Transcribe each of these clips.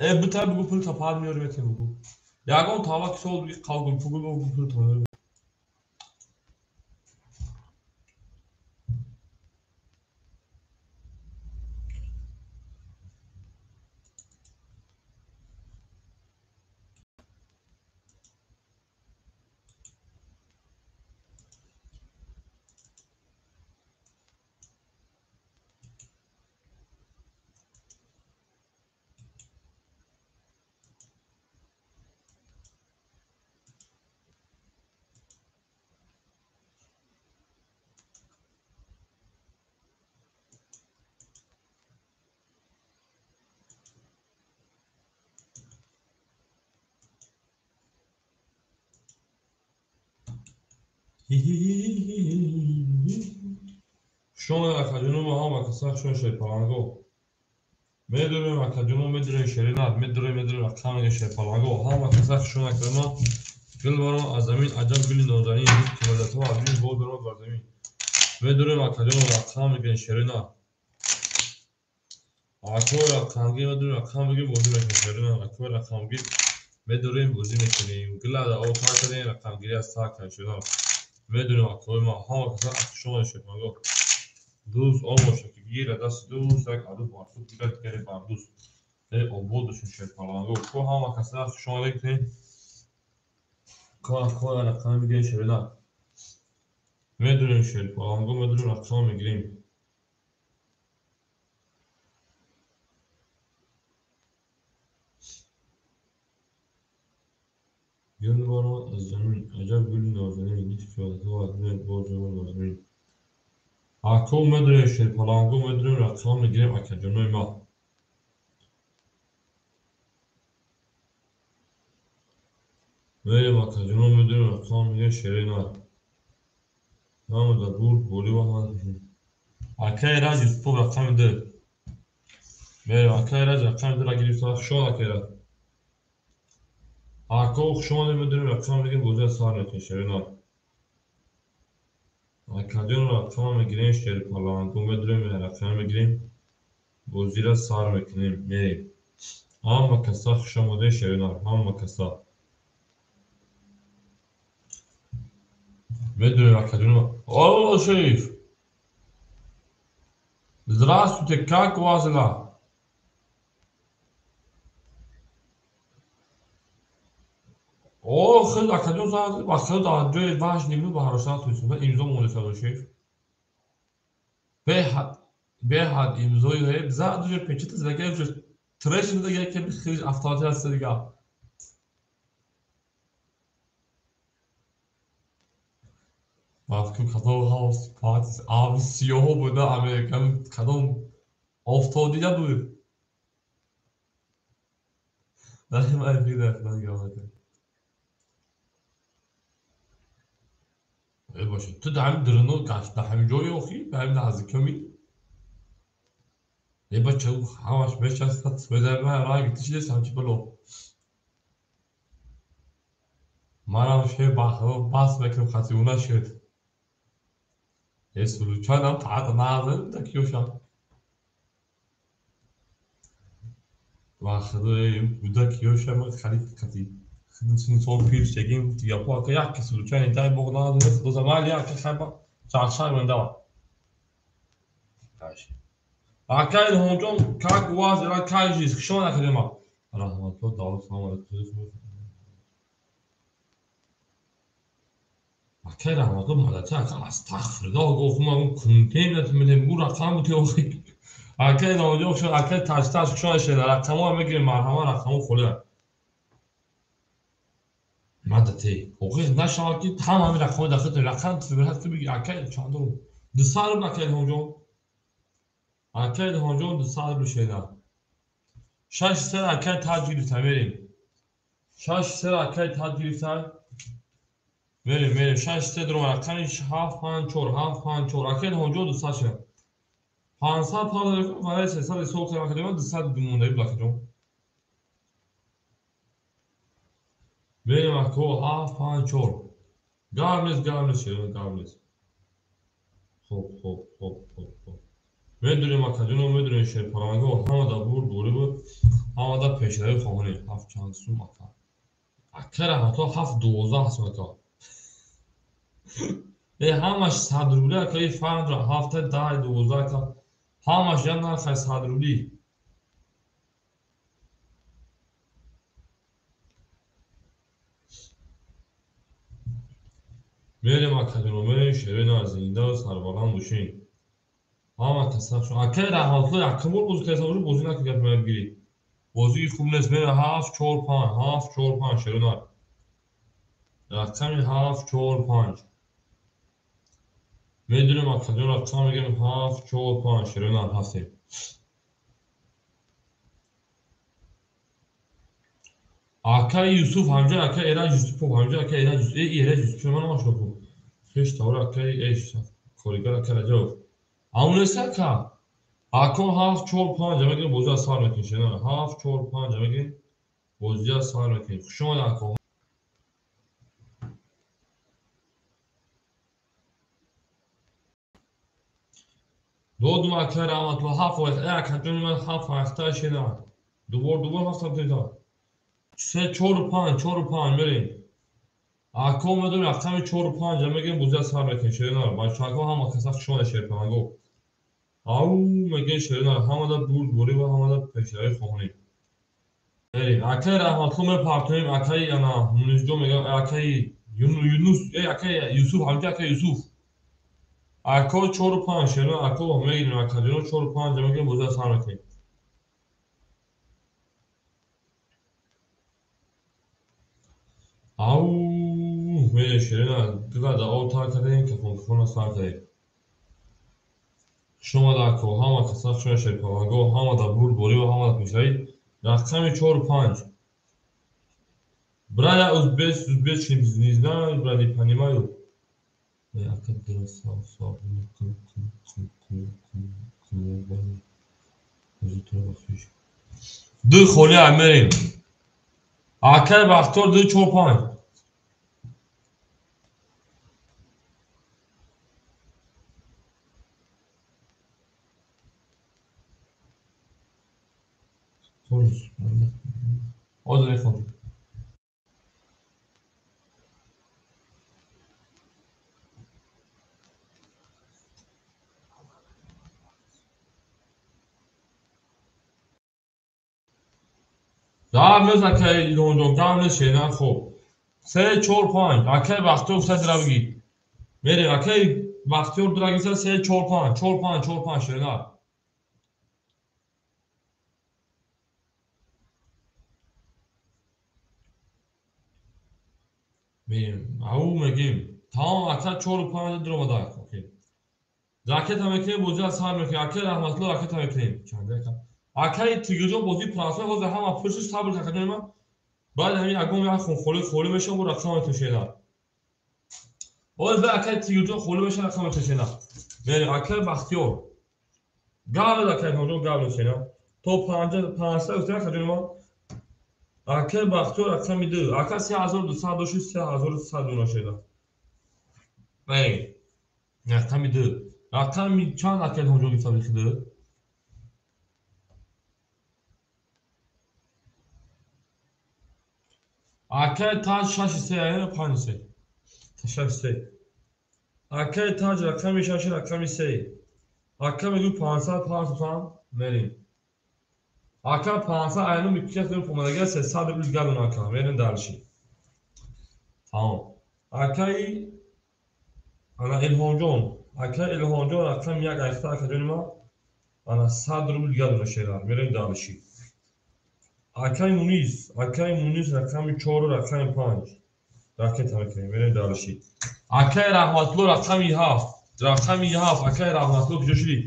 Бита бигӯ пул та пад меёри метем бигӯ. Ягон тава ки сол биги қавгул пугул бигӯ пул та меёри. Шумо акаҷоно ҳама каса шумо шерпаланго. Медурем акаҷоно медурем шеринат медурем медурем рақам мегем шерпаланго. Ҳама каса шумо акаҷоно гул барон аз замин аҷаб гули нозанин ки мадатҳо аз бин боз барон бар замин. Медурем акаҷоно рақам мегем шеринат. Акои рақамгир медурем рақам мегем бозӣ мекунем шеринат. Акои рақамгир медурем бозӣ мекунем. Гула дар об тар кардем рақамгирӣ аз сар кардем шеринат. Медонем акои ма ҳама каса шумо шерпаланго. Дӯст он бошад ки гирад дасти дӯст як аду барсуд гирад дигаре бар дӯст. Обод бошем шерпаланго. Ко ҳама каса шумо мекунем. Ко акои рақам мегирем шеринат. Медонем шерпаланго медонем рақам мегирем. Гул барон аз замин аҷаб гули нозанин дид ки мадатҳо аз бин боз барон бар замин. Ако медонем шерпаланго медонем рақам мегирем акаҷонои ма. Мерем акаҷоно медонем рақам мегирем шеринат. Ҳама дар бурд болӣ ва ҳама. Акаи Раҷ Юсупов рақами ду. Мерем акаи Раҷ рақами дура гирифта. Хушомад акаи Раҷ. Ако хушомадем медонем рақам мегирем бозиро сар мекунем шеринат. Акаҷон рақам мегирем шерпаланго медонем рақам мегирем бозиро сар мекунем мерем. Ҳама каса хушомадем шеринат ҳама каса. Медонем акаҷон. Алло шериф. Здравствуйте, как у вас дела? О, хел акаҷон зад, ба хел дар ҷои ваҳш нибуд ба ҳарошта натонистем. Имзо монда шериф. Беҳад имзои ҳеб зад уже печата задага уже треш задага ки хеле автоматик аст дига. Ба фикр кадом ҳаус партис абри сиёҳо буда американ кадом офтоб дида буд. Дар ин ман фикр дар нигоҳ накард. Бошад. Ту дар ҳамин дурно гашт дар ҳамин ҷое охи дар ҳамин наздикоми. Бача ҳамаш мешастад ранги ту чӣ дестам чи бало. Манам шер бас мекунам хати ӯ нашуд. Сулучанам таата назар киёшам. Ва худои буда киёшам халиф хати. Сол пир шегим гапо ака як ки сулучани дай боғ надоре худо замали ака хайба чаршар мендава. Ака Илҳомҷон как у вас дела как жизнь? Хушомад акаҷон. Раҳматулло Давуд салом алейкум. Акай Раҳматулло мадача ака астағфируллоҳ гуфт ман кунтем натмедем гу рақам бути охи. Акай Илҳомҷон хушомад акай ташташ хушомад шена рақамҳо мегирем марҳама рақамҳо холӣ. Мадате охи нашавад ки ҳама ҳамин рақамҳои дахл рақам тибрат ки биги акай чандум 200 рубл акай Илҳомҷон. Акай Илҳомҷон 200 рубл шена. 6 сер акай таҷ гирифта мерем. 6 сер акай таҷ гирифта мерем мерем 6 сер дуром рақами 7 5 4 7 5 4 акай Илҳомҷон 200 шена. 500 павл вале 300 ҳисоб кардам акаҷон 200 мондаи буд акаҷон. Мерем ако 7 5 4. Гарм нест гарм нест шерина гарм нест. Хоб хоб хоб хоб хоб. Медонем акаҷоно медонем шерпаланго ҳама дар бурд борӣ буд. Ҳама Ҳамада пешравӣ хоҳонем. Ҳафт чанд сум ака. Ака Раҳматулло ҳафт дувоздаҳ сум ака. Э ҳамаш 100 рубли ака, и фарқ надорад. Ҳафта даҳ дувоздаҳ ака. Ҳамаш як нархай 100 рубли. Мерем акаҷоно, мерем шерина зинда сарбаланд бошем. Ҳама каса шо. Акай Раҳматулло якум бор бозӣ кардам, бозӣ накун гапи ман бигирӣ. Бозии хуб нест. Мерем 7 4 5, 7 4 5 шерина. Рақами 7 4 5. Медонем акаҷон рақам мегирем 7 4 5 шерина ҳастем. Акай Юсуф ҳамҷа, акай Эраҷ Юсупов ҳамҷа, акай Эраҷ Юсуф, Эраҷ Юсупов ман намешнохтам. Хеш тавр акай эш коригар акай Раҷабов. Ҳамон нест ака? Ако 7 4 5 мегирем бозӣ аз сар мекунем шена. 7 4 5 мегирем бозӣ аз сар мекунем. Хуш омадед ако. Додум акай Раҳматулло 7 ояхта. Ака ҷони ман 7 ояхта шена. Дубор дубор ҳафт ҳафта. 3 4 5 4 5 мерем. Ако медонем рақами 4 5 мегирем бозӣ аз сар мекунем шерина. Бачаҳо ҳама каса хуш омадед шерпаланго. Ау мегӯем шерина ҳамада бурдборӣ ва ҳамада пешравӣ хоҳонем. Мерем. Акай Раҳматулло мепартоем, акай ана Мунисҷон мегӯям, акай Юнус, акай Юсуф, ҳамҷа акай Юсуф. Ако 4 5 шерина, ако мегирем, акаҷоно 4 5 мегирем бозӣ аз сар мекунем. Ау мерем шерина, дила об тар кардем, кафон кафона сар кардем. Хуш омада ако, ҳама каса хуш омада шерпаланго, ҳамада бурдборӣ ва ҳамада пешравӣ. Рақами 4 5. Брат, я узбечный не знаю, брат, не понимаю. Ака дила сав сав кум кум кум кум кум кум. Ду холи мерем. Акай Бахтиёр 2 4 5. Ҳозир мехонем. Гап нест акай Илҳомҷон, гап нест шена. Хоб. 3 4 5. Акай Бахтиёр гуфта дира бигӣ. Мерем акай Бахтиёр дира гиса 3 4 5, 4 5 4 5 шена. Мерем. Ау мегим. Тамом ака 4 5 диромада. Окей. Ракета мекунем, бозӣ аз сар мекунем. Акай Раҳматулло ракета мекунем. Чанда ака? Акай Тигирҷон бозии трансфер ҳозир ҳама пурсиш сабр акаҷони ман. Баъд ҳамин ягон як хунхолӣ холӣ мешавад, бо рақам метошена. Ҳозир баъд акай Тигирҷон холӣ мешавад, рақам метошена. Мерем акай Бахтиёр. Гап нед акай Илҳомҷон, гап нед шена. То 500 гуфтем акаҷони ман. Акай Бахтиёр рақами 2. Ака 3200 дошт, 3100 дона шуда. Мерем. Рақами 2. Рақами чанд акай Илҳомҷон гуфта бихи 2? Акай Таҷ 6 3 ё 5 3. 6 3. Акай Таҷ рақами 6 рақами 3. Ака мегӯ 500 500 мерем. Ака 500 айну микият омадага 300 рубл гадон ака. Мерем дарши. Тамом. Акай ана Илҳомҷон, акай Илҳомҷон рақами 1 айхта акаҷони ман ана 100 рубл гадона шера. Мерем дарши. Акай Мунис, акай Мунис рақами 4 рақами 5. Ракета мекунем, мерем дарши. Акай Раҳматулло рақами 7. Рақами 7 акай Раҳматулло куҷо шудӣ?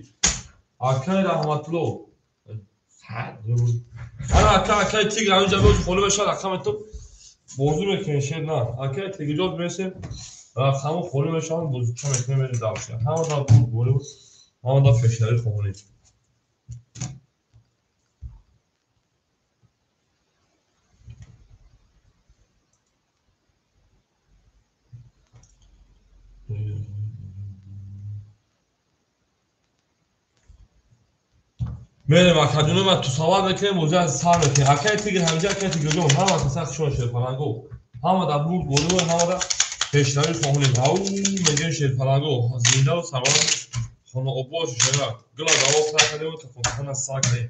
Акай Раҳматулло. Ана ака акай Тигр ҳаминҷа боз холӣ мешавад рақами ту бозӣ мекунем шер на. Акай Тигрҷон мерасем рақаму холӣ мешавад бозича мекунем мерем дарши. Ҳамада бурдборӣ ҳамада пешравӣ хоҳонем. Мерем акаҷоно, ма тусаввар мекунем, бозӣ аз сар мекунем. Акай Тигр ҳамҷа, акай Тигрҷон, ҳама каса хушон, шерпаланго. Ҳама дар бурд боло, ҳама дар пешравӣ хоҳонем. Ау мегӯем шерпаланго, зиндаву сарбаланд, хонаобод шуда. Гул аз ҳаво сар кардем, такон аз сар кардем.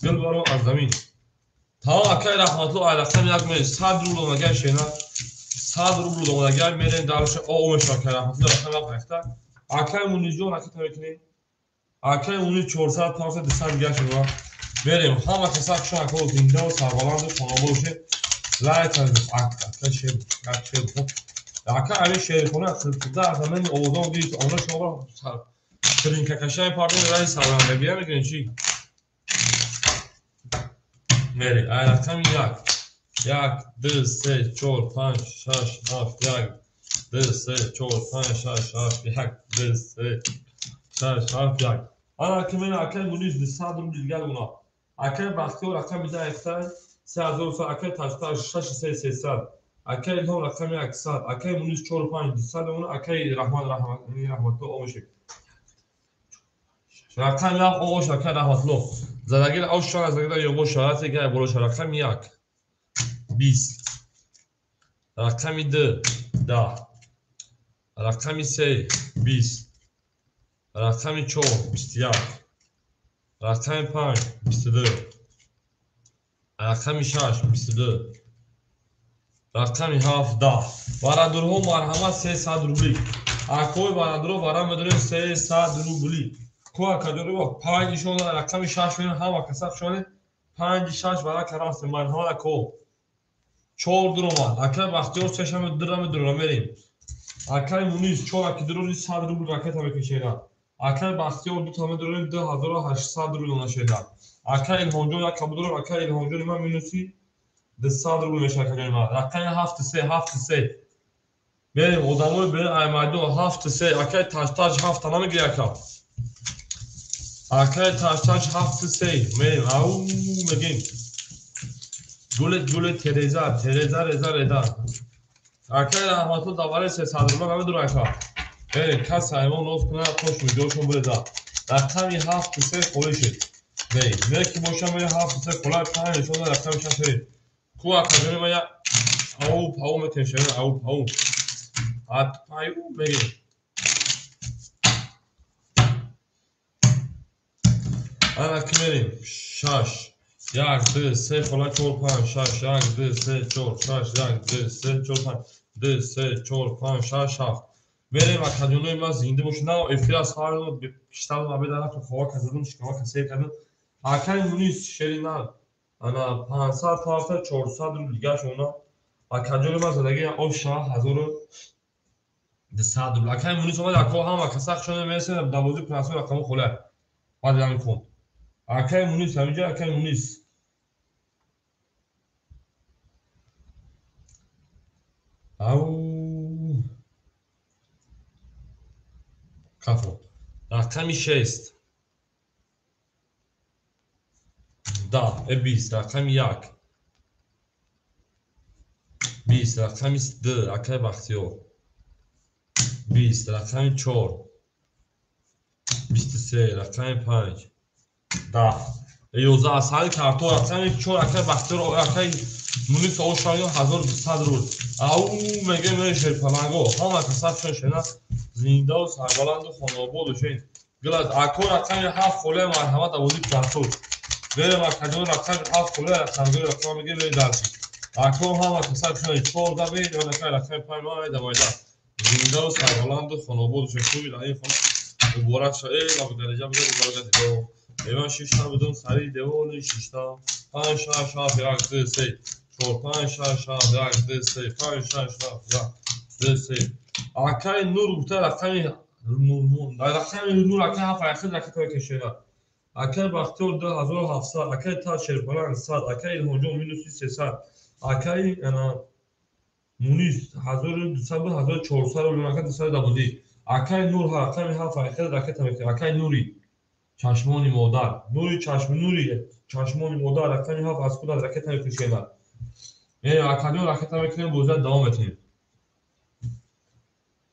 Гул баро аз замин. Тамом, акай Раҳматулло, ай рақами як мерем. 100 рубл омадагай шена. 100 рубл омадагай мерем дарша. О, мешава акай Раҳматулло, рақами як айхта. Акай Мунизҷон ракета мекунем. Акай Муниз 400, 500, 200 дигар шуда. Мерем. Ҳама каса хушон, акао, зиндаву сарбаланду хонаобод бошед. Лайк ака шер, як шер. Ака али шерхона хилтида аз ҳамин овозон гирифт, она шумо ширинкакашаи пардон раи сарбаландагия мекунем чӣ? Мерем. Ай рақами як. Як, ду, се, чор, панҷ, шаш, ҳафт, як, ду, се, чор, панҷ, шаш, ҳафт, як, ду, се, шаш, ҳафт, як. Ана ки мена акай Мунис 200 рубл дигар гуна. Акай Бахтиёр рақами даҳ ихтай, 3000, акай Ташташ шаш се сесад. Акай Илҳом рақами 100, акай Мунис чор панҷ 200 мемона, акай Раҳмат Раҳматулло омешек. Рақами як ош, акай Раҳматулло. Задагир ош шон задагир ё бош шарати гай боло рақами як. 20. Рақами ду 10. Рақами се 20. Рақами чор 21. Рақами панҷ 22. Рақами шаш 22. Рақами ҳафт 10. Барандурҳо марҳамат, 300 рубли. Акои барандурҳо вара медорем 300 рубли. Ко акаҷоро панҷ нишон рақами шаш мерем, ҳама каса хушонед. Панҷи шаш вара карастем, марҳамат ако. Чор дуромад. Акай Бахтиёр сешаме дураме дура мерем. Акай Мунис чор аки дурони 100 рубл ракета мекашеда. Акай Бахтиёр ду тама дурем 2800 рубл донашеда. Акай Илҳомҷон як кабу дурам, акай илҳомҷони ман минуси 200 рубл мешавад, акаҷони ман. Рақами ҳафту се, ҳафту се. Мерем одамои берем ай майдон ҳафту се. Акай Таштаҷ ҳафта намегири ака. Акай Таштаҷ ҳафту се. Мерем ау мегем. Гуле гуле Тереза, Тереза реза реда. Акай Раҳматулло давари 300 рубла намедура ака. Мерем кас ҳайвон ноз кунад, тош миҷошон буреза. Рақами ҳафту се холӣ шуд. Не, не ки бошам мерем ҳафту се холай, панҷ нишон рақами шаш мерем. Ку акаҷони ман як ау пау метем шавем, ау пау. Ат паю мегем. Ана ки мерем шаш. Як, ду, се, хола, чор, панҷ, шаш, як, ду, се, чор, шаш, як, ду, се, чор, панҷ, ду, се, чор, панҷ, шаш, ҳафт. Мерем акаҷонои ман зинда бошед. На эфир аз фардо киштам абеда рафтам, хова казадум, шикама сер кардам. Акай Мунис шерина ана 500 ҳафта 400 рубл дигар шона. Акаҷони ман задаги об шава 1200 рубл. Акай Мунис омад, ако ҳама каса хушона мерасад, давози 500 рақаму хола. Баъд ҳамин кун. Акай Мунис ҳаминҷа, акай Мунис. Ау кафо. Рақами шест. 10, 20, рақами як. 20, рақами ду, акай Бахтиёр. 20, рақами чор. 23, рақами панҷ. 10. 11, сари карто рақами чор, акай Бахтиёр, акай Мунис ошаё 1200 рубл. Ау мегем мерем шерпаланго. Ҳама каса хушон шена зиндаву сарбаланду хонаобод бошед. Гулаз ако рақами ҳафт холия марҳамат авози платот. Мерем акаҷон рақами ҳафт холия рақамгӯи рақам мегем мерем дарси. Ако ҳама каса хушон чорда бед, акай рақами панҷ ман давайда. Зиндаву сарбаланду хонаобод бошед. Хуби дар ин хона муборак шавад. Эй лаб дараҷа буда муборак дидо. Эван шишта будум сари девони шишта. Панҷ, шаш, ҳафт, як, ду, се. Чор, панҷ, шаш, ҳафт, як, ду, се. Панҷ, шаш, ҳафт, як, ду, се. Акай Нур гуфта рақами Нур акай ҳафт айхел ракета кашеда. Акай Бахтиёр 2700, акай Таҷ Шерпаланг 100, акай Илҳомҷон минуси 300, акай ана Мунис 1200 буд, 1400 рубл, акай 200 дабудӣ. Акай Нур рақами ҳафт айхел ракета мекунад. Акай Нури чашмони модар, нури чашми нури чашмони модар рақами ҳафт аз худ ракета мекушедад. Акаҷон ракета мекунем, бозият давом метиҳем.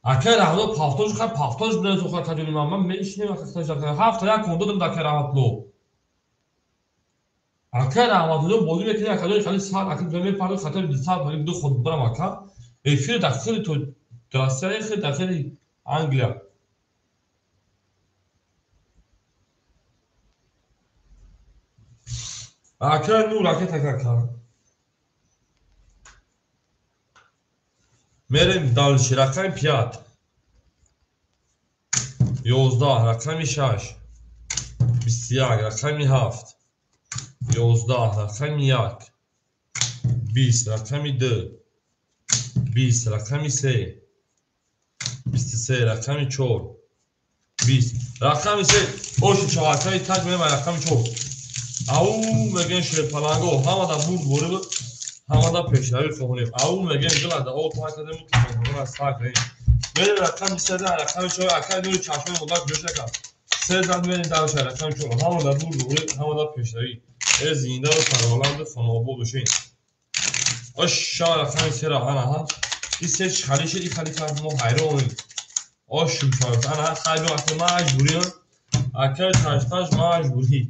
Акай Раҳматулло пафтош хай пафтош бидонед, акаҷони ман ман мешинем ҳафта як кун додам акай Раҳматулло. Ака Раҳматулло бозӣ мекунӣ, акаҷон, хали сар ака мепард, хатар 200 хали ду худ барам ака. Эфир дахили то Россия, хи дахили Англия. Ака Нур ракета ака. Мерем дальше. Рақами 5. 11, рақами 6. 21, рақами 7. 11, рақами 1. 20, рақами 2. 20, рақами 3. 23, рақами 4. 20, рақами 3. Оши чаҳаркаи таҷ мерем рақами 4. Ау мегӯем шерпаланго, ҳамада бурд бориб, ҳамада пешравӣ хоҳонем. Ау мегӯем гилада о та кардем, телефонҳоро сар кардем. Мерем рақами 3, рақами 4, акаи нури чашмои модар ҷӯш накард. 3 зад мерем дарша рақами 4. Ҳамада бурд бориб, ҳамада пешравӣ. Э зиндаро сарбаланду хонаобод бошед. Оша рақами 3 ана ҳа. Ин се хали шид, ин хали кард, мо ҳайронем. Ош шуд, ана хайб ака маҷбурӣ. Акаи таҷтаҷ маҷбурӣ.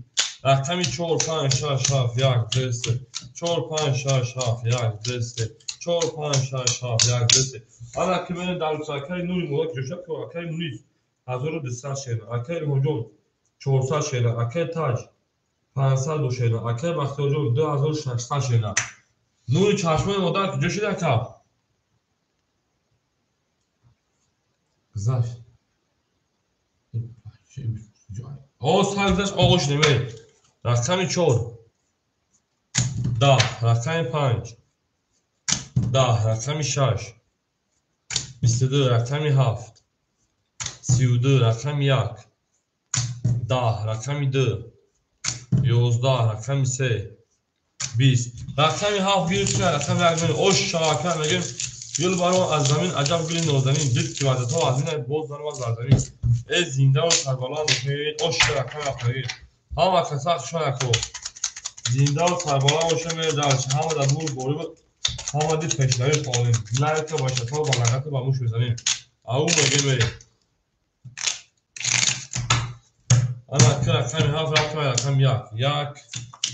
Рақами 4, 5, 6, 7, 1, 2, 3. 4, 5, 6, 7, 1, 2, 3. 4, 5, 6, 7, 1, 2, 3. Ана ки мене дар акаи Нури модар ҷӯша ки акаи Мунис 1200 шена, акаи Илҳомҷон 400 шена, акаи Таҷ 500 шена, акаи Бахтиёрҷон 2600 шена. Нури чашмои модар куҷо шид ака? Гузашт. О, сар гузашт, оғо шудем, эй. Рақами 4. 10, рақами 5. 10, рақами 6. 22, рақами 7. 32, рақами 1. 10, рақами 2. 11, рақами 3. 20. Рақами 7 гирифт, рақами 1. Ош шавака мегӯем. Гул барон аз замин аҷаб гули нозанин, дид ки ваъдатҳо аз ин боз занам аз замин. Э зиндаву сарбаланд бошед, ош рақами 7 мегӯем. Ҳама каса хушон яко. Зиндаву сарбаланд бошед, мерем ҳама дар бурд бориб, ҳама ди пешравӣ хоҳем. Лайка ба шафо ба лағата ба муш мезанем. Ау мегӯем мерем. Ана ки рақами 7 рафтем рақами 1. 1,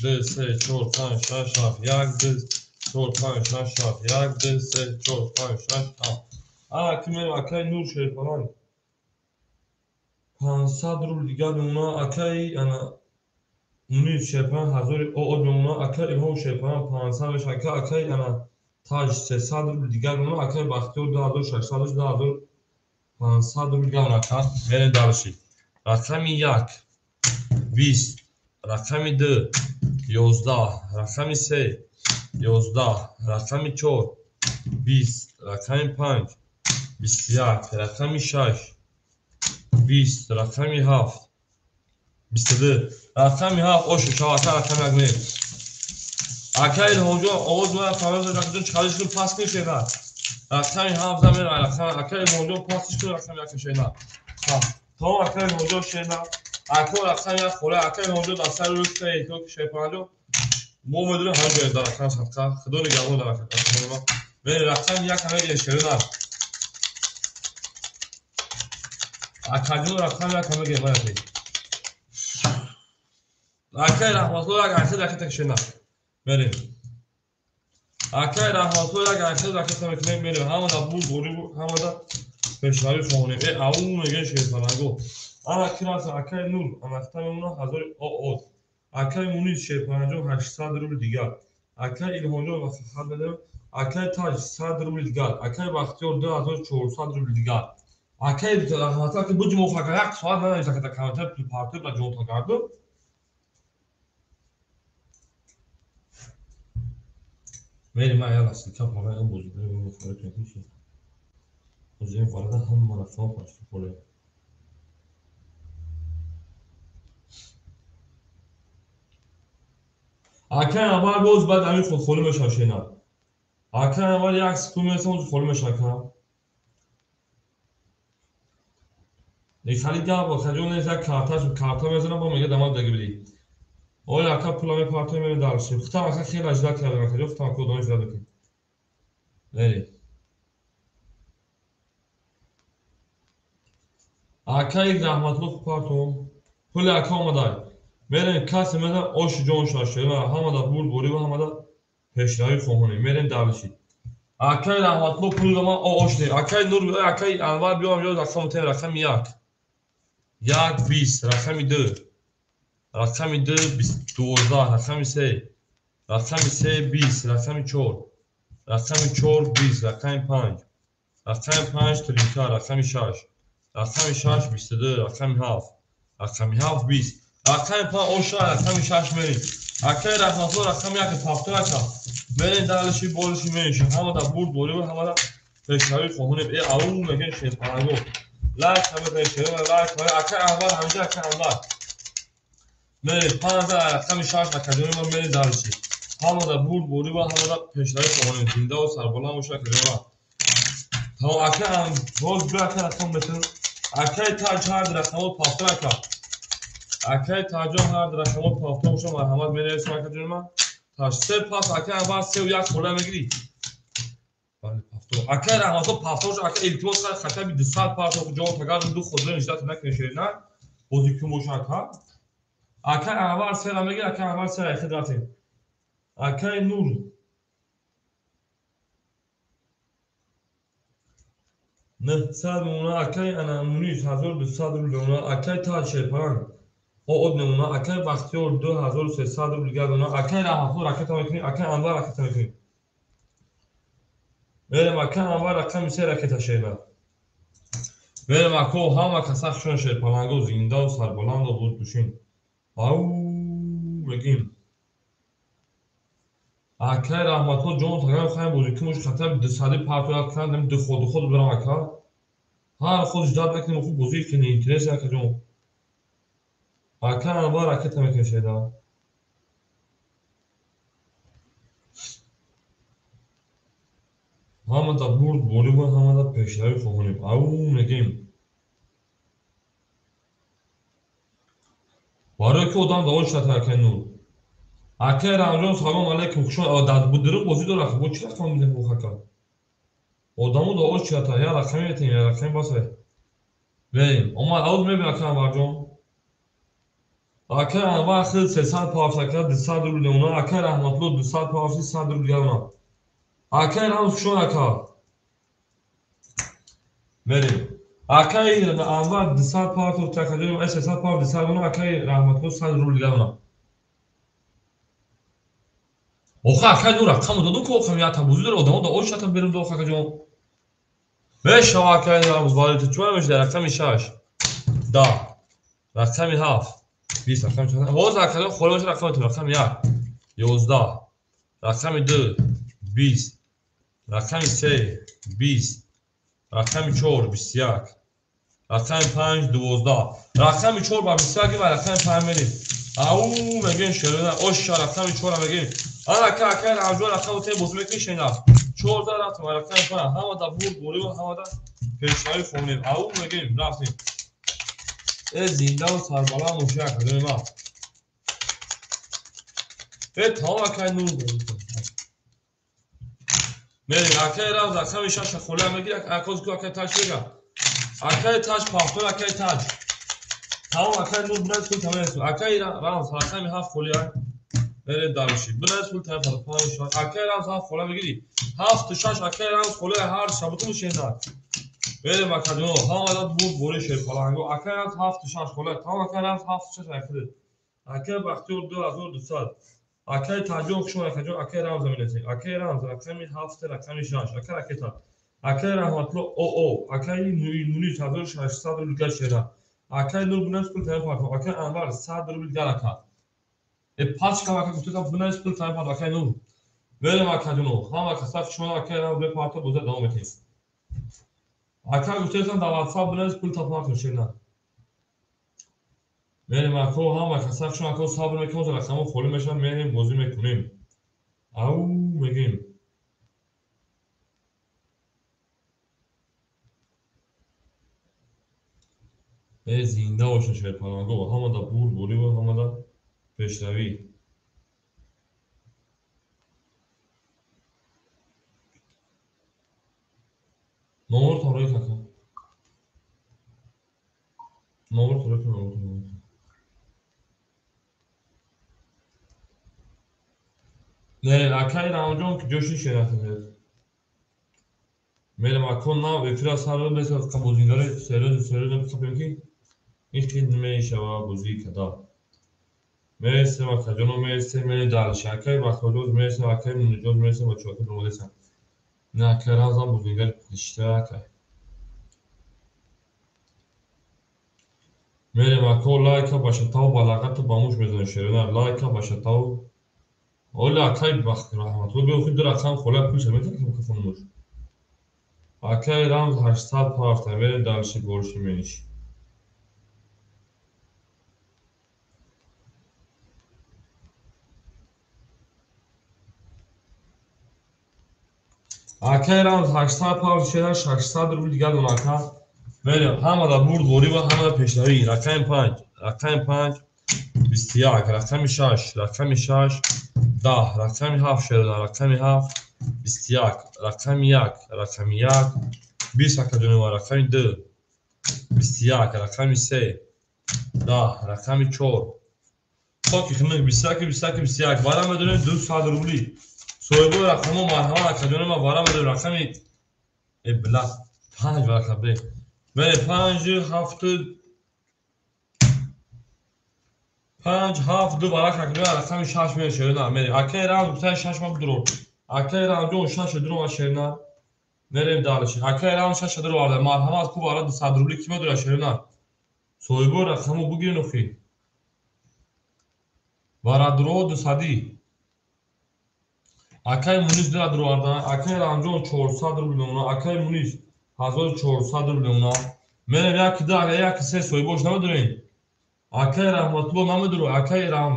2, 3, 4, 5, 6, 7. 1, 2, 4, 5, 6, 7. 1, 2, 3, 4, 5, 6, 7. Ана ки мерем акаи Нур Шерпаланг. 500 рубл дигар мемонад. Акаи ана Мунир Шерпаланг 1000 од мемонад. Акаи Илҳом Шерпаланг 500 мешавад. Акаи ана Таҷ 300 рубл дигар мемонад. Акаи Бахтиёр 2600, 2500 рубл дигар мемонад. Ака мерем дарши. Рақами 1, 20, рақами 2, 11, рақами 3, 11, рақами 4, 20, рақами 5, 21, рақами 6, 20, рақами 7, 22, рақами 7. Ош шавака рақами 1 мерем. Ака Илҳомҷон овоз меояд, фаҳмед, рақамҷон чалиш кун, пас кун шена. Рақами 7 замер, рақами ака Илҳомҷон пасиш кун, рақами 1 шена. То ака Илҳомҷон шена. Ака рақами 1 хола, ака Илҳомҷон дар сари рӯз ки эҳтиёт шерпанҷо. Мо медонем ҳам ҷой дар рақам садқа. Худо нигаҳбон дар рақам. Мерем рақами 1 ҳама шерина. Акаҷон рақами 1 ҳама гирем, мана. Акаи Раҳматулло як ахир ракета шена. Мерем. Акаи Раҳматулло як ахир ракета мекунем, мерем. Ҳамада бурд бориб, ҳамада пешравӣ хоҳонем. Э ау мегӯем шерпаланго. Ана ки рафт акаи Нур, анахта мемонад 1000 од. Акаи Мунис Шерпаланҷон 800 рубл дигар. Акаи Илҳомҷон хат медем. Акаи Таҷ 100 рубл дигар. Акаи Бахтиёр 2400 рубл дигар. Акаи Раҳматулло ки буҷ мохака як соат нанависа ка комментар партои ба ҷонта карду. Мерем ман яла силка фақат ин бозӣ кунем, ин хоре кунем. Бозӣ варада ҳама рақам пашто холе. Акаи аввал боз баъд ҳамин худ холӣ мешавад шена. Акаи аввал як секунд мерасам, боз холӣ мешавад ака. Хали гап хаҷон нест, як карташ карта мезанам, бо мега дамад даги бидӣ. Оля ака пула мепартоем, мерем дарши. Хутам ака хеле ажда кардем ака, хутам ака одамои зиёд мекунем. Мерем. Акаи Раҳматулло партом. Пули ака омадай. Мерем касе мезан оши ҷон шашера ҳамада бурд борӣ ва ҳамада пешравӣ хоҳонем. Мерем далиши. Акай Раҳматулло пул ман ош не. Акай Нур, акай Анвар биём ё рақами тем рақами 1. 1 20, рақами 2. Рақами 2 12, рақами 3. Рақами 3 20, рақами 4. Рақами 4 20, рақами 5. Рақами 5 34, рақами 6. Рақами 6 22, рақами 7. Рақами 7 20. Рақами 5 оша, рақами 6 мерем. Акай Раҳматулло рақами 1 пафто ака. Мерем далиши болиши мерем. Ҳамада бурд борӣ ва ҳамада пешравӣ хоҳонем. Э ау мегӯем шерпаланго. Лайк мекунем шер, лайк. Акай Анвар ҳамҷа акай Анвар. Мерем 5 рақами 6 акаҷони мо мерем далиши. Ҳамада бурд борӣ ва ҳамада пешравӣ хоҳонем. Зинда ва сарбаланд боша акаҷони мо. Тамом акай боз ду акай рақам метавон. Акай Таҷ ҳар рақамо пафто ака. Акай Таҷон ҳар рақамо пафто боша марҳамат мерасем акаҷони ман. Таҷ се пас акай Анвар 3 1 хола мегирӣ. Бале пафто. Акай Раҳматулло пафто боша акай илтимос кар хатаби 200 парто ҷавоб тагар ду худро ниждат накунӣ шерина. Бозӣ кун боша ака. Акай Анвар 3 ра мегирӣ, акай Анвар 3 ра хид рафтем. Акай Нур 900 мемона, акай Анамунис 1200 рубл мемона, акай Таҷ Шерпаланг од мемона, акай Бахтиёр 2300 рубл дигар мемона, акай Раҳматулло ракета мекунӣ, акай Анвар ракета мекунӣ. Мерем акай Анвар рақами 3 ракета шерна. Мерем ако ҳама каса хушон Шерпаланго зиндаву сарбаланду буд бушин. Ау мегим. Акай Раҳматулло ҷон тагар хаем бозӣ кун бош хатаби 200 партояд кардем ду ход ход барам ака. Ҳар худ ждат накунем хуб бозӣ кунӣ интерес ака ҷон. Ака Анвар ракета мекунӣ шеда. Ҳамада бурд борӣ ва ҳамада пешравӣ хоҳонем. Ау мегим. Барои ки одам даво шуд акай Нур. Акай Рамҷон салом алейкум хушон дурӯғ бозӣ дорад бо чӣ рақам медиҳем бо хака? Одамо даво шуд я рақами метиҳем я рақами басе. Берем. Омад ауз мебин акай Анварҷон. Акай Анвар хел 300 пафта кард 200 рубл мемона. Акай Раҳматулло 200 пафти 100 рубл дигар мемона. Акай Рамз хушон ака. Берем. Акай Анвар 200 пафт такаҷои 300 пафт 200 мемона. Акай Раҳматулло 100 рубл дигар мемона. Оха акай Нур рақамро додум ку охам ята бозӣ дора одамо да ош ята берум до ака ҷон. Мешава акай Рамз вале ту чӣ мешава рақами 6. Да. Рақами 7. 20 рақами 4. Ҳозир ака ҷон холӣ боша рақами ту рақами 1. 11. Рақами 2. 20. Рақами 3. 20. Рақами 4. 21. Рақами 5. 12. Рақами 4 ба 21 ва рақами 5 мерем. Ау мегӯем шерона оша рақами 4 мегӯем. Ана ака акай Рамҷон рақами те бозӣ мекунӣ шена. 14 рафтем рақами 5. Ҳамада бурд борӣ ва ҳамада пешравӣ хонем. Ау мегӯем рафтем. Э зиндаву сарбаланд боша акаҷони ман. Э тамом акай Нур. Мерем акай Рамз рақами 6 холия мегирӣ акоз ку акай Таҷ мега. Акай Таҷ пафто акай Таҷ. Тамом акай Нур биназ пул тамом аст. Акай Рамз рақами 7 холия. Мерем даруши. Биназ пул тамом 5 6. Акай Рамз 7 холия мегирӣ. 7 6 акай Рамз холия ҳар шабутун шена. Мерем акаҷоно ҳамада бурд борӣ шерпаланго. Акай Рамз 7 6 холия. Тамом акай Рамз 7 6 акай. Акай Бахтиёр 2200. Акай Таҷон хушон акаҷон акай Рамз менасем. Акай Рамз рақами 7 рақами 6. Акай ракета. Акай Раҳматулло ОО. Акай Мунис 1600 рубл дигар шера. Акай Нур биназ пул тамом партов. Акай Анвар 100 рубл дигар ака. Э пачка ака гуфтам биназ пул тамом партов акай Нур. Мерем акаҷоно ҳама каса хушон акай Рамз бепартов боза давом метиҳем. Ака гуфтам дар WhatsApp биназ пул тамом шера. Мерем ако ҳама каса хушон ако сабр мекунем рақамо холӣ мешавад мерем бозӣ мекунем. Ау мегӯем. Э зинда бошед шерпаланго ҳамада бурд борӣ ва ҳамада пешравӣ. Номер тарои кака. Номер тарои номер. Не, акай Рамҷон ки ҷоши шерафтед. Мерем ако нав эфира сар беса бозингари серьёзно серьёзно бихапем ки ин хел мешава бозӣ када. Мересем акаҷоно, мересем, мерем дальше. Акай Бахтиёрҷон мересем, акай Муниҷон мересем, бачаҳо омадесам. Не, акай Рамзан бозингари плишта акай. Мерем ако лайка ба шатаву ба лағату ба муш мезанем шерона. Лайка ба шатаву. Оли акай Раҳматулло биё ду рақам хола пулша метавонем кафонмуш. Акай Рамз 800 парта. Мерем дальше больше меньше. Акай Рамз 800 парта шеда 600 рубл дигар дон ака. Мерем ҳамада бурд ғориба, ҳамада пешравӣ. Рақами 5, рақами 5 21, рақами 6, рақами 6 10, рақами 7 шеда, рақами 7 21, рақами 1, рақами 1 20 акаҷонова, рақами 2 21, рақами 3 10, рақами 4. Токи хинак 21 21 21. Вара медонем 200 рубли. Соҳибои рақамҳо марҳамат акаҷонова, вара медонем рақами бла 5 варақа бе. Мере 5 7 5 7 2 варақа акаҷонова, рақами 6 мере шерина. Мере акай Рамз гуфтан 6 ма бидуро. Акай Рамҷон 6 дуро ма шерина. Мерем дальше. Акай Рамз 6 дуро варда. Марҳамат ку вара 200 рубли ки медура шерина. Соҳибои рақамҳо бигирен охи. Вара дуро 200. Акай Мунис 2 дуро варда. Акай Рамҷон 400 рубл мемона. Акай Мунис 1400 рубл мемона. Мерем 1 2 1 3 соҳибош намедурем. Акай Раҳматулло намедуро. Акай Рам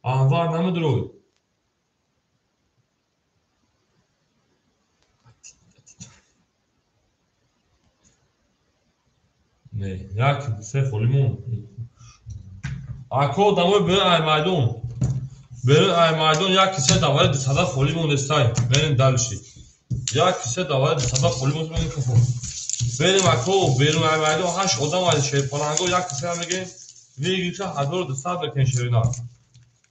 Анвар намедуро. Не, 1 3 холимон. Ако одамои берун ай майдон. Берун ай майдон 1 3 давари 200 холӣ мондестай. Мерем дальше. 1 3 давари 200 холӣ монд, мерем кафо. Берем ако берун ай майдон 8 одам аз шерпаланго 1 3 мегем. Вигиша 1200 мекунем шерина.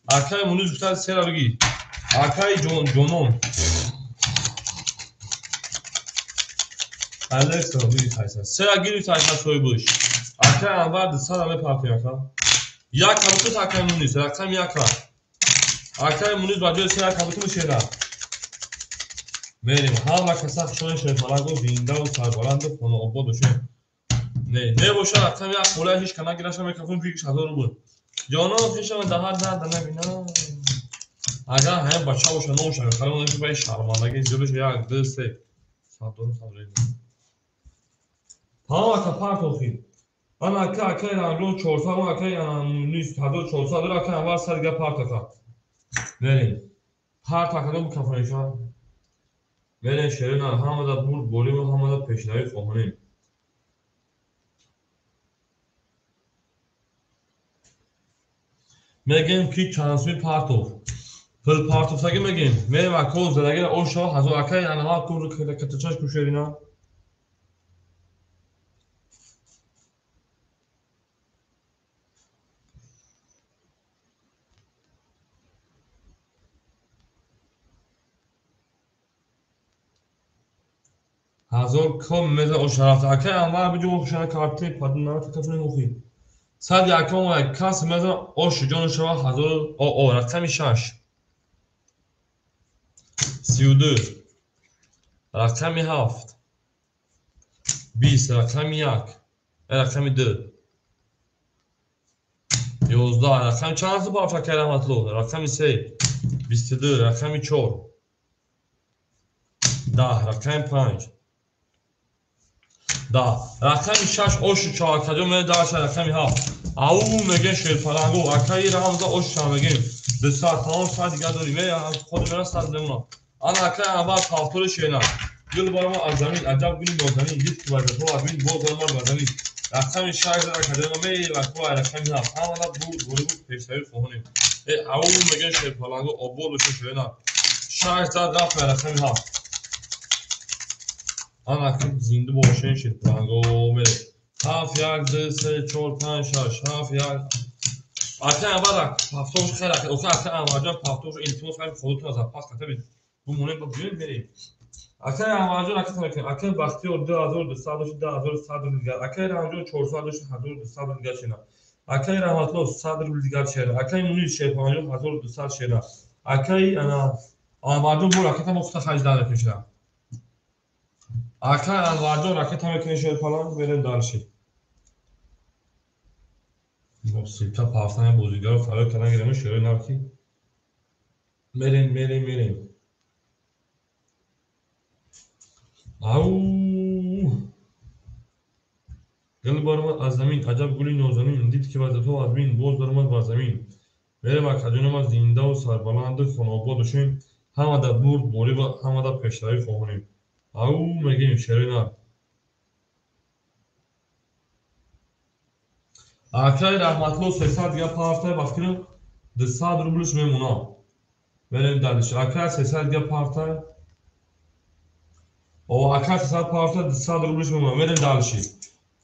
Акай Мунис гуфта сера бигӣ. Акай ҷонон. Алекса бигӣ хайса. Сера гирифт айса соҳибаш. Акай Анвар 200 мепартем ака. Як кабутут акай Мунис, рақами 1. Акай Мунис ба ҷои сера кабуту шера. Мерем ҳама каса хушони шерпаланго зиндаву сарбаланду хонаобод бошем. Не, небоша рақами 1 холая ҳеч ка нагираша мекафон фикрш 1000 рубл. Ҷонон хешама даҳар дарда набинам. Агар ҳамин бача боша номша мехарам, онки баи шармандагӣ зиёд боша 1 2 3 саддорум саддорум. Ҳама ка парт охи. Ана ака акай Рамҷон 400, ма акай Мунис 1400, дур акай Анвар 100 дига парт ака. Мерем. Парт акадом кафониша. Мерем шерина ҳамада бурд болиму ҳамада пешравӣ хоҳонем. Мегем ки чандсуи партов. Пул партовтагӣ мегем. Мерем ако задагира ошава ҳазор акай Анвар ку катачаш ку шерина. Ҳазор ком меза ошарафта. Акай Анвар биҷо хушана карти падна такафуни мухи. Сад яком кас меза ош ҷону шава ҳазор о рақами 6. 32 рақами 7 20 рақами 1 рақами 2 11 рақами чанд парта акай Раҳматулло? Рақами 3 22 рақами 4 10 рақами 5 10 рақами 6 ошу чавакаҷо медаша рақами 7. Ау мегем шерпаланго акаи Рамза ош ча мегем 200 тамом сад дигар дорим. Худ мера сад мемона. Ана акаи Анвар павтори шена. Гул барма аз замин аҷаб гули нозанин дид ки вазифа абин боз омад ба замин. Рақами 6 академа мейлаква рақами 7. Ҳамада бурд ғолибу пешравӣ хоҳонем. Ау мегем шерпаланго обод боша шена. 6 зад рафт рақами 7. Ана ки зинда бошен шерпаланго мерем. 7 1 2 3 4 5 6 7 1. Акай Анвар пафтош хеле охир акай Анварҷон пафтош илтимос кардем худатон запас карда бумонем ба биёем мерем. Акай Анварҷон ракета мекунем. Акай Бахтиёр 2200 дошт 2100 рубл дигар. Акай Раҳматҷон 400 дошт 1200 рубл дигар шена. Акай Раҳматулло 100 рубл дигар шена. Акай Мунис Шерпаланҷон 1200 шена. Акай ана Анварҷон бо ракета мо хута харида мекунем шена. Акай Анварҷон ракета мекунем Шерпалан мерем дальше. Мо силка пафтани бозигарро фарёд кардан гирем шерои нав ки мерем мерем мерем. Ау! Гул баромад аз замин, аҷаб гули нозанин, дид ки вазифаҳо аз бин, боз баромад бар замин. Мерем акаҷонама зиндаву сарбаланду хонаобод бошем, ҳамада бурд борӣ ва ҳамада пешравӣ хоҳонем. Ау мегӯем шерои нав. Акай Раҳматулло 300 дига партай ба фикрам 200 рублш мемонад. Мерем дальше. Акай 300 дига партай. О, акай 300 партай 200 рублш мемонад. Мерем дальше.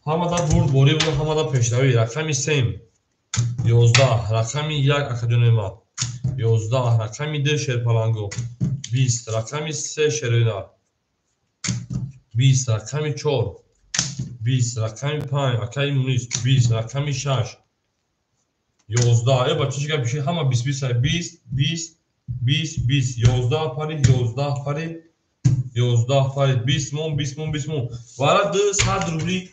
Ҳамада бурд борӣ ва ҳамада пешравӣ. Рақами 3 11, рақами 1 акаҷони ма 11, рақами 2 Шерпаланго 20, рақами 3 Шероинар 20, рақами 4 20, рақами 5 акаи Мунис 20, рақами 6 11. Э бача чӣ гап биши ҳама 20 20 20 20 20 20 11 пари 11 пари 11 пари 20 мон 20 мон 20 мон. Вара 200 рубли,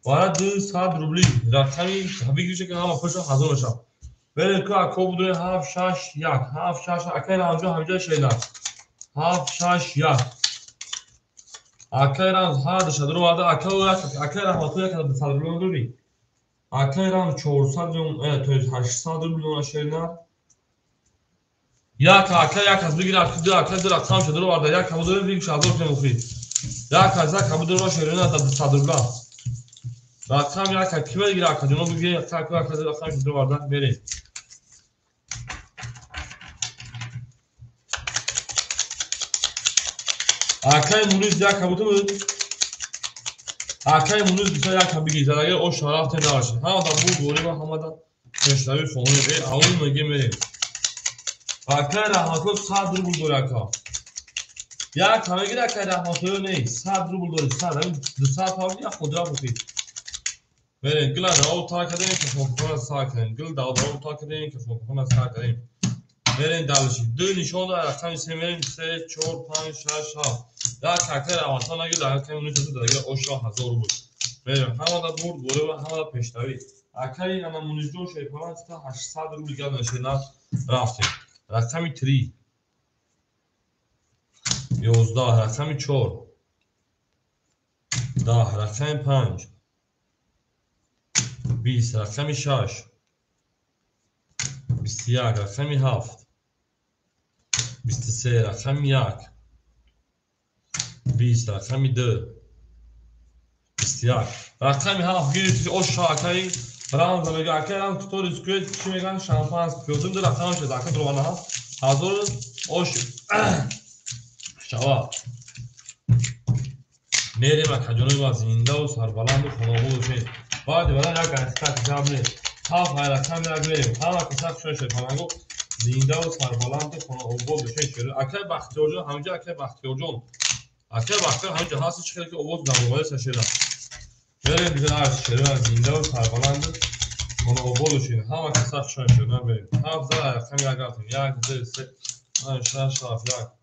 вара 200 рубли рақами бигирше ки ҳама пуша ҳазор мешавад. Берем ку ако будуре 7 6 1 7 6 акаи Рамзҷон ҳамҷа шеда 7 6 1 акаи Рамз ҳар душадро варда акаи Раҳматулло як 200 рубли дори. Акаи Рамз 400 рубли, то есть 800 рубли дора шерина. Як ака як аз бигир ака ду ака ду рақам шадро варда як ҳабу дорем бигир ҳазор кунем охир. Як аз як ҳабу дора шерина да 200 рубла. Рақам як ки бигир ака ҷоно бигир як ака ака ду рақам шадро варда мерем. Акай Мунис як ҳабу ту акай Мунис биса як ҳабу бигир задагар о шараф те нарашид. Ҳамада бур борӣ ва ҳамада пешравӣ хоҳонем. Э аввал мегем мерем. Акай Раҳматулло 100 рубл дори ака. Як ҳама гир акай Раҳматулло не 100 рубл дори 100 ҳамин 200 павли як худра бухи. Мерем гила даво та кардем ки хонхона сар кардем. Гил даво та кардем ки хонхона сар кардем. Мерем дальше. Ду нишон дар рақами 3 мерем 3 4 5 6 7. Як акай Раҳматулло нагир дар акай Мунис дагар оша 1000 рубл. Мерем ҳамада бурд борӣ ва ҳамада пешравӣ. Акай ана Мунисҷон Шерпалан 800 рубл гап нашена рафтем. Рақами 3 11, рақами 4 10, рақами 5 20, рақами 6 21, рақами 7 23, рақами 1 20, рақами 2 21. Рақами 7 гирифти оша акаи Рамза мега акаи Рамз кто рискует чӣ меган шампанский пиёдум ду рақам шуд ака дрована ҳаст ҳазор ош шава. Мерем акаҷонои ма зиндаву сарбаланду хонаобод бошед. Баъди баъдан як ҳақиқат гап нест. Ҳафт рақам як мерем. Ҳама каса хушон Шерпаланго зиндаву сарбаланду хонаобод бошед. Акаи Бахтиёрҷон ҳамҷа акаи Бахтиёрҷон. Акаи Бахтиёр ҳамҷа ҳаст чӣ хеле ки овоз даромада шашера. Мерем бизан шерона зиндаву сарбаланду хонаобод бошед. Ҳама каса хушон шерона мерем. Ҳафт за рақам як рафтем. 1 2 3 5 6 7 1.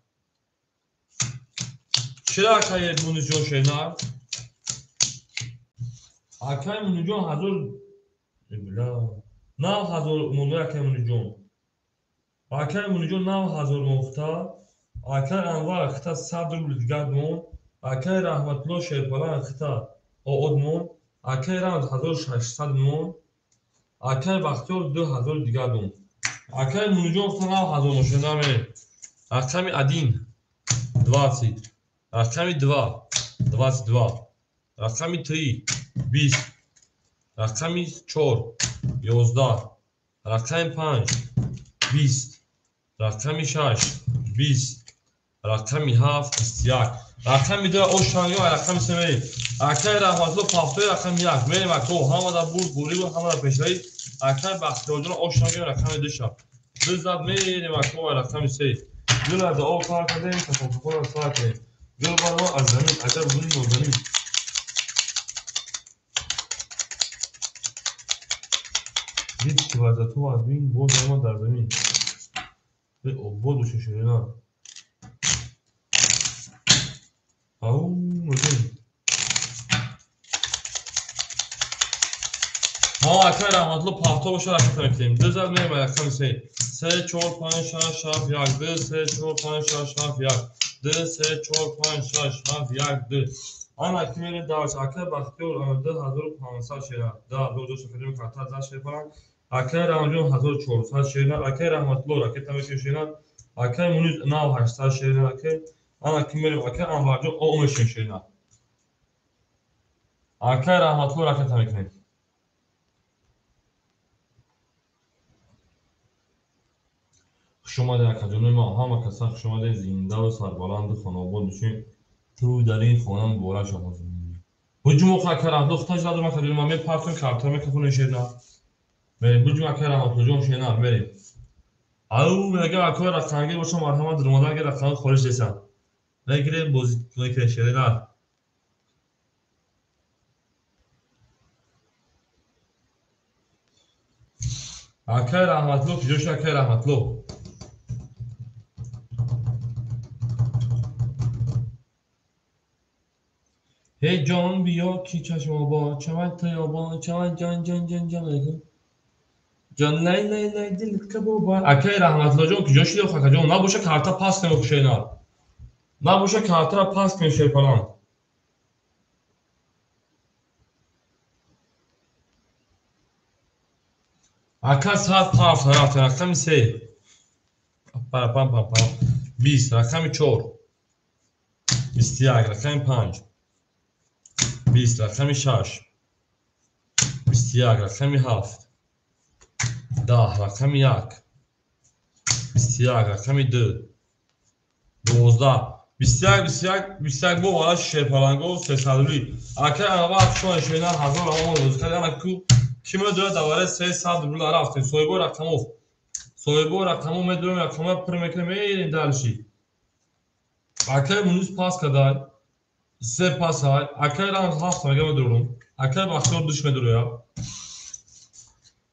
Чира акаи Мунисҷон шернар? Акаи Мунисҷон ҳазор 9000 монда акаи Мунисҷон. Акаи Мунисҷон 9000 мохта. Акаи Анвар хита 100 рубл дигар мон. Акаи Раҳматулло Шерпалан хита оод мон. Акаи Рамз 1600 мон. Акаи Бахтиёр 2000 дигар мон. Акаи Мунисҷон хита 9000 мошина мерем. Рақами 1 20, рақами 2 22, рақами 3 20, рақами 4 11, рақами 5 20, рақами 6 20, Рақами 7 21. Рақами 2 ош шангӣ ва рақами 3 мерем. Акай Раҳматулло пафтои рақами 1 мерем ако ҳама дар бурд бурӣ ва ҳама дар пешравӣ. Акай Бахтиёрҷон ош шангӣ рақами 2 шаб. 2 зад мерем ако ва рақами 3. Гул аз об сар кардем, такон-таконро сар кардем. Гул бар мо аз замин, аҷаб гули нозанин. Дид ки вазъиятҳо аз бин боз омад дар замин. Обод бошед ширина. Ау, мегӯем. Ҳа, акай Раҳматулло пафто боша ракета мекунем. 2 зад мерем ба рақами 3. 3 4 5 6 7 1 2 3 4 5 6 7 1 2 3 4 5 6 7 1 2. Ана ки мерем давш. Акай Бахтиёр 2500 шера. 2000 ҷо шоферим карта за шерпарам. Акай Раҳматҷон 1400 шера. Акай Раҳматулло ракета мекунем шера. Акай Муниз 9800 шера. Акай ана ки мерем акай Анварҷон о мешем шера. Акай Раҳматулло ракета мекунем. Хуш омадед акаҷонои ма, ҳама каса хуш омадед, зиндаву сарбаланду хонаобод бошед. Ту дар ин хона муборак шавад. Ҳуҷум охо акай Раҳматулло худаш надорам акаҷони ма, мепартоем картара мекафонем шерна. Мерем ҳуҷум акай Раҳматуллоҷон шерна, мерем. Ау мегам акои рақамгир бошам, марҳамат даромадан ки рақами хориҷ нестам. Мегирем бозӣ мекунем шерна. Акай Раҳматулло куҷо шуд акай Раҳматулло? Эй ҷон биё ки чашм обод шавад таёбон шавад ҷон ҷон ҷон ҷон мегӯ. Ҷон лай лай лай дилат кабобад. Акай Раҳматуллоҷон куҷо шуди охо акаҷон? Набоша карта пас кунем охо шерна. Набоша картара пас кунем шерпалан. Ака саат пафт рафтем рақами 3. Пара пам пам пам. 20 рақами 4. 21 рақами 5. 20 рақами 6. 21 рақами 7. 10 рақами 1. 21 рақами 2. 12 21 21 21 бо вараш шерпаланго сесадули. Акай Анвар шумо шена 1000 равон рӯз кардам ку ки медонад даваре 300 рубл рафтем. Соҳибо рақамов. Соҳибо рақамо медонем, рақамо пур мекунем, мерем дальше. Акай Мунис пас кадай. 3 пас ай. Акай Рамз 7 мега медорум. Акай Бахтиёр 2 медороя.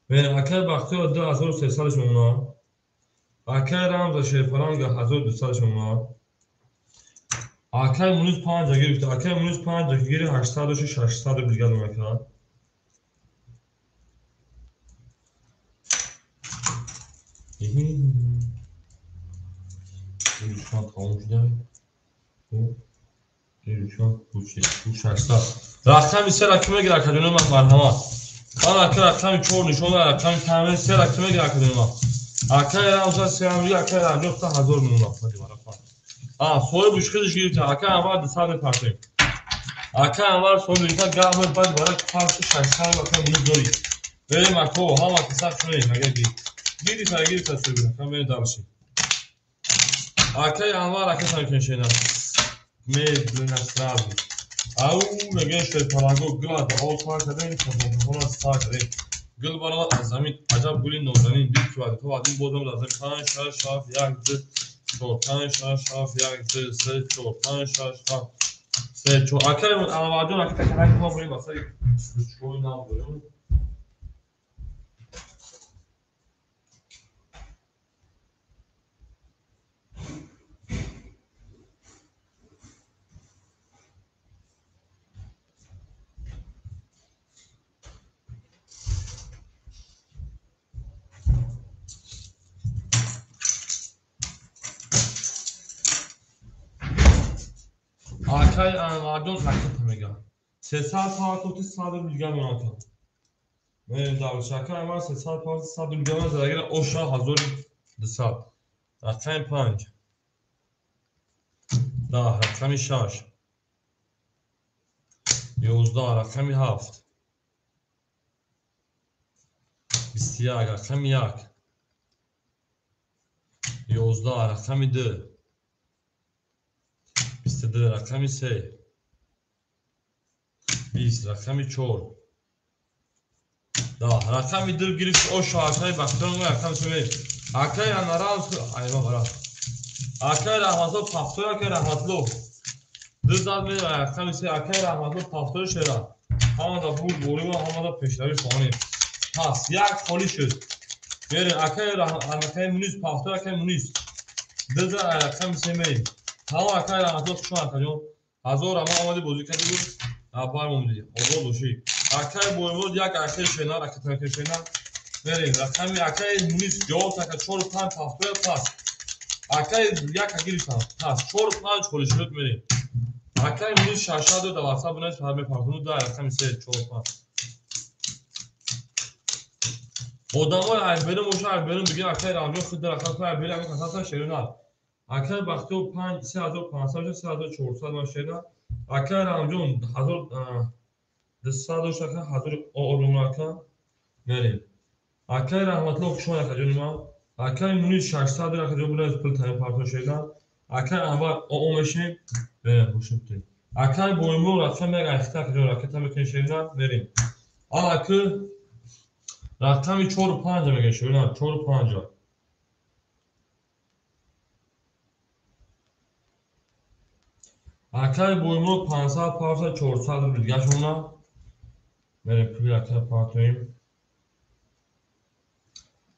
Мерем акай Бахтиёр 2300 мемонад. Акай Рамза шерпаланга 1200 мемонад. Акай Мунис 5 гирифт. Акай Мунис 5 гирифт 800 600 рубл гал мекунад. Рӯшан тамом шуда. Рӯшан пӯшид. 600. Рақами 3 ра ки мегирад акаҷонои ман марҳамат. Ман ака рақами 4 нишон дорам, рақами 5 3 ра ки мегирад акаҷонои ман. Акай Рамза 3 ҳам акай Рамза 1000 мемонад. А, соҳиби худаш гирифта. Акай Анвар 200 мепартем. Акай Анвар соҳиби гирифта, гап мебад барои 600 акай мунис дорӣ. Берем ако, ҳама каса шунед, агар гирифт. Гирифта, гирифта соҳиби, акай мерем дальше. Акай Анвар ака тамикунем шена. Медленно сразу. Ау, мегӯем шерпаланго гул аз об сар кардем, такон-таконро сар кардем. Гул баромад аз замин, аҷаб гули нозанин, дид ки вазифа аз ин боз омад аз замин. 5 6 7 1 2 4 5 6 7 1 2 3 4 5 6 7 3 4. Акай Анварҷон ака таканак мо бурем басари ручкои нав дорем. Акай Анварҷон ракета мегӯяд. 300 партоти 100 рубл мемонад. Мерем дальше. Акай Анвар 300 партоти 100 рубл мемонад, зарагира оша 1200. Рақами 5. 10 рақами 6. 11 рақами 7. 21 рақами 1. 11 рақами 2. ду, рақами се 20, рақами чор 10, рақами ду гирифт. Оша акаи Бахтиёр, рақами се мерем. Акаи Анарам, айва бара. Акаи Раҳматулло пафтор, акаи Раҳматулло ду зад мерем, рақами се. Акаи Раҳматулло пафтори шера. Ҳамада бурд борива, ҳамада пешравӣ хоҳонем. Пас як холӣ шуд. Мерем акаи Мунис пафтор, акаи Мунис ду зад, рақами се мерем. Тамом, акаи Раҳматулло, хуш омад, акаҷон. Ҳазор ама омадӣ, бозӣ кардӣ, буд набар момдӣ, обод бошӣ. Акаи Боимурод як акаи шена, ракета шена. Мерем рақами акаи Мунис ҷавоб така 4 5 пафтор пас. Акаи як гирифтам. Пас 4 5 холӣ шуд, мерем. Акаи Мунис 6 дар WhatsApp бинавис, фақат мепартону да рақами 3 4 5. Одамои айберин боша, айберин бигин, акаи Рамҷон худ рақам айберин, акаи касаса шерина. Акаи Бахтиёр 5 3500 3400 ма шерина. Акаи Рамҷон 1200 дошт, ака 1000 орум ака. Мерем. Акаи Раҳматулло, хуш омад, акаҷони ман. Акаи Мунис 600 акаҷон бинавис, пул таъин партон шерина. Акаи Анвар оо мешем. Мерем, бошем. Акаи Боимур рақам як айхта, акаҷон ракета мекунем шерина, мерем. Аки рақами 4 5 мегӯем шерина, 4 5. Акаи Боимур 500 500 400 рубл дигашона. Мерем, пули акаи партоем.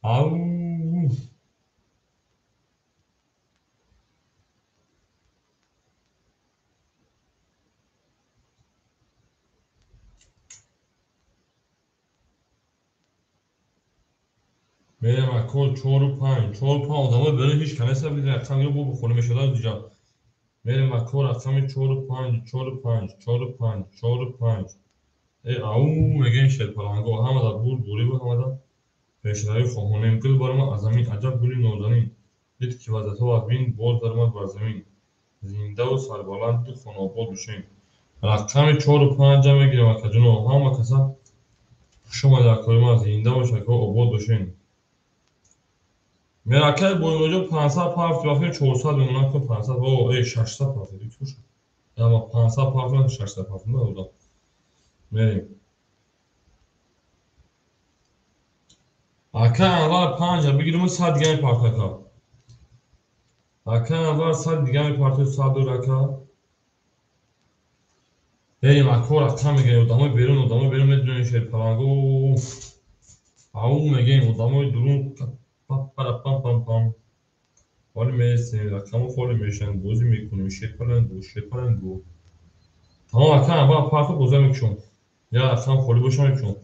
Ау. Мерем ако 4 5, 4 5 одамои берун ҳеҷ канеса бидин, рақам ё бо бухоли мешуда диҷа. Мерем ако рақами 4 5, 4 5, 4 5, 4 5. Э ау мегӯем шерпаланго, ҳамада бурд бурибу, ҳамада пешравӣ хоҳонем. Гул баромад аз замин, аҷаб гули нозанин. Дид ки вазъиятҳо аз бин, боз даромад бар замин. Зиндаву сарбаланду хонаобод бошем. Рақами 4 5 мегирем, акаҷоно, ҳама каса хуш омадед, акои ман, зинда бошед, ако, обод бошед. Меракаи Боимуроҷон 500 парф вақти 400 мемонад кун 500, о э 600 парф дид боша. Яма 500 парф 600 парф надодам. Мерем. Акаи Анвар 5 бигирем, 100 дига мепарт ака. Акаи Анвар 100 дига мепарт, 100 ака. Мерем ако рақам мегирем, одамои берун, одамои берун медонем шерпаланго. Ау мегӯем одамои дурун пам-пам-пам. Ҳоли мересем, рақамҳо холӣ мешаванд, бозӣ мекунем, шерпаланго, шерпаланго. Тамом, ака Анвар парту, бозӣ мекушам. Як рақам холӣ боша мекушам.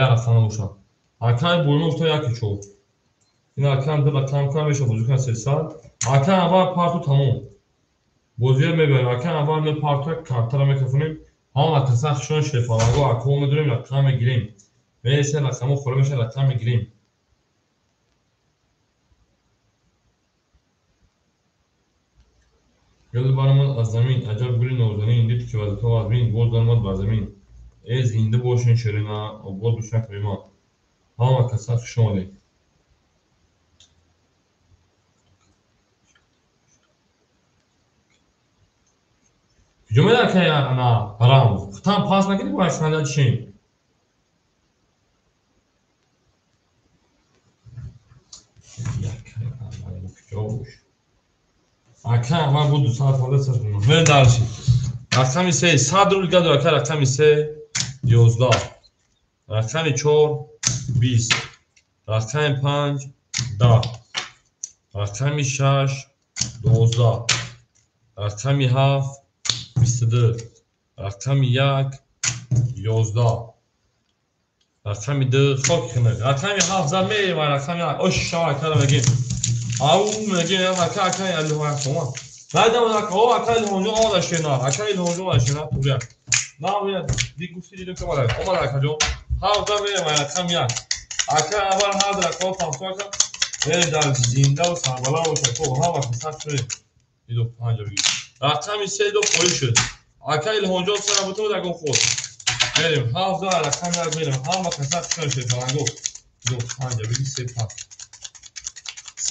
Як рақам набоша. Акаи Боимур гуфта 1 4. Ин акаам ду рақам кам меша, бозӣ кунад 300. Акаи Анвар парту, тамом. Бозиро мебарем. Акаи Анвар мепарту, картаро мекафонем. Ҳама каса хушон шерпаланго, ако медонем, рақам мегирем. Мересем, рақамҳо холӣ мешаванд, рақам мегирем. Гул баромад аз замин, аҷаб гули нозанин, дид ки вазъиятҳо аз бин, боз даромад бар замин. Э зинда бошен шерина, обод бошен, акои ман. Ҳама каса хуш омадед. Куҷо мерӣ, акаи ана Рамз? Хутам пас накардӣ, бояд ханда чишем. Куҷо бош? Ака Анвар буд 200 фода сад. Мерем дальше. Рақами 3 100 рубл гадо, ака, рақами 3 11. Рақами 4 20. Рақами 5 10. Рақами 6 12. Рақами 7 22. Рақами 1 11. Рақами 2 хок хунак. Рақами 7 зад, мерем рақами 1. Ош шава акара мегем. Ау мегем ака, ака Алиҳон сомон. Найдам ака, о ака Илҳонҷон омада шена. Ака Илҳонҷон омада шена туя. На уя ди гуфти дидем ки омада. Омада акаҷон. Ҳафт зад, мерем рақами 1. Ака аввал ҳар рақам пафто ака. Мерем дар зиндаву сарбаланд бошад. Ко ҳама каса шуд. Идо 5 бигир. Рақами 3 ду холӣ шуд. Ака Илҳонҷон сара бутун ягон ход. Мерем 7 зад рақами 1 мерем. Ҳама каса шуд шерпаланго. Идо 5 бигир, 3 пас.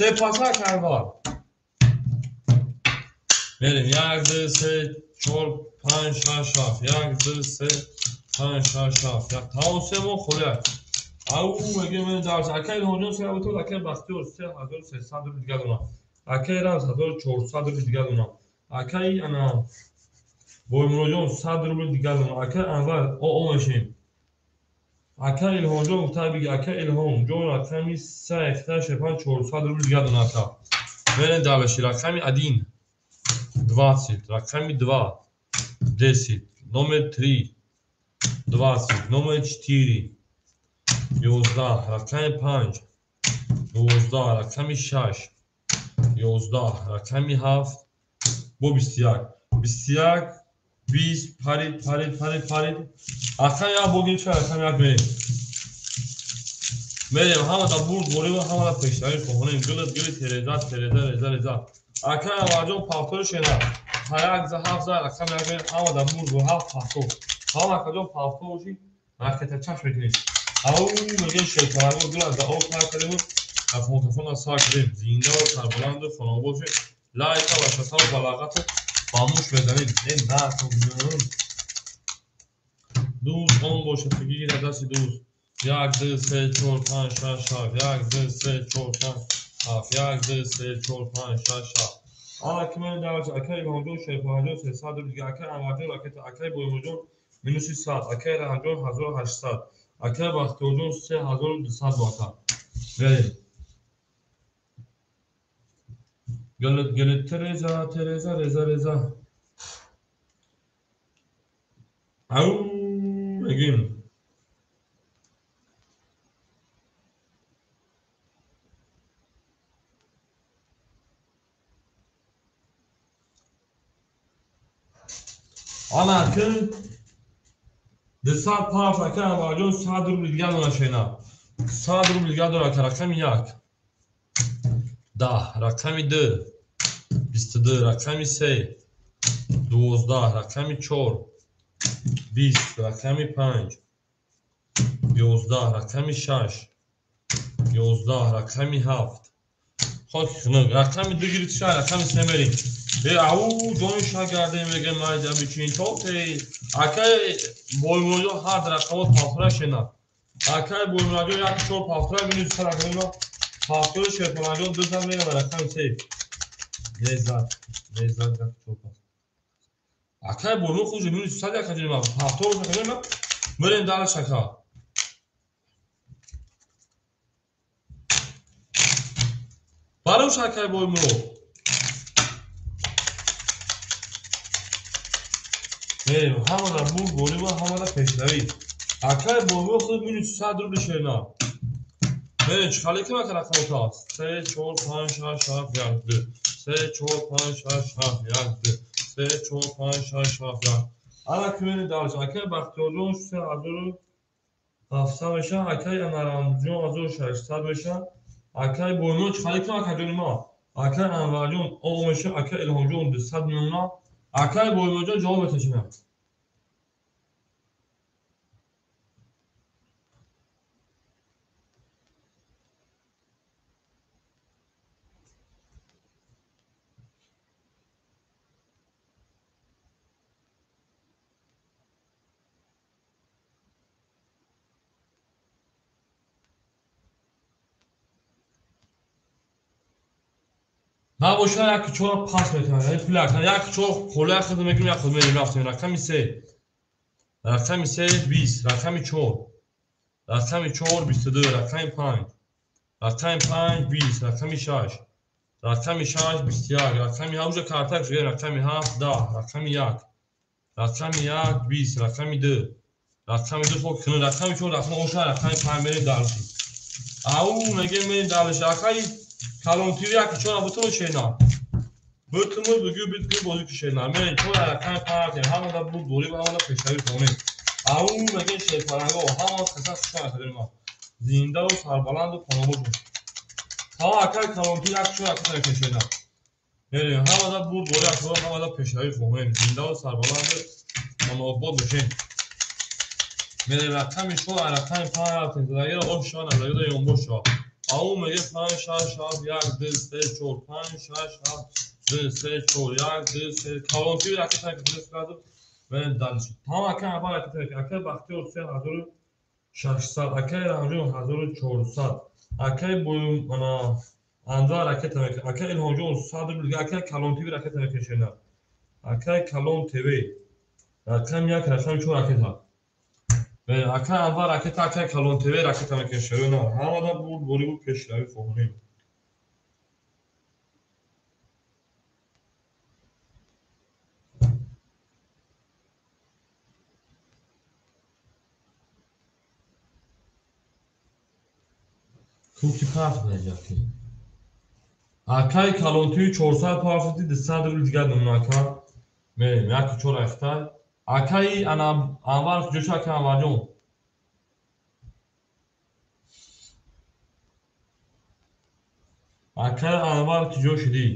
Се паса, ака Анвар. Мерем 1 2 3 4 5 6 7 1 2 3 5 6 7 як тамом се мо холия. Ау мегем мен дарс акай Илҳомҷон се бутун акай Бахтиёр 3300 рубл дига донам. Акай Рамз 1400 рубл дига донам. Акай ана Боймуроҷон 100 рубл дига донам. Акай Анвар о мешем. Акай Илҳомҷон гуфта биги акай Илҳомҷон рақами 3 7 400 рубл дига донам ака. Мерем дальше рақами 1 20, рақами 2 10, номер 3 20, номер 4 11, рақами 5 12, рақами 6 11, рақами 7 бо 21 21 20 парид парид парид парид. Рақами 1 бо гирифта рақами 1 мерем. Мерем ҳамада бурд борива ҳамада пешравӣ хоҳонем. Гилит гилит тереза тереза реза реза. Акай Анварҷон пафтори шена. Як за ҳафт за рақами 1 мерем ҳамада бурд бо ҳафт пафтор. Ҳама акаҷон пафтор бошӣ ракета чашм мекунем. Ау мегем шерпаранго гила за об пар кардем рафонтафона сар кардем. Зинда ва сарбаланду хонобод бошем. Лайка ва шасаву балағату ба муш мезанем. Э на дӯст он бошад ки гирад дасти дӯст. 1 2 3 4 5 6 7 1 2 3 4 5 7 1 2 3 4 5 6 7. Ана ки мен дарс акай Илҳомҷон шерпаранҷон 300 рубл дига акай Анварҷон ракета акай Боймуроҷон минуси 100 акай Раҳмҷон 1800 акай Бахтиёрҷон 3200 бо ака. Мерем. Гилит гилит тереза тереза реза реза. Ау мегим. Ана ки 200 пафт акай Анварҷон 100 рубл дига дона шена. 100 рубл дига дона ака рақами 1 10, рақами 2 22, рақами 3 12, рақами 4 20, рақами 5 11, рақами 6 11, рақами 7. Хоки хунук. Рақами 2 гирифт ша, рақами 3 мерем. Э ау ҷони ша гардем мегем майда бичин то акай Боймуроҷон ҳар рақамот пафтора шена. Акай Боймуроҷон 1 4 пафтора минус 100 рақами пафтори шерпаланҷон 2 зад мерем рақами 3. Незад, незад 1 4 пафт. Акай Боймур хуҷ минус 100 як ҷони ма пафтор рақами мерем дальше ака. Барош акай Боймур. Мерем ҳамада бурд борива ҳамада пешравӣ. Акай Боймур худ минус 100 рубл шена. Мерем чӣ ки мака рақамота аст? 3 4 5 6 7 1 2 3 4 5 6 7 1 2 3 4 5 6 7 1. Ана ки мерем дальше. Акай Бахтиёрҷон 3700 меша, акай Анарамҷон 1600 меша, акай Боймур чӣ ки мака ҷони ма? Акай Анварҷон о меша, акай Илҳомҷон 200 миёна, акай Боймурҷон ҷавоб меташина. Набоша як чора пас метавонад, яъне пул як, як чор қола худ мекунем, як худ мерем рафтем. Рақами 3. Рақами 3 20, рақами 4. Рақами 4 22, рақами 5. Рақами 5 20, рақами 6. Рақами 6 21, рақами 7 картак шуд, рақами 7 10, рақами 1. Рақами 1 20, рақами 2. Рақами 2 хок кунед, рақами 4 рақами 8, рақами 5 мерем дальше. Ау мегем мерем дальше. Акай калонтири як чора бутун шена. Бутуну бугю битгу бозӣ кушена. Мерем чора рақами 5 ҳамада буд борӣ ва ҳамада пешравӣ хонем. Ау мегем шерпаранго ҳама қисса хушон кардем ма. Зинда ва сарбаланду хонобод бош. Та акай калонтири як чора кушена кушена. Мерем ҳамада буд борӣ ва ҳамада пешравӣ хонем. Зинда ва сарбаланду хонобод бошем. Мерем рақами 4 рақами 5 рафтем. Задагиро ош шава, назагиро ёнбош шава. Ау меге 5 6 7 1 2 3 4 5 6 7 2 3 4 1 2 3 калонтиви ракета мекунем сразу. Мерем дальше. Тамом акай Анвар ракета мекунем. Акай Бахтиёр 3600, акай Раҳмҷон 1400, акай Анвар ракета мекунем. Акай Илҳомҷон 100 рубл, акай Калон ТВ ракета мекунем шена. Акай Калон ТВ. Рақами 1, рақами 4 ракета. Акай Анвар ракета, акай Калон ТВ ракета мекунем шена. Ҳамада буд борибу пешравӣ хоҳонем. Куки парт наҷаки. Акай Калонтиви 400 парти 200 рубл дигар намуна ака. Мерем, 1 4 ахта. Акай ана Анвар куҷо ака Анварҷон? Акай Анвар куҷо шудӣ?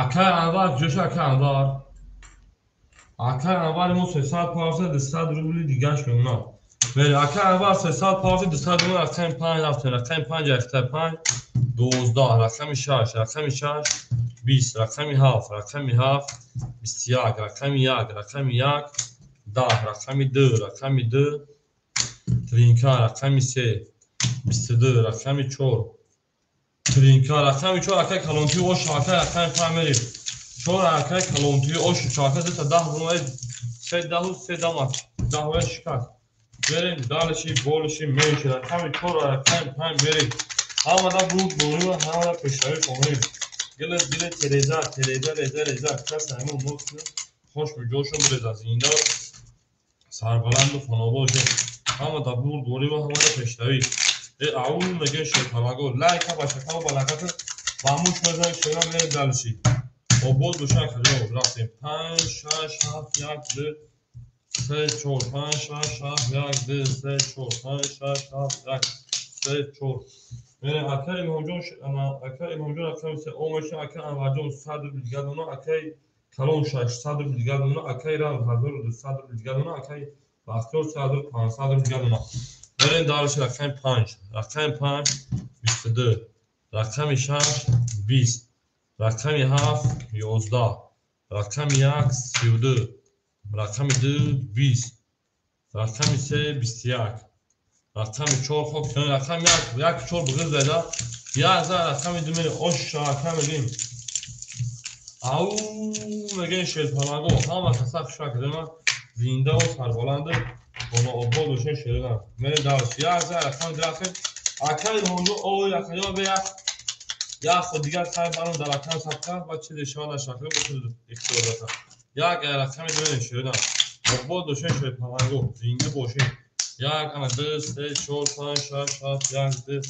Акай Анвар куҷо шуд акай Анвар? Акай Анвар мо 300 парса 200 рубли дигаш мемонад. Мерем, акай Анвар 300 парса 200 рубли рақами 5 рафтем, рақами 5 ахта 5 12, рақами 6, рақами 6 20, рақами 7, рақами 7 21, рақами 1, рақами 1 10, рақами 2, рақами 2 тринка, рақами 3 22, рақами 4 тринка, рақами 4 акай Калонтиви ош акай рақами 5 мерем. 4 акай Калонтиви ош 4 2 та 10 бумай 3 10 3 10 10 шикаст. Мерем дальше больше меньше рақами 4 рақами 5 мерем. Ҳамада буд борива, ҳамада пешравӣ хоҳем. Гила гила тереза, тереза реза реза кас ҳамон мокна хош ҷошон буреза зинда сарбаланду хонобод шуд. Ҳамада буд борива, ҳамада пешравӣ. Ау меге шерпалаго лайка ба шакао балаката ба муш мезанем шера мерем дальше. Обод боша каҷо рафтем. 5 6 7 1 2 3 4 5 6 7 1 2 3 4 5 6 7 1 3 4. Мерем акай Илҳомҷон, акай Илҳомҷон рақами 3 о меша, акай Анварҷон 100 рубл дигар дона, акай Калон 600 рубл дигар дона, акай Рам 1200 рубл дигар дона, акай Бахтиёр 3500 рубл дигар дона. Мерем дальше рақами 5, рақами 5 22, рақами 6 20, рақами 7 11, рақами 1 32, рақами 2 20, рақами 3 21, рақами 4 хок, рақами 1 1 4 буғиз зада, 1 за рақами 2 мерем, ош рақам мегем. Ау мегем шерпалаго, ҳама каса хушак кардема, зинда ва сарбаланд Она обод бошен шерина. Мерем дальше. 1 за рақами 2 рафтем. Акай Илҳомҷон ой акаё бе як як ход дигар сай баром дар рақами сабқа ва чизе шава нашакра бошад ихтиёр дорад. Як рақами 2 мерем шерина. Обод бошен шерпалаго, зинда бошен. 1 ана 2 3 4 5 6 7 1 2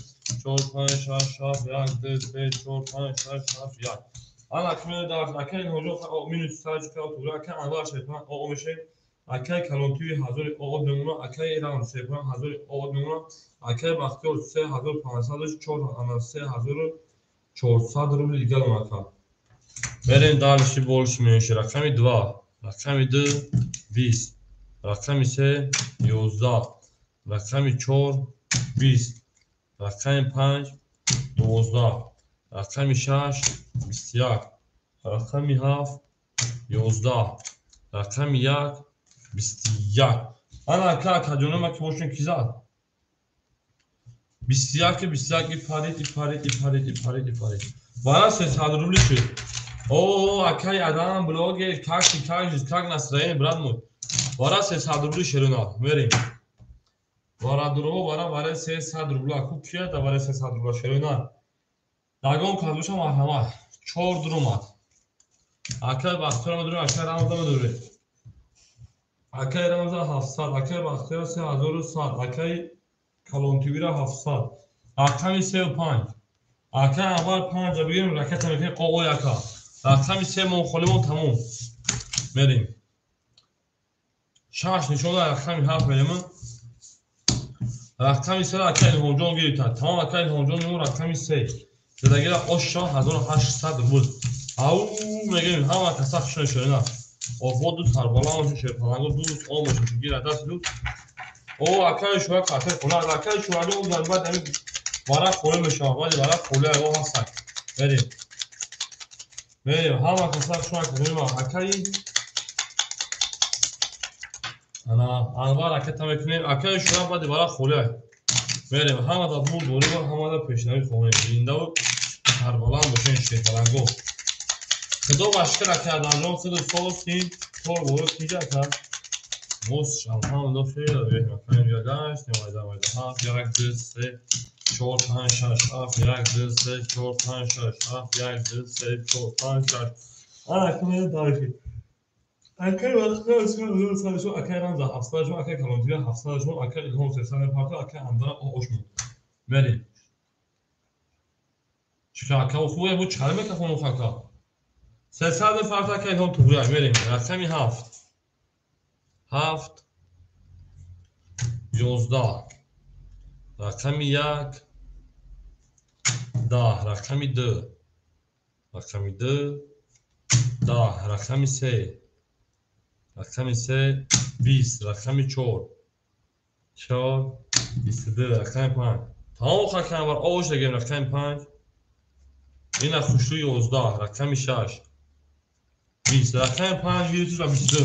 4 5 6 7 1 2 3 4 5 6 7 1. Ана кимеда дальше. Акай Илҳомҷон минус 100 кило акай Анвар шерпан о мешем. Акай Калонтиви 1000 об мемона, акай Рам 3500 об мемона, акай Бахтиёр 3500 4 ана 3400 рубл дигар ака. Мерем дальше больше меньше. Рақами 2, рақами 2 20, рақами 3 11, рақами 4 20, рақами 5 12, рақами 6 21, рақами 7 11, рақами 1 21. Ана ака акаҷонама ки бошем ки зад? 21 21 парид парид парид парид парид. Вара 300 рубли шуд. О, акай Адам блогер, как ты, как жизнь, как настроение, брат мой? Вара 300 рубли шерина. Мерем. Вара дуро, вара вара 300 рубла. Ку кия да вара 300 рубла шерина. Дагон казбуша марҳамат. 4 дурумад. Акай Бахтиёр медурем, акай Рамза медурем. Акай Рамза 700, акай Бахтиёр 3100, акай Калонтивира 700. Рақами 3 5. Акай Анвар 5 бигирем, ракета мекунем қоғои ака. Рақами 3 мон холимон тамом. Мерем. 6 нишон рақами 7 мерем. Рақами 3 ака Илҳомҷон гирифта. Тамом ака Илҳомҷон мо рақами 3. Задагира ош 1800 рубл. Ау мегӯем ҳама каса хушон шона. Ободу сарбаланд бошед, шерпаланго дӯст ом бошед. Гира даст дӯст. О акаи шура кафе хона, акаи шура ҷон баъд ҳамин варақ холӣ мешавад, вале варақ холӣ ай ҳастак. Мерем. Мерем ҳама каса хушон кардем акаи ана Анвар ракета мекунем. Акаи шура баъди варақ холӣ ай. Мерем ҳама да буд борӣ ҳама да пешнавӣ хонем. Зиндаву сарбаланд бошед шерпаланго. Худо ба шукр ака Адамҷон худу сосин тор боро киҷа ака. Мос алҳамдулиллоҳ хеле беҳ ака инҷа гаштем майда майда. 7 1 2 3 4 5 6 7 1 2 3 4 5 6 7 1 2 3 4 5 6. Ана ака дарки. Ака вақт ака Рамза 700 шумо, ака Калонтига 700 шумо, ака Илҳом 300 парта, ака Андара ошмон. Мерем. Чӣ ака хубе буд чӣ мекафон ака? 300 фарта ака Илҳом туғрия мерем. Рақами 7. 7 11 рақами 1 10 рақами 2 рақами 2 10 рақами 3 рақами 3 20 рақами 4 4 22 рақами 5. Тамом рақам бар ош дагем рақами 5. Ина хушрӯ 11 рақами 6 20 рақами 5 22.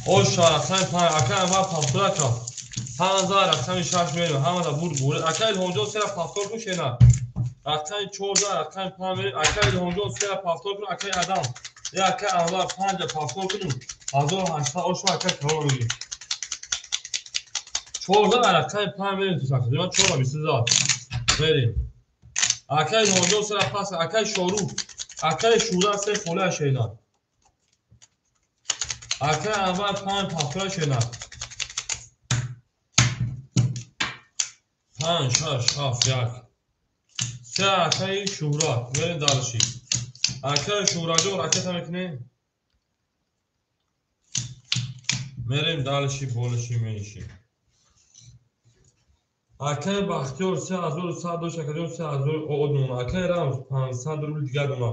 Ош рақами 5 ака Анвар пафтор ака. 5 рақами 6 мерем. Ҳама да бур бур. Ака Илҳомҷон 3 пафтор кун шена. Рақами 14 рақами 5 мерем. Ака Илҳомҷон 3 пафтор кун. Ака Адам. Я ака Анвар 5 пафтор кун. 1800 ош ака калон мегирем. 14 рақами 5 мерем ту сакс. Ман 4 22 мерем. Ака Илҳомҷон 3 пас. Ака Шорух. Ака Шура 3 хола шена. Ака Анвар 5 пафтор шена. 5 6 7 1 3 акаи Шура мерем дарши. Акаи Шураҷон ракета мекунем. Мерем дарши болиши мениши. Акаи Бахтиёр 3100 дошт, акаҷон 3000 од мона. Акаи Рамз 500 рубл дигар дона.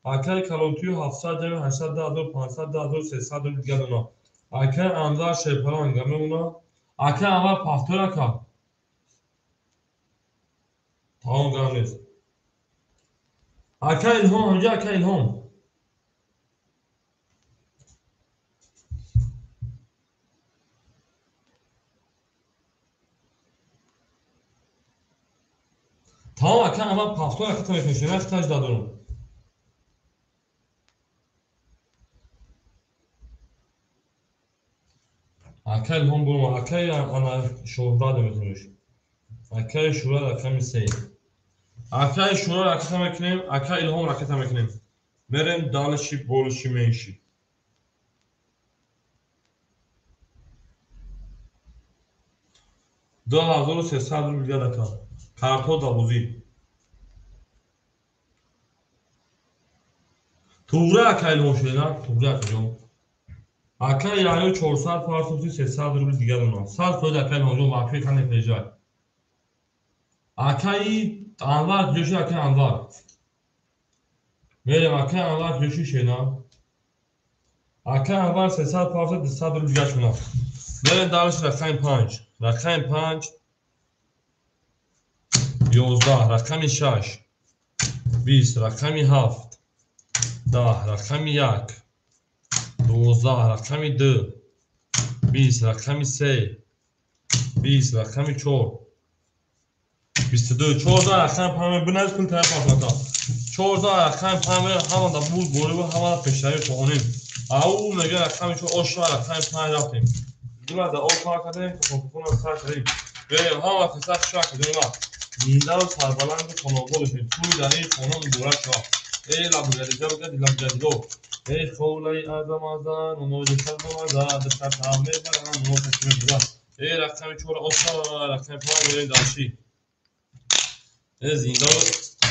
Акаи Калонтию 700 ҷамъи 800 2500 2300 рубл дигар дона. Акаи Анвар шерпаланга мемона. Акаи Анвар пафтор ака. Тамом гап нест. Ака Илҳом ҳамҷа ака Илҳом. Тамом ака Анвар пафтор ака та мекунем. Шена хитаж дадорум. Ака Илҳом бурма. Акаи ана Шоҳрада мекунеш. Акаи Шура рақами 3. Акаи Шура ракета мекунем, ака Илҳом ракета мекунем. Мерем далши болиши менши. 2300 рубл дигар ака. Картҳо давозӣ. Туғра ака Илҳом шена, туғра акаҷон. Ака Яҳё 400 партофти 300 рубл дигар дона. 100 фоиз ака Илҳомҷон вақфи қане пежай. Акаи Анвар ҷӯши акаи Анвар. Мерем акаи Анвар ҷӯши шена. Акаи Анвар 300 партофт 200 рубл дигар шуна. Мерем дарш рақами 5. Рақами 5 11 рақами 6 20 рақами 7 10 рақами 1 12 рақами 2 20 рақами 3 20 рақами 4 22 14 рақами 5 биназ пул тараф афлата. 14 рақами 5 ҳама да буд борибу ҳама да пешравӣ хоҳонем. Ау мега рақами 4 оша рақами 5 рафтем. Гула да об кор кардем, куфон сар кардем. Берем ҳама каса шуа кардем ва зиндаву сарбаланду хонобод бошем. Тӯй дар ин хона муборак шавад. Эй лабгадида бугади лабгадидо. Эй ховлаи азамазан, онои сарбамаза, дашата мебаран, оно кашмебурад. Эй рақами 4 оша рақами 5 мерем дарши. Эй зиндаву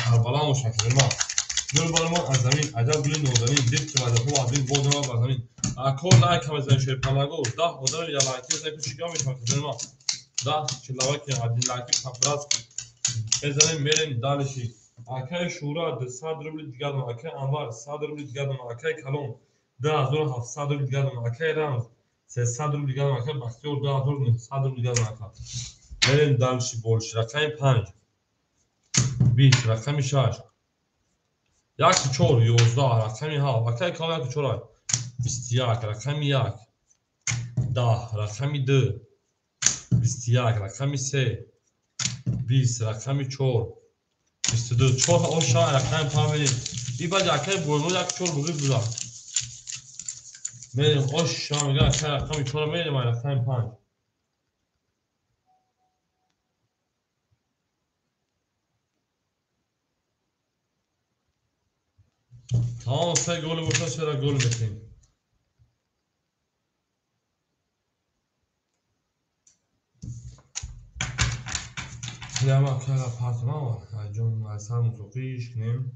сарбаланд бошем кардем ва Нур баромад аз замин, аҷаб гули нозанин, дид ки ваъдаҳо аз ин боз омад бар замин. Ако лайк ҳам бизанед шерпалаго, 10 одами я лайки бизанед, ку чига мешавад кардем ва. Даҳ человеки один лайки по-братски мезанем, мерем дальше. Акаи Шура 200 рубли дигар дона, акаи Анвар 100 рубли дигар дона, акаи Калон 2700 рубли дигар дона, акаи Рамз 300 рубли дигар дона, акаи Бахтиёр 2900 рубли дигар дона. Ака, мерем дальше больше. Рақами 5 20, рақами 6 1 4 11, рақами 7, акаи Калон 1 4 21, рақами 1 10, рақами 2 21, рақами 3 20, рақами 4 22, 4 оша, рақами 5 мерем. И баъд акаи Боймурод 1 4 буғи буда. Мерем оша, мега акаи рақами 4 мерем, рақами 5. Тамом, се голи боша, сера гол метем. Прямо акара партма, ҷон асар мусоқиш кунем.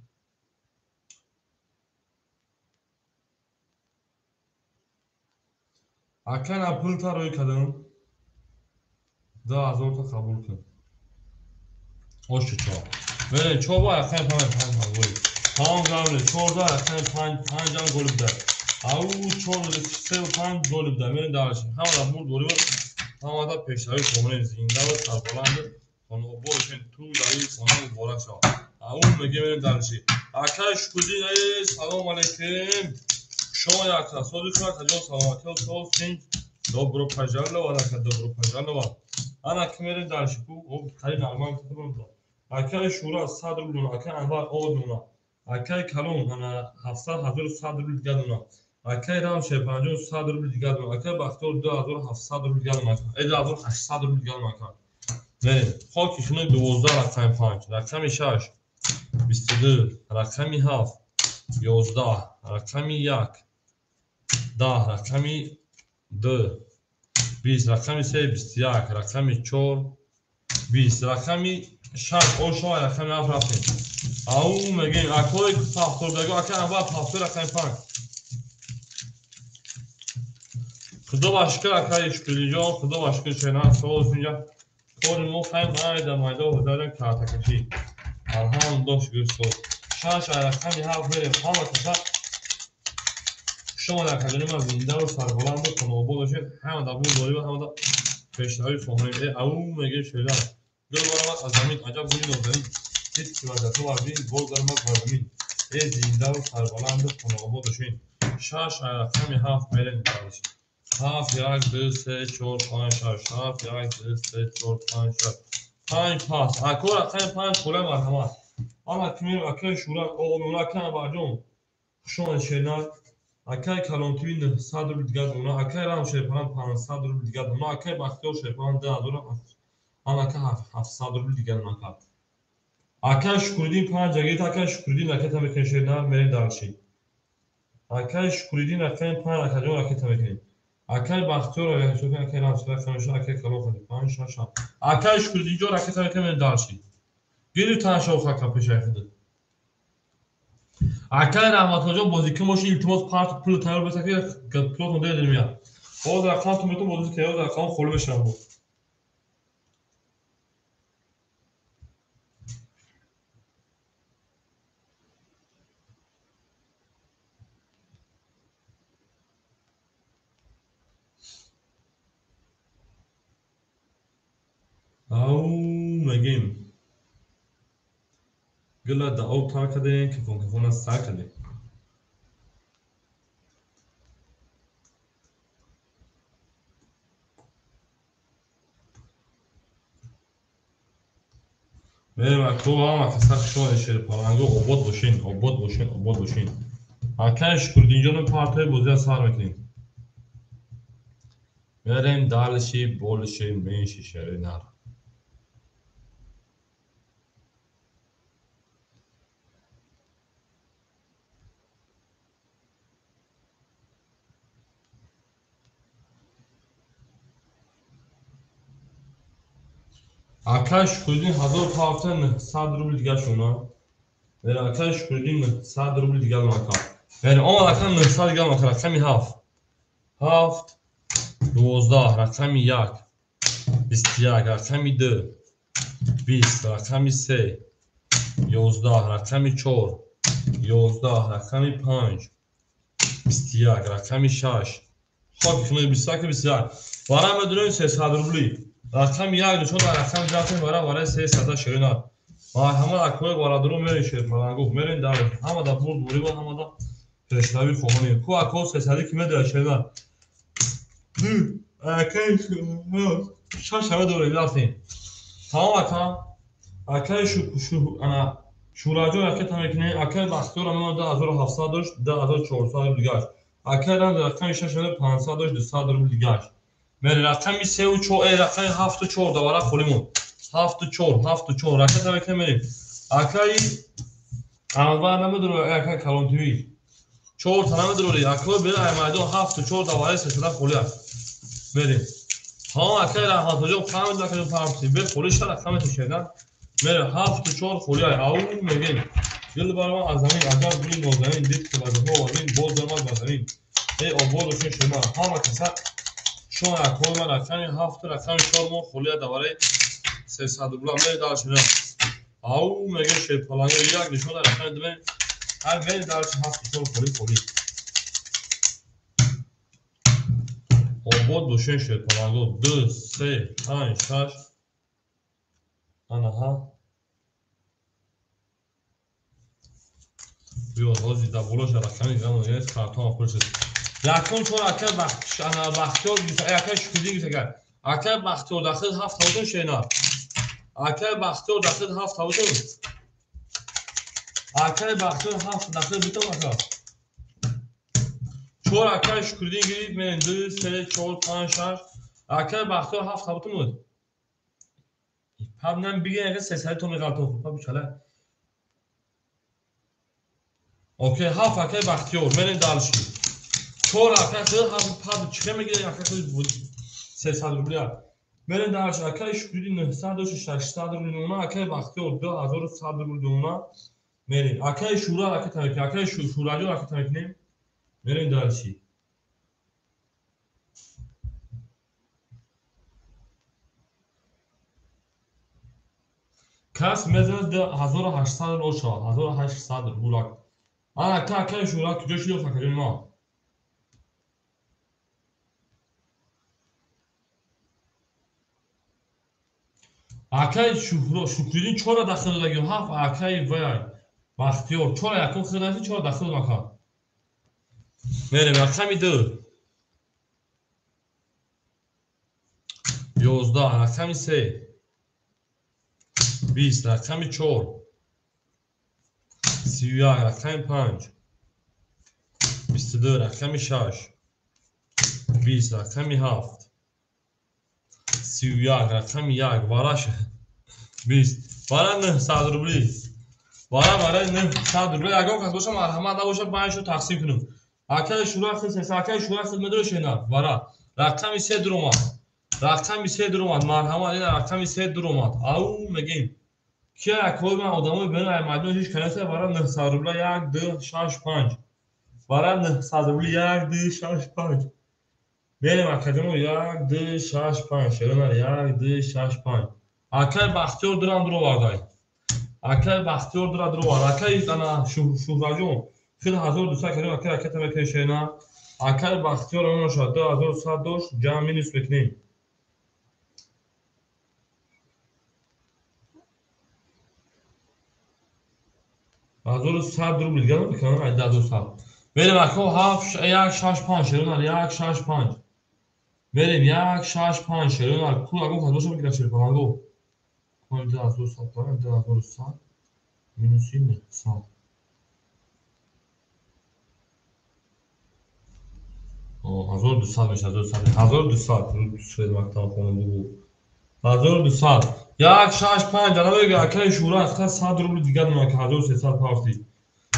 Акана пулта рӯй кардам. 2000 та қабул кун. Ошу чор. Мерем чор ба рақами 5 5 гол. Тамом гавле 14 рақами 5 5 ам гол буда. Ау 4 3 5 гол буда. Мерем дальше. Ҳамада бурд бориб, ҳамада пешравӣ комилен зинда ва сарбаланд хонободшен ту дари хона муборак шавад. Ау меге мерем дальше. Акаи Шукурдин, эй салом алейкум. Шумо яка сози шумо ака ҷон, саломатӣ соз синҷ. Добро пожаловать, ака, добро пожаловать. Ана ки мерем дальше ку, об қариб нормал кардам. Акаи Шура 100 рубл дона, акаи Анвар о дона, акаи Калон ана 700 1100 рубл дигар дона, акаи Рам Шерпанҷон 100 рубл дигар дона, акаи Бахтиёр 2700 рубл дигар дона, 2800 рубл дигар дона ака. Мерем. Хоки хунук 12 рақами 5, рақами 6 22, рақами 7 11, рақами 1 10, рақами 2 20, рақами 3 21, рақами 4 20, рақами 6 ошо, рақами 7 рафтем. Ау мегем акои пахтордаго, ака Анвар пахтор рақами 5. Худо ба шукр, акаи Шукрилиҷон, худо ба шукр, чена соз инҷа кори мо хайм майда майда ҳозиран картакашӣ. Алҳамдулиллоҳ, шукр соз. 6 рақами 7 мерем. Ҳама каса шумо дар каҷони ман зинда ва сарбаланд ва хонобод бошед. Ҳама дар бурд дорӣ ва ҳама дар пешравӣ хоҳем. Э ау мегем шедан. Гул баромад аз замин, аҷаб гули нозанин. Дид ки вазъиятҳо варзин, боз даромад бар замин. Э зинда ва сарбаланд ва хонобод бошед. 6 рақами 7 мерем дальше. 7 1 2 3 4 5 6 7 1 2 3 4 5 6 5 пас. Ако рақами 5 холе марҳамат. Ана ки мерем акаи Шура, о акаи Анварҷон. Хуш омадед шернар. Акаи Калонтиви 900 рубл дигар дона, акаи Рам Шерпаран 500 рубл дигар дона, акаи Бахтиёр Шерпаран 2000, ана ака 700 рубл дигар дона ака. Акаи Шукуриддин 5 агит, акаи Шукуриддин ракета мекунем шернар, мерем дальше. Акаи Шукуриддин рақами 5 акаҷон ракета мекунем. Акаи Бахтиёр акаи Рам Шерпаран, акаи Калон 5 6 7. Акаи Шукуриддин ҷон ракета мекунем, мерем дальше. Гириф таншо хака пешаи худат. Акаи Раҳматуллоҷон бозикун боши, илтимос парт пул тайёр беса ки пулотон дер меяд. Боз рақам ту метон бозӣ кунед, рақам холӣ мешавам боз. Ау мегем. Гула да об тар кардем, кафон кафона сар кардем. Мерем ако ҳама каса хушомадед шерпаланго, обод бошен, обод бошен, обод бошен. Акаи Шукуриддинҷон партои бозиро сар мекунем. Мерем дальше, больше, меньше шери нар. Акаи Шукуриддин 1700 рубл дигар шуна. Мерем акаи Шукуриддин 900 рубл дигар ака. Мерем омад ака 900 дигар ака, рақами 7. 7 12, рақами 1 21, рақами 2, 20, рақами 3, 11, рақами 4, 11, рақами 5, 21, рақами 6. Хоки хунук 21, 21. Вара медонем 300 рубли. Рақами 1 нишон дар рақами 2 вара вара 300 ширина. Марҳамат акои бародаро мерин шерпалангоҳ, мерин дар ҳама да бурд бурӣ ва ҳама да пешравӣ хоҳонем. Ку ако 300 ки медояд ширина. Акаи шаш ҳама дорем рафтем. Тамом ака. Акаи ана Шураҷон ракета мекунем. Акаи Бахтиёр ама 2700 дошт, 2400 рубл дигаш. Акаи Ранд рақами 6500 дошт, 200 рубл дигаш. Мерин рақами 3 ва 4, рақами 7 ва 4 давара холимон. 7 ва 4, 7 ва 4 ракета мекунем мерим. Акаи Анвар намедонам, акаи Калон ТВ. 4 та намедонам, акаи бера ай майдон 7 ва 4 давара 300 холи аст. Мерим. Тамом акаи Раҳматуллоҳ фаҳмид акаи фаҳмид. Бе холӣ шуда рақами тушедан. Мерим 7 ва 4 холи ай. Ау мегем. Дил барам аз замин аҷаб гули нозанин дид кулагҳо ва ин боз омад ба замин. Эй обод бошед шумо ҳама каса шумо акои ман рақами 7 рақами 4 мо холия давараи 300 рубла мерим дар шумо. Ау меге шерпаланги як нишон дар рақами 2 ҳар мерим дар 7 4 холи холи. Обод бошед шерпаланго 2 3 5 6 анаҳа. Биё ҳозир дар болоша рақами грамон гирифт картон пурсид. Якум чор акай Бахтиёр акай Шукриддин гирифт акай. Акай Бахтиёр дахил 7 тавутун шена. Акай Бахтиёр дахил 7 тавутун. Акай Бахтиёр 7 дахил битон ака. Чор акай Шукриддин гирифт мен 2 3 4 5 6. Акай Бахтиёр 7 тавутун буд. Пабнам бигин акай 300 то меғалтон. Паб чала. Окей, 7 акай Бахтиёр, мерем дальше. 4 акай худ 7 паб чиқа мегирад акай худ 300 рубли. Мерем дальше. Акай Шукриддин 900 дошт 600 рубли нуна, акай Бахтиёр 2100 рубли нуна. Мерем. Акай Шура акай тамекунем, акай Шураҷон акай тамекунем. Мерем дальше. Кас мезанад 1800 рубл шавад, 1800 рубл. Ана акай Шура куҷо шуд акаҷони ма? Акай Шукриддин 4 дахил додаги 7 акай вай Бахтиёр 4 якум хилдаси 4 дахил мака. Мерем рақами 2 11 рақами 3 20 рақами 4 31 рақами 5 22 рақами 6 20 рақами 7 31 рақами 1 вараш 20 вара 900 рубли вара вара 900 рубли. Ягон кас боша марҳамат набоша 5 тақсим кунем. Акаи Шура хил сес акаи Шура хил медоре шена вара рақами 3 дуромад, рақами 3 дуромад марҳамат, ина рақами 3 дуромад. Ау мегем ки акои ман одамои бена ай майдон ҳеҷ канеса вара 900 рубла 1 2 6 5 вара 900 рубли 1 2 6 5. Мерем акаҷоно 1 2 6 5 шерона 1 2 6 5. Акаи Бахтиёр дурам дуровардай. Акаи Бахтиёр дура дуровард. Акаи ана Шуҳраҷон хил 1200 кардем, акаи ракета мекунем шена. Акаи Бахтиёр оноша 2100 дошт, ҷамъ минус мекунем. 1100 рубл дигар мекунам, ай 2100. Мерем ако 7 1 6 5 шерона 1 6 5. Мерем 1 6 5 шерона ку агон кас боша мегирад шерпаланго. Ку 2100 дорам, 2100 минус 900. О, 1200 мешавад, 1200. 1200 свет мактаб хонум бугу. 1200. 1 6 5 ана мега акаи Шура аз 100 рубл дигар мемонад ки 1300 пафти.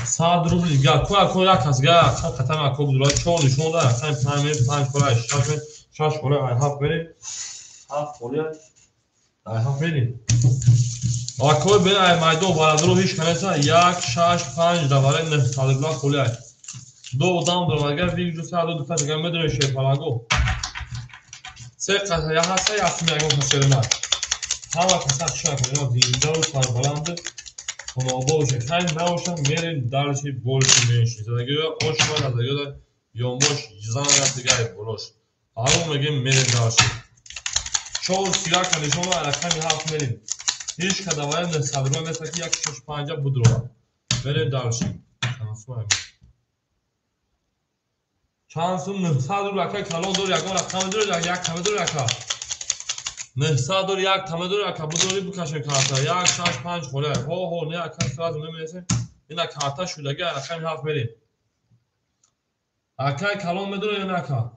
100 рубл дигар. Ку ако як кас га хатам ако будура 4 нишон дад, рақами 5 мерем, 5 хола 6 мерем, 6 хола ай 7 мерем. 7 хола ай 7 мерем. Акои бен ай майдон бародаро ҳеҷ канеса 1 6 5 давараи 900 рубла холи ай. Ду одам дорам, агар вигҷу 100 200 агар медонем шерпаланго. Се қата я ҳаста яфтим ягон кас шерина. Ҳама каса хушак кунем, зиндаву сарбаланд хонобод бошед. Хайр набошад, мерем дальше больше меньше. Задагиё ошма, задагиё ёмош, зан дигари болош. Ҳаром мегем, мерем дальше. 4:31 нишона рақами 7 мерем. Ҳеҷ кадавая несадрума неста ки 1,65 будрова. Мерем дальше. Чанд сум 900 рубл ака калон дор, ягон рақам дор, як тама дор ака. 900 дор, як тама дор ака, будори бикашем карта. 1 6 5 холе. Ҳо ҳо, не ака сразу намерасем. Ина карта шудаги рақами 7 мерем. Акай калон медора ё не ака?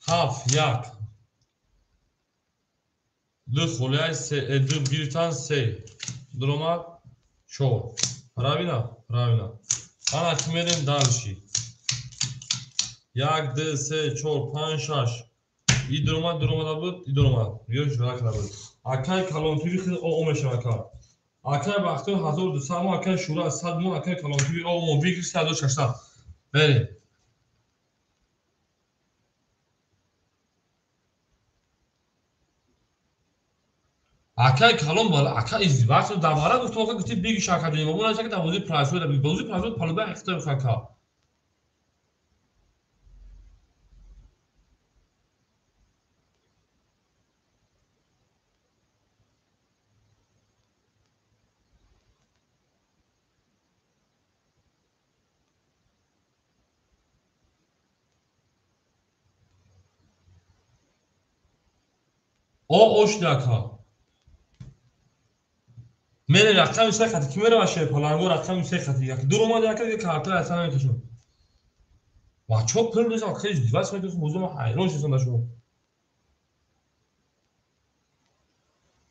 7 1 2 холе, 3 2 гирифтан 3. Дуромад 4. Правильно? Правильно. Ана ки мерем дальше. 1 2 3 4 5 6. И дуромад, дуромада буд, и дуромад. Ёш ракада буд. Акай калонтиви хел о мешава ака. Акай Бахтиёр 1200 мо, акай Шура 100 мо, акай калонтиви о мо бигир 1600. Мерем. Акай калон бала, ака издивоҷ давара гуфтам, ака гуфти биги шака дим. Мо нача ки давози прайсо да биги. Бози прайсо палуба ихтиёр хака. О ошди ака. Мерем рақами се хати ки мерава шерпаланго рақами се хати як дур омад яка дига карта аслан намекашам. Бачаҳо пул дошам, хеле издивоҷ мекунам, бозум ҳайрон шудам да шумо.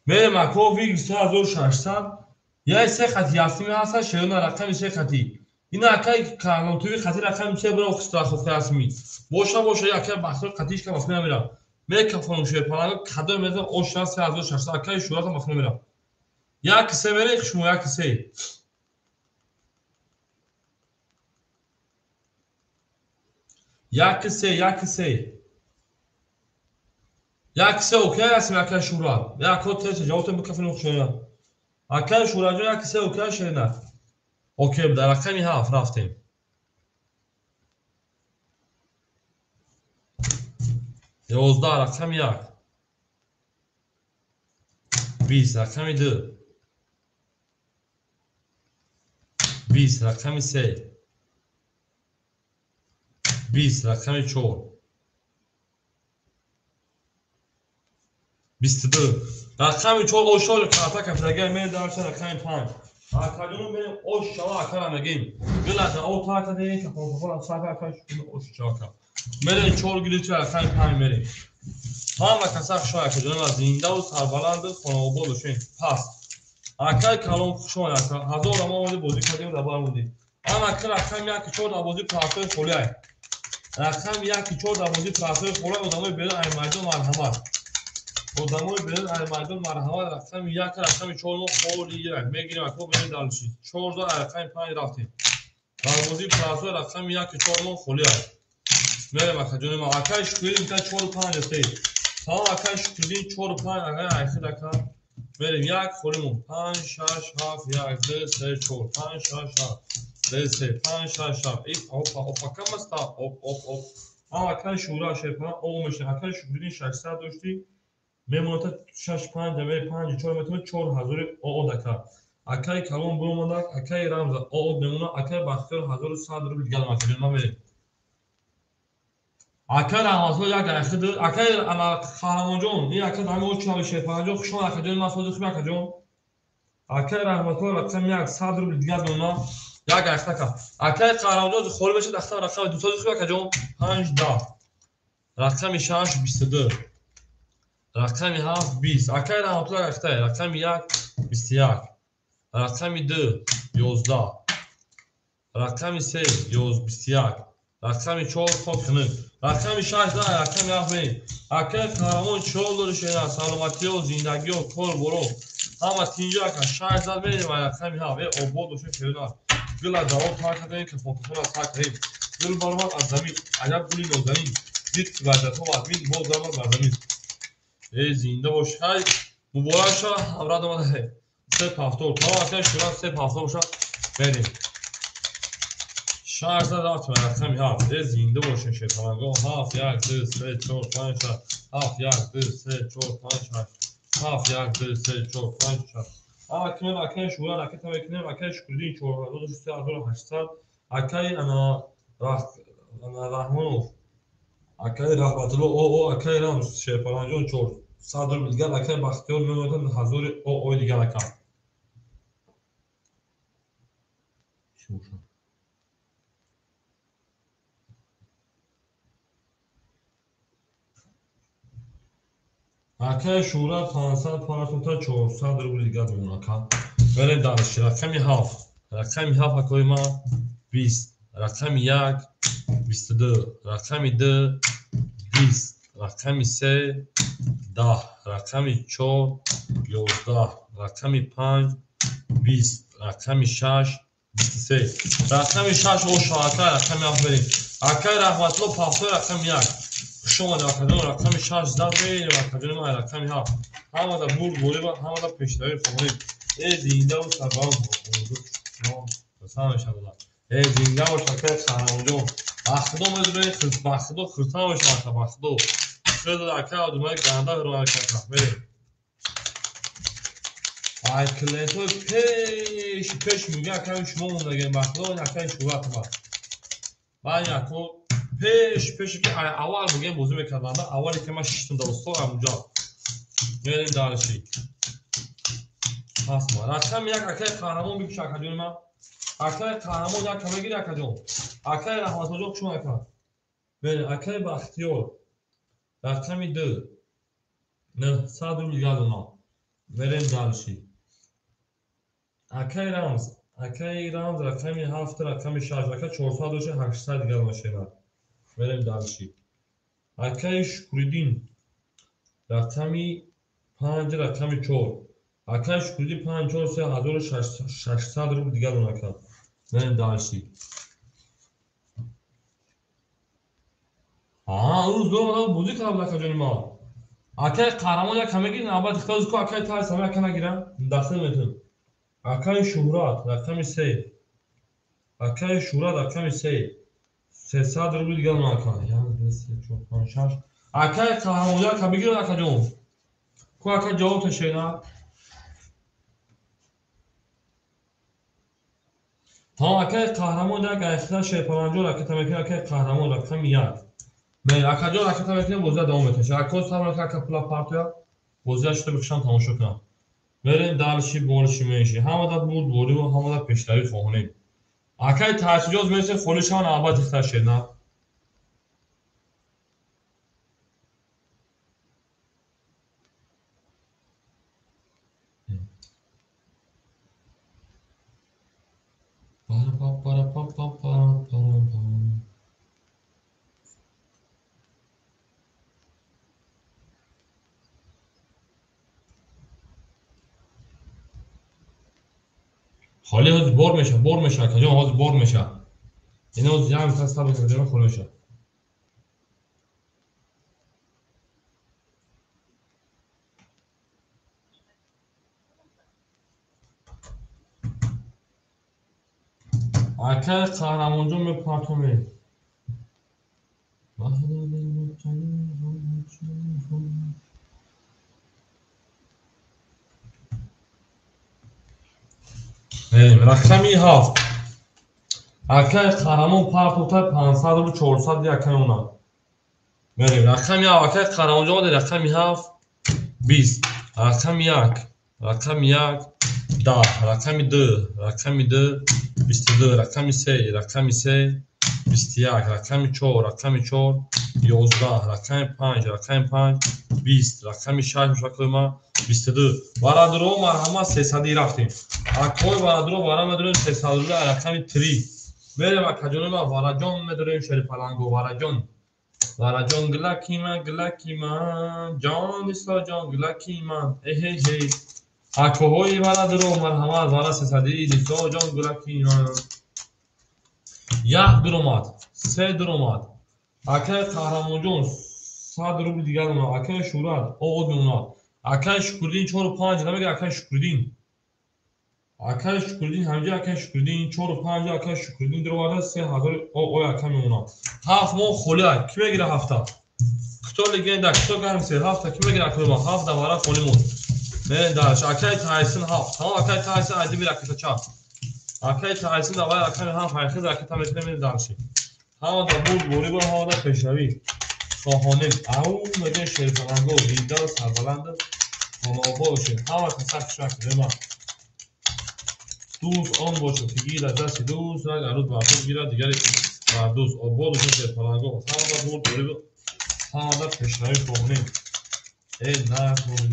Мерем ако виг 3600 я се хати ясми ҳаста шерона рақами се хати. Ина акай калонтуви хати рақами се бира страховка ясми. Боша боша акай Бахтиёр қатиш ка махна мера. Мекафонум шерпаланго кадом мезан ошна 3600 акай шурата махна мера. Як се мерем шумо як се. Як се, як се. Як се окей ҳастем акай Шура. Як ко тез ҷавобтон бикафонем хушона. Акай Шура ҷон як се окей шерина. Окей, дар рақами 7 рафтем. 11 рақами 1. 20 рақами 2. 20 рақами 3. 20 рақами 4. 22 рақами 4 ошол карта кафидагар мерем дарша рақами 5. Акаҷоно мерем ош шава акара мегем. Гилата о тарка дем кафон сафа акаш ош шава. Мерем 4 гирифти рақами 5 мерем. Ҳама каса хушо акаҷоно зиндаву сарбаланд хонаобод бошем. Пас акай калон хушо ака ҳазор ама омади бозӣ кардем дар бар мондем. Ана ки рақами 1 4 дар бозӣ прасои холиай. Рақами 1 4 дар бозӣ прасои холиай одамои берун ай майдон марҳамат. Одамои берун ай майдон марҳамат. Рақами 1 рақами 4 мо холиай мегирем ако мерем дальше. 14 рақами 5 рафтем. Дар бозӣ прасои рақами 1 4 мо холиай. Мерем акаҷони ма акай шукридин та 4 5 3. Салом акай шукридин 4 5 акай айхид ака. Мерем 1 холимон 5 6 7 1 2 3 4 5 6 7 2 3 5 6 7. Эй опа опа камаста оп оп оп. А акай Шура шерпан о меша акай шукридин 600 дошти. Мемоната 6 5 5 4 метавон 4000 о дака. Акай калон буромадак акай Рамза о мемона акай Бахтиёр 1100 рубл дигар макарем ма мерем. Акай Раҳматулло як айхид акай ана Қаҳрамонҷон ин ака ҳами очи шерпанҷон хушон акаҷон ман сози хуб акаҷон. Акай Раҳматулло рақами 100 рубл дигар мемона як айхид ака. Акай Қаҳрамонҷон холӣ мешад ахта рақами 2 сози хуб акаҷон 5 10 рақами 6 22 рақами 7 20 акай Раҳматулло айхида рақами 1 21 рақами 2 11 рақами 3 21 рақами 4 хоб хунук рақами 6 да рақами 7 мерем. Акай Қаҳрамон чиҳол дори шена саломатиё зиндагиё кор боро ҳама тинҷо ака 6 зад мерем ва рақами 7 обод бошем шерина. Гила давом тар кардем кафон кафона сар кардем. Гул баромад аз замин аҷаб гули нозанин. Дид ки вазиятҳо вазмин, боз замон бар замин. Эй, зинда бош, хай, муборак шава, ҳамрад омада. Се пафтор. Тамом, акай шура се пафтор боша. Берем. 600 рафтем, рақами 7. Э, зинда бошин, шерпаланго. 7, 1, 2, 3, 4, 5, 6. 7, 1, 2, 3, 4, 5, 6. 7, 1, 2, 3, 4, 5, 6. Акай акай шура ракета мекунем, акай Шукриддин 4800. Акай ана Раҳмонов, акай Раҳматулло о акай Рамз Шерпаланҷон 400 рубл дигар, акай Бахтиёр мемонад 1000 о дигар ака. Акай Шӯра 500 партонта 400 рубл дигар мемонад ака. Берем дальше. Рақами 7. Рақами 7 акои ман 20. Рақами 1 22. Рақами 2 20. Рақами 3 10. Рақами 4 11. Рақами 5 20. Рақами 6 23. Рақами 6 оша акай, рақами 7 берем. Акай Раҳматулло пафтой рақами 1. Хуш омадед акаҷон, рақами 6 зад берем акаҷони ман, рақами 7. Ҳамада бурд борӣ ва ҳамада пешравӣ хоҳем. Э, зиндаву сарбаланд хурсанд мешавад. Э, зинда бош акай Қаҳрамонҷон. Ба Худо медонед, ба Худо хурсанд мешавад, ба Худо. Худо акай Абдумалик ганда ҳурмат кард. Берем. Ай клиентҳои пеши пеш мегӯяд акай шумо мондагем, ба Худо ин акай Шӯҳрат омад. Баъд ин ако пеш пеше ки аввал бигем бозӣ мекарданд, аввале ки ман шиштам дар устод ҳамунҷо. Мерем дальше. Пас ма рақами 1 акай Қаҳрамон бикуши акаҷони ман. Акай Қаҳрамон як мегири акаҷон. Акай Раҳматуллоҷон хуш омад ака. Берем акай Бахтиёр. Рақами 2. 900 рубл дигар донам. Мерем дальше. Акай Рамз. Акай Рамз рақами 7, рақами 6. Ака 400 доша 800 дигар машина. Мерем дальше. Акай Шукриддин. Рақами 5, рақами 4. Акай Шукриддин 5, 4, 3 1600 рубл дигар дона ака. Мерем дальше. Рӯз дорам бозӣ кардам акаҷони ман. Акай Қаҳрамон як мегири, навбат ихтиёр ку акай тарс ҳама ака нагирам, дахил метун. Акай Шӯҳрат рақами 3. Акай Шӯҳрат рақами 3. 300 рубл дигар дона ака. 1, 2, 3, 4, 5, 6. Акай Қаҳрамон як бигир акаҷон. Ку ака ҷавоб ташена. Тамом, акай Қаҳрамон як айхта Шерпаланҷон ракета мекунад, акай Қаҳрамон рақами 1. Мер, акаҷон ракета мекунем, бозия давом меташад. Ако сабр ака пула партоя, бозия шуда бикушам тамошо кунам. Мерем дальше, борши менши. Ҳамада бурд борӣ ва ҳамада пешравӣ хоҳонем. Акай таҳсилҷоз месе холӣ шава навбат ихта шед, на? Холӣ ҳозир бор меша, бор меша, акаҷон, ҳозир бор меша. Ин ҳозир як мисал сабр кардем, холӣ меша. Акай Қаҳрамонҷон мепартомем. Рақами 7. Акай Қаҳрамон партотай 500 рубл 400 акай она. Мерем рақами 7, акай Қаҳрамонҷон омаде, рақами 7 20. Рақами 1, рақами 1 10, рақами 2, рақами 2 22, рақами 3, рақами 3 21, рақами 4, рақами 4 11, рақами 5, рақами 5 20, рақами 6 мешавад ма 22. Бародаро марҳамат 300 рафтем. Акои бародаро вара медорем 300 рубл рақами 3. Мерем акаҷони ма вараҷон медорем Шерипаланго вараҷон. Вараҷон гилакима гилакима ҷон исо ҷон гилакима эҳе. Акоҳои бародаро марҳамат вара 300 исо ҷон гилакима. 1 дуромад, 3 дуромад. Акай Қаҳрамонҷон 100 рубл дигар мемонад. Акай Шӯрат оғоз мемонад. Акай Шукриддин 4,5 намега. Акай Шукриддин. Акай Шукриддин ҳамҷа, акай Шукриддин 4,5, акай Шукриддин дуроварда 3000 ой ака мемонад. 7 моҳ холӣ. Ки мегира ҳафта? Кто легенда, кто гангстер? Ҳафта ки мегира акай ма? Ҳафта вара холӣ монд. Мерем дальше. Акай Тайсон 7. Тамом, акай Тайсон айди ракета чап. Акай Тайсон давай акай ҳам хайхиз ракета метунем, мерем дальше. Ҳамада бурд борӣ бо, ҳамада пешравӣ хоҳонем. Ау мегӯем шерпаланго, зинда сарбаланд хонаобод бошед. Ҳама каса хушак кунем. Дӯст он бошад, ки гирад дасти дӯст, як арӯз бар худ гирад, дигаре бар дӯст. Обод бошед шерпаланго. Ҳамада бурд борӣ, ҳамада пешравӣ хоҳонем. Э нахоҳем.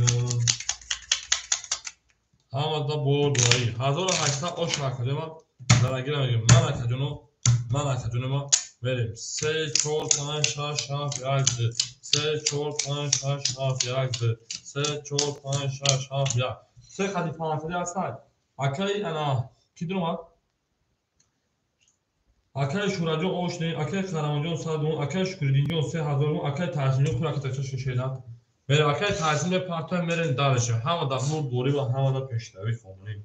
Ҳамада бурд борӣ. 1800 ош акаҷома зарагира мегӯем. Ман акаҷоно, ман акаҷонома мерем. 3 4 5 6 7 1 2 3 4 5 6 7 1 2 3 4 5 6 7 1. Се хати панҷсади ҳастад. Акай ана ки дуромад? Акай Шӯраҷон ошне, акай Қаҳрамонҷон 100 рум, акай Шукриддинҷон 3000 рум, акай Таҳсинҷон худ ракета шешеда. Мерем акай Таҳсин мепартоем, мерем дальше. Ҳамада бурд борӣ ва ҳамада пешравӣ хоҳонем.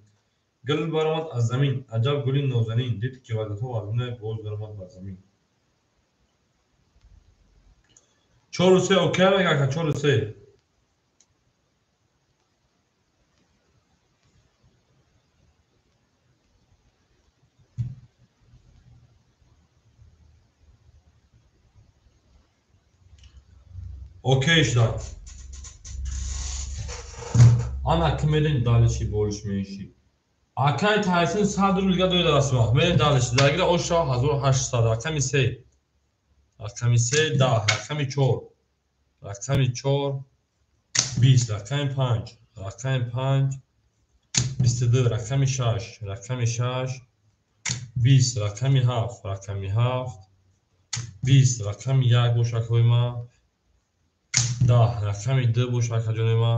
Гул баромад аз замин, аҷаб гули нозанин, дид ки вазифа вазмина боз баромад бар замин. 4 3 окей мега ака, 4 3. Окей шуда. Ана ки мерем дальше, болиш меши. Акай Тайсон 100 рубл дига доида дастма. Мерем дальше. Даргира оша 1800, рақами 3. Рақами 3 10, рақами 4. Рақами 4 20, рақами 5, рақами 5 22, рақами 6, рақами 6 20, рақами 7, рақами 7 20, рақами 1 бош акои ма 10, рақами 2 бош акаҷони ма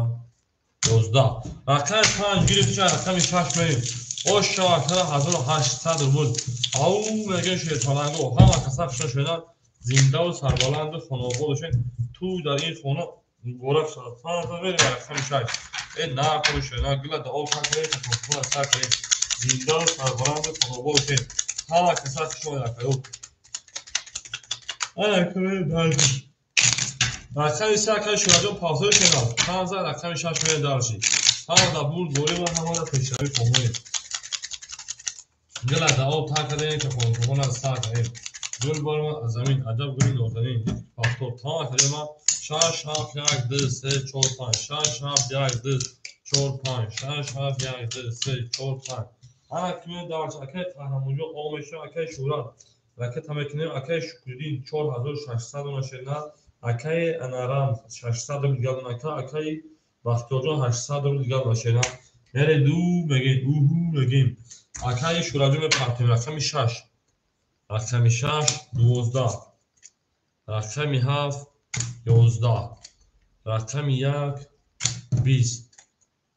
11, рақами 5 гирифта, рақами 6 мерем. Оша акара 1800 рубл. Ау мегӯем шерпаланго, ҳама каса хушо шудан, зиндаву сарбаланду хонаобод бошед. Ту дар ин хона муборак шавад. Панҷ мерем рақами 6. Э нақӯша, на гила да об какарем, хона сар кунем. Зиндаву сарбаланду хонаобод бошед. Ҳама каса хуш омадед акаё. Ана кунем дальше. Рақами 3 акаи Шӯраҷон павсои шунав. 5 рақами 6 мерем дальше. Ҳамада бурд борӣ ва ҳамада пешравӣ хоҳонем. Гила да об тар кардем, ки хона сар кардем. Гул баромад аз замин, аҷаб гули нозанин, дид пафтор. Тамом акаҷои ман 6 7 1 2 3 4 5 6 7 1 2 4 5 6 7 1 2 3 4 5. Ана ки мерем дальше. Акаи Қаҳрамонҷон об мешавад, акаи Шӯрат ракета мекунем, акаи Шукриддин 4600 дона шена, акаи Анарам 600 рубл дигар дона, акаи Бахтиёрҷон 800 рубл дигар дона шена. Мерем ду мегем, уҳу мегем. Акаи Шӯраҷон мепартем, рақами 6. Рақами 6 12. Рақами 7 11. Рақами 1 20.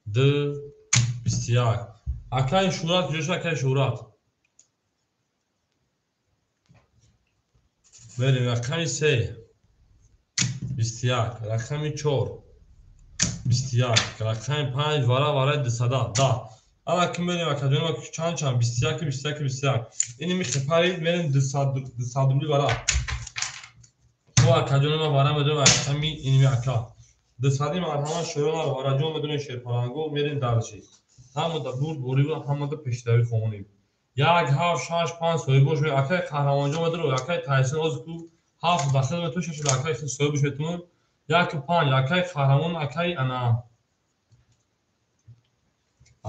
2 21. Акаи Шӯрат куҷо шуд, акаи Шӯрат? Мерем рақами 3 21, рақами 4 21, рақами 5 вара вараи 200 10. Ана ки мерем акаҷони чанд чанд 21 21 21. Ини михепарид мерем 200 рубли вара. Хуб акаҷони ма вара медонем рақами иними ака. 200 марҳамат шоёна вараҷон медонем шерпаланго, мерем дальше. Ҳамада бурд борӣ ва ҳамада пешравӣ хоҳонем. 1 7 6 5 соҳибош акаи Қаҳрамонҷон медонем, акаи Тайсон оз ку 7 дахил метун 6 акаи соҳибош метунем. 1 5 акаи Қаҳрамон, акаи ана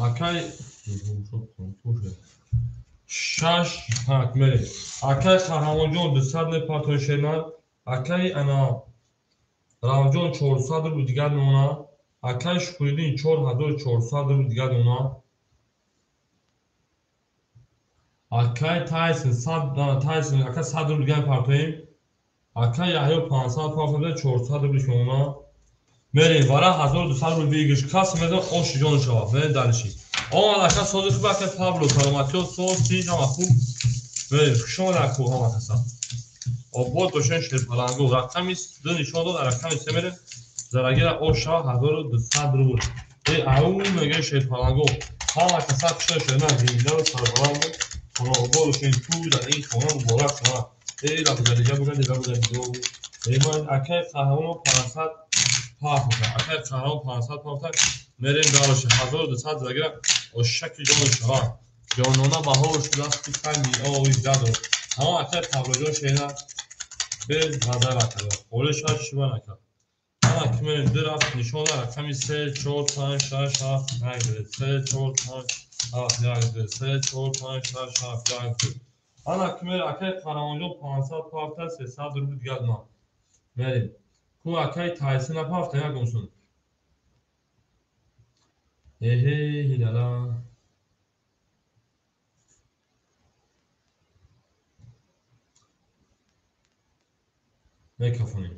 акаи 6 так мерем. Акаи Қаҳрамонҷон 200 мепартои шена, акаи ана Равҷон 400 рубл дигар мемонад, акаи Шукриддин 4400 рубл дигар мемонад. Акаи Тайсон 100 Тайсон ака 100 рубл дигар мепартоем. Акаи Яҳё 500 партода 400 рубл мемонад. Мерем вара 1200 рубл бигиш кас медон ош ҷон шавад. Мерем дальше. Омад ака сози хуб, ака Пабло саломатиё соз тинҷ ҳама хуб. Мерем хуш омад аку ҳама каса. Обод бошен шерпалангу. Рақами 2 нишон дод, рақами 3 мерем. Зарагира оша 1200 рубл. Эй, ау мегӯем шерпалангу. Ҳама каса кушта шуда зинда ва сарбаланд хона обод бошен. Ту дар ин хона муборак шава. Эй, лабугалиҷа бугади лабугалидо. Эй, ман акай қаҳрамон 500 пафта. Акай қаҳрамон 500 пафта. Мерем дароша 1200 зарагира ошаки ҷон шава. Ҷонона баҳор шудааст ки ками ови задо. Ҳама акай Павлоҷон шена без ғазал накард. Холе шояд шиба накард. Ана ки мерем ду рафт нишона рақами 3 4 5 6 7 1 2 3 4 5 7 1 2 3 4 5 6 7 1 2. Ана ки мерем акай Қаҳрамонҷон 500 пафта 300 рубл дигар донам. Мерем. Ку акай Тайси напафта як гумсун. Эҳе ҳилала. Мекафонем.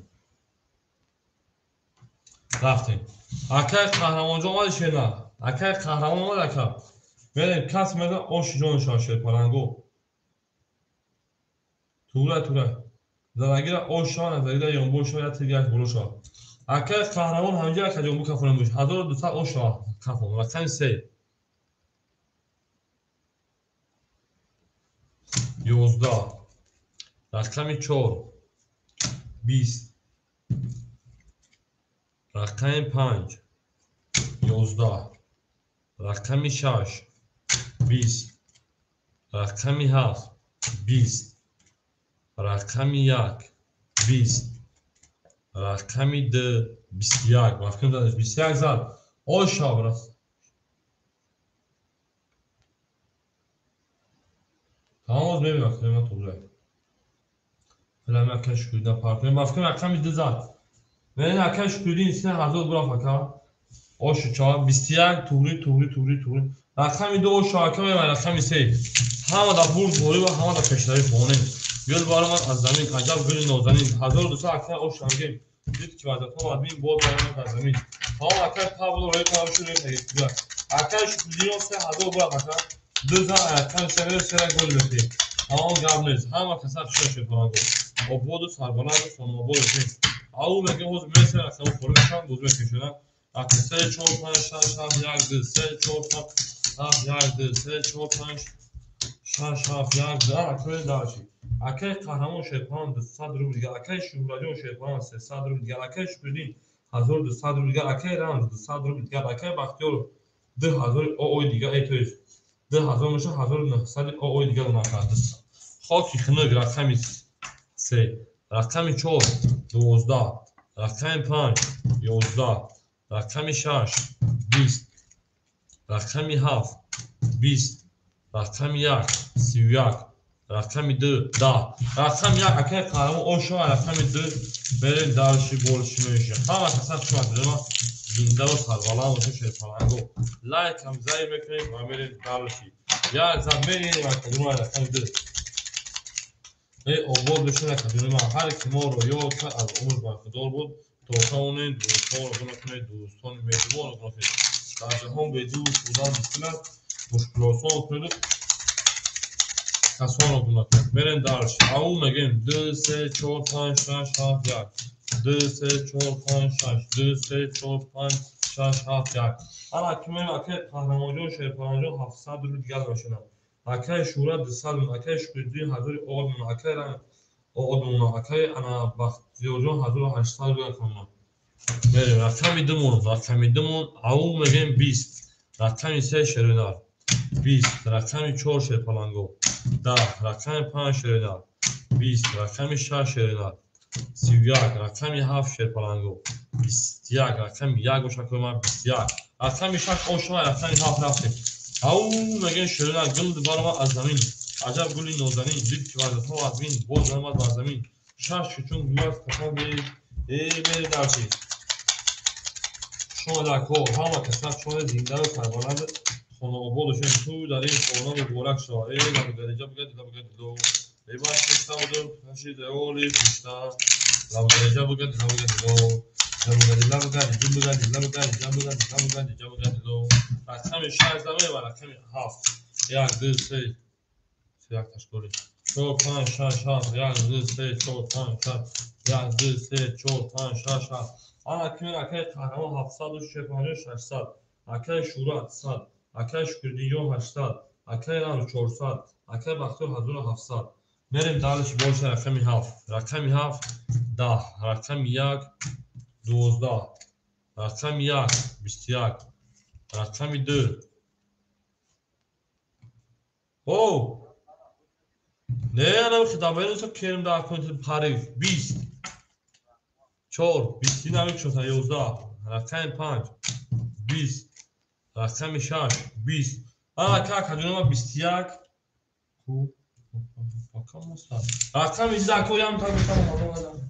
Рафтем. Акай Қаҳрамонҷон омади шена. Акай Қаҳрамон омад ака. Мерем кас меда оши ҷоншон шерпалангу. Тура тура. Зарагира ош шава, назаргира ёнбо шава, я тир як боло шава. Акай Қаҳрамон ҳаминҷа ака ҷонбу кафонем бош. 1200 ош шава кафон. Рақами 3. 11. Рақами 4. 20. Рақами 5. 11. Рақами 6. 20. Рақами 7. 20. Рақами 1. 20. Рақами 2. 21. Вақти зад 21 зад. Оша брас. Тамом мебинам ман туғрай. Филам ака шукридин партнер. Вақти рақами 2 зад. Мен ака шукридин 3000 бураф ака. Ошу ча 21 туғри туғри туғри туғри. Рақами 2 ошу ака ва рақами 3. Ҳама да бурд борӣ ва ҳама да пешравӣ хонем. Гул баромад аз замин, аҷаб гули нозанин. 1200 ака ошу ангем. Дид ки вазъиятҳо админ боз баромад аз замин. Ҳама ака Павло рӯй тавшу рӯй тагид. Ака шукридин 3000 бураф ака. 2 зад рақами 3 сера гул бихӣ. Ҳамон гап нест. Ҳама каса хушо шуд паранго. Ободу сарбаланду хонаобод бошед. Ау мегӯем ҳозир месера рақами хорӣ мешаванд, боз мекушонанд. Ака 3 4 5 6 7 1 2 3 4 5 7 1 2 3 4 5 6 7 1 2. Акай дарчи. Акай Қаҳрамон Шерпалан 200 рубл дигар. Акай Шуҳраҷон Шерпалан 300 рубл дигар. Акай Шукриддин 1200 рубл дигар. Акай Рамз 200 рубл дигар. Акай Бахтиёр 2000 ОО дигар. То есть 2000 меша 1900 ОО дигар накард. Хоки хунук рақами 3, рақами 4 12, рақами 5 11, рақами 6 20, рақами 7 20, рақами 1 31, рақами 2 10. Рақами 1 акай Қаҳрамон оша ва рақами 2 берем дарши болши меша. Ҳама каса хушомад дорем. Зинда ва сарбаланд бошед шерпалангу. Лайк ҳам зай мекунем ва мерем дарши. Як зад мерем академия рақами 2. Эй обод бошед академия. Ҳар ки моро ёд кард аз умр бархӯрдор буд. То тавонед дӯстонро гуноҳ кунед, дӯстони меҳрубонро гуноҳ кунед. Дар ҷаҳон бе дӯст будан мушкил аст. Мушкилосон кунед, касонро гуноҳ кунед. Мерем дарши. Ау мегӯем 2 3 4 5 6 7 1. 2 3 4 5 6 2 3 4 5 6 7 1. Ана ки мерем акай Қаҳрамонҷон Шерпаланҷон 700 рубл дигар мешаванд. Акай Шӯра 200 рубл, акай Шукриддин 1000 од мемонад, акай од мемонад, акай ана Бахтиёрҷон 1800 рубл мемонад. Мерем рақами 2 мон, рақами 2 мон, ау мегӯем 20. Рақами 3 Шеринар 20, рақами 4 Шерпаланго 10, рақами 5 Шеринар 20, рақами 6 Шеринар 31, рақами 7 Шерпаланго 21, рақами 1 бошад кӯма 21, рақами 6 ошма, рақами 7 рафтем. Ау мегӯем Шеринар гул баромад аз замин, аҷаб гули нозанин, дид ки вазъиятҳо админ боз баромад бар замин. 6 чун гул аст касон бе, э мерем дарчи. Шумо дако ҳама каса шумо зинда ва сарбаланд хонаобод бошед. Ту дар ин хона муборак шава. Эй лабгариҷа бугади лабгари ло. Эй башта будум хашид оли пушта. Лабгариҷа бугади лабгари ло. Лабгари лабгари ҷумбагади лабгари ҷамбагади лабгари ҷамбагади ло. Рақами 6 заме ва рақами 7. 1 2 3 3 як ташкори. 4, 5, 6, 7, 1, 2, 3, 4, 5, 6, 1, 2, 3, 4, 5, 6, 7. Ана кимер акай қаҳрамон 700 шерпанҷо 600, акай Шӯра 100, акай Шукриддинҷон 800, акай Рамз 400, акай Бахтиёр 1700. Мерем дальше больше рақами 7. Рақами 7 10, рақами 1 12, рақами 1 21, рақами 2. О! Не, анам хидабайнусо керм дар кунт парив 20. 4, 20 намекшоса 11, рақами 5 20, рақами 6 20. Ана ка каҷонома 21. Ку рақами 10 ко ям та гуфтам.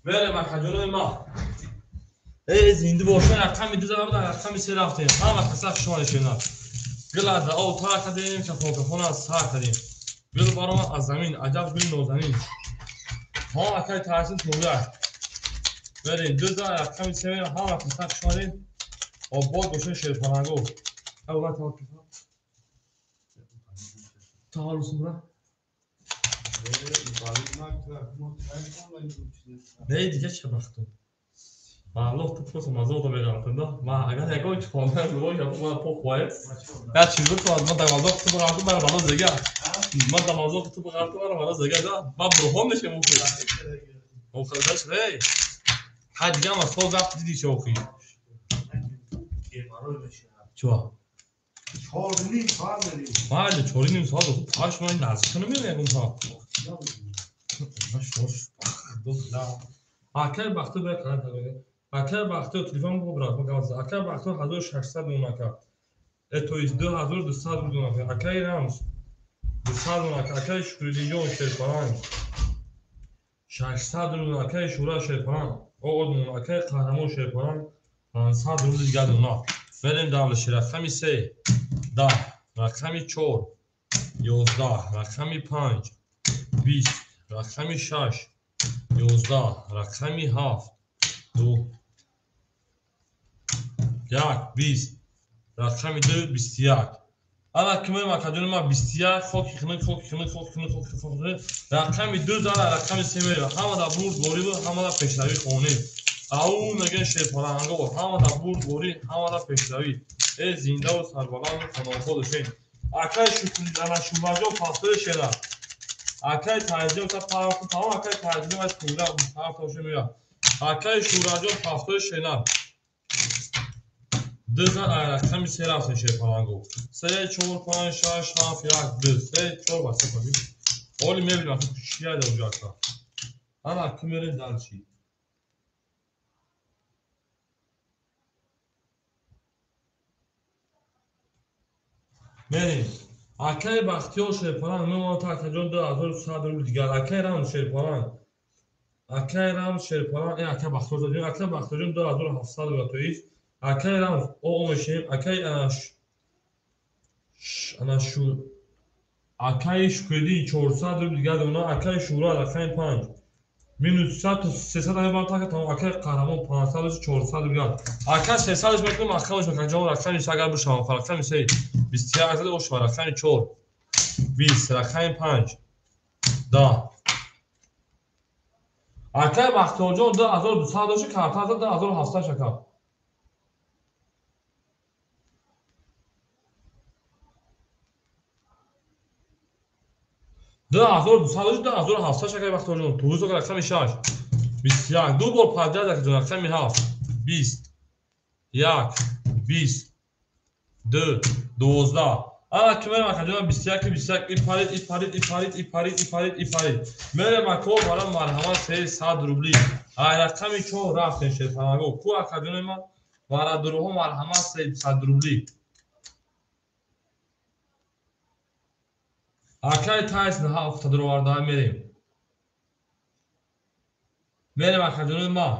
Мерем акаҷонои ма. Э зинда бошен, рақами 2 зада, рақами 3 рафтем. Ҳама каса шумо нишинад. Гул аз об тар кардем, кафон кафон аз сар кардем. Гул баромад аз замин, аҷаб гули нозанин. Ҳа акай таҳсил тӯяк. Мерем 2 зада рақами 3 мерем, ҳама каса шумо обод бошен шерпаланго. Аввал та сумра. Не дига чӣ бахту? Валлоҳ ту просто мазода меғалтанда. Ма агар ягон чи хонда рӯй ма похвай. Я чиз ту ма дар мазоқ ту бағалту мара бало зега. Ма дар мазоқ ту бағалту мара бало зега да. Ма бурхон мешем охи. Охи даш рей. Ҳа дига ма сол рафт диди чӣ охи. Чуа? 4.5 соат мерем. Майли 4.5 соат паш ма наздик намерем ягон соат. Акай Бахтиёр бояд канал тағйир. Акай Бахтиёр телефон бо брат, ма гап зад. Акай Бахтиёр 1600 дона кард. То есть 2200 дона кард. Акай Рамз 200 дона кард. Акай Шукриддинҷон Шерпаланг 600 дона. Акай Шӯра Шерпаланг оғоз дона. Акай Қаҳрамон Шерпаланг 500 рубли дигар дона. Мерем дальше. Рақами 3 10, рақами 4 11, рақами 5 20, рақами 6 11, рақами 7 2 1 20, рақами 2 21. Ана кимем акаҷони ма 21 хоки хинак хоки хинак хоки хинак хоки хинак. Рақами 2 зара рақами 3 мерем. Ҳама дар бурд борӣ ва ҳама дар пешравӣ хонем. Ау мегӯян шерпаланго, ҳама дар бурд борӣ, ҳама дар пешравӣ. Э зиндаву сарбаланду хонобод бошед. Акай Шукри ана Шумаҷон пафтои шера. Акай Таҳиддин та пафт, тамом акай Таҳиддин ва тунга пафт боше меояд. Акай Шураҷон пафтои шера. 2 за рақами 3 рафтем шерпаланго. 3 4 5 6 7 1 2 3 4 ба 3 кунем. Оли мебинем ахи чия да уҷа ака. Ана ки мерем дальше. Мерем. Акай Бахтиёр Шерпаланг мемонад та акаҷон 2100 рубл дигар. Акай Рамз Шерпаланг. Акай Рамз Шерпаланг, акай Бахтиёр ҷон, акай Бахтиёр ҷон 2700 рубл то есть. Акай Рамз о мешем, акай ана шу акай Шукриддин 400 рубл дигар дона, акай Шӯра рақами 5 минус 100 то 300 мебарам така тамом, акай Қаҳрамон 500 400 рубл дигар. Акай 300 мекунем, ахамаш мекунем, ҷон рақами 3 агар бишавам, рақами 3 21 зада ошва, рақами 4 20, рақами 5 10. Акай Бахтиёрҷон 2200 дошт, карта зад 2700 шакар. 2200 дошт, 2700 шакар Бахтиёрҷон. Туғуз рақами 6 21, ду бор подряд акаҷон рақами 7 20 1 20 2 12. Ана ки мерем акаҷон 21 21 и парид и парид и парид и парид и парид и парид. Мерем ако барам марҳамат 300 рубли. Ай рақами 4 рафтем шерпанаго. Ку акаҷони ман бародарҳо марҳамат 300 рубли. Акай Тайсон ҳафта дуроварда мерем. Мерем акаҷони ман.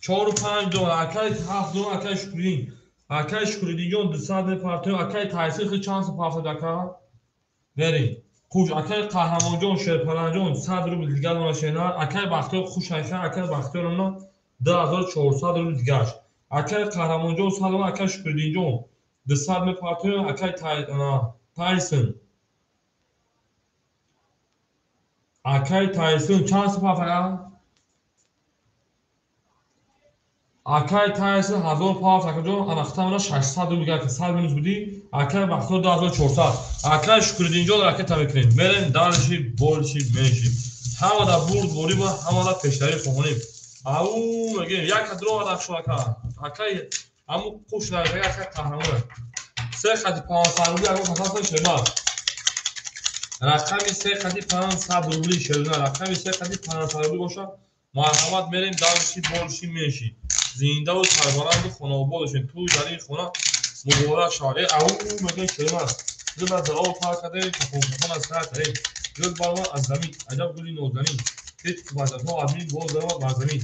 4 5 дона, акай 7 дона, акай Шукриддин. Акай Шукриддинҷон 200 мепартоем, акай Тайсон хел чанд сум партоед ака? Мерем. Хуш, акай Қаҳрамонҷон, Шерпаланҷон 100 рубл дигар дона шена, акай Бахтиёр хуш айха, акай Бахтиёрона 2400 рубл дигарш. Акай Қаҳрамонҷон 100 дона, акай Шукриддинҷон 200 мепартоем, акай Тайсон. Акай Тайсон чанд сум партояд? Акай Тайсон 1000 пафт акаҷон, анахтамона 600 рубл дигар, 100 минус будӣ, акай Бахтиёр 2400. Акай Шукриддинҷон ракета мекунем. Мерем дальше, больше, меньше. Ҳамада бурд борӣ ва ҳамада пешравӣ хоҳонем. Ау мегӯем, як дро шо ака. Акай ҳамун қуш нарага акай қаҳрамон. Се хати 500 рубли агар касасон шермад. Рақами се хати 500 рубли шерна, рақами се хати 500 рубли бошад, марҳамат мерем дальше, больше, меньше. Зиндаву сарбаланду хонаобод бошем. Тӯй дар ин хона муборак шавад. Ау мегӯем шермад. Гул аз об пар кардем, кафон аз сар кардем. Гул баромад аз замин, аҷаб гули нозанин. Дид ки вазатҳо аз мин боз баромад бар замин.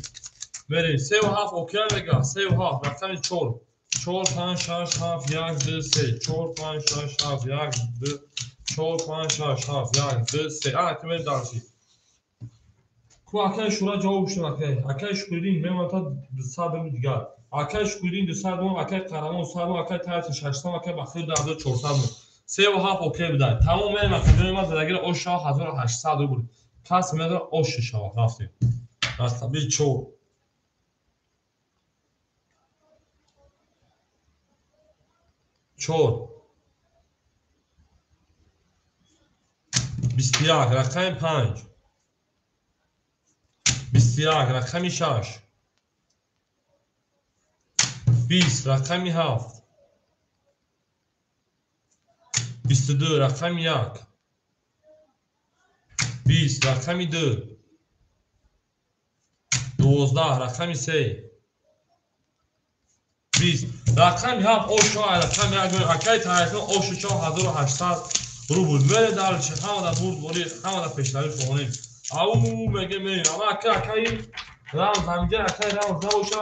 Мерем 3 7 океан мега, 3 7 рақами 4. 4 5 6 7 1 2 3 4 5 6 7 1 2 4 5 6 7 1 2 3. Ана ки мерем дальше. Ку акай Шура ҷавоб шуд акай. Акай Шукриддин мемонад 200 рубл дигар. Акай Шукриддин 200 рубл, акай Қаҳрамон 100 рубл, акай Тайсон 600 рубл, акай Бахтиёр 2400 рубл. 3 7 окей будай. Тамом мерем акаҷони ман задагиро ош шава 1800 рубл. Кас медора ош шава рафтем. Рақами 4. 4 21 рақами 5 21 рақами 6 20 рақами 7 22 рақами 1 20 рақами 2 12 рақами 3 20 рақами 7 ошо рақами 1 акай Тайсон ошо 4800 рубл. Мере дальше, ҳамада бурд борӣ, ҳамада пешравӣ хоҳонем. Ау меге мерем. Ама акай акай рамз ҳамиҷа акай рамз набоша,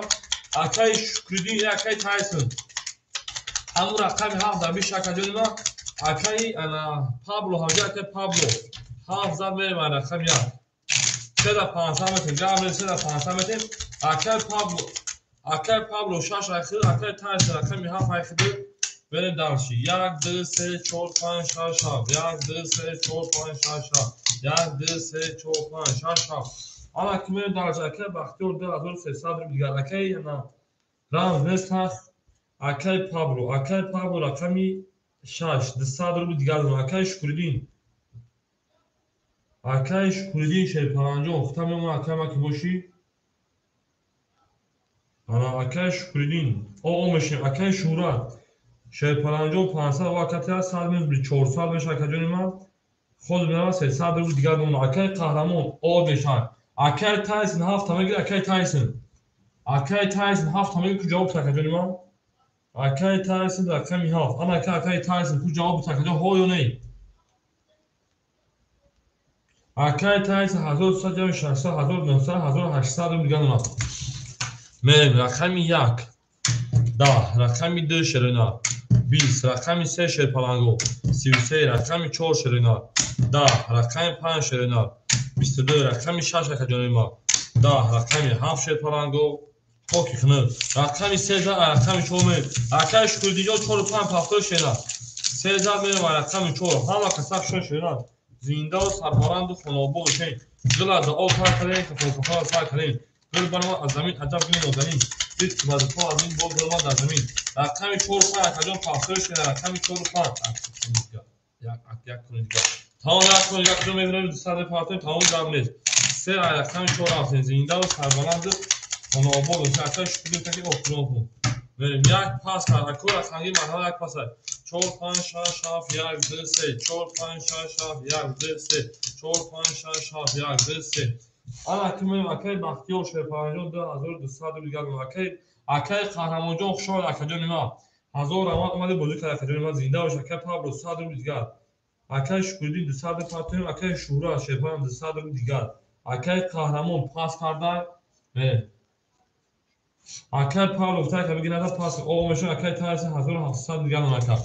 акай Шукриддин я акай Тайсон. Ҳамун рақами 7 дар биш акаҷони ман, акай ана Пабло ҳамиҷа акай Пабло 7 зад мерем ай рақами 1. 3 500 метем, гап мерем 3 500 метем. Акай Пабло, акай Пабло 6 айхид, акай Тайсон рақами 7 айхид. Мерем дальше. 1 2 3 4 5 6 7 1 2 3 4 5 6 7 1 2 3 4 5 6 7. Ана ки мерем дальше. Акай Бахтиёр 2300 рубл дигар. Акай ана рамз нест ҳаст. Акай Пабло, акай Пабло рақами 6 200 рубл дигар дорам. Акай Шукриддин. Акай Шукриддин Шерпаланҷон, худам мемонад акай ма ки бошӣ. Ана акай Шукриддин, о мешем, акай Шӯҳрат. Шерпаланҷон 500 ва акатия 100 минус 400 меша акаҷони ман. Худ мерава 300 рубл дигар мемонад. Акай Қаҳрамон о мешавад. Акай Тайсон 7 мегирад, акай Тайсон. Акай Тайсон 7 мегирад, ку ҷавоб акаҷони ман? Акай Тайсон рақами 7. Ана акай Тайсон ку ҷавоб акаҷон ҳо ё не? Акай Тайсон 1300 ҷамъи 600 1900 1800 рубл дигар мемонад. Мерем рақами 1 10 рақами 2 шерина 20 рақами 3 шерпаланго 33 рақами 4 шерина 10 рақами 5 шерина 22 рақами 6 акаҷони ма 10 рақами 7 шерпаланго поки хунук рақами 3 рақами 4 мерем. Акай Шукриддинҷон 4 5 ҳафтод шерина 3 мерем рақами 4. Ҳама каса шон шерина зиндаву сарбаланду хонаобод бошед. Гул аз об сар кардем, кафон сар кардем. Гул баромад аз замин, аҷаб гули нозанин. Дид ки вазифаҳо аз ин боз баромад дар замин. Рақами 4 5 акаҷон ҳафтод шерина рақами 4 5. Як куни дигар. Тамом як куни дигар куҷо мебарем 200 партоем, тамом гап нест. Се рақами 4 рафтем. Зиндаву сарбаланду хонаобод бошед. Акай Шукриддин таки охирон кун. Мерем як пас кард. Ако рақамгир марҳамат як пас кард. 4 5 6 7 1 2 3 4 5 6 7 1 2 3 4 5 6 7 1 2 3. Ана ки мерем акаи Бахтиёр Шерпаланҷон 2200 рубл дигар. Акаи Қаҳрамонҷон хуш омад акаҷони ман. 1000 раҳмат омадӣ бозӣ кард акаҷони ман, зинда бош. Акаи Пабло 100 рубл дигар. Акаи Шукриддин 200 рубл партоем. Акаи Шӯҳрат Шерпалан 200 рубл дигар. Акаи Қаҳрамон пас карда. Мерем. Акаи Павлов так бигирада пас о мешон акаи Тарси 1700 дигар ака.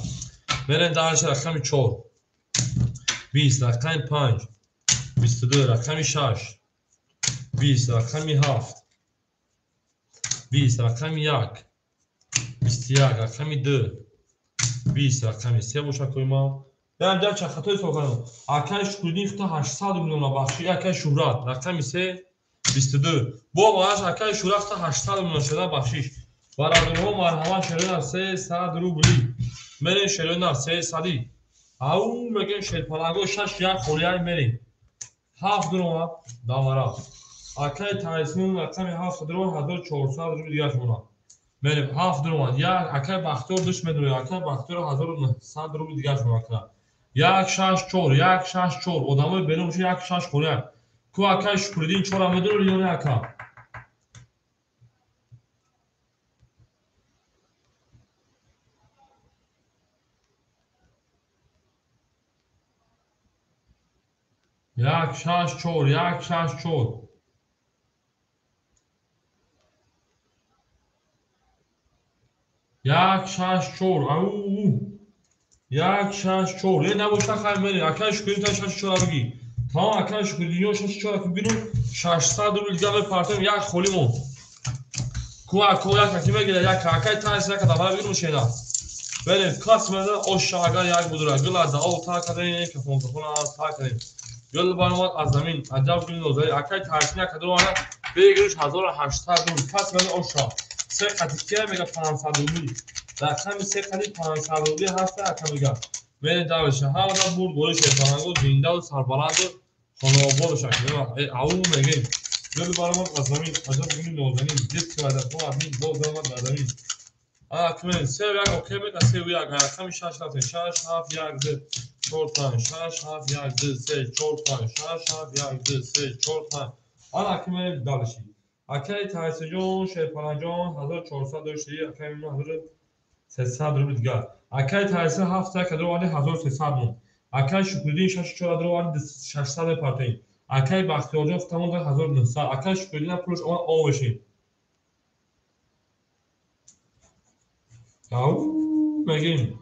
Мерем дальше рақами 4. 20 рақами 5. 22 рақами 6. 20 рақами 7. 20 рақами 1. 21 рақами 2. 20 рақами 3 бошад кои ма. Берем дар чахатои соканам. Акаи Шукриддин хута 800 рубл бахши. Акаи Шӯҳрат рақами 3 22. Бо мараш акаи Шӯҳрат хута 800 рубл шуда бахшиш. Бародарҳо марҳамат шерои 300 рубли. Мерем шерои нар 300. Ау мегем шерпаланго 6 1 холияй мерем. 7 дуромад давара. Акаи Тайсун рақами 7 дуромад 1400 рубл дигар шумона. Мерем 7 дуромад. Як акаи Бахтиёр душ медурад. Акаи Бахтиёр 1900 рубл дигар шумона кунад. 1 6 4 1 6 4 одамои берун 1 6 холияй. Ку акаи Шукриддин 4 медурад ё не ака? Як шаш чор, як шаш чор. Як шаш чор. Ау. Як шаш чор. Е набоша хай мери. Акаи Шукриддин та шаш чор бигӣ. Тамом акаи Шукриддин шаш чор ки бинум 600 рубл дигар мепартем як холӣ мон. Ку ако як аки мегира як акаи Тарс як давара бигирум шена. Берем кас мезан оша агар як будура. Гила да о та кадем кафон кафон аз та кадем. Гул баромад аз замин. Аҷаб гули нозари. Акаи Тарсин як кадро ана бегириш 1800 рубл. Кас мезан оша. Се қати кия мега 500 рубл. Рақами се қати 500 рубли ҳаста ака мега. Мерем давиша. Ҳамада бурд бори шерпаланго зиндаву сарбаланду хонаобод бошад. Ау мегем. Гул баромад аз замин. Аҷаб гули нозанин. Дид ки вадафо аз мин боз баромад дар замин. Ана кунем се як окей мега се як рақами 6 рафтем. 6 7 1 2 4 5 6 7 1 2 3 4 5 6 7 1 2 3 4 5. Ана кунем дальше. Акаи Тарсиҷон Шерпаланҷон 1400 дошти, акаи ман 1300 рубл дигар. Акаи Тарси 7 як дароварди 1300 мон. Акаи Шукриддин 6 4 дароварди 600 мепартоем. Акаи Бахтиёрҷон тамом 1900. Акаи Шукриддин пулаш омад овоши. Ау мегем.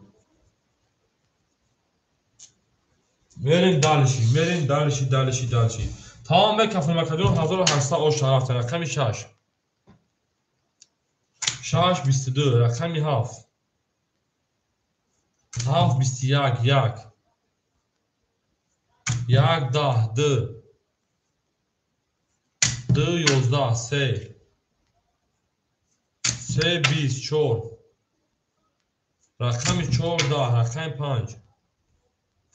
Мерем дальше, мерем дальше, дальше, дальше. Тамом мекафем акаҷон 1800 ош рафта рақами 6. 6 22 рақами 7. 7 21 1. 1 10 2. 2 11 3. 3 24. Рақами 4 10 рақами 5.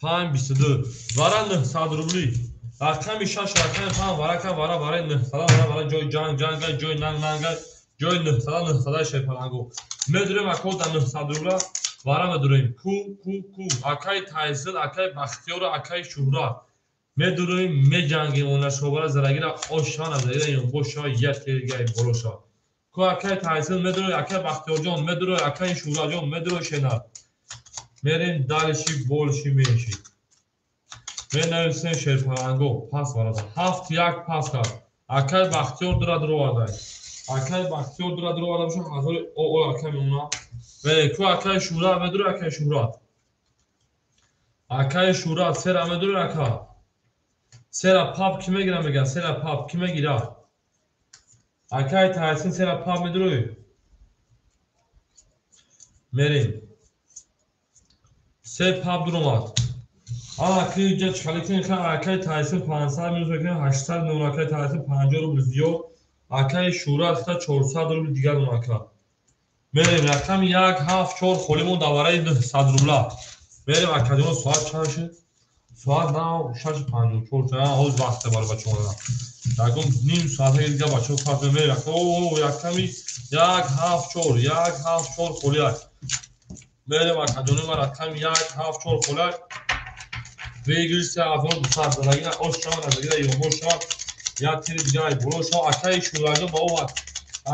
5 22. Вара 900 рубли. Рақами 6 рақами 5 варака вара вара 900 вара вара ҷои ҷанг ҷанга ҷои нанг нанга ҷои 900 900 шерпаланго. Медурем ако да 900 рубла вара медурем. Ку ку ку акаи Тайсил, акаи Бахтиёр, акаи Шӯҳрат. Медурем меҷангем онашобара зарагира ошана зарагира ёнбоша як дигар болоша. Ку акаи Тайсил медурем, акаи Бахтиёрҷон медурем, акаи Шӯҳратҷон медурем шена. Мерем дальше больше меньше. Менависем шерпаланго пас варада. 7 1 пас кард. Акаи Бахтиёр дура дуроварда. Акаи Бахтиёр дура дуроварда бошад 1000 о акаи мемона. Берем ку акаи Шӯҳрат медурем, акаи Шӯҳрат. Акаи Шӯҳрат сера медурем ака. Сера пап ки мегира мега, сера пап ки мегира. Акаи Тайсин сера пап медурем. Мерем. Се пап дуромад. Ана ки ҷа чхаликин ха акаи Тайсин 500 минус мекунем 800 мемона акаи Тайсин 50 рубл зиёд. Акаи Шӯҳрат хата 400 рубл дигар мемона ака. Мерем рақами 1 7 4 холимон дар вараи 900 рубла. Мерем акаҷон соат чанд шуд? Соат 6:54 шуд. Ҳоз вақте барои бачаҳо додам. Ягон ним соата дига бачаҳо пас меравад. О, яками 1 7 4 1 7 4 холияк. Мерем акаҷони ма рақами 1 7 4 холияк. Выигрыш 3200 задагина ош шава назагина ёмош шава. Як тири дига ай боло шава. Акаи Шӯраҷон ба о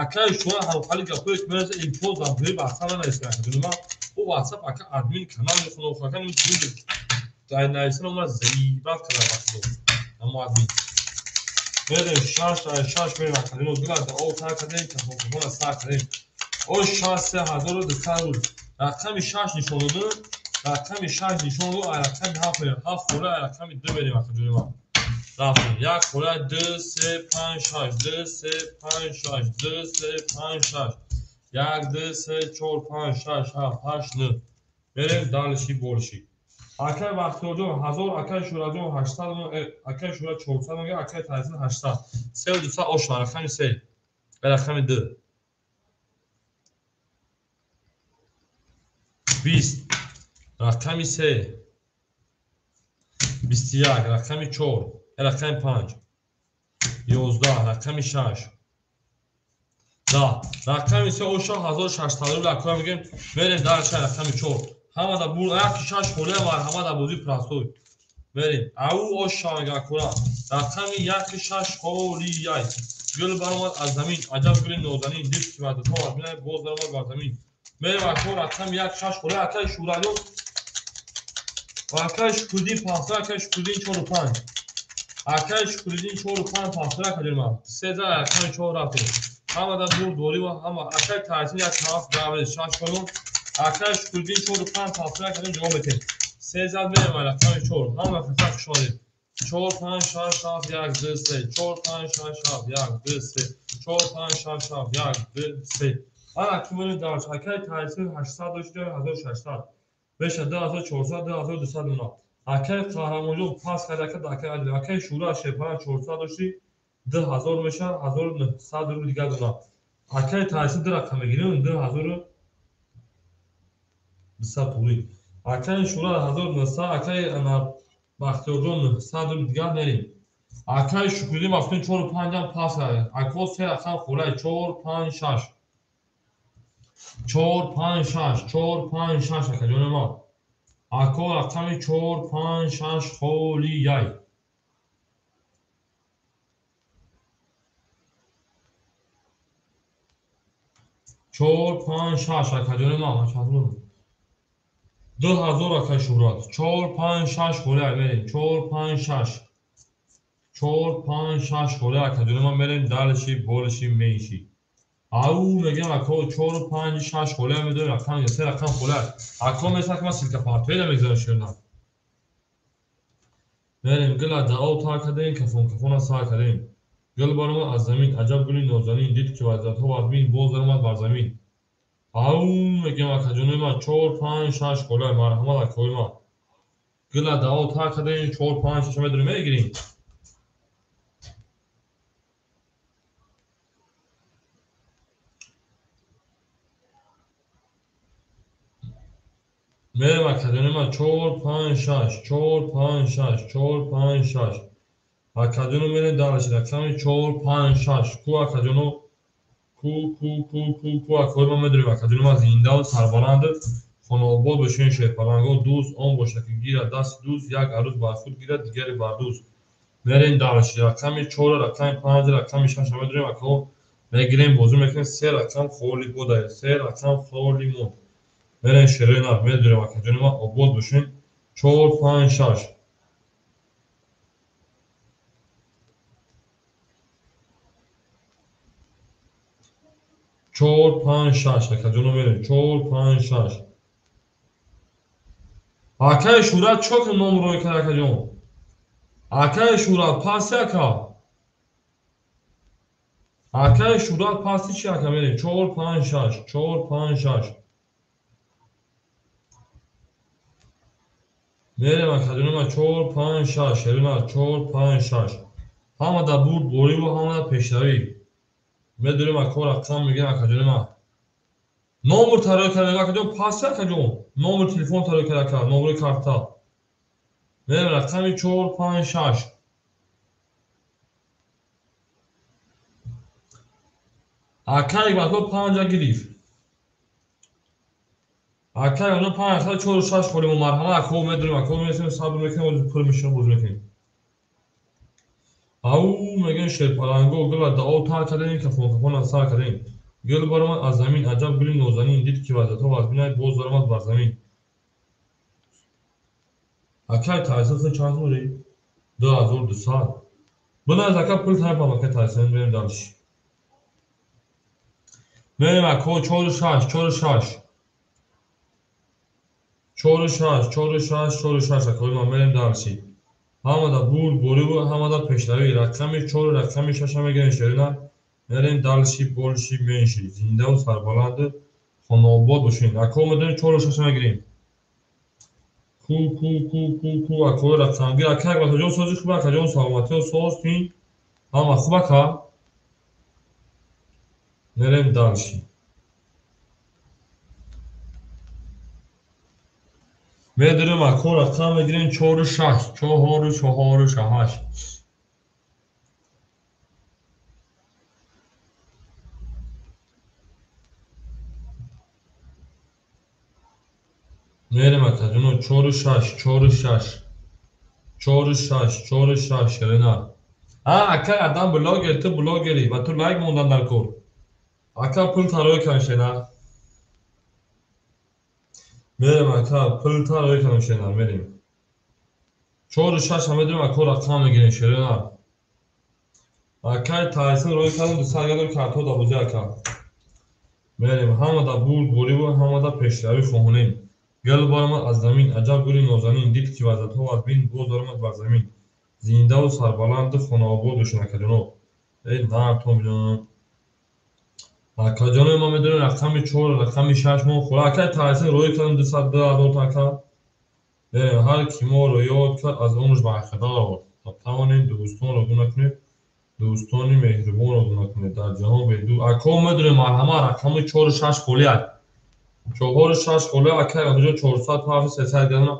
акаи Шӯра ҳамхали гапое ки мераса имтиёз дар бӯи WhatsApp нанависта акаҷони ма. О WhatsApp ака админ канал мехонад, ака дар нависан омад заибат карда бахудо. Амо админ. Мерем 6 6 мерем акаҷоно гила да о тар кардем, кафон сар кардем. О 6 3200 рубл. Рақами 6 нишон доду. Рақами 6 нишон доду, ай рақами 7 мерем. 7 хола ай рақами 2 мерем акаҷони ма. Рафтем. 1 хола 2 3 5 6 2 3 5 6 2 3 5 6 1 2 3 4 5 6 7 8 9. Мерем дальше больше. Акай Бахтиёрҷон 1000, акай Шӯраҷон 800, акай Шӯра 400 мега, акай Таҳсин 800. 3200 ош рақами 3. Рақами 2. 20. Рақами 3. 21, рақами 4, рақами 5. 11, рақами 6. 10. Рақами 3 оша 1600 рубл акай мегем. Мерем дальше рақами 4. Ҳамада бур як шаш холия марҳамат бозӣ простой. Мерем. Ау оша мега акура. Рақами 1 6 холияй. Гул баромад аз замин. Аҷаб гули нозанин. Дид ки ваъдаҳо аз минай боз даромад бар замин. Мерем акура рақами 1 6 холия акай Шӯраҷон. Ва акай Шукриддин 500, акай Шукриддин 4 5. Акай Шукриддин 4 5 500 акаҷон ман. Се за рақами 4 рафтем. Ҳамада бур дорӣ ва ҳама акай Таҳсин 1 7 гаврез 6 холон. Акай Шукриддин 4 5 500 акаҷон ҷавоб метем. Се зад мерем рақами 4. Ҳама хаса хуш омадед. 4 5 6 7 1 2 3 4 5 6 7 1 2 3 4 5 6 7 1 2 3. Ана ки мерем дарс. Акай Таҳсин 800 дошт 1600. Меша 2400 2200 мона. Акай Қаҳрамонҷон пас кард ака акай Адил. Акай Шӯра Шерпаран 400 дошти 2000 меша 1900 рубл дигар дона. Акай Таҳсин ду рақам мегирем 2200 пули. Акай Шӯра 1900, акай Бахтиёрҷон 900 рубл дигар мерем. Акай Шукриддин Мафтун 4 5 ам пас кард. Ако се рақам холай 4 5 6. 4 5 6 4 5 6 акаҷони ма. Ако рақами 4 5 6 холияй. Чор панҷ шаш акаҷони ма. 2000 акай Шӯҳрат. 4 5 6 холияй мерем. 4 5 6 4 5 6 холияй акаҷони ма мерем дальше больше меньше. Ау мегем ако 4 5 6 холия медорем рақам се рақам холия. Ако месак ма ссылка партоеда мегзарам ширна. Мерем гила дао тар кардем, кафон кафона сар кардем. Гул баромад аз замин, аҷаб гули нозанин, дид ки ваъдаҳо аз мин боз даромад бар замин. Ау мегем акаҷони ма 4 5 6 холия марҳамат акои ма. Гила дао тар кардем 4 5 6 медорем мегирем. Мерем акаҷони ма 4 5 6 4 5 6 4 5 6. Акаҷоно мерем дальше рақами 4 5 6. Ку акаҷоно ку ку ку ку ку акои ма медорем акаҷони ма зиндаву сарбаланд хонаобод бошен шерпаланго дӯст он бошад ки гирад дасти дӯст як арӯз бар худ гирад дигаре бар дӯст. Мерем дальше рақами 4 рақами 5 рақами 6 медорем ако мегирем бозӣ мекунем се рақам холи бода се рақам холи монд. Мерем шерои нар медорем акаҷони ма обод бошем 4 5 6. 4 5 6 акаҷоно мерем 4 5 6. Акай Шӯрат чо ки ном рой кард акаҷон? Акай Шӯрат паси ака. Акай Шӯрат паси чи ака мерем 4 5 6 4 5 6. Мерем акаҷони ма 4 5 6 шерина 4 5 6. Ҳамада бурд бориву ҳамада пешравӣ. Медорем ако рақам мегирем акаҷони ма. Номер тарой кард акаҷон паси акаҷон. Номер телефон тарой кард ака, номери карта. Мерем рақами 4, 5, 6. Акай бато 5 гирифт. Акай бато 5, 4, 6 холимо марҳама ако медорем, ако мерасем, сабр мекунем, пур мешавем, бозӣ мекунем. Ау мегӯем шерпаланго гула дао тар кардем, кафон кафон аз сар кардем. Гул баромад аз замин, аҷаб гули нозанин, дид ки ваздато вазбинай, боз баромад бар замин. Акай Тайсон хел чанд сомонӣ? 2200. Биназ ака пул тайпам акай Тайсон, мерем дальше. Мерем ако 4 6, 4 6. 4 6, 4 6, 4 6 акои ман мерем дальше. Ҳамада бурд бориву ҳамада пешравӣ. Рақами 4, рақами 6 мегирем шерина. Мерем дальше, больше, меньше. Зиндаву сарбаланду хонаобод бошем. Ако медонем 4 6 мегирем. Ку, ку, ку, ку, ку, акои рақамгир. Ака Акбарҷон сози хуб, Акаҷон саломатиё соз кун. Ҳама хуб ака? Мерем дальше. Медорем ако рақам мегирем 4 6, 4 4 6. Мерем акаҷоно 4 6, 4 6. 4 6, 4 6 шерина. А, ака адам блогер, ту блогери, ба ту лайк мондан дар кор. Ака пул тарои кан шена. Мерем ака пул тарои кан шена, мерем. 4 6 медорем ако рақам мегирем шерина. Акай Тайсон рой кардам, 200 гадор карто да бозӣ ака. Мерем ҳамада бурд бориву ҳамада пешравӣ хоҳонем. Гул баромад аз замин, аҷаб гули нозанин, дид ки ваздато вазбин, боз баромад бар замин. Зиндаву сарбаланду хонаобод бошед акаҷоно. Эй нартон биҷонон. Акаҷоно ма медонем рақами 4, рақами 6 мо хӯра. Акай Тайсон рой кардам 202 000 ака. Мерем ҳар ки моро ёд кард аз умрш бархабар овард. То тавонем дӯстонро гум накунем, дӯстони меҳрубонро гум накунем. Дар ҷаҳон беду. Ако медонем марҳама рақами 4 6 холӣ аст. 4 6 холӣ акай онҷо 400 паф 300 грамм.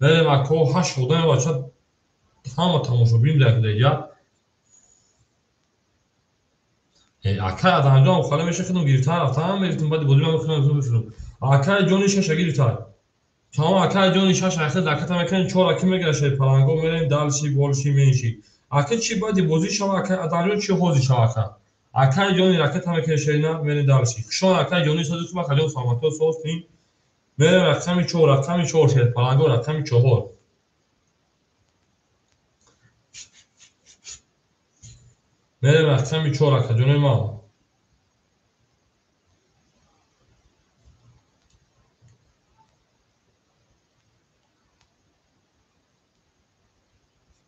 Мерем ако 8 одам бача ҳама тамошобин буда. Акай Адамҷон холӣ меша худам гирифтан рафтан мегирифтам, баъди бозӣ ман худам мефурӯхтам. Акай ҷони 6 гирифтан. Тамом акай ҷони 6 ахир даката мекунем, 4 аки мегирад шерпаланго, мерем дальше, больше, меньше. Ака чи баъди бозӣ шава акай Адамҷон чи ҳозир шава ака. Акай ҷони ракета мекунем шерина, мерем дальше. Хушон акай ҷони сози хуб, акаҷон саломатиё соз кунем. Мерем рақами 4, рақами 4 шерпаланго, рақами 4. Мерем рақами 4 акаҷони ман.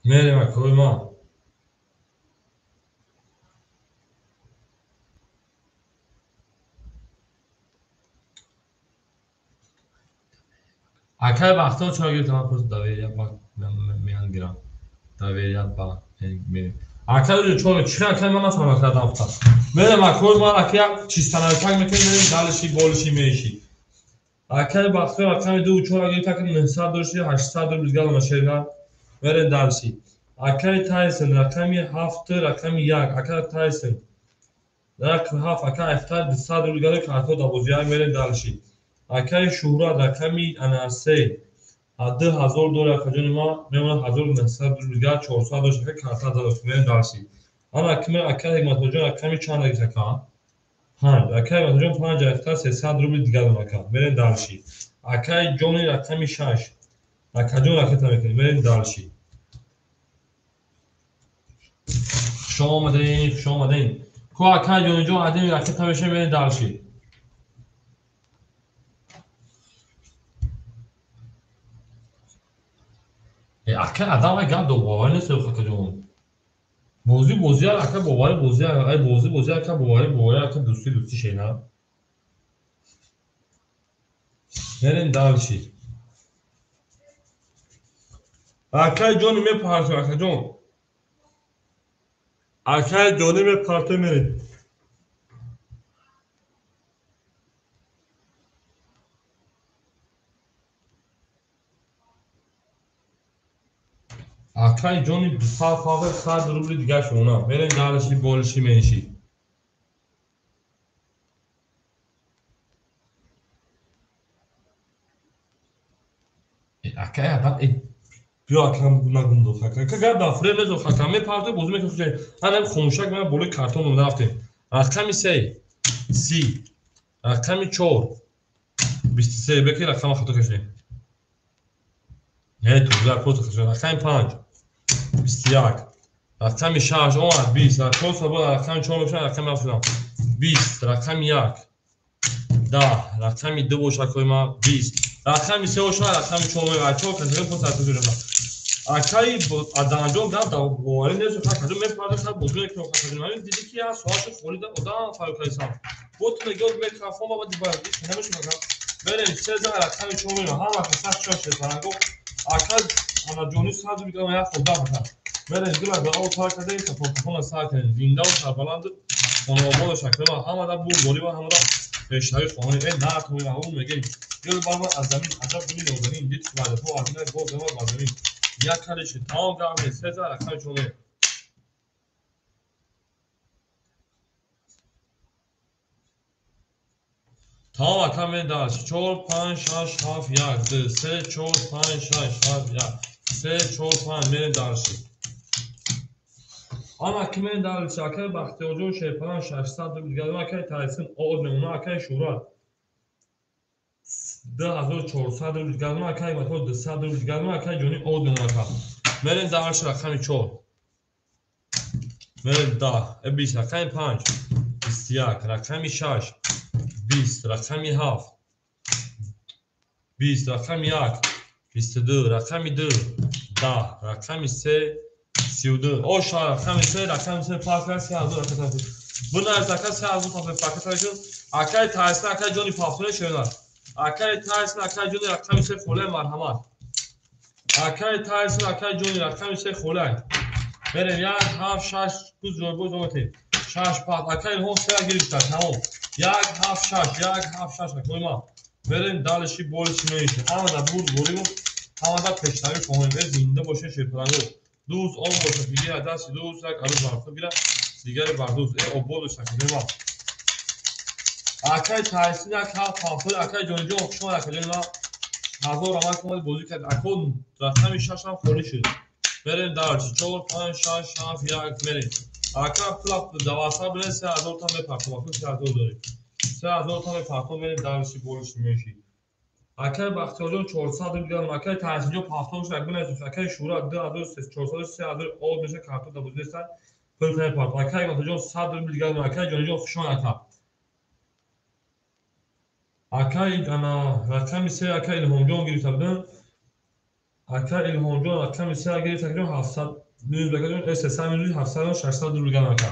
Мерем акои ман. Акай Бахтиёр чаро гирифта? Ман просто доверия ба меан гирам. Доверия ба мерем. Акай ӯ чаро чи акай ман нафаҳмам кардам гуфтам. Мерем акои ман ака чистанавикак мекунем, мерем дальше, больше, меньше. Акай Бахтиёр рақами 2 4 гирифта, ака 900 дошти, 800 рубл галама шерина. Мерем дальше. Акай Тайсон рақами 7, рақами 1. Акай Тайсон рақами 7, акай 7 200 рубл гало карто да бозӣ, мерем дальше. Акай Шуҳрат рақами ана 3 2000 доллар акаҷони ман мемонад 1900 рубл гал 400 дошт, ака карта додааст, мерем дальше. Ана акай акай Ҳикматуллоҷон рақами чанд гирифт ака? 5. Акай Ҳикматуллоҷон 5 гирифта 300 рубл дигар дод ака. Мерем дальше. Акай ҷони рақами 6. Акаҷон ракета мекунем, мерем дальше. Хуш омадем, хуш омадем. Ку акай ҷониҷон адими ракета мешавем, мерем дальше. Ака адам ай гап боварӣ нест акаҷон. Бозӣ бозӣ ака боварӣ бозӣ ай бозӣ бозӣ ака боварӣ боварӣ ака дӯстӣ дӯстӣ шена. Мерем дальше. Акай ҷони мепартем акаҷон. Акай ҷони мепартем мерем. Акай ҷони 200 фавр 100 рубли дигар шуна. Мерем дальше больше меньше. Акай адам биё акам нагумдо хака. Ака гап дар фрем мезо хака. Мепарто бозӣ мекунем. Ана хомӯшак ман болои картон монда рафтем. Рақами 3 30, рақами 4 23, беки рақама хато кашидем. Не, ту просто хато. Рақами 5 21, рақами 6 омад 20, рақами 4 рақами 4 бошад, рақами 7 шудам 20, рақами 1 10, рақами 2 бошад кои ман 20, рақами 3 бошад, рақами 4 мева 4 кашидем, просто хато кашидем. Акаи аданҷон гап дар боварӣ нест, хакаҷон мепарда, хат бозӣ мекунам хакаҷон. Ҳамин диди ки як соат шуд холида одам фарёд кардисам. Бо ту мегӯяд микрофон ба баъди ба намешавад ака. Мерем се за рақами 4 мерем. Ҳама каса шаш шефаранго. Ака анаҷони сад мегӯям як хӯрда ака. Мерем гила ба об тар кардем, кафон сар кардем. Зинда ва сарбаланд хонавода шакли ҳама да бурдборӣ ва ҳама да пешравӣ хоҳонӣ. Э нарх меҳрабон мегӯем. Гил барма аз замин аҷаб гули нозанин дид ваъдаҳо аз меҳр боз омад ба замин. Як калиши тамом гап нест. Се за рақами 4 мерем. Тамом ака мерем дальше. 4 5 6 7 1 2 3 4 5 6 7 1 3 4 5 мерем дальше. Ана ки мерем дальше. Акаи Бахтиёрҷон Шерпалан 600 рубл дигар. Акаи Тайсин од мемона. Акаи Шӯҳрат 2400 рубл дигар. Акаи Матор 200 рубл дигар. Акаи Ҷони од мемона ака. Мерем дальше рақами 4. Мерем 10, 20, рақами 5 21, рақами 6 20, рақами 7 20, рақами 1 22, рақами 2 10, рақами 3 32. Оша рақами 3, рақами 3 фарқ кард 3000 рақами 3. Буназ ака 3000 фарқ кард. Акаи Тайсин, акаи ҷони пафтуне шояд. Акаи Тайсин, акаи ҷони рақами 3 холе марҳамат. Акаи Тайсин, акаи ҷони рақами 3 холе. Мерем 1 7 6 куз ҷойбоз омадем. 6 5 акаи Илҳом 3 гирифта тамом. 1 7 6 1 7 6 акои ман. Мерем дальше больше меньше. Ҳама да бурд бориму, ҳама да пешравӣ хоҳем. Э зинда боше шерпаланго. Дӯст об бошад, бигирад дасти дӯст, як арӯз бар худ гирад, дигаре бар дӯст. Э обод бошад, ман. Акаи Тайсин як 7 7 акаи Ҷониҷон хуш омад, акаи ҷони ман. 1000 рамак омад бозӣ кард. Ако рақами 6 ҳам холӣ шуд. Мерем дальше. 4 5 6 7 1 мерем. Ака пула даваса билен 3000 та мепартом. Ака 3000 дорем. 3000 та мепартом, мерем дальше больше меньше. Акаи Бахтиёрҷон 400 рубл дигар, акаи Тайсинҷон 70 шуд, акбин акаи Шӯҳрат 2400 3000 од меша картон да бозӣ нестан. Пул мепартом. Акаи Матоҷон 100 рубл дигар, акаи Ҷониҷон хуш омад ака. Акаи ана рақами 3 акаи Илҳомҷон гирифта буданд. Акаи Илҳомҷон рақами 3 гирифта ҷон 700 минус бакаҷон 300 минус 700 600 рубл дигар ака.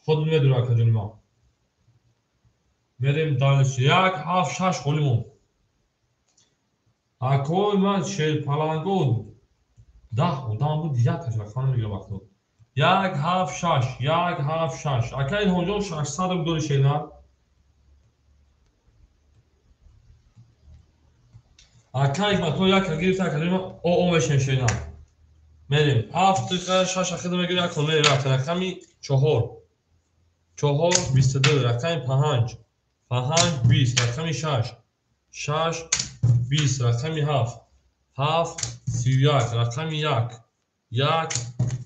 Худ медонам акаҷони ман. Мерем дальше. 1 7 6 холӣ монд. Акои ман шерпаланго 10 одам буд, як кас рақам намегирам вақто. 1 7 6 1 7 6. Акаи Илҳомҷон 600 рубл дори шерна. Акаи Матор як гирифта, акаи ман о мешем шерна. Мерем 7 дақиқа 6 ахида мегирем, як мерем рафта. Рақами 4 4 22, рақами 5 5 20, рақами 6 6 20, рақами 7 7 31, рақами 1 1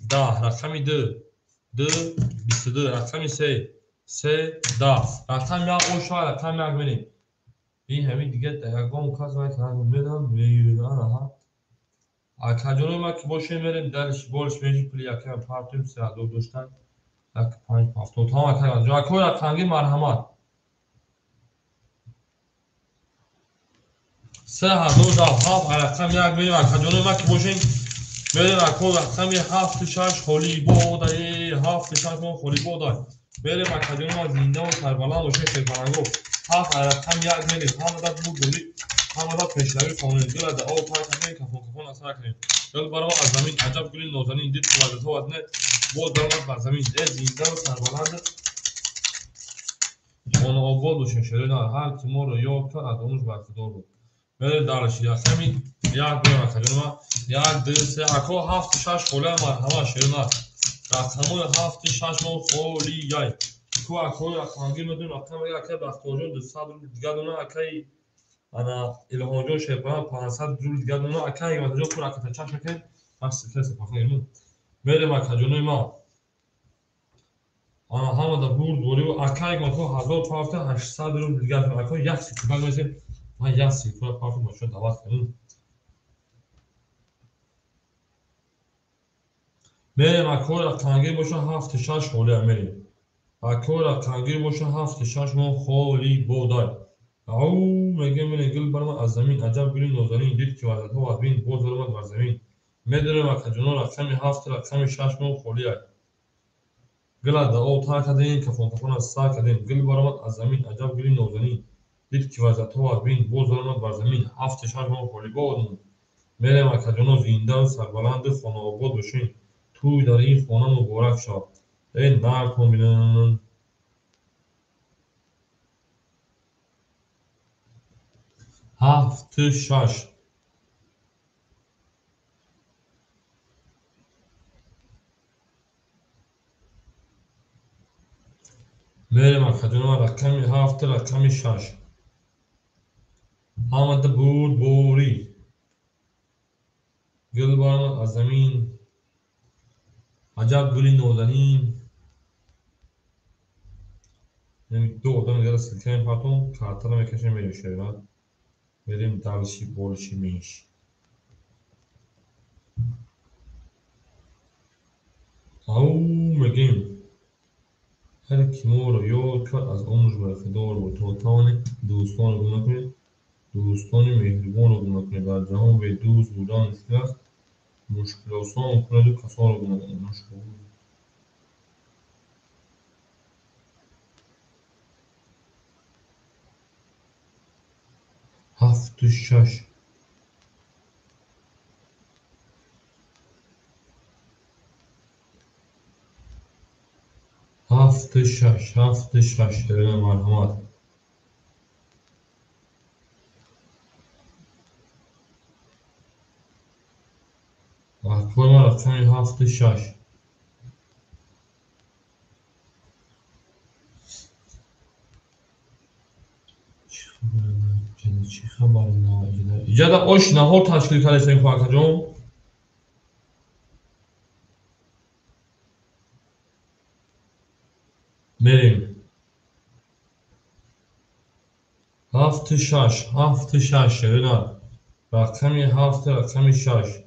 10, рақами 2 2 22, рақами 3 3 10, рақами 1 оша рақами 1 мерем. Ин ҳамин дигар ягон кас медам меюран аҳа. Акаҷонои ман ки бошем мерем дальше больше меньше пули якам партем 3000 доштан 1 5 70 тамом ака. Акои рақамгир марҳамат. 3000 7 рақами 1 мерем. Акаҷонои ман ки бошем мерем ако рақами 7 6 холӣ бода, 7 6 мо холӣ бода. Мерем акаҷонои ман зинда ва сарбаланд бошем шерпаланго. 7 рақами 1 мерем. Ҳама да бурдборӣ, ҳама да пешравӣ хоҳонем. Дила да об пар кардем, кафон кафон асар кардем. Гул барома аз замин аҷаб гули нозанин дид ваъдаҳо аз не боз баромад бар замин. Э зинда ва сарбаланд хонаобод бошем шерина. Ҳар ки моро ёд кард аз омӯз бархӯрдор буд. Мерем дальше. Рақами Як бирем акаҷонма. 1, 2, 3, ако 7, 6 холия марҳамат шерина. Рақамҳои 7, 6 мо холияй. Ку акои рақамгир медонем, рақам мега акаи Бахтиёрҷон 200 рубл дига дона, акаи ана Илҳомҷон Шерпарам 500 рубл дига дона, акаи Ҳикматҷон ку раката чаш мекунем. Мерем акаҷонои ман. Ана ҳамада бурд борибу акаи Ҳикматҷон 1000 пафта 800 рубл дига дона. Акои як секунда гӯем, ман як секунда пафта бачаҳо даъват кардем. Мерем акои рақамгир боша 7, 6 холия мерем. Акои рақамгир боша 7, 6 мо холи бодай. Ау мегем мерем гул баромад аз замин, аҷаб гули нозанин, дид ки вазатҳо аз бин боз баромад бар замин. Медонем акаҷоно рақами 7, рақами 6 мо холия. Гула да об тар кардем, кафон кафон аз сар кардем. Гул баромад аз замин, аҷаб гули нозанин, дид ки вазатҳо аз бин боз баромад бар замин. 7, 6 мо холи бод. Мерем акаҷоно зиндаву сарбаланду хонаобод бошем. Тӯй дар ин хона муборак шавад. Э нартон бинанд. 7, 6. Мерем акаҷоно рақами 7, рақами 6. Ҳамада бурд борӣ. Гул баромад аз замин, аҷаб гули нозанин. Ду одам дигара силка мепартом, картара мекашем, мерем шоира. Мерем дальше, больше, меньше. Ау мегем. Ҳар ки моро ёд кард, аз умрш бархидор буд. То тавонед дӯстонро гум накунед, дӯстони меҳрубонро гум накунед. Дар ҷаҳон бе дӯст будан мушкил аст. Мушкилосон кунеду касонро гум накунед. 7, 6. 7, 6, 7, 6. Марҳамат. Акои ман рақами 7, 6. Чӣ хабар на? Иҷада ош наҳор ташкил кардастем акаҷон. Мерем. 7, 6, 7, 6. Шерина. Рақами 7, рақами 6.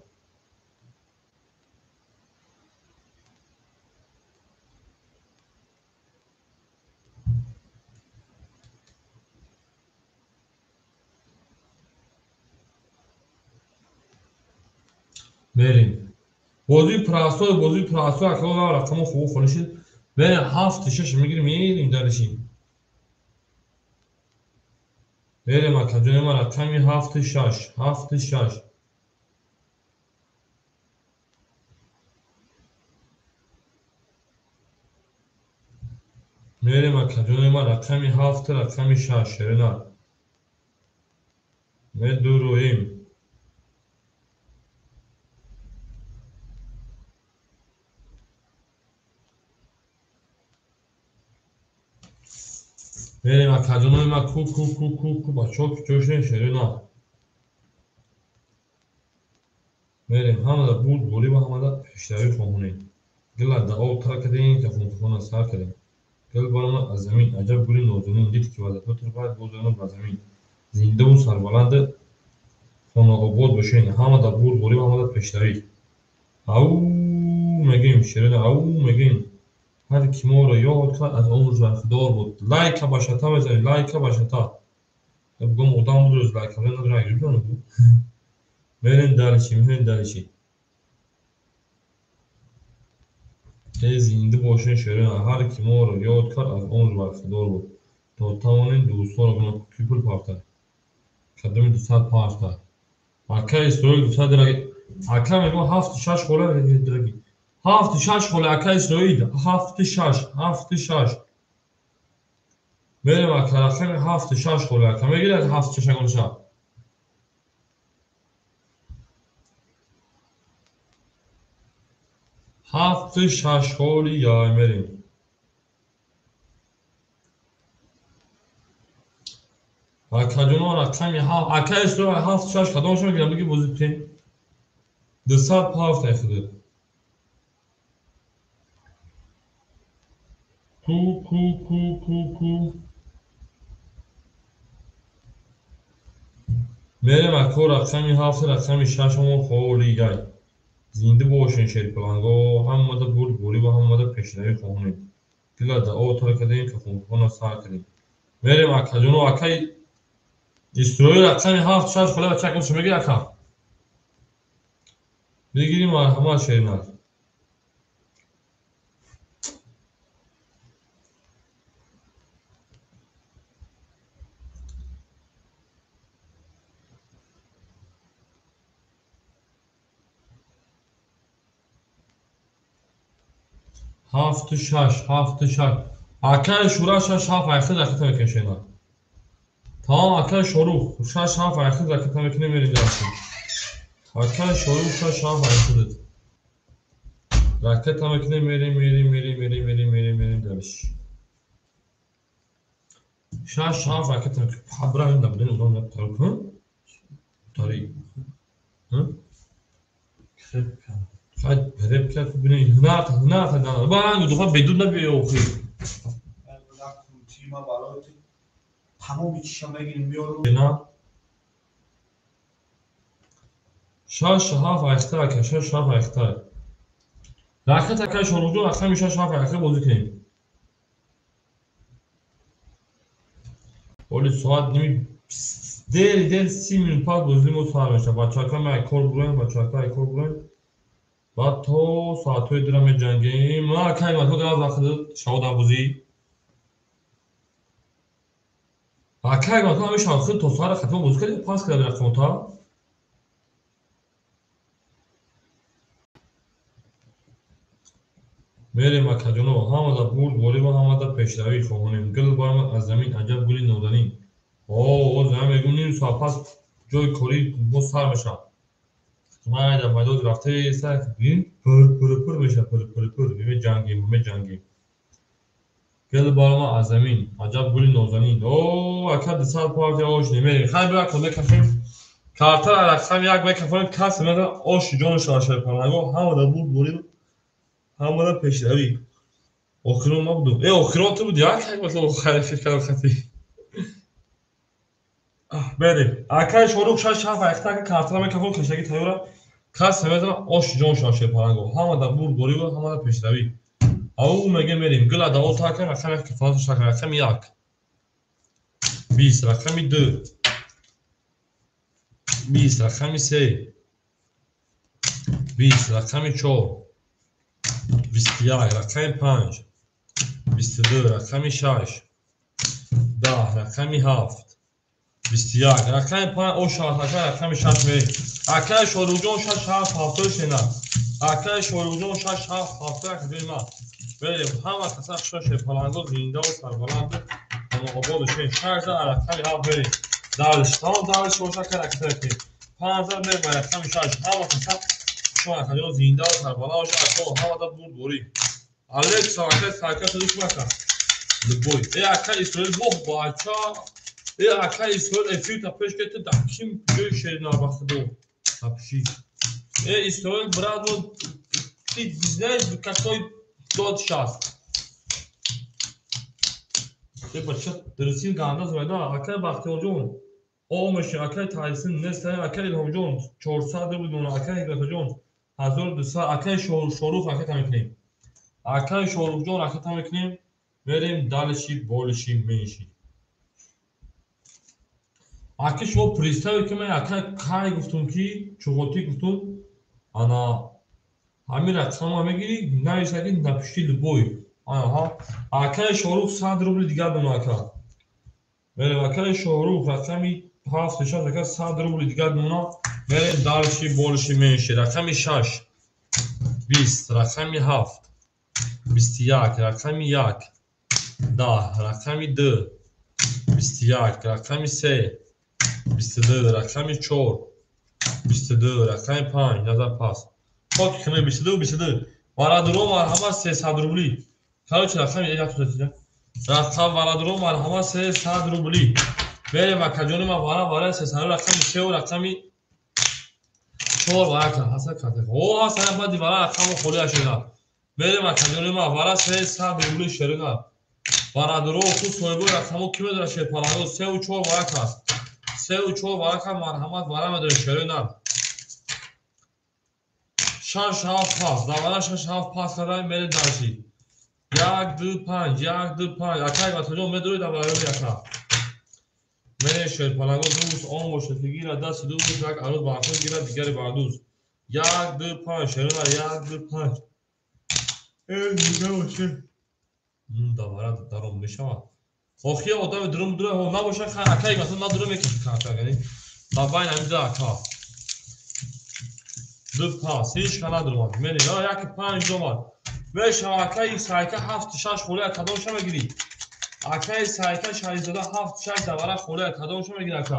Мерем. Бозии простой, бозии простой, акаҳо рақамҳо хуб холӣ шуд. Мерем 7, 6 мегирем, мерем дальше. Мерем акаҷони ман рақами 7, 6, 7, 6. Мерем акаҷони ман рақами 7, рақами 6. Шерина. Медуроем. Мерем акаҷонои ман ку ку ку ку ку бачаҳо куҷо шудем шерина. Мерем ҳамада бурд борӣ ва ҳамада пешравӣ хоҳонем. Гула да об тар кардем, кафон кафона сар кардем. Гул баромад аз замин, аҷаб гули нозанин, дид ки вазатҳо турбад, боз баромад бар замин. Зиндаву сарбаланду хонаобод бошед. Ҳамада бурд борӣ ва ҳамада пешравӣ. Ау мегем шерина, ау мегем. Ҳар ки моро ёд кард, аз умрш бархидор буд. Лайка ба шата мезанед, лайка ба шата. Бугум одам буд, рӯз лайка надорад, гирифтан буд. Мерем дальше, мерем дальше. Э зинда бошед шерина, ҳар ки моро ёд кард, аз умрш бархидор буд. То тавонед дӯстонро гум накунед. Ки пул пафта? Кадоми 200 пафта? Акаи Исроил 200 дираги. Ака мегӯ 7, 6 хола дираги. 7, 6 хола акаи Исроил, 7, 6, 7, 6. Мерем ака рақами 7, 6 хола ака мегирад 7, 6 агонша. 7-6 холи яй мерем. Акаҷоно рақами 7, ака Исроил 7-6 кадомашо мегирам биги бозӣ кунем? 207 айхудад. Ку ку ку ку ку. Мерем ако рақами 7 рақами 6 мо холи яй. Зинда бошен шерпаланго, ҳамада бурдборӣ ва ҳамада пешравӣ хоҳонем. Дила дао тар кардем, кафонкафона сар кардем. Мерем акаҷоно, акай Исроил рақами 7-6 холи бача акам мегири ака. Бигирим марҳамат шеринар. 7-6, 7-6. Акай Шура 6-7 айхид ракета мекунем шеринар. Тамом акай Шорух 6-7 айхид ракета мекунем мерем дальше. Акай Шорух 6-7 айхид. Ракета мекунем мерем мерем мерем мерем мерем мерем мерем дальше. 6-7 ракета мекунем. Хабра ин дабден удам на таркун. Тари. Хай репка бинем ҳунар ҳунар ҳунар. Ба ранг духа бедуд набиё охир. Тима барои тамоми чиша мегирим меорум. На. 6-7 айхта ака, 6-7 айхта. Ракет ака Шоруҳҷон рақами 6-7 айхта бозӣ кунем. Оли соат ними дер дер 30 минут пас бозӣ мо сар мешавад. Бачаҳо ма кор буроем, бачаҳо кор буроем. Баъд то соатҳои дура меҷангем. Ма акай ма то газ вақт шавода бозӣ. Акай ма то ҳамин шавад худ то соат хатма бозӣ кардем, пас карда рақамота. Мерем акаҷоно, ҳамада бурдборӣ ва ҳамада пешравӣ хоҳонем. Гул баромад аз замин, аҷаб гули нозанин. О, замин мегӯм ним соат пас ҷои корӣ мо сар мешавад. Майда майдоз рафта сар пур пур пур мешавад, пур пур пур. Меҷангем, меҷангем. Гул баромад аз замин, аҷаб гули нозанин. О, ака 200 партия ош немерем. Хай бира кор мекафем. Картара рақами 1 мекафонем, касе мега оши ҷону шавад шерпаланго, ҳамада бурдборӣ, ҳамада пешравӣ. Охирон ма будум. Охирон ту буди, як як масала хайр фикр кардам хати. Берем. Акай Шорух 6-7 айхта ака картара мекафон, кашаги тайёра. Касе мезана оши ҷон шавад шерпаланго, ҳамада бурдборӣ ва ҳамада пешравӣ. Ау меге мерем. Гула дао та кардем, рақами 1 кафонатро шак, рақами 1. 20, рақами 2. 20, рақами 3. 20, рақами 4. 21, рақами 5. 22, рақами 6. 10, рақами 7. 21, рақами 5, о шавад, ака рақами 6 мерем. Акай Шоруҳҷон 6-7 7 шена. Акай Шоруҳҷон 6-7 7 ака ҷои ман. Берем, ҳама каса хушо шерпаланго зинда ва сарбаланд ҳама обод шен. 6 рақами 7 берем. Далш, тамом далш боша ака ракета мекунем. 5 мерем ба рақами 6. Ҳама каса хушо акаҷон зинда ва сарбаланд боша, ако ҳамада бурдборӣ. Алекса, ака сарка шуди шумо ака. Любой. Ака Исроил бох бача. Ака Исроил эфир та пеш кети да ким ҷои шеринар ба худо. Тапши. Исроил брат, ты знаешь какой тот сейчас. Бача дурустин ганда зайда, акай Бахтиёрҷон. Омеши акай Тайсин нест, акай Илҳомҷон 400 рубл мона, акай Ҳикматҷон 1200, акай Шорух ракета мекунем. Акай Шорухҷон ракета мекунем. Мерем дальше, больше, меньше. Ака шумо представить ки ман ака кай гуфтум ки чуғотӣ гуфтум, ана ҳамин рақама мегирӣ, нависаки напиши любой. Аҳа, акай Шорух 100 рубли дигар мона ака. Мерем акай Шорух рақами 7-6 ака 100 рубли дигар мона. Мерем дальше, больше, меньше. Рақами 6. 20, рақами 7. 21, рақами 1. 10, рақами 2. 21, рақами 3. 22, рақами 4. 22, рақами 5, назар пас. Хок кунем 22, 22. Бародаро марҳамат 300 рубли. Короче, рақами як тузатида. Рақам бародаро марҳамат 300 рубли. Мерем акаҷони ман вара вара 300 рақами 3 ва рақами 4 вара кар ҳаса карда. О, ҳаса баъди вара рақами холия шуда. Мерем акаҷони ман вара 300 рубли шерина. Бародаро ху соҳиби рақамо ки медора шерпаланго 3 ва 4 вара кар. 3 ва 4 вара кар марҳамат вара медора шерина. 6 7 пас. Давара 6 7 пас карда мерем дарси. 1 2 5 1 2 5 акай ватаҷон медоред давараёни ака. Мерем шерпаланго дӯст он бошад ки гирад дасти дӯст як арӯз ба худ гирад дигаре ба дӯст. 1 2 5 шерина 1 2 5. Э дига боше. Давара даром мешавад. Охи одами дурум дура набошад хай акай масалан надура мекашад карта яъне. Бабайн ҳаминҷа ака. 2 пас ҳеч ка надурмад. Мерем 1 5 омад. Мешава акаи сайка 7 6 холия кадомша мегирӣ? Акаи сайка Шарифзода 7 6 давара холия кадомша мегирӣ ака?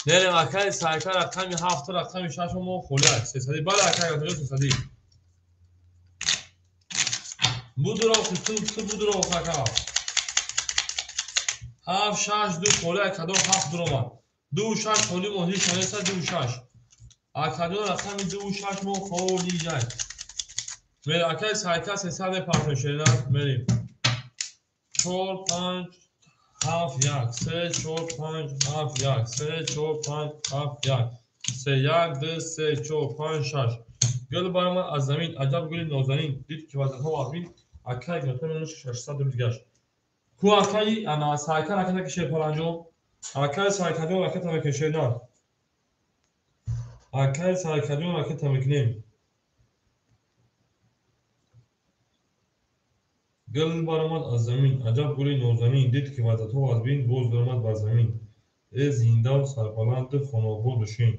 Мерем акаи сайка рақами 7 рақами 6 мо холия 300. Бале акаи каҷо 300. Будуро ту будуро ака. 7 6 2 холия кадом 7 дуромад. 2 6 холи мо ҳеч нест 2 6. Акаҷон рақами 2 6 мо холи ҷай. Мерем акаи сайка 300 партон шерина мерем. 4 5 7 1 3 4 5 7 1 3 4 5 7 1 3 1 2 3 4 5 6. Гул баромад аз замин аҷаб гули нозанин дид ки вазатҳо вазмин акаи гирифта мемонад 600 рубл гашт. Ку акаи ана сайка ракета кишед паланҷон. Акаи сайкаҷон ракета мекашед на. Акаи сайкаҷон ракета мекунем. Гул баромад аз замин аҷаб гули нозанин дид ки вазатҳо вазмин боз даромад бар замин. Э зиндаву сарбаланду хонободу шин.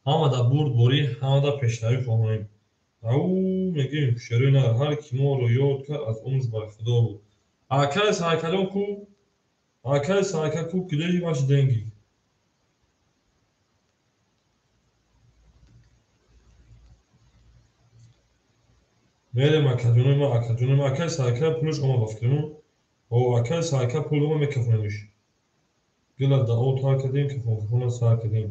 Ҳамада бурдборӣ, ҳамада пешравӣ хоҳонем. Ау мегӯем шерои нар ҳар ки моро ёд кард аз умр бар худо буд. Акаи сайкаҷон ку? Акаи сайка ку куҷои ваши деньги? Мерем акаҷонои ман, акаҷонои ман, акаи сайка пулаш омад ба фикримон. О, акаи сайка пул омад мекафонемиш. Гула даъо тар кардем, кафонкафона сар кардем.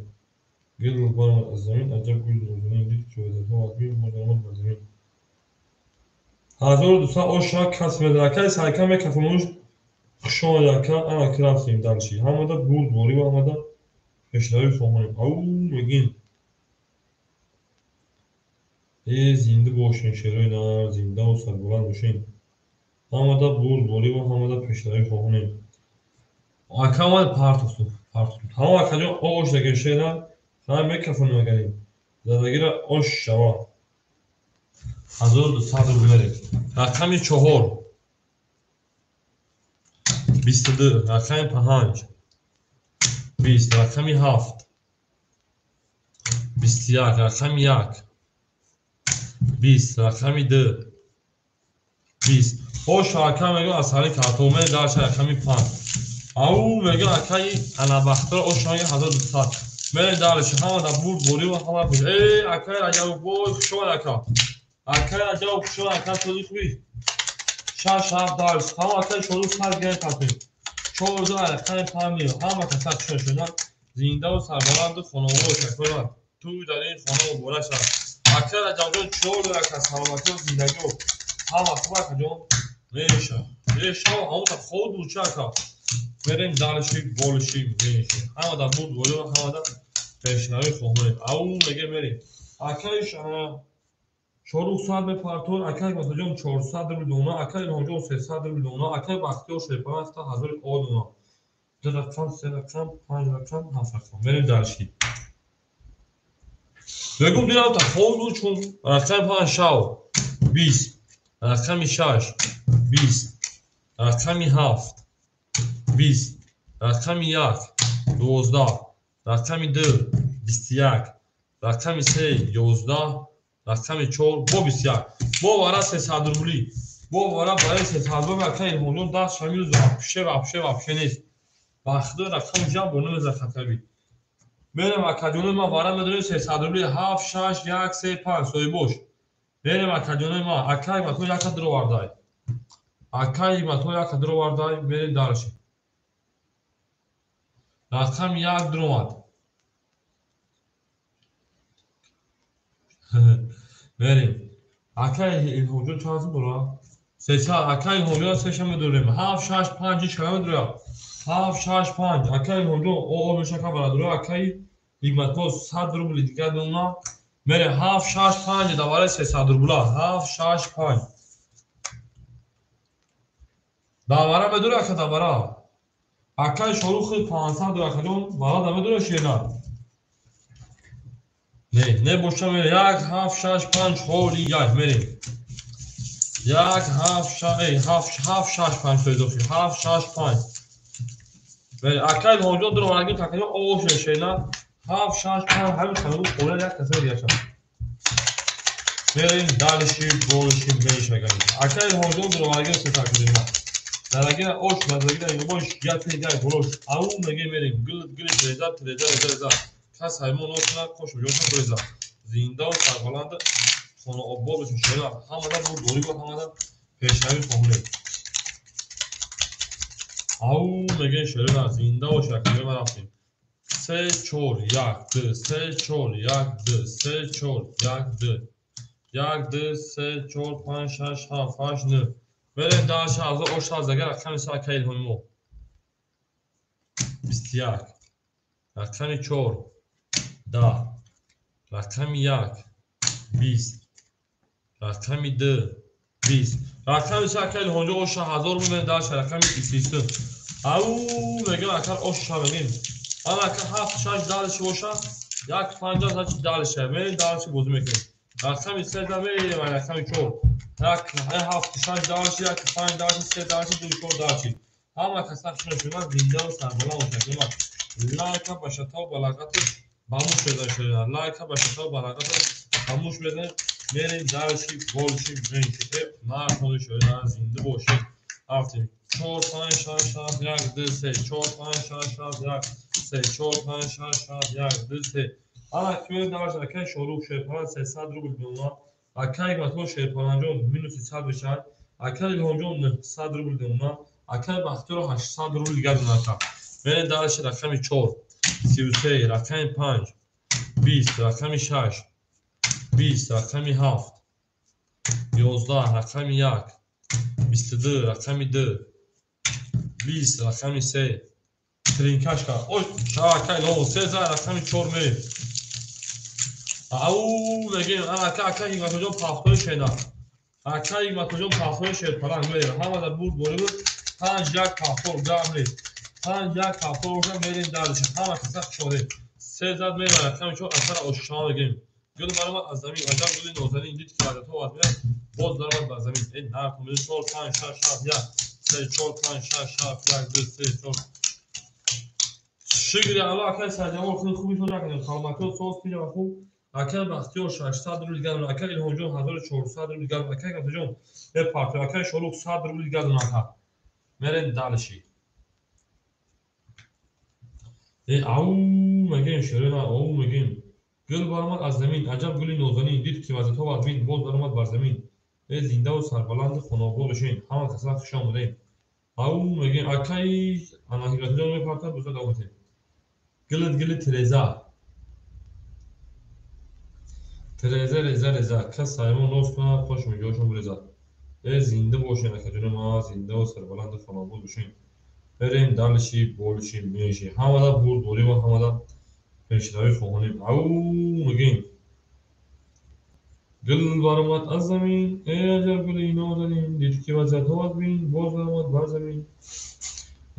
Гул баромад аз замин, аҷаб гули нозанин дид ки вазатҳо вазмин боз омад бар замин. 1200 оша кас медад. Акаи сайка мекафонуш хушомад ака, ана ки рафтем дарчи. Ҳамада бурдборӣ ва ҳамада пешравӣ хоҳонем. Ау мегӯем. Э зинда бошен шерои нар, зиндаву сарбаланд бошен. Ҳамада бурдборӣ ва ҳамада пешравӣ хоҳонем. Ака омад партофту, партофту. Ҳама акаҷон ош дагер шер нар. Ҳама мекафонем агарем. Задагира ош шава. 1200 рубл мерем. Рақами 4 22, рақами 5 20, рақами 7 21, рақами 1 20, рақами 2 20. Ош ака мегӯ аз ҳари картон мерем дарша рақами 5. Ау мегӯ акаи анабахтро ош мегӯ 1200. Мерем дарша ҳамада бурдборӣ ва ҳама пеш. Э акаи Раҷабов бой хушомад ака. Акаи Раҷабов хушомад ака този хуби. 6 7 дарс. Ҳама акаи шоду сар гирем партем. 4 2 рақами 5 меё. Ҳама каса хушомад шудан. Зиндаву сарбаланду хонавода шакоя. Ту дар ин хона муборак шавад. Акаи Раҷабҷон чор ака саломатӣ ва зиндагио. Ҳама хуб акаҷон. Меша. Меша ҳамута хоб буд ча ака. Мерем дарши болши меша. Ҳамада бурдборӣ ва ҳамада пешравӣ хоҳонем. Ау меге мерем. Акаи Шорух сад мепартон, акаи Ватаҷон 400 рубл дона, акаи Илҳомҷон 300 рубл дона, акаи Бахтиёр Шерпанаста 1000 о дона. 2 рақам, 3 рақам, 5 рақам, 7 рақам. Мерем дарши. Мегум динам та хоб буд чун рақами 5 шав 20, рақами 6 20, рақами 7 20, рақами 1 12, рақами 2 21, рақами 3 11, рақами 4 бо 21. Бо вара 300 рубли. Бо вара барои 300 рубли акаи Илҳомҷон даст шамил вообще вообще вообще нест. Бахтиёр рақами ҷам бо номи захатаби. Мерем акаҷонои ман вара медонем 300 рубли 7 6 1 3 5 соҳибош. Мерем акаҷонои ман, акай матҳо яка дуровардай. Акай матҳо яка дуровардай, мерем дальше. Рақами як дуромад. Мерем. Акай Илҳомҷон чанд сум дорад? 300. Акай Илҳомҷон сеша медорем. 7 6 5 ишка медорад. 7 6 5. Акай Илҳомҷон о мешака барадора. Акай Ҳикматҳо 100 рубли дигар мемонад. Мерем 7 6 5 давараи 300 рубла. 7 6 5. Давара медора ака давара. Акай Шорух 500 дора акаҷон, вара медора шена. Не, не боша мерем. 1 7 6 5 холи 1 мерем. 1 7 6 7 7 6 5 то изофи. 7 6 5. Мерем. Акай Илҳомҷон дуроварагӣ такаҷон о шена. 7 6 5 ҳамин қанун хола як каса дигаша. Мерем дальше больше меньше. Акай Илҳомҷон дуроварагӣ сета кардем. Дарагира ош базагира юбош як дигар болош. Ау меге мерем. Гил гил реза реза реза реза. Кас ҳаймон носна кош меҷоша реза. Зинда ва сарбаланд хона обод бошем шера. Ҳамада бурдорӣ ва ҳамада пешравӣ хоҳонем. Ау меге шера зинда бош акаҷон ма рафтем. 3 4 1 2 3 4 1 2 3 4 1 2 1 2 3 4 5 6 7 8 9. Мерем дальше аз ош агар рақами се акай Илҳоми мо. 21. Рақами 4 10. Рақами 1 20. Рақами 2 20. Рақами се акай Илҳомҷон ош 1000 рубл. Мерем дальше рақами 23. Ау мегем акар ош мегем. Ана ака 7 6 дальше боша 1 5 значит дальше. Мерем дальше бозӣ мекунем. Рақами 3 да мерем рақами 4. 1 7 6 дальше 1 5 дальше 3 дальше 2 4 дальше. Ҳама каса шуна зинда ва сарбаланд бошад. Лайка ба шатав балағати ба муш мезанем шуна. Лайка ба шатав балағати ба муш мезанем. Мерем дальше больше меньше. Нархони шуна зинда бошед. Рафтем. 4 5 6 7 1 2 3 4 5 6 7 1 3 4 5 6 7 1 2 3. Ана ки дальше акай Шорух Шерпалан 300 рубл мемонад. Акай Ҳикматҳо Шерпаланҷон минуси 100 мешавад. Акай Илҳомҷон 900 рубл мемонад. Акай Бахтиёр 800 рубл дигар мемонад. Мерем дальше рақами 4 33 рақами 5 20 рақами 6 20 рақами 7 11 рақами 1 22 рақами 2 20 рақами 3 тринкашка. Ой, акай Илҳом 13 рақами 4 мерем. Ау мегем ана ака акай Ҳикматҳоҷон пафтои шена. Акай Ҳикматҳоҷон пафтои шерпаланг мерем. Ҳамада бурд борӣ буд. 5 1 пафтор гам нест. 5 1 пафтор боша мерем дальше. Ҳама каса хушодем. 3 зад мерем рақами 4 асара ошшама мегем. Гул баромад аз замин, аҷаб гули нозанин дид ки ваъдатҳо аз меяд, боз даромад бар замин. Э нарх 4 5 6 7 1 3 4 5 6 7 1 2 3 4. Шукри Аллоҳ акай Саидҷамол хеле хуби шуд накардем. Саломатиё соз пиҷа хуб. Акай Бахтиёр 600 рубл дигар мемонад. Акай Илҳомҷон 1400 рубл дигар мемонад. Акай Ҳикматҷон мепартояд. Акай Шорух 100 рубл дигар мемонад. Мерем дальше. Э ау мегем шерена ау мегем. Гул баромад аз замин, аҷаб гули нозанин дид ки вазъиятҳо вазмин, боз даромад бар замин. Э зинда ва сарбаланд хонаобод бошед. Ҳама каса хуш омадед. Ау мегем акай ана Ҳикматҷон мепартояд, боза давом метем. Гилит гили Тереза. Тереза реза реза. Кас ҳаймон рост кунад, хош меҷошон буреза. Э зинда бошед акаҷони ман, зинда ва сарбаланд хонаобод бошед. Мерем дальше больше меньше. Ҳамада бурдборӣ ва ҳамада пешравӣ хоҳонем. Ау мегем. Гул баромад аз замин, э аҷаб гули нозанин, дид ки вазъиятҳо вазмин, боз баромад бар замин.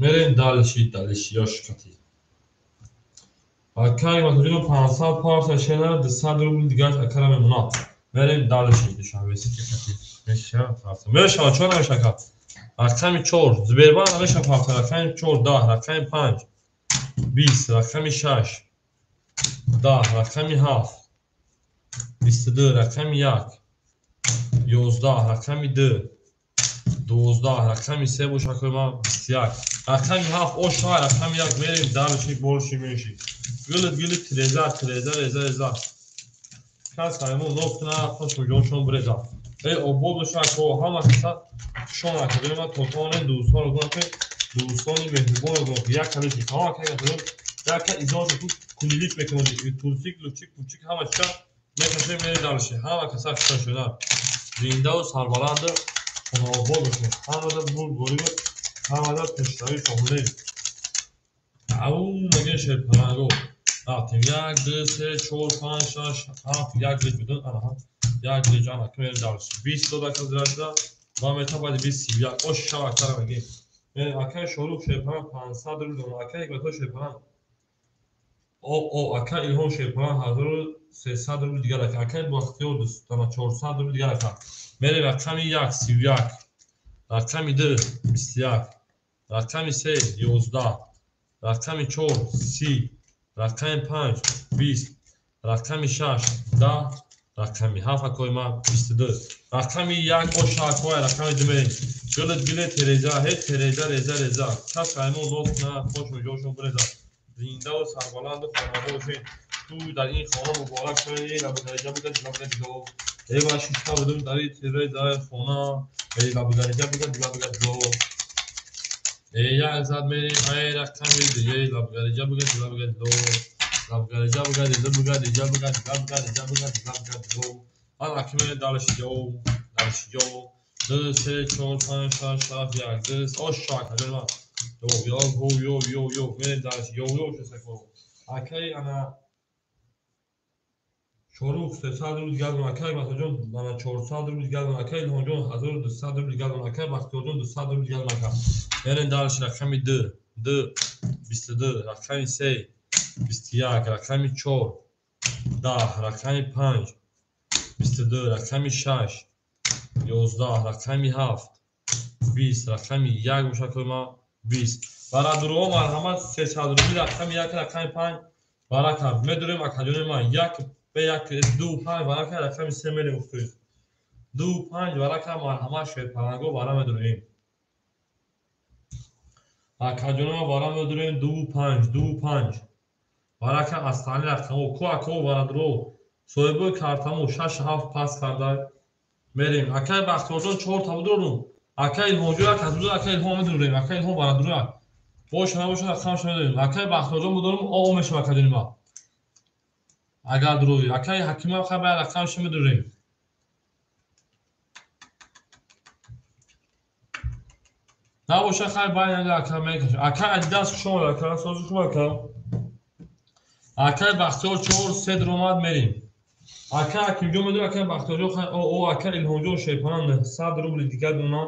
Мерем дальше, дальше ёшкати. Акай Ҳикматҳоҷон 500 парса шена 200 рубл дигараш акара мемонад. Мерем дальше Душанбе Сити кати. Мешава парса. Мешава, чора мешава ака. Рақами 4 Сбербанк мешава парса. Рақами 4 10, рақами 5 20, рақами 6 10, рақами 7 22, рақами 1 11, рақами 2 12, рақами 3 боша акои ман 21. Рақами 7 оша, рақами 1 мерем дальше больше меньше. Гилит гилит Тереза, Тереза, реза, реза. Кас ҳаймон нос кунад, хошмо ҷоншон бирезад. Эй обод бошад, ко ҳама каса хушон академия ман то тавонем дӯстонро гӯям, ки дӯстони меҳрубонро гӯям, ки як калиши ҳама каса яка изоша ку кунилик мекунад, тулсик, лучик, пучик ҳама чиза мекашем, мерем дарши. Ҳама каса хушон шуда. Зиндаву сарбаланду хонаобод бошед. Ҳамада бурдборӣ, ҳамада пешравӣ шомилем. Ау мегӯем шерпаланго. Рафтем 1, 2, 3, 4, 5, 6, 7, як лиҷ будун. Ана як лиҷ, ана ки мерем дарши. 20 дода ка зира шуда. Ва мета баъди 20 31. Ош шава актара мегӯем. Мерем акаи Шорух шерпаланг 500 рубл дорад. Акаи Ҳикматулло шерпаланг. О, акаи Илҳом шерпаланг 1300 рубл дигар ака. Акаи Бахтиёр 400 рубл дигар ака. Мерем рақами 1 31, рақами 2 21, рақами 3 11, рақами 4 30, рақами 5 20, рақами 6 10, рақами 7 акои ман 22, рақами 1 оша акои рақами 2 мерем. Гилит гилит тереза, ҳеҷ тереза реза реза. Кас ҳаймон нос кунад, хошмо ҷошон бирезад. Зиндаву сарбаланду хонобод бошед. Ту дар ин хона муборак шавед. Лабудариҷа бигад, лабудариҷа. Эй ва шишта будум дар ин терезаи хона. Эй лабудариҷа бигад, лабудариҷа. Эй як зад мерем, эй рақами ду, эй лабудариҷа бигад, лабудариҷа. Лабудариҷа бигад, лабудариҷа бигад, лабудариҷа бигад, лабудариҷа. Ана ки мерем дарши ҷо, дарши ҷо. 2, 3, 4, 5, 6, 7, 1, 2, ош шак, ҳаҷар ман. Йо, йо, йо, йо, йо, мерем дарши, йо, йо, шасако. Акаи ана Шорух 300 рубл дигар дорам. Акаи Масаҷон ана 400 рубл дигар дорам. Акаи Илҳомҷон 1200 рубл дигар дорам. Акаи Бахтиёрҷон 200 рубл дигар дорам. Ака. Мерем дарши рақами 2, 2, 22, рақами 3, 21, рақами 4, 10, рақами 5, 22, рақами 6, 11, рақами 7, 20, рақами 1 бошад кори ман 20. Барадурҳо марҳамат 300 рубл рақами 1, рақами 5 барака. Медурем акаҷони ман 1 бе 1, 2, 5 барака, рақами 3 мерем уфтоед. 2, 5 барака марҳамат шерпаланго бара медурем. Акаҷони ман бара медурем 2, 5, 2, 5. Барака аз тани рақамҳо ку акаҳо барадурҳо соҳибои картамо 6, 7 пас карда мерем. Акаи Бахтиёрҷон 4 та будурум. Акаи Илҳомҷон як аз буду, акаи Илҳом медурем. Акаи Илҳом барадура. Боша набоша рақамашо медурем. Акаи Бахтиёрҷон будурум, о мешава акаҷони ман. Агар дуруи акаи Ҳакима хабар рақамашо медурем. Набоша хай байн ака мекаш. Акаи Адидас хуш омад, ака созу хуб ака. Акаи Бахтиёр 4 3 даромад мерем. Ака Ҳакимҷон медурем, акаи Бахтиёрҷон хай о акаи Илҳомҷон шерпаланг 900 рубл дигар дона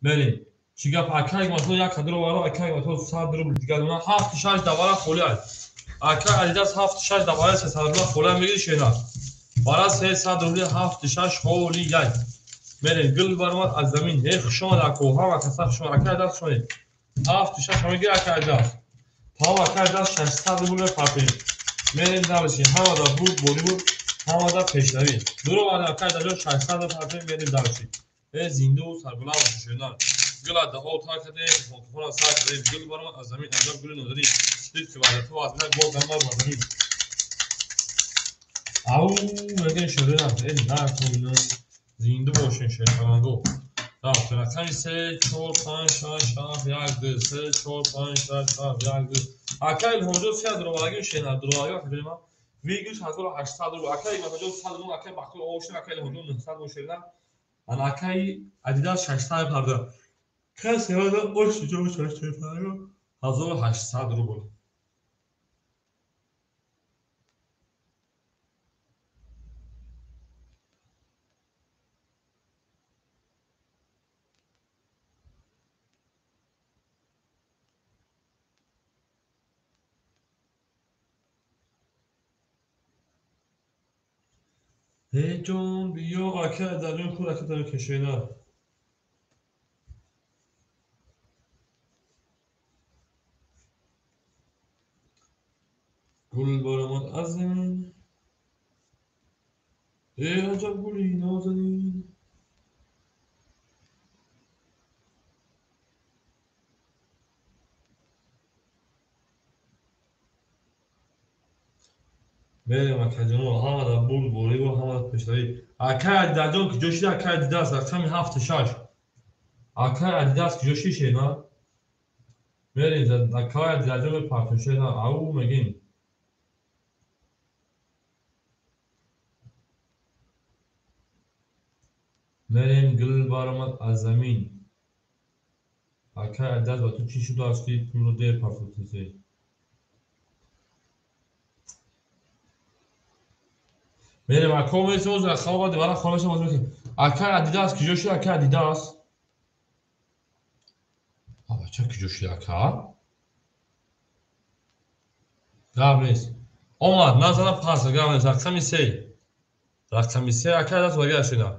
мерем. Чӣ гап акаи Ҳикматулло як қадр овард, акаи Ҳикматулло 100 рубл дигар дона 7 6 давара холӣ аст. Акаи Адидас 7 6 давара 300 рубл холӣ мегири шена. Бара 300 рубл 7 6 холӣ яй. Мерем гул баромад аз замин. Эй хуш омад ако, ҳама каса хуш омад. Акаи Адидас хуш омадед. 7 6 мегири акаи Адидас. Тамом акаи Адидас 600 рубл мепартем. Мерем дарши ҳамада бурд борӣ буд, ҳамада пешравӣ. Дуро вард акаи Адидас 600 мепартем, мерем дарши. Эй зиндаву сарбаланд бошед шена. Гула даҳо тар кардем, хонкухона сар кардем. Гул баромад аз замин, аҷаб гули нозанин. Дид ки ваъдату аз ман боз ҳама ба замин. Ау мегӯем шерина, эй накун, зинда бошед шерпаланго. Рафт рақами 3, 4, 5, 6, 7, 1, 2, 3, 4, 5, 6, 7, 1, 2. Акаи Илҳомҷон 3 даромадаги шена, даромадаги акаи ман. Вигиш 1800 рубл. Акаи Ҳикматулло 100 рубл, акаи Бахтиёр овошин, акаи Илҳомҷон 900 рубл шерина. Ана акаи Адидас 600 парда. Касе ҳозир ош ҷо 600 парда. 1800 рубл. Эй ҷон биё ака дарён кур ака дарён кешена. Гул баромад аз замин. Эй аҷаб гули нозанин. Мерем акаҷоно, ҳама дар бурд бориву ҳама дар пешравӣ. Акай Адидаҷон куҷо шида? Акай Адидас рақами 7-6. Акай Адидас куҷо ши шена? Мерем акай Адидаҷон мепартем шена. Ау мегем. Мерем гул баромад аз замин. Акай Адидас ба ту чӣ шудааст ки пулро дер партофтӣ? Мерем ако месоз рақамҳо баъд вара хона боз мекунем. Акай Адидас куҷо шуд? Акай Адидас? А бача куҷо шуд ака? Гап нест. Омад, назара пас, гап нест. Рақами 3. Рақами 3 акай Адидас вагар шуда.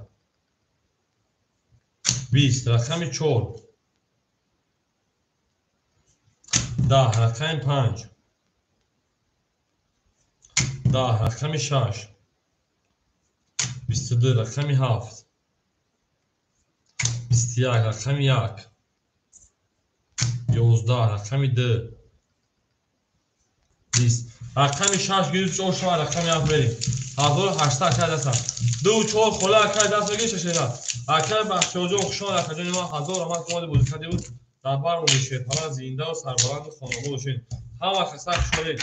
20, рақами 4. 10, рақами 5. 10, рақами 6. 22, рақами 7. 21, рақами 1. 11, рақами 2. 20. Рақами 6 гирифт, 4 шава, рақами 7 мерем. 1800 акай даст. 2 4 хола акай даст мегирӣ шашера. Акай Бахтиёрҷон хушон акаҷони ман 1000 рамат омади бозӣ карди буд. Дар бар шерпаланд зинда ва сарбаланду хонобод бошед. Ҳама каса хушҳолед.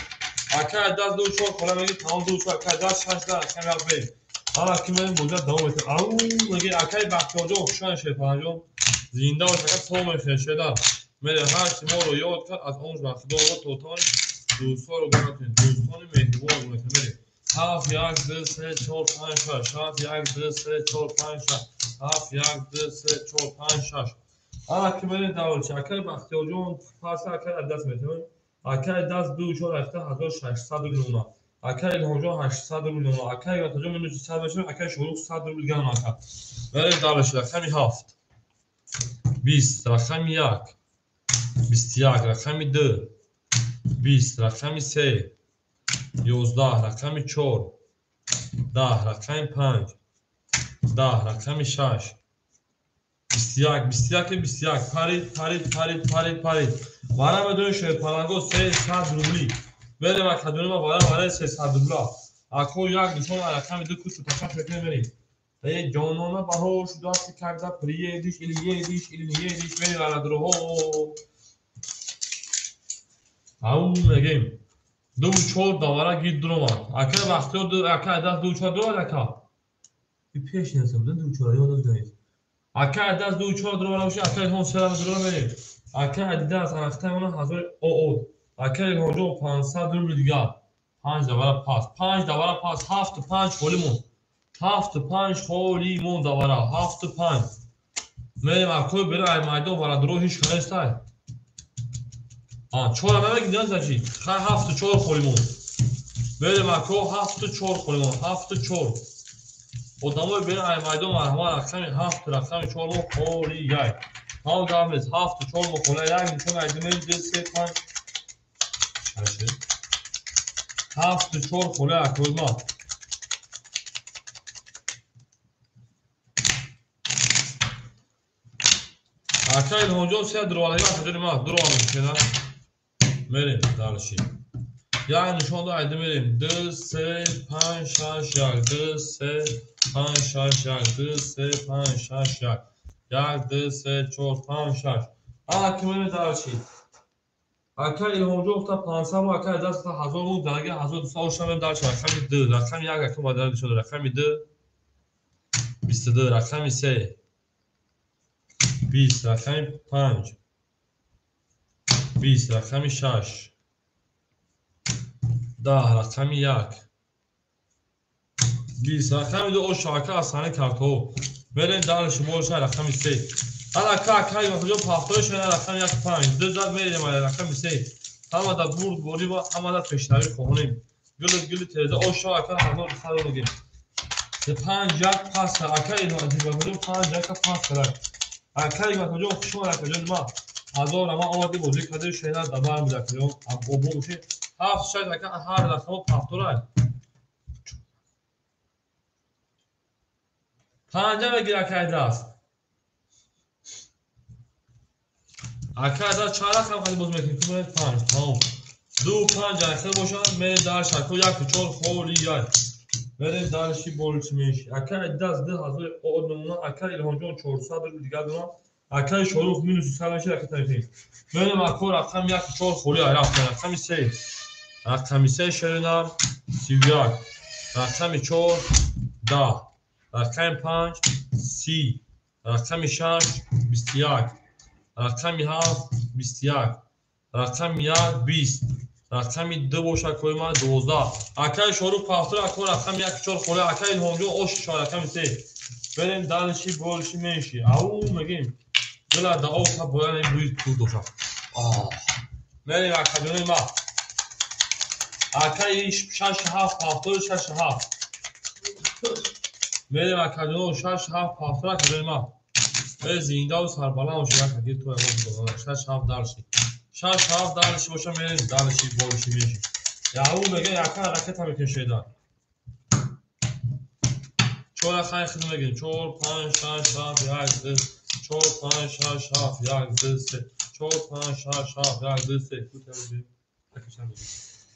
Акай даст 2 4 хола мегирӣ, тамом 2 4 акай даст 6 да рақами 7 мерем. Ҳама ки мерем бозият давом метавад. Ау мегӣ акай Бахтиёрҷон хушон шерпаландҷон зинда бош ака то мехӯред шеда. Мерем ҳар чи моро ёд кард аз он ба Худо то тон дӯстҳоро гум накунед. Дӯстони меҳрубонро гум накунед. Мерем. 7 1 2 3 4 5 6 7 1 2 3 4 5 6 7 1 2 3 4 5 6. Ана ки мерем давлчи. Акай Бахтиёрҷон пас акай Адидас метавонем. Акай Адидас 2 4 рафта 1600 рубл мемонад. Акай Илҳомҷон 800 рубл мемонад. Акай Ватаҷон минус 100 мешавад. Акай Шоҳрух 100 рубл дигар мемонад. Мерем давлчи. Рақами 7. 20, рақами 1. 21, рақами 2. 20, рақами 3. 11, рақами 4. 10, рақами 5. 10, рақами 6. 21, 21, 21. Парид, парид, парид, парид, парид. Вара медонем шерпаланго 300 рубли. Мерем акадони ма вара вара 300 рубла. Ако як нишон рақами 2 кушу ташак мекунем мерем. Эй ҷонона баҳор шудааст, когда приедешь или едешь или не едешь, мерем варадроҳо. Ау мегем. 2 4 давара гид дуромад. Акай Бахтиёр акай Адидас 2 4 дуромад ака. И пеш нестам, 2 4 ёд надоред. Акай Адидас 2 4 дуромад бошад, акай Илҳом 3 дуромад мерем. Акай Адидас анахтаи мона 1000 ОО. Акай Илҳомҷон 500 рубл дигар. 5 давара пас. 5 давара пас, 7 5 холӣ монд. 7 5 холӣ монд давара, 7 5. Мерем акой бера ай майдон варадро ҳеч кас нестай. А, 4 намегӣ значит. Хай 7 4 холӣ монд. Мерем ако 7 4 холӣ монд, 7 4. Одамои бера ай майдон марҳамат рақами 7 рақами 4 мо холӣ яй. Ҳам гап нест, 7 4 мо холӣ як нишон айдимем 2 3 5 6. 7 4 холӣ акой ма. Акай Илҳомҷон се дуровадаги акаҷони ма дуровада шена. Мерем дальше. Як нишон до айди мерем. 2 3 5 6 1 2 3 5 6 1 2 3 5 6 1 1 2 3 4 5 6. Ана ки мерем дальше. Акай Илҳомҷон гуфта 500 ва акай Адидас гуфта 1000 рубл, дарги 1200 ошна мерем дальше. Рақами 2, рақами 1 акай ба дарги шуда, рақами 2 22, рақами 3 20, рақами 5 20, рақами 6 10, рақами 1 20, рақами 2 ош ака аз саҳнаи картҳо. Мерем дальше боша рақами 3. Ана ака акай Ватаҷон пафтои шена рақами 1 5 2 зад мерем рақами 3. Ҳама дар бурд борӣ ва ҳама дар пешравӣ хоҳонем. Гули гули тереза ош ака 1200 рубл. 5 1 пас ака Ватаҷон 5 1 пас кард. Акай Ватаҷон хуш омад акаҷони ма. 1000 рама омади бозӣ карди шена дабар буд акаҷон. Обо бошед. 7 6 ака ҳар рақамо пафторай. 5 мегир акай даст. Акай даст чанд рақам хади боз мекунӣ? Ту 5 тамом. 2 5 айхел бошад, мерем дальше. Ако 1 4 холи 1. Мерем дальше больше меньше. Ака Адидас 2000 од намуна, ака Илҳомҷон 400 рубл дигар дорам. Акаи Шорух минус 100 мешавад, ракета мекунем. Мерем ако рақами 1 4 холи рафтем. Рақами 3. Рақами 3 шеринар 31. Рақами 4 10. Рақами 5 30. Рақами 6 21. Рақами 7 21. Рақами 1 20. Рақами 2 бошад кои ман 12. Акаи Шорух пафтор, ако рақами 1 4 холи, акаи Илҳомҷон ош шуд рақами 3. Берем дальше больше меньше. Ау мегем. Дила да ока бояд ин бӯи пул дошад. Мерем акаҷони ма. Акаи 6 7 пафтор 6 7. Мерем акаҷоно 6 7 пафтор акаҷони ма. Э зиндаву сарбаланд бошед акаги то ягон 6 7 дальше. 6 7 дальше боша мерем дальше больше меньше. Яу мегем яка ракета мекунем шеда. 4 рақами хел мегирем. 4 5 6 7 1 2 4 5 6 7 1 2 3 4 5 6 7 1 2 3.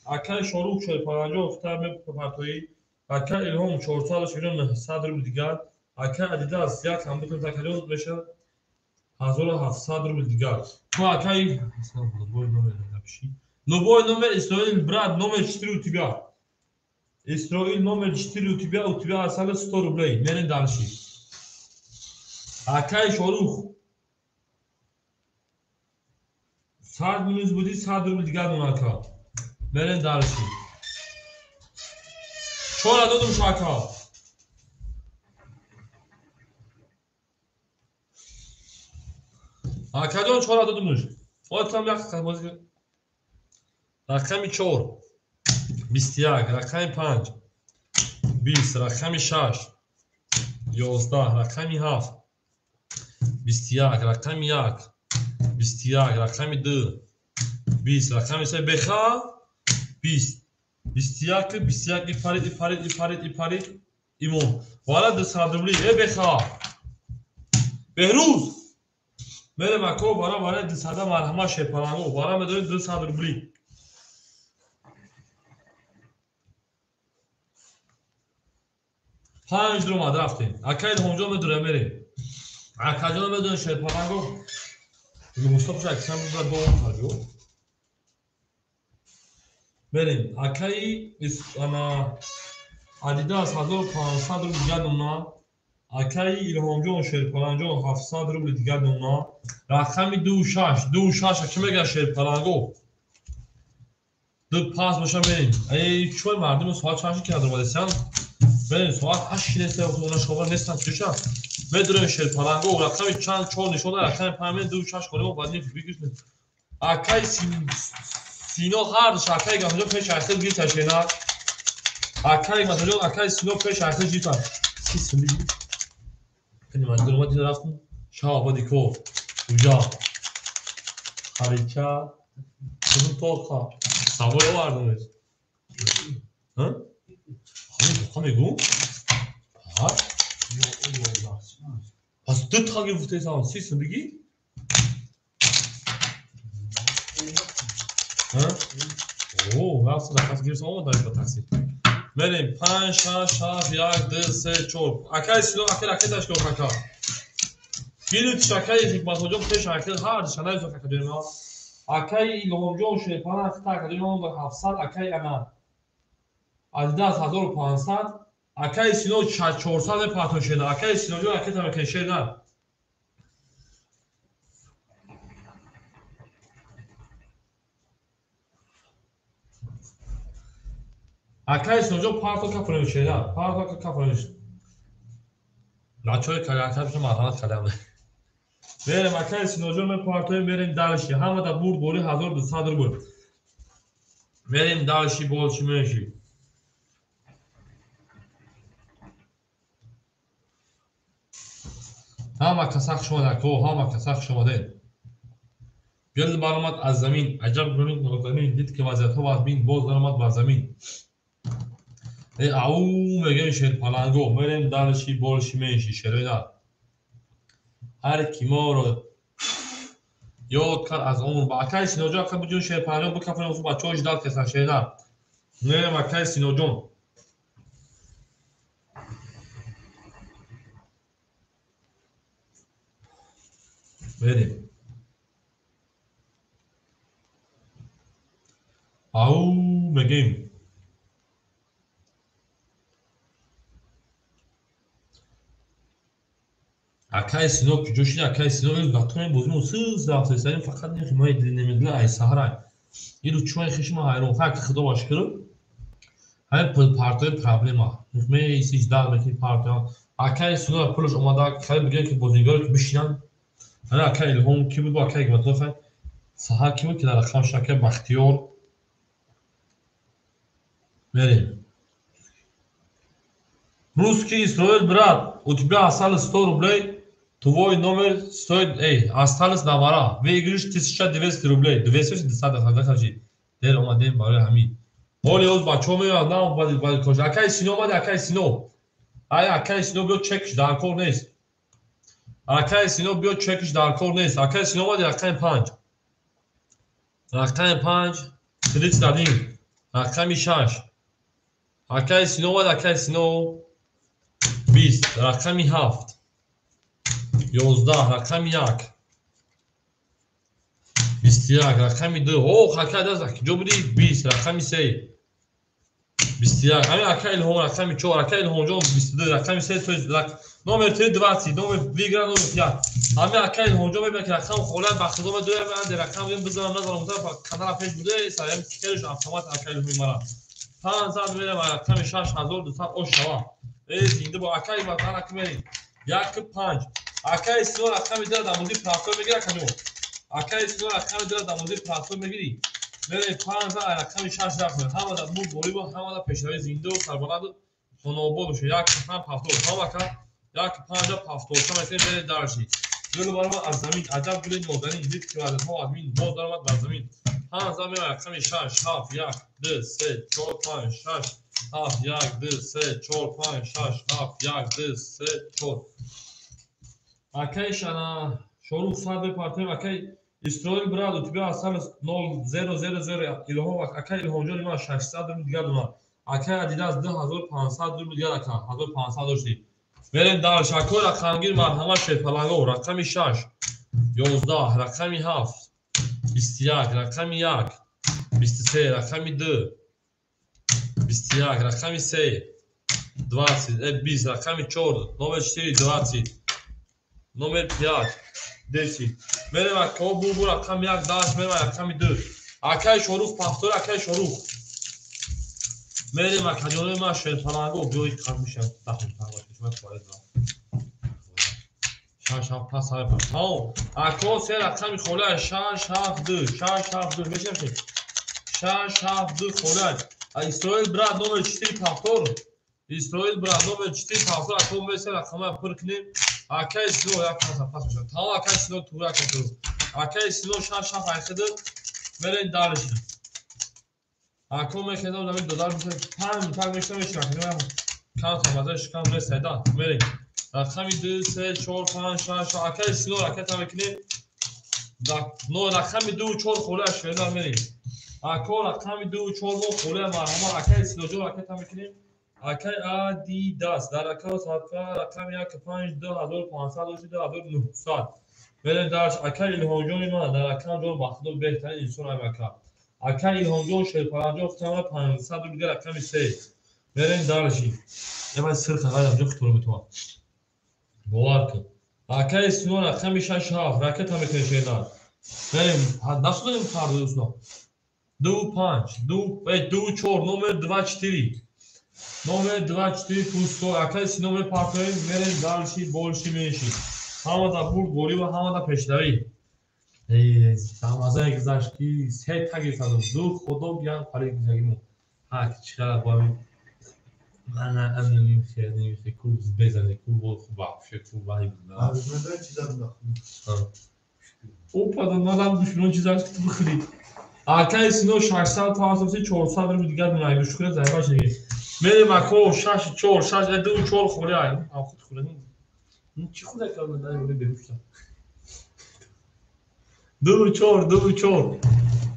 Акаи Шорух 450 хитар мепартоӣ. Акаи Илҳом 400 900 рубл дигар. Акаи Адидас як ҳам бикун такалион мешавад 1700 рубл дигар. То акаи любой номер напиши. Любой номер Исроил брат номер 4 у тебя. Исроил номер 4 у тебя осталось 100 рублей. Мерем дальше. Акаи Шорух 100 минус буди 100 рубл дигар дон ака. Мерем дальше. 4 додум шу ака. Акаҷон 4 додумуш. Отам як рақами 4 21, рақами 5 20, рақами 6 11, рақами 7 21, рақами 1 21, рақами 2 20, рақами 3 беха 20 21 21 парид парид парид парид имон вара 200 рубли э беха Беҳрӯз мерем ако бара барои 200 марҳама шерпаланго бара медорем 200 рубли. Панҷ ромад рафтем. Акаи Илҳомҷон медорем мерем. Акаҷон медорем шерпаланго. Мустафа аксам буда дом таҷо. Мерем. Акаи ана Адидас 1500 рубл дигар номна. Акаи Илҳомҷон шерпаланҷон 700 рубл дигар номна. Рақами 2 6 2 6 чӣ мегӯяд шерпаланго? 2 5 боша мерем. Эй чой мардум соат чанд шуд омадесян? Мерем соат 8 нест, хона шова нестан чиша. Медорем шерпаланго рақами чанд 4 нишон рақами 5 2 6 холимо баъд бигирем. Акаи Сино ҳар акаи Гамҷон пеш ахир гирифта шена. Акаи Гамҷон акаи Сино пеш ахир гирифта. Си сумби. Кани ман дурма дид рафтум. Шаҳободи ко. Уҷа. Харича. Кудум тоқа. Савой овардумеш. Ҳа? Ҳамин тоқа мегӯм? Ҳа? Пас ду та гирифтесам. Си сум бигӣ? Ҳа? О, рафт рақас гирифтам омадам ба такси. Мерем 5 6 7 1 2 3 4. Акаи Сино акаи ракеташ кун ака. Гирифт акаи Ҳикматоҷон пеш акаи ҳар шанаи зо акаҷони ма. Акаи Илҳомҷон шерпана хита акаҷони ма 700 акаи ана Адидас 1500 акаи Сино 400 партон шена. Акаи Синоҷон ракета мекунед шена. Акаи Синоҷон парто кафонем шена. Парто кафонем. Бачаҳои калянкашо марҳамат кардам. Мерем акаи Синоҷон мепартоем мерем дальше. Ҳамада бурд бори 1200 рубл. Мерем дальше больше меньше. Ҳама каса хуш омадед ако, ҳама каса хуш омадед. Гул баромад аз замин, аҷаб гули нозанин, дид ки вазъиятҳо вазмин, боз даромад бар замин. Э ау мегӯем шерпаланго, мерем дальше больше меньше шерои нар. Ҳар ки моро Ёд кард аз умр. Акай Синоҷон, ака буҷон шерпанҷон бикафонем, хуб бачаҳо ждал кесан шернар. Мерем акай Синоҷон. Мерем. Ау мегем. Акай Сино куҷо шид? Акай Сино вақтҳои бозимо сиз рафтесарим, фақат нехи май немедла ай саҳрай. Иру чӯай хишма ҳайрон. Хай худо ва шукр. Ҳамин партои проблема. Меисиш дар мекини партоя. Акай Сино пулаш омада, хай бигем ки бозигаро ки бишинанд. Ҳана акай Илҳом ки буд, акай Ҳикматулло хай саҳар ки буд ки дар рақам шуд, акай Бахтиёр. Мерем. Русский Исроил, брат, у тебя осталось 100 рублей. Твой номер стоит, эй, осталось номера. Выигрыш 1200 рублей. 260 хачи. Дер омадем барои ҳамин. Ҳоли оз бачаҳо меоянд, на баъд кош. Акай Сино омади, акай Сино. Ай акай Сино биё, чекш дар кор нест. Акай Сино биё, чекш дар кор нест. Акай Сино омади, рақами 5. Рақами 5, 31. Рақами 6. Акай Сино омади, акай Сино 20. Рақами 7. 11, рақами 1. 21, рақами 2. Ох, акай даст ҷо буди? 20, рақами 3. 21. Ҳамин акай Илҳом рақами 4, акай Илҳомҷон 22, рақами 3, то есть номер 3 20, номер выигра номер 5. Ҳамин акай Илҳомҷон мебинад ки рақам холият, ба худо медоям, анде рақам бизанам, назанам, канала пеш буде, саям кикериш автомат акай Илҳоми мара. 500 мерам рақами 6200 ош шава. Э, зинда бо акай ватан аки мерем. 1 5. Акай Сино рақами 2 дар муддати партоя мегирад, акаҷон. Акай Сино рақами 2 дар муддати партоя мегирӣ. Мерем 5 рақами 6 рафт. Ҳама дар мурд борӣ бо, ҳама дар пешравӣ зинда ва сарбаланд хонаобод бошед. 1 5 ҳафтод. Ҳама ака 1 5 ҳафтод. Ҳама мерем дарши. Гул баромад аз замин, аҷаб гули нозанин, дид ки ваъдаҳо аз мин боз даромад бар замин. 5 мерем рақами 6 7 1 2 3 4 5 6 7 1 2 3 4 5 6 7 1 2 3 4. Акай Шана Шорух сад бепартоем, акай Исроил, брат, у тебя осталось 0 0 0 0. Илҳом, акай Илҳомҷон ман 600 рубл дигар дорам. Акай Адидас 2500 рубл дигар, ака 1500 доштӣ. Мерем дальше. Акой рақамгир марҳамат шерпаланго, рақами 6 11, рақами 7 21, рақами 1 23, рақами 2 21, рақами 3 20, 20, рақами 4, номер 4 20, номер 5 10. Мерем акао бурбур рақами 1 10, мерем рақами 2. Акай Шорух пафтор, акай Шорух. Мерем акаҷонои ман шерпаланго, биёи қад мешам. 6 7 пас ҳай. Тамом. Акао се рақами холия 6 7 2, 6 7 2 мешам 6 7 2 холия. Исроил, брат, номер 4 пафтор. Исроил, брат, номер 4 пафтор. Акао ме се рақама пур кунем. Акай Сино як пас пас мешавад. Тамом, акай Сино тура акай Сино. Акай Сино 6 7 айхида мерем дальше. Ако мехедам замин додар мешавад. 5 минутак мешавад, мешавад. Кам хамаза шикам месайда. Мерем. Рақами 2 3 4 5 6. Акай Сино ракета мекунем. Но рақами 2 4 холия шеда мерем. Ако рақами 2 4 мо холия марҳама акай Синоҷон ракета мекунем. Акай Адидас дар рақами садқа рақами 1 5 2500 дошти 2900. Мерем дарш. Акай Илҳомҷони ман дар рақам ҷон ба худо беҳтарин инсон ай ака. Акай Илҳомҷон шерпаланҷон хутама 500 рубл дигар рақами 3. Мерем дарши. Ема сир қағаз ҷо хитор метавон. Бовар кун. Акай Сино рақами 6 7 ракета мекунем шернар. Мерем насудем фардо усно. 2 5 2 2 4 номер 2 4. Номер 2 4 пусто. Акай Сино мепартоем, мерем дарши больше меньше. Ҳама дар бурд борӣ ва ҳама дар пешравӣ. Эй, дамазае гузашт ки се таги задам. Ду худо як пари гузагимо. Ҳа, чӣ қадар бо ҳамин мана намехе ку безане ку бо хуб вообще ку вай. Опа, надам душмон чиз аст ки ту бихӯрӣ. Акай Сино 600 тавассути 400 рубл дигар мунай гӯшхӯра зайбаш неги. Мерем ако 6 4 6 2 4 хӯрӣ ай. Худ хӯрӣ. Чӣ хӯрда кардам дар берун шудам. 2 4 2 4.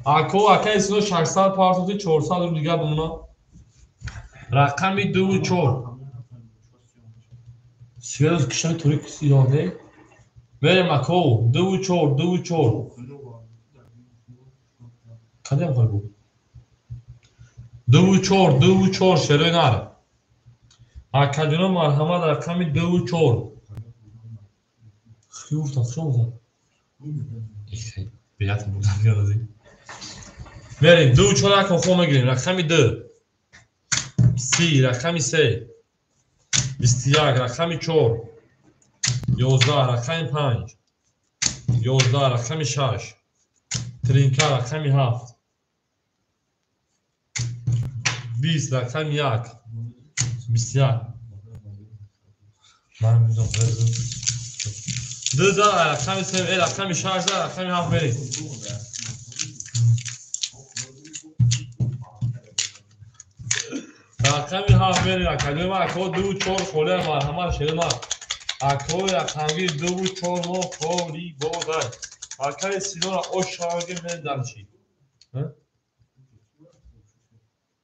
Ако акай сино 600 партоти 400 рубл дигар бимона. Рақами 2 4. Свет кишани турик сиёне. Мерем ако 2 4 2 4. Кадем қойбу? 2 4 2 4 шерои нар. Акаҷоно марҳамат рақами 2 4. Хиюфта хшонза. Беятам будан ёдази. Мерем 2 4 акон хо мегирем. Рақами 2. 30 рақами 3. 21 рақами 4. 11 рақами 5. 11 рақами 6. Тринка рақами 7. 20 рақами 1. 21. Ман мизам. 2 рақами 3, рақами 6, рақами 7 мерем. Рақами 7 мерем. Акаҷои ман ако 2 4 холе марҳамат шерои ман. Акои рақамгир 2 4 мо холи бодай. Акаи синора ош шаваги мерем дар чӣ?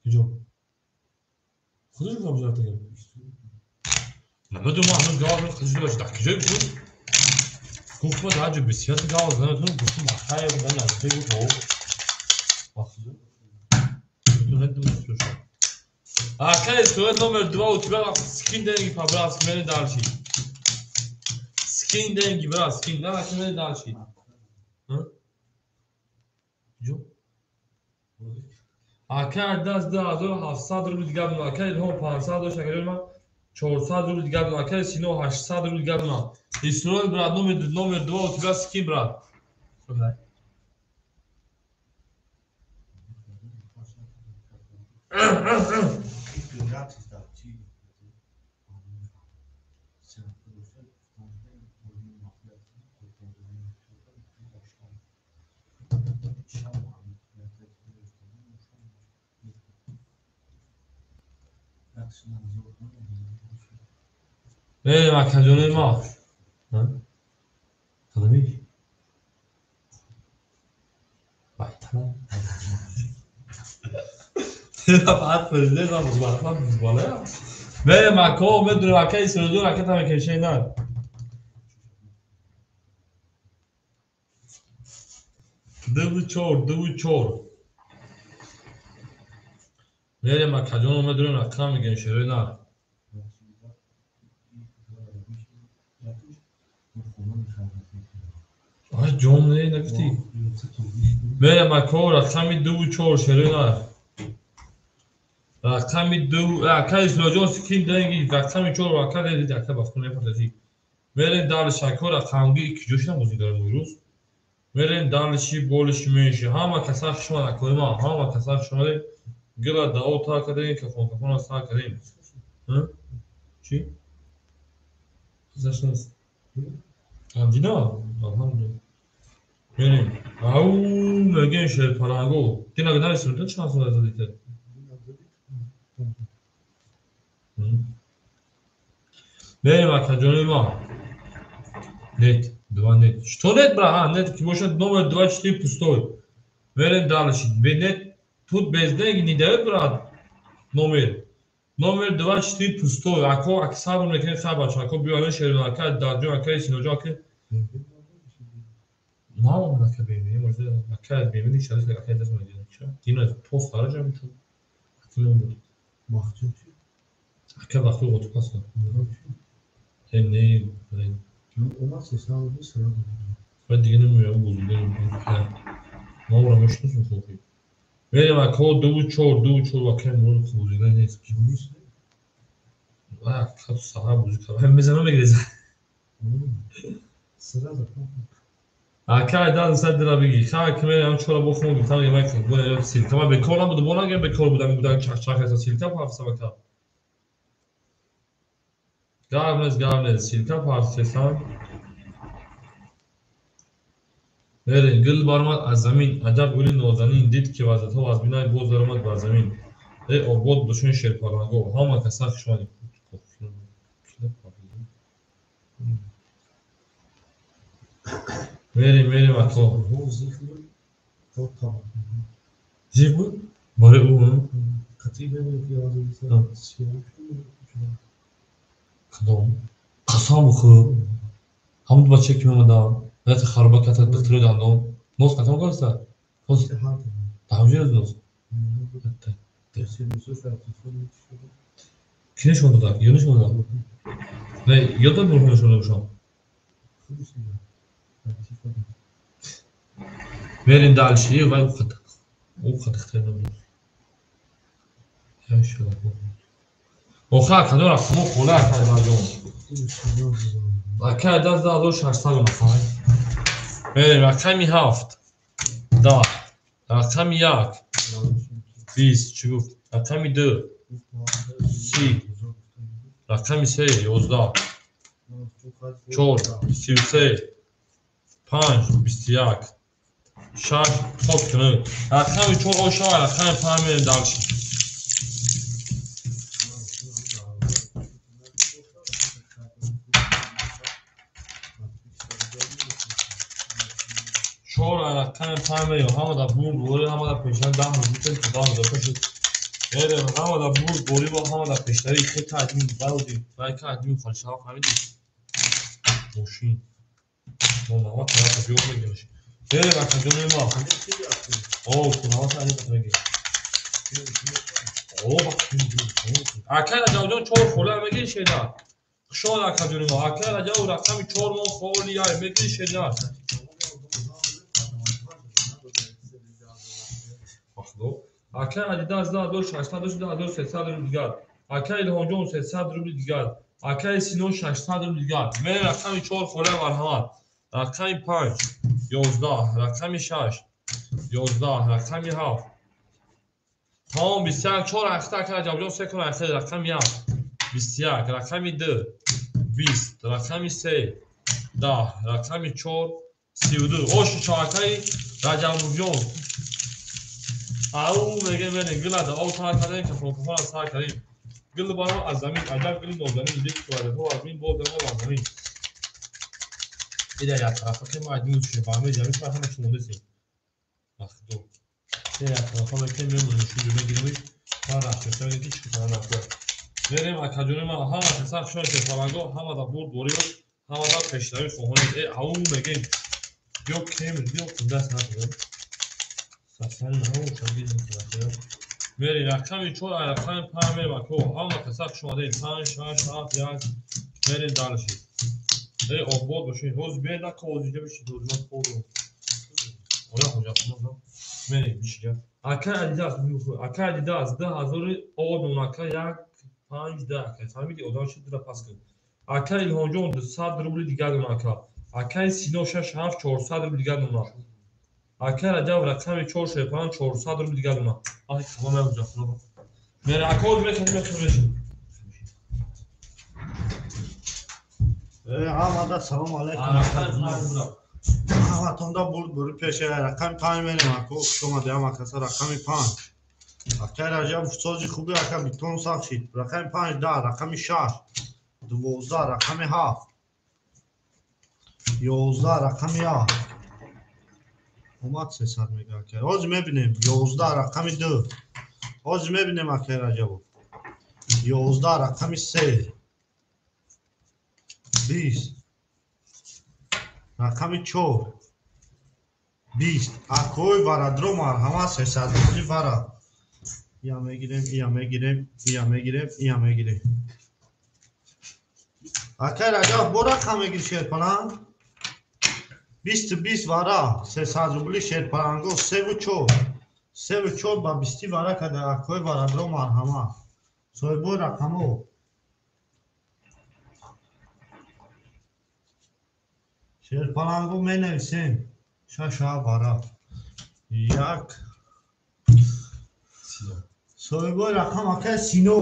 Куҷо? Худаш гуфтам куҷо рафтагӣ? Намедонам, ман ҳанӯз гап худаш гуфт, дар куҷое гуфт? Гуфт ма дар ҷо бисёр гап задан, гуфтам акай ман наздик гуфт, о. Вақт. Акай сурат номер 2 у тебя скин деньги по-братски мерем дальше. Скин деньги, брат, скин, давай мерем дальше. Ҷо? Акай даст 2700 рубл дигар бимон. Акай Илҳом 500 дошт, акай ман 400 рубл дигар бимон. Акай Сино 800 рубл дигар бимон. Исроил брат, номер 2 у тебя скин, брат. Мерем акаҷонои ма. Кадами? Байтана. Мерем ако, медонем акаи Исроилҷон аката мекешей на. 2 4 2 4. Мерем акаҷоно медонем рақам мегирем шерои нар. Ай ҷон не нагуфтӣ. Мерем ако рақами 2 4 шерои нар. Рақами 2 акаи Исроилҷон скин деньги рақами 4 ака дедид ака бахтун мепартазӣ. Мерем дальше ако рақамгир куҷо шудам бозӣ дорем имрӯз? Мерем дальше болиши меньше. Ҳама каса хуш омад акои ман, ҳама каса хуш омадем. Гила дао тар кардем, кафон кафонро сар кардем. Чӣ? Зашнас. Дина? Алҳамдулилла. Мерем. Ау, мегем шерпаранго. Дина нарисем, то чанд сол задите? Мерем акаҷони ма. Нет, 2 нет. Что нет, брат? А, нет, ки бошад номер 2 4 пустой. Мерем дальше. Нет, тут без деньги не дает, брат. Номер. Номер 2 4 пустой. Ако ак сабр мекунем хабар, ако биёрем шерон, ака даҷон, ака Синоҷон, ака На, ака бемӣ, може ака бемӣ нишаст, ака даст мегирад. Дина пост хараҷа мешуд. Ака буд. Ака вақти оту пас. Не, не. Баъд дига намеоям бозида. Ма ора мешиносам хуб. Мерем ако 2 4 2 4 ака мо бозида нест. Ака саҳар бозӣ кард. Мезанам мегиреза. Ака дан сад дира биги. Ха ки мерем чора бохм гуфтам ямай бо силка ма бекор набуд, бо нагем бекор будам, будан чах-чах эса силка парса бака. Гап нест, гап нест, силка парсесан. Мерем гул баромад аз замин, аҷаб гули нозанин, дид ки вазъиятҳо вазбинай боз даромад бар замин. Э обод бошин шерпаранго, ҳама каса хуш омадед. Мерем, мерем ако. Зиқ буд? Барои ӯ? Кадом? Қасам бихӯр. Ҳамун бачае ки меомадам, ята хароба карда духтари дандон. Нос қатон кардаста? Нос даҳамҷояз нос. Ки нишон додак? Ё нишон додак? Не, ёд дод бурҳо нишон додашон? Мерем дальше. Вай ӯ духтари набуд. Охир кадом рақамҳо хола акай Раҷон? Акай даст 2600 рақам. Мерем рақами 7 10, рақами 1 20, чӣ гуфт? Рақами 2 30, рақами 3 11, 4 33, 5 21, 6 хоб кунед. Рақами 4 ошава, рақами 5 мерем дальше. Чор рақами 5 мерем. Ҳамада бурд борӣ, ҳамада пешнави 10 рӯз то 10 рӯз пешид. Мерем ҳамада бурд борӣ ва ҳамада пешнави хе кардим бародим. Вай кардим холишава фаҳмидӣ? Мошин. Мо навад тарафа биё мегириш. Мерем акаҷони ма. О, ту навад тарафа мегириш. О, акай Раҷабҷон 4 хола мегириш шеда. Хушон акаҷони ма. Акай Раҷаб рақами 4 мо холи яй мегириш шеда. Акай Адидас 2600 2300 рубли дигар. Акай Илҳомҷон 300 рубли дигар. Акай Сино 600 рубли дигар. Мерем рақами 4 хола марҳамат. Рақами 5 11, рақами 6 11, рақами 7. Тамом 21 4 ахта акай Раҷабҷон 3 кун ахта рақами 1 21, рақами 2 20, рақами 3 10, рақами 4 32. Оши акай Раҷабҷон. Ау мегем мерем гилада об тар кардем, кафон сар кардем. Гил баро аз замин, аҷаб гили нозанин, дик квадратҳо аз мин боз мо аз замин. Ида як тарафа ки мо админ шуд, ба ҳамаи ҷамъи шуд, ҳама шумо десем. Бахто. Се як тарафа мекунем, мемонем шуд, мегирем, ва рафта мегирем ки чӣ кор накунад. Мерем акаҷони ман, ҳама каса хушон шуд, фаланго, ҳама да бурд борӣ, ҳама да пешравӣ хоҳонед. Э, ау мегем. Биё кемер, биё даст накунем. Мерем рақами 4, рақами 5 мерем ако. Ҳама каса хуш омадед. 5 6 7 1 мерем дальше. Э, обод бошед. Ҳозир биёед нако, ҳозир инҷа бишед, ҳозир ман кор дорам. Оя хоҷа, мерем бишига. Акай Адидас, акай Адидас 2000 овод мемон ака 1 5 10 акай. Фаҳмидӣ одам шид дира пас кун. Акай Илҳомҷон 200 рубли дигар дона ака. Акай Сино 6 7 400 рубли дигар дона. Акай Раҷаб рақами 4 6 5 400 рубли дигар дона. Ай хабар меоҷа худо. Мере ако мехоҳем мехоҳем. Э, ҳамада салом алайкум. Ҳаматонда бурд бури пеше рақами 5 мерем ако, хуш омадед ҳама каса рақами 5. Акай Раҷаб сози хуби ака битон сахт шид. Рақами 5 10, рақами 6 12, рақами 7 11, рақами 1 омад 300 мега акай. Ҳозир мебинем 11 рақами 2. Ҳозир мебинем акай Раҷабов. 11 рақами 3 20, рақами 4 20. Акои варадро марҳамат 300 рубли вара. Ия мегирем, ия мегирем, ия мегирем, ия мегирем. Акай Раҷаб бо рақам мегири шерпаланг? 20 20 вара 300 рубли шерпаланго 3 4. 3 4 ба 20 вара када акои варадро марҳамат. Соҳибои рақамҳо. Шерпаланго менависем 6 вара. 1 соҳибои рақам акай Сино.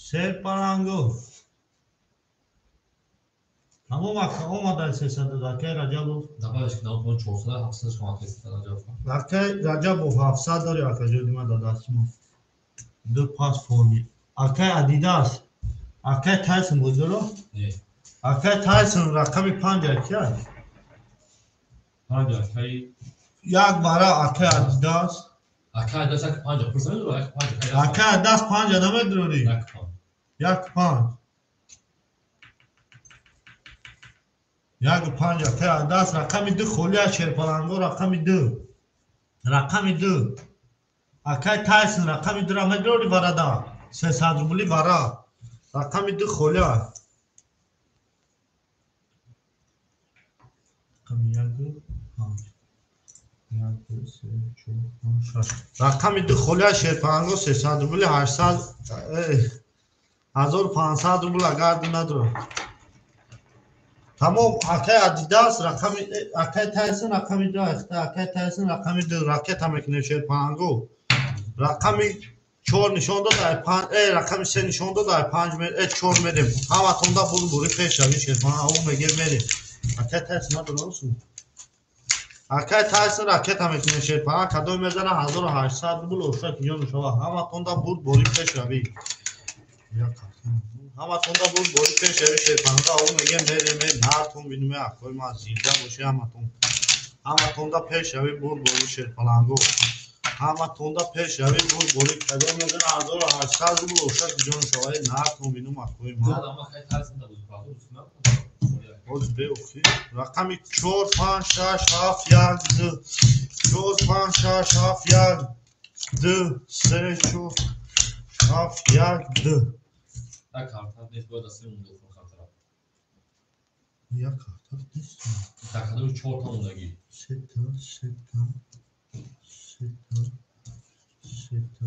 Шерпаланго. Тамом ака омада 300 акай Раҷабов. Добавиш ки намо 400 700 шумо акай Раҷабов. Акай Раҷабов 700 дори ака ҷоди ма дар дасти мо. Ду пас форми. Акай Адидас. Акай Тайсон бозиро? Не. Акай Тайсон рақами 5 акия? 5 акай. Як вара акай Адидас. Акай Адидас як 5 пурса медурад, як 5. Акай Адидас 5 намедурӣ? Як 5. Як 5. Як 5 акай Адидас рақами 2 холия шерпаланго рақами 2. Рақами 2. Акай Тайсон рақами 2 намедурӣ варада. 300 рубли вара. Рақами 2 холия. Рақами 1 5. 1 2 3 4 5 6. Рақами 2 холия шерпаланго 300 рубли 800 1500 рубл агар надорад. Тамом акай Адидас рақами акай Тайсон рақами 2 акай Тайсон рақами 2 ракета мекунем шерпаланго. Рақами 4 нишон дод, ай 5 рақами 3 нишон дод, ай 5 4 мерем. Ҳаматонда бур-бури пеш рави шерпаланго меге мерем. Акай Тайсон надорад. Акай Тайсон ракета мекунем шерпаланго кадом мезана 1800 рубл ошак ҷон шава. Ҳаматонда бур-бури пеш рави. Ҳаматонда бур-бури пеш рави шерпаланго ав меге мерем нартон бинем акой ма зинда боши ҳаматон. Ҳаматонда пеш рави бур-бури шерпаланго. Ҳаматонда пеш рави бур-бури кадом мезана 1800 рубл ошак ҷон шава. Нартон бинем акой ма. Боз беохи. Рақами 4 5 6 7 1 2 4 5 6 7 1 2 3 4 7 1 2. Як карта нест, бояд аз се монда охир картара. Як карта нест. Дар кадоми 4 та мондагӣ? Се та, се та, се та, се та,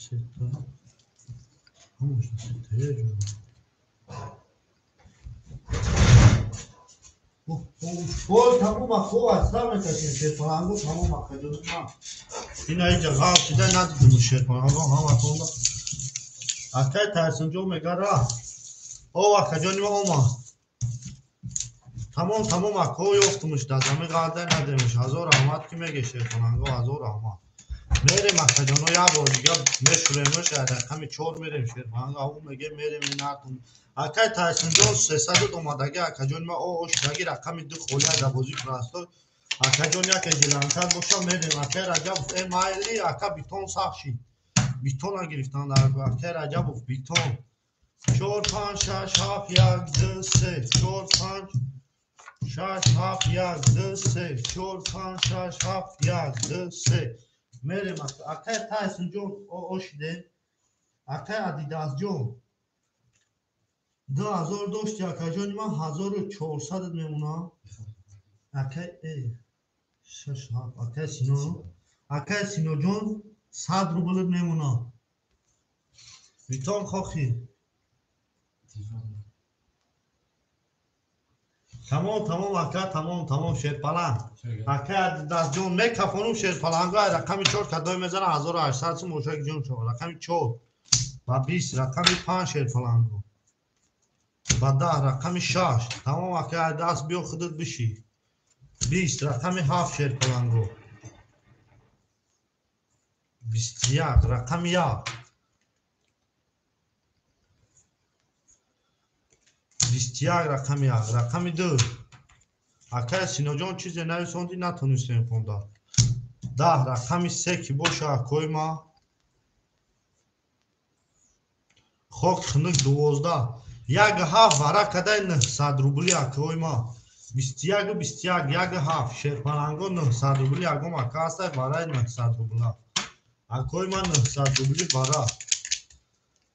се та. Ҳамаш се та е ҷон. Ой, тамом ахо асла мекашем шерпаланго тамом ахаҷони ман. Ина иҷа ғалт шида надидим шерпаланго ҳаматонда. Акай Тайсонҷон мега ра. О ахаҷони ман омад. Тамом тамом ако ёфтумуш дар замин ғалта надемуш. Ҳазор раҳмат ки меге шерпаланго ҳазор раҳмат. Мерем ахаҷоно як бор дига мешуремуш рақами 4 мерем шерпаланго ав меге мерем инартон. Акай Тайсонҷон 300 омадаги акаҷони ман о шудаги рақами 2 холия дар бозӣ простой. Акаҷон яке жилантар боша мерем. Акай Раҷабов майли ака битон сахт шид. Битона гирифтан дар акай Раҷабов битон. 4 5 6 7 1 2 3 4 5 6 7 1 2 3 4 5 6 7 1 2 3 мерем. Акай Тайсонҷон о шидем. Акай Адидасҷон 2000 дошти акаҷони ман 1400 мемонам. Акай 6 7 акай Сино. Акай Синоҷон 100 рублт мемонам. Битон хохи. Тамом тамом ака тамом тамом шерпаланг. Акай Адидасҷон мекафонум шерпаланго ай рақами 4 кадом мезана 1800 сум ошак ҷон шава. Рақами 4 ба 20 рақами 5 шерпаланго. Ба 10 рақами 6. Тамом акай Адидас биё худат биши. 20 рақами 7 шерпаланго. 21 рақами 1. 21 рақами 1. Рақами 2. Акай Синоҷон чизе нависондӣ натонистем хонда. 10 рақами 3 ки боша акои ма. Хок хунук 12. 1 7 вара кадай 900 рубли акои ма. 21 21 1 7 шерпаланго 900 рубли агом ака ҳастай вараи 900 рубла. Акои ма 900 рубли вара.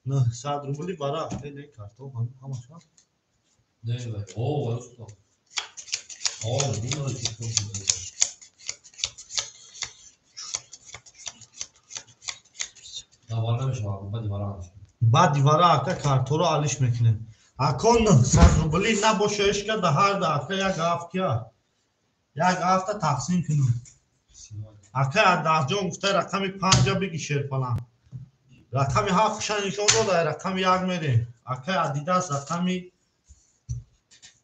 900 рубли вара. Не карто ҳамаш ҳаст. Не, о, варуста. О, думала телефон. Давар намешава, баъди вара намешава. Баъди вара ака карторо алиш мекунем. Ако 900 рубли набоша ишка да ҳар да ака як ҳафтя. Як ҳафта тақсим кунем. Ака Аддасҷон гуфта рақами 5 биги шерпаланг. Рақами 7 ша нишон дод, ай рақами 1 мерем. Ака Адидас рақами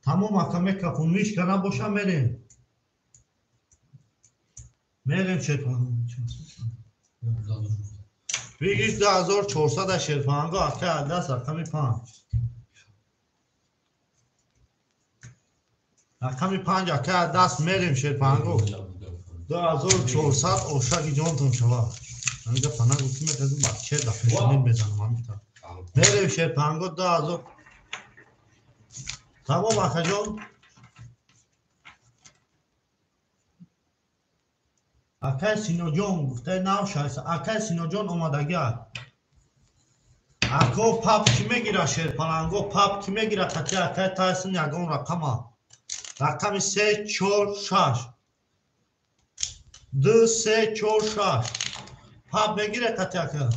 тамом ака мекафон мишка набоша мерем. Мерем шерпаланг. Бигиш 2400 шерпаланго ака Адидас рақами 5. Рақами 5 ака даст мерем шерпанго. 2400 ошаки ҷонтон шава. Ҳамига пана гуфти мехезм баче да пешонид мезанам ҳамита. Мерем шерпанго 2000. Тамом акаҷон. Акай Синоҷон гуфтаи нав шайса. Акай Синоҷон омадагиа. Ако пап ки мегира шерпаланго, пап ки мегира қати акай Тайсон ягон рақама. Рақами 3 4 6. 2 3 4 6. Пап мегира қати ака.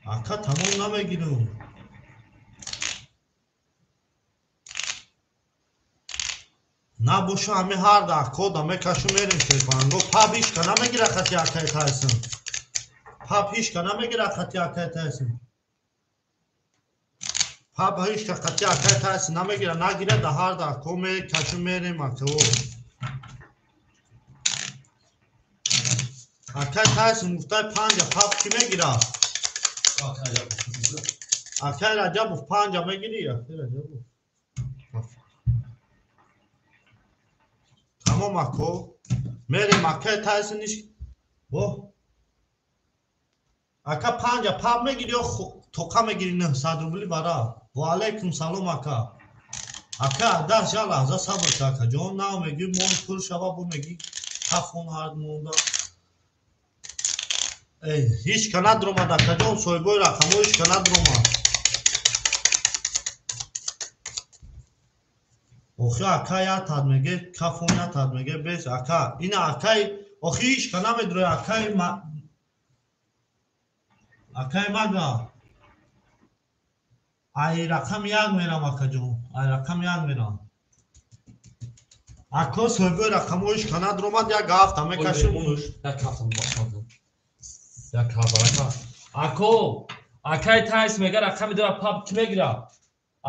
Ака тамом намегирам. Набоша ҳами ҳар даҳ кода мекашу мерем шерпанго. Пап ҳичка намегира қати акай Тайсон. Пап ҳичка намегира қати акай Тайсон. Пап ҳичка қати акай Тайсон намегира. Нагира да ҳар даҳ ко мекашу мерем ака. Акай Тайсон гуфтай панҷа пап ки мегира? Акай Раҷабов панҷа мегирӣ? Акай Раҷабов. Тамом ако. Мерем акай Тайсониш. О. Ака панҷа пап мегирӣ ё тоқа мегирӣ 900 рубли бара? Ва алайкум салом ака. Ака даст я лаҳза сабр кун ака ҷон, нав мегӣ мон пур шава бо мегӣ тафон ҳар монда. Эй, ҳеч ка надромад ака ҷон, соҳибои рақамҳо ҳеч ка надромад. Охи ака ятад меге, кафон ятад меге, бес ака. Ина акай, охи ҳеч ка намедрои акай ма... Акай мага. Ай рақам як мерам акаҷон, ай рақам як мерам. Ако соҳибои рақамҳо ҳеч ка надромад, як ҳафта мекашем. Як ҳафта мебахшам. Як ҳафта ака. Ако, акай Тайс мега рақами дора пап ки мегира?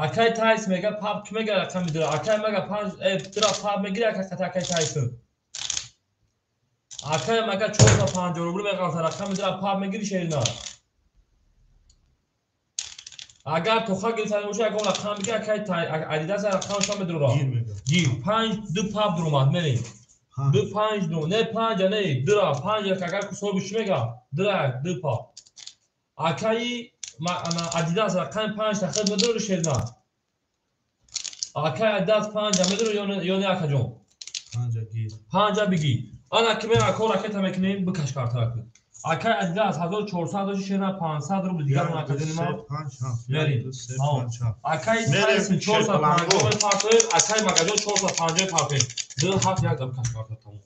Акай Тайс мега пап ки мегира рақами дора? Акай мага панҷ дора пап мегира ака қати акай Тайсон. Акай мага 450 рубл меғалта рақами дора пап мегири шерина. Агар тоха гирифтани боша ягон рақам бигир акай Адидас рақамашон медурора. Гир 5 2 пап дуромад мерем. 2 5 2 не 5 не 2 5 агар соҳиби чӣ мега? 2 2 пап. Акаи Адидас рақами 5 та хид медурори шерина. Акай Адидас 5 медури ё не акаҷон? 5 гир. 5 бигир. Ана ки мен ако ракета мекунем бикаш картара. Акай Адидас 1400 доши шерина 500 рубл дигар он акаҷони ман. Мерем. Акай Тайсон 450 партоем, акай Магаҷон 450 партоем. 2 7 1 да бикаш картара тамом.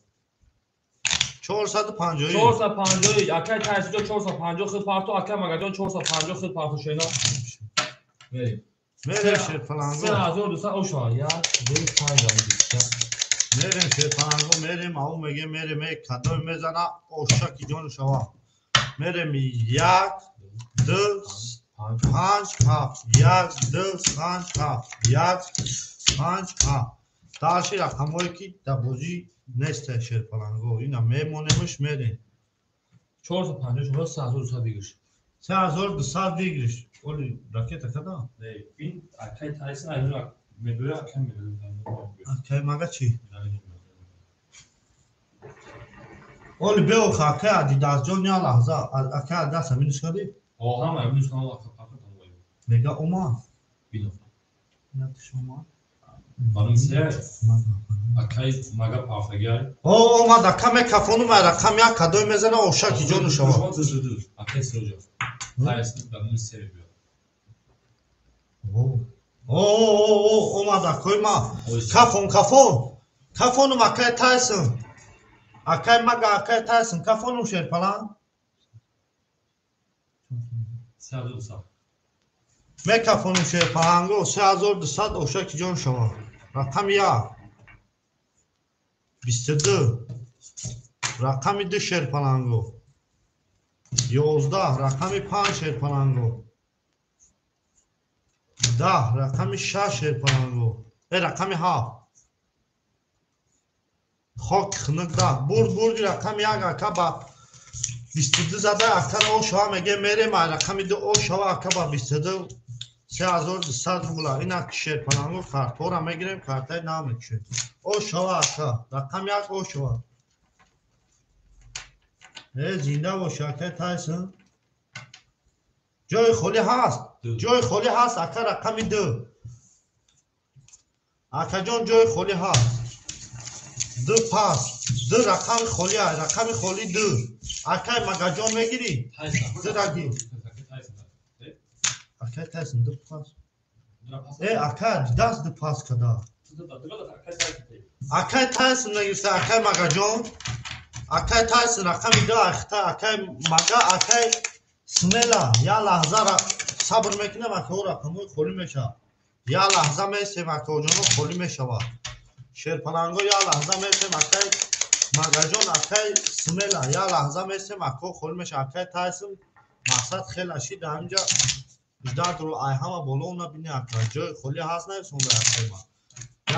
450. 450. Акай Тайсон 450 хид парто, акай Магаҷон 450 хид парто шерина. Мерем. Мерем шерпаланго. 3200 оша. 1 2 5 мегирем. Мерем шерпаланго, мерем, ау меге, мерем, кадой мезана, ошаки ҷону шава. Мерем 1 2 5 7 1 2 5 7 1 5 7. Дарши рақамҳое ки дар бозӣ нест шерпаланго, ина мемонемш мерем. 450 шумо 3200 бигирш. 3200 бигирш. Оли ракета када? Не, ин акай Тайсон айна медуя акай медуя. Акай мага чӣ? Оли беоха акай Адидас ҷон я лаҳза акай Адидас минус кардӣ? О, ҳама минус кардам ака пака тамом. Мега омад. Бино. Натиш омад. Барои се акай мага пафтагиай. О, омад ака мекафонум ай рақам як кадой мезана ошаки ҷону шава. Акай Сироҷа. Тайсон дар минус се биё. О, о, о, омад акой ма. Кафон, кафон. Кафонум акай Тайсон. Акай мага акай Тайсон кафонум шерпалан. 3200. Мекафонум шерпаланго 3200 ошаки ҷон шава. Рақами 1. 22. Рақами 2 шерпаланго. 11 рақами 5 шерпаланго. 10 рақами 6 шерпаланго. Рақами 7. Хок хунук 10. Бурд бурди рақами 1 ака ба 22 зада акара о шава меге мерем рақами 2 о шава ака ба 22 3200 рубла. Ина шерпаланго картҳоро мегирем, картаи нав мекушем. О шава ака, рақами 1 о шава. Э зинда бош акай Тайсон. Ҷои холӣ ҳаст, ҷои холӣ ҳаст ака, рақами 2. Акаҷон ҷои холӣ ҳаст. 2 пас, 2 рақами холӣ ҳаст, рақами холӣ 2. Акай Магаҷон мегирӣ? 2 раги. Акай Тайсон 2 пас. Э ака даст 2 пас када. Акай Тайсон нагирифта, акай Магаҷон. Акай Тайсон рақами 2 ахта, акай Мага, акай Смела, я лаҳза сабр мекунем, акао рақамҳои холӣ мешавад. Я лаҳза месем, акаоҷоно холӣ мешавад. Шерпаланго я лаҳза месем, акай Магаҷон, акай Смела, я лаҳза месем, акао холӣ мешавад. Акай Тайсон мақсад хела шид, ҳаминҷа ждать ро ай ҳама боло набини ака. Ҷои холӣ ҳаст нависонда акай ма.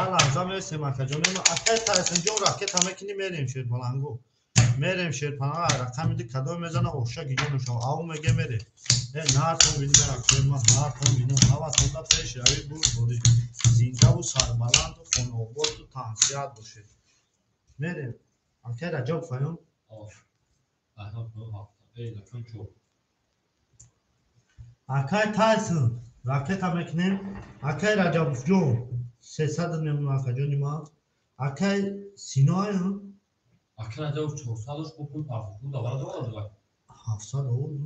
Я лаҳза месем, акаҷон. Акай Тайсон ҷон ракета мекунӣ, мерем шерпаланго. Мерем шерпаланго, рақами 2 кадом мезана, оша гиҷон мешава. Ау меге мерем. Э нартон бинем акай ма, нартон бинем. Ҳаватонда пешравӣ бурдборӣ. Зиндаву сарбаланду хонаободу тансиҳат бошед. Мерем. Акай Раҷаб Фаём. Акай Тайсон ракета мекунем. Акай Раҷабовҷон 300 мемона акаҷони ман. Акай Синоаям Акай Раҷабов 400 дошт, бо пул партофт. Давара доварад вай. 700 овард.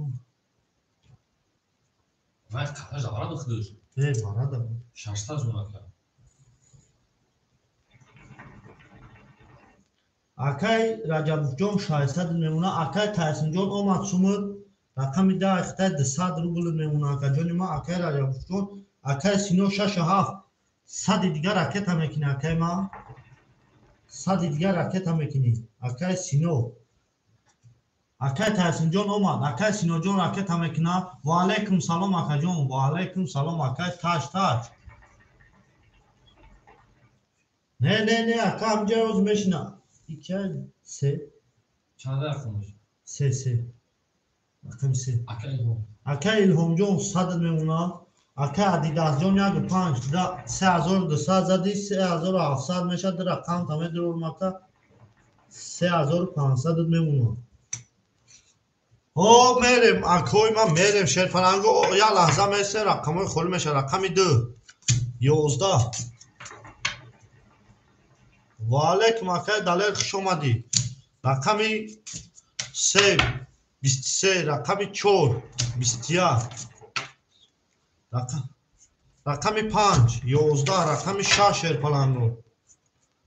Вай қафаш давара дохидаш. Э, варада. 600 зон ака. Акай Раҷабовҷон 600 мемона. Акай Тайсонҷон омад сумуд. Рақами 10 ахтай 200 рубл мемона акаҷони ман. Акай Раҷабовҷон, акай Сино 6 7 сади дигар ракета мекунӣ акай ман. Сади дигар ракета мекунӣ. Акай Сино. Акай Тайсонҷон омад. Акай Синоҷон ракета мекунад. Ва алайкум салом акаҷон. Ва алайкум салом акай Таш Таш. Не, не, не, ака ҳамҷа роз мешина. Ича се. Чанд рақамаш? Се, се. Рақами се. Акай Илҳом. Акай Илҳомҷон 100 мемонад. Акай Адидасҷон 1 5 3200 зади, 3700 мешавад, рақам та медурам ака. 3500 мемонад. О, мерем, акои ман мерем, шерпаланго, я лаҳза месем, рақамҳои холӣ мешавад. Рақами 2 11. Ва алайкум акай Далер, хуш омадӣ. Рақами 3 23, рақами 4 21. Рақами 5 11, рақами 6 шерпаланго.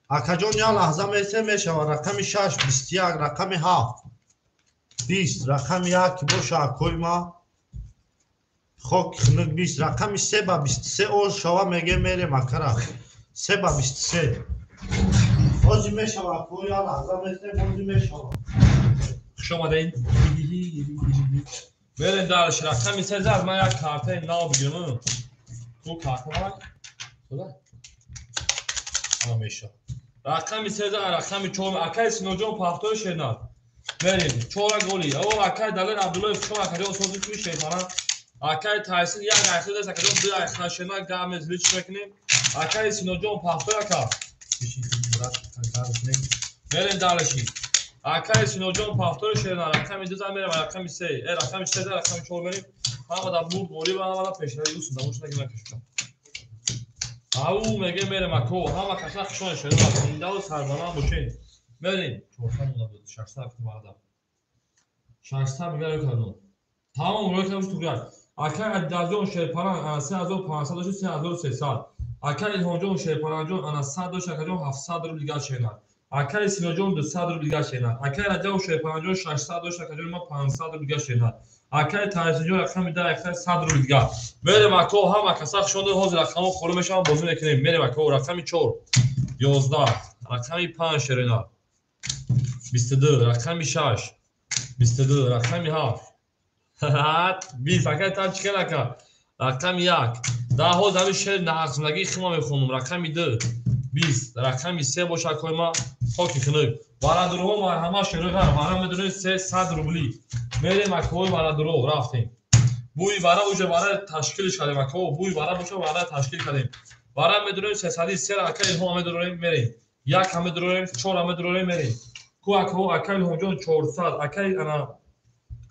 Акаҷон я лаҳза месем мешавад. Рақами 6 21, рақами 7 20, рақами 1 боша акои ма. Хок хунук 20, рақами 3 ба 23 о шава меге мерем акара. 3 ба 23. Ҳозир мешава акои, я лаҳза месем, ҳозир мешава. Хуш омадед. Мерем дарш рақами 3 зад, ман як картаи нав бигирам. Ту карта ман? Худа? Ана меша. Рақами 3 зад, рақами 4 акай Синоҷон пахтои шернат. Мерем 4 голи. О акай Далер Абдуллоев шумо акаҷон сози туи шерпана. Акай Тайсон як айхил аст, акаҷон ду айхил шернат гамез лич мекунем. Акай Синоҷон пахтои ака. Мерем дарши. Акай Синоҷон пахтои шернат рақами 2 зад мерем, рақами 3. Э рақами 3 зад, рақами 4 мерем. Ҳама дар бурд борӣ ва ҳама дар пешравӣ усун дамош наги накашам. Ау меге мерем ако, ҳама каса хушон шернат, зиндаву сарбаланд бошед. Мерем. 400 мона буд, 600 варда. 600 мега рӯй кардам. Тамом рӯй кардам туграк. Акай Адидаҷон шерпаран ана 3500 дошт, 3300. Акай Илҳомҷон шерпаранҷон ана 100 дошт, акаҷон 700 рубл дигар шернат. Акай Синоҷон 200 рубл дигар шернат. Акай Раҷабов шерпаранҷон 600 дошт, акаҷон ма 500 рубл дигар шернат. Акай Тайсинҷон рақами 10 акай 100 рубл дигар. Мерем ако, ҳама каса хушонда, ҳозир рақамҳо холӣ мешаванд, бозӣ мекунем. Мерем ако, рақами 4 11, рақами 5 шернат. 22, рақами 6 22, рақами 7 20, акай тан чӣ кар ака? Рақами 1 дар ҳоз ҳамин шеъри нағзмагии хима мехонам. Рақами 2 20 рақами 3 боша акои ма хоки хунук. Варадурҳо марҳама шерои вара медонед 300 рубли. Мерем акои варадурҳо рафтем. Бӯи вара уже вара ташкилш кардем ако, бӯи вара боша вара ташкил кардем. Вара медонем 303 ака Илҳом медорем мерем. 1 ҳам медорем, 4 ҳам медорем мерем. Ку ако ака Илҳомҷон 400, акаи ана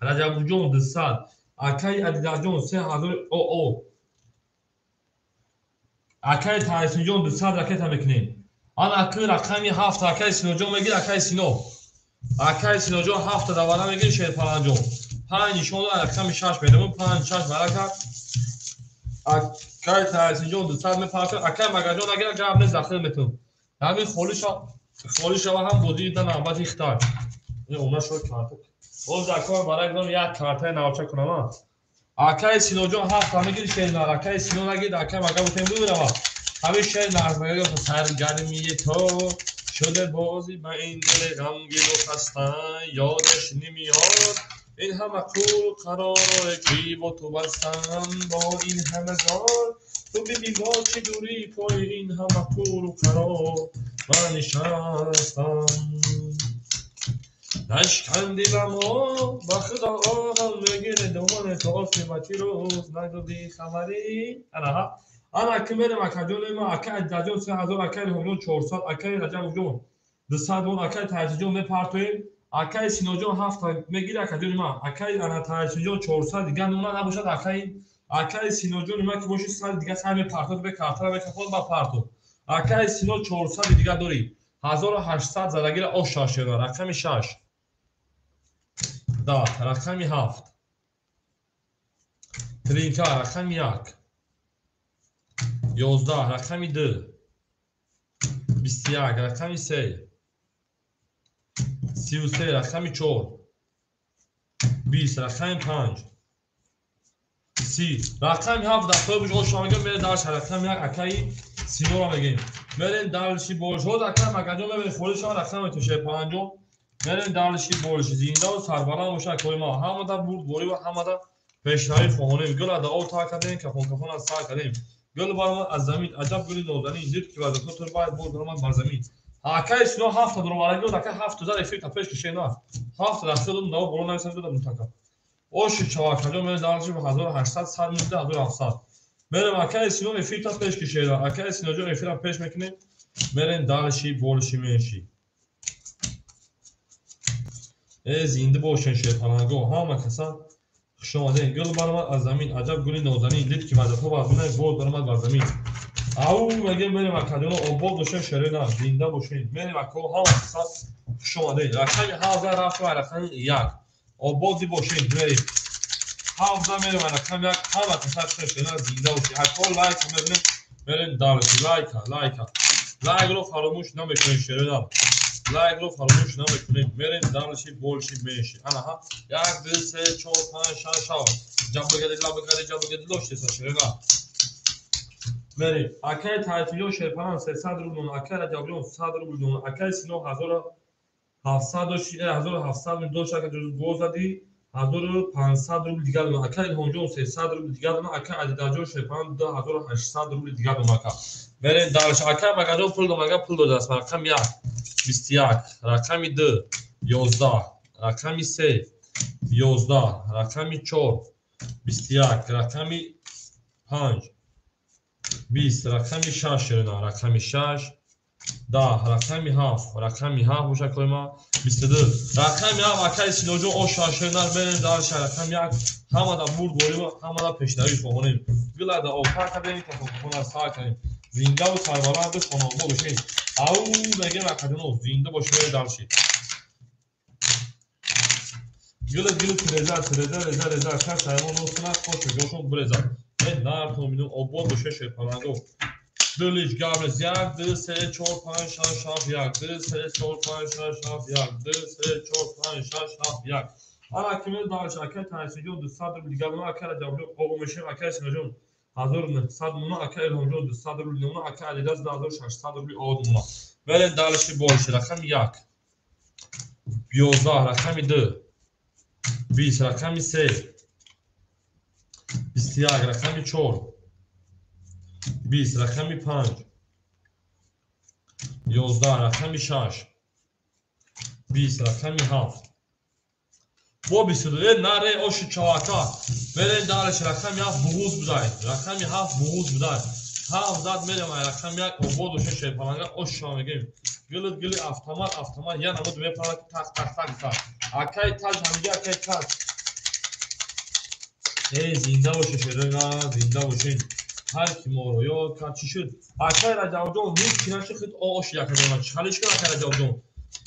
Раҷабҷон 200, акаи Адилаҷон 3000 оо. Акаи Таҳсинҷон 200 ракета мекунем. Ана акаи рақами 7 акаи Синоҷон мегир, акаи Сино. Акаи Синоҷон 7 давара мегир Шерпаланҷон. 5 нишон дорад, рақами 6 мерем, 5 6 вара кард. Акаи Таҳсинҷон 200 мепартад, акаи Магаҷон агар гап нест дахил метунам. Ҳамин холӣ шава ҳам бозӣ да навбати хитай. Ин она шуд карта. Боз акаи барак дорам як картаи навча кунам. Акаи Синоҷон 7 мегир шернар, акаи Сино нагир, акаи Мага бутем бибирава. Ҳамин шер нарзмага саргармии то шуде бозӣ ба ин дили ғамгину хаста ёдаш намеёд. Ин ҳама қул қароре ки бо ту бастам бо ин ҳама зор ту бибин бо чӣ дурӣ пои ин ҳама қулу қарор ман нишастам. Нашканди ба мо ба худо оҳам мегире домоне то оқибати рӯз надодӣ хабарӣ. Анаҳа ана ки мерем акаҷони ма ака Аҷаҷон 3000, акаи Илҳомҷон 400, акаи Раҷабҷон 200 вон, акаи Таҳсинҷон мепартоем. Акаи Синоҷон 7 мегири акаҷони ма, акаи ана Таҳсинҷон 400 дигар нуна набошад, акаи Синоҷони ма ки боши 100 дигар сар мепартод, бе картара мекафод ба партод. Акаи Сино 400 дигар дорӣ. 1800 задагира ош шашера, рақами 6. 10 рақами 7. Тринка рақами 1. 11 рақами 2. 21 рақами 3. 33 рақами 4. 20 рақами 5. 30 рақами 7 дастҳои бушғол шомагир мере дарш рақами 1 акаи Синора мегем. Мерем дарши болшод акаи Магаҷон мебинем холӣ шава рақами тошаи 5. Мерем дарши болши зиндаву сарбаланд боша акои ма. Ҳамада бурдборӣ ва ҳамада пешравӣ хоҳонем. Гул ада об тар кардем, кафон кафон аз сар кардем. Гул баромад аз замин, аҷаб гули нозанин, зид ки вазифа тур бояд боз баромад бар замин. Акаи Сино 7 дуроварагӣ дод, акаи 7 зад эфир та пеш кишед на. 7 даста дод, наво боло нависам дод мутака. Оши чавакаҷон мерем дарши 1800 100 мида 1700. Мерем акаи Сино эфир та пеш кишед. Акаи Синоҷон эфира пеш мекунем. Мерем дарши болши менши. Зинда бошен шерпаланго, ҳама каса хуш омадем. Гул баромад аз замин, аҷаб гули нозанин, дид ки вазифа вазмина боз баромад бар замин. Ау мегем мерем акаҷоно обод бошен шерена, зинда бошен. Мерем ако ҳама каса хуш омадем. Рақами 7 рафт ва рақами 1. Ободи бошен мерем. 7 мерем рақами 1 ҳама каса хуш шерена зинда бошен. Ако лайк мебинем, мерем дарси лайка, лайка. Лайкро фаромӯш намекунем шерена. Лайкро фаромӯш намекунем. Мерем дарси болши менши. Анаҳа 1 2 3 4 5 6 7. Ҷабгади лабгади ҷабгади лоштеса шерена. Мерем. Акаи Таҳсинҷон Шерпалан 300 рубл дон, акаи Раҷабҷон 100 рубл дон, акаи Сино 1700 дошт, 1700 дошт, ака боз задӣ 1500 рубл дигар дон, акаи Илҳомҷон 300 рубл дигар дон, акаи Адидаҷон Шерпалан 2800 рубл дигар дон ака. Мерем дарш. Акаи Магаҷон пул дон, ага пул додааст. Рақами 1 21, рақами 2 11, рақами 3 11, рақами 4 21, рақами 5 20, рақами 6 шерена, рақами 6 10, рақами 7, рақами 7 боша койма 22, рақами 7 акаи Синоҷон ош шерена мерем дарш рақами 1 ҳамада бурдборӣ ва ҳамада пешравӣ хоҳонем. Гулада об тар кардем, кафон аз сар кардем. Зиндаву сарбаланду хонобод бошем. Ау мегем акаҷоно зинда бошем дарши. Гула гулу тиреза, тиреза, реза, реза, кас ҳайвон носунад, хош ҷошон биреза. Нартон минум обод боше шерпаланго. Дилиш гап нест. 1 2 3 4 5 6 7 1 2 3 4 5 6 7 1 2 3 4 5 6 7 1. Ана ки мер дарш акаи Таҳсинҷон 200 рубл дигар дона, акаи Раҷабҷон оғо мешем, акаи Синоҷон 1900 муна, акаи Илҳомҷон 200 рубл муна, акаи Адидас 2600 рубл од муна. Мерем дарши болши рақами 1 11, рақами 2 20, рақами 3 21, рақами 4 20, рақами 5 11 рақами 6, 20 рақами 7, бо 22. Э, наре оши чавака. Мерем дальше, рақами 7 буғуз будай, рақами 7 буғуз будай, 7 зад мерем ай рақами 1. Обод боша, шерпаланга, ош шава мегем. Гилит гили автомат, автомат я намуд мепарад, тақ тақ тақ тақ. Акай Таҷ ҳамига, акай Таҷ, эй, зинда боше, шерона, зинда бошен. Ҳар ки моро ёд кард, чӣ шуд, акай Раҷабҷон? Ҳеҷ чи нашуд, хит ош якадона чалиш кун, акай Раҷабҷон,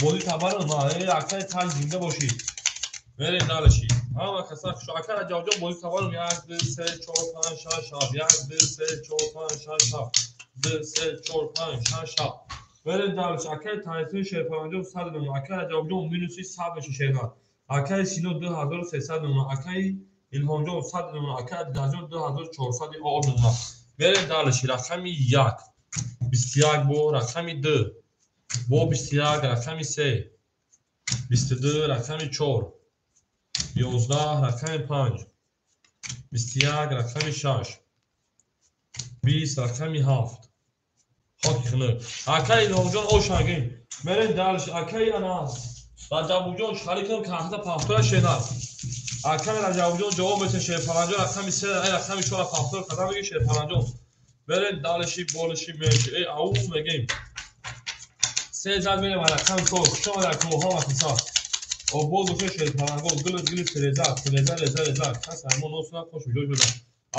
бозӣ табару ма. Эй, акай Таҷ, зинда бошӣ. Мерем дальше, ҳама каса хуш. Акай Раҷабҷон, бозӣ табарум. Як, ду, се, чор, панҷ, шаш, ҳафт. Як, ду, се, чор, панҷ, шаш, ҳафт. Ду, се, чор, панҷ, шаш, ҳафт. Мерем дальше. Акай Тайсин Шерпаланҷон, 100 мемона. Акай Раҷабҷон, минуси 100 меша, шерна. Акай Сино, 2300 мемона. Акай Илҳомҷон, 100 мемона. Акай Адидаҷон, 2400 об мемона. Мерем дальше. Рақами 1, 21, бо рақами 2, бо 21, рақами 3, 22, рақами 4, 11, рақами 5, 21, рақами 6, 20, рақами 7, хоки хунук. Акай Илҳомҷон, ошагим. Мерем дальше. Акай ана Раҷабуҷон, шарикам кахта пафтора шена. Акай Раҷабуҷон, ҷавоб метен, шерпаланҷон. Рақами 3, ай рақами 4 пафтор кадам меги, шерпаланҷон. Мерем дальше, болиши меши. Эй, ау мегем. Се зад мерем рақами 4. Хуш омад, ако, ҳама киса. Обод боше, шерпаланго, гили гили тереза, тереза, реза, реза. Кас аймон носуна хош биҷо шуда.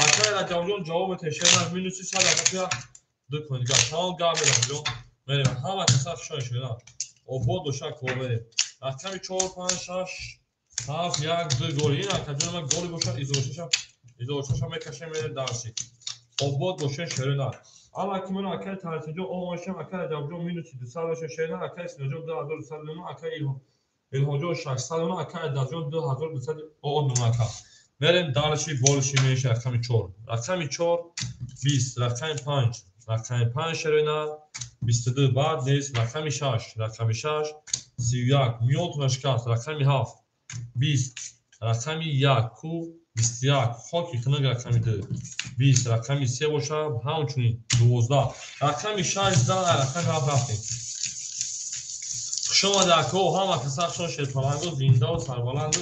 Акай Раҷабҷон, ҷавоб метен, шерна, минуси 100 акапия ду кун дигар. Тамом гап мерам ҷон. Мерем, ҳама киса хуш омад, шерна. Обод боша, ко, мерем. Рақами 4, 5, 6, 7, 1, 2 голи. Ин акаҷон ма голи боша, изошаша, изошаша мекашем, мерем дальше. Обод боше, шерина. Ама ки ман акай Тарсинҷон омошам, акай Раҷабҷон, минуси 200 боша, шерина, акай Синоҷон, 2200 мемон, акай Илҳомҷон, 600 мемон, акай Адаҷон, 2200 об мемон, ака. Мерем дальше, болиши меша рақами 4. Рақами 4, 20, рақами 5, рақами 5, шерина, 22 баъд нест, рақами 6, рақами 6, 31, миёнтона шикаст, рақами 7, 20, рақами 1, ку 21, хоки хунук, рақами 2, 20, рақами 3 боша, ҳамчунин 12, рақами 6 зан, рақами 7 рафтем. Хушомад, ако, ҳама каса хушон, шерпаланго, зиндаву сарбаланду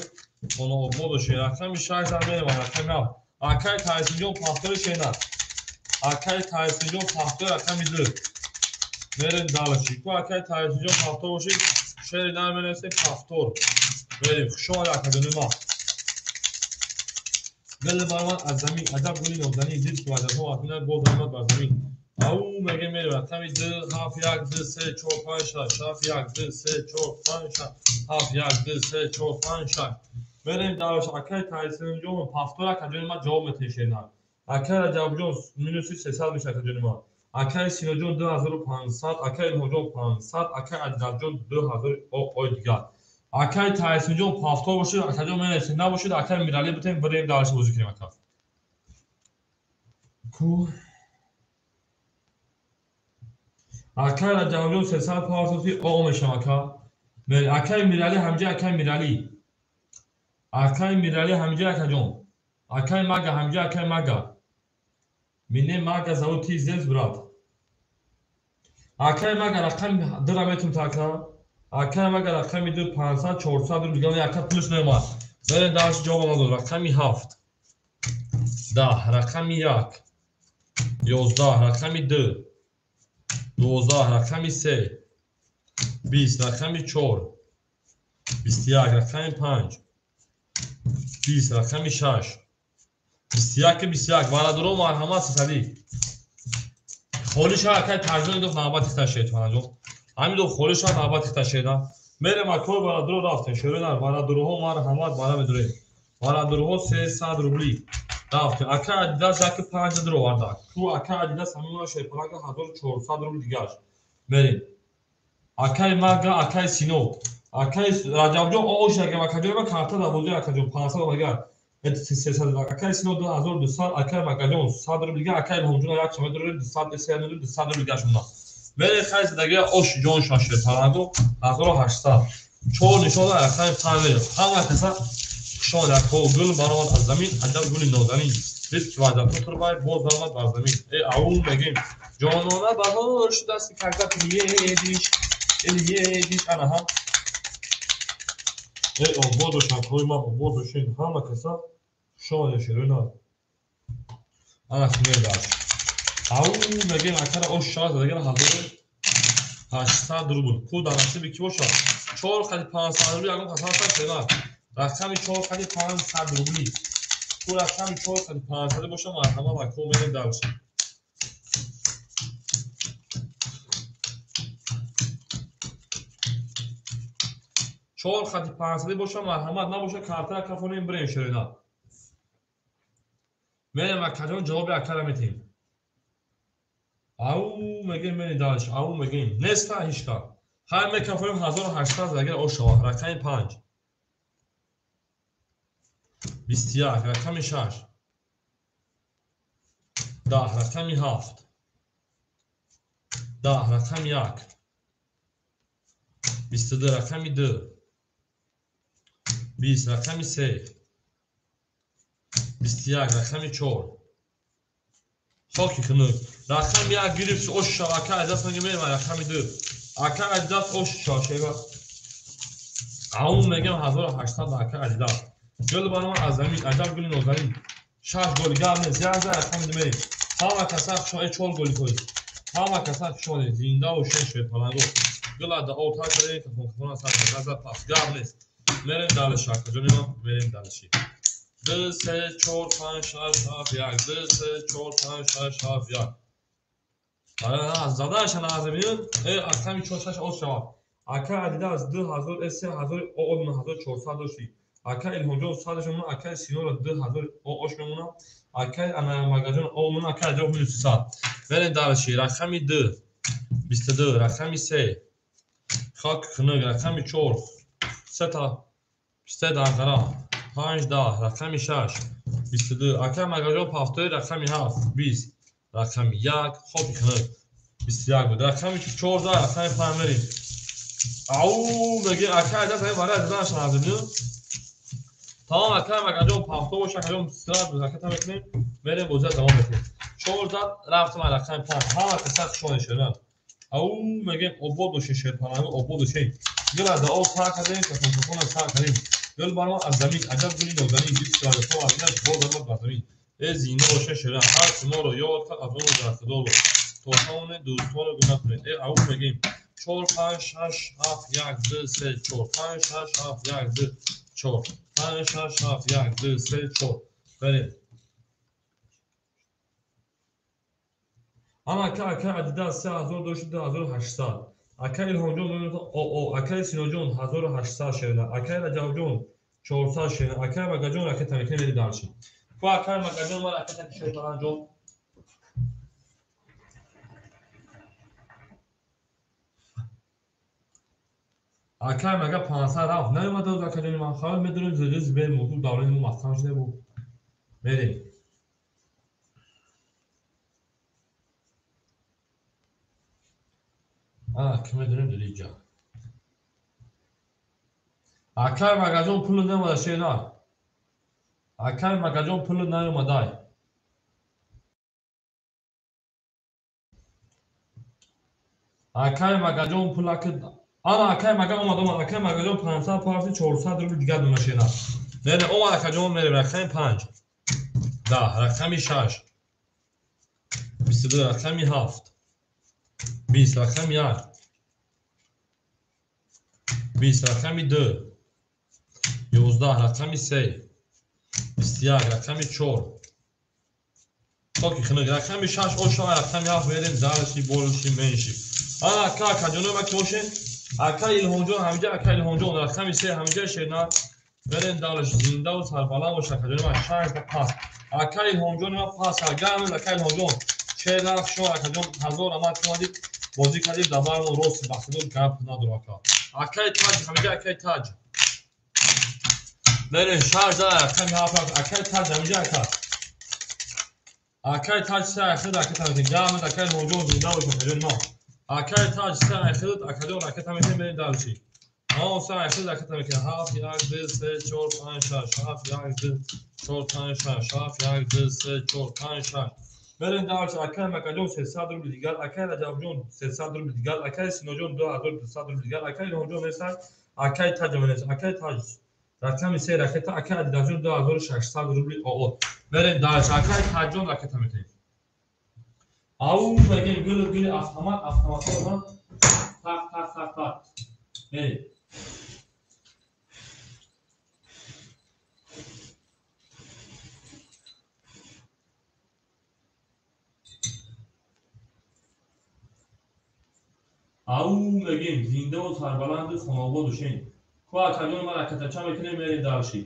хонаобод бошед. Рақами 6 зан мерем, рақами 7. Акай Тайсинҷон, пафтори, шена. Акай Тайсинҷон, пафтори, рақами 2. Мерем дальше. Ку акай Тайсинҷон, пафтор бошед, шери наменависем, пафтор. Мерем. Хушомад, акаҷони ма. Гул баромад аз замин, аҷаб гули нозанин, дид ки ваҷабҳо аз бинад, боз омад бар замин. Ау мегем, мерем рақами 2, 7, 1, 2, 3, 4, 5, 6, 7, 1, 2, 3, 4, 5, 6, 7, 1, 2, 3, 4, 5, 6. Мерем дальше. Акай Тайсинҷон, пафтор, акаҷони ма, ҷавоб метаҳед, шерна. Акай Раҷабҷон, минуси 300 меша, акаҷони ма. Акай Синоҷон, 2500, акай Илҳомҷон, 500, акай Адидаҷон, 2000 ой дигар. Акай Тайсинҷон, пафтор бошед, акаҷон, менависед, набошед, акай Миралӣ битем, бирем дальше, бозӣ кунем, ака. Ку акай Раҷабҷон, 300 партофи о мешам, ака. Акай Миралӣ ҳамҷа, акай Миралӣ. Акай Миралӣ ҳамҷа, акаҷон. Акай Мага ҳамҷа, акай Мага. Меня Мага зовут, ты здесь, брат? Акай Мага, рақами 2-ра метум така. Акай Мага, рақами 2, 500, 400 рубл дигар, ака плюс намеомад. Мерем дальше, ҷавоб надод. Рақами 7, 10, рақами 1, 11, рақами 2, 12, рақами 3, 20, рақами 4, 21, рақами 5, 20, рақами 6, 21, 21. Бародаро, марҳамат, сесадӣ. Холӣ шава, акай Таҷдон, идоф навбат ихта шед, фанаҷон. Ҳамин до холӣ шава, навбат ихта шеда. Мерем, акой бародаро, рафтем. Шӯрина, бародароҳо, марҳамат, бара медорем. Бародароҳо, 300 рубли. Рафтем. Акай Адидас яки панҷ дуроварда. Ку акай Адидас ҳамин шерпаланга 1400 рубл дигаш. Мерем. Акай Мага, акай Сино. Акай Раҷабҷон, ош ягам, акаҷон, ма карта дар бозӣ, акаҷон, 500 агар. 300, акай Сино, 2200, акай Магаҷон, 100 рубл дигар, акай Илҳомҷон, як шама дорем, 200, 300, 200 рубл дигар шуна. Мерем, хай задаги ош ҷон шаше паланго 1800. Чор нишон рақами 5 мерем. Ҳама каса хушомад, ако. Гул баромад аз замин, аҷаб гули нозанин. Дид ки ваҷабҳо турбай, боз баромад бар замин. Э, ау мегем. Ҷонона баҳор шудааст, когда приедешь, или едешь, ана ҳам. Эй, обод бош, ҳамкори ман, обод бошед, ҳама каса шоне шерина. Ана мердаш. Ау, мегем акара ош шавад, дагар 1800 рубл. Ку дар насиби ки бошад? 4 қади 500 рубли, ягон каса ҳаст шерина. Рақами 4 қади 500 рубли. Ку рақами 4 қади 500 бошад, марҳамат ва ку мерем дальше. Чор хати панҷсадӣ боша, марҳамат, набоша картара кафонем бирем шерина. Мерем акаҷон, ҷавоби акара метиҳем. Ау мегем мерем дальше, ау мегем. Неста ҳичка. Хай мекафонем 1800 агар ошава. Рақами 5. 21, рақами 6. 10, рақами 7. 10, рақами 1. 22, рақами 2. 20, рақами 3. 21, рақами 4. Хоки хунук. Рақами 1 гирифт ош шава, ака аз даст мегем мерем рақами 2. Ака аз даст ош шава шева. Ау мегем 1800 ака аз даст. Гул барома аз замин, аҷаб гули нозанин. 6 гол гап нест, як за рақами 2 мерем. Ҳама каса шои 4 голи тоист. Ҳама каса шои зинда ва шеш паланго. Гула да о та кардем кафон кафон сар газа пас гап нест. Мерем дальше, акаҷони ман, мерем дальше. 2 3 4 5 6 7 1 2 3 4 5 6 7 1. Ара задаша назабин, рақами 4 6 оз шавад. Ака адида аз 2000 3000 о 9400 дошти. Ака Илҳомҷон 100 мемона, ака Синора 2000 ош мемона, ака ана Магаҷон о мемона, ака Аҷоб 1300. Мерем дальше, рақами 2 22, рақами 3 хок хунук, рақами 4 сета 3 данқара 5 10, рақами 6 22, ака Магаҷон 70, рақами 7 20, рақами 1 хоки хунук 21 буд, рақами 14, рақами 5 мерем. Ау меги ака аҷаб ҳамин барои заданаш назиб. Тамом ака Магаҷон 70 боша, акаҷон 23 буд, ракета мекунем, мерем бозия давом мекунем. 14 рафтем рақами 5, ҳама каса хушон шуданд. Ау мегем обод бошед шерпаланго, обод бошед. Гула да об сар кардем, кафон кафон сар кардем. Гул барома аз замин, аҷаб гули нозанин, бист километр аз инаш боз омад ба замин. Э зинда бошед шеран, ҳар ки моро ёд кард аз он дар худо буд. То тавонед дӯстонро гум накунед. Э ау мегем 4 5 6 7 1 2 3 4 5 6 7 1 2 4 5 6 7 1 2 3 4. Берем. Ама ака ака адида 3000 дошт 2800. Ака Илҳомҷон о ака Синоҷон 1800 шерина, ака Раҷабҷон 400 шерина, ака Магаҷон ракета мекунем мерем дальше. Ку ака Магаҷон ма ракета шерпаланҷон. Ака мага 500 рафт наёмада оз акаҷони ман, хабар медонем зӯҷи зибер муду давлати мо маҳкам шуда буд. Мерем. Ана ки медонем дилиҷа. Акай Магаҷон пул наёмада шерина. Акай Магаҷон пул наёмадай. Акай Магаҷон пулаки ана акай Мага омад омад, акай Магаҷон 500 парафти 400 рубл дигар дона шерина. Мерем омад акаҷон мерем рақами 5 10, рақами 6 22, рақами 7 20, рақами 1 20, рақами 2 11, рақами 3 21, рақами 4 хоки хунук, рақами 6 ошава, рақами 7 мерем дальше, больше, меньше. Ана ака акаҷоно ма ки бошем, ака Илҳомҷон ҳамиҷа, ака Илҳомҷон рақами 3 ҳамиҷа шерина. Мерем дальше, зинда ва сарбаланд бош акаҷоно ма 6 та пас. Ака Илҳомҷон ма пас, гарм ака Илҳомҷон. Шерина шумо акаҷон 1000 рамат омадид, бозӣ кардем, дар бармон рост ба худо гап надорам ака. Акаи Таҷ ҳамиҷа, акаи Таҷ. Мерем 6 да рақами 7, акаи Таҷ ҳамиҷа ака. Акаи Таҷ се ахир ракета мекунем. Гарм акаи Илҳомҷон зинда бош акаҷони ма. Акаи Таҷ се ахир акаҷон ракета мекунем, мерем дальше. Ҳа, се ахир ракета мекунем. 7 1 2 3 4 5 6 7 1 2 4 5 6 7 1 2 3 4 5 6. Мерем дальше. Акай Макаҷон 300 рубли дигар, акай Раҷабҷон 300 рубли дигар, акай Синоҷон 2200 рубли дигар, акай Илҳомҷон нестан, акай Таҷ нест, акай Таҷ рақами 3 ракета, акай Адидаҷон 2600 рубли ОО. Мерем дальше. Акай Таҷҷон ракета метаҳем. Ау мегем гул гули автомат, автоматҳо так так так так. Мерем. Ау мегем зиндаву сарбаланду хонободу шен. Ку акаҷон ма ракетача мекунем, мерем дальше.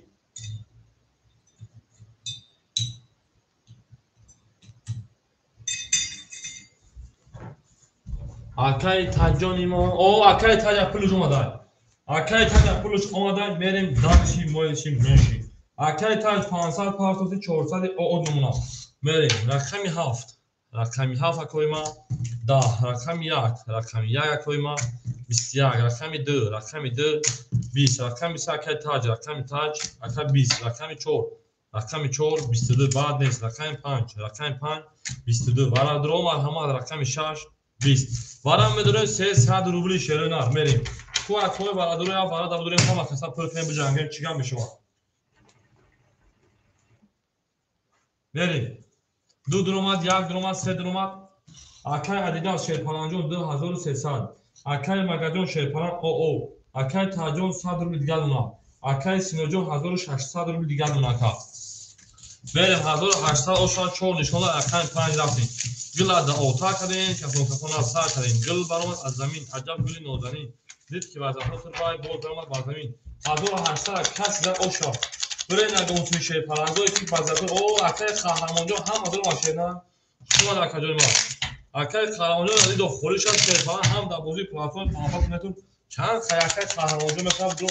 Акай Таҷҷони мо, о акай Таҷа пулш омадай. Акай Таҷа пулш омадай, мерем дальше, моеши меши. Акай Таҷ 500 партофти 400 ОО намуна. Мерем рақами 7. Рақами 7 акои ма 10, рақами 1, рақами 1 акои ма 21, рақами 2, рақами 2 20, рақами 3 акай Таҷ, рақами Таҷ ака 20, рақами 4, рақами 4 22 баъд нест, рақами 5, рақами 5 22. Варадро марҳамат, рақами 6 20. Варам медорем 300 рубли шеронар мерем. Ку акои варадро я варада будорем, ҳама каса пул кунем биҷангем, чӣ гап мешавад. Мерем. 2 дуромад, 1 дуромад, 3 дуромад. Акай Адидас шерпаланҷон 2300. Акай Магаҷон шерпалан ОО. Акай Таҷон 100 рубли дигар дона. Акай Синоҷон 1600 рубли дигар дона ака. Мерем 1800 ошан 4 нишона акай 5 рафтем. Гул аз ота кардем, кафон кафон аз сар кардем. Гул баромад аз замин, аҷаб гули нозанин. Дид ки вазафо турбай боз баромад бар замин. 1800 кас зад оша. Бирен агонсуи шерпалангое ки базато о акай Қаҳрамонҷон ҳама дорам шерна. Шума акаҷони ма. Акай Қаҳрамонҷон дидо холиш аст шерпаланг ҳам дар бозии платформ панфат метун чанд хай акай Қаҳрамонҷон мехоҳад ду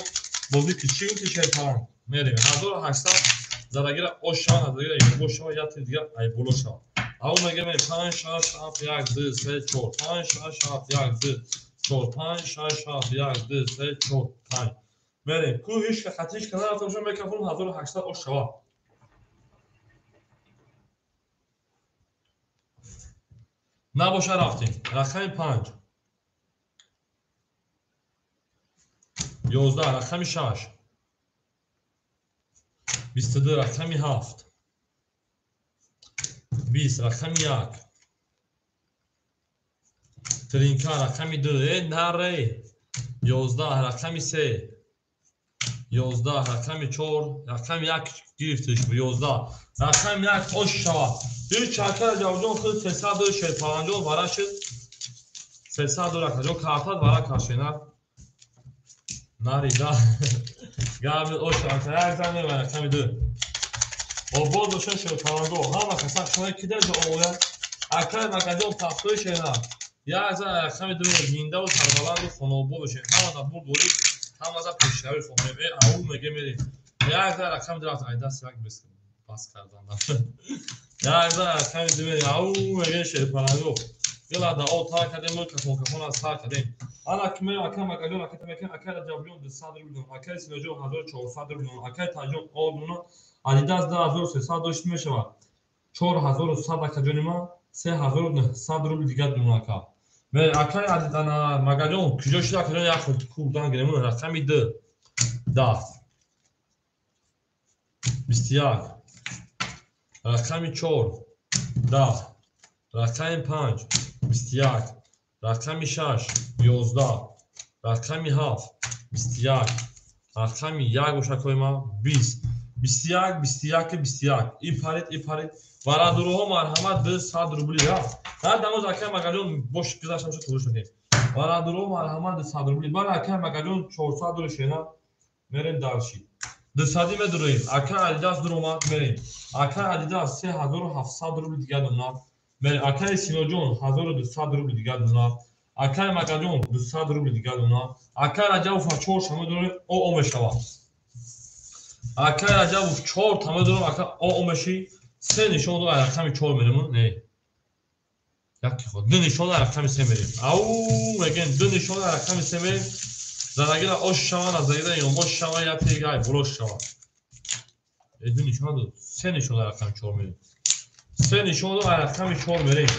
бозии ки чӣ гуфти шерпаланг. Мерем 1800 зарагира ош шава, зарагира ёбо шава, як тир дигар айболо шава. Ау мегем 5 6 7 1 2 3 4 5 6 7 1 2 4 5 6 7 1 2 3 4 5. Мерем. Ку ҳеч хатиш канал рафта бошам микрофон 1800 ош шава. Набоша рафтем. Рақами 5. 11 рақами 6. 22 рақами 7. 20 рақами 1. Тринка рақами 2. Э наре. 11 рақами 3. 11 рақами 4, рақами 1 гирифтиш 11. Рақами 1 ош шава. Ҳеч ака Раҷабҷон худ 300 шерпаланҷон вара шуд. 300 ракаҷон картат вара кашена. Нарида. Гап ош ака як зан мебарад рақами 2. Обод бошад шерпаланго. Ҳама каса шумо ки дар ҷо ояд. Акай Макаҷон пахтои шера. Як зан рақами 2 зиндаву сарбаланду хонобод бошед. Ҳама дар бурд борид. Ҳама за пешравӣ хоҳем. Э ау меге мерем. Як зан рақами 2 рафт. Ай даст як бас кардан. Як зан рақами 2 мерем. Ау меге шерпаланго. Гила да о та кардем, мо кафон кафон аз сар кардем. Ана ки мерем акай Макаҷон ракета мекунем, акай Раҷабҷон 200 рубл дон, акай Синоҷон 1400 рубл дон, акай Таҷон о дона, Адидас 2300 дошт мешавад. 4100 акаҷони ман, 3900 рубл дигар дона ака. Мерем акай Адидана Магаҷон куҷо шуд акаҷон як худ курдан гирем рақами 2 10 21 рақами 4 10 рақами 5 21 рақами 6 11 рақами 7 21 рақами 1 бошад кои ман 20 21 21 21 и парид и парид варадуроҳо марҳамат 200 рубли рафт. Дар дамоз акай Магаҷон бош гузашта бошад қабул шудем. Варадуроҳо марҳамат 200 рубли. Баъд акай Магаҷон 400 рубли шена мерем дарши. 200 медуроем. Акай Адидас дуромад мерем. Акай Адидас 3700 рубли дигар дона. Мерем. Акай Синоҷон 1200 рубли дигар дона. Акай Магаҷон 200 рубли дигар дона. Акай Раҷабов 4 шама дорем, ОО мешавад. Акай Раҷабов 4 тама дорем, ака ОО меши. 3 нишон дорем, рақами 4 мерем, не. Яки ход. 2 нишон рақами 3 мерем. Ау мегем 2 нишон рақами 3 мерем. Зарагира ош шава, назарира ёмош шава, я тегай булош шава. 2 нишон дод. 3 нишон рақами 4 мерем. Се нишон дод, рақами 4 мерем.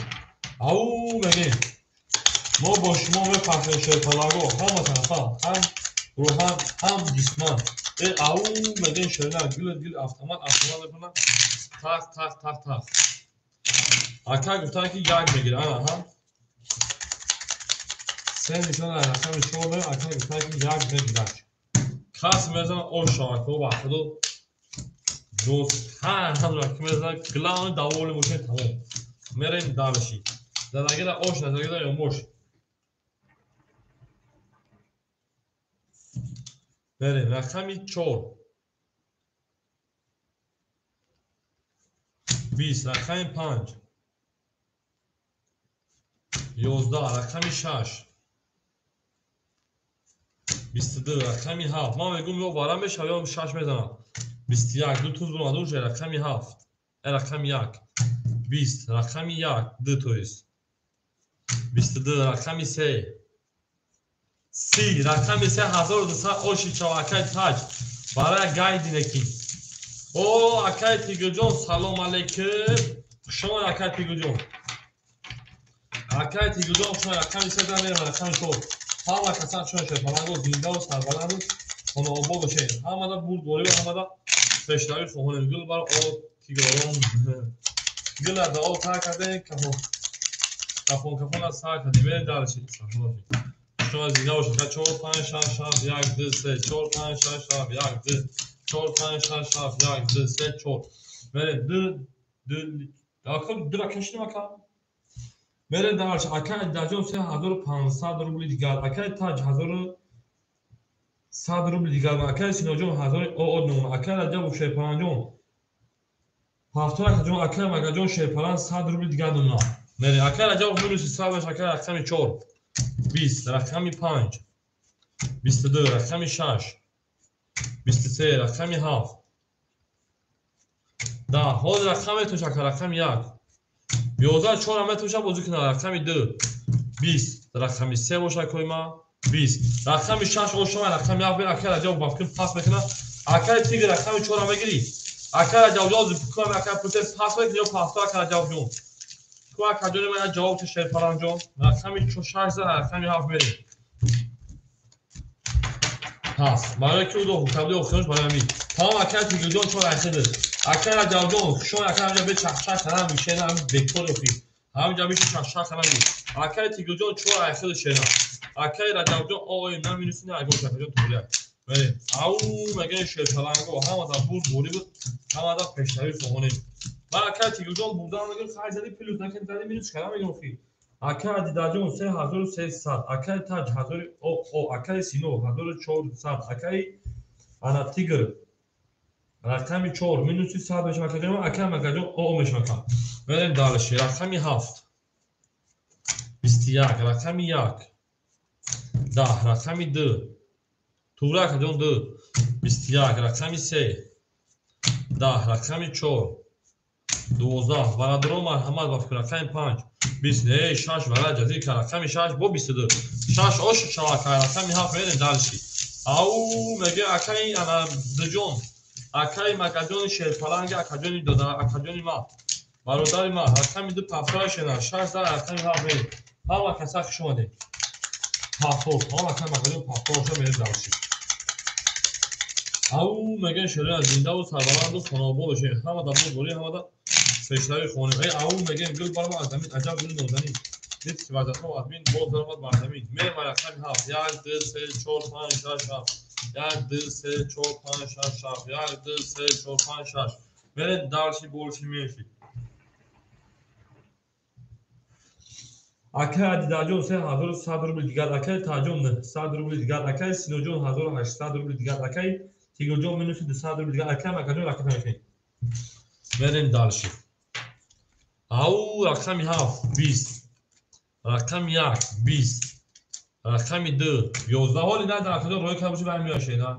Ау мегем. Мо бо шумо мепахем шерпаланго ҳама тарафа, ҳам рӯҳан, ҳам ҷисман. Э ау мегем шерина гил гил автомат автомат мекунад. Тах тах тах тах. Ака гуфтанд ки як мегирад. Ана ҳам. Се нишон рақами 4 мерем. Ака гуфтанд ки як мегирад. Кас мезанад ош шавако ба худо. Дӯст ҳар ҳамра ки мезанад главный довольный бошед тамом. Мерем дальше. Задагида ош, назагида ёмош. Мерем рақами 4. 20 рақами 5. 11 рақами 6. 22 рақами 7. Ман мегӯм ё вара мешава ё 6 мезанам. 21 ду туз бомад уже рақами 7. Рақами 1. 20 рақами 1 ду то есть. 22 рақами 3. 30 рақами 3 1200 оши чав акай таҷ. Барои гайдинеки. О акай Тигрҷон салом алейкум. Хуш омад акай Тигрҷон. Акай Тигрҷон хуш омад. Рақами 3 дар мерем рақами 4. Ҳама касан хуш омад. Паланго зиндаву сарбаланду хонаобод бошед. Ҳамада бурдборӣ ва ҳамада пешравӣ хоҳонем. Гул бар о тигророн. Гул аз об тар кардем, кафон. Кафон кафон аз сар кардем. Мерем дальше. Шумо зинда бошед. 4 5 6 7 1 2 3 4 5 6 7 1 2 4 5 6 7 1 2 3 4. Мерем 2 2 ака 2 ра кашидем ака. Мерем дальше. Ака Даҷон 3500 рубли дигар. Акаи Таҷ 1100 рубли дигар. Акаи Синоҷон 1000 од номон. Акаи Раҷабов Шерпаланҷон 70 акаҷон. Акаи Магаҷон Шерпалан 100 рубли дигар номона. Мерем. Акаи Раҷабов минуси 100 меш. Акаи рақами 4. 20 рақами 5. 22 рақами 6. 23 рақами 7. 10 ҳозир рақам метоша ака рақами 1. 11 4 метоша бозӣ кунад рақами 2. 20 рақами 3 боша койма. 20 рақами 6 ошама рақами 1 бер акаи Раҷабов бафкин пас мекунад. Акаи Тигр рақами 4 мегирӣ. Акаи Раҷабов ҷон кӯам акаи путе пас мекунӣ ё пафто акаи Раҷабов ҷон. Ку ака ҷони ман ҷавоб чӣ Шерпаланҷон. Рақами 6 за рақами 7 мерем. Пас барои ки удо ҳукабли охираш барои ҳамин. Тамом акаи Тигрҷон 4 айхида. Акаи Раҷабҷон хушон акаи ҳамҷа бе чахчах ханам мишена ҳам бекор охир. Ҳамҷа биши чахчах ханам. Акаи Тигрҷон 4 айхида шена. Акаи Раҷабҷон ои на минуси на агон чахчах тугрия. Мерем. Ау мегӯем Шерпаланго ҳамада бурд борӣ буд, ҳамада пешравӣ хоҳонем. Ман акаи Тигрҷон бурдан мегӯям хай зади плюс накард зади минус кардам мегӯям охир. Акаи Дидаҷон 3300, акаи Таҷ 1000 о акаи Сино 1400, акаи ана Тигр рақами 4 минуси 100 мешавад акаҷон, акаи Магаҷон о мешавад. Мерем дальше. Рақами 7. 21 рақами 1. 10 рақами 2. Тугра акаҷон 2. 21 рақами 3. 10 рақами 4. 12 бародарон марҳамат ба фикр рақами 5. 20 не 6 вара ҷазир кар рақами 6 бо 22. 6 ош шава кар рақами 7 мерем дальше. Ау мегӯям акаи ана Дуҷон, акаи Магаҷони Шерпаланги, акаҷони дода, акаҷони ма, бародари ма, рақами 2 пафтора шена, 6 за рақами 7 мерем. Ҳама каса хуш омадед. Пафтор, ҳама акаи Магаҷон пафтор оша мерем дальше. Ау мегӯям шерина зиндаву сарбаланду хонаобод бошед. Ҳамада бурдборӣ, ҳамада пешравӣ хонем. Э ау мегӯем гул барма аз замин аҷаб гули нозанин. Дид ки вазатҳо админ боз даромад бар замин. Мерем рақами 7. 1 2 3 4 5 6 7. 1 2 3 4 5 6 7. 1 2 3 4 5 6. Мерем дальше больше меньше. Акаи Адидаҷон 3100 рубли дигар, акаи Таҷон 900 рубли дигар, акаи Синоҷон 1800 рубли дигар, акаи Тигрҷон минуси 200 рубли дигар, акаи Макаҷон рақам мекунем. Мерем дальше. Ау рақами 7 20. Рақами 1 20. Рақами 2 11. Ҳоли на дар акаҷон рӯй карда бошӣ барми меояд на.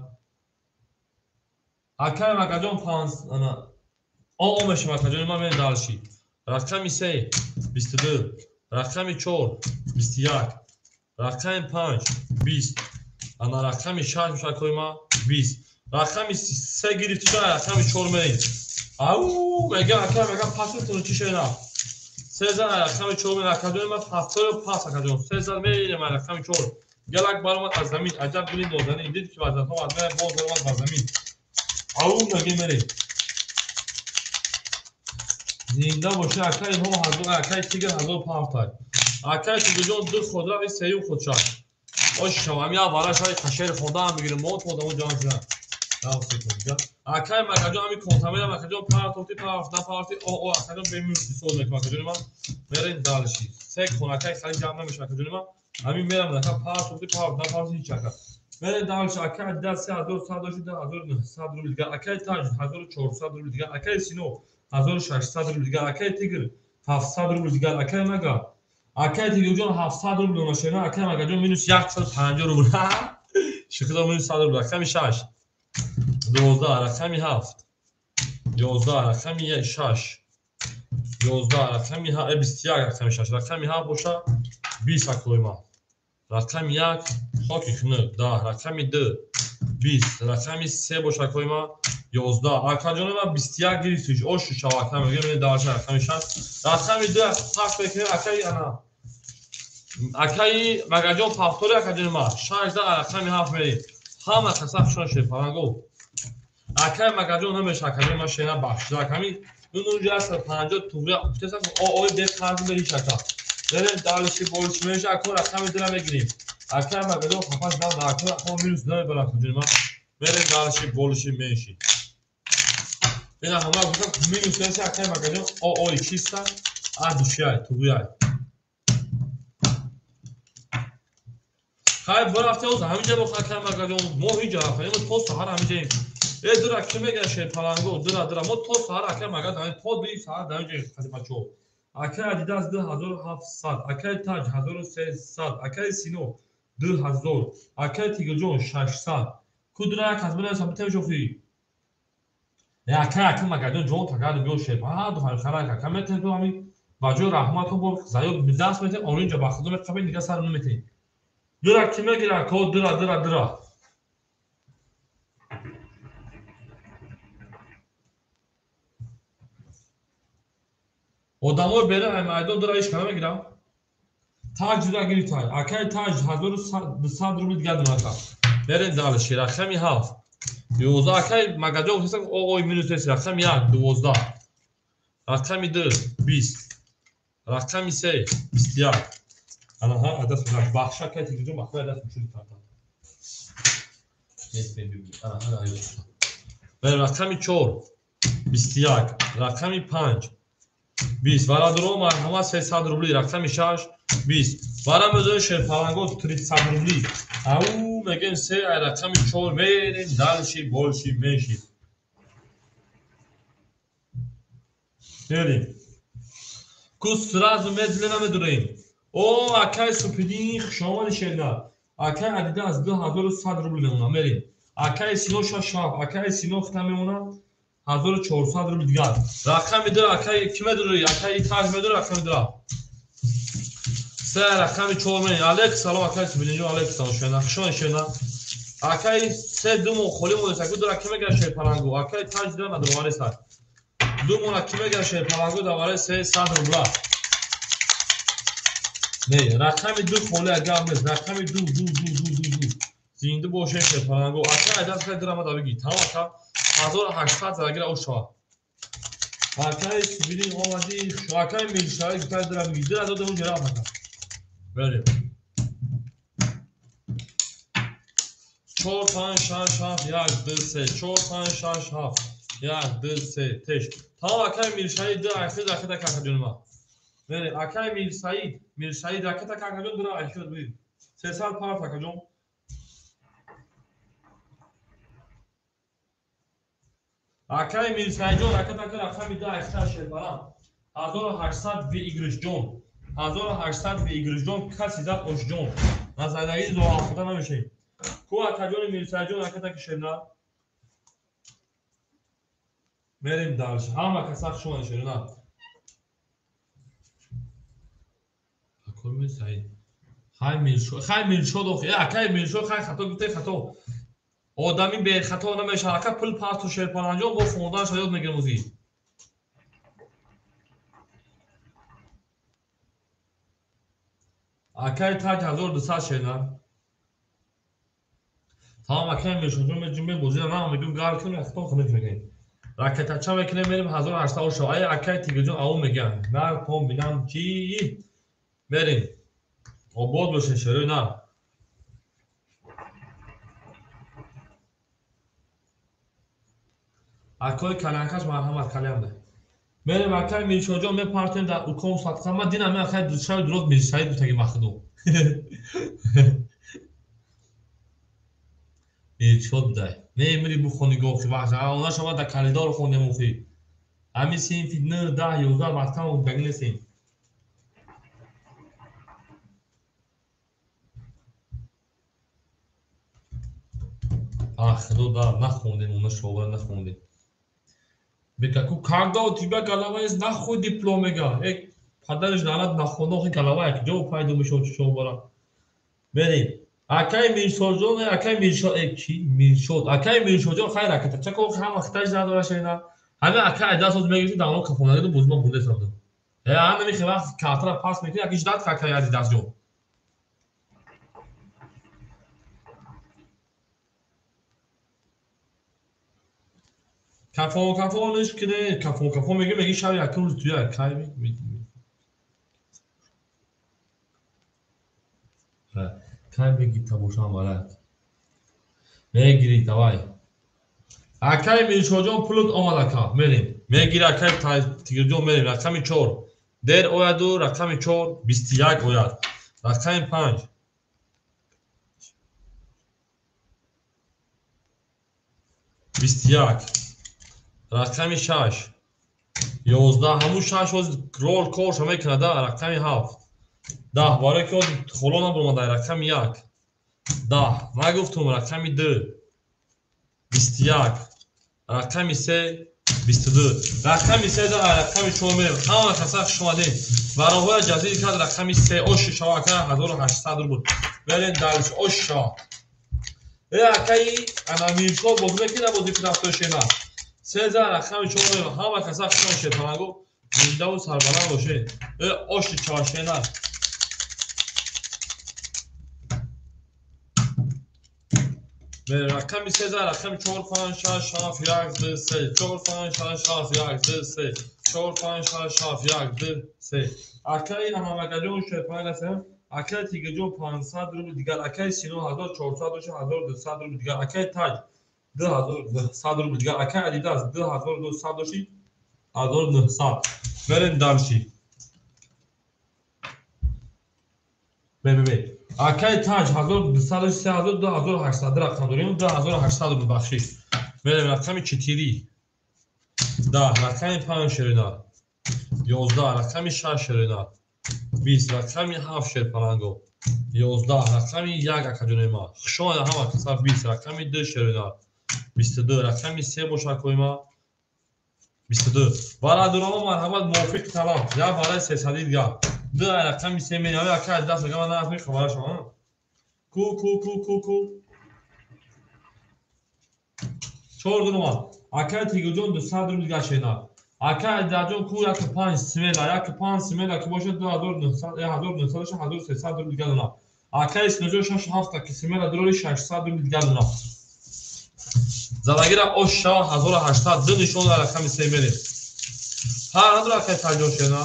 Акаи Макаҷон 5 ана о мешавад акаҷони ман мерем дальше. Рақами 3 22. Рақами 4 21. Рақами 5 20. Ана рақами 6 мешавад акои ман 20. Рақами 3 гирифти шуд, рақами 4 мерем. Ау, мегам ака, мегам пасатон чӣ шена? Се зан рақами 4 мен акаҷон ма пастор пас акаҷон. Се зан мерем рақами 4. Галак баромад аз замин, аҷаб гули нозанин. Дид ки вазатҳо аз ман боз баромад ба замин. Ау, мегем мерем. Зинда боша акай ҳо ҳазор акай тигр ҳазор пафтай. Акай тигрҷон ду худра и сеюм худша. Ош шавам я вара шай қашер хондаам бигирем мо то одамо ҷамъ шуда. Акай макаҷон ҳами контамера макаҷон партофти пафт напафти о о акаҷон бемюс ҳисоб мекунам акаҷони ман. Мерем дальше. Се кон акай хали ҷамъ намеша акаҷони ман. Ҳамин мерам ака партофти пафт напафти ҳеч ака. Мерем дальше акай Адидас 3100 дошти 2900 рубл дигар. Акай Таҷ 1400 рубл дигар. Акай Сино 1600 рубл дигар. Акай Тигр 700 рубл дигар. Акай Мага акай Тигрҷон 700 рубл донашена. Акай Магаҷон минус 150 рубл. Шихидо минус 100 рубл. Рақами 6 12, рақами 7 11, рақами 6 11, рақами 21, рақами 6, рақами 7 боша 20 акои ман. Рақами 1 хоки хунук 10, рақами 2 20, рақами 3 боша акои ман 11. Акаҷони ман 21 гирифтиш. Ошу шава ака мегӯям ин дарша рақами 6, рақами 2 пахш мекунем акаи ана. Акаи Магаҷон пафтори акаҷони ман 6 рақами 7 мерем. Ҳама каса хушон шед фаланго. Акай Магаҷон намеша акаҷони ман шена бахшида. Аками нунҷа аст 50 туғри гуфтасам о ой бе қарз бери шака. Берем дальше больше меша ака рақами 2 мегирем. Акай Магаҷон хафаш нада ака рақам минус намебарам акаҷони ман. Берем дальше больше меньше. Ина ҳама гуфтам минус нест акай Магаҷон о ой чиста а душай туғри. Хай бурафте оз ҳаминҷа бо акай Магаҷон мо ҳеҷ рафтем то саҳар ҳаминҷаем. Э дура ки мегӯяд шерпаланго дура дура мо то саҳар акай Магаҷон то дуи саҳар дар ҳаминҷа қади бачаҳо. Акай Адидас 2700, акай Таҷ 1300, акай Сино 2000, акай Тигрҷон 600. Ку дура як аз бинависам битем шофи. Э акай ака Магаҷон ҷон тагард биё шерпа ҳа ду ҳамин ака метем ту ҳамин ба ҷои раҳматон бо заёб даст метем оринҷа ба худо меқабед дига сар наметем. Дура ки мегирад ко дура дура дура. Одамои берун ай майдон дура ҳеч кара мегирам. Таҷ дура гирифтай. Акай Таҷ 1200 рубл дигар дунака. Берем дальше. Рақами 7 11, акай Магаҷон гуфтасам о ой минус нест. Рақами 1 12, рақами 2 20, рақами 3 21. Анаҳа адас бахша акай Тигрҷон бахша адас мушуд карда. Рақами 4 21, рақами 5 20. Варадуро марҳама 300 рубли, рақами 6 20. Вара мезои шерпаланго 300 рубли. Ау мегем се ай рақами 4 мерем дальше больше меньше. Мерем. Ку сразу медленно медурем. О акай Супидин хушомади шерна. Акай Адидас 2100 рубл мемона мерем. Акай Сино 67, акай Сино хита мемона 1400 рубл дигар. Рақами 2 акай ки медури? Акай Таҷ медури рақами 2. Се рақами 4 мерем. Алейк салом акай Супидинҷон, алейк салом шена. Хушомади шена. Акай се ду моҳ холӣ монда саку дура ки мегирад шерпалангу? Акай Таҷ дура надовари сар. Ду моҳ ки мегирад шерпалангу давари 300 рубла. Не, рақами 2 холӣ агар нест. Рақами 2 2 2 2 2 2. Зинда боше шерпалангу. Акай Адидас хай дура мада бигӣ. Тамом ака 1800 зарагира ош шава. Акай Супидин омадӣ, акай Миршаҳид гуфтай дура бигӣ. Дура дода унҷа рафт ака. Берем. 4 5 6 7 1 2 3 4 5 6 7 1 2 3 теш. Тамом акай Миршаҳид ду ахир ракета какаҷони ман. Берем. Акай Мирсаид, Мирсаид ракета какаҷон дура ахир бигӣ. 300 парт акаҷон. Акай Мирсаидҷон ракета ка рақами 2 ахир шерпалан. 1800 выигрышҷон. 1800 выигрышҷон каси зад ошҷон. Назадаги зоахуда намешавем. Ку акаҷони Мирсаидҷон ракета ки шерна. Мерем дальше. Ҳама каса хушомадед шерна. Акои Мирсаид. Хай Миршо, хай Миршо дохи. Акай Миршо хай хато гуфте хато. Одами бехато намешавад. Ака пул парту шерпаланҷон бо хонданаш ёд мегирем ӯзи. Акай Таҷ 1200 шена. Тамом акай Миршоҷон меҷумбем бозира на мегӯм гар кунем яхтон хунук мекунем. Ракетача мекунем мерем 1800 ошо. Ай акай Тигирҷон ау мегӯянд. Нар ком бинам чӣ? Мерем. Обод бошед шерои нар. Акои калянкаш марҳамат калянда. Мерем акай Миршоҷон мепартем дар уком садқа. Ман динам акай шаби дуроз Мирсаид гуфтаги махдум. Миршод будай. Мемири бухони гохи вахша. Она шава дар коридор хондем охи. Ҳамин синфи 9, 10, 11 мактаб гуфтаги нестем. Ах, худо да нахондем, она шова нахондем. Мега ку когда у тебя голова есть, нахуй диплом мега. Э, падариш лаънат нахонда охи голова як ҷо пайдо мешавад чӣ бора. Мерем. Акай Миршоджон, акай Миршод, э чӣ? Миршод. Акай Миршоджон хайр ракета. Чако ҳама хиташ надора шена. Ҳама акай айда соз мегирифти давно кафонаги бозма бурда сабд. Э, ана михе вақт картара пас мекунӣ, аки ждат акай Адидасҷон. Кафон кафониш киде, кафон кафон меги меги шаби якум рӯз туя кай кай меги табошам балад. Мегири давай. Акай Миршоҷон пулут омад ака, мерем. Мегири акай Тигирҷон мерем. Рақами 4. Дер ояду рақами 4 21 ояд. Рақами 5. 21. Рақами 6. 11. Ҳамун 6 ҳоз рол корша мекунада. Рақами 7. 10. Барое ки ҳоз холо набуромада. Рақами 1. 10. Нагуфтум рақами 2. 21. Рақами 3. 22. Рақами 3 да рақами 4 мерем. Ҳама каса хуш омадем. Бароҳоя ҷазир кард рақами 3. Оши шава ака 1800 рубл. Мерем дальше. Оши шава. Э акаи ана Миршод бозӣ мекунад бозӣ кунад шена. Сеза рақами 4 мерем. Ҳама каса хуш омадед. Панаго зиндаву сарбаланд бошед. Э оши шава шена. Рақами 3 рақами 4 5 6 7 1 2 3 4 5 6 7 1 2 3 4 5 6 7 1 2 3. Акаи Аҳмадалиён шерпанг ҳастем. Акаи Тигирҷон 500 рубл дигар. Акаи Сино 1400 бошад 1200 рубл дигар. Акаи Таҷ 2100 рубл дигар. Акаи Адидас 2200 бошид 1900. Мерем дальше. Бе. Акаи Таҷ 1200 3000 2800 рақам дорем. 2800 рубл бахшиш. Мерем рақами 4. 10 рақами 5 шерина. 11 рақами 6 шерина. 20 рақами 7 шерпаланго. 11 рақами 1 акаҷони ма. Хуш омада ҳама каса. 20 рақами 2 шерина. 22 рақами 3 боша акои ма. 22. Бародарома марҳамат мувофиқи талаб. Як барои 300 дигар. 2 рақами 3 мерем. Акай даст мегам ман аз мехабарашам. Ку ку ку ку ку. 4 дума. Акай Тигирҷон 200 рубл дигар шена. Акай Адаҷон ку 1.5 смела, 1.5 смела ки бошад 2900, 1900 бошад 1300 рубл дигар дона. Акай Синоҷон 6 7 ки смела дурори 600 рубл дигар дона. Залагира ош шава 1800 ду нишон дар рақами 3 мерем. Ҳар ҳадр акай Таҷон шена.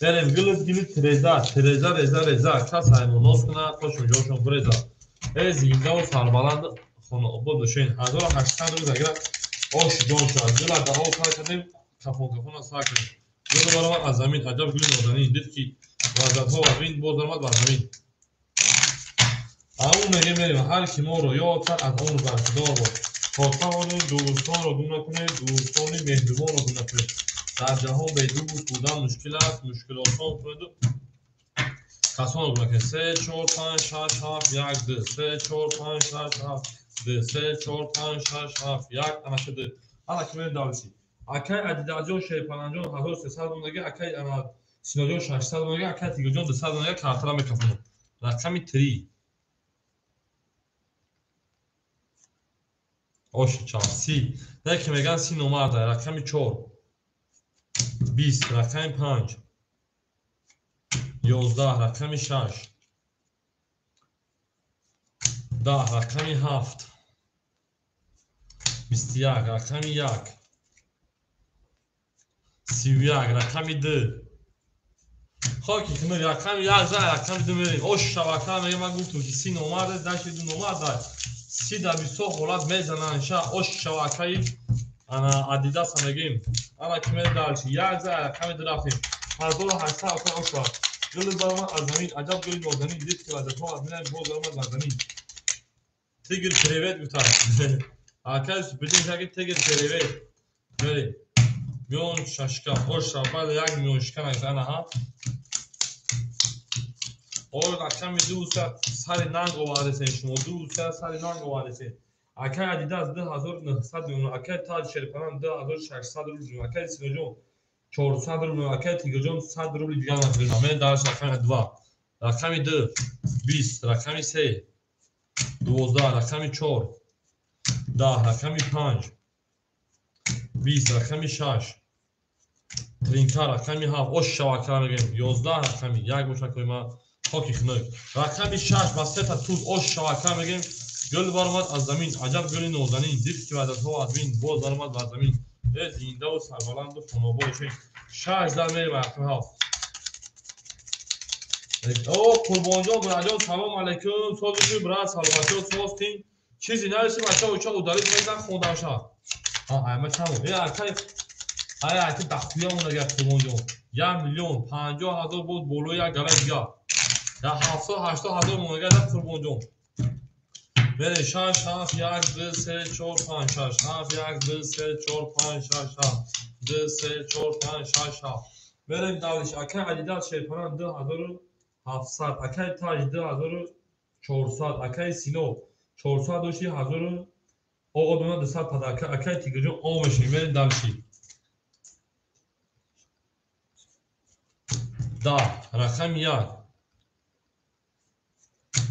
Мерем гилит гилит реза, реза реза реза. Кас аймонос кунад, қошум ҷошон буреза. Э зиндаву сарбаланд хонаобод бошед. 1800 рубл загира ош ҷон шавад. Гила даҳо сар кардем, кафон кафона сар кардем. Гул баромад аз замин, аҷаб гули нозанин. Дид ки вазатҳо вазин боз баромад бар замин. Амун мегем мерем, ҳар ки моро ёд кард аз он бархдор бод. То тавонед дӯстонро гум накунед, дӯстони меҳрубонро гум накунед. Дар ҷаҳон бе дӯст будан мушкил аст, мушкилосон кунеду касонро гум накунед. 3 4 5 6 7 1 2 3 4 5 6 7 2 3 4 5 6 7 1 ана шуд. Ана ки мерем давлати. Акай Адидаҷон Шерпаланҷон 1300 рубл, акай ана Синоҷон 600 рубл, акай Тигирҷон 200 рубл картара мекафонам. Рақами 3. Оши чав 30. Не ки меган 30 номарда. Рақами 4. 20 рақами 5. 11 рақами 6, 10 рақами 7, 21 рақами 1, 31 рақами 2. Хоки хунук рақами 1 за рақами 2 мерем. Ош шабака мегем, ман гуфтам ки 30 номард, дашти 2 номард. 30 да 20 ҳолат мезананд ша. Ош шабакаи ана Адидас мегем. Ана ки мерем дальше. 1 за рақами 2 рафтем. 1800 акай ош ва. Гул баромад аз замин, аҷаб гули нозанин, дид ки вазифа аз мина боз баромад аз замин. Тигр привет гуфтам. Акай супидин шаки тигр привет. Мерем. Миён шашка, ош шабад як миён шикан аст ана ҳа. Ор рақами 2 сари нанг овардесен шумо, 2 сари нанг овардесен. Акай Адидас 2900 рубл, акай Таҷ Шерпалан 2600 рубл, акай Синоҷон 400 рубл, акай Тигрҷон 100 рубл дигар накардем. Мен дар рақами 2, рақами 2 20, рақами 3 12, рақами 4 10, рақами 5 20, рақами 6 тринка, рақами 7 ош шабака мегем, 11 рақами 1 бошад кои ман хоки хунук. Рақами 6 ба сета туз ош шабака мегем. Гул баромад аз замин, аҷаб гули нозанин, дид ки ваъдатҳо аз бин боз баромад бар замин. Э зиндаву сарбаланду хонобод бошед. 6 дар мерем рақами 7. О Қурбонҷон бираҷон, салом алайкум. Созиши брат, саломатиё созтин. Чизи нависи бача уча удалить мекунад хондаша. Ай ма чанд? Э акай ай акай дахуя монага Қурбонҷон. 1 миллион 50 ҳазор боз болои як галаи дигар. 780 ҳазор монага да Қурбонҷон. Мерем 6 7 1 2 3 4 5 6 7 1 2 3 4 5 6 7 2 3 4 5 6 7. Мерем дальше. Акай Адидас Шерпалан 2700, акай Таҷ 2400, акай Сино 400 дошти 1000 оғо дона 200 подарка, акай Тигрҷон о мешавем. Мерем дальше. 10 рақами 1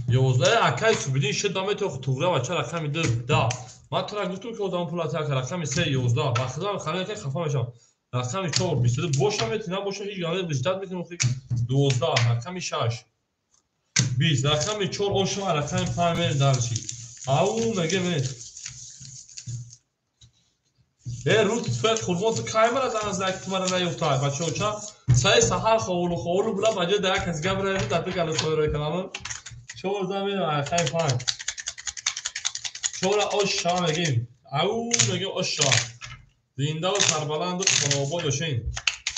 11 акай Субидин шуд дамето туғра бача рақами 2 10. Ман тура гуфтам ки одам пул атака рақами 3 11 ба худам халин ки хафа мешам. Рақами 4 22 боша мети набоша ҳеҷ гап виҷдат мети охи 12 рақами 6 20 рақами 4 оша рақами 5 мерем дальше. Ау меге ме. Э рут фет Қурбон ту кай мара зан зак ту мара наёфтай бачаҳо ча саи саҳар ховулу ховулу була ба ҷои да як кас гап равед да ту кала сойро каламам. 4 замин рақами 5 4 ош ша мегем. Ау мегем ош ша. Зиндаву сарбаланду хонобод бошед.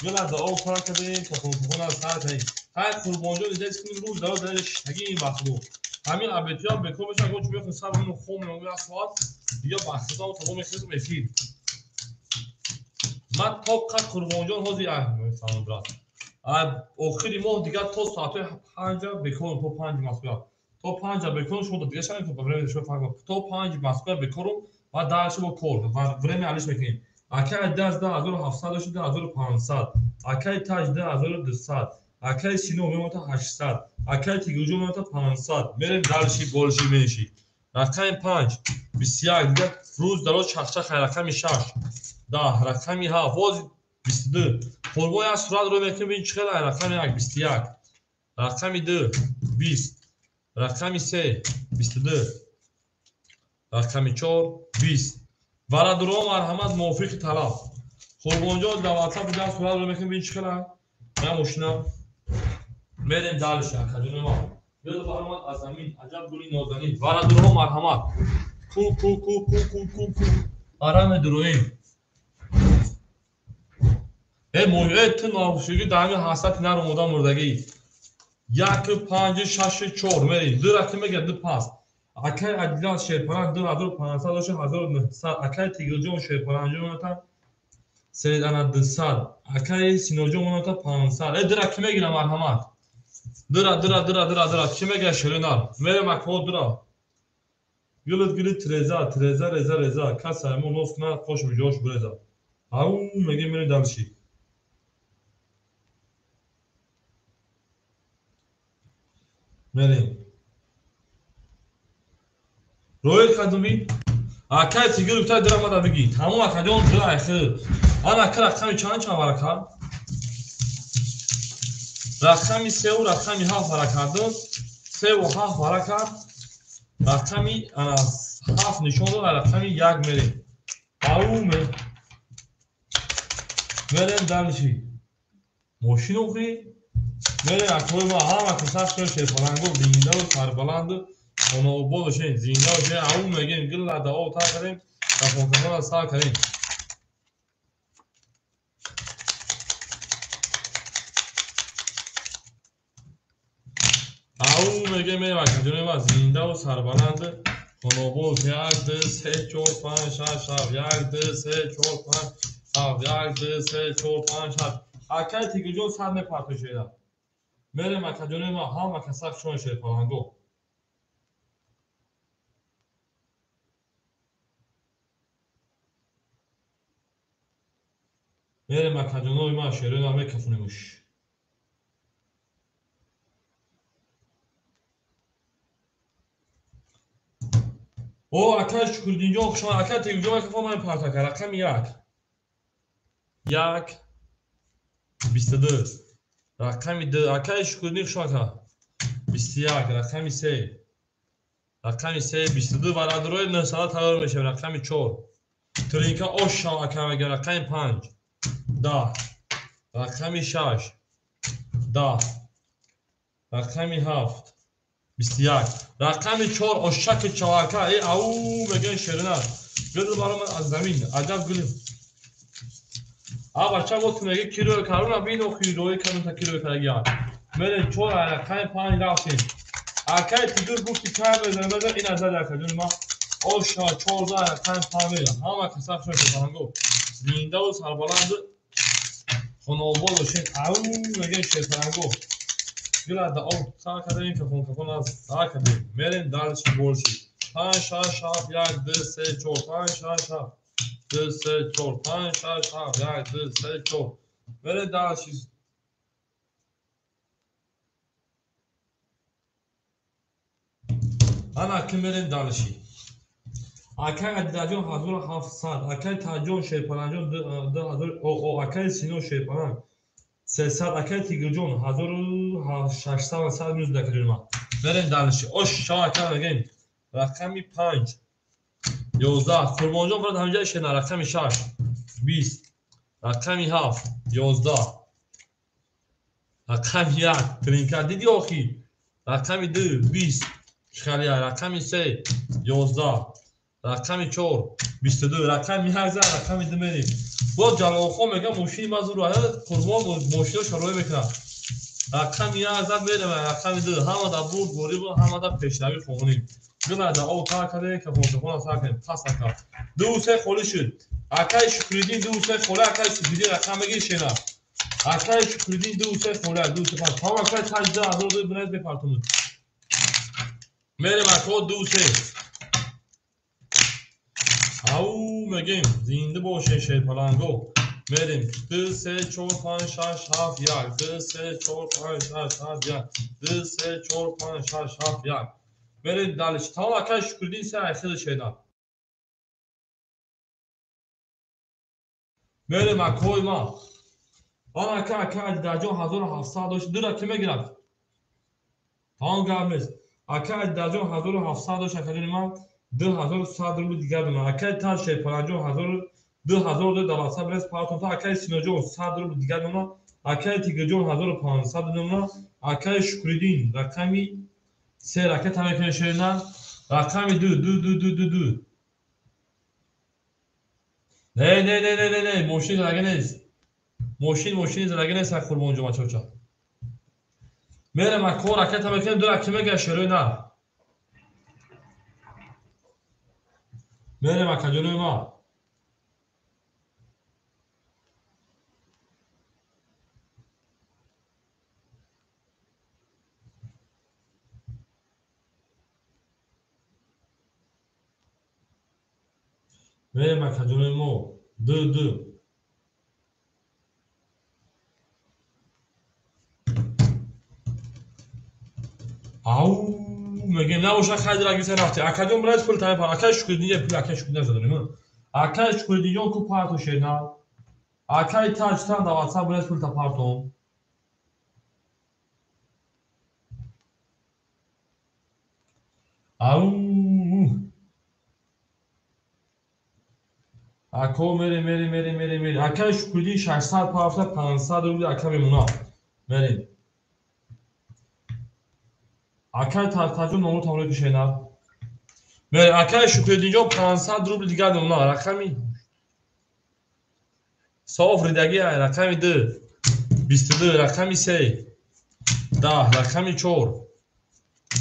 Гул аз об пур кардем, тохун аз сар таи. Ҳай Қурбонҷон дидед ки рӯз дароз дар шиштагӣ ин вақтро. Ҳамин абетиём бекор мешавад, гоҳ чун мехӯрем сар мину хом мемонем як соат, дигар ба худам тамом мехӯрем эфир. Ман то қад Қурбонҷон ҳозир салом брат. Охири моҳ дигар то соатҳои 5 бекорам, то 5 Москва. То 5 бекорам, шумо дигар шавед, ба время шумо фарқ. То 5 Москва бекорам ва дальше бо кор ва время алиш мекунем. Акай Адидас 2700 дошт 2500, акай Таҷ 2200, акай Сино мемонад 800, акай Тигрҷон мемонад 500. Мерем дальше больше меньше. Рақами 5 21 дигар рӯз дароз чахчах рақами 6 10 рақами 7 боз 22. Қурбон як сурат рӯй мекунем бин чӣ хел рақами 1 21, рақами 2 20, рақами 3 22, рақами 4 20. Варадуро марҳамат мувофиқи талаб. Қурбонҷон дар WhatsApp дигар сурат рӯй мекунем бин чӣ хел ман мошина. Мерем дальше акаҷони ман. Гул баромад аз замин, аҷаб гули нозанин. Варадуро марҳамат. Ку ку ку ку ку ку ку. Ара медуроем. Э моҳ э ту ношуги дар ҳамин ҳасрати нар омода мурдагӣ. 1 5 6 4 мерем. 2 рақам мегирад 2 пас. Акай Адидас Шерпалан 2500 дошт 1900, акай Тигрҷон Шерпаланҷон мемонад 200, акай Синоҷон мемонад 500. Э 2 ки мегирам марҳамат. Дира дира дира дира дира ки мегирад ширинар. Мерем акҳо дира. Гулит гулит треза треза реза реза кас аймон нос кунад қош биҷош буреза. Ау мегем мерем дальше. Мерем. Роил кадуми? Акай Тигр гуфта дира мада биги. Тамом акаҷон дира айхир. Ана ака рақами чанд чанд варака? Рақами 3 ва рақами 7 ҳаракат дод. 3 ва 7 ҳаракат. Рақами 7 нишон дод, рақами 1 мерем. Ау мерем дальше. Мошин охи мерем акои ма ҳама касаш ки шерпаланго зинда ва сарбаланд хонаобод бошен, зинда бошен. Ау мегем гилла да об тар кардем, кафонкафона сар кардем. Ау мегем мерем акаҷони ма зинда ва сарбаланд хонаобод. 1 2 3 4 5 6 7 1 2 3 4 5 7 1 2 3 4 5 6. Акай Тигирҷон сар мепартошеда. Мерем акаҷони ма ҳама касак шон шерпаланго. Мерем акаҷонои ма шерои мекафонемуш. О акай Шукриддинҷон хушомад. Акай Тигирҷон микрофон мепартака. Рақами 1 1 22 рақами 2 акай Шукриддин хушомад. 21 рақами 3 рақами 3 22 бародарои 900 тайёр мешавем. Рақами 4 тринка ош шав ака мегӯям. Рақами 5 10 рақами 6 10 рақами 7 21 рақами 4 ошаки чавака. Э ау мегӯям шерина гул баромад аз замин. Аҷаб гул. А бача вот меги киро каруна бино хирои карун та киро карагия. Мерем 4 рақами 5 рафтем. Акай Тигир гуфти кай безан безан ин аз акаҷон ма оша 14 рақами 5 мерам. Ҳама касак шуд шерпаланго. Зинда ва сарбаланд хонаобод бошед. Ау мегӯем шерпаланго. Гила да об сар кардем, кафон кафон аз сар кардем. Мерем дальше больше. 5 6 7 1 2 3 4 5 6 7 2 3 4 5 6 7 1 2 3 4. Мерем дальше. Ана ки мерем дальше. Акай Адидаҷон 1700, акай Таҷон Шерпаланҷон 2000, о акай Сино Шерпаланг 300, акай Тигирҷон 1600 119 акаҷон ма. Мерем дальше. Ош шава ака мегем. Рақами 5 11 Қурбонҷон брат ҳамҷа шена. Рақами 6 20 рақами 7 11 рақами 1 тринка диди охи. Рақами 2 20 шхалия. Рақами 3 11 рақами 4 22 рақами 1 рақами 2 мерем. Боз Ҷалолхон мегӯям мошини ма зур Қурбон мошино шароӣ мекунад. Рақами 1 зад мерем рақами 2. Ҳама да бурд бориб, ҳама да пешравӣ хоҳонем. Гила да об тар кардем, кафонкафона сар кардем. Пас ака. 2 3 холӣ шуд. Акай Шукриддин 2 3 холӣ. Акай Шукриддин рақам мегир шена. Акай Шукриддин 2 3 холӣ 2 3 5. Тамом акай Таҷ 2000 бинед мепартонад. Мерем ако 2 3. Ау мегем зинда бошед шерпаланго. Мерем 2 3 4 5 6 7 1 2 3 4 5 6 7 1 2 3 4 5 6 7 1. Мерем дальше. Тамом акай Шукриддин се айхел шена. Мерем акои ма. Ана ака ака Адидаҷон 1700 дошт. Дура ки мегирад? Тамом гап нест. Ака Адидаҷон 1700 дошт акаҷони ман 2100 рубл дигар донад. Акай Таҷ Шерпаланҷон 2000 дар ватсап рес партон. Акай Синоҷон 100 рубл дигар донад. Акай Тигирҷон 1500 донад. Акай Шукриддин рақами 3 ракета мекунад шерина. Рақами 2 2 2 2 2 2. Не не не не не не мошин задаги нест. Мошин задаги нест Қурбонҷон бачаоча. Мерем ако ракета мекунем ду раки мегирад шерои нар. Мерем акаҷонои ма. Мерем акаҷонои мо. 2 2. Ау мегем набошад хайр рагиса рафти. Акаҷон брат пул тайпа. Акай Шукриддин пул акай Шукриддин задонем. Акай Шукриддинҷон ку парто шена. Акай Таҷ тан дар ватсап брат пул та партон. Ау! Ако мерем, мерем, мерем, мерем, мерем. Акаи Шукриддин 600 пафта 500 рубли ака мемонад. Мерем. Акаи Тартаҷон номро тамоми пешена. Мерем. Акаи Шукриддинҷон 500 рубли дигар мемонад. Рақами соф ридаги рақами 2 22 рақами 3 10 рақами 4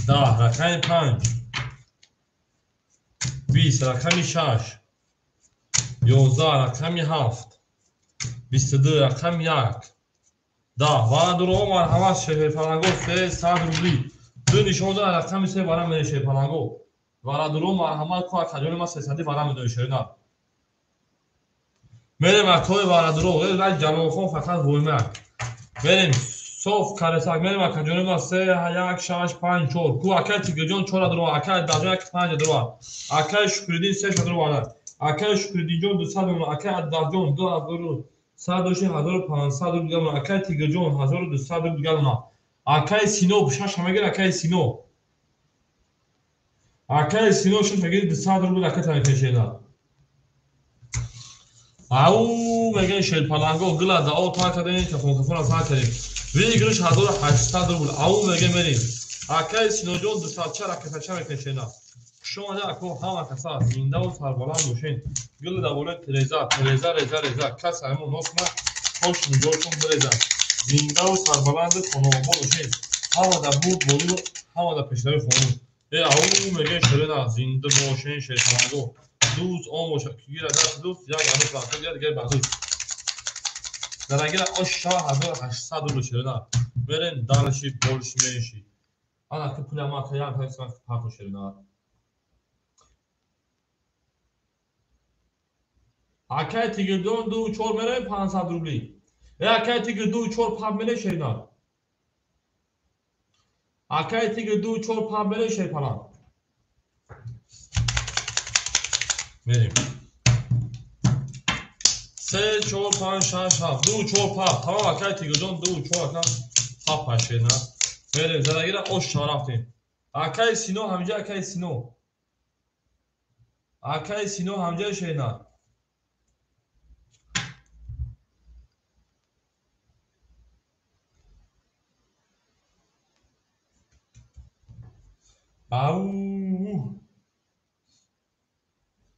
10 рақами 5 20 рақами 6 11 рақами 7 22 рақами 1 10 варадуро марҳамат шерпаланго 300 рубли ду нишон дорад рақами 3 вара мере шерпаланго варадуро марҳамат ку акаҷони ма 300 вара медои шерина мерем акои варадуро рай Ҷалолхон фақат воймак мерем соф каресак мерем акаҷони ма 3 1 6 5 4 ку акаи Тигирҷон 4 дуро акаи Даҷон 1 5 дуро акаи Шукриддин 3 дуро акаи Шукриддинҷон 200 мемонад акаи Аддаҷон 2100 дошти 1500 рубл дигар мемонад акаи Тигирҷон 1200 рубл дигар мемонад акаи Сино 6 мегир акаи Сино 6 мегир 200 рубл ака тамекешена. Ау мегӯян шерпаланго гила дао та кардем кафон сар кардем выигрыш 1800 рубл. Ау мегӯян мерем акаи Синоҷон 200 ча ракетача мекешена. Хуш омада ако ҳама каса зиндаву сарбаланд бошен. Гил дар болои тереза тереза реза реза кас ҳамон нос кунад хош нигоҳтон бирезад. Зиндаву сарбаланду хонаобод бошен. Ҳама дар бурд болу ҳама дар пешравии хонум. Э ау мегӯян шерена зинда бошен шерпаланго. Дӯст он бошад ки гирад даст дӯст як арӯс рафта гирад дигар ба дӯст. Дарагира ош шава 1800 рубл шерена. Мерем далши больше меньше. Ана ки пуля ма ка як ҳайсан пахо шерена. Акаи Тигирдон 2 4 мерем 500 рубли. Э акаи Тигир 2 4 пап мере шерена. Акаи Тигир 2 4 пап мере шерпалан. Мерем. 3 4 5 6 7 2 4 пап. Тамом акаи Тигирҷон 2 4 ака пап пашена. Мерем задагира ош рафтем. Акаи Сино ҳамҷа акаи Сино. Акаи Сино ҳамҷа шена. Ау!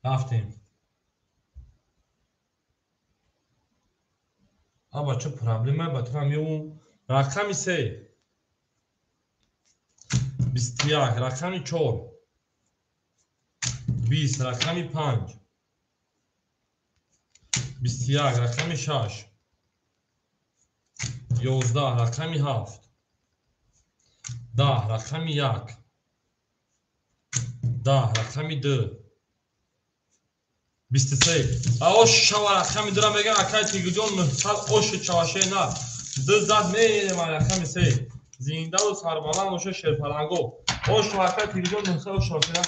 Рафтем. А бача проблема батра меум. Рақами 3 21 рақами 4 20 рақами 5 21 рақами 6 11 рақами 7 10 рақами 1 10 рақами 2 23. Ош шава рақами 2 мегӯям акаи Тигирҷон 900 ош чаваше на. 2 зад мерем рақами 3. Зиндаву сарбаланд боша шерпаланго. Ош акаи Тигирҷон 900 ош чаваше на.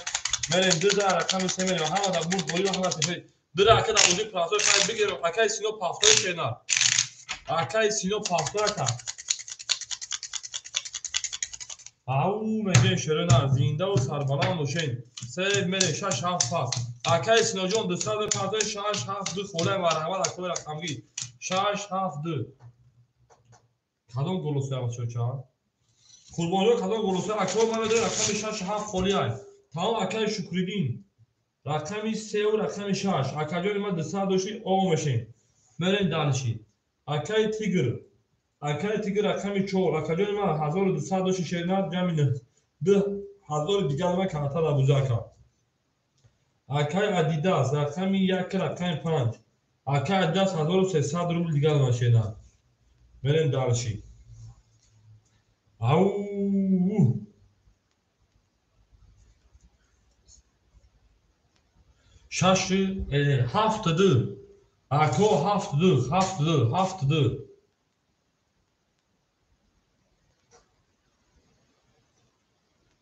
Мерем 2 зад рақами 3 мерем. Ҳама дар бурд болӣ ҳама сефед. 2 ака дар бозии прафтой шай бигирем. Акаи Сино пафтой шена. Акаи Сино пафтой ака. Ау мегӯем шерена зиндаву сарбаланд бошен. 3 мерем 6 7 пас. Акаи Синоҷон 200 пафтой 6 7 2 холаи марҳамат акои рақамгир 6 7 2. Кадом голосоя бачаҳо? Қурбонҷон кадом голосоя? Акои ман медонам рақами 6 7 холӣ аст. Тамом акаи Шукриддин рақами 3 ва рақами 6. Акаҷони ман 200 дошти оғо мешем. Мерем далши. Акаи Тигр. Акаи Тигр рақами 4. Акаҷони ман 1200 дошти шерна ҷамъи 2000 дигар ман камтар абуза ака. Акаи Адидас рақами 1 рақами 5. Акаи Адидас 1300 рубл дигар ман шена. Мерем далши. Ау! 6 7 2. Ако 7 2 7 2 7 2.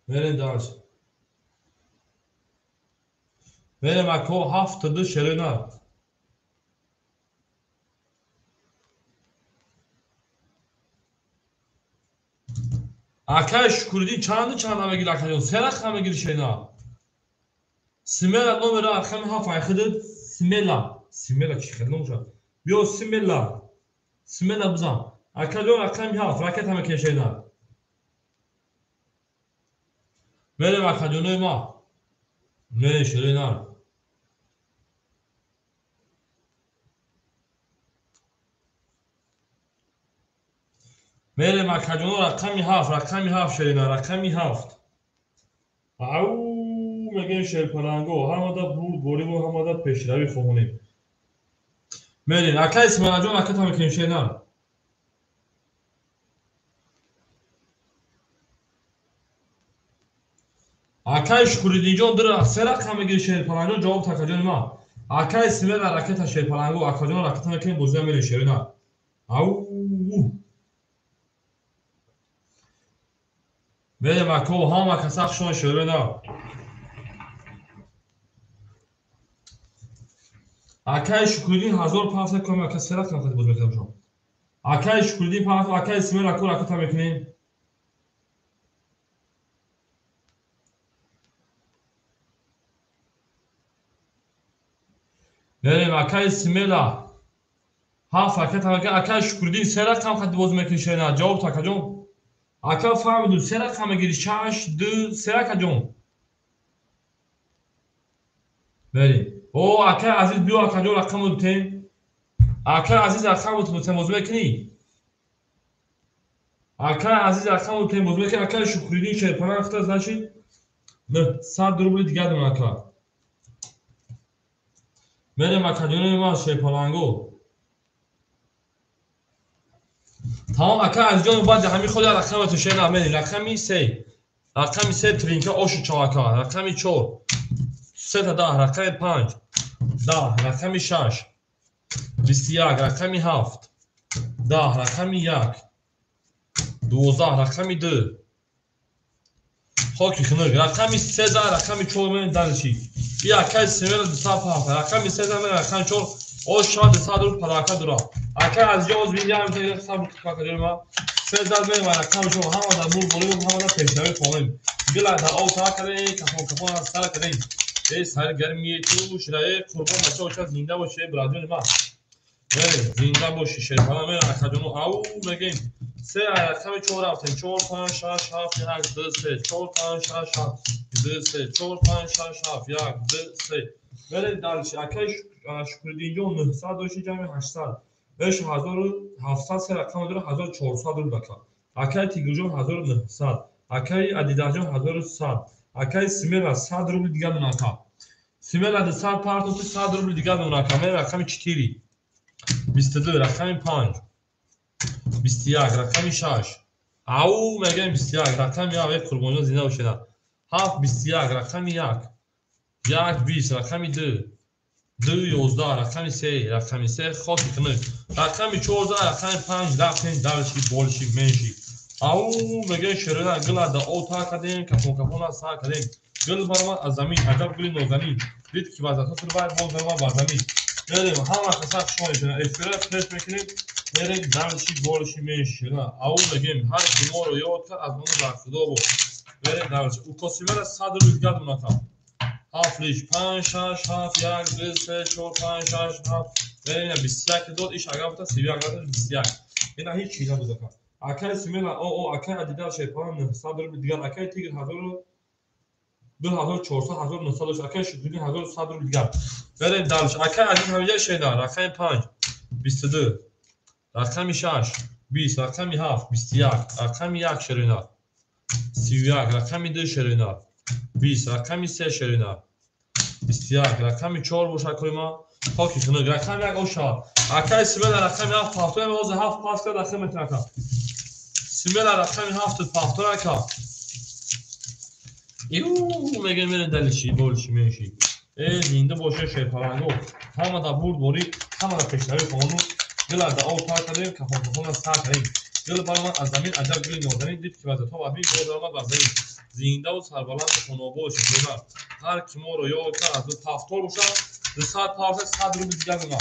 Мерем дальше. Мерем ако 7 2 шерена. Акай Шукуриддин чанду чанда мегири акаҷон? Се рақам мегири шена. Смела номера рақами ҳафт айхидид. Смела. Смела чӣ хел номша? Биё смела. Смела бизан. Акаҷон рақами ҳафт ракета мекунем шена. Мерем акаҷонои ма. Мерем шерои нар. Мерем акаҷоно рақами ҳафт, рақами ҳафт шерина, рақами ҳафт. Ау мегӯем шерпаланго, ҳамада бурдбориву ҳамада пешравӣ хоҳонем. Мерем, ака Исмоилаҷон ракета мекунем шерина. Акай Шукуриддинҷон се рақам мегири шерпаланҷон, ҷавоб такаҷони ман. Акай Смела ракета шерпаланго, акаҷон ракета мекунем, бозиам мерем шерина. Ау мерем ако, ҳама каса хушон шерина. Акай Шукуриддин 1500 ком, ака се рақам хати боз мекунам шумо. Акай Шукуриддин 500, акай Смела ку ракета мекунем. Мерем акай Смела ҳафт ракета мекунем. Акай Шукуриддин се рақам хати боз мекунӣ шерина. Ҷавоб такаҷон. Ака фаҳмиду се рақам мегири, шаш, ду, се акаҷон. Мерем. О акай Азиз биё акаҷон рақамро бутем. Акай Азиз рақамро бутем боз мекунӣ? Акай Азиз рақамро бутем боз мекунӣ? Акай Шукуриддин шерпаланг хата значит 900 рубли дигар дорам ака. Мерем акаҷонои ман шерпаланго. Тамом ака Азизҷон, баъди ҳамин худ рақамато шена мерем. Рақами се. Рақами се тринка ошу чав ака. Рақами чор. Сета даҳ, рақами панҷ. Даҳ, рақами шаш. 21, рақами ҳафт. Даҳ, рақами як. 12, рақами ду. Хоки хунук. Рақами сездаҳ, рақами чор мерем дарши. И акай Смела 207, рақами сездаҳ мерем рақами чор. Ош шава 200 рубл падарака дура. Акай Азизҷон оз бин ям сабр кунед ма. Сездаҳ мерем рақами чор. Ҳама дар бурдбориву ҳама дар пешравӣ хоҳем. Гила дар об тар кардем, кафон кафон аз сар кардем. Э саргармии ту шираe қурбон бача оча зинда боши браҷони ма. Мерем зинда боши шерпала мерем акаҷоно ау мегем. Се рақами чор рафтем. 4 5 6 7 1 2 3 4 5 6 7 2 3 4 5 6 7 1 2 3. Мерем дальше. Акай Шукуриддинҷон 900 дошти ҷамъи 800. 5700 се рақам дора 1400 рубл ака. Акай Тигрҷон 1900. Акай Адидаҷон 1100. Акай Смела 100 рубл дигар дона ака. Смела 200 партоти 100 рубл дигар дона ака. Мерем рақами 4. 22, рақами 5. 21, рақами 6. Ау мегӯем 21, рақами 1, қурбонҷон зинда бошед. 7 21, рақами 1. 1 20, рақами 2. 2 11, рақами 3, рақами 3 хоки хунук. Рақами 14, рақами 5 рафтем дарши болши менши. Ау мегӯем шерона гила да об тар кардем, кафон кафон аз сар кардем. Гул баромад аз замин, аҷаб гули нозанин. Дид ки вазъато вай боз баромад бар замин. Мерем ҳама каса хушҳол мешаванд. Эфира пеш мекунем, мерем дарши болши менши. Ау мегӯем ҳар ки моро ёд кард аз моно дар худо бод. Мерем дарши. Укосимера 100 рубл дигар дона ака. 7 лиш 5 6 7 1 2 3 4 5 6 7. Мерем ина 21 дод, иш агар бута 31 агар 21. Ина ҳеҷ чиз набуд ака. Акай Смела о акай Адида шерпалан 900 рубл дигар, акай Тигр 2400 1900 дошт, акай Шукуриддин 1100 рубл дигар. Мерем дальше. Акай Азиз ҳамиҷа шена, рақами 5 22, рақами 6 20, рақами 7 21, рақами 1 шерина 31, рақами 2 шерина 20, рақами 3 шерина 21, рақами 4 бошад акои ма. Хоки хунук. Рақами 1 оша. Акай Смела рақами 7 пафтор, ҳозир 7 пас кард, рақам метавон ака. Смела рақами 7 пафтор ака. Ю мегӯем мерем далиши, болиши, менши. Э зинда боше шерпаланго. Ҳама дар бурдборӣ, ҳама дар пешравӣ хоҳону. Гила дар об тар кардем, кафон кафон аз сар кардем. Гул баромад аз замин, аҷаб гули нозанин. Дид ки вазъато ва бин боз баромад бар замин. Зиндаву сарбаланду хонобод шерпаланг. Ҳар ки моро ёд кард аз пафтор бошад, 200 пафтор 100 рубл дигар дона.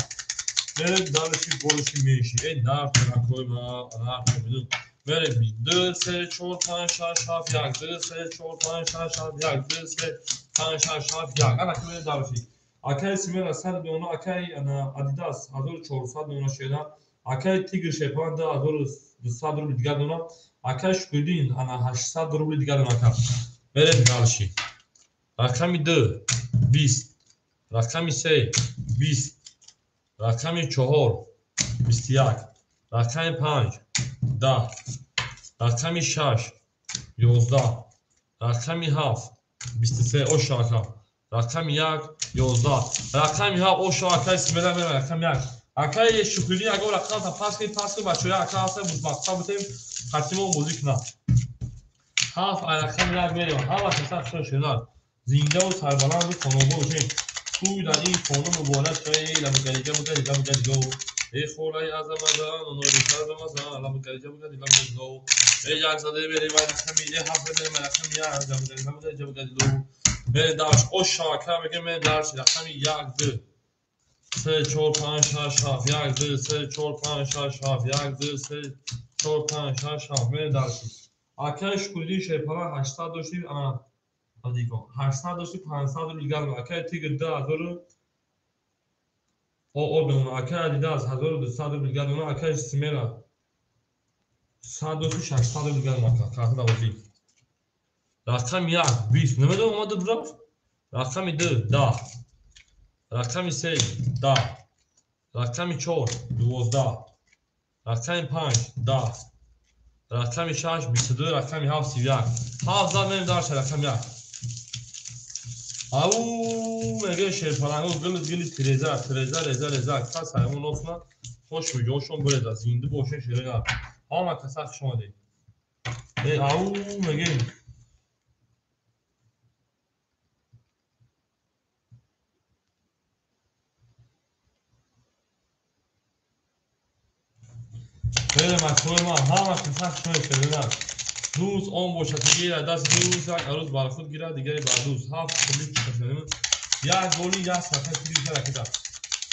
Мерем далиши, болиши, менши. Э нарх ракои ма, нарх бинум. Мерем 2 3 4 5 6 7 1 2 3 4 5 6 7 1 2 3 5 6 7 1. Ана ки мерем дальше. Акай Смела 100 дона, акай Адидас 1400 дона шеда, акай Тигр Шерпалан 2200 рубли дигар дона, акай Шукриддин ана 800 рубли дигар дона ака. Мерем дальше. Рақами 2 20, рақами 3 20, рақами 4 21, рақами 5 10, рақами 6 11, рақами 7 23 оша ака. Рақами 1 11, рақами 7 оша акай Смела мера рақами 1. Акай Шукриддин агар рақам та пас кунед, пас кунед бачаҳо, ака ҳаста мақсад бутем хатимо бозӣ кунад. 7 ай рақами 1 мерем. Ҳама каса хушо шунад. Зиндаву сарбаланду хонобод бошем. Тӯй дар ин хона муборак шавад. Ламгариҷа бугади ламгариҷо. Эй холаи азамазан, онои саразамазан, ламгариҷа бугади ламгариҷо. Эй як зада мерем ай рақами 7 мерем ай рақами 1 ламгариҷа ламгариҷа бугади лу. Мерем дарш оша ака мегем мерем дарш рақами 1 2 3 4 5 6 7 1 2 3 4 5 6 7 1 2 3 4 5 6 7 мерем дарш. Акай Шукриддин Шерпалан 800 доштим, ана дигон 800 доштим, 500 рубл дигар. Акай Тигр 2000 о дона, акай Адидас 1200 рубл дигар дона, акай Смела 100 доштим, 600 рубл дигар дона. Карта бозӣ. Рақами 1 20 намедонам омада бурафт. Рақами 2 10, рақами 3 10, рақами 4 12, рақами 5 10, рақами 6 22, рақами 7 31. 7 зад мерем дарша рақами 1. Ау меге шерпаланго гили гили тиреза тиреза реза реза кас ҳайвон носна хош миҷошон буреза зинда бошен шерена. Ҳама каса хуш омадед. Ау меге мерем акои ман ҳама каса хуш омадед шерена. Дӯст он бошад ки гирад даст дӯст, як арӯз бар худ гирад, дигаре бар дӯст. 7 қубли чиқашонем. Як голи як сафа тиги ракета.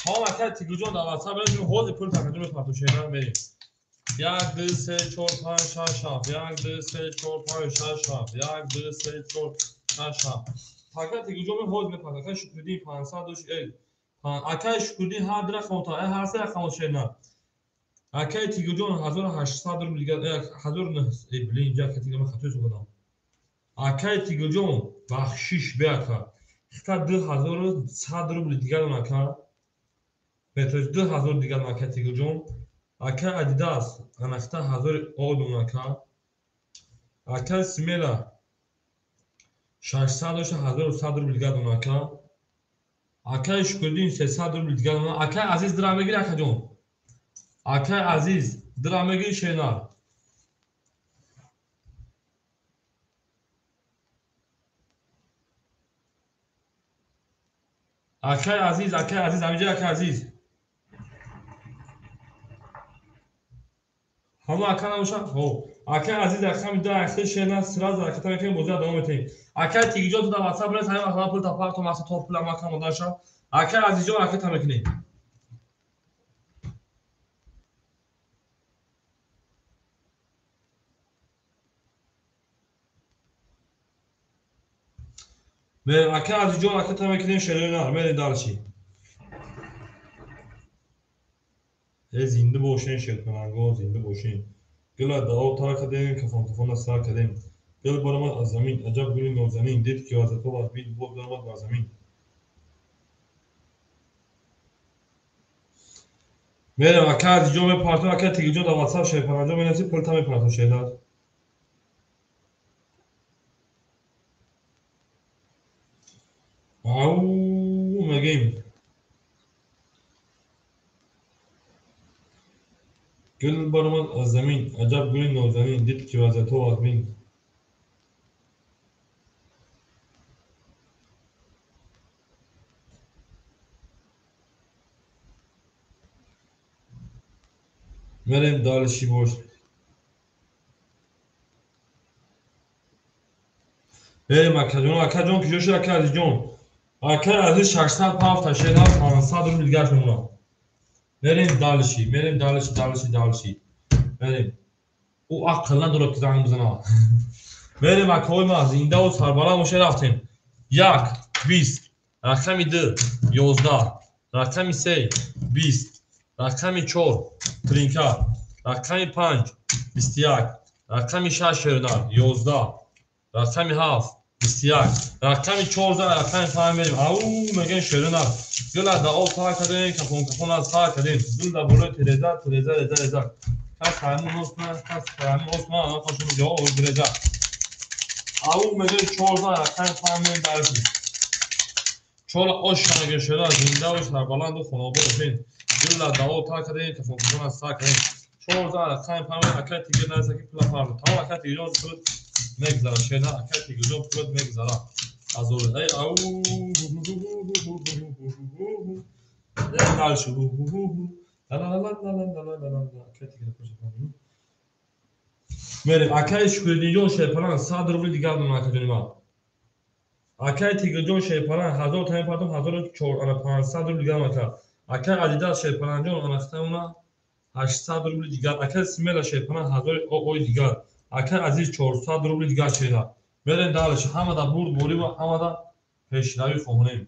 Ҳама ака Тигрҷон дар WhatsApp мерем, ҳозир пул такаҷо мепартом шерена мерем. 1 2 3 4 5 6 7 1 2 3 4 5 6 7 1 2 3 4 6 7. Така Тигрҷон ме ҳозир мепартом. Ака Шукриддин 500 дошт, акай Шукриддин ҳар ду рақам та, ҳар се рақам шерена. Акай Тигрҷон 1800 рубл дигар, 1900, блин, инҷа акай Тигр ман хато ҳисоб кардам. Акай Тигрҷон бахшиш беака. Хита 2100 рубл дигар он ака. Бетоҷ 2000 дигар он акай Тигрҷон. Акай Адидас ана хита 1000 од он ака. Акай Смела 600 дошта 1100 рубл дигар он ака. Акай Шукриддин 300 рубл дигар он. Акай Азиз дирам мегири акаҷон. Акай Азиз дирам мегири шенар. Акай Азиз, акай Азиз, ҳаминҷа акай Азиз. Ҳама ака набошад? Ҳо. Акай Азиз рақами 2 ахир шенар сразу ҳараката мекунем, бозиро давом метаҳем. Акай Тигрҷон ту дар WhatsApp бинавис, ҳамин вақт пул тапартом, мақсад то пулам ака мондаша. Акай Азизҷон ҳараката мекунем. Акай Азизҷон ҳараката мекунем, шерена мерем дальше. Зинда бошен шерпаланго, зинда бошен. Гила дао тар кардем, кафон кафона сар кардем. Гил баромад аз замин, аҷаб гули нозанин, дид ки вазато аз бин боз баромад бар замин. Мерем акай Азизҷон мепартом, акай Тигрҷон дар WhatsApp шерпаланҷон менависӣ, пулта мепартом шернар. Ау мегем. Гул баромад аз замин, аҷаб гули нозанин, дид ки вазато аз бин. Мерем дальше бош. Мерем акаҷон, акаҷон куҷо шуд ака Азизҷон? Акай Азиз 607 шена 500 рубл дигар мемонад. Мерем дальше, мерем дальше, дальше, дальше. Мерем. Ӯ ақл надорад, ки занг бизанад. Мерем, акаҳои ман, зиндаву сарбаланд боше, рафтем. Як, 20, рақами 2, 11, рақами 3, 20, рақами 4, тринка, рақами 5, 21, рақами 6, шернар, 11, рақами 7, 21, рақами 14, рақами 5 мерем. Ау, мегӯем, шернар. Гула да об тар кардем, кафон кафон аз тар кардем. Гул дар болои тереза, тереза, реза, реза. Кас хаймон осман, кас хаймон осман, ана қошум ҷавоб реза. Ау, мегӯем, 14, рақами 5 мерем дарси. Чор ош мегӯем, шернар, зиндаву сарбаланду хонобод бошед. Гула да об тар кардем, кафон кафон аз тар кардем. 14, рақами 5. Акай тигир нареса, ки пула фарқ. Тамом, акай тигирҷон, пулат мегзара. Шернар, акай тигирҷон, пулат мегзара. Азор. Эй, ау. Дальше. Мерем. Акай Шукриддинҷон Шерпалан 100 рубли дигар донам, акаҷони ман. Акай Тигирҷон Шерпалан 1000 таин партом, 1500 рубли дигар ака. Акай Адидас Шерпаланҷон анахтауна 800 рубли дигар. Акай Смела Шерпалан 1000 ой дигар. Акай Азиз 400 рубли дигар шера. Мерем дальше. Ҳамада бурд борӣ ва ҳамада пешравӣ хоҳонем.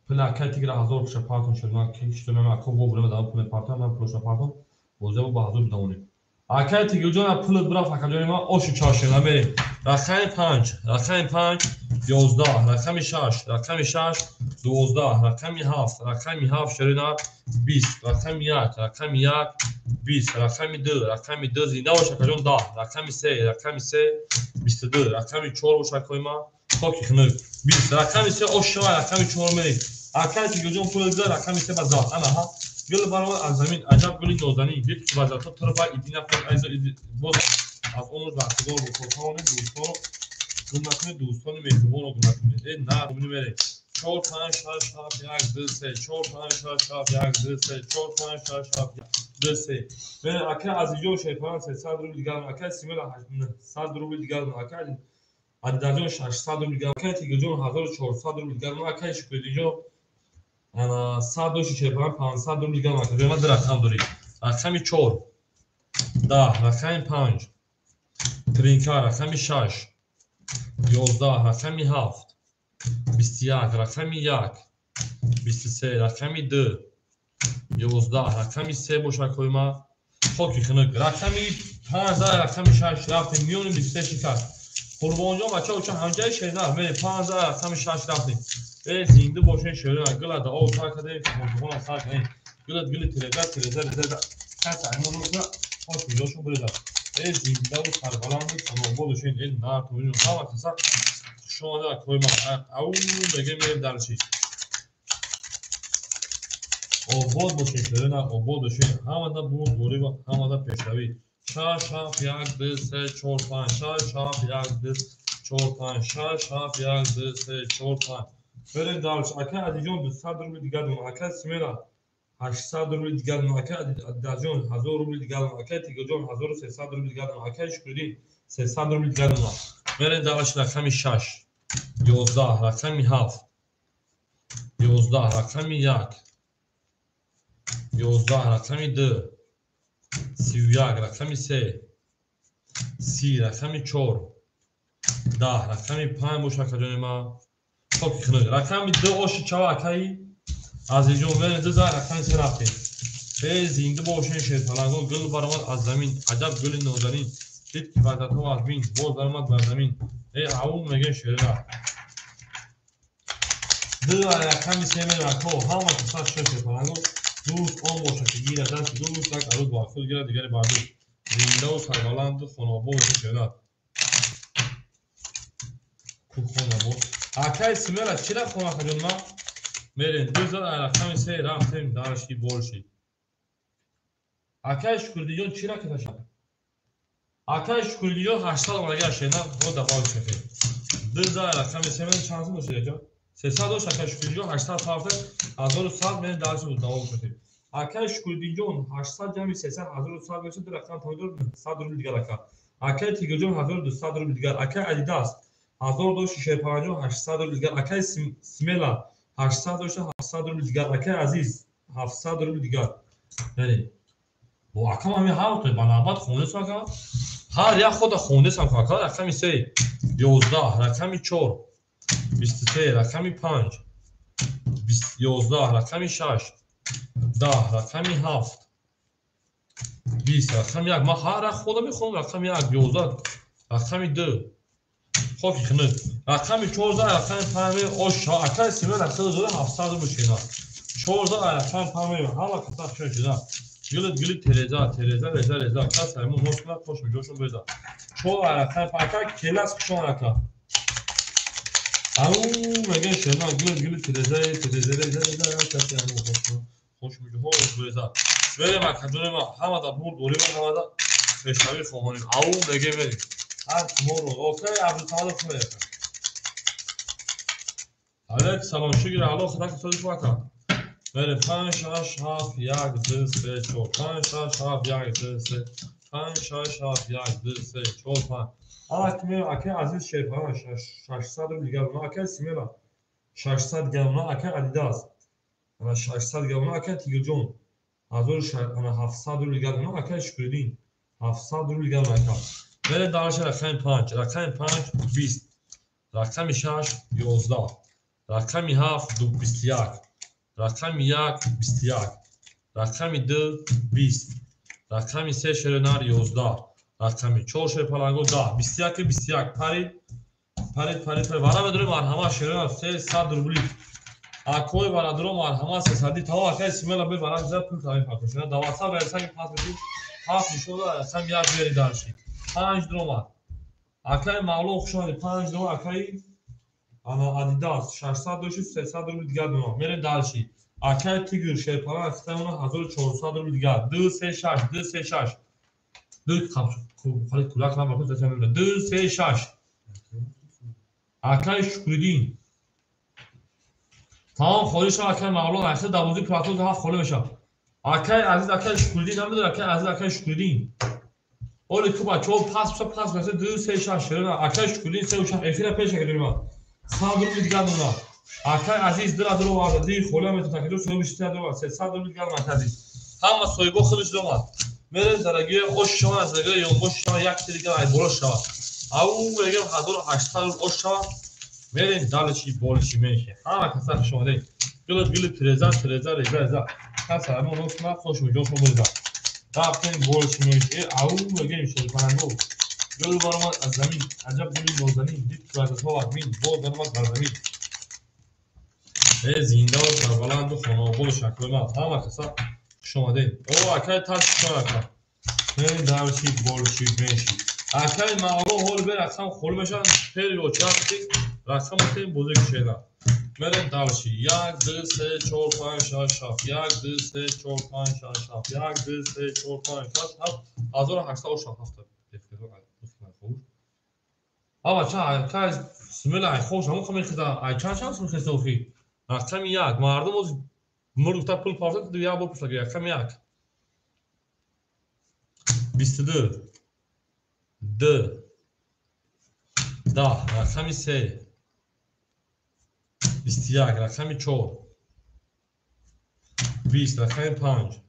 Пули акай тигра 1000 пуша партон шуд. Ман ки шудам, ака воврема дам пули партон, ман пулоша партон. Бозиро ба 1000 бидавонем. Акай тигирҷон, пулат бирафт, акаҷони ман, ошу чашена мерем. Рақами 5, рақами 5, 11, рақами 6, рақами 6, 12, рақами 7, рақами 7, шерина, 20, рақами 1, рақами 1, 20, рақами 2, рақами 2, зинда бош, акаҷон, 10, рақами 3, рақами 3, 22, рақами 4 бош, акои ман, хоки хунук, 20, рақами 3, ош шава, рақами 4 мерем. Акай тигирҷон пул гузар, рақами 3 ба зад. Ана ҳа. Гул баромад аз замин, аҷаб гули нозанин, дид ки вазато турба иди нафар айзо иди боз аз он вақтгор бо тавонед дӯстонро гум накунед, дӯстони меҳрубонро гум накунед. Э, на, рубли мерем. 4, 5, 6, 7, 1, 2, 3, 4, 5, 6, 7, 1, 2, 3, 4, 5, 6, 7, 1, 2, 3. Мерем, акай Азизҷон Шерпалан 300 рубли дигар, акай Симела 900 рубли дигар, акай Адидаҷон 600 рубли дигар, акай Тигирҷон 1400 рубли дигар, акай Шукриддинҷон ана 100 доши Шерпалан 500 рубли дигар. Акаҷон ман ду рақам дорем. Рақами 4, 10, рақами 5, тринка, рақами 6, 11, рақами 7, 21, рақами 1, 23, рақами 2, 11, рақами 3 бош, акои ман, хоки хунук, рақами 5, рақами 6 рафтем, миёни 23 шикаст. Қурбонҷон, бача, уча ҳамҷаи шернар мерем, 5, рақами 6 рафтем. Э, зинда бошен, шернар, гула да об тар кардем, кафонкафон сар кардем. Гулат гули тереза, тереза, реза, кас аймон рӯза, хош куҷошон буреза. Э, зиндаву сарбаланду хонобод бошен, э, нар тумин ҳама каса хуш омада, акои ман. Ау, мегем, мерем дальше. Обод бошен, шернар, обод бошен, ҳамада бурд борӣ ва ҳамада пешравӣ. 6, 7, 1, 2, 3, 4, 5, 6, 7, 1, 2, 4, 5, 6, 7, 1, 2, 3, 4, 5. Мерем дальше. Акай Адиҷон 200 рубли дигар донам. Акай Смела 800 рубли дигар донам. Акай Адаҷон 1000 рубли дигар донам. Акай Тигирҷон 1300 рубли дигар донам. Акай Шукриддин 300 рубли дигар донам. Мерем дальше. Рақами 6, 11, рақами 7, 11, рақами 1, 11, рақами 2, 31, рақами 3, 30, рақами 4, 10, рақами 5 бош, акаҷони ман, хоки хунук, рақами 2 оши чава, акаи Азизҷон, мерем, 2, рақами 3 рафтем. Э, зинда бошен, шерпалангон. Гул баромад аз замин, аҷаб гули нозанин, дид ки ваҳдатҳо аз бин боз баромад бар замин. Э, ау, мегӯем, шерина, 2, рақами 3 мерем, ако ҳама каса шерпалангон. Дӯст он бошад, ки гирад дасти дӯст, як арӯз бар худ гирад, дигаре бар дӯст. Зиндаву сарбаланду хонобод бошед, шерина. Ку хонабод. Акай Смела чӣ рафт хона, акаҷон ман? Мерем, 2, рақами 3 рафтем дальше больше. Акай Шукриддинҷон чӣ рафт каташа? Акай Шукриддинҷон 800 омадагар, шена, бо добавить шакед. 2, рақами 3 мерем, чанд сум дошт, акаҷон? 300 дошт, акай Шукриддинҷон, 800 фарта, 1100 мерем дальше, давом шакед. Акай Шукриддинҷон 800 ҷамъи 300 1100 мешад, ду рақам помидор 100 рубли дигар ака. Акай Тигирҷон 1200 рубли дигар. Акай Адидас 1000 дошт, Шерпаланҷон 800 рубли дигар. Акай Смела 800 дошта, 700 рубли дигар. Акай Азиз 700 рубли дигар. Мерем. Бо акам ҳами ҳар ба навбат хондесам ака. Ҳар як хода хондесам ака. Рақами 3 11, рақами 4 23, рақами 5 11, рақами 6 10, рақами 7 20, рақами 1. Ман ҳар як хода мехонам. Рақами 1 11, рақами 2 хоки хунук, рақами 14, рақами 5 ош ака сима рақами 700 рубл шена. 14 рақами 5 ҳама каса шуна шуда. Гилит гилит тереза, тереза, реза, реза. Кас аймон нос кунад, қош миҷошон беза. 4 рақами 5 ака келас хушон ака. Ау мегӯяд шена гилит гилит тереза, тереза, реза, реза. Кас аймон хош миҷоҳо беза. Мерем ака ҷони ма, ҳамада бурд дорем, ҳамада пешравӣ хоҳонем. Ау мегӯем мерем. Ҳар моро окай Абдусамад хуб ака. Алейк салом шукр Аллоҳ худо сози шумо ака. Мерем 5 6 7 1 2 3 4 5 6 7 1 2 3 5 6 7 1 2 3 4 5. Ала ки мерем акай Азиз Шериф 600 рубл дигар акай Симела 600 грамм акай Адидас 600 грамм акай Тигирҷон 1700 рубл дигар акай Шукриддин 700 рубл дигар ака. Мерем дальше рақами 5, рақами 5 20, рақами 6 11, рақами 7 21, рақами 1 21, рақами 2 20, рақами 3 шеренар 11, рақами 4 шерпаланго 10, 21 21 парид, парид, парид, парид. Вара медорем марҳама шеренар 300 рубли. Акои барадро марҳама 300 тамом акай Симела бе вара зад пул тамом пакушина. Даваса версаги пас меди 7 нишон рақами 1 бери дальше. 5 дромад. Акай Мавлон хуш омадед. 5 дромад акай ана Адидас 600 дошт 300 рубл дигар дромад. Мерем дальше. Акай Тигр Шерпалан хитамона 1400 рубл дигар. 2 3 6 2 3 6. 2 қап кулак набакун 2 3 6. Акай Шукриддин. Тамом холӣ шуд акай Мавлон ахир дарвозаи платон 7 холӣ мешавад. Акай Азиз акай Шукриддин намедонад акай Азиз акай Шукриддин. Оли ку бачаҳо пас пас пас пас 2 3 6 шерена акай Шукриддин 3 6 эфира пеш кардем ма. 100 рубл дигар дона. Акай Азиз дира дро варда ди холия метавонад ки 260 рубл 300 рубл дигар ма Азиз. Ҳама соҳибо худаш домад. Мерем зараги ош шава зараги ёнбош шава як дигар ай боло шава. Ау мегем 1800 рубл ош шава. Мерем дальше больше меньше. Ҳама каса хуш омадед. Гилит гилит тереза тереза реза реза. Каса ҳама рост на хош миҷош мобурда. Рафтем больше меньше. Ау мегем шерпаланго. Гул баромад аз замин, аҷаб гули нозанин, дид ки аз мин, боз баромад бар замин. Э зинда ва сарбаланду хонаободу шаклона. Ҳама каса хуш омадед. О акай таш хуш ака. Мерем дальше больше меньше. Акай Мавлон ҳол бе рақам холӣ мешавад. Пери очакти рақам отем бозӣ кушена. Мерем дальше. 1 2 3 4 5 6 7 1 2 3 4 5 6 7 1 2 3 4 5 6 7 1807 Ава ча акай смела ай хош ҳамон мехеза ай чанд шанс мехеза охи. Рақами 1 мардум оз мурд гуфта пул павза ду як бор пурса рақами 1 22 2 10 рақами 3 21 рақами 4 20 рақами 5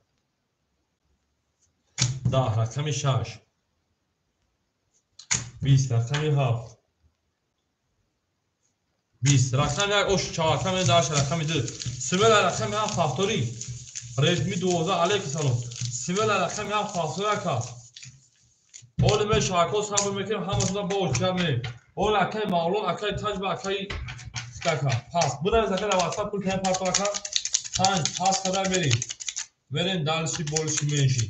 10 рақами 6 20 рақами 7 20 рақами 1 ош 4 рақами 8 рақами 2 Симела рақами 7 ҳафторӣ Редми 12 алейки салом Симела рақами 7 ҳафторӣ ака. Оли ме шако сабр мекунем ҳамасона бо очият мерем. Оли акай Мавлон акай Таҷба акай Скака. Пас бинавис ака дар WhatsApp пул кам партов ака. 5 пас кадар мерем. Мерем дальше больше меньше.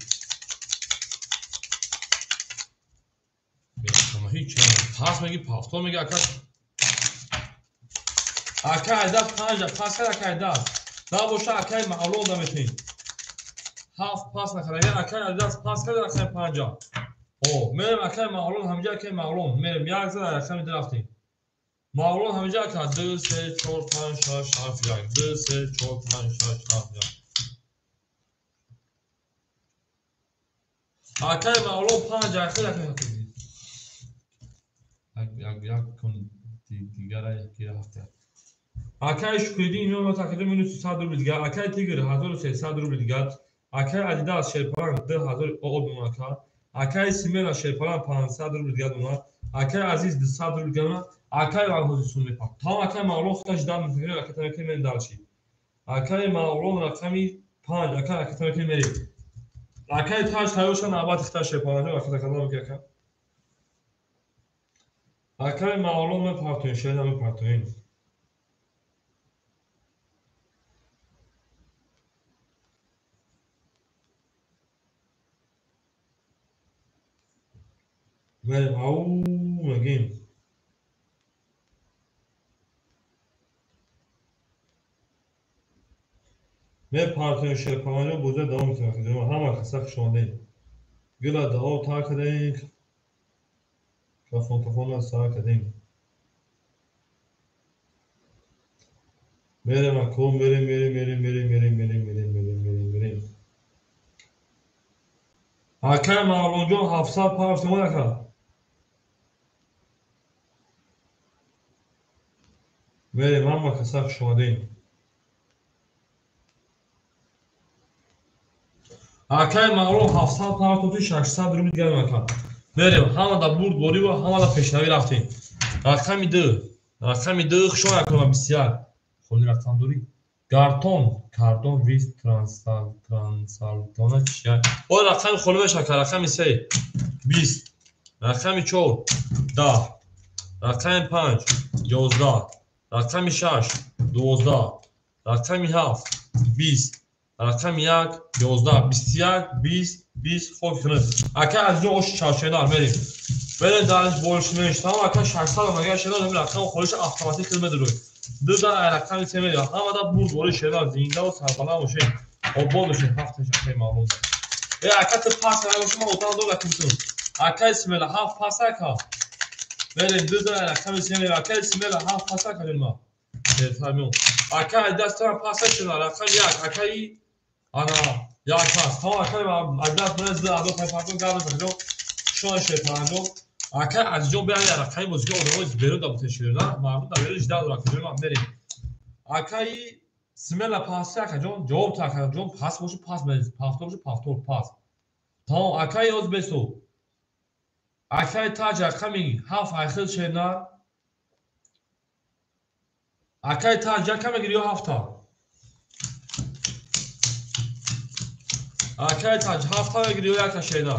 Ҳеч пас меги пафтор меги ака. Акай Айдас 5 пас кар акай Айдас. Набоша акай Мавлон да метавонем. 7 пас накард. Агар акай Айдас пас кард рақами 5. О, мерем акай Мавлон ҳамҷа акай Мавлон. Мерем як зад рақами 2 рафтем. Мавлон ҳамҷа ака 2 3 4 5 6 7 1 2 3 4 5 6 7 1. Акай Мавлон 5 ахир акай як як кун дигара яки ҳафта. Акай Шукриддин меомад акаҷо минус 300 рубл дигар. Акай Тигр 1300 рубл дигар. Акай Адидас шерпаланг 2000 об мемонад ака. Акай Симела шерпаланг 500 рубл дигар мемонад. Акай Азиз 200 рубл дигар мемонад. Акай Валҳози сум мепард. Тамом акай Мавлон худаш дар мекунад, ракета мекунем мерем дальше. Акай Мавлон рақами 5, акай ракета мекунем мерем. Акай Таҷ тайёр шуд, навбати хиташ шерпаланг ракета кардан мекунад ака. Акай Мавлон мепартоем, шерна мепартоем. Мерем, ау мегим. Мепартоем шерпаланҷо, бозиро давом мекунем. Ҳама каса хушомадед. Гила давом тар кардем. Кафон кафона сар кардем. Мерем ако, мерем, мерем, мерем, мерем, мерем, мерем, мерем, мерем, мерем, мерем. Акай Мавлонҷон 700 пар сомон ака. Мерем, ҳама каса хушомадед. Акай Мавлон 700 пар тоти 600 рубл дигар ака. Мерем, ҳама да бурд борӣ ва ҳама да пешравӣ рафтем. Рақами 2, рақами 2 хушон акама 21. Холи рақам дорӣ? Гартон, кардон виз трансалтона чия? О рақами холи беш ака, рақами 3 20, рақами 4 10, рақами 5 11, рақами 6 12, рақами 7 20, рақами 1 11, 21 20 20 хок хунук. Ака аз ҷо ош чаршенар мерем. Мерем дарш больш менш. Тамом ака 600 магар шенар рақами холиш автоматик хидмат дорад. Ду да рақами се мерем. Ҳама да бурд бори шенар зинда ва сарбаланд бошед. Обод бошед. Ҳафт шахи маълум. Э ака ту пас набоши ман отан дора кунтун. Ака Исмаил ҳафт пас ака. Мерем ду да рақами се мерем. Ака Исмаил ҳафт пас ака ҷонма. Беҳтар. Ака дастам пас шенар рақами 1 акаи ана як пас. Тамом акай Адидас бираз ду адо пай партон гап бизанед. Шон шерпаланҷо. Акай Азизҷон биёед рақами бозига одамои берун да бутен шерна. Мардум да берун жида дорад куҷо ман мерем. Акаи Смела паси акаҷон ҷавоб та акаҷон пас боши пас мез, пафтор боши пафтор пас. Тамом акаи оз бесу. Акаи Таҷ рақами 7 айхил шерна. Акаи Таҷ яка мегири ё 7-та? Акаи Таҷ 7-та мегири ё 1-та шерна?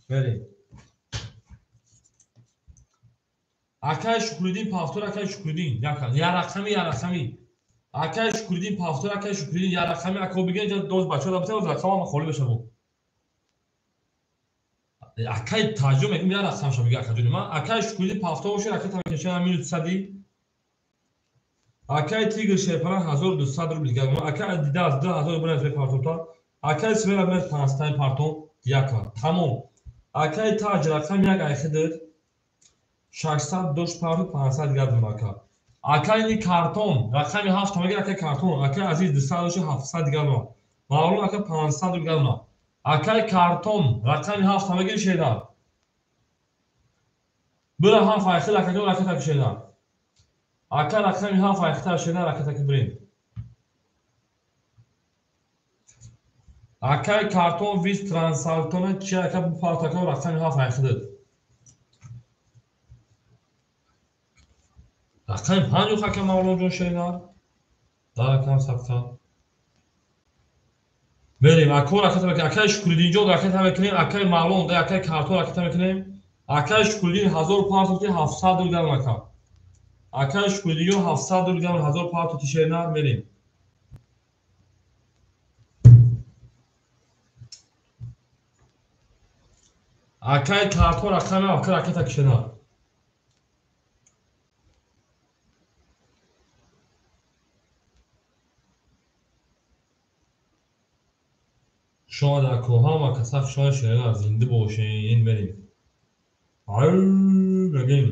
Мерем. Акаи Шукриддин пафтор, акаи Шукриддин яка, я рақами, я рақами. Акаи Шукриддин пафтор, акаи Шукриддин я рақами. Ако бигӯед инҷа доз бачаҳо да битавонад рақамам холӣ бешавад. Акаи Таҷо мегӯм я рақамша бигӯ акаҷони ман. Акаи Шукриддин пафтор бошед, акаи Тамакашана минус 100. Акаи Тигр шерпаланг 1200 рубл дигар. Акаи Адидас 2000 рубл аз партонта. Акаи Смела бинед 500 партон яка. Тамом. Акаи Таҷ рақами 1 айхидир 600 дошт партон 500 дигар дум ака. Акаи ни картон рақами 7 мегир акаи картон. Акаи Азиз 200 дошт 700 дигар дум. Мавлон ака 500 дигар дум. Акаи картон рақами 7 мегир шеда. Бира 7 айхид акаҷон ракета кушеда. Ака рақами 7 айхида шеда ракета ки бирем. Акаи картон виз трансалтона чи ака бупарт ака рақами 7 айхидир. Рақами 5 ака Мавлонҷон шеда. Дар рақам садқа. Мерем, ако ракета мекунем. Акаи Шукриддинҷон ракета мекунем. Акаи Мавлон да акаи картон ракета мекунем. Акаи Шукриддин 1500 700 рубл ака. Акаи Шукриддинҷон 700 рубл 1500 шеда мерем. Акаи картон рақами ака ракета кишена. Шояд ако ҳама каса шояд шерена зинда бошен мерем. Ай мегем.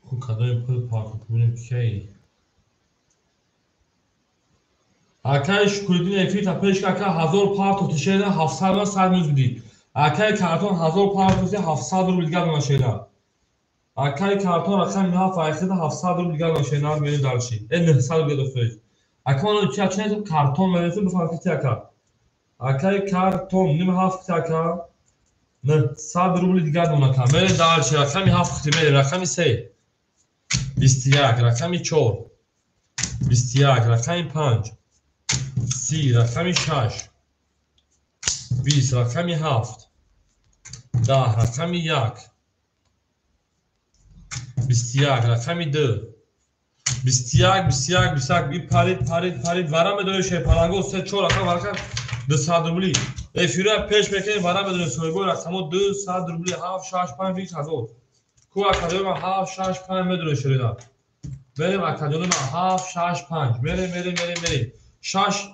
Хуб кадоми пул партоб бубинем кей. Акай Шукриддин эфир пеш ака 1000 партофти шеда 700 сад мюз бидӣ. Акай картон 1000 партофти 700 рубл дигар дона шеда. Акай картон рақами 7 айхида 700 рубл дигар дона шеда мерем дальше. 900 рубл дохтои. Ака ман чи ачи картон мересу бифарқи ти ака. Акай картон ним 7 ака 900 рубл дигар дона ка. Мерем дальше рақами 7 хити мерем рақами 3. 21 рақами 4. 21 рақами 5. 30 рақами 6. 20 рақами 7. 10 рақами 1. 21 рақами 2. 21 21 21 и парид парид парид вара медорем шерпаланго 3 4 рақам варака 200 рубли. Эфира пеш мекунем вара медорем соҳибои рақамо 200 рубли 7 6 5 20 ҳазор. Ку академия ма 7 6 5 медорем шерида. Мерем академия ма 7 6 5 мерем мерем мерем мерем. 6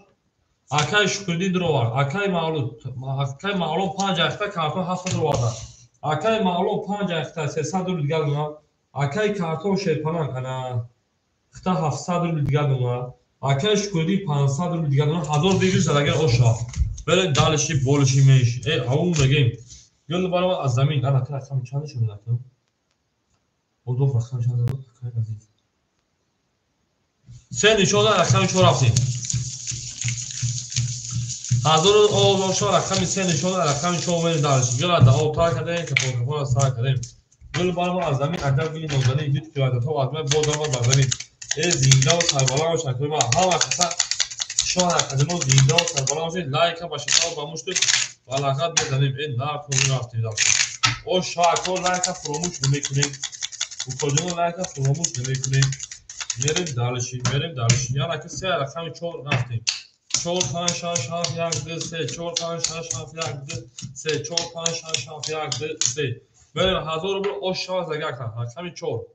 акай Шукриддин дуровард. Акай Мавлуд, акай Мавлуд 5 ахта картон 700 дуровард. Акай Мавлуд 5 ахта 300 рубл дигар дона. Акай картон шерпаланг ана хта 700 рубл дигар дона. Акай Шукриддин 500 рубл дигар дона. 1200 задагар оша. Берем дальше больше меньше. Ау мегем. Гул баро аз замин ана ка рақам чанд шуд накун. Одоф рақам чанд дод акай азиз. Се нишон рақами 4 рафтем. 1000 ош рақами 3 нишон рақами 4 мерем дальше. Гул да о тар кардем, капон капон сар кардем. Гул баро аз замин аҷаб гули нозанин дид ки вада то аз ман боз омад ба замин. Зинда ва сарбаланд бошад. Ма ҳама каса шоҳ академо зинда ва сарбаланд бошед. Лайка ба шакал ба мушт ва лағат мезанем. Нарх рафтем дальше. О шоҳ лайка фуромӯш намекунем. Укоҷоно лайка фуромӯш намекунем. Мерем дальше, мерем дальше. Яъне ки се рақами 4 рафтем. 4 5 6 7 1 2 3 4 5 6 7 1 2 3 4 5 6 7 1 2 3. Мерем 1000 рубл ош шава загар кан. Рақами 4.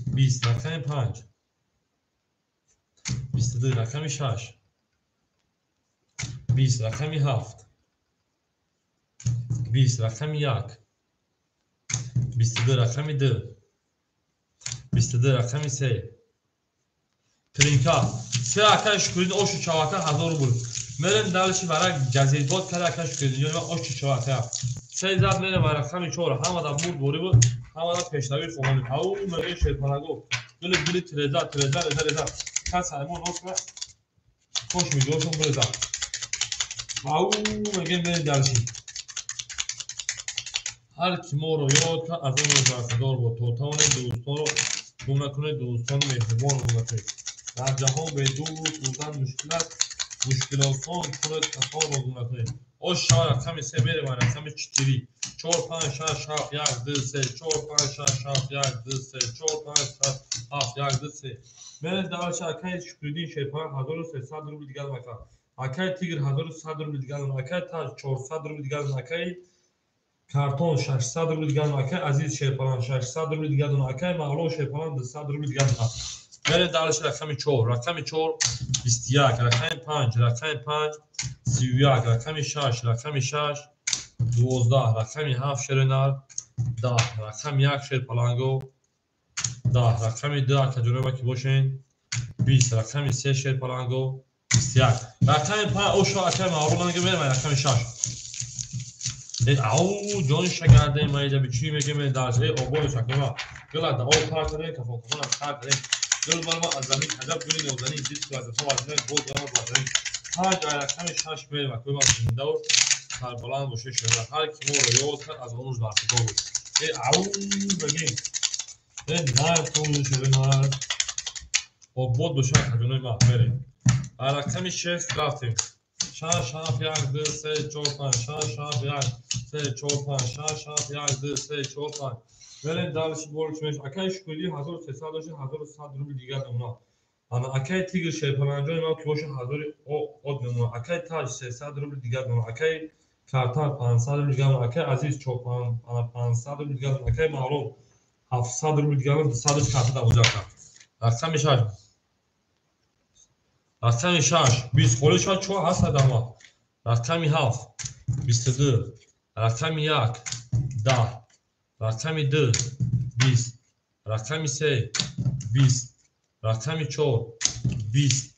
20 рақами 5. 22 рақами 6. 20 рақами 7. 20 рақами 1. 22 рақами 2. 22 рақами 3. Тринка. Се акай Шукриддин ошу чавака 1000 рубл. Мерем дальше варак ҷазирбод када акай Шукриддин ҷон ошу чавака. Се зад мерем ва рақами 4. Ҳамада бурд борӣ буд, ҳамада пешравӣ хоҳонем. Ау мегӯем шерпалаго. Гули гули треза треза реза реза. Кас аймон носма кош мигошон буреза. Ау мегӯем мерем дальше. Ҳар ки моро ёд кард аз он бархӯрдор буд. То тавонед дӯстонро гум накунед, дӯстони меҳрубонро гум накунед. Дар ҷаҳон бе дӯст будан мушкил аст, мушкилосон кунед касонро гум накунед. Ош шава рақами 3 мерем ва рақами 4. 4 5 6 7 1 2 3 4 5 6 7 1 2 3 4 5 6 7 1 2 3. Мерем дальше акай Шукриддин Шерпаланг 1300 рубл дигар мака. Акай Тигр 1100 рубл дигар, акай Таҷ 400 рубл дигар, акай Картон 600 рубл дигар, акай Азиз Шерпаланг 600 рубл дигар, акай Мавло Шерпаланг 200 рубл дигар. Мерем дальше рақами 4. Рақами 4 21, рақами 5, рақами 5 31, рақами 6, рақами 6 12, рақами 7 шеринар 10, рақами 1 шерпаланго 10, рақами 2 акаҷоноба ки бошен 20, рақами 3 шерпаланго 21, рақами 5 ошо акай Мавло мерем рақами 6. Ау ҷони шагардаи майда бичи мегем дальше. Обои шакема гула да о тар кардем, кафон кафон тар кардем. Гул барма аз замин аҷаб гули нозанин дид ки аз то аз боз омад ба замин. 5 рақами 6 мерем акои ман зинда ва сарбаланд бошед шуда. Ҳар ки моро ёд кард аз он бархӯрдор буд. Ау мегем. Нар тон шуда нар. Обод бошад акаҷонои ман мерем. Рақами 6 рафтем. 6 7 1 2 3 4 5 6 7 1 3 4 5 6 7 1 2 3 4 5. Мерем дальше больше меньше. Акай Шукриддин 1300 дошт, 1100 рубл дигар намуна. Ана акай Тигр Шерпаланҷони ман ки боша 1000 од намуна. Акай Таҷ 300 рубл дигар намуна. Акай Картар 500 рубл дигар намуна. Акай Азиз 500 рубл дигар намуна. Акай Мавло 700 рубл дигар намуна. 200 рубл карта давоҷа кард. Рақами 6. Рақами 6 20 холӣ шуд 4 ҳаст дама. Рақами 7 22, рақами 1 10, рақами 2 20, рақами 3 20, рақами 4 20,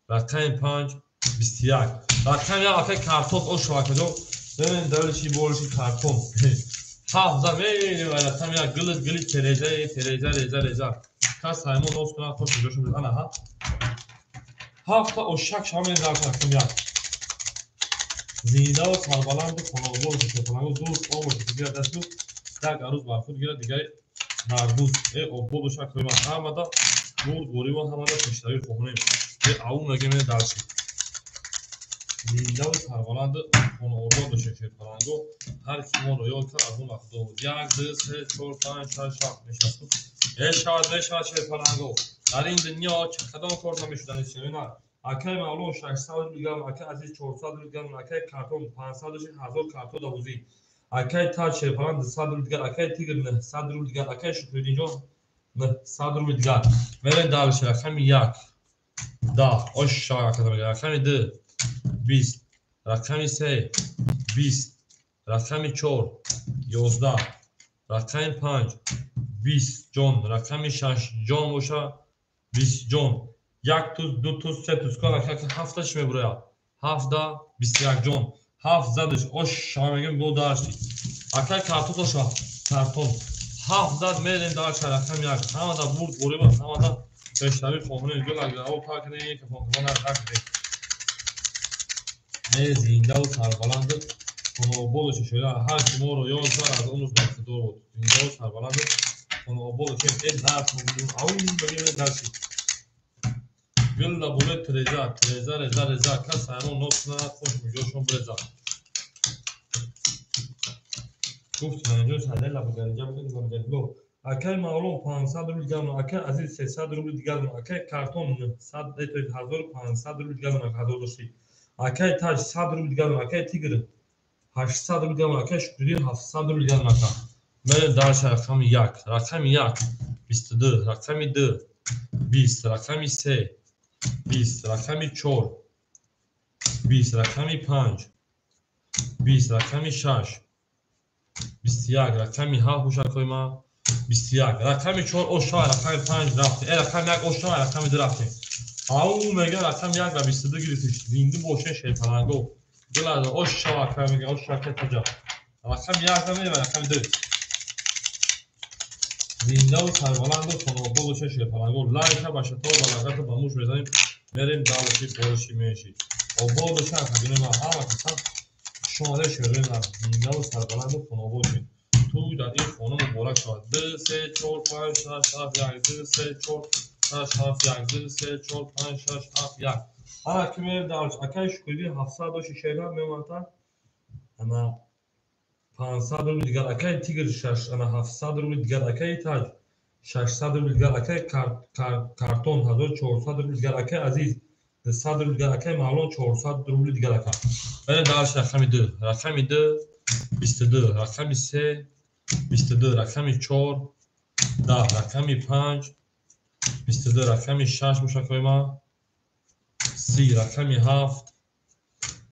рақами 5, 21. Рақами 1 акай картон ош акаҷон. Бибин далиши болиши картон. 7 зад мебинем рақами 1 гилит гилит тереза тереза реза реза. Кас ҳаймон нос кунад хош ҷошон ана ҳа. 7 ошак шамел дар рақами 1. Зиндаву сарбаланду хонаободу шерпалангу дӯст омӯ дигар дасту як арӯз бар худ гирад дигари мардуз. Э ободу шакои ман ҳамада бурд бориву ҳамада пешравӣ хоҳонем. Э ау мегем дарши. Зиндаву сарбаланду хонаобод бошед шерпалангу. Ҳар ки моро ёд кард аз он вақт буд. 1 2 3 4 5 6 7 мешавад. Э шавад мешавад шерпалангу. Дар ин дунё чӣ кадом кор намешудани шерина. Акай Мавлон 600 рубл гирам, акай Азиз 400 рубл гирам, акай Картон 500 рубл, 1000 картон давозӣ. Акай Таҷ шерпаланг 200 рубл дигар, акай Тигр 900 рубл дигар, акай Шукриддинҷон 900 рубл дигар. Мерем дальше. Рақами 1 10 ош шава мега. Рақами 2 20, рақами 3 20, рақами 4 11, рақами 5 20 ҷон, рақами 6 ҷон боша 20 ҷон. 1 туз, 2 туз, 3 туз, кор ҳафта чӣ мебурояд? 7 21 ҷон. 7 задаш ош шава мегем бо дарши. Акай картон оша картон. 7 зад мерем дарша рақами 1. Ҳамада бурд бориба, ҳамада пешравӣ хоҳонем. Гул агар о пакне, кафон кафон накне. Не зиндаву сарбаланду хонаободу шояд ҳар ки моро ёд кард аз он рӯз бахтидор буд. Зиндаву сарбаланду хонаободу шояд. Э дарс мегӯем, ау мегӯем дарши. Гул болои тереза, тереза, реза, реза. Кас ҳаймон нос кунад, хош муҷошон биреза. Гуфт ҳанҷо саде лабуданҷа буд, лабуданҷо. Акай Мавлон 500 рубл дигар, акай Азиз 300 рубл дигар, акай Картон 100 1500 рубл дигар, 1000 дошти. Акай Таҷ 100 рубл дигар, акай Тигр 800 рубл дигар, акай Шукриддин 700 рубл дигар. Ака. Мерем дарша рақами 1, рақами 1 22, рақами 2 20, рақами 3 20, рақами 4 20, рақами 5 20, рақами 6 21, рақами 7 бошад ма 21, рақами 4 оша, рақами 5 рафтем. Э рақами 1 оша, рақами 2 рафтем. Ау мега рақами 1 ва 22 гирифтиш. Зинда боше шерпалангу. Гулад оша ака мега оша кетаҷа. Рақами 1 намева рақами 2. Зиндаву сарбаланду хонаобод боше шерпалангу. Лайка ба шато ба лагата ба муш мезанем. Мерем далши болши менши. Обод боше академия ма ҳама касан шумода шербен зиндаву сарбаланду хонаобод бошед. Ту дар ин хона муборак шавад. 2 3 4 5 6 7 1 2 3 4 6 7 1 2 3 4 5 6 7 1. Ана ки мерем дарш. Акай Шукриддин 700 доши шербан мемонад. Ана 500 рубл дигар, акай Тигр 6 ана 700 рубл дигар, акай Таҷ 600 рубл дигар, акай Картон 1400 рубл дигар, акай Азиз 200 рубл дигар, акай Мавлон 400 рубл дигар ака. Мерем дарш рақами 2, рақами 2 22, рақами 3 22, рақами 4 10, рақами 5 22, рақами 6 бошад кои ма 30, рақами 7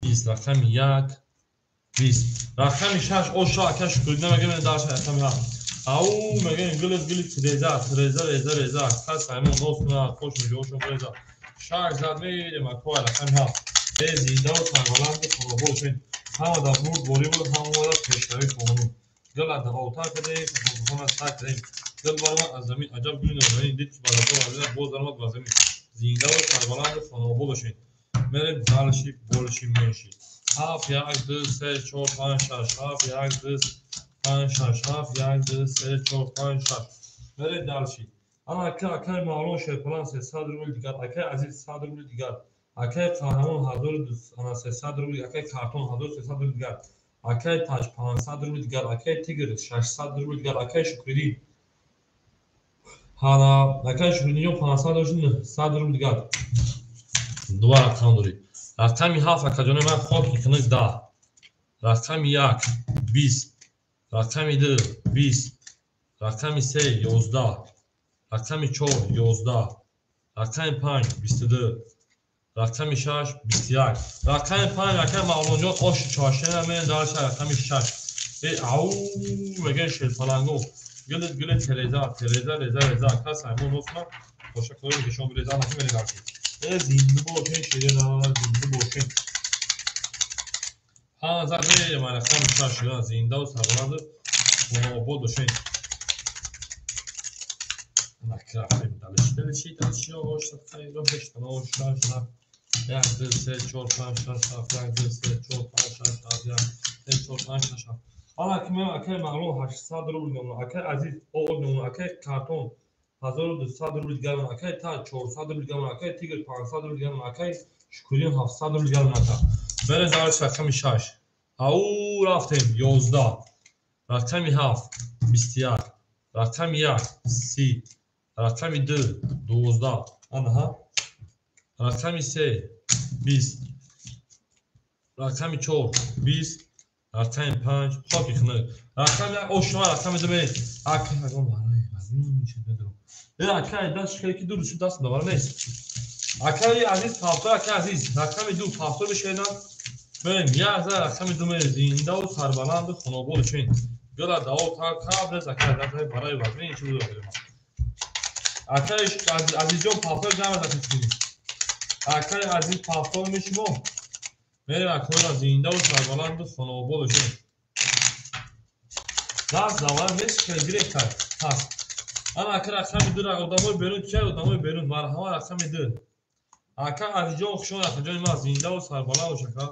20, рақами 1 20, рақами 6 оша ака Шукриддин мегӯем дарша рақами 7. Ау мегӯем гулит гулит тереза, тереза, реза, реза. Кас ҳаймон нос кунад, хош муҷошон биреза. 6 зад мерем акои рақами 7. Э зиндаву сарбаланду хонаобод бошед. Ҳамада бурд борӣ буд, ҳамада пешравӣ хоҳонем. Гул аз отар кардем, кафонкафон аз сар кардем. Дил баромад аз замин, аҷаб гули нозанин дид ки баробар вазина боз даромад ба замин. Зиндаву сарбаланду хонаобод бошед. Мерем далши болши менши. 7 1 2 3 4 5 6 7 1 2 5 6 7 1 2 3 4 5 6. Мерем далши. Ана ака акай Мавлон шерпалан 300 рубл дигар, акай Азиз 100 рубл дигар, акай Қаҳрамон 1300 рубл, акай Картон 1300 рубл дигар, акай Таҷ 500 рубл дигар, акай Тигр 600 рубл дигар, акай Шукриддин ҳана акай Шукриддинҷон 500 дошт 900 рубл дигар. Ду рақам дорӣ. Рақами 7 акаҷони ман хоки хунук 10, рақами 1 20, рақами 2 20, рақами 3 11, рақами 4 11, рақами 5 22, рақами 6 21, рақами 5 акай Мавлонҷон оши чоршена мерем дарша рақами 6. Э ау мегӯем шерпалангу. Гулит гулит тереза, тереза, реза, реза. Кас ҳаймон нос кунад, хошакҳои нишон биреза, ана ки мерем дарши. Зинда бошен, ширина, зинда бошен. Панздаҳ рақами шаш ширина, зиндаву сарбаланду хонаобод бошен. Рафтем дальше, дальше, дальше, ош, хайро, ҳашт, нӯҳ, шаш, ҳафт, як, ду, се, чор, панҷ, шаш, ҳафт, як, ду, се, чор, панҷ, шаш, ҳафт, як, се, чор, панҷ, шаш, ҳафт. Ҳала ки ман акаи Мағлум 800 рубл мемонам, акаи Азиз оғоз мемонам, акаи Картон 1200 рубл дигар мемонам, акаи Таҷ 400 рубл дигар мемонам, акаи Тигр 500 рубл дигар мемонам, акаи Шукуриддин 700 рубл дигар мемонам. Берем дальше рақами 6. Ау рафтем 11, рақами 7 21, рақами 1 30, рақами 2 12, анаҳа, рақами 3 20, рақами 4 20, рақами 5 хоки хунук, рақами 1 ошма, рақами 2 мерем. Акай ягон барои вазин чиз медорам. Акай даст шикаре ки ду рӯз даст давар нест. Акаи Азиз пафтор, акаи Азиз рақами 2 пафтор бишенам. Мерем як за рақами 2 мерем, зиндаву сарбаланду хонобод бошен. Гила даво кабрез акай даст барои вазин чиз медорам. Акаи Азизҷон пафтор ҷамъ закунед. Акаи Азиз пафтор мешумо. Мерем акои зиндаву сарбаланду хонобод бошен. Даст давар нест, гирек кард. Пас. Ана ака рақами 2 одамои берун чай, одамои берун марҳама рақами 2. Ака Азизҷон хуш омад, акаҷони ман зиндаву сарбаланд бош ака.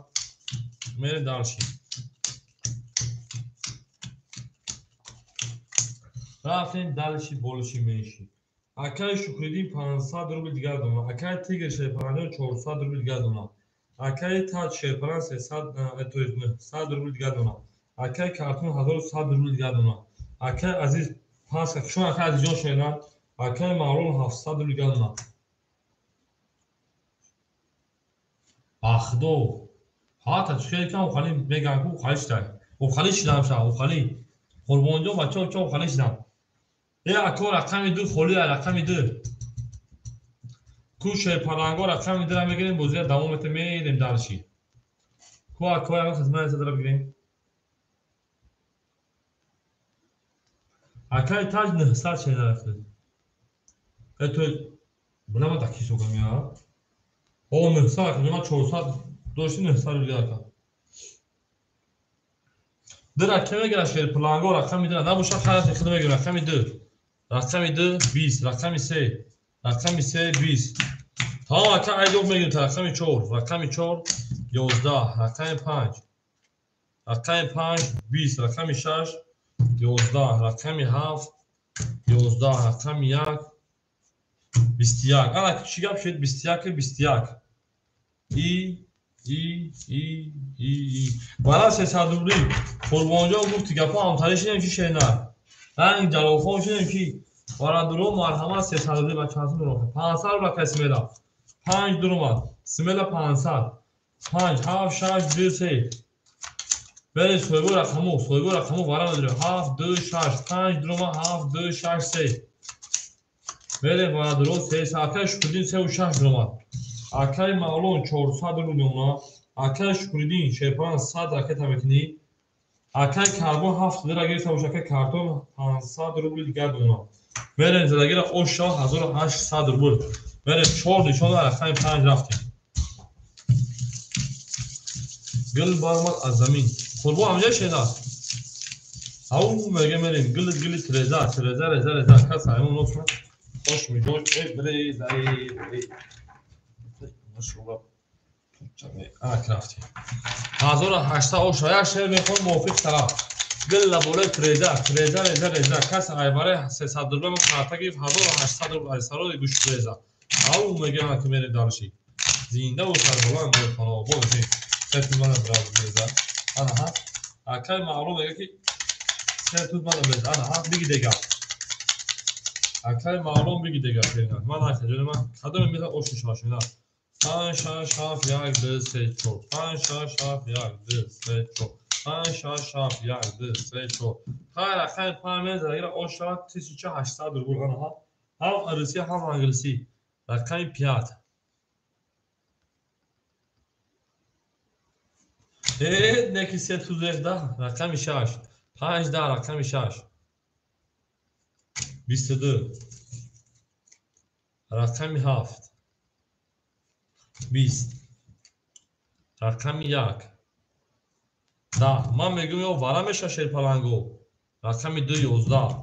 Мерем дальше. Рафтем дальше болиши менши. Акаи Шукриддин 500 рубл дигар донам. Акаи Тигр Шерпаланҷон 400 рубл дигар донам. Акаи Таҷ Шерпалан 300, то есть 900 рубл дигар донам. Акаи Картон 1100 рубл дигар донам. Акаи Азиз 500, шумо акаи Азизҷон шернам. Акаи Мавлон 700 рубл дигар донам. Ахдо. Ҳата чӣ кам ухали меган ку ухали шидай. Ухали шидам ша, ухали. Қурбонҷон бачаҳо чо ухали шидам. Ако рақами 2 холӣ, рақами 2. Ку шерпаланго рақами 2-ра мегирем, бозия давом метем, мерем дальше. Ку ако ягон хизмат дара бигирем. Акаи Таҷ 900 шеда рафт. То булама да кисо гамя. О 900 ака, ма 400 дошти 900 рубл ака. Дира ке мегира шерпаланго рақами 2 набоша хайрат хидма мегира рақами 2. Рақами 2 20, рақами 3, рақами 3 20. Тамом ака айдоб мегирем та рақами 4, рақами 4 11, рақами 5, рақами 5 20, рақами 6 11, рақами 7 11, рақами 1 21. Ана чӣ гап шуд? 21 21. И и и и и. Бара 300 рубли. Қурбонҷон гуфти гапо ҳамтари шидем чи шена. Ранг Ҷалолхон шидем ки барадуро марҳамат 300 рубли ба чанд сум роҳ. 500 рубла кай смела. 5 дуромад. Смела 500. 5 7 6 2 3. Бере соҳибо рақаму, соҳибо рақаму вара медорем. 7 2 6 5 дуромад 7 2 6 3. Бере барадуро 300. Акаи Шукриддин 3 6 дуромад. Акаи Мавлон 400 рубл мемонад. Акаи Шукриддин Шерпалан 100 ракета мекунӣ. Акаи Карбон 7 лира гирифта боша, акаи Картон 500 рубл дигар мемонад. Берем задагира ош шава 1800 рубл. Берем 4 нишон рақами 5 рафтем. Гул баромад аз замин. Қурбон ҳамҷа шеда. Ау мега мерем гул гул треза, треза реза реза кас аймон носна. Хош миҷоҷ бреза. Ак рафтем. 1800 оша як шеър мехонам мувофиқ тараф. Гул болои треза, треза реза реза кас айбаре 300 рубл мо карта гирифт 1800 рубл аз сарои гӯш треза. Ау мегӯям ки мерем дальше. Зинда ва сарбаланд бо хонаобод бошем. Се туз мана брав бреза. Ана ҳа. Акаи Маълум мегӯяд ки се туз мана бреза. Ана ҳа биги дега. Акаи Маълум биги дега шерина. Ман ака ҷони ман кадоме мехоҳад оши шашина. 5 6 7 1 2 3 4 5 6 7 1 2 3 4 5 6 7 1 2 3 4. Хай рақами 5 мезанад ош шавад 1800 рубл. Ана ҳа. Ҳам русӣ ҳам англисӣ. Рақами 5. Неки се тузех да рақами 6. 5 да рақами 6. 22. Рақами 7. 20. Рақами 1 10. Ман мегӯям ё вара меша шерпаланго. Рақами 2 11.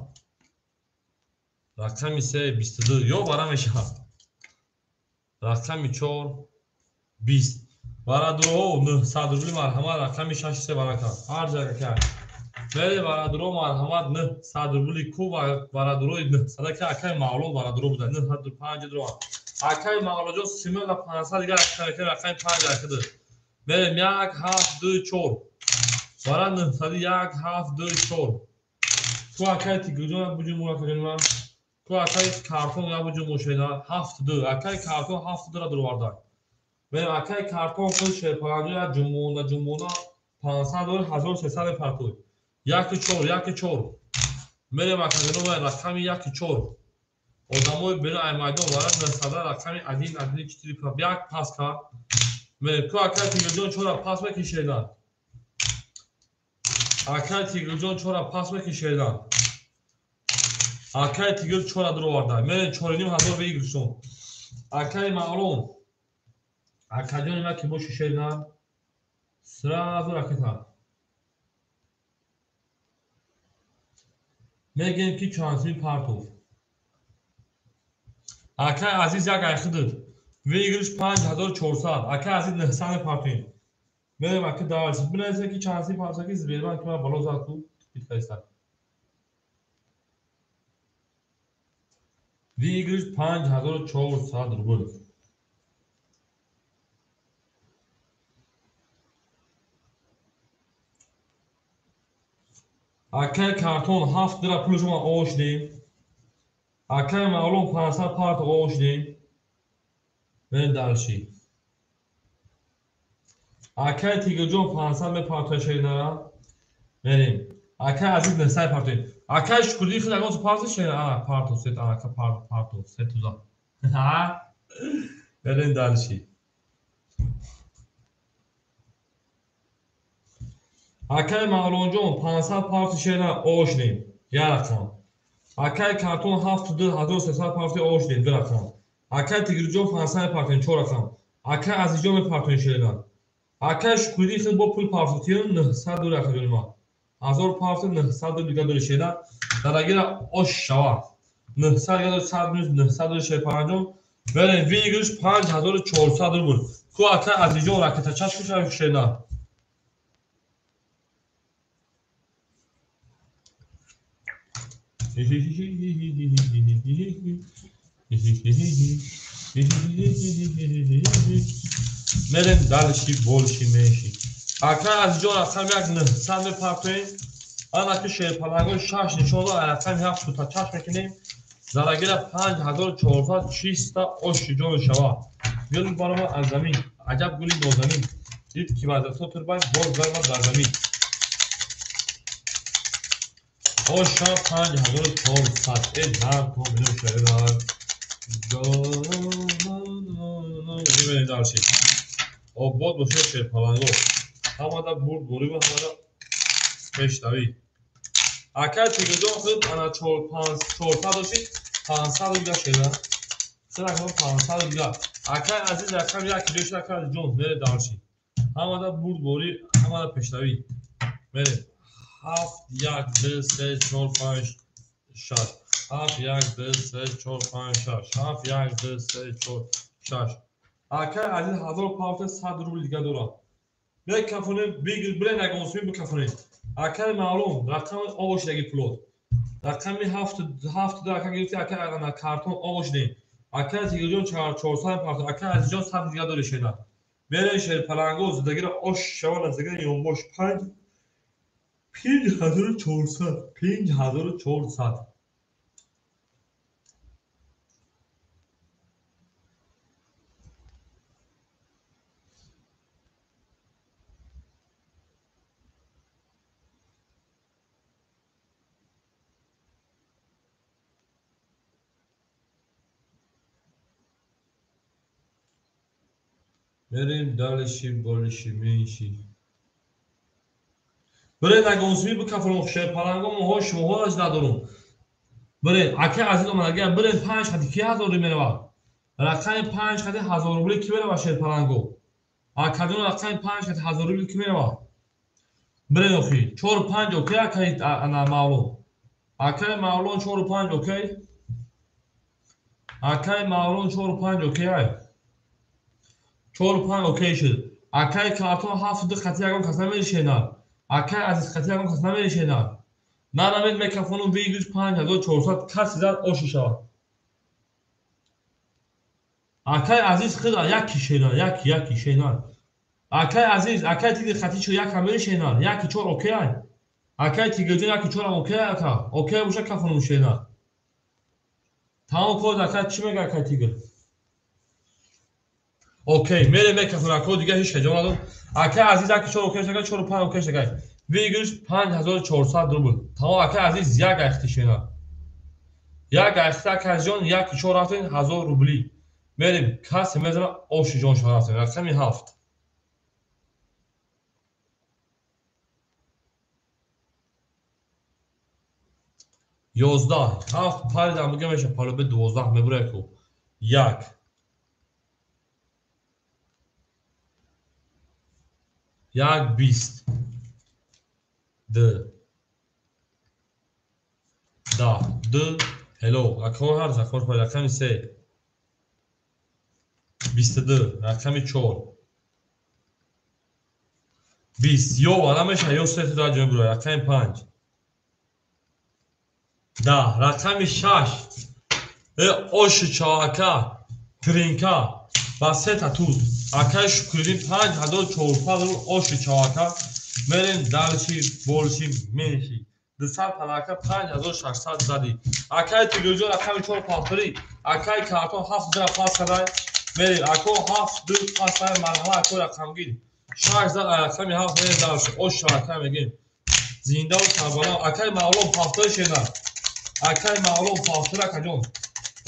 Рақами 3 22 ё вара мешавад. Рақами 4 20. Барадуроҳо 900 рубли марҳамат рақами 6 3 вара кард. Ҳар ҷага кард. Мере барадуро марҳамат 900 рубли ку барадурои 900 ки акаи Мавлон барадуро буда 905 дуро. Акаи Мавлоҷон симела 500 дигар рақами 5 акиды. Мерем 1 7 2 4. Вара 901 7 2 4. Ку акаи Тигрҷон буҷум акаҷон ман. Ку акаи картон я буҷум мошина 7 2. Акаи картон 7 2 ра дуроварда. Мерем акаи картон худ шерпаланҷо я ҷумона ҷумона 500 доллар 1300 партуй. 1 4 1 4. Мерем акаҷон рақами 1 4. Одамои берун ай майдон вара 900 рақами 1 1 4 1 пас кард. Мерем ку акаи Тигрҷон 4 пас мекишеда. Акаи Тигрҷон 4 пас мекишеда. Акаи Тигр 4 дуроварда. Мерем 4500 выигрышон. Акаи Мавлон. Акаҷони ма ки боши шеда. Сразу ракета. Мегӯем ки чандсими партов. Акаи Азиз як айхидид. Выигрыш 5400. Акаи Азиз 900 мепартоем. Мерем ака дальше. Бинависем ки чандсими партов ки Сбербанк ма бало зад ку битқайстад. Выигрыш 5400 рубл. Акаи картон 7 дира пулашон ошдем. Акаи Мавлон 500 парт ошдем. Мерем дальше. Акаи Тигрҷон 500 мепартоя шеринара. Мерем. Акаи Азиз 900 партоем. Акаи Шукурдин худ ягон парто шерина. Ана парто сет анака парто сет туза. Мерем дальше. Акаи Мавлонҷон 500 парти шерина ошдем. Як рақам. Акаи картон 7 2300 парти ошдем. 2 рақам. Акаи Тигрҷон 500 мепартоем. 4 рақам. Акаи Азизҷон мепартоем шерина. Акаи Шукурдин худ бо пул партотием 900 доллар акаҷони ман. 1000 парти 900 доллар дига дори шерина. Дарагира ош шава. 900 дига дори 100 минус 900 доллар шерпаранҷон. Мерем выигрыш 5400 рубл. Ку акаи Азизҷон ракета чашку шава шерина. Мерем дальше больше меньше. Акаи Азизҷон рақами 1 900 мепартоем. Анаки шерпалангои 6 нишон дод. Рақами 7 шута чашм мекунем. Зарагира 5400 чиста оши ҷон шава. Гул барома аз замин. Аҷаб гули нозанин. Дид ки вазато турбай боз зарма дар замин. Оша 5400. Э зар то милион шева. Мерем дальше. Обод бошад шерпаланго. Ҳамада бурд борӣ ва ҳамада пешравӣ. Акаи Тигрҷон худ ана 400 дошт, 500 дига шеда. Се рақам 500 дига. Акаи Азиз рақам 1 дошт, акаи Азизҷон мере дальше. Ҳамада бурд борӣ, ҳамада пешравӣ. Мерем 7 1 2 3 4 5 6. 7 1 2 3 4 5 6. 7 1 2 3 4 6. Акаи Азиз 1000 парта 100 рубл дига дорад. Бикафонем, бигир, билен ягон суми бикафонем. Акаи Мавлон рақами ошдаги пулот. Рақами 7 2 ака гирифти, акаи ана картон ошдем. Акаи Тигрҷон 400 парта, акаи Азизҷон 100 дига дори шеда. Мерем шерпаланго зидагира ош шавана зидагира ёнбош 5 5400 5400. Мерем дальше больше меньше. Бирен ягон суми бикафонем шерпаланго моҳо шумоҳоаш надорум. Бирен акаи Азиз омадага бирен 5 хати ки ҳазор меравад. Рақами 5 қати 1000 рубли ки мерава шерпаланго? Акаҷон рақами 5 қати 1000 рубли ки мерава? Бирен охи. 4 5 окей акай ана Мавлон. Акай Мавлон 4 5 окей. Акай Мавлон 4 5 окей ай. 4 5 окей шуд. Акай картон 7 2 қати ягон кас намеришена. Акай Азиз қати ягон кас намеришена. Наравед микрофону выигрыш 5400 каси зад оши шавад. Акай Азиз худа яки шена, яки яки шена. Акай Азиз, акай Тигр хати чо як ҳамери шена, яки чор окей ай. Акай Тигрҷон яки чорам окей ака. Окей боша кафонум шена. Тамом код акай чӣ мега акай Тигр? Окей, мере микрофон ака дига ҳеч ҷавоб надод. Акай Азиз яки чор окей шага, 4 5 окей шага. Выигрыш 5400 рубл. Тамом акай Азиз як айхти шена. Як айхта акай ҷон яки чор рафтен 1000 рубли. Мерим касе мезана оши ҷон шава рафтем. Рақами 7. 11 7 паридам бига меша палубе 12 мебура ку. 1 1 20 2 10 2 hello акон ҳар закор па рақами 3 22 рақами 4 20 ё вара меша ё 3 дар ҷой бура рақами 5 10 рақами 6 оши чоака тринка ва 3 та туз акай Шукриддин 5400 рубл оши чоака мерем дальше больше меньше 200 палака 5600 зади акай Тигрҷон рақами 4 пафтори акай картон 7 дра пас кадай мерем ако 7 2 пас кадай марҳала ако рақамгир 6 зад рақами 7 мерем дальше ош ака мегем зинда ва сарбаланд акай Мавлон пафтори шена акай Мавлон пафтори акаҷон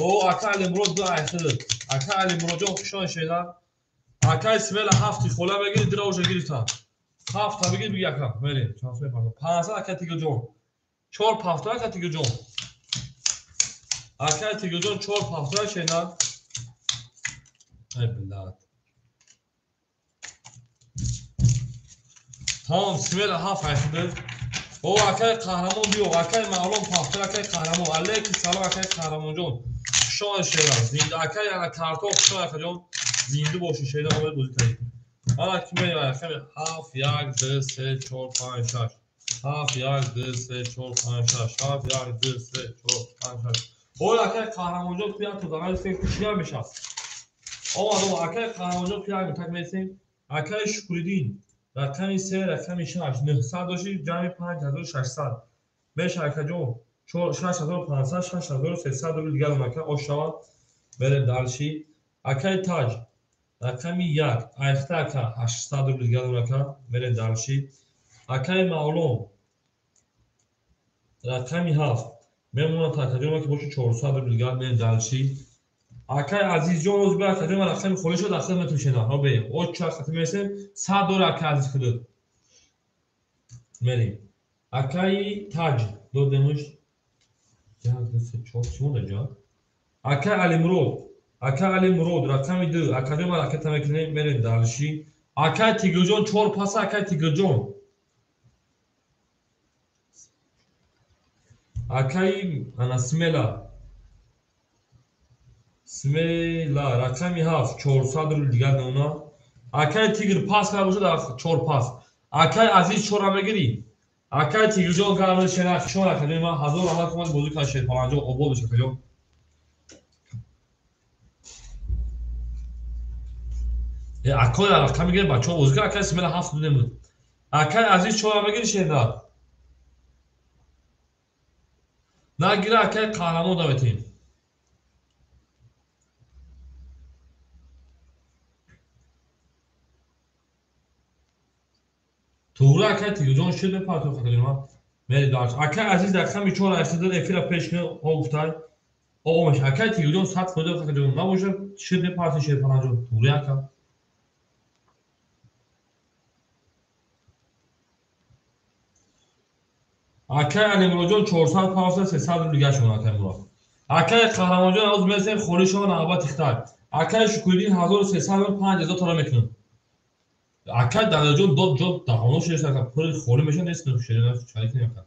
о акай Алимурод 2 айхид акай Алимуродҷон хушон шена акай Смела 7 хола мегири дира уже гирифта 7 та бигир биги ака мерем 500 акай Тигрҷон 4 пафтора акай Тигрҷон акай Тигрҷон 4 пафтора шена ай блядь тамом Смела 7 айхид о акай Қаҳрамон биё акай Мавлон пафтора акай Қаҳрамон алейки салом акай Қаҳрамонҷон хушон шена зинда акай ана картон хушон акаҷон зинда боши шена омад бозӣ кардӣ ана ки мерем рақами 7 1 2 3 4 5 6 7 1 2 3 4 5 6 7 1 2 3 4 5 6 ой акай Қаҳрамонҷон ту як то дағали хушиям мешавад омад акай Қаҳрамонҷон ту як так мересем акай Шукриддин рақами 3 рақами 6 900 дошти ҷамъи 5600 меша акаҷон 6500 6300 рубл дигар ака ош шавад мерем дальше акай Таҷ рақами 1 айхта ака 800 рубл дигар ака мерем дальше акай Мавлон рақами 7 мемонад акаҷон ки боши 400 рубл дигар мерем дальше акай Азизҷон оз бия акаҷон рақами холӣ шуд ахир метушена ҳобе о ча хати мересем 100 дора акай Азиз худут мерем акай Таҷ додемуш 1 2 3 4 чӣ монда ҷа акай Алимурод акай Алимурод рақами 2 акаҷон ман ракета мекунем мерем дальше акай Тигрҷон 4 паса акай Тигрҷон акай ана Смела Смела рақами 7 400 рубл дигар намуна акай Тигр пас карда бошад 4 пас акай Азиз 4 мегирӣ акай Тигрҷон гарм шена хушон акаҷон ман 1000 раҳмат кунад бозӣ кард шерпаланҷон обод бош акаҷон акай рақам мегирем бачаҳо бозӣ кард акай Смела 7 дудем буд акай Азиз 4 мегирӣ шена нагира акай Қаҳрамон даветем туғри акай Тигрҷон шуд мепартои хатаҷон ман мери дальше акай Азиз рақами 4 айхида эфира пеш кунед о гуфтай о омаш акай Тигрҷон 100 фоида хатаҷон набошад шуд мепартои шерпаланҷон туғри ака акай Алимуродҷон 400 пафта 300 рубл дигар шумон акай Мурод акай Қаҳрамонҷон ҳоз мерасем холӣ шумо навбат ихтар Акай Шукуриддин 1300 5000 тара мекунам. Акай Далерҷон дод ҷо даҳоно шеша пули холӣ меша нест шерина чарик намекунад.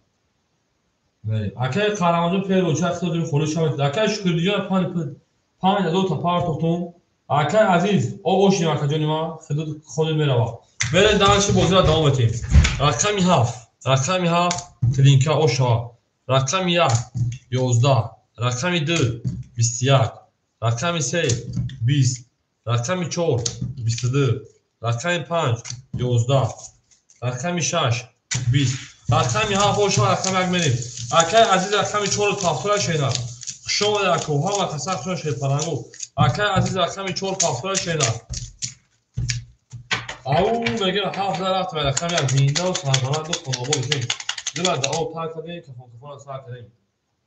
Акай Қаҳрамонҷон первый чак худро холӣ шавад. Акай Шукуриддинҷон 5000 та партохтум. Акай Азиз, ошим акаҷони ман, худо холӣ мерава. Берем дальше бозиро давом метем. Рақами 7, рақами 7 клинка ошава. Рақами 1 11, рақами 2 21, рақами 3 20, рақами 4 22, рақами 5 11, рақами 6 20, рақами 7 ошава, рақами 1 мерем. Акай Азиз рақами 4 пафтора шена. Хуш омадед ако, ҳама каса хуш омадед шерпалангу. Акай Азиз рақами 4 пафтора шена. Ау мегӯям 7 рафт ва рақами 1 зиндаву сарбаланду хонобод бошем. Дила дао тар кардем, кафон кафонро сар кардем.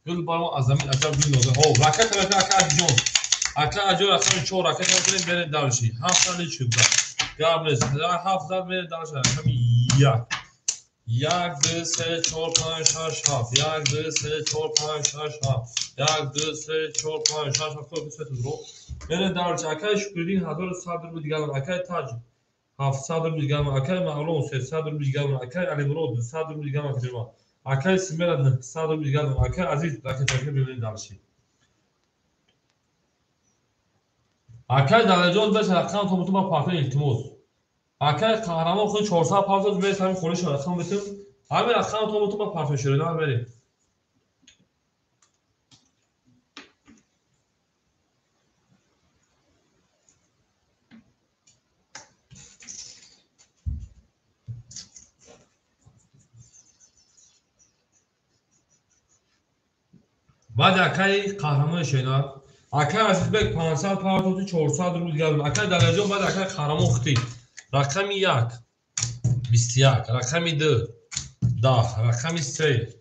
Гул бар мо аз замин аҷаб гул ноза. Ҳо, ракета мекунем ака Азизҷон. Ака Азизҷон рақами 4 ракета мекунем, берем дальше. 7 лич шуд. Гап нест. 7 зад мерем дальше рақами 1. 1 2 3 4 5 6 7. 1 2 3 4 5 6 7. 1 2 3 4 5 6 7 2 3 4. Берем дальше. Акай Шукуриддин 1100 рубл дигар. Акай Таҷ 700 рубл дигар. Акай Мавлон 300 рубл дигар. Акай Алимурод 200 рубл дигар. Акай Симера 900 рубл дигар. Акай Азиз ракета мекунем, берем дальше. Акай Далерҷон бес рақам то бутун ба партои илтимос. Акай Қаҳрамон худ 400 партоз бес ҳамин холиш рақам битун. Ҳамин рақам то бутун ба партои ширидан берем. Баъд акай Қаҳрамони шена. Акай Азизбек 500 партози 400 рубл дигар. Акай Далерҷон баъд акай Қаҳрамон хутӣ. Рақами 1 21, рақами 2 10, рақами 3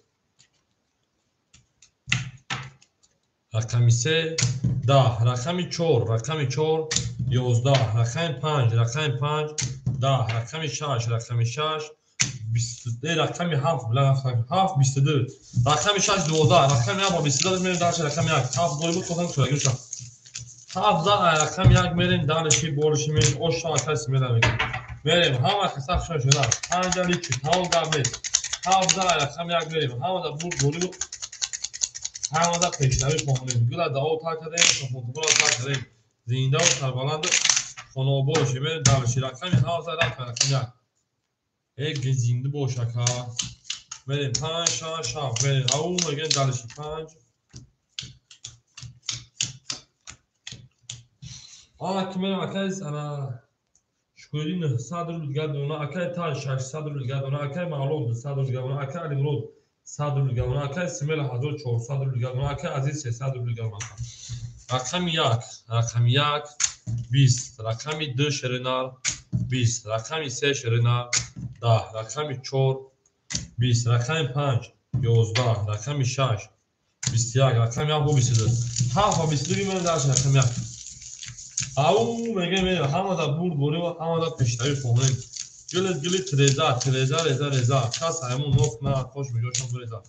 рақами 3 10, рақами 4 рақами 4 11, рақами 5 рақами 5 10, рақами 6 рақами 6 22, рақами 7 7 22, рақами 6 12, рақами 1 22 мерем дальше рақами 1 7 бори буд худам шуд гӯша. 7 за рақами 1 мерем дальше бориши мерем оша акас мерем мерем ҳама каса хуш шуда 5 лич тамом гап нест. 7 за рақами 1 мерем ҳама да бур бори буд ҳама да пешравӣ хонем гула дао тар кардем хонобод тар кардем зинда ва сарбаланд хонобод бошем мерем дальше рақами 7 за рақами 1 Эй, зинда бош ака. Мерем 5 6 7 мерем. Ау мегӯем дальше 5. Ана ки мерем акай ана Шукуриддин 900 рубл дигар дона, акай Таҷ 600 рубл дигар дона, акай Мавлон 200 рубл дигар дона, акай Алимурод 100 рубл дигар дона, акай Симела 1400 рубл дигар дона, акай Азиз 300 рубл дигар дона. Рақами 1, рақами 1 20, рақами 2 шеринар 20, рақами 3 шеринар 10, рақами 4 20, рақами 5 11, рақами 6 21, рақами 7 22. 7 22 мерем дальше рақами 1. Ау мегӯем мерем ҳама да бурд борӣ ва ҳама да пешравӣ хонем. Гили гили треза, треза, реза, реза. Кас ҳамун ноф на кош меҷошон буреза.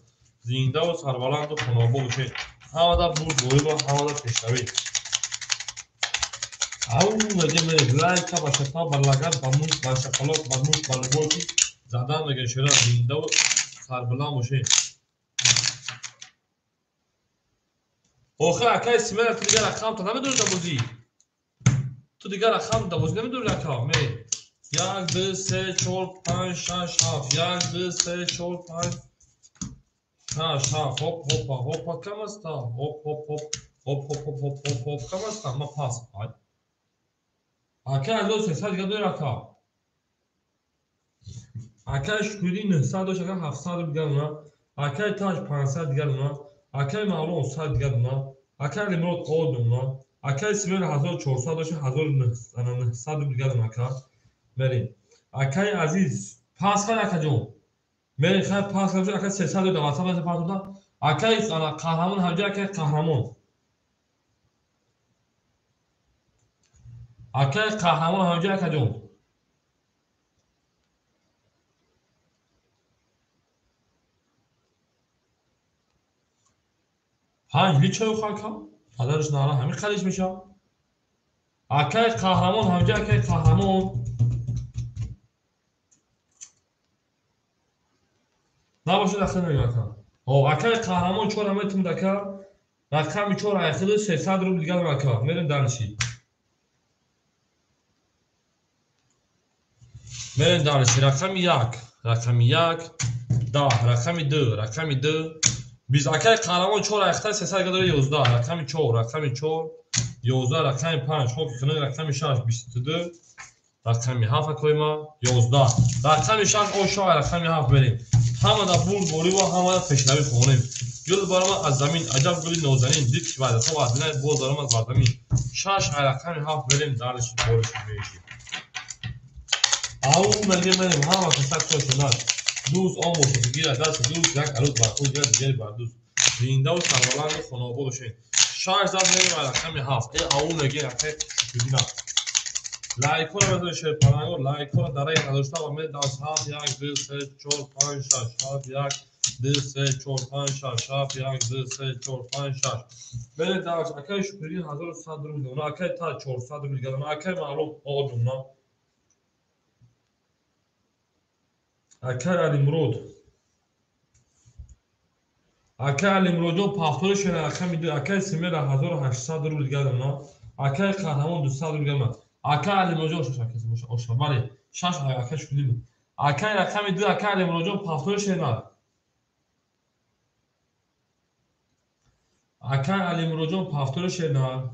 Зиндаву сарбаланду хонобод бошед. Ҳама да бурд борӣ ва ҳама да пешравӣ. Ау мегӯем мерем лайка ба шафа, ба лаган, ба муш, ба шақалоқ, ба муш, ба любойки задан мегӯем шера зиндаву сарбаланд бошед. Охир акай Симера ту дигар рақам та намедонӣ дар бозӣ. Ту дигар рақам дар бозӣ намедонӣ ака. Мерем. 1 2 3 4 5 6 7. 1 2 3 4 5 6 7. Хоп хопа хопа кам аст. Хоп хоп хоп хоп хоп хоп хоп хоп хоп кам аст. Ма пас. Ай. Акай 1300 дигар дорӣ ака. Акай Шукуриддин 900 дошт, акай 700 рубл дигар дона. Акай Таҷ 500 дигар дона. Акай Мавлон 100 дигар дона. Акай Алимурод 10 дона. Акай Симер 1400 дошт, 1900 рубл дигар дона ака. Мерем. Акай Азиз пас кар акаҷон. Мерем хай пас кар акай 300 дод, WhatsApp пас дода. Акай Қаҳрамон ҳамҷа акай Қаҳрамон. Акай Қаҳрамон ҳамҷа акаҷон. 5 лит чой хӯр ака. Падараш нара ҳамин қалиш мешавад. Акай қаҳрамон ҳамҷа, акай қаҳрамон. Набошад ахир мегӯям ака. О, акай қаҳрамон 4 метум дака. Рақами 4 айхиди 300 рубл дигар ака. Мерем дальше. Мерем дальше. Рақами 1, рақами 1, 10, рақами 2, рақами 2. Биз акай қаҳрамон 4 айхида 300 дигар дора 11, рақами 4, рақами 4, 11, рақами 5, хоки хунук, рақами 6, 22, рақами 7 акои ма 11. Рақами 6 ошо, рақами 7 мерем. Ҳамада бурдборӣ ва ҳамада пешравӣ хонем. Гул баромад аз замин, аҷаб гули нозанин, дид ки ваъдаҳо ваъдина боз баромад бар замин. 6 рақами 7 мерем, дальше бориш меши. Ау меге мерем, ҳама касак шонад. Дӯст он бошад ки гирад даст дӯст, як арӯз бар худ гирад, дигаре бар дӯст. Зиндаву сарбаланду хонаобод бошед. 6 зад мерем рақами 7. Э ау меге акай шукрдина. Лайкҳоро бизоред шерпаланго, лайкҳоро дараи надошта ва мерем дар 7 1 2 3 4 5 6 7 1 2 3 4 5 6 7 1 2 3 4 5 6. Мерем дар акай Шукриддин 1100 рубл дона, акай та 400 рубл дона, акай маълум оҷумна. Акай Алимурод. Акай Алимуродҷон пафтори шена рақами 2, акай Симера 1800 рубл дона, акай Қаҳрамон 200 рубл дона. Акай Алимуродҷон шаш акай боша, оша, бале, 6 акай Шукриддин. Акай рақами 2, акай Алимуродҷон пафтори шена. Акай Алимуродҷон пафтори шена.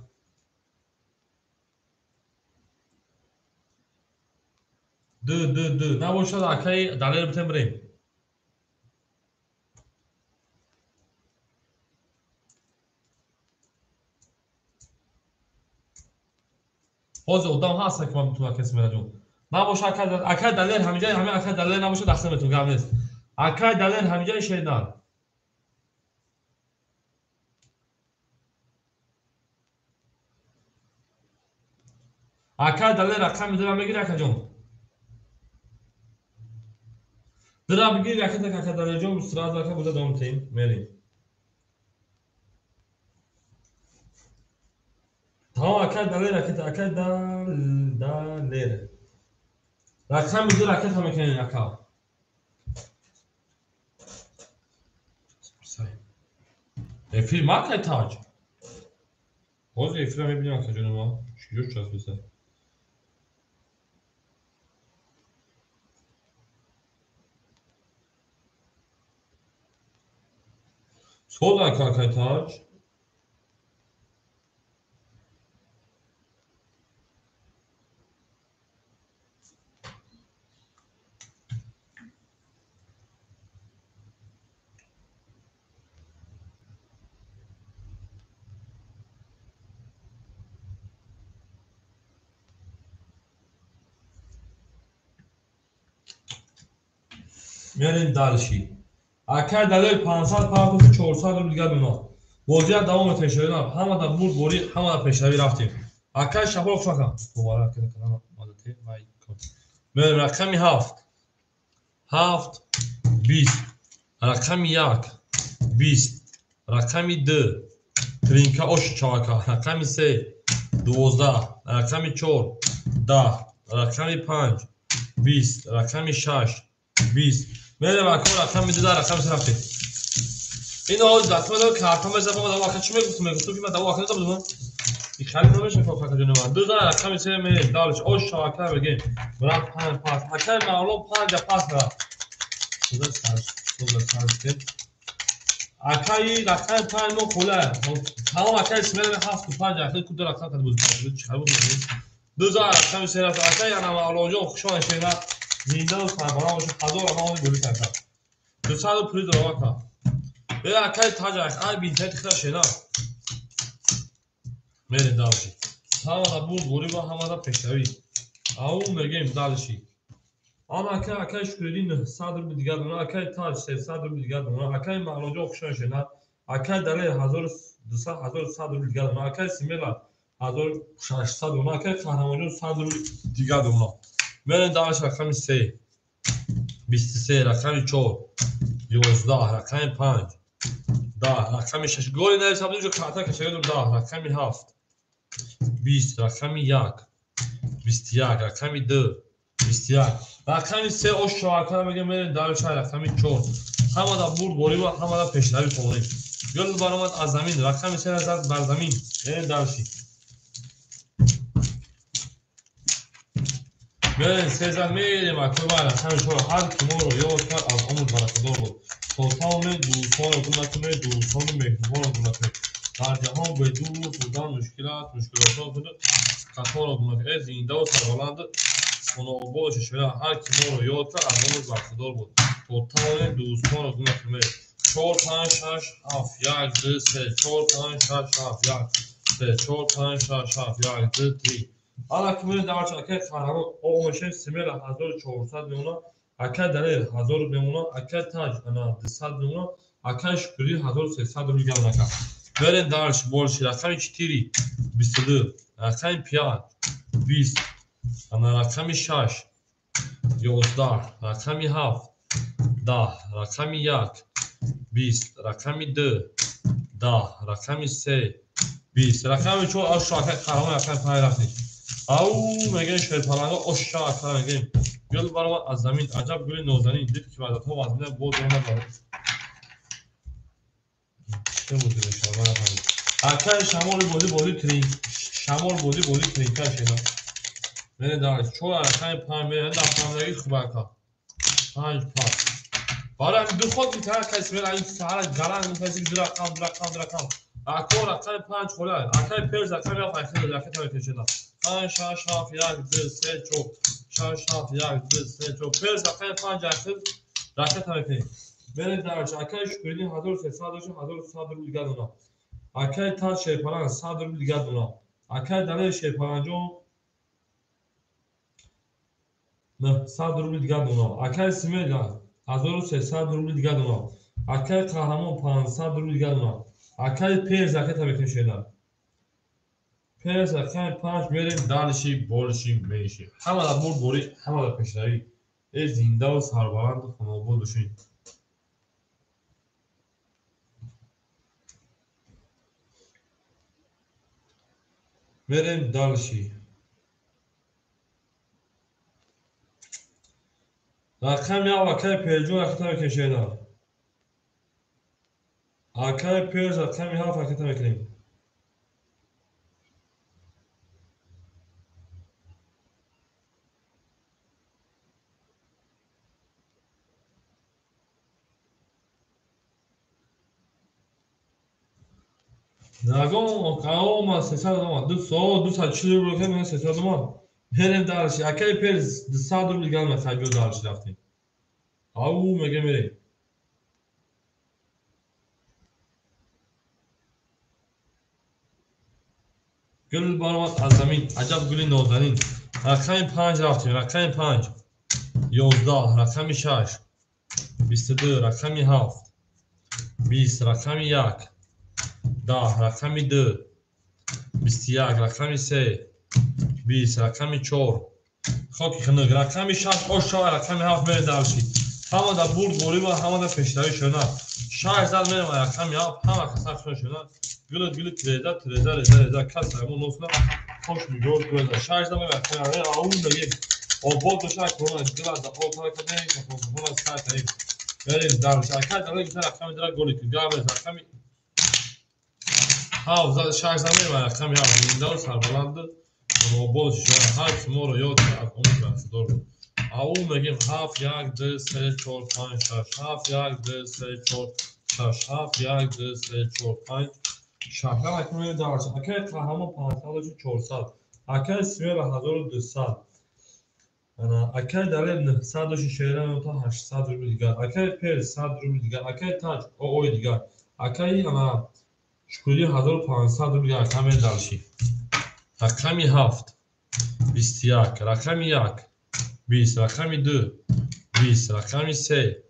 Ду, ду, ду. Набошад акай Далер битем бирем. Ҳозир одам ҳаст ки ман битунам акай Симераҷон. Набошад акай Далер ҳамиҷа, ҳамин акай Далер набошад дахта метун, гап нест. Акай Далер ҳамиҷаи шернар. Акай Далер рақами 2 мегири акаҷон. Дира бигир акай ака Далерҷон, сразу ака буда давом тем, мерем. Тамом акай Далер, акай акай Далер. Рақами 2 ракета мекунем ака. Эфир макай таҷ. Ҳозир эфира мебинем ака ҷони ма. Чиҷо часписа? Соз ака акай таҷ. Мерем дальше. Акай Далер 500 партофи 400 рубл дигар мемонад. Бозият давом метавонед шоирон. Ҳамада бурдборӣ, ҳамада пешравӣ рафтем. Акай Шаҳбол хушакам. Муборак кардам, мадате вай кун. Мерем рақами 7. 7 20. Рақами 1 20. Рақами 2 тринка ош чавака. Рақами 3 12. Рақами 4 10. Рақами 5 20. Рақами 6 20. Мерем ака рақами 2 рақами 3 рафтем. Ин ҳол дастма дор карта мезабам, ман ака чӣ мегуфтам? Мегуфтам ки ман даво ака набудам. Ин хали намеша ка ака ҷони ман. 2 рақами 3 мерем дальше. Ош чавака бигем. Брат 5 пас. Акай маълум 5 пас рафт. Худо сар, худо сар. Акай рақами 5 мо хола. Тамом акай смена 7 5 ахир ку рақам кад буд. Чӣ хабар буд? 2 рақами 3 рафт. Акай ана маълумҷон хушон шена. Зинда ва сарбаланд бошед. 1000 рақам гули карда. 200 пули дорам ака. Э акай таҷ ай бинтаи хира шена. Мерем дальше. Ҳамада бурдборӣ ва ҳамада пешравӣ. Ау мегем дальше. Ана акай акай Шукриддин 900 рубл дигар дона, акай Таҷ 300 рубл дигар дона, акай Мағлоҷон хушон шена, акай Далер 1200 1100 рубл дигар дона, акай Симела 1600 дона, акай Қаҳрамонҷон 100 рубл дигар дона. Мерем дальше рақами 3 23, рақами 4 11, рақами 5 10, рақами 6. Голи нависам, инҷо карта кашидам 10, рақами 7 20, рақами 1, 21, рақами 2, 21, рақами 3 ош шоакара мегем, мерем дальше рақами 4. Ҳамада бурд борӣ ва ҳамада пешравӣ хоҳем. Гул баромад аз замин, рақами 3 зад бар замин. Мерем дальше. Мерем се зад мерем акои рақами 4. Ҳар ки моро ёд кард аз умр баракадор буд. То тавонед дӯстонро гум накунед, дӯстону меҳрубонро гум накунед. Дар ҷаҳон бе дӯст будан мушкил аст, мушкилотро худ қаторро гум накунед. Э зиндаву сарбаланд хонаобод шуда, ҳар ки моро ёд кард аз умр баракадор буд. То тавонед дӯстонро гум накунед. 4 5 6 7 1 2 3 4 5 6 7 1 3 4 5 6 7 1 2 3. Ҳала ки мерем дар акай қаҳрамон оғ мешем, Смела 1400 мемонад, акай Далер 1000 мемонад, акай Таҷ ана 200 мемонад, акай Шукрӣ 1300 рубл гап накард. Мерем дальше, больше. Рақами 4 22, рақами 5 20, ана рақами 6 11, рақами 7 10, рақами 1 20, рақами 2 10, рақами 3 20, рақами 4 ош акай қаҳрамон рақами 5 рафтем. Ау мегӯем шерпаланга оша ака мегӯем. Гул баромад аз замин, аҷаб гули нозанин, дид ки ваъдатҳо вазмина боз омад бар. Чӣ бозӣ мешавад? Ман нафаҳмидам. Акай шамоли бозӣ бозӣ трин, шамол бозӣ бозӣ тринка шеда. Мерем дальше. 4 рақами 5 мерем, нафаҳмидагӣ хуб ака. 5 пас. Барои ҳамин ду ход метавонад каси мерад, ин саҳара гаранг метавонад, ду рақам, ду рақам, ду рақам. Ако рақами 5 хола, акай перс рақами 7 айхел ракета мекашида. 5 6 7 1 2 3 4 6 7 1 2 3 4 перс рақами 5 айхел ракета мекунем. Мерем дальше. Акай Шукриддин 1300 дошт, 1100 рубл дигар дона. Акай Таҷ Шерпаланг 100 рубл дигар дона. Акай Далер Шерпаланҷон 900 рубл дигар дона. Акай Смела 1300 рубл дигар дона. Акай Қаҳрамон 500 рубл дигар дона. Акай Перс ракета мекунем шеда. Перс рақами 5 мерем дальше, больше, меньше. Ҳамада бурд борӣ, ҳамада пешравӣ. Э зиндаву сарбаланду хонаобод бошед. Мерем дальше. Рақами 7 акай Перҷон ракета мекунем шеда. Акай Перс рақами 7 ракета мекунем. Нагон омад 300 омад. 240 рубл кардем, ман 300 омад. Мерем дальше. Акай Перс 200 рубл дигар мехоҳад, биё дальше рафтем. Ау мега мерем. Гул баромад аз замин, аҷаб гули нозанин. Рақами 5 рафтем, рақами 5 11, рақами 6 22, рақами 7 20, рақами 1 10, рақами 2 21, рақами 3 20, рақами 4 хоки хунук, рақами 6 ош шава, рақами 7 мерем дальше. Ҳамада бурд борӣ ва ҳамада пешравӣ шуда. 6 зад мерем рақами 7, ҳама каса шуда. Гулу гулу треза треза реза реза кас ҳамон носна хош нигоҳ кунад. 6 зад мерем рақами 7, ау мегем. Обод боша корона гула за об ҳаракат кунем, корона сар кунем. Мерем дальше. Акай дале гуфта рақами 2 голи кун. Гап рақами 7 зад 6 зад мерем рақами 7. Зиндаву сарбаланд обод шуда. Ҳар ки моро ёд кард аз умр баракадор буд. Ау мегем 7 1 2 3 4 5 6 7 1 2 3 4 6 7 1 2 3 4 5 6. Акай мерем дальше. Акай Қаҳрамон 500 дошт 400. Акай Смела 1200. Ана акай Далер 900 дошт шеъра то 800 рубл дигар. Акай Перс 100 рубл дигар. Акай Таҷ оой дигар. Акай ана Шукриддин 1500 рубл дигар. Акай мерем дальше. Рақами 7 21, рақами 1 20, рақами 2 20, рақами 3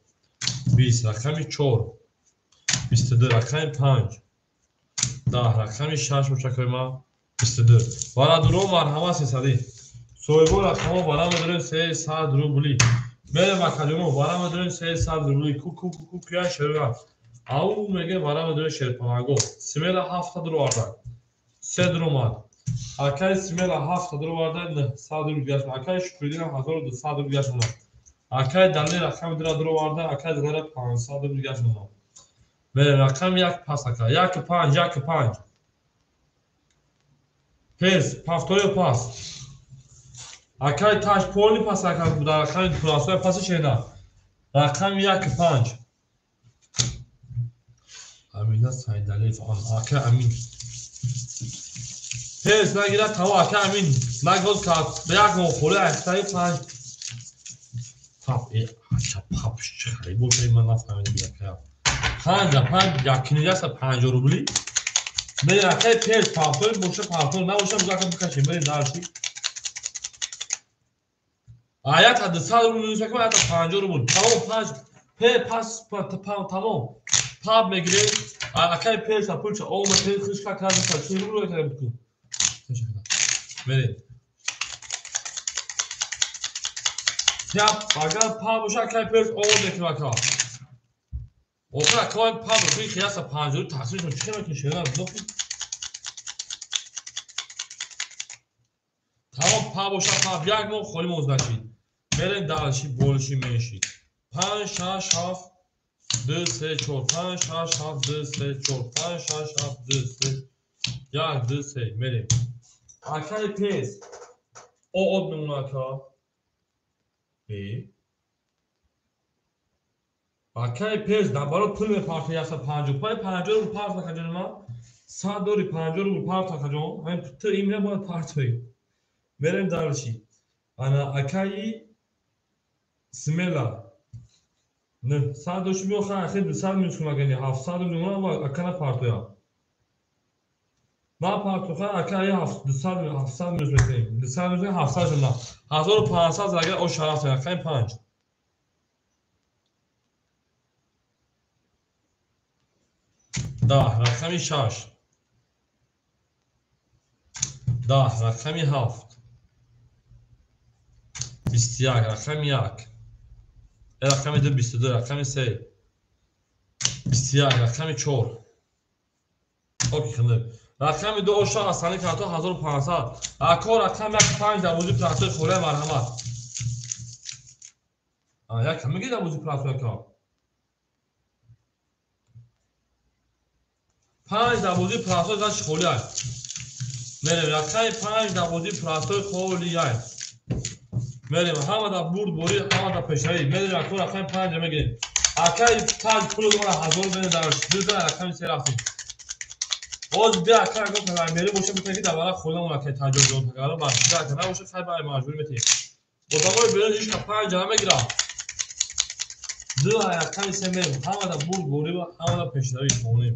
20, рақами 4 22, рақами 5 10, рақами 6 бошакои ман 22. Барадуро марҳамат 300. Соҳибо рақамҳо бара медорем 300 рубли. Мерем акаҷоно бара медорем 300 рубли. Ку ку ку ку куя шеруя. Ау меге бара медорем шерпанаго. Смела 7 дур овард. 3 дур омад. Акай Смела 700 роварда 900 рубл гашт. Акай Шукридин 1200 рубл гашт. Акай Далер рақами 2 роварда, акай Далера 500 рубл гашт. Мерем рақами 1 пас ака. 1 5 1 5. Пес, повторю пас. Акай Таш полни пас ака дар рақами пурасоя паси шена. Рақами 1 5. Амина Сайдалиев, ака Амин. Пес нагирад таво ака Амин. Нагоз кард. Як моҳ холи ахтаи 5. Пап, ача пап чӣ боша ман нафаҳмидам ака. 5 5 якнигаста 50 рубли. Мерем акай пес повтор боша повтор набоша бузака бикашем. Мерем дарши. Аята 200 рубл минус мекунам, аята 50 рубл. Тамом 5 пе пас тамом. Пап мегирем. Акай песа пулча ома пес хишка карда чӣ рубл мекунем бикун. Мерем. Я агар пап боша акай пес ома мекунам ака. Охир акай пап боша хияса 50 тақсимшон чӣ мекунӣ шера? Тамом пап боша пап як моҳ холӣ моздашид. Мерем дальше больше меньше. 5 6 7 2 3 4 5 6 7 2 3 4 5 6 7 2 3 1 2 3 мерем. Акай пес од мемона ака. Б. Акай пес наоборот пул мепарта 155 50 рубл парт ака ҷони ман. 100 дори 50 рубл парт ака ҷон. Ҳамин ту имра бояд партоӣ. Мерем дальше. Ана акаи Смела 900 дошти биё ха ахир 200 минус кун агани 700 рубл ака на партоя. На партоха акаи 200 700 минус мекунем. 200 минус 700 шуда. 1500 агар о шараф акаи 5. 10 рақами 6. 10 рақами 7. 21 рақами 1. Рақами 2 22 рақами 3. 21 рақами 4. Окей хунук. Рақами 2 оша асани карто 1500. Ако рақами 1 5 дар бозии платои холия марҳамат. Як меги дар бозии платои ка. 5 дар бозии платои заш холия. Мерем рақами 5 дар бозии платои холия. Мерем ҳама дар бурд борӣ, ҳама дар пешравӣ. Мерем ако рақами 5 мегирем. Акай таҷ пулу дора 1000 бене дар 2 рақами 3 рафтем. Боз бия ака агар мери боша метавонӣ ки дар бара хонамон акай таҷ ҷон тагаро бар бия ака набоша хай бар маҷбур метавонӣ. Одамои берун ҳеҷ ка 5 намегирад. 2 рақами 3 мерем. Ҳама дар бурд борӣ ва ҳама дар пешравӣ хонем.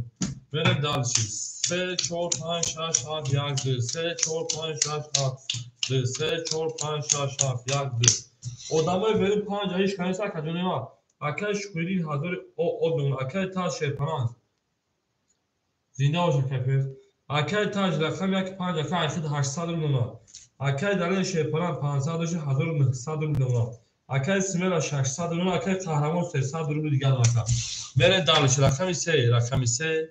Мерем дальше. 3 4 5 6 7 1 2 3 4 5 6 7 2 3 4 5 6 7 1 2. Одамои берун 5 ҳеҷ ка нест ака ҷони ман. Акай Шукридин 1000 од мемонад. Акай Таҷ Шерпананд. Зинда бош акай пес. Акай Таҷ рақами 1 5 акай ахид 800 рубл мемонад. Акай Далер Шерпананд 500 дошти 1900 рубл мемонад. Акай Смела 600 рубл, акай Қаҳрамон 300 рубл дигар ака. Мерем дальше. Рақами 3, рақами 3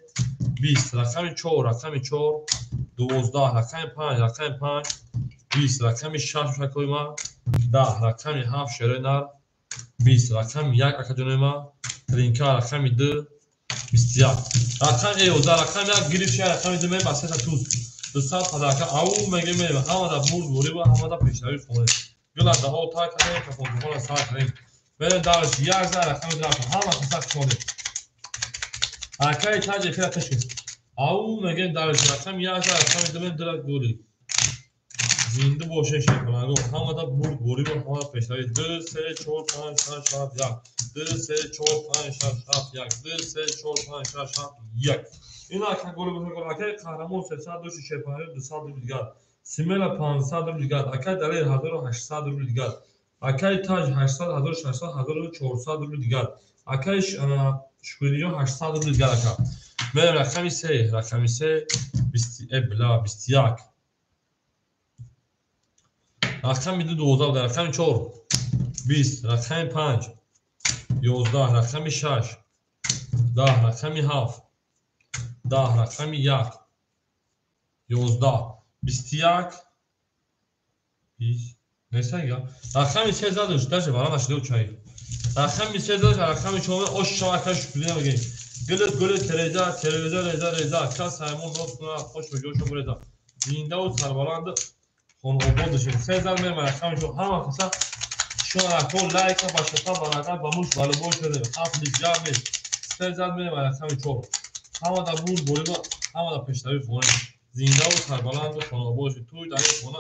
20, рақами 4, рақами 4 12, рақами 5, рақами 5 20, рақами 6 акои ман 10, рақами 7 шерои нар 20, рақами 1 ака ҷонои ман тринка, рақами 2 21. Рақами 11, рақами 1 гирифт шай, рақами 2 меб асета туз. 200 падака ау меге меб ҳама дар бурд борӣ ва ҳама дар пешравӣ хонем. Гила даҳо та кардем, кафонтухона сар кардем. Мерем дальше. 1 за рақами 2 ҳама каса хонем. Акай таҷ эфира кашид. Ау мегем дальше. Рақами 1 за рақами 2 меб дира гули. Зинда боше шерпаланго. Ҳама дар бурд борӣ ва ҳама дар пешравӣ. 2 3 4 5 6 7 1 2 3 4 5 6 7 1 2 3 4 5 6 7 1. Ин ака голи бошад, акай Қаҳрамон 300 дошти шерпаланго 200 рубл дигар. Смела 500 рубл дигар. Акай Далер 1800 рубл дигар. Акай Таҷ 800 1600 1400 рубл дигар. Акай Шукридинҷон 800 рубл дигар ака. Мерем рақами 3, рақами 3 20 бла 21. Рақами 2 12, рақами 4 20, рақами 5 11, рақами 6 10, рақами 7 10, рақами 1 11. 21 20 несайга. Рақами 3 задаш, даже вара нашида чай. Рақами 3 задаш, рақами 4 ош шавака шукрия мегем. Гулет гулет тереза, тереза реза реза. Кас ҳаймон рост куна, хош ба ҷошон буреза. Зиндаву сарбаланд хонобод бошед. 3 зад мерем рақами 4 ҳама каса шумо лайка ба шата баракат ба муш балубой шуда. Ҳафт лиҷар нест. 3 зад мерем рақами 4. Ҳама да бурд бориба, ҳама да пешравӣ хонем. Зиндаву сарбаланду хонобод бошед. Туй дар ин хона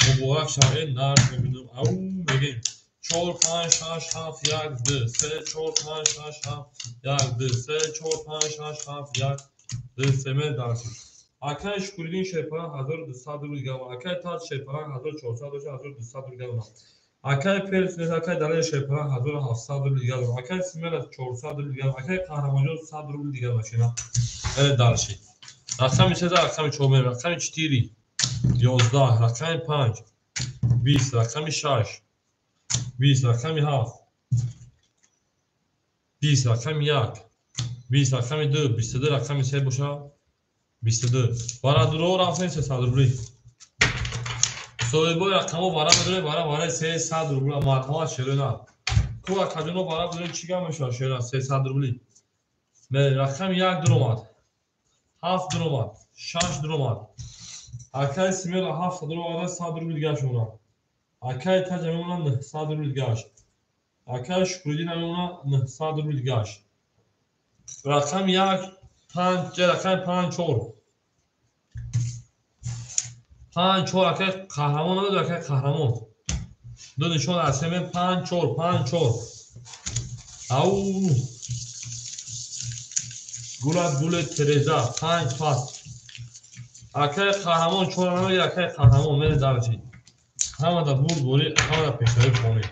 муборак шавед. Нарх мебинем. Ау мегем. 4 5 6 7 1 2 3 4 5 6 7 1 2 3 4 5 6 7 1 2 3 мер дарси. Акай Шукуриддин Шерпаран 1200 рубл гам. Акай Таҷ Шерпаран 1400 дошт 1200 рубл гам. Акай Перс акай Далер Шерпаран 1700 рубл гам. Акай Симера 400 рубл гам. Акай Қаҳрамонҷон 100 рубл дигар машина. Эре дарси. Рақами 3 рақами 4 мер. Рақами 4 11 рақами 5 20 рақами 6 20 рақами 7 20 рақами 1 20 рақами 2 22 рақами 3 боша 22 варадуро рафтем 300 рубли. Соҳибои рақамо вара медорем, вара вараи 300 рубл. Марҳамат шерона. Ку акаҷоно вара бидорем чӣ гап мешавад шерона 300 рубли. Рақами 1 дуромад, 7 дуромад, 6 дуромад. Акай Симела 700 дуромада 100 рубл дигар шумона. Акай Таҷа мемона 900 рубл дигаш. Акай Шукриддин мемона 900 рубл дигаш. Рақами 1 5 рақами 5 4 5 4 акай Қаҳрамон надод, акай Қаҳрамон. Ду нишон аз семе 5 4 5 4. Ау гулат гулет Тереза 5 пас. Акай Қаҳрамон 4 намегирад, акай Қаҳрамон мере дарчи. Ҳама да бурд борӣ, ҳама да пешравӣ хонӣ.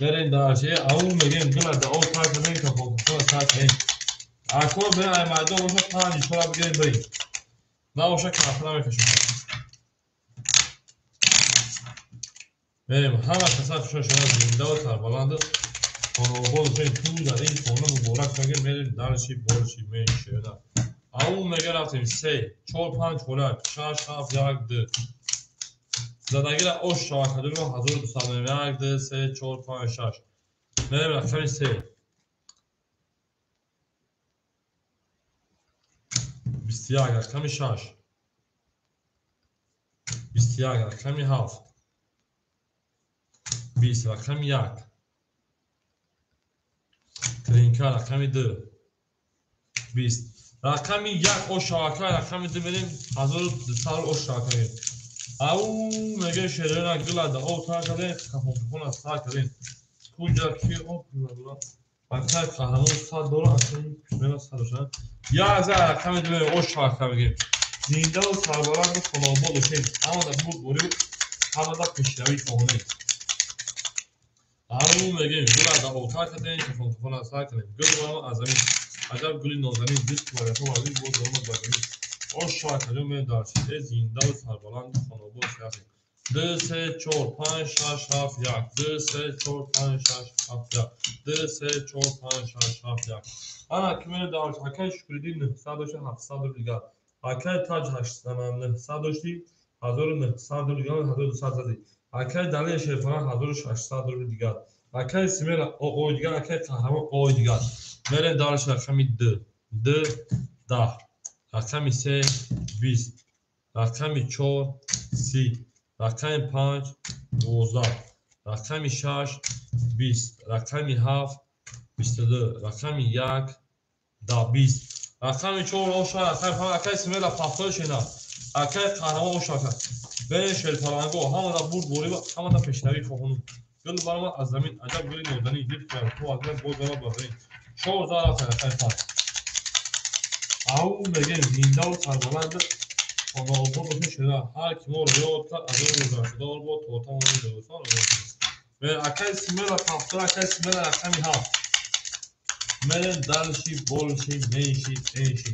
Мерем дарчи, ау мегем гула да об тар кардем, кафон сар кардем. Ако бе ай майдон боша 5 4 бигирем бирем. Набоша кафра мекашем. Мерем ҳама каса хушо шумо зинда ва сарбаланд хонобод бошед. Ту дар ин хона муборак шавед. Мерем дарчи борчи мешеда. Ау мега рафтем 3 4 5 4 6 7 1 2 задагира ош шавакадуро 1200 1 2 3 4 5 6. Мерем рақами 3 21 рақами 6 21 рақами 7 20 рақами 1 тринка рақами 2 20 рақами 1 ош шавака рақами 2 мерем 1200 ош шавака. Ау меге шерена гула да об тар кардем, кафон сар кардем. Куҷа ки об надора. Акай Қаҳрамон 100 дора, акай мена 100 дошт. Я за рақами 2 ош шавака мегем. Зинда ва сарбаланд хонобод бошед. Ҳама да бурд борӣ, ҳама да пешравӣ хонем. Ау мегем гула да об тар кардем, кафон сар кардем. Гул барам аз замин. Аҷаб гули нозанин, дӯст барато азиз боз дорам ба замин. Ош шавака ҷон дарчи. Зинда ва сарбаланд хонобод шавед. 2 3 4 5 6 7 1 2 3 4 5 6 7 1 2 3 4 5 6 7 1. Ана ки мере дарчи. Акай Шукриддин 900 дошт 700 рубл дигар. Акай Таҷ 900 дошти 1900 рубл дигар 1200 зади. Акай Далер Шерпаран 1600 рубл дигар. Акай Симера ой дигар, акай Қаҳрамон ой дигар. Мерем дарчи рақами 2 2 10 рақами 3 20 рақами 4 30 рақами 5 12 рақами 6 20 рақами 7 22 рақами 1 10 20 рақами 4 оша рақами 5 акай Симела пафтои шена акай Қаҳрамон оша берем Шерпаранго ҳама да бурд борӣ ҳама да пешравӣ хоҳонум. Гул баромад аз замин, аҷаб гули нозанин, дид кунам ту аз ман боз дорад ба замин. 4 за рафтем рақами 5. Ау мегем зинда ва сарбаланд хонобод бошед шуда. Ҳар ки моро ёд кард аз он гузаштадор бод то тамоми дӯстон. Акай Симела пафтор, акай Симела рақами 7. Мерем дарши болши менши энши.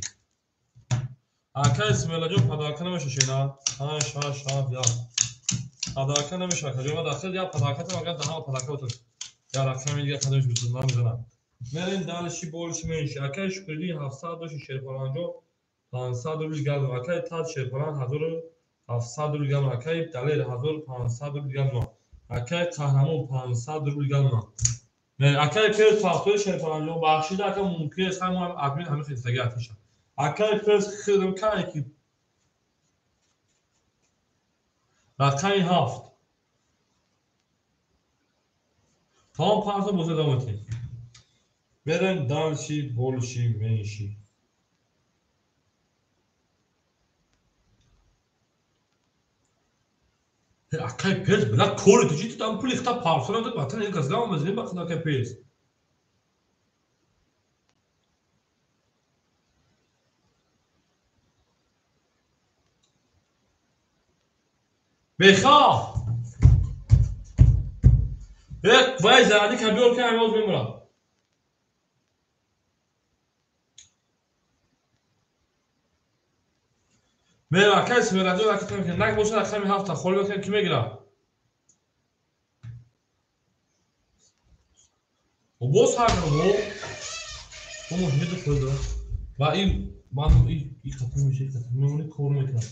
Акай Симела ҷон падарка намеша шена. 5 6 7 1 падарка намеша акаҷон. Ма дахил я падарка там агар даҳама падарка бутун. Я рақами дигар қадамиш бутун намезанам. Мерем дарши болши менши. Акай Шукриддин 700 дошти Шерпаранҷон 500 рубл гардон. Акай Таҷ Шерпаран 700 рубл гамна. Акаи Далер 1500 рубл гамна. Акаи Қаҳрамон 500 рубл гамна. Акаи Перс пахтои шерпаланҷон бахшида, ака мумкин аст ҳама админ ҳамин хелтаги атиша. Акаи Перс хидм кай ки рақами 7. Тамом панҷта бозӣ давом метиҳем. Мерем дальше, больше, меньше. Акай Перс, била кори ту чи ту там пули хта парсона ту батан ин казгама мезанӣ ба худа акай Перс. Беха! Вай зарди кабиёр ки ҳамоз мемурад. Мера акай Смераҷон ака там нак бошад рақами 7 холӣ мекунем ки мегирад. Боз ҳар мо мо мошини худ дорад. Ва ин ман ин қатъ мешавад, қатъ мемонӣ кор мекунад.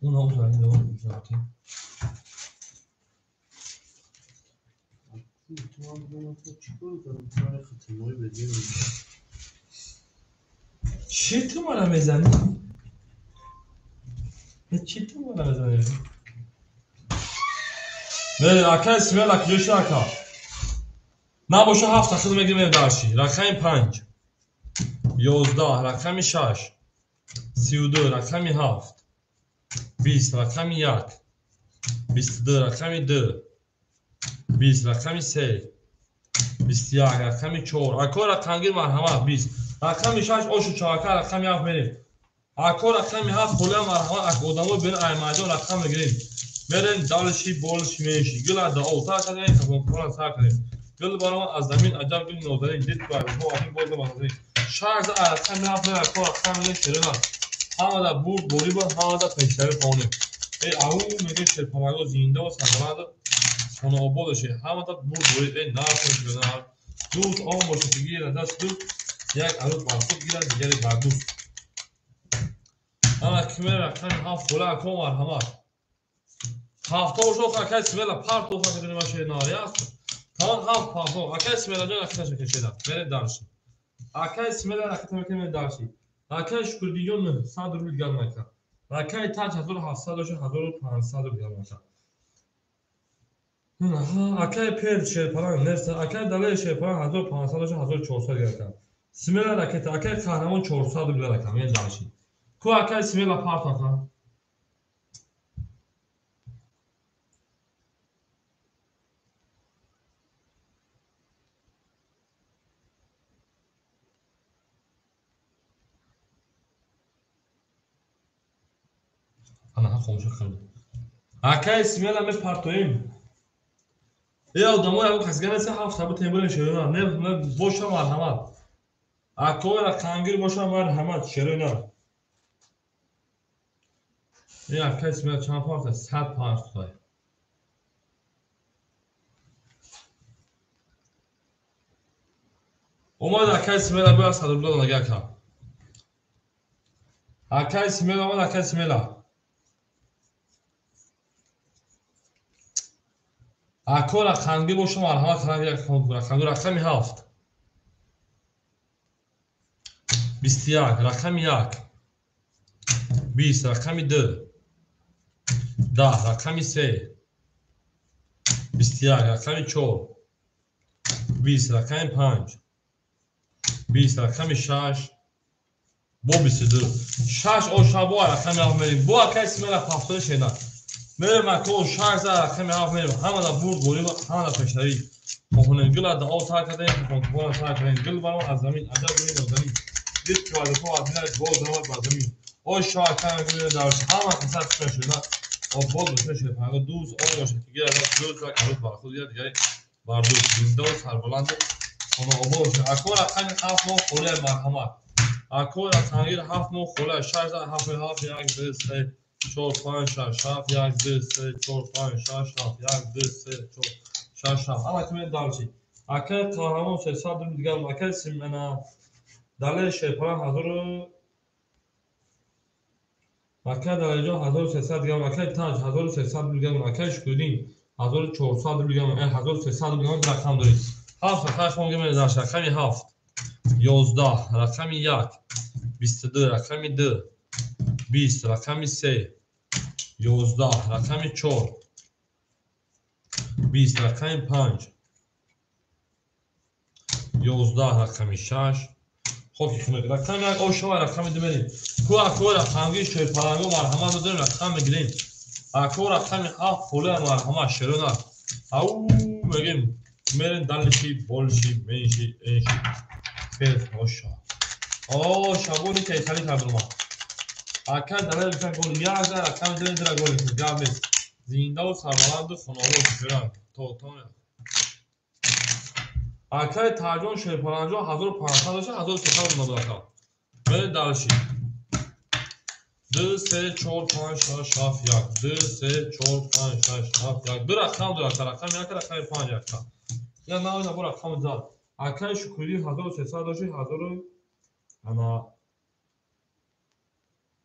Он ҳам зарди давом мекунад. Чӣ ту мана мезанӣ? Чӣ ту мана мезанӣ? Мерем акай Смела куҷо шуд ака? Набоша 7 хид мегирем дарши. Рақами 5, 11, рақами 6, 32, рақами 7, 20, рақами 1, 22, рақами 2, 20, рақами 3, 21, рақами 4. Ако рақамгир марҳамат 20. Рақами 6 ошу чака, рақами 7 мерем. Ако рақами 7 холия марҳамат, ак одамои бен аймайдон рақам мегирем. Мерем дальше, больше, меньше. Гила да о, та кардем, хабонкоран сар кардем. Гил баромад аз замин, аҷаб гили нозанин, дид ку айбҳо, аз ин боз мазанин. 6 рақами 7 мерем, ако рақам мегирем шерина. Ҳамада бурд бориба, ҳамада пешравӣ хонем. Эй ау мегӯ шерпамаго зинда ва сарбаланд хонаобод бошед. Ҳамада бурд борид, эй нархо шерина. Дӯст он бошад ки гирад даст дӯст, як арӯз бар худ гирад, дигаре бар дӯст. Ана ки мерем рақами 7 хола ако марҳамат. Ҳафта ошо акай Смела парт оха кадем машина яст. Тамом 7 парт. Акай Смела ҷон аксаш кашида. Мерем дарши. Акай Смела раката мекунем дарши. Акай Шукрдиён 900 рубл гам нака. Акай Таҷ 1700 оша 1500 рубл гам нака. Акай Пер шерпалан нерса, акай Далер шерпалан 1500 оша 1400 гам нака. Смела ракета, акай Қаҳрамон 400 рубл нака. Мерем дарши. Ку акай Смела парт ака. Ана хомӯша кардам. Акай Смела мепартоем. Э одамои аго касган аст 7 табу тембурем шерона. Не боша марҳамат. Акои рақамгир боша марҳамат шерона. Э акай Смела чанд парта? 100 парта. Омад акай Смела бия 100 рубл дод ака. Акай Смела омад акай Смела. Ако рақамгир боша марҳамат рақамгир рақами 7, 21, рақами 1, 20, рақами 2, 10, рақами 3, 21, рақами 4, 20, рақами 5, 20, рақами 6, бо 22, 6 оша бо рақами 7 мерем. Бо акай Смела пафтои шена. Мерем ако 6 рақами 7 мерем. Ҳамада бурд бориба, ҳамада пешравӣ. Хонем гила да о тар кардем, хонтубона сар кардем. Гил баром аз замин, аҷаб гули нозанин. Дид ки вазифа аз динаш боз омад ба замин. Ой шоҳ акам гули дар ҳама қисса чишма шуда. Обод бошад шерпанго дӯст он бошад ки гирад дӯст як арӯз бар худ гирад, дигаре бар дӯст. Зинда ва сарбаланд хонаобод бошад. Ако рақами 7 моҳ холия марҳамат. Ако рақамгир 7 моҳ холия 6 7 7 1 2 3 4 5 6 7 1 2 3 4 5 6 7 1 2 3 4 6 7. Ана ки мен дарчи. Акай Қаҳрамон 300 рубл дигар, акай Симена Далер шерпалан 1000 Акай Далерҷон 1300 грамм, акай Таҷ 1300 рубл грамм, акай Шукриддин 1400 рубл грамм, 1300 рубл грамм рақам доред. 7 рақами шумо гирем дар рақами 7, 11, рақами 1, 22, рақами 2, 20, рақами 3, 11, рақами 4, 20, рақами 5, 11, рақами 6. Хоб ки хунук. Рақами 1 ошава, рақами 2 мерем. Ку ако рақамгир шерпаланго марҳамат додем, рақам мегирем. Ако рақами 7 холия марҳамат шерона. Ау мегем мерем далиши, болиши, менши, энши. Хел оша. Оша боли ки хали кардума. Ака далел бикан гол як за рақами 2 дира гол гап нест. Зиндаву сарбаланду хонобод шеран. То то. Акай Таҷон Шерпаланҷон 1500 дошта, 1300 рубл ака. Мерем дальше. 2, 3, 4, 5, 6, 7, 1. 2, 3, 4, 5, 6, 7, 1. Ду рақам дорад, рақами 1, рақами 5 ака. Я навида бо рақами зад. Акай Шукурӣ 1300 дошта, 1000 ана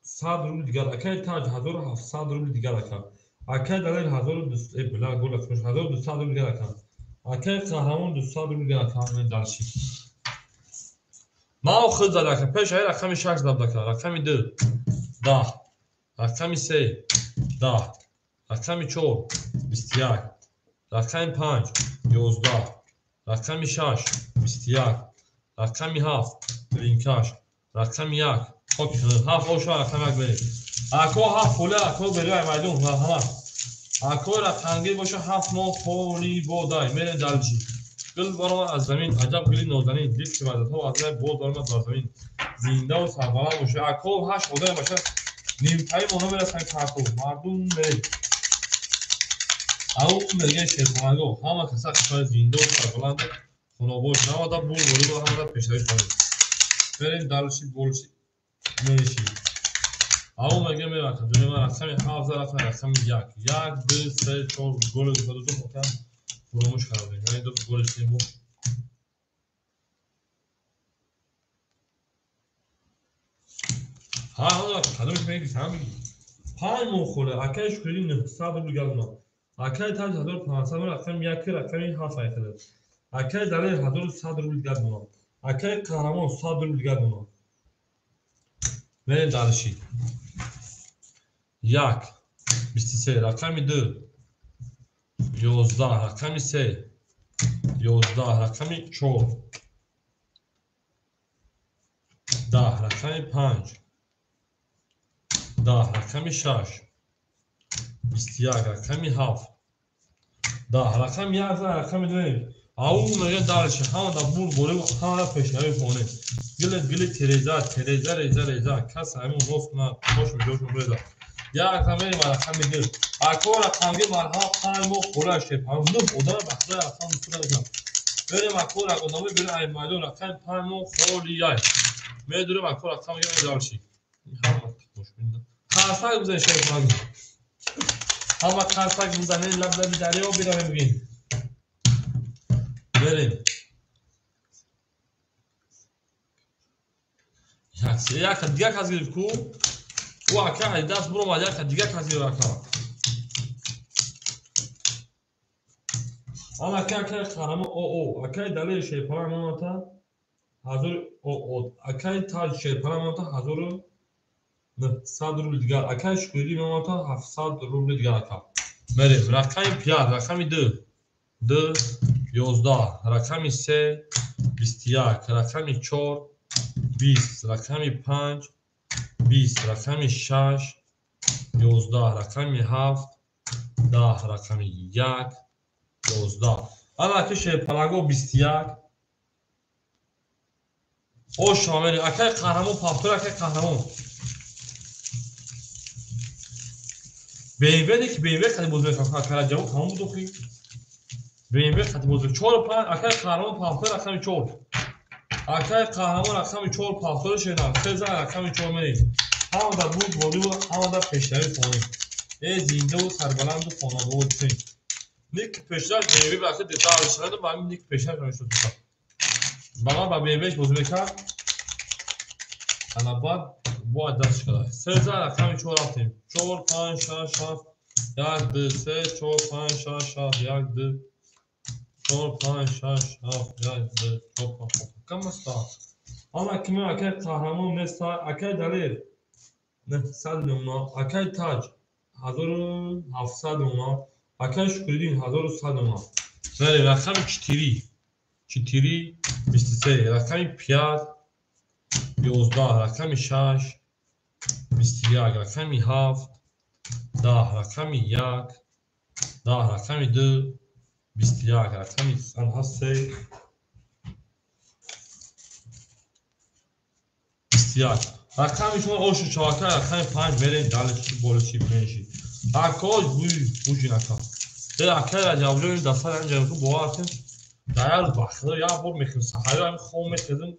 100 рубл дигар. Акай Таҷ 1700 рубл дигар ака. Акай Далер 1200, бла гол 1200 рубл дигар ака. Акай Қаҳрамон 200 рубл дигар ака. Дальше. Ман худ зад ака. Пеш ай рақами 6 зад ака. Рақами 2, 10, рақами 3, 10, рақами 4, 21, рақами 5, 11, рақами 6, 21, рақами 7, линкаш, рақами 1, хок 7 оша рақами 1 берем. Ако 7 холи ако бери ай майдон марҳамат. Ако рақамгир боша 7 моҳ холи бодай. Мерем дальше. Гул баромад аз замин, аҷаб гули нозанин, дид ки ваъдатҳо аз рай боз баромад бар замин. Зиндаву сарбаланд боша. Ако 8 одаме боша, нимтаи моно мерасанд карто. Мардум мерем. Ау меге шерпаланго, ҳама каса хушҳол зиндаву сарбаланд хонобод навада бур борибо ҳамада пешравӣ кунем. Мерем дальше больше менши. Ау меге мерака ҷони ман рақами 7 за рақами 1. 1, 2, 3, 4 гол гузашту хотам фуромӯш кардем. Яъне ду гол шудем. Ҳа, ҳа, кадомш мегӣ, сам мегӣ. 5 моҳ холе, акай Шукриддин 900 рубл гардонад. Акай Таҷ 1500 рубл, рақами 1, рақами 7 айхеле. Акай Далер 1100 рубл гардонад. Акай Қаҳрамон 100 рубл гардонад. Мерем дальше. 1, 23, рақами 2, 11, рақами 3, 11, рақами 4, 10, рақами 5, 10, рақами 6, 21, рақами 7, 10, рақами 1, рақами 2. Ау меге дальше. Ҳамада бур борибу ҳамада пешравӣ хонем. Гиле гили тереза, тереза, реза, реза. Кас ҳамин рост кунад, бошум ҷошум реза. Як мерем рақами 2. Ако рақамги марҳама 5 моҳ хола шепам. 9 одам ба худо рақам сура мекунам. Берем ако рақамнома берем ай майдон рақами 5 моҳ холияй. Медурем ако рақами я дальше. Ҳама тошбинда. Қарсак бизан шепам. Ҳама қарсак бизанем лаб лаби дарё биравем бигин. Берем. Як дигар кас гирифт ку? Ӯ ака ай даст буромад, як дигар кас гирифт ака. Ан ака акай Қаҳрамон о, акай Далер Шерпаланг мемонад 1000 о, акай Таҷ Шерпаланг мемонад 1900 рубл дигар, акай Шукриддин мемонад 700 рубл дигар ака. Мерем рақами 5, рақами 2, 2, 11, рақами 3, 21, рақами 4, 20, рақами 5, 20, рақами 6, 11, рақами 7, 10, рақами 1, 11. Ана аки Шерпаланго 21. Оша мерем. Акай Қаҳрамон пафтор, акай Қаҳрамон. BMW не ки BMW хати бозӣ мекунад, акара ҷавоб тамом буд охи. BMW хати бозӣ 4 5, акай Қаҳрамон пафтор рақами 4. Акай Қаҳрамон рақами 4 пафтор шедан. 3 за рақами 4 мерем. Ҳамада буд борибу ҳамада пешравӣ хонем. Зиндаву сарбаланду хонобод шем. Ник пешрав BMW вақти детал шуд, ба ҳамин ник пешрав шуд. Ба ман ба BMW бозӣ мекард. Ана баъд Бояд даст шуда. 13 рақами 4 рафтем. 4 5 6 7 1 2 3 4 5 6 7 1 2 4 5 6 7 1 2 4 5. Кам аст? Ама ким акай қаҳрамон нест, акай Далер 900 ломна, акай Таҷ 1700 ломна, акай Шукриддин 1100 ломна. Бале, рақами 4 4 23, рақами 5 11, рақами 6 21, рақами 7 10, рақами 1 10, рақами 2 21, рақами 3 21. Рақами шумо ошу чавака, рақами 5 мерем далечи болечи менши. Акош буй бужи нака. Акай Раҷабҷон дастар ҳам ҷанку бовар кун. Дар як рӯз бахтидор як бор мехӯрем. Саҳари ҳам хом мехӯрем.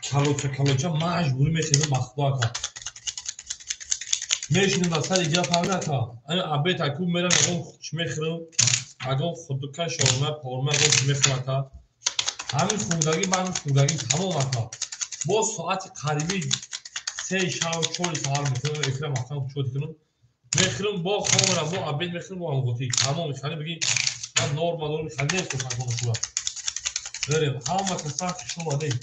Калоча калоча маҷбурӣ мехӯрем ба худо ака. Мешинем дар сари гап ҳам ака. Ами обед аку мерам ягон чӣ мехӯрем. Ягон худука шорма, порма ягон чӣ мехӯрем ака. Ҳамин хӯрдагӣ ба ҳамин хӯрдагӣ тамом ака. Боз соати қариби 3 шаб 4 саҳар мехӯрем, эфира маҳкам чот кунем. Мехӯрем, бо хомра, бо обед мехӯрем, бо ҳамготӣ. Тамом мехӯрем, бигӣ ман норма дорам, хеле нест хӯрда. Берем, ҳама каса хуш омадед.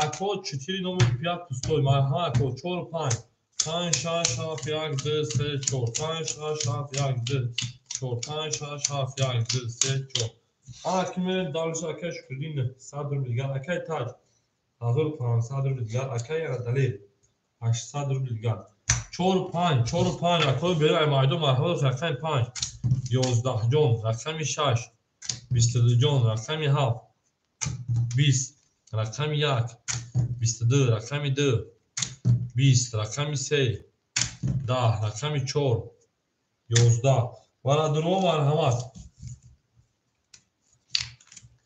Ако 4 номер 5 пустой, марҳама ако 4 5 5 6 7 1 2 3 4 5 6 7 1 2 4 5 6 7 1 2 3 4. Ана ки мерем далиша акай Шукриддин 100 рубл дигар, акай Таҷ 1500 рубл дигар, акай Далер 800 рубл дигар. 4 5 4 5 акои берай майдон марҳаба рақами 5 11 ҷон, рақами 6 22 ҷон, рақами 7 20, рақами 1 22, рақами 2 20, рақами 3 10, рақами 4 11. Варадурҳо марҳамат.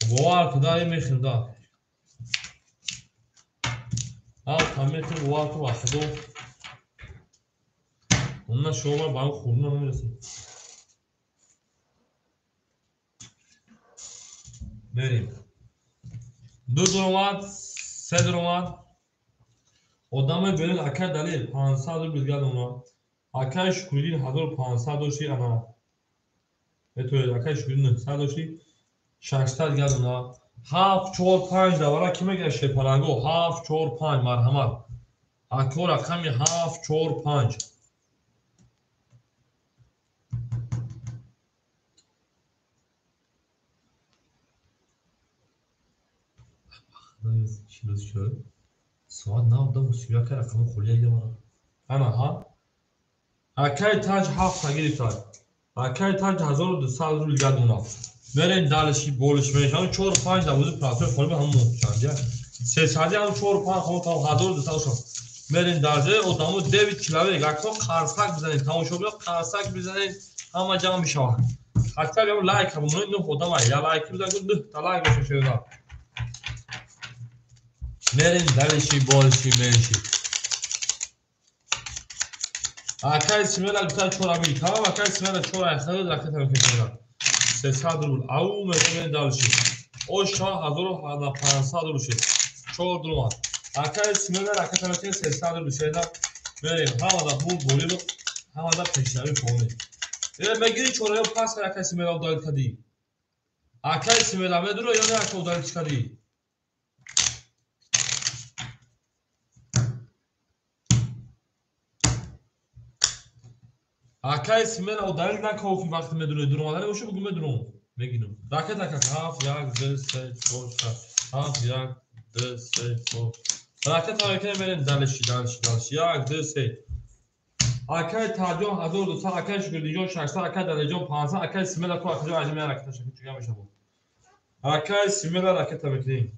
Бовар куда мехӯрда. Ҳам мехӯрд, бовар ку ба худо. Онна шумо ба ҳам хӯрда намерасед. Мерем. 2 даромад, 3 даромад. Одамои берун акай Далер 500 рубл дигар донад. Акай Шукриддин 1500 дошти ана. Метавонед акай Шукриддин 900 дошти 600 дигар донад. 7 4 5 давара ки мегирад шерпаланго? 7 4 5 марҳамат. Ако рақами 7 4 5. Соат 9:31 рақами холия гирам. Ана ҳа. Акай Таҷ 7 гирифта. Акай Таҷ 1200 рубл дигар донад. Мерем далиши болиш мешавам 4 5 давози платои холӣ ҳамон чандия. 300 ҳам 4 5 хом то 1200 шуд. Мерем дарҷаи одамо 9 человек. Ако қарсак бизанед, тамошобино қарсак бизанед, ҳама ҷамъ мешавад. Ҳатто ям лайк ҳам 9 одам я лайк бизан, 9 та лайк мешавад. Мерем далиши болиши менши. Акай Смела гуфта 4 амил. Тамом акай Смела 4 ай хеле ракета мекунад. 300 рубл. Ау мерем далиши. Оша 1500 рубл шуд. 4 дурмад. Акай Смела ракета мекунад 300 рубл шуд. Мерем ҳамада бул болиб, ҳамада пешравӣ фонӣ. Мегири 4 ё пас акай Смела удалит кардӣ. Акай Смела медуро ё не ака удалит кардӣ? Акай Смела удалит накофи вақти медуро дуромадани боша бугу медуром. Мегирам. Ракета ака 7 1 2 3 4 7 1 2 3 4. Ракета мекунем мерем далиши далиши далиши 1 2 3. Акай Таҷон 1200, акай Шукриддинҷон 600, акай Далерҷон 500, акай Смела ку акаҷон аҷим я ракета шакл чуга мешавад. Акай Смела ракета мекунем.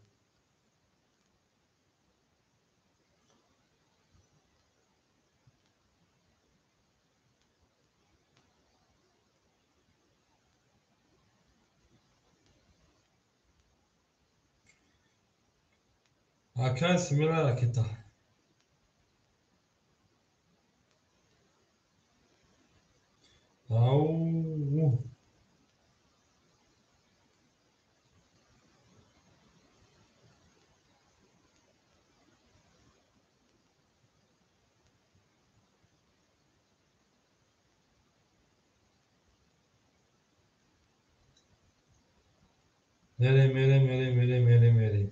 Акай Смела ракета. Ау. Мерем, мерем, мерем, мерем, мерем, мерем.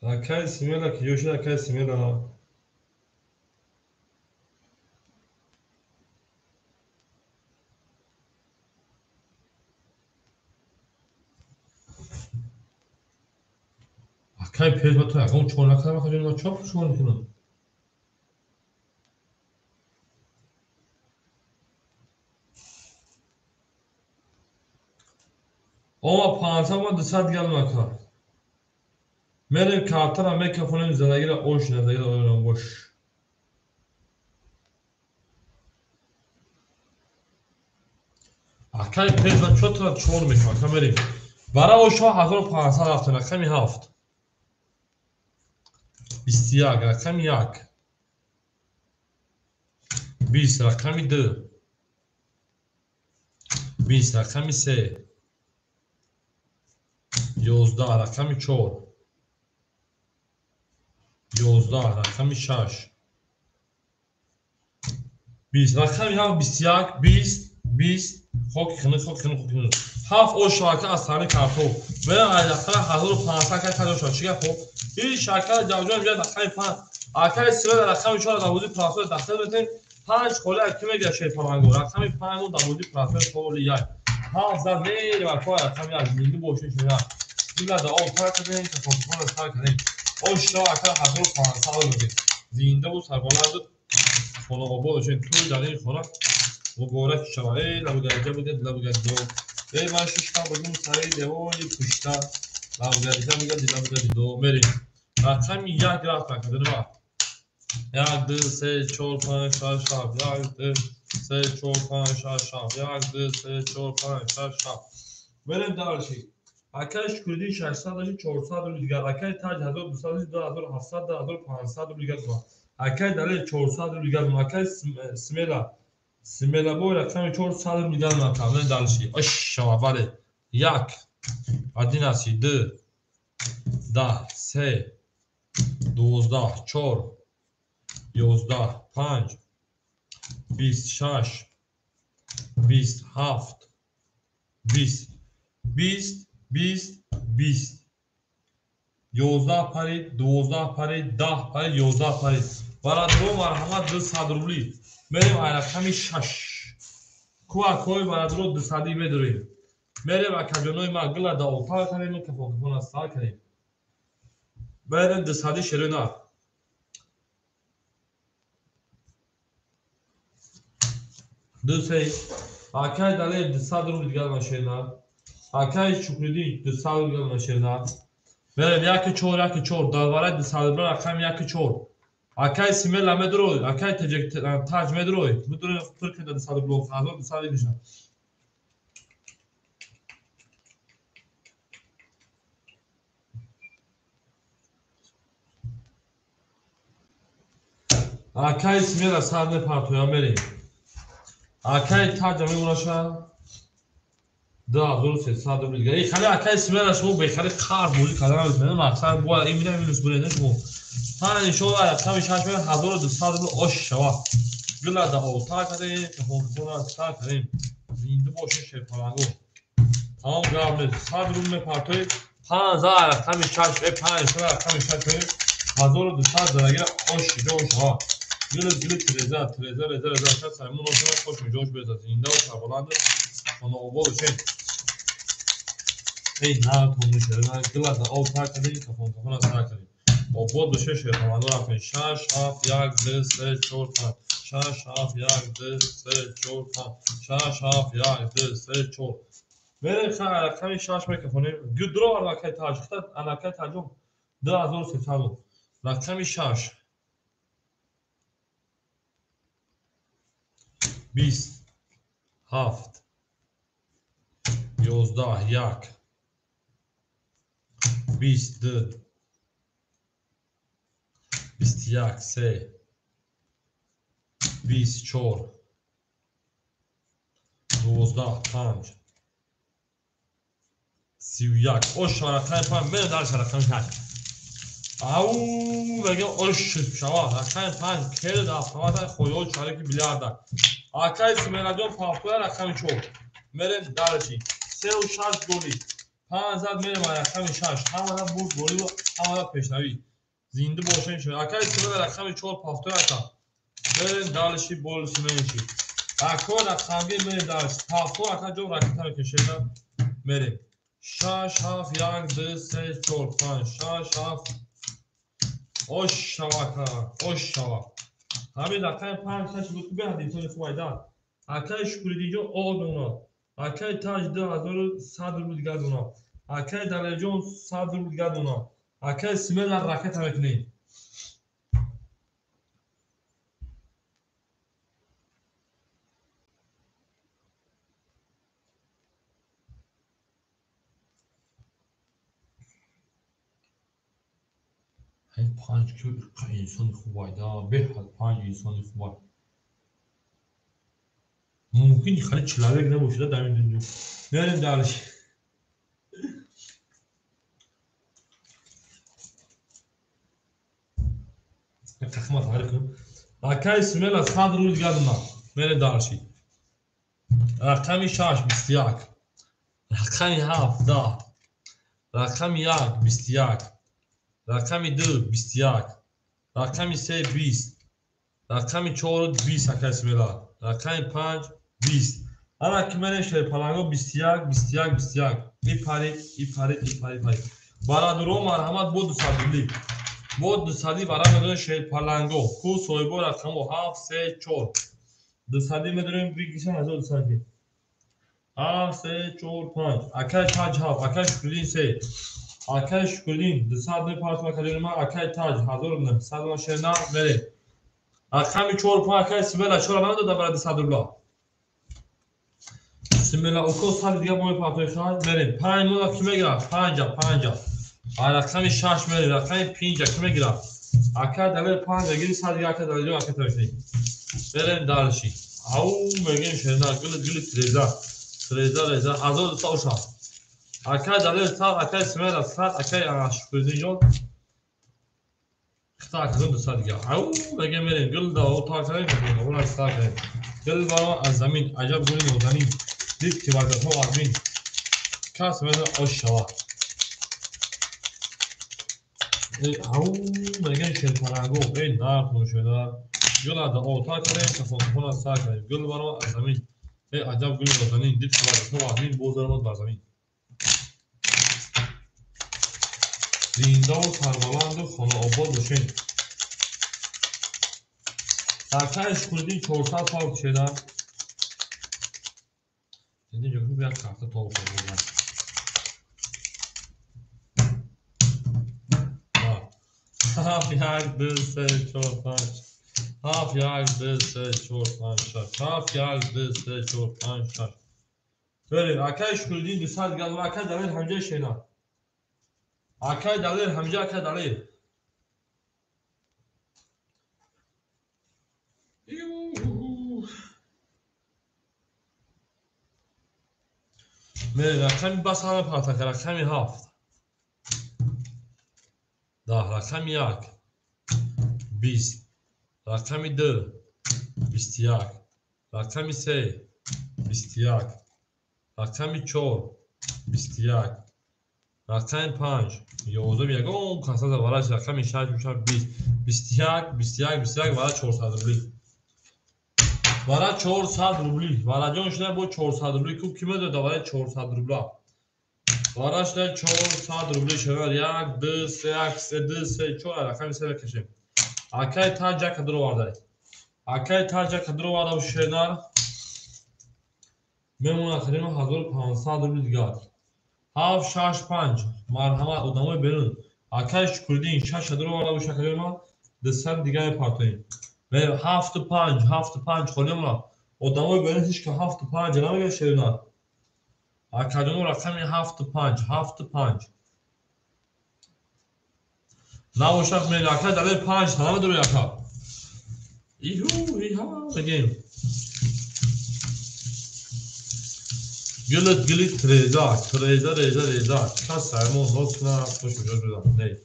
Акай Смела ки ҷо шуд, акай Смела. Акай пеш ба ту ягон чор накардам, акаҷон, ман чор чор мекунам. Ома 500 ма 200 дигар мака. Мерем картара мекафонем, задагира ош, назагира оёнам бош. Акай пеш ба чотра чор мекунам, ака мерем. Бара ошо 1500 рафтем, рақами 7. 21, рақами 1. 20, рақами 2. 20, рақами 3. 11, рақами 4. 11, рақами 6. 20, рақами 7, 21, 20, 20, хоки хинук, хоки хинук, хоки хинук. 7 ош шака аз сари картоф. Мерам аз рақами 1500 кай кадо шад. Чӣ гап хоб? Ин шака ҷавҷон меяд рақами 5. Акай сила рақами 4 дар бозии прасои дахил метем. 5 холи ки мегирад шерпаланго. Рақами 5 мо дар бозии прасои холи 1. 7 зад мерем акай рақами 1. Зинда бошед шумо. Дила да об тар кардем, кафонро тар кардем. Ош шо ака 1500 мегирад. Зинда бу сарбаланд хона обод бошед. Туй дар ин хона муборак шава. Эй лабгариҷа буд, лабгариҷо. Эй ман шишкам будум сари девори пушта. Лабгариҷа мегӯяд, лабгариҷо. Мерем. Рақами 1 рафт ака, дунба. 1, 2, 3, 4, 5, 6, 7. 1, 2, 3, 4, 5, 6, 7. 1, 2, 3, 4, 5, 6, 7. Мерем дальше. Акай Шукриддин 600 дошт, 400 рубл дигар. Акай Таҷ 1200 дошт, 2700, 2500 рубл дигар. Акай Далел 400 рубл дигар. Акай Смела. Смела бой рақами 400 рубл дигар. Мерем дальше. Ош шава, бале. 1, 11, 2, 10, 3, 12, 4, 11, 5, 26, 27, 20, 20, 20, 20. 11 парид, 12 парид, 10 парид, 11 парид. Бародарон, марҳамат, 200 рубли. Мерем ай рақами 6. Ку акои бародарон 200 медорем. Мерем акаҷонои ма гила да олтар кардем, кафонкафона сар кардем. Мерем 200 шерона. Ду се. Акай Далел 200 рубли дигар машина. Акай Шукриддин 200 рубли дигар машина. Мерем 1 4 1 4. Дар барои 200 рубли рақами 1 4. Акай Смела медрой, акай Таҷ медрой. Медрой пур кунед 200 рубли, 1200 мешавад. Акай Смела сар мепартоя мерем. Акай Таҷа мемонаша 2300 рубли дигар. Эй хали акай Смела шумо бехали қарз бозӣ карда наметавонед. Мақсад бояд ин мина минус буред шумо. Панҷ иншоаллоҳ рақами 6 меояд 1200 рубл ош шава. Гила да олтар кардем, кафонкафона сар кардем. Зинда бошед шерпаланго. Тамом гап нест. 100 рубл мепартоед. 5 рақами 6, 5 рақами 6 меояд 1200 зарагира ош ҷо шава. Гила гила треза, треза, реза, реза, шаш саймон ошона хош миҷош беза. Зинда ва сарбаланд хона обод бошед. Эй на тон шерна гила да олтар кардем, кафонкафона сар кардем. Обод бошед шерпаланго рафтем. 6 7 1 2 3 4 5. 6 7 1 2 3 4 5. 6 7 1 2 3 4. Мерем рақами 6 мекафонем. Гудро аракай Таҷ, хита аракай Таҷум 2300. Рақами 6. 20, 7, 11, 1, 22, 21, 3, 24, 12, 5, 31. Ош рақами 5, мерем дальше рақами 8. Ау, мегӯям ош шава, рақами 5 кел автомата хоёл шарики билярда. Акай Смеладжон пафтоя рақами 4. Мерем дальше. 3 ва 6 голи. 5 зад мерем рақами 6. Ҳамада бурд борӣ, ҳамада пешравӣ. Зинда бошем. Акай Симена рақами 4 повтор ака. Мерем дальше, больше меньше. Ако рақамгир мерем дальше. Повтор ака ҷо ракета мекашем. Мерем. 6 7 1 2 3 4 5 6 7. Ош шава ака, ош шава. Ҳамин рақами 5 6 буд, беҳад инсони хуб айда. Акай Шукридинҷон о дона. Акай Таҷ 2100 рубл дигар дона. Акай Далерҷон 100 рубл дигар дона. Акай Смела ракета мекунем. Ҳамин панҷ ки инсони хуб айда, беҳад панҷ инсони хуб ай. Мумкин хеле человек набошад дар ин дунё. Мерем дальше. Тахма тағйир кунем. Акай Смела 100 рубл дигар дона. Мерем дальше. Рақами 6 21. Рақами 7 10. Рақами 1 21. Рақами 2 21. Рақами 3 20. Рақами 4 20 акай Смела. Рақами 5 20. Ана ки мерем шерпаланго 21 21 21. Ипарид, ипарид, ипарид, ипарид. Бародаро, марҳамат, бо 200 рубли. Бо 200 вара медонем шерпаланго. Ку соҳибо рақамо 7 3 4. 200 медонем бигисан 1200. 7 3 4 5. Акай Таҷ 7, акай Шукриддин 3. Акай Шукриддин 200 мепартам акаҷони ман, акай Таҷ 1900 ма шерна мерем. Рақами 4 5 акай Смела 4 надода барои 200 рубла. Смела око сад дига мо мепартои хай мерем. 5 мода ки мегирад? 5 5. Рақами 6 мерем, рақами 5 ки мегирад? Акай Далер 5 гири сад дига акай Далерҷон ака тависем. Мерем дальше. Ау мегем шерна гул гул треза. Треза реза 1200 оша. Акай Далер 100, акай Смела 100, акай Шукриддинҷон хита акаҷон 200 дига. Ау мегем мерем гул да о та кардем, гул аз та кардем. Гул баро аз замин, аҷаб гули нозанин. Дид ки варзатҳо вазмин. Кас меда ош шава. Ау мегем шерпаранго, эй нарх нӯшода. Гул аз о та кардем, кафон аз та кардем. Гул баро аз замин. Эй аҷаб гули нозанин, дид ки варзатҳо вазмин, боз даромад бар замин. Зиндаву сарбаланду хонаобод бошед. Акай Шукриддин 400 пав кушеда. Зинда ҷо як карта тоб хӯрдам. Ҳафт як ду се чор панҷ. Ҳафт як ду се чор панҷ шаш. Ҳафт як ду се чор панҷ шаш. Берем, акай Шукриддин 200 газ, акай Далер ҳамҷа шена. Акай Далер ҳамҷа, акай Далер. Мерем, рақами бас ҳама партака, рақами 7. 10, рақами 1 20, рақами 2 21, рақами 3 21, рақами 4 21, рақами 5 11 ягон каса вараш, рақами 6 мешавад 20, 21 21 21 вара 400 рубли. Вара 400 рубли. Вараҷон шуда бо 400 рубли. Ку ки медода вара 400 рубла? Вара шуда 400 рубли шавад 1 2 3 1 3 2 3 4 рақами 3 мекашем. Акай Таҷ яка дуроварда. Акай Таҷ яка дуроварда шенар. Мемонад харимо 1500 рубли дигар. 7 6 5 марҳамат одамои берун. Акай Шукриддин 6 дуроварда боша акаҷони ман 200 дигар мепартоем. 7 5 7 5 холӣ монад. Одамои берун ҳеч ка 7 5 намегӯяд шерунар. Акаҷоно рақами 7 5 7 5. Набошад мери акай Далер 5 та намедури ака. Иҳу иҳа мегем. Гилит гилит треза, треза реза реза. Кас саймон нос на хуш мешуд не.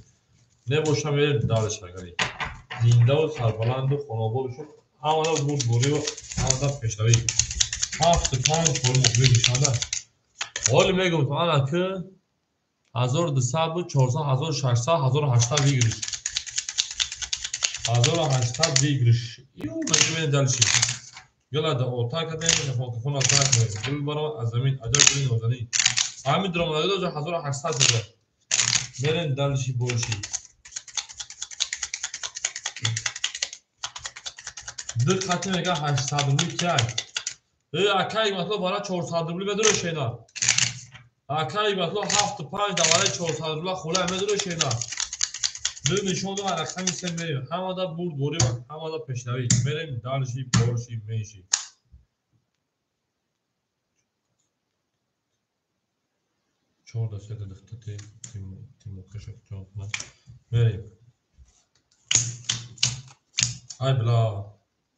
Небошам мерем дальше агари. Зиндаву сарбаланду хонаобод бошед. Ҳамада бурдборию ҳамада пешравӣ. 7 5 холӣ мухбир нишонда. Ҳоли мегум, то ана ки 1200 буд, 400, 1600, 1800 выигрыш. 1800 выигрыш. Ю, мегӯем дальше. Гила да ота кадем, кафон та кадем. Гул баро аз замин, аҷаб гули нозанин. Ҳамин дромадагӣ дожа 1800 шуда. Мерем дальше больше. Ду хати мега 800 рубли кай. Э, акай матло бара 400 рубли медуро шена. Акай матло 7 5 давараи 400 рубла хула медуро шена. Ду нишон ду рақами се мерем. Ҳамада бурд борӣ ва ҳамада пешравӣ. Мерем дальше больше меньше. Чор да сета духтати тимокаша ҷон кунад. Мерем. Ай бла.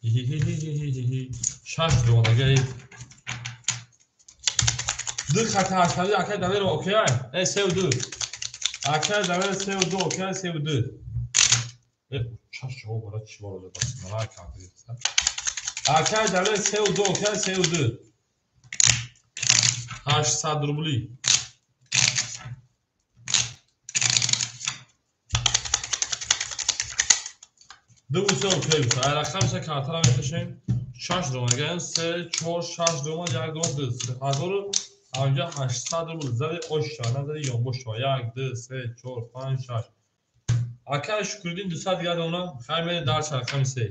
Хи-хи-хи-хи-хи. Шаш донага. Ду хати ҳаштади акай далеро окей? Э, севу ду. Акай далер севу ду, окей, севу ду. Э, чаш ҷавоб бара чӣ бора дастмара карда. Акай далер севу ду, окей, севу ду. 800 рубли. Ду се окей буд. Ай рақами се картара мекашем. Шаш дона, се, чор, шаш дона, як дона, ду. Ҳазору ҳамҷа 800 рубл. Зади ош шава, назади ёнбош шава. Як, ду, се, чор, панҷ, шаш. Акай Шукриддин 200 дигар дона. Хай мерем дальше рақами се.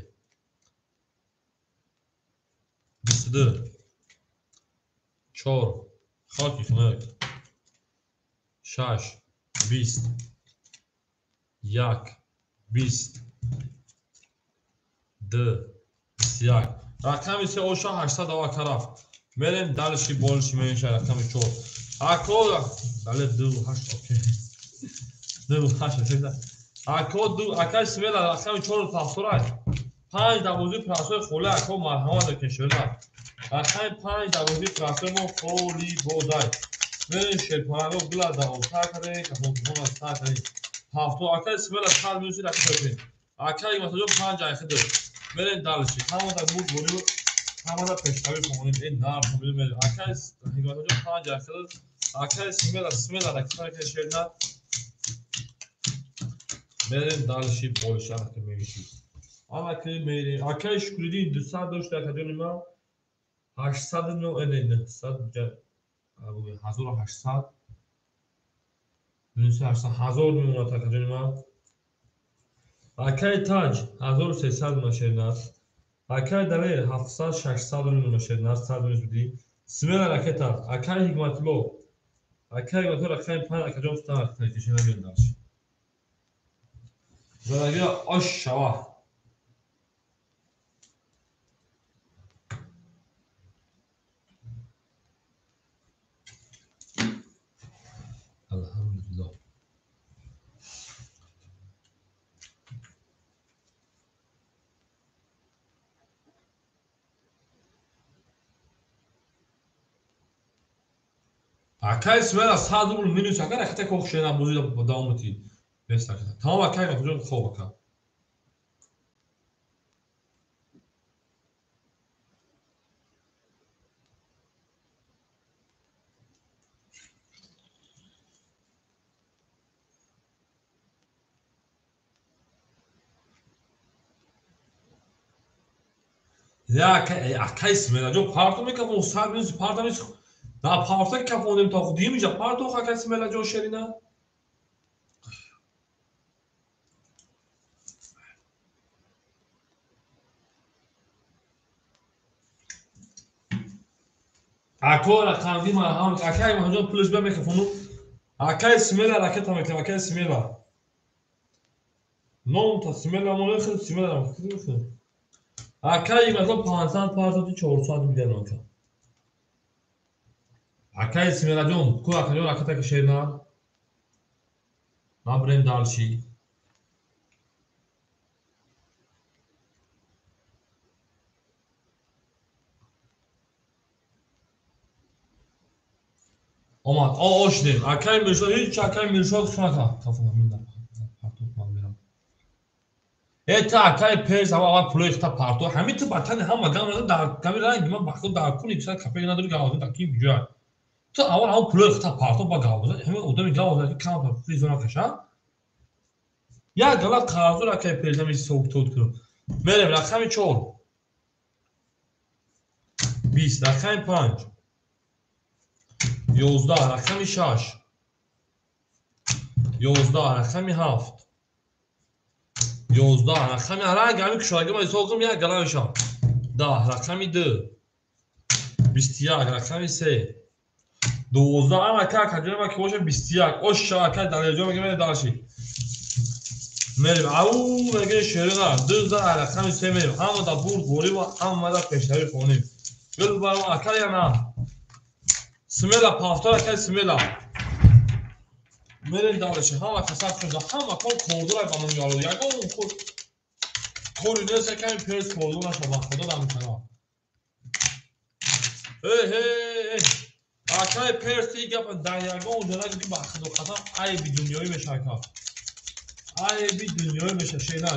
22. Чор. Хоки хунук. Шаш. 20. Як. 20. Ду. 21. Рақами се оша 800 ава рафт. Мерем дальше больше меньше рақами чор. Ако дале ду ҳашт окей. Ду ҳашт окей. Ако ду акай смела рақами чор пафторай. Панҷ давози прасои холи ако марҳамат кешона. Рақами панҷ давози прасои мо холи бозай. Мерем шерпанаго гула давота кардем, кафонкафона сар кардем. Ҳафто акай смела сар мюси рақами. Акай масаҷон панҷ айхиду. Мерем дальше. Ҳамада бурд борӣ ҳамада пешравӣ хонем. Э, нарх мерем. Акай ҳикматҷон панҷ айхиду. Акай смела смела ракета шерна. Мерем дальше больше анаки меньше. Анаки мерем. Акай Шукриддин 200 дошт акаҷони ман. 800 но э, не 900 1800 900 1000 мемонад акаҷони ман. Акай Таҷ 1300 машернас. Акай Далер 700 600 машернас, 100 минус будӣ. Смела ракета. Акай Ҳикматулло. Акай Ҳикматулло рақами 5 акаҷон футан ракета кешена мерем дальше. Залагира ош шава. Алҳамдулиллоҳ. Акай смела 100 рубл минус ака ракета кох шена бозӣ давом метӣ. Бес ракета. Тамом акай куҷо хоб ака. Я акай смела ҷо парто мекафон 100 минус парто минус да парто кафонем то худим иҷа парто акай смела ҷо шерина. Ако рақамги марҳам акай маҳҷон пулш ба мекафону акай смела ракета мекунам акай смела. Ном та смела мо смела акай масалан 500 партоти 400 мидан ака. Акай Смелаҷон, ку акаҷон ракета кашена. Набрем дальше. Омад, о шудем. Акай Миршод, ҳеҷ акай Миршод хуш нака. Кафона минда. Партоф ман мерам. Э та акай пеш ава ава пулои хита парто. Ҳамин ту батани ҳама гам дар ками ранги ман бахто дар куни киса капе надори гавазин дар ким ҷоя. Ту аввал ҳамон пулои хата парто ба гап бизан. Ҳамин одами гап бизан ки кам пул накаша. Як гала қарздор акай перзами ҳисоб китоб кунам. Мерем рақами 4. 20 рақами 5. 11 рақами 6. 11 рақами 7. 11 рақами ранг ҳамин кушодаги ма ҳисоб кунам як гала мешавам. 10 рақами 2. 21 рақами 3. 12 ана ка каҷои ма ки бошад 21. Ош шава ка далелҷон мега мерем дальше. Мерем ау мега шерина 12 рақами 3 мерем. Ҳама да бурд борӣ ва ҳама да пешравӣ хонем. Гул баро ака я на. Смела пафтор ака смела. Мерем дальше. Ҳама касаб шуда, ҳама кор кордор ба ном яло. Ягон кор кори нест аками перс кордор наша ба худо дам кана. Эй эй эй. Акай перс и гап дар ягон ҷо нагӯ ки ба худо қасам айби дунёӣ меша ака. Айби дунёӣ меша шена.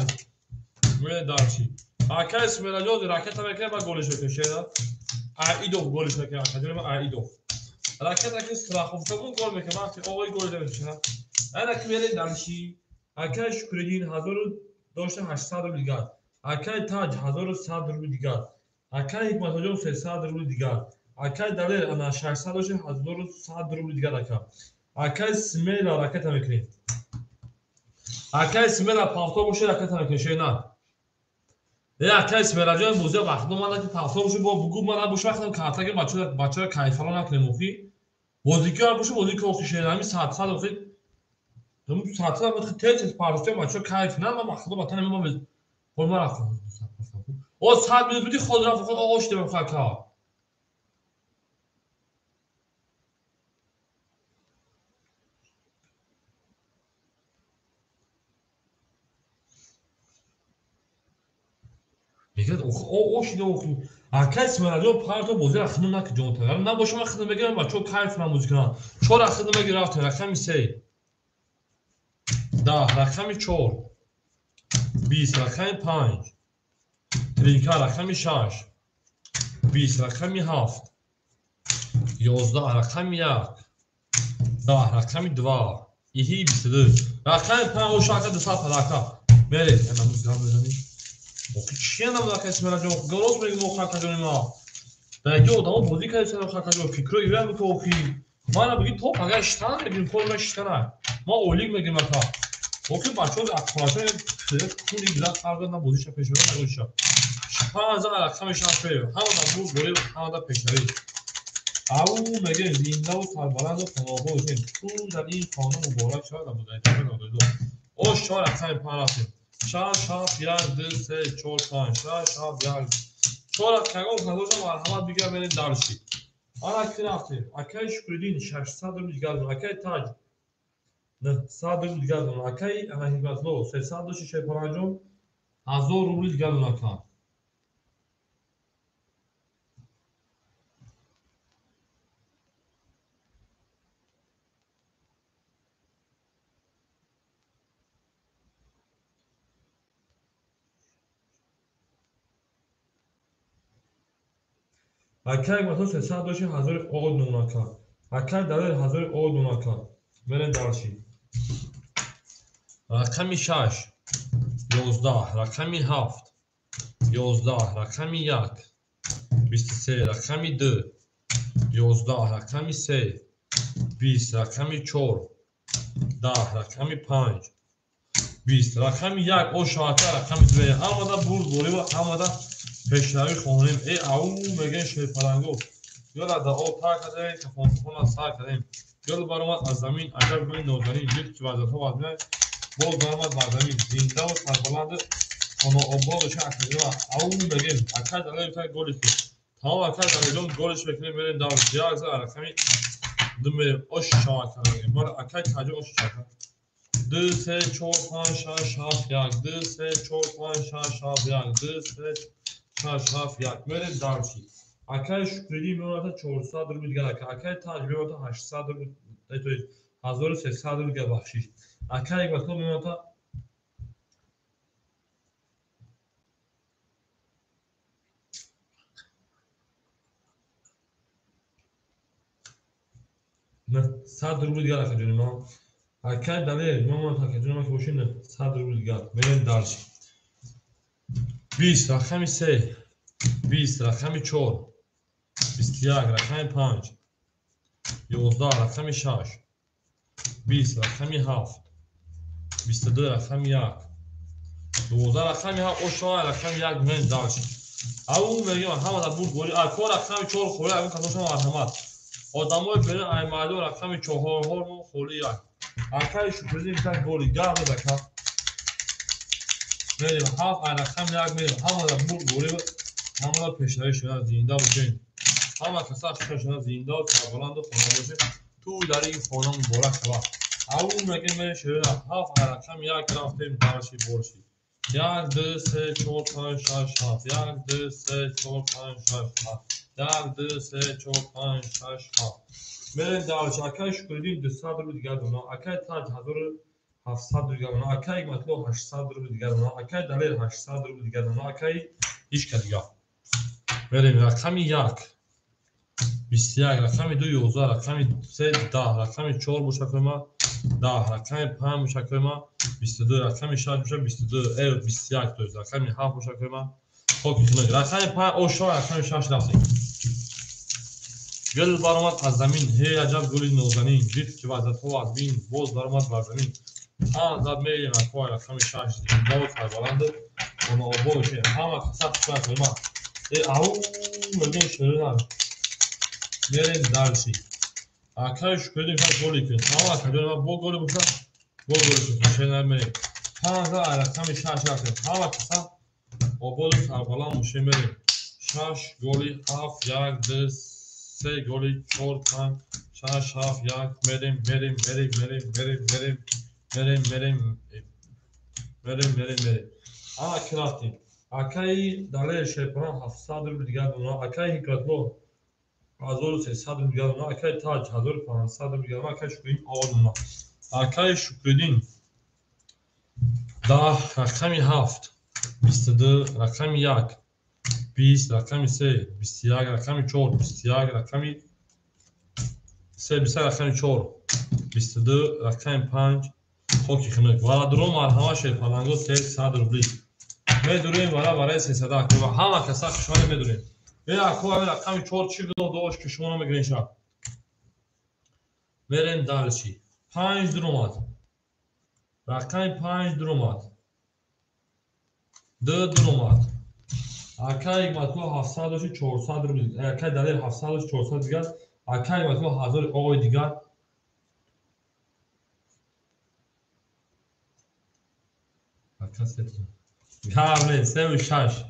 Мерем дальше. Акай Смелаҷон ракета мекунад ба голиш мекунад шена. Аидов голиш мекунад акаҷон ма Аидов. Ракета ки страховка бун гол мекунад вақти овои гол мешава. Ана ки мерем дальше. Акай Шукриддин 1800 рубл дигар. Акай Таҷ 1100 рубл дигар. Акай Ҳикматоҷон 300 рубл дигар. Акай Далер ана 600 дошт 1100 рубл дигар ака. Акай Смела ракета мекунем. Акай Смела пафто боше ракета мекунем шена. Э акай Смелаҷон бозия вақт ман ки пафто боше бо бугу ман бош вақтам картаги бачаро кайфало накунем охи. Бозикиро боше бозики охи шена ҳамин сад сад охи. Сад сад охи тез тез паростем бачаро кайф на ман вақт ватан ман хой ман рафтам. О 100 минут буди худ рафт худ ош дем хака. Мегӯяд ош охи. Акай Смелаҷон парто бозиро хидм наки ҷонта. Набоша ман хидм мегирам бачаҳо кайф намозӣ кунанд. Чора хидм мегир рафтем рақами 3. 10 рақами 4. 20 рақами 5. Тринка рақами 6. 20 рақами 7. 11 рақами 1. 10 рақами 2. Иҳи 22. Рақами 5 ош ака 200 падака. Мерем, намуз гап мезанем. Охи чия намуд акай Смелаҷон? Рост мегӯм охи акаҷони ма. Дар инҷо одамо бозӣ кардисанд охи акаҷон. Фикро иваз мекун охи. Мана бигӣ то пага шитана мегирим, кори ман шитана. Ма ойлик мегирим ака. Охи бачаҳо акхонашон куни гирад фарқ на бозиша пеш мебарад нагӯиша. Панҷ рақами шаш мерем. Ҳама да бурд борӣ, ҳама да пешравӣ. Ау мегӯем зиндаву сарбаланду хонаобод бошем. Чун дар ин хона муборак шавад Абудайҷони нододо. Ош чор рақами панҷ рафтем. 6 7 1 2 3 4 5 6 7 1 4 рақам хадоҷа марҳамат бигир мерем дальше. Ана ки рафтем. Акай Шукриддин 600 рубл дигар дорам. Акай Таҷ 900 рубл дигар дорам. Акай Ҳикматулло 300 дошти Шерпаланҷон 1000 рубл дигар дорам ака. Акай Ҳикматулло 300 дошти 1000 од нунака. Акай Далер 1000 од нунака. Мерем дальше. Рақами 6. 11 рақами 7. 11 рақами 1. 23 рақами 2. 11 рақами 3. 20 рақами 4. 10 рақами 5. 20 рақами 1. Ош ака рақами 2. Ҳамада бурд борӣ ва ҳамада пешравӣ хонем. Э ау мегӯем шерпаланго. Ёла да об тар кардем, кафонхона сар кардем. Ёл баромад аз замин аҷаб гули нозанин. Дид ки вазифа вазмина боз баромад бар замин. Зиндаву сарбаланду хонаобод бошем акаҷон. Ау мегӯем акай Далер та голиш кун. Тамом акай Далерҷон голиш мекунем мерем дар як за рақами 2 мерем. Ош шава ака мегӯем. Бора акай Таҷ ош шава. 2 3 4 5 6 7 1 2 3 4 5 6 7 1 2 3 6 7 1 мерем дальше. Акай Шукриддин меомада 400 рубл дигар ака. Акай Таҷ меомада 800 рубл, то есть 1300 рубл дигар бахшиш. Акай Ҳикматулло меомада 900 рубл дигар акаҷони ман. Акай Далер, ман акаҷони ман ки бошем 900 рубл дигар. Мерем дальше. 20 рақами 3, 20 рақами 4, 21 рақами 5, 11 рақами 6, 20 рақами 7, 22 рақами 1, 12 рақами 7, ошоа рақами 1 мерем дальше. Ау мегем ҳамада бурд бори. Ако рақами 4 холи, агар касошон марҳамат. Одамои берин ай майдон рақами 4 холи 1. Акаи Шукриддин так голи гап ака. Мерем 7 ай рақами 1 мерем. Ҳамада бурд бори, ҳамада пешравӣ шуда зинда бошем. Ҳама каса хуш шуда зинда ва сарбаланду хона бошем. Ту дар ин хона муборак шавад. Ау мегем мерем шуда 7 ай рақами 1 рафтем дарши борши. 1 2 3 4 5 6 7 1 2 3 4 5 6 7 1 2 3 4 5 6 7 мерем дальше. Акаи Шукриддин 200 рубл дигар дона, акаи Таҷ 1700 рубл дигар дона, акаи Ҳикматулло 800 рубл дигар дона, акаи Далер 800 рубл дигар дона, акаи ҳичка дигар. Мерем рақами 1 21, рақами 2 11, рақами 3 10, рақами 4 боша ма 10, рақами 5 боша ма 22, рақами 6 боша 22, 21, то есть рақами 7 боша ма хоки хунук. Рақами 5 ошо, рақами 6 рафтем. Гул баромад аз замин, ҳей аҷаб гули нозанин, дид ки ваҳдатҳо аз бин, боз баромад бар замин. Панҷ зад мерем акои рақами 6 зиндаву сарбаланду хонаобод бошем. Ҳама каса хушбахт ма. Ау мегем ширина. Мерем дальше. Акаи Шукриддин шояд голи кунед. Ҳама акаҷони ман бо голи бошад, бо голи кунед. Ширина мерем. Панҷ зад рақами 6 рафтем. Ҳама каса ободу сарбаланд бошем мерем. 6 голи 7 1 2 3 голи 4 5 6 7 1 мерем мерем мерем мерем мерем мерем мерем мерем мерем мерем мерем. Ана ки рафтем. Акаи Далер Шерпарон 700 рубл дигар дона, акаи Ҳикматулло 1300 рубл дигар дона, акаи Таҷ 1500 рубл дигар дона, акаи Шукриддин овоз дона. Акаи Шукриддин 10 рақами 7 22 рақами 1 20 рақами 3 21 рақами 4 21 рақами 3 21 рақами 4 22 рақами 5 хоки хунук. Валадуро марҳама шерпаланго 300 рубли. Медурем вара вараи 300 акӯ ва ҳама каса хушҳоле медурем. Акӯ рақами 4 чӣ гуноҳ дошт ки шумо намегирен шаб. Мерем дальше. 5 дуромад. Рақами 5 дуромад. 2 дуромад. Акаи Ҳикматулло 700 дошт 400 рубл. Акаи Далер 700 дошт 400 дигар. Акаи Ҳикматулло 1000 оғои дигар. Ака се. Гап не, 3 6.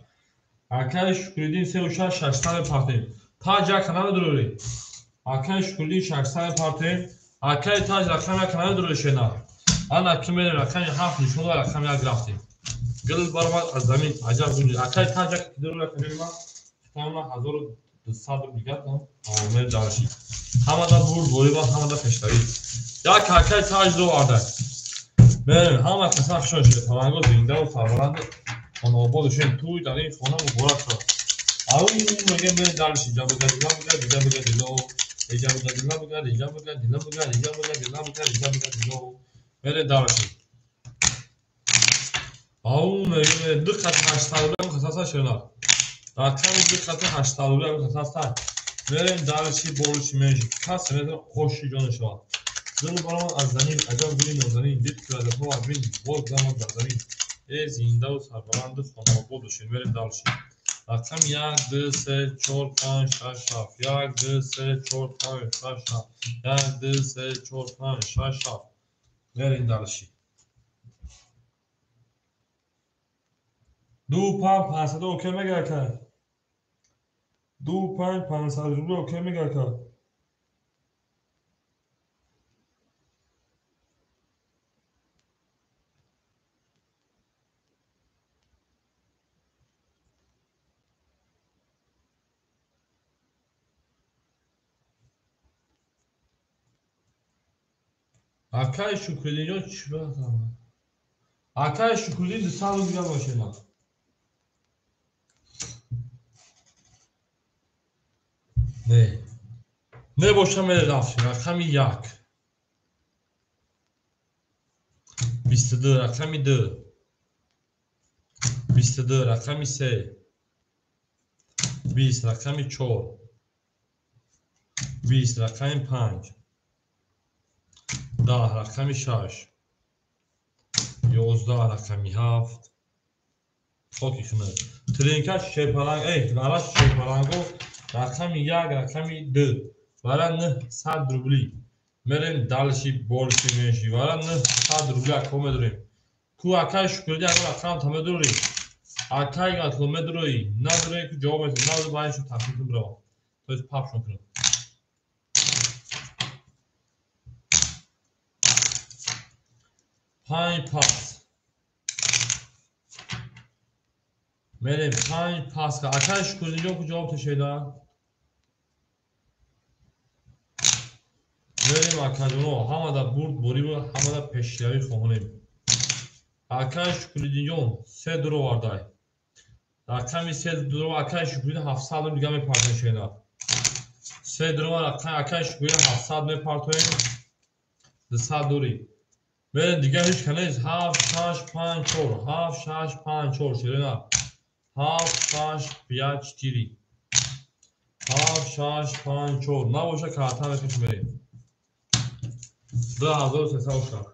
Акаи Шукриддин 3 6 600 партем. Таҷ як намедурӣ. Акаи Шукриддин 600 партем. Акаи Таҷ рақами як намедурӣ шена. Ана ки мерем рақами 7 нишон дод, рақами 1 рафтем. Гул баромад аз замин, аҷаб гул. Акаи Таҷ як дур рақами ма. Тамом 1200 рубл дигар дон. Омед дальше. Ҳамада бурд борӣ ва ҳамада пешравӣ. Як акаи Таҷ ду оварда. Мерем ҳама каса хушҳол шуда. Паланго зинда ва сарбаланд хонаобод бошем. Туй дар ин хона муборак шавад. Ау мегем мерем дальше. Ҷабуга дила буга дила буга дило. Ҷабуга дила буга дила буга дила буга дила буга дила буга дила буга дило. Мерем дальше. Ау мегем 2 қат 800 рубл хасаса шуда. Рақами 2 қат 800 рубл хасаса. Мерем дальше борши меж. Кас мерем хоши ҷон шавад. Гул баромад аз замин, аҷаб гули нозанин, дид ки ваҳдатҳо аз бин, боз замон бар замин. Зиндаву сарбаланду хонаобод бошем. Мерем дальше. Рақами 1 2 3 4 5 6 7 1 2 3 4 5 6 7 1 2 3 4 5 6 7 мерем дальше. 2 5 500 окей мега ака. 2 5 500 рубл окей мега ака. Акаи Шукриддинҷон чӣ баъд? Акаи Шукриддин 200 рубл дигар бошед. Не. Небоша меравтем. Рақами 1. 22 рақами 2. 22 рақами 3. 20 рақами 4. 20 рақами 5. 10 рақами 6. 11 рақами 7. Хоки хунак. Тринка шерпаланг, вара шерпаланго рақами 1, рақами 2. Вара 900 рубли. Мерем дальше больше меньше. Вара 900 рубли ако медорем. Ку акай шукрди ако рақам та медори. Акай гатло медори. Надори ку ҷавоб медиҳем. Надори баъд шу тақсим кун бирава. То есть папшон кунам. Панҷ пас. Мерем 5 пас. Акай шукрдиҷон ку ҷавоб ташеда. Мерем акаҷоно, ҳамада бурд борибу ҳамада пешравӣ хоҳонем. Акай Шукриддинҷон 3 дуро овардай. Рақами 3 дуро акай Шукриддин 700 рубл дига мепартоем шена. 3 дуро рақами акай Шукриддин 700 мепартоем. 200 дури. Мерем дига ҳеҷ ка нест. 7 6 5 4 7 6 5 4 шерена. 7 6 5 4 7 6 5 4 набоша карта мекашем мерем. 2300 шаг.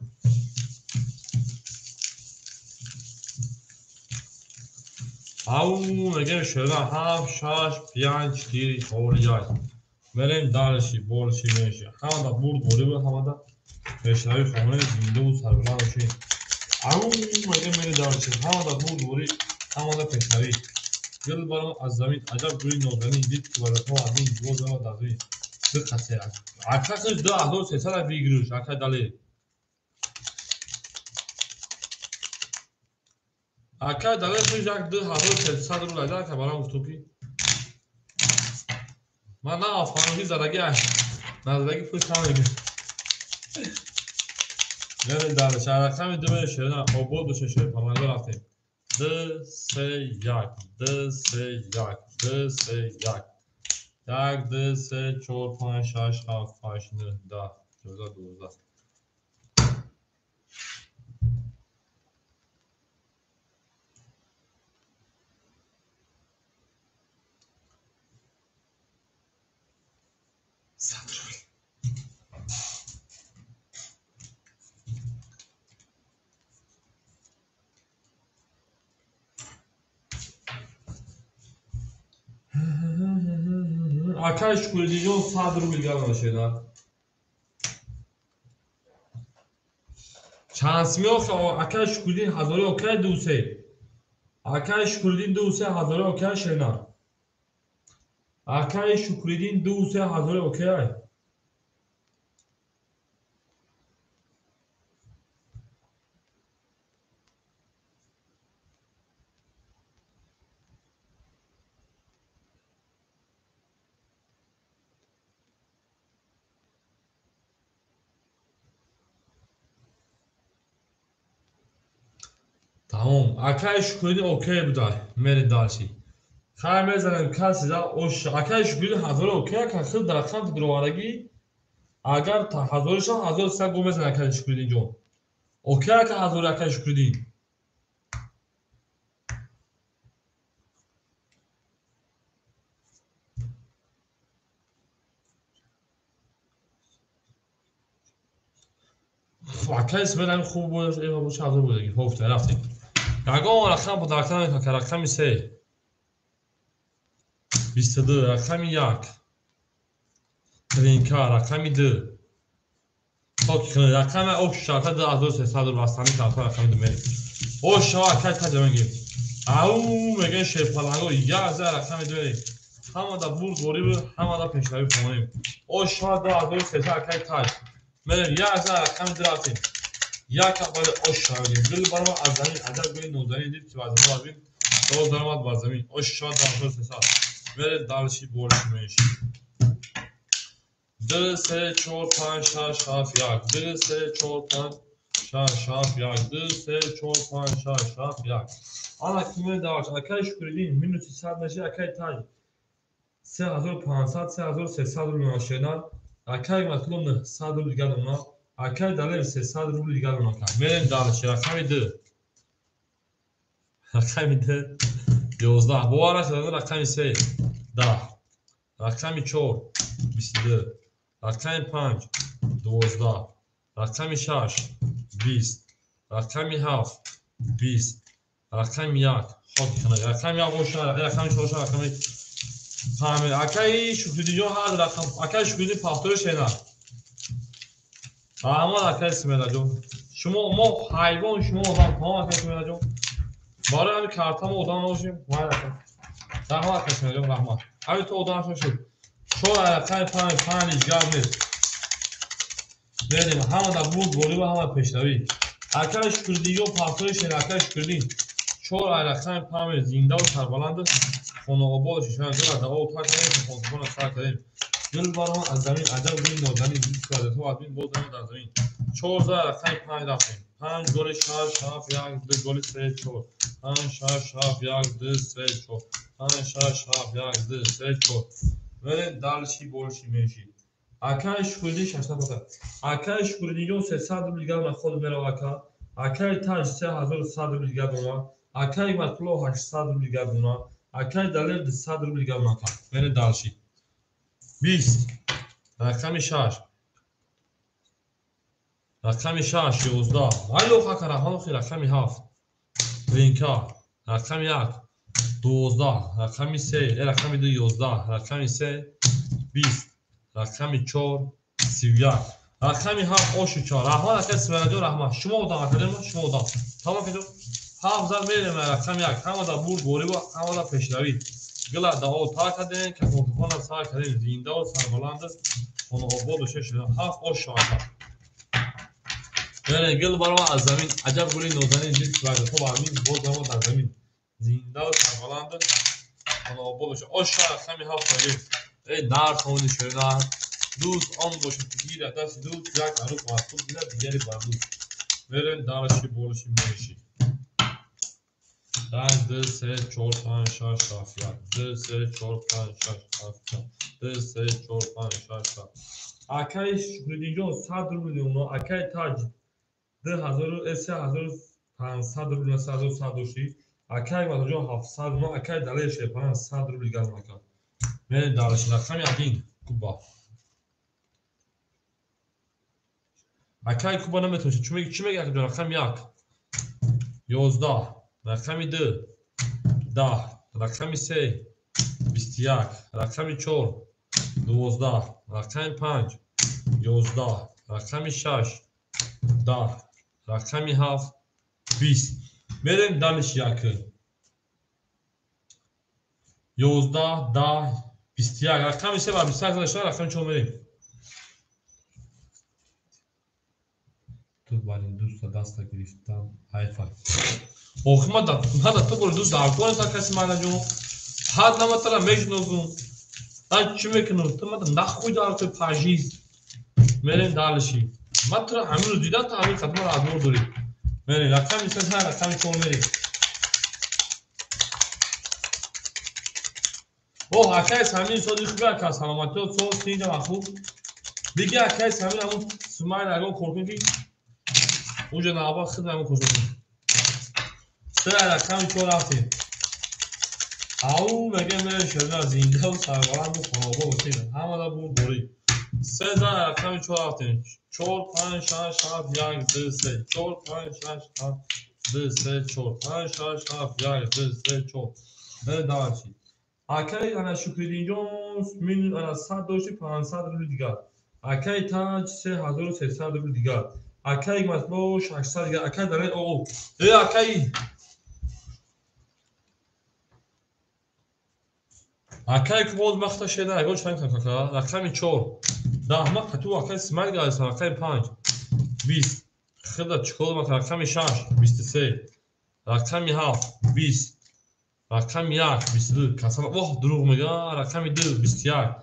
Ау, мегем шуда 7 6 5 4 4 1. Мерем дальше, больше, меньше. Ҳамада бурд борибу ҳамада пешравӣ хоҳонем, зиндаву сарбаланд бошем. Ау, мегем мерем дальше. Ҳамада бурд борӣ, ҳамада пешравӣ. Гул баром аз замин, аҷаб гули нозанин, дид ки баротҳо аз ин боз равад аз ин. Ду қасе. Ака хиш 2300 выигрыш, ака дале. Ака дале хиш як 2300 рубл айда, ака барам гуфту ки. Ман на афғонӣ задаги ай. Назадаги пул кам мегирам. Мерем дальше. Рақами 2 мерем шерина, обод боше шер, паланга рафтем. 2 3 1 2 3 1 2 3 1 1 2 3 4 5 6 7 8 9 10 11 12. 100 рубл. Акай Шукриддинҷон 100 рубл гарм шеда. Чанд смех акай Шукриддин ҳазори окай 2 3. Акай Шукриддин 2 3 ҳазори окай шена. Акай Шукриддин 2 3 ҳазори окай. Тамом. Акай Шукриддин окей будай. Мерем дальше. Хай мезанем каси да ош. Акай Шукриддин ҳазори окей, ака хел дар рақам дироварагӣ. Агар та ҳазоришам 1300 гум мезанем акай Шукриддин ҷон. Окей ака ҳазори акай Шукриддин. Акай Исмоил ҳамин хуб буд, эва боша ҳазор будаги. Хоб, рафтем. Ягон рақам подарка намекунад, рақами 3. 22 рақами 1. Тринка рақами 2. Токи хунак рақами ош шарта 2300 рубл астани карта рақами 2 мерем. Ош шава акай таҷа мегем. Ау, мегем шерпаланго 1000 рақами 2 мерем. Ҳамада бурд борибу ҳамада пешравӣ хонем. Ош шава 2300 акай таҷ. Мерем 1000 рақами 2 рафтем. Як капали ош шава мегем. Гул барома аз замин, аҷаб гули нозанин дид ки вазифа аз бин. Боз даромад бар замин. Ош шава 2300. Мерем дальше больше меньше. 2 3 4 5 6 7 1 2 3 4 5 6 7 1 2 3 4 5 6 7 1. Ана ки мерем дальше. Акай Шукриддин минуси 100 меши, акай таҷ. 3500, 3300 рубл шернар. Акай Матлуб 900 рубл дигар дона. Акай Далер 300 рубл дигар дона. Мерем дальше. Рақами 2. Рақами 2 11. Бовар накардам. Рақами 3 10. Рақами 4 22. Рақами 5 12. Рақами 6 20. Рақами 7 20. Рақами 1 ход кунад. Рақами 1 бошад, рақами 4 бошад, рақами 5. Акаи Шукриддинҷон ҳар рақам, акаи Шукриддин пахтори шена. Раҳмат акаи Симедаҷон. Шумо мо ҳайвон, шумо одам. Тамом акаи Симедаҷон. Барои ҳамин карта мо одам набошем. Раҳмат акаи Симедаҷон, раҳмат. Ҳамин то одам шуд. 4 рақами 5, 5 ҳеҷ гап нест. Мерем ҳама дар бурд борӣ ва ҳама пешравӣ. Акаи Шукриддинҷон пахтори шена, акаи Шукриддин. 4 рақами 5 зиндаву сарбаланд, хонаобод шишан гул дао тар кардем, хонтона сар кардем. Гул барон аз замин, аҷаб гули нозанин, дӯст карда то админ боз замин дар замин. 4 рақами 5 рафтем. 5 голи 6 7 1 2 голи 3 4. 5 6 7 1 2 3 4. 5 6 7 1 2 3 4. Мерем дальше больше меньше. Акаи Шукриддин 600 пата. Акаи Шукриддинҷон 300 рубл дигар наход мерава ака. Акаи Таҷ 3100 рубл дигар дона. Акаи Матлуб 800 рубл дигар дона. Акаи Далер 200 рубл дигар дона. Мерем дальше. 20. Рақами 6. Рақами 6 11. Айло хака раҳмат охи рақами 7. Тринка. Рақами 1 12. Рақами 3, рақами 2 11. Рақами 3 20. Рақами 4 31. Рақами 7 ошу 4. Раҳмат акаи Симераҷон, раҳмат. Шумо одам акаҷон, шумо одам. Тамом кардем. 7 зад мерем рақами 1. Ҳама дар бурд борӣ ва ҳама дар пешравӣ. Гула дао тар кардем, кафонкафона сар кардем, зиндаву сарбаланд, хонаобод бошед шуда. 7 ош шавад. Мерем гул барома аз замин, аҷаб гули нозанин, зид карда то бар мин боз барома дар замин. Зиндаву сарбаланд, хонаобод бошед. Ош шавад рақами 7 мегирем. Эй нар хони шуда. Дӯст он бошад ки гирад дасти дӯст, як арӯс бар худ гирад, дигаре бар дӯст. Мерем дальше больше меньше. 1 2 3 4 5 6 7 1 2 3 4 5 6 7 2 3 4 5 6 7. Акаи Шукриддинҷон 100 рубл оно, акаи Таҷ 2000 3500 рубл, 3100 дошти. Акаи Матлубҷон 700 рубл, акаи Далер Шерпаран 100 рубл дигар накард. Мерем дальше. Рақами 1 Куба. Акаи Куба наметавонад. Чӣ мегӯяд акаҷон? Рақами 1 11. Рақами 2 10. Рақами 3 21. Рақами 4 12. Рақами 5 11. Рақами 6 10. Рақами 7 20. Мерем дальше 1 11 10 21. Рақами 3 ва 21 зада шуда, рақами 4 мерем. Ту барин дӯста даста гирифтан ҳайфа. Охи ма да ту бори дӯст дар кор неста каси майнаҷон. Ҳад наматара мешиносум. Ай чӣ мекунам? Ту мада нахуй дар ту пажиз. Мерем дальше. Ма тура ҳамин рӯз дидам, ту ҳамин қадмаро аз мо дорӣ. Мерем рақами 3, рақами 4 мерем. О, акаи Самир сози хуб ака, саломатиёт соз, синҷа махуб. Биги акаи Самир ҳамун Сумайр ягон кор кун ки уҷа навба худ ҳамун кор кун. 3 рақами 4 рафтем. Ау мегем мерем шерна зиндаву сарбаланду хонаобод бошем. Ҳама дар бурд борӣ. 3 рақами 4 рафтем. 4 5 6 7 1 2 3 4 5 6 7 2 3 4 5 6 7 1 2 3 4. Мерем дальше. Акаи ана Шукриддинҷон мин ана 100 дошти 500 рубл дигар. Акаи Таҷ 3300 рубл дигар. Акаи Матлуб 600 дигар. Акаи Далер о. Э акаи Акаи Кубоз вақта шеда ягон чанд кака. Рақами 4 10 ма қату акаи Симайл гаисан. Рақами 5 20. Хида чикор ма рақами 6 23. Рақами 7 20. Рақами 1 22. Касала оҳ дурӯғ мега. Рақами 2 21.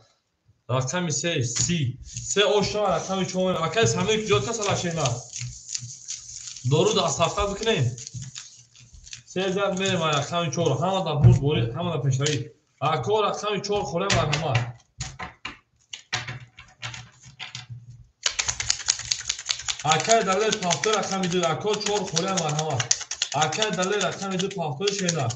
Рақами 3 30. 3 оша рақами 4. Акаи Самир куҷо касала шена? Дору дастафта бикунем. 3 зад мерем рақами 4. Ҳама дар бурд борӣ, ҳама дар пешравӣ. Ако рақами 4 хӯре марҳамат. Акай далер пафто рақами 2, ако 4 хӯре марҳамат. Акай далер рақами 2 пафто шена.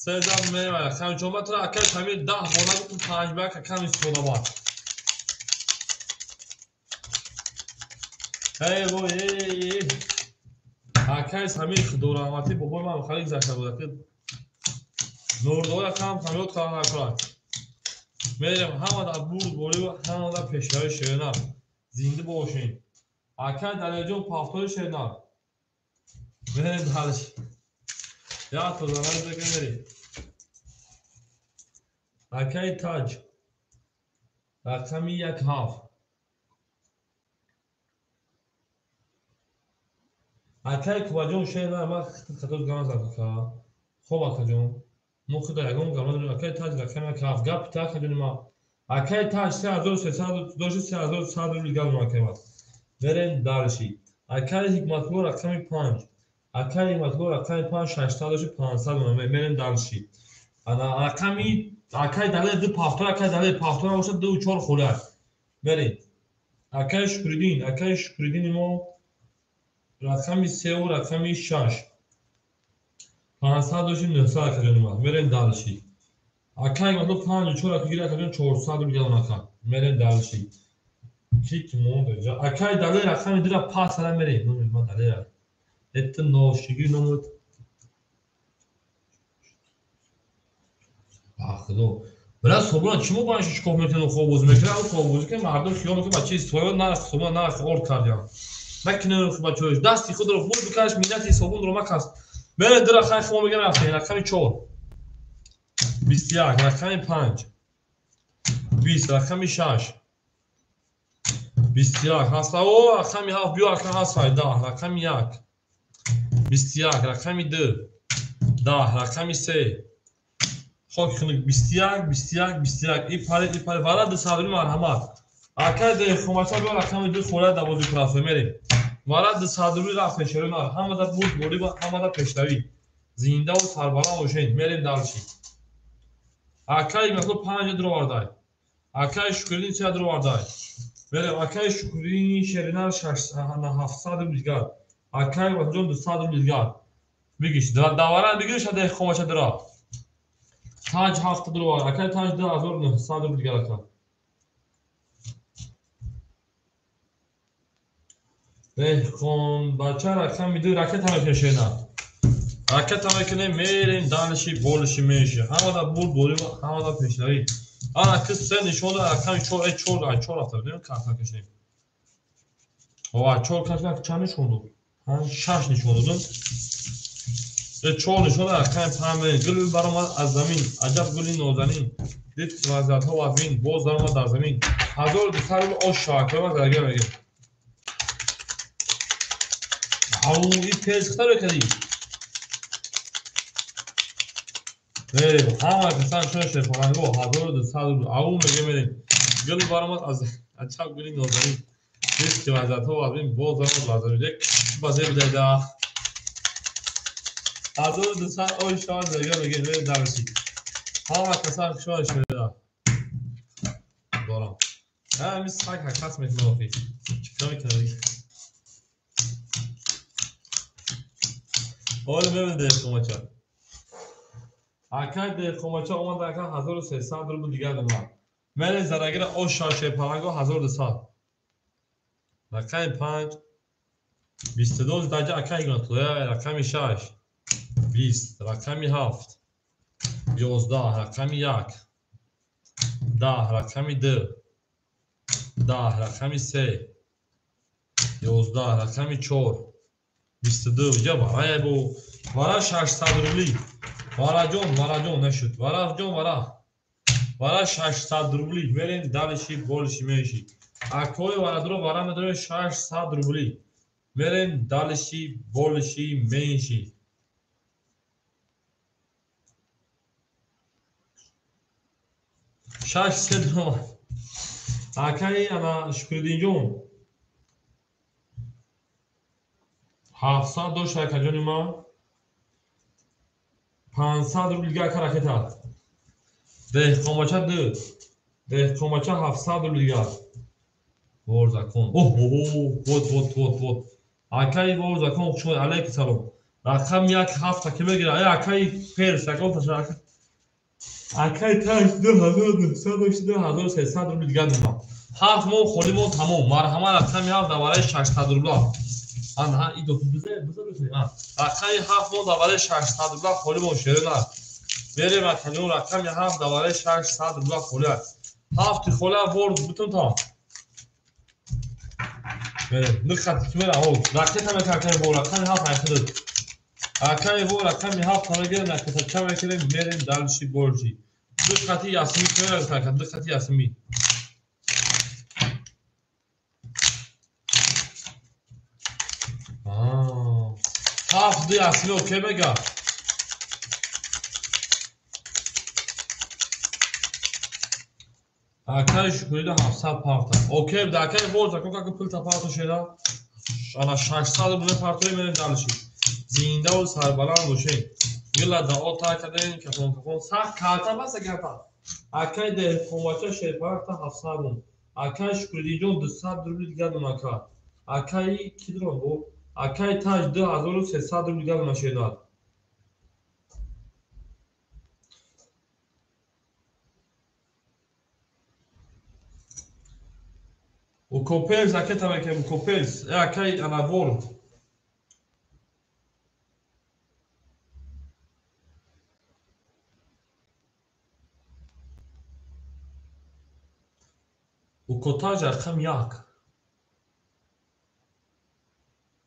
Сезам мева рақами 4 матра акай Самир 10 бора гуфтум 5 ба кам истифода бар. Эй вой эй. Акай Самир Худораҳматӣ бобои ман хеле гузашта буд. Нурдора кам хамёт кара накунад. Мерем ҳама дар бурд борӣ ва ҳама дар пешравии шернар. Зинда бошем. Акай Далерҷон пафтори шернар. Мерем дальше. Я то зарар мерем. Акай Таҷ. Рақами 1 7. Акай Кубаҷон шернар ман хато гам задам. Хоб акаҷон. Мо худа ягон гам надорем. Акай Таҷ рақами 1 7. Гап та акаҷони ма. Акай Таҷ 3300 дошт 3100 рубл гап акай ма. Мерем дальше. Акай Ҳикматулло рақами 5. Акай Ҳикматулло рақами 5 600 дошт 500 мерем дальше. Ана рақами акай Далер 2 пафтор, акай Далер пафтор бошад 2 4 хӯрад. Мерем. Акай Шукриддин, акай Шукриддини мо рақами 3 ва рақами 6. 500 дошт 900 акаҷони ма. Мерем дальше. Акай Ҳикматулло 5 4 ака гир акаҷон 400 рубл гап ака. Мерем дальше. Ки монда. Акай Далер рақами 2 ра пас ара мерем. Номи ма Далер. Это ношигир номуд. Худо. Бира собуна чӣ мо банши чикор мекунем хоб бозӣ мекунем? Ау хоб бозӣ кунем мардум хиёл мекунад бачаи истифода нарх собуна нарх орд кардям. Накунем бачаҳош дасти худро фур бикаш миннати собунро макас. Мерем ду рақами хумо мегирем рафтем. Рақами 4. 21, рақами 5. 20, рақами 6. 21, ҳаста о рақами 7 биё ака ҳаст 10, рақами 1. 21, рақами 2. 10, рақами 3. Хок хунук 21, 21, 21. И парид, и парид. Вара 200 рубл марҳамат. Акай деҳқонбача биё рақами 2 хӯрад дар бозӣ кунад. Мерем. Вара 200 рубл рафтем шерунар. Ҳама дар бурд борӣ ва ҳама дар пешравӣ. Зинда ва сарбаланд бошед. Мерем дальше. Акай Ҳикматулло 5 дуровардай. Акай Шукриддин 3 дуровардай. Мерем. Акай Шукриддин шеринар 700 рубл дигар. Акай Ҳикматуллоҷон 200 рубл дигар. Бигиш. Давара бигиш деҳқонбача дура. Таҷ 7 дуровар. Акай Таҷ 2900 рубл дигар ака. Деҳқонбача рақами 2 ракета мекунем шена. Ракета мекунем мерем дальше больше меньше. Ҳама дар бурд борӣ ва ҳама дар пешравӣ. Ана ки се нишон дод рақами 4, 4, 4 рафта будем карта кашидем. Ова 4 кашидем чанд нишон дод? 5 6 нишон додем. 4 нишон дод рақами 5. Гул баромад аз замин, аҷаб гули нозанин. Дид вазиятҳо вазмин, боз даромад дар замин. 1200 рубл ош шавакаи ман зарга мегирем. Ау, и тез хитаро кардӣ. Мерем, ҳама касан чун шерпаланго 1200 рубл. Ау меге мерем. Гул баромад аз аҷаб гули нозанин. Дид ки вазиятҳо вазмин, боз даромад дар замин. Як ба зер бидайда. 1200 ош шавад зарга мегирем. Мерем дальше. Ҳама касан чун шерда. Дорам. Ҳамин саг ҳаққат мекунад охи. Чикор мекунад? Ҳоло бибин деҳқонбача. Акай деҳқонбача омад ака 1300 рубл дигар додам. Мерем зарагира ош шавад шерпаланго 1200. Рақами 5 22 даҷа акай Ҳикматулло рақами 6 20, рақами 7 11, рақами 1 10, рақами 2 10, рақами 3 11, рақами 4 22. Ҷа варая бу. Вара 600 рубли. Вараҷон, вараҷон нашуд. Вараҷон, вара. Вара 600 рубли. Мерем дальше больше меньше. Акои варадро вара медорем 600 рубли. Мерем дальше больше меньше. 600 рубл. Акаи ана Шукриддинҷон 700 дошт акаҷони ман. 500 рубл дигар ака ракета. Деҳқонбача 2. Деҳқонбача 700 рубл дигар. Ворзакон. Оҳ, вот, вот, вот, вот. Акаи Ворзакон, хуш омадед. Алейкум салом. Рақами 1 7 ки мегирад? Ай акаи Перс, акон таша. Акаи Таш 2900 2300 рубл дигар додам. 7 моҳ холӣ мо тамом. Марҳамат, рақами 7 дар барои 600 рубла. Ана, идо бизе, бизе бисни. Рақами 7 мо дар барои 600 рубла холӣ мо шерина. Берем акаҷон, рақами 7 дар барои 600 рубла холӣ аст. 7 холӣ ворд бутун там. Берем, нихат ки мера, о, ракета мека акаи во, рақами 7 айхидуд. Акаи во, рақами 7 мегирем, ракета ча мекунем, мерем дальше больше. Дихати ясми ки мера, ака, дихати ясми. 7 ду ясми окей мега. Акаи Шукурида 700 парта. Окей, да акаи воз, ака как пул та парта шеда. Ана 600 рубл партои мерем дальше. Зинда ва сарбаланд бошед. Гила да о та каден кафон кафон сахт карта бас карта. Акаи деҳқонбача шерпарта 700 рубл. Акаи Шукуридинҷон 200 рубл дигар дон ака. Акаи ки дорам бо? Акаи Таҷ 2300 рубл дигар дон шеда. Укопелс акета мекем укопелс. Акаи анавор. Укотаж рақам 1.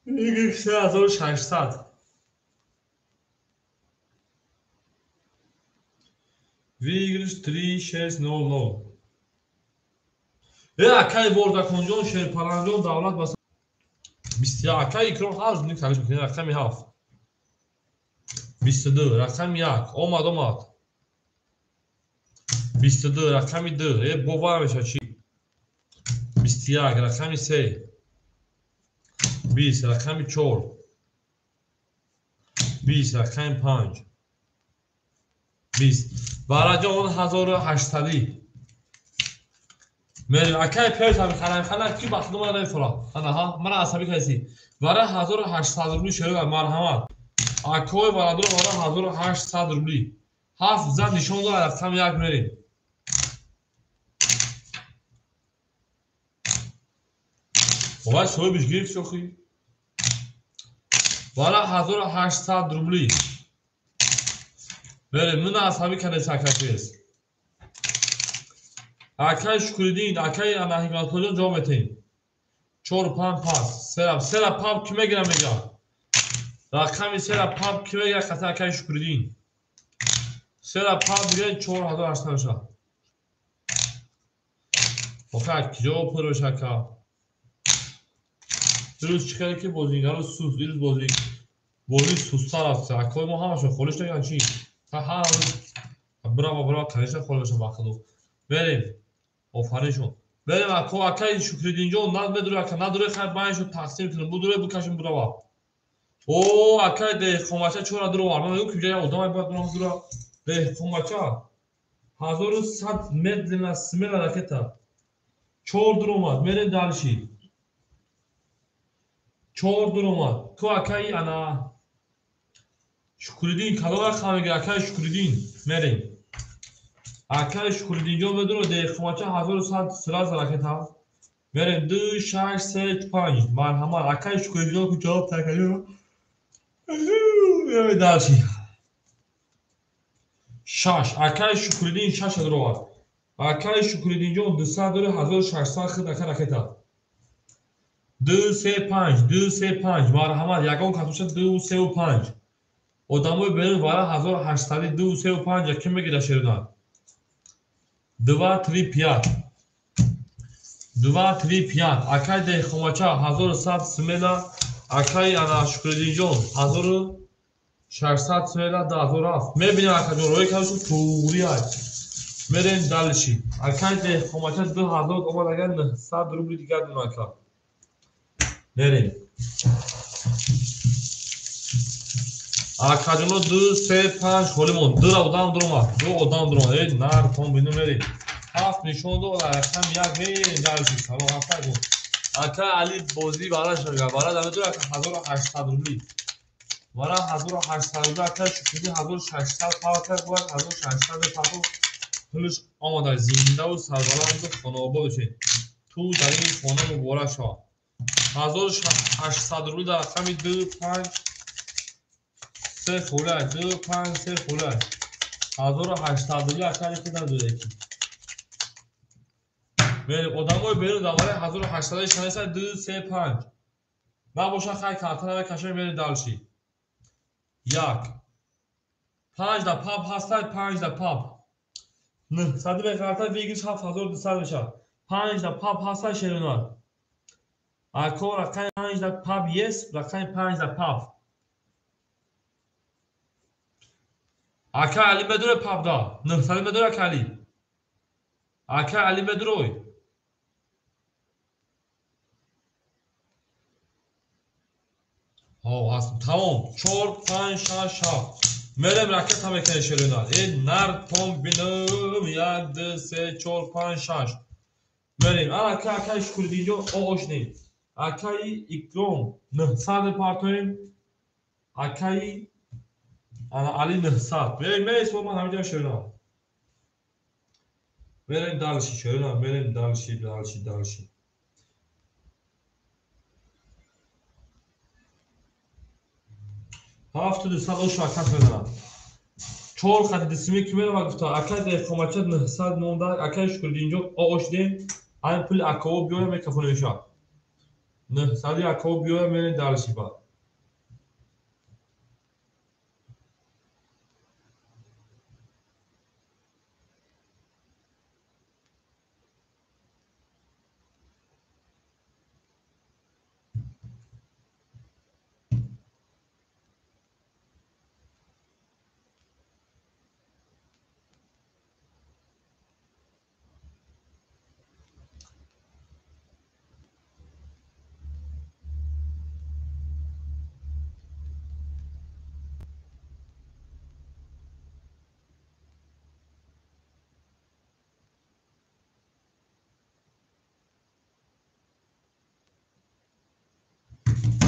3600. Выигрыш 3600. Акаи Вордаконҷон, Шерпаланҷон, давлат бас 21. Акаи Икром ҳар рӯз талиш мекунед. Рақами 7. 22. Рақами 1. Омад, омад. 22. Рақами 2. Бовар мешавад чӣ? 21. Рақами 3. 20. Рақами 4. 20. Рақами 5. 20. Бараҷон 1800. Мерим, акаи Перс ҳами халам хала ки ба худо мана намефура. Ана ҳа, мана асабӣ каси. Вара 1800 рубли шеруга, марҳамат. Акои барадор вара 1800 рубли. 7 зан нишон дорад, рақами 1 мерим. Вай соҳибиш гирифт шохи. Вара 1800 рубли. Мерим, мана асабӣ кадаси акаи Перс. Акаи Шукуриддин, акаи ана Ҳикматуллоҷон ҷавоб метаҳем. 4 5 пас. Сера, сера пап ки мегирам мега. Рақами сера пап ки мегира қата акаи Шукуриддин. Сера пап мегирад 4800 мешавад. Охир киҷо пур мешавад ака? Дирӯз чӣ кардем ки бозигаро суст, дирӯз бозӣ сустар рафт. Акои мо ҳамашон холиш нагиранд чӣ? Ҳар рӯз бирава бирава конечно холӣ мешавад ба худо. Берем. Офарин шуд. Берем ако акаи Шукриддинҷон над медуре ака надуре хай байншо тақсим кунем. Будуре букашем бирава. О акаи деҳқонбача чора дуровар. Ман мегӯям ки ҷая одамай бояд бирам дура. Деҳқонбача 1100 медленно смело ракета. 4 дур омад. Мерем дальше. 4 дур омад. Ку акаи ана Шукриддин кадом рақам мегирад? Акаи Шукриддин мерем. Акаи Шукриддинҷон медуро деҳқонбача 1100 сразу ракета. Мерем 2 6 3 5. Марҳамат. Акаи Шукриддинҷон ку ҷавоб такаю. Мерем дальше. 6. Акаи Шукриддин 6 дуровард. Акаи Шукриддинҷон 200 дури 1600 хид ака ракета. 2 3 5 2 3 5. Марҳамат. Ягон кас бошад 2 3 5. Одамои берун вара 1800 2 3 5 ки мегирад шерудан? 2 3 5. 2 3 5. Акаи деҳқонбача 1100 смела. Акаи ана Шукриддинҷон 1600 смела 2007. Мебинем акаҷон роҳи кардашон туғри аст. Мерем дальше. Акаи деҳқонбача 2000 омад агар 900 рубли дигар дон ака. Мерем. Акаҷоно 2, 3, 5 холӣ монд. Ду одам дуромад. Ду одам дуромад. Эй, нар тон бинум мерем. Ҳафт нишон дод, рақам як мерем дарши. Салом алайкум. Ака Али бозӣ вара шуда. Вара да медора ака 1800 рубли. Вара 1800 рубли ака шукри 1600 павка буд 1600 павка. Пулш омада зиндаву сарбаланду хонаобод бошед. Ту дар ин хона муборак шавад. 1800 рубли дар рақами 2, 5, 3 холӣ, 2, 5, 3 холӣ. 1800 рубли ака Али худам дода ки. Мерем одамои берун дар вараи 1800 шанеса 2, 3, 5. Набоша хай картара кашем мерем дальше. 1. 5 да пап ҳастай, 5 да пап. 900 меқарта вигиш 7200 мешавад. 5 да пап ҳастай шерунар. Ако рақами 5 да пап ес, рақами 5 да пап. Ака Али медуре пап да. 900 медуре ака Али. Ака Али медурой. Ҳо, ҳаст. Тамом. 4, 5, 6, 7. Мерем ракета мекунем шерунар. Э, нар том бинум. 1, 2, 3, 4, 5, 6. Мерем. Ана ака акаи Шукриддинҷон оошнем. Акаи Икром 900 партоем. Акаи ана Али 900. Мерем, мерем, ман ҳаминҷо шерунар. Мерем дальше, шерунар, мерем дальше, дальше, дальше. Ҳафту дусад ошу ака мезанад. 4 хати дисими ки мерава гуфта, акай деҳқомача 900 монда, акай Шукриддинҷон оошдем, ҳамин пули акао биёя мекафонем мешавад. 900 акао биёя мерем дальше баъд.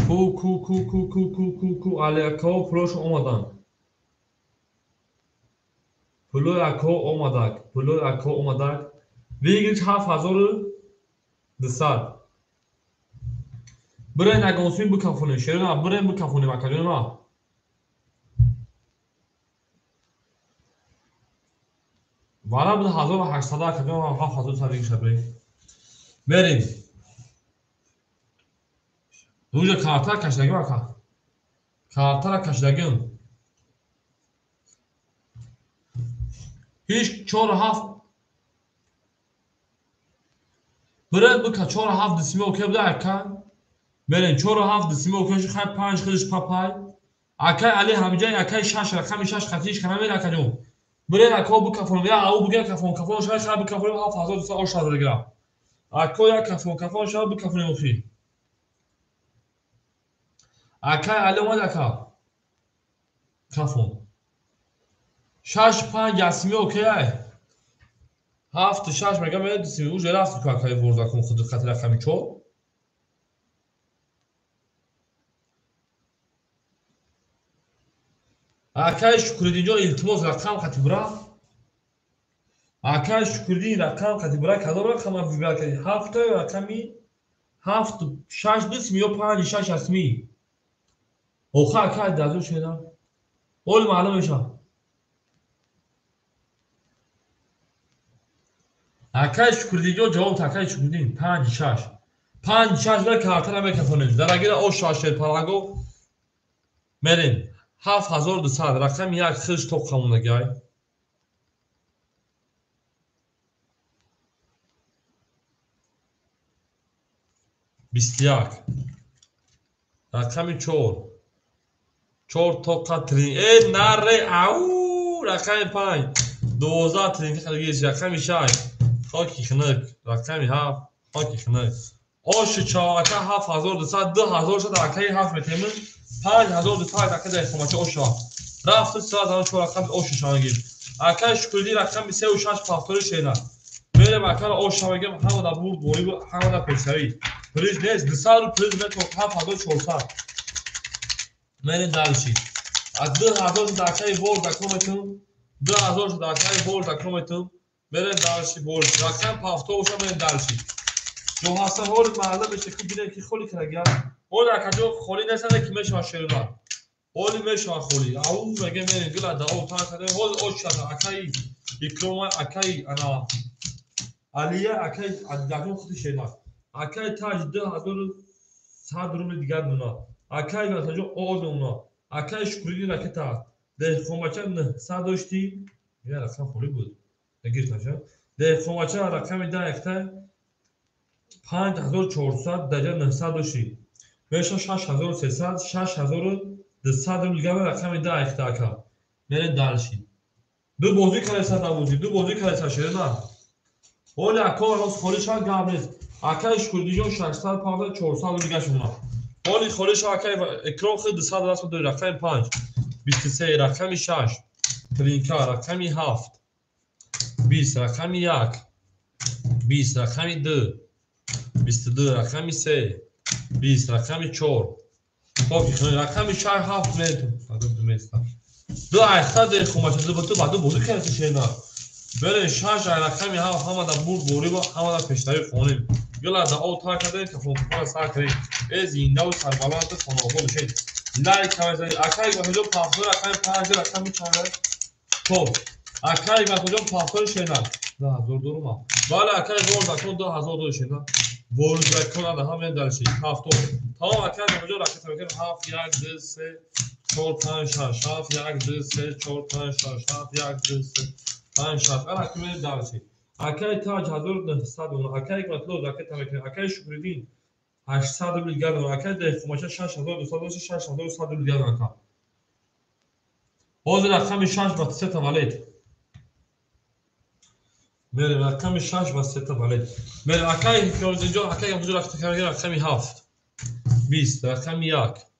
Ку ку ку ку ку ку ку ку али акао пулош омаданд. Пулои акао омадак. Пулои акао омадак. Выигрыш 7200. Бирен ягонсуин бикафонем. Шерона бирен бикафонем акаҷони ман. Вара буд 1800 акаҷони ман 7200 выигрыша бирем. Мерем. Рӯҷа картара кашидагим ака. Картара кашидагим. Ҳеҷ 4 7 Биред бика 4 7 дисими окей буда ака. Мерем 4 7 дисими окей ши хай 5 худиш папай. Акай Али ҳамиҷа акай 6 рақами 6 хатиш кана мера акаҷон. Биред ако бикафонем я ау буга кафон кафон шай хай бикафонем 7200 ош ҳазор гирам. Ако я кафон кафон шай бикафонем охи. Акай Али омад ака. Кафон. 6 5 ясми окей ай. 7 6 мега меред дисми уже рафт ку акай ворзакун худ хати рақами 4. Акай Шукриддинҷон илтимос рақам хати бура. Акай Шукриддин рақам хати бура кадом рақам вибрат кардӣ? 7 рақами 7 6 дисми ё 5 6 ясми. Оха акай дазо шедам. Ол маълум мешавад. Акай Шукриддинҷон ҷавоб акай Шукриддин 5 6. 5 6 ра картара мекафонем. Дарагира ош шаш паланго мерем. 7200 рақами 1 хиш тоқ хамонагай. Бист як. Рақами 4. 4 тоқа трин. Э наре ау рақами 5. 12 тринка хадигиш рақами 6. Хоки хинак рақами 7 хоки хинак. Оши чавака 7200 2000 шад акаи 7 метемин. 5200 акай деҳқонбача оша. Рафту 34 рақами оша шавагим. Акай Шукриддин рақами 3 ва 6 пафтори шена. Мерем акара оша мегем, ҳамада бурд бориб, ҳамада пешравӣ. Приз нест, 200 рубл приз метавон, 7400. Мерем дальше. А 2000 шуда акаи бор закон метун, 2000 шуда акаи бор закон метун. Мерем дальше бор. Рақам пафто боша, мерем дальше. Ҷо ҳастан ҳоли маҳалла меша ки бинем ки холи карагия. Ҳоли акаҷо холӣ нестанд, ки мешавад шерона. Ҳоли мешавад холӣ. Ау меге мерем гила да об тар кардем. Ҳоли ош шуда акаи Икрома, акаи ана Алия, акаи Адидакон худи шерона. Акаи Таҷ 2100 рубли дигар мона. Акаи Ватаҷон оз мона. Акаи Шукриддин ракета. Деҳқонбача 900 доштӣ. Я рақам холӣ буд. Гирифтам. Деҳқонбача рақами 10 якта 5400 даҷа 900 доштӣ. Меша 6300, 6200 рубл дигар рақами 10 якта ака. Мерем дальше. Ду бозӣ кардеса дар бозӣ, ду бозӣ кардеса шерона. Ҳоли ака рост холӣ шавад, гап нест. Акаи Шукриддинҷон 600 павда 400 рубл дигар шумона. Ҳоли холӣ шавад, акаи Икром худ 200 расм дори. Рақами 5 23, рақами 6 Тринка, рақами 7 20, рақами 1 20, рақами 2 22, рақами 3 20, рақами 4 хоки рақами 6 7 метр. Ду айхта деҳқонбача ду ба ду бозӣ кардеса шерона. Берем 6 ай рақами 7 ҳамада бурд бориба, ҳамада пешравӣ хонем. Гила да об тар кардем, кафонкафона сар кардем. Э зиндаву сарбаланду хонаобод бошед. Лайк мезанед. Акаи Ватаҷон пафтор рақами 5 рақами чанд? Топ. Акаи Ватаҷон пафтори шерона. 2000 дорум. Бале, акаи Ворзакон 2000 дори шерона. Ворзакон ада ҳам дальше. Пафтор. Тамом, акаи Ватаҷон ракета мекунем 7 1 2 3 4 5 6 7 1 2 3 4 5 6 7 1 2 3 5 6. Ана ки мерем дальше. Акаи Таҷ 1900 дона. Акаи Ҳикматулло ракета мекунем. Акаи Шукриддин 800 рубл дигар дона. Акаи Деҳқонбача 6200 дошта, 6100 рубл дигар дона ака. Ҳозир рақами 6 ба 3 таваллуд. Мерем рақами 6 ба 3 таваллуд. Мерем акаи Ҳикматуллоҷон, акаи Ҳикматуллоҷон ракета мекунем рақами 7 20, рақами 1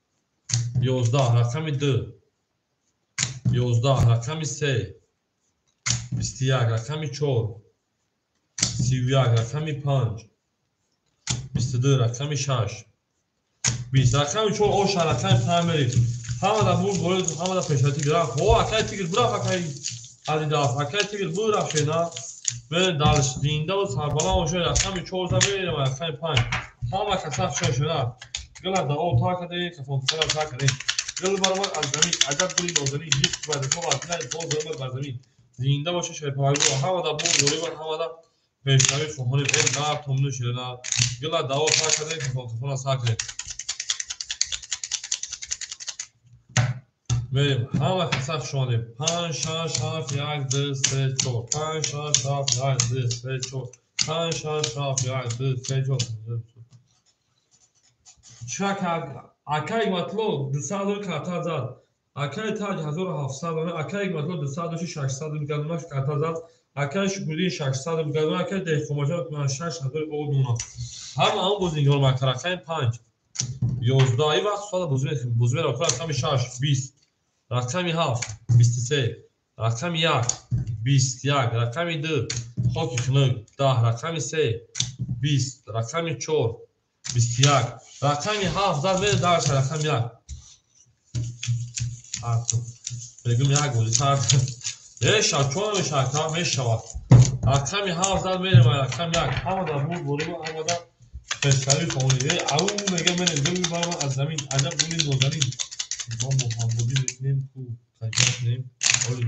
11, рақами 2 11, рақами 3 21, рақами 4 31, рақами 5 22, рақами 6 20, рақами 4 оша, рақами 5 мерем. Ҳамада бурд борид, ҳамада пешравӣ рафт. Ҳо, акаи Тигр бурафт, акаи Адидаф, акаи Тигр бурафт шена. Мерем дальше. Зиндаву сарбаланд бошед. Рақами 4 мерем, рақами 5. Ҳама каса хушо шуда. Гила да об тар кардем, кафонкафона сар кардем. Гул баромад аз замин, аҷаб гули нозанин, ҳеҷ вазифа вазифа боз омад бар замин. Зинда бошед шерпаҳлагон, ҳамада бурд бориб, ҳамада пешравӣ хоҳонем. Э нар томну шерона. Гила да об тар кардем, кафонкафона сар кардем. Мерем, ҳама каса хуш омадем. 5 6 7 1 2 3 4 5 6 7 1 2 3 4 5 6 7 1 2 3 4. Чак акаи Ҳикматулло 200 рубл карта зад. Акаи Таҷ 1700 дона, акаи Ҳикматулло 200 дошти 600 рубл гардона карта зад. Акаи Шукриддин 600 рубл гардона, акаи Деҳқонбача 6000 об дона. Ҳама ҳам бозингар мака рақами 5 11 ин вақт соата бозӣ бозӣ меравад. Рақами 6 20, рақами 7 23, рақами 1 21, рақами 2 хоки хунук 10, рақами 3 20, рақами 4 21, рақами 7 зад мере дальше рақами 1. Мегум як бозӣ сар. Мешавад, чон мешавад, та мешавад. Рақами 7 зад мерем, рақами 1. Ҳамада бурд бориб, ҳамада пешравӣ хоҳонем. Э ау мега мерем, гул баромад аз замин, аҷаб гули нозанин. Мо ҳам бозӣ мекунем ку, таҷриба кунем. Ҳоли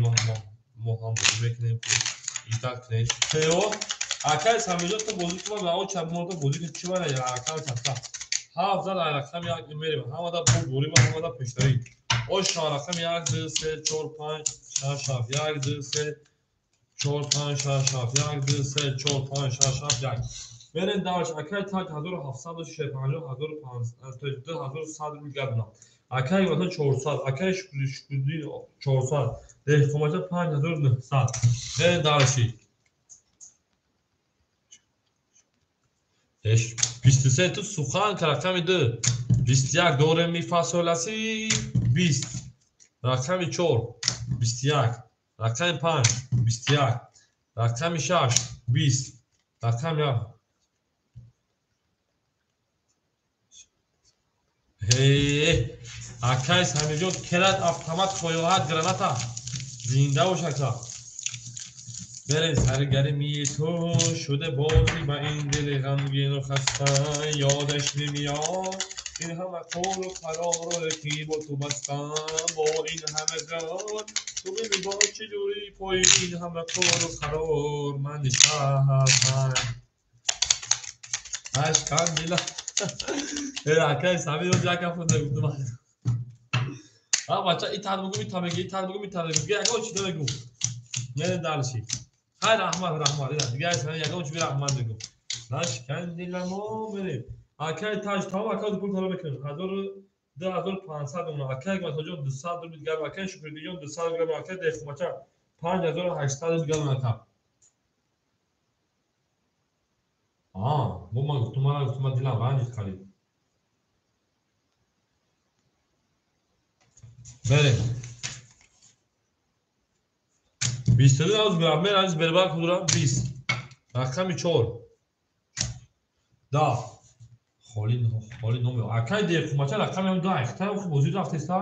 мо ҳам бозӣ мекунем ку. Итак кунем. Тео, акаи Самиҷон ту бозӣ кун, ма о чап морда бозӣ кун, чӣ вара рақами сафта. 7 зад рақами 1 мерем. Ҳамада бурд бориб, ҳамада пешравӣ. Ош рақами 1 2 3 4 5 6 7 1 2 3 4 5 6 7 1 2 3 4 5 6 7 1. Мерем дальше. Акаи Таҷ 1700 650 1500 2100 рубл гардона. Акаи Ватан 400, акаи Шукриддин 400, Деҳқонбача 5900. Мерем дальше. 23 ту сухан рақами 2 21 до ре ми фа сол ла си 20 рақами 4 21 рақами 5 21 рақами 6 20 рақами 1 акай Самирҷон келад автомат хоҳад граната зинда бош ака. Берем саргармии ту шуда бозӣ ба ин дили ғамгину хаста ёдаш намеояд ин ҳама қавлу қарорро ки бо ту бастам бо ин ҳама ғам ту бибин бо чӣ ҷурӣ пои ин ҳама қавлу қарор ман нишастам ашкам дила. Акай Самир як ҳафта гуфтам. А бача и тар бугум и та меги и тар бугум и та меги ягон чиз намегум. Мерем дальше. Хай раҳмат раҳмат. Дигар Самир ягон чиз раҳмат мегум. Нашкан диламо мерем. Акай Таҷ тамом акай пул талаб мекунем. 2500 рубл. Акай Матоҷон 200 рубл дигар акай Шукриддинҷон 200 рубл акай Деҳқонбача 5800 рубл дигар ака. Бо ман гуфтум ман гуфтум дилам ранҷид қариб. Берем. 22 аз грамм аз бербак худра 20. Рақами 4. Да. Холи холи номер. Акай Деҳқонбача рақами ҳам 2 айхта хуб бозӣ рафтеста.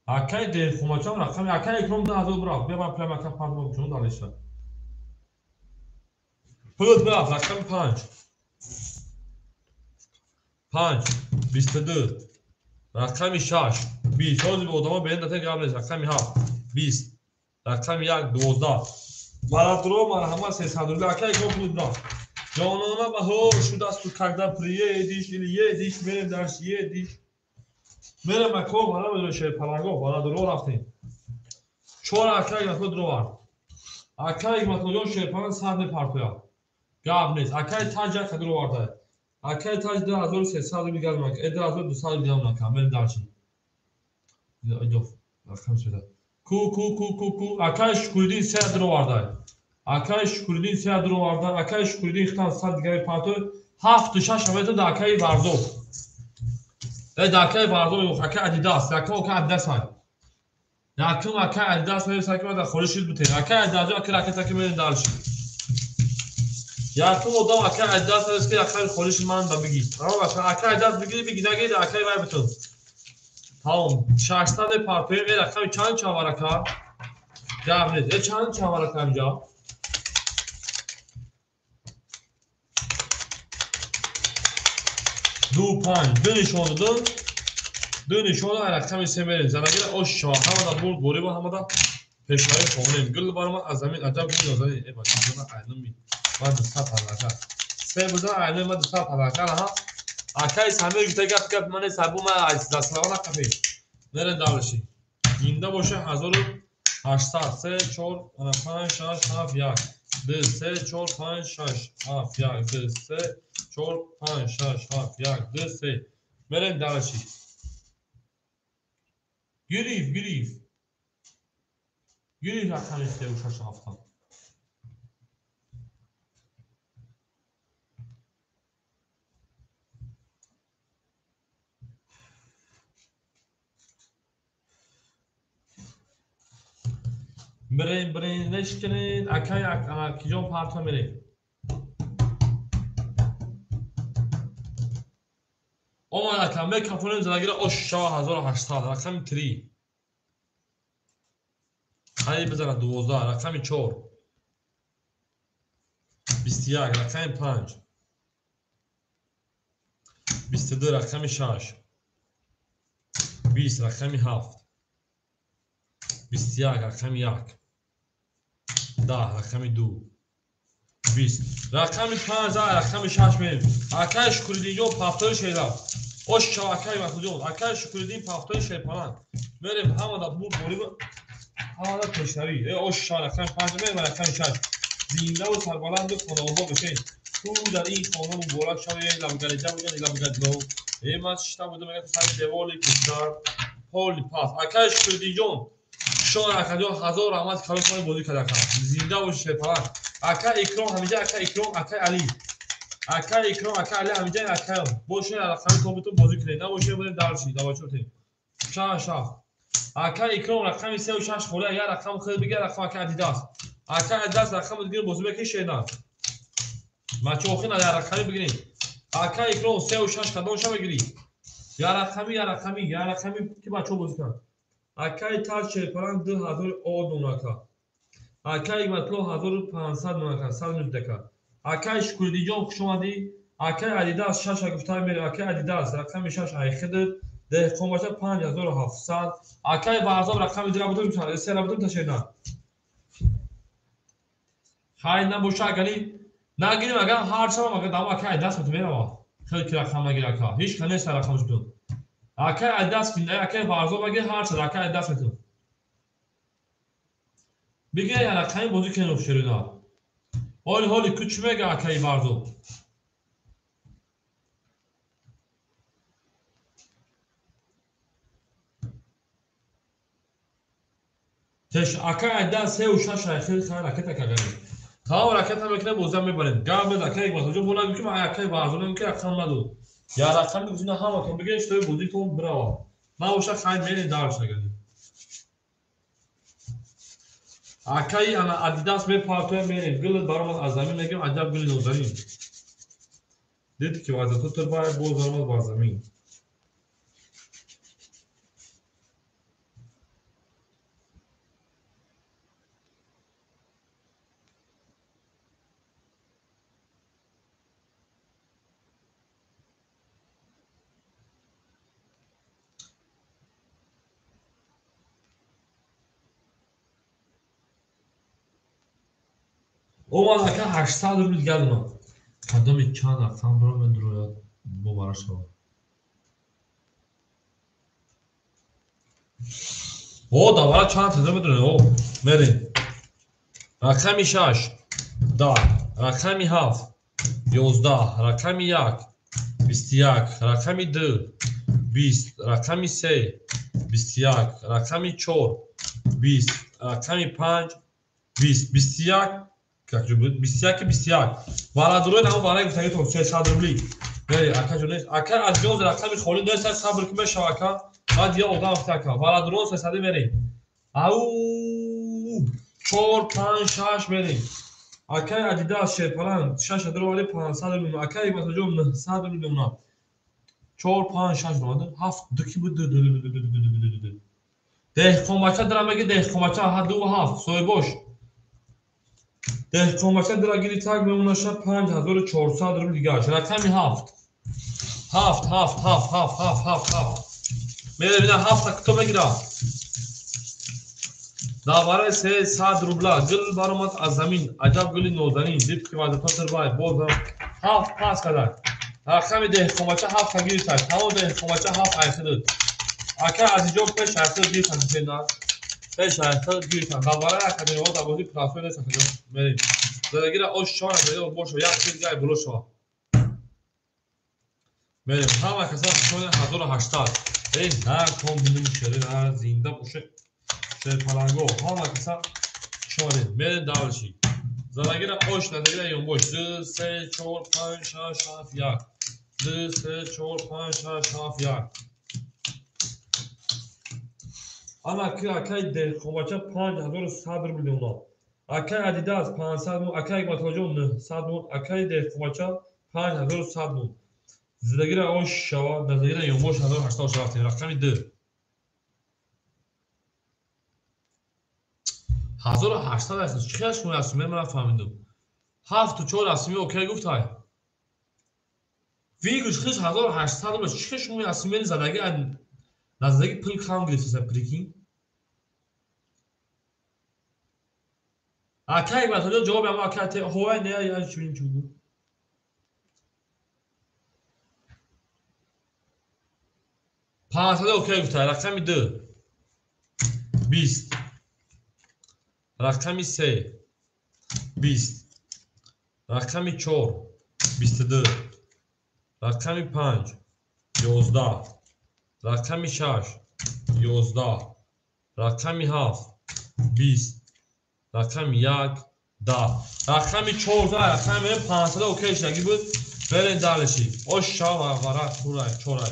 Акай Деҳқонбача рақами акай Икром 2000 бурафт. Бия ман плам ака 5 мог чун далеша. Пулот бурафт рақами 5. 5 22 рақами 6 20. Ҳозир ба одамо берин дата гап нест. Рақами 7 20 рақами 1 12. Барадро марҳамат 300 рубл. Акай Икром пулот бурафт. Ҷонона баҳор шудасту когда приедешь или едешь мерем дарс едешь. Мерем ако барам шерпаланго барадро рафтем. 4 акай Икром дровард. Акай Икромҷон шерпаланг сад мепартояд. Гап нест. Акай Таҷ як дроварда. Акай Таҷ 2300 рубл газ мак. 2200 рубл газ мак. Мерем дарси. Иҷо рақам шуда. Ку ку ку ку ку акай Шукриддин 3 дроварда. Акай Шукриддин 3 дроварда. Акай Шукриддин хитан 100 дигар мепартояд. 7 6 метр да акай Варзоб. Да акай Варзоб акай Адидас. Якум акай Адидас ай. Якум акай Адидас мебисад ки ман дар хориҷ шид бутем. Акай Адидас акай ракета ки мерем дарси. Якум одам акай Адидас мебисад ки акай хориҷ ман ба бигӣ. Акай Адидас бигирӣ бигӣ нагирӣ акай вай битун. Тамом 600 мепартоем. Рақами чанд чанд варака? Гап нест. Чанд чанд варака инҷа? 2 5 ду нишон додум. Ду нишон рақами 3 мерем. Занагира ош шава. Ҳамада бурд бориба ҳамада пешравӣ хонем. Гул баромад аз замин аҷаб гул нозанин. Бача бузана айнуми. Ман 200 палака. Се бузана айнуми ман 200 палака. Аҳа. Акай Самир гуфта гап гап ман сабу ман аз дастравона қафе. Мерем давлаши. Зинда боша 1800 3 4 5 6 7 1 2 3 4 5 6 7 1 2 3 4 5 6 7 1 2 3. Мерем давлаши. Гириф гириф. Гириф рақами 3 6 7. Берем берем нешкинед акай акиҷон парта мерем. Омад ака мекафонем занагира ош шава 1800 рақами 3. Ҳай бизана 12 рақами 4. 21 рақами 5. 22 рақами 6. 20 рақами 7. 21 рақами 1. 10 рақами 2. 20 рақами 5 рақами 6 мерем. Акай Шукриддинҷон пафтои шерафт. Ош шава акай Масудҷон. Акай Шукриддин пафтои шерпаланг. Мерем ҳамада бурд бориба ҳамада пешравӣ. Ош шава рақами 5 мерем рақами 6. Зиндаву сарбаланду хонаобод бошед. Ту дар ин хона муборак шавӣ. Лабгариҷа будан лабгариҷо. Ман шишта будам мегӯям сари деволи куштар. Ҳоли пас. Акай Шукриддинҷон шон акаҷон ҳазор раҳмат калон шумо бозӣ карда ака. Зинда бошед шерпаланг. Ака Икром ҳамиҷа ака Икром акай Али. Акай Икром, акай Али ҳамиҷа акаям. Бошед рақами тобитон бозӣ кунед. Набошед будем дарши, давачотем. 6 7. Акай Икром рақами 3 ва 6 холӣ, як рақам худ бигир, рақам акай Адидас. Акай Адидас рақами дигар бозӣ мекунед шена. Бачаҳо охир як рақами бигиред. Акай Икром 3 ва 6 кадомша мегирӣ? Як рақами, як рақами, як рақами ки бачаҳо бозӣ кунанд. Акай Таҷ Шерпаланг 2000 од монака. Акай Ҳикматулло 1500 монака, 100 минут ака. Акай Шукриддинҷон хуш омадӣ. Акай Адидас 6 гуфта мерем. Акай Адидас рақами 6 айхидд. Деҳқонбача 5700. Акай Варзоб рақами 2 будум, 3 будум ташена. Хай набоша агани нагирим агар ҳар шабам агар дама акай Адидас мету мерава. Хеле ки рақам нагир ака. Ҳеч ка нест рақамаш бутун. Акай Адидас акай Варзоб агир ҳар шаб акай Адидас мету. Бигир я рақами бозӣ кунем шерина. Ҳоли ҳоли ку чӣ мега акай Варзоб? Теш акай Адидас 3 ва 6 айхел хай ракета кагани. Тамом ракета мекунем бозиам мебарем. Гап без акай Ҳикматуллоҷон бо нагӯ ки ман акай Варзоб мегӯм ки рақам надод. Я рақами гузина ҳаматон бигиред шуто бозитон бирава. Набоша хай мерем дарш нагани. Акай ана Адидас мепартоя мерем. Гул баромад аз замин мегем аҷаб гули нозанин. Дид ки вазато турбай боз баромад бар замин. Омад ака 800 рубл дигар омад. Кадоми чанд рақам дорам медурояд бовара шавад. О, давара чанд таза медонед? О, мерем. Рақами 6 10, рақами 7 11, рақами 1 21, рақами 2 20, рақами 3 21, рақами 4 20, рақами 5 20, 21 как же будет? 21 21. Варадурои намо вараи гуфтагитон 300 рубли. Бери, ака ҷон, ака аз ҷон рақами холӣ нест, сабр ки мешава ака. Баъд я одам афта ака. Варадурои 300 мерем. Ау 4 5 6 мерем. Акай Адидас Шерпаланг 6 рубли 500 рубли. Акай Ҳикматуллоҷон 900 рубли мемонад. 4 5 6 омада. 7 2 ки буд 2 2 2 2 2 2 2. Деҳқонбача дара меги деҳқонбача 2 7 соҳибош. Деҳқонбача дара гири так мемонаша 5400 рубл дигарш. Рақами 7. 7 7 7 7 7 7 7. Мерем ина 7 та кито мегирад. Давараи 300 рубла. Гул баромад аз замин. Аҷаб гули нозанин. Дид ки вазифа турбай. Боз 7 пас кардак. Рақами деҳқонбача 7 та гирифтак. Тамом деҳқонбача 7 айхидд. Ака Азизҷон пеш айхидд гирифтан сена. Пеш айхидд гирифтан. Давараи академияҳо дар бозии прасой нест акаҷон. Мерем. Задагира ош шава назария боша. Як чиз дига боло шава. Мерем. Ҳама каса шояд 1800. Эй, на ком бинем шере, на зинда боше. Шерпаланго. Ҳама каса шояд. Мерем давлши. Задагира ош назария ёнбош. 2 3 4 5 6 7 1. 2 3 4 5 6 7 1. Ана ки акай деҳқонбача 5100 рубл мемонад. Акай Адидас 500 мон, акай Ҳикматуллоҷон 900 мон, акай деҳқонбача 5100 мон. Зиндагира ош шава, назарира ёнбош 1800 рафтем. Рақами 2. 1800 аст. Чӣ хел шумо расмӣ? Ман нафаҳмидам. 7 4 расмӣ окей гуфтай. Вигуш хиш 1800 рубл. Чӣ хел шумо расмӣ задаги назадаги пул кам гирифтеса, прикинь? Акай Ҳикматуллоҷон ҷавоби ама акай те ҳовай не я чунин чӣ буд? 500 окей гуфтай. Рақами 2 20, рақами 3 20, рақами 4 22, рақами 5 11, рақами 6 11, рақами 7 20, рақами 1 10, рақами 4 рақами 500 окей шудаги буд. Берен дальше. Ош шава варақ хурай, чорай.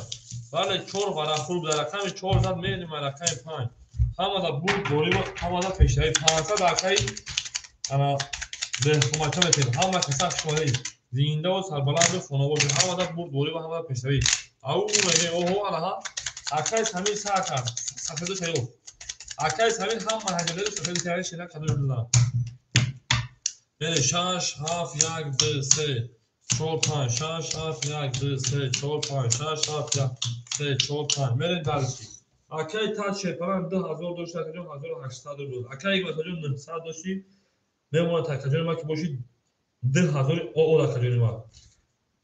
Бале чор варақ хур буда, рақами 4 зад мерем рақами 5. Ҳамада бурд дорим, ҳамада пешравӣ. 500 акаи ана деҳқомача метем. Ҳама каса хушомадед. Зиндаву сарбаланду хонабошед. Ҳамада бурд дорим ва ҳамада пешравӣ. Ау мегем, оҳо анаҳа. Акаи Самир сар кард. Сафеду шаёфт. Акаи Самир ҳама ҳаҷададу сафеду шаёфт шина қадр додам. Бере 6 7 1 2 3 4 5 6 7 1 2 3 4 5 6 7 1 3 4 5. Мерем дальше. Акаи Таҷ Шерпаланг 2000 дошт, акаҷон 1800 буд. Акаи Ҳикматҷон 900 дошти, мемонад акаҷони ман ки боши 2000 оод акаҷони ман.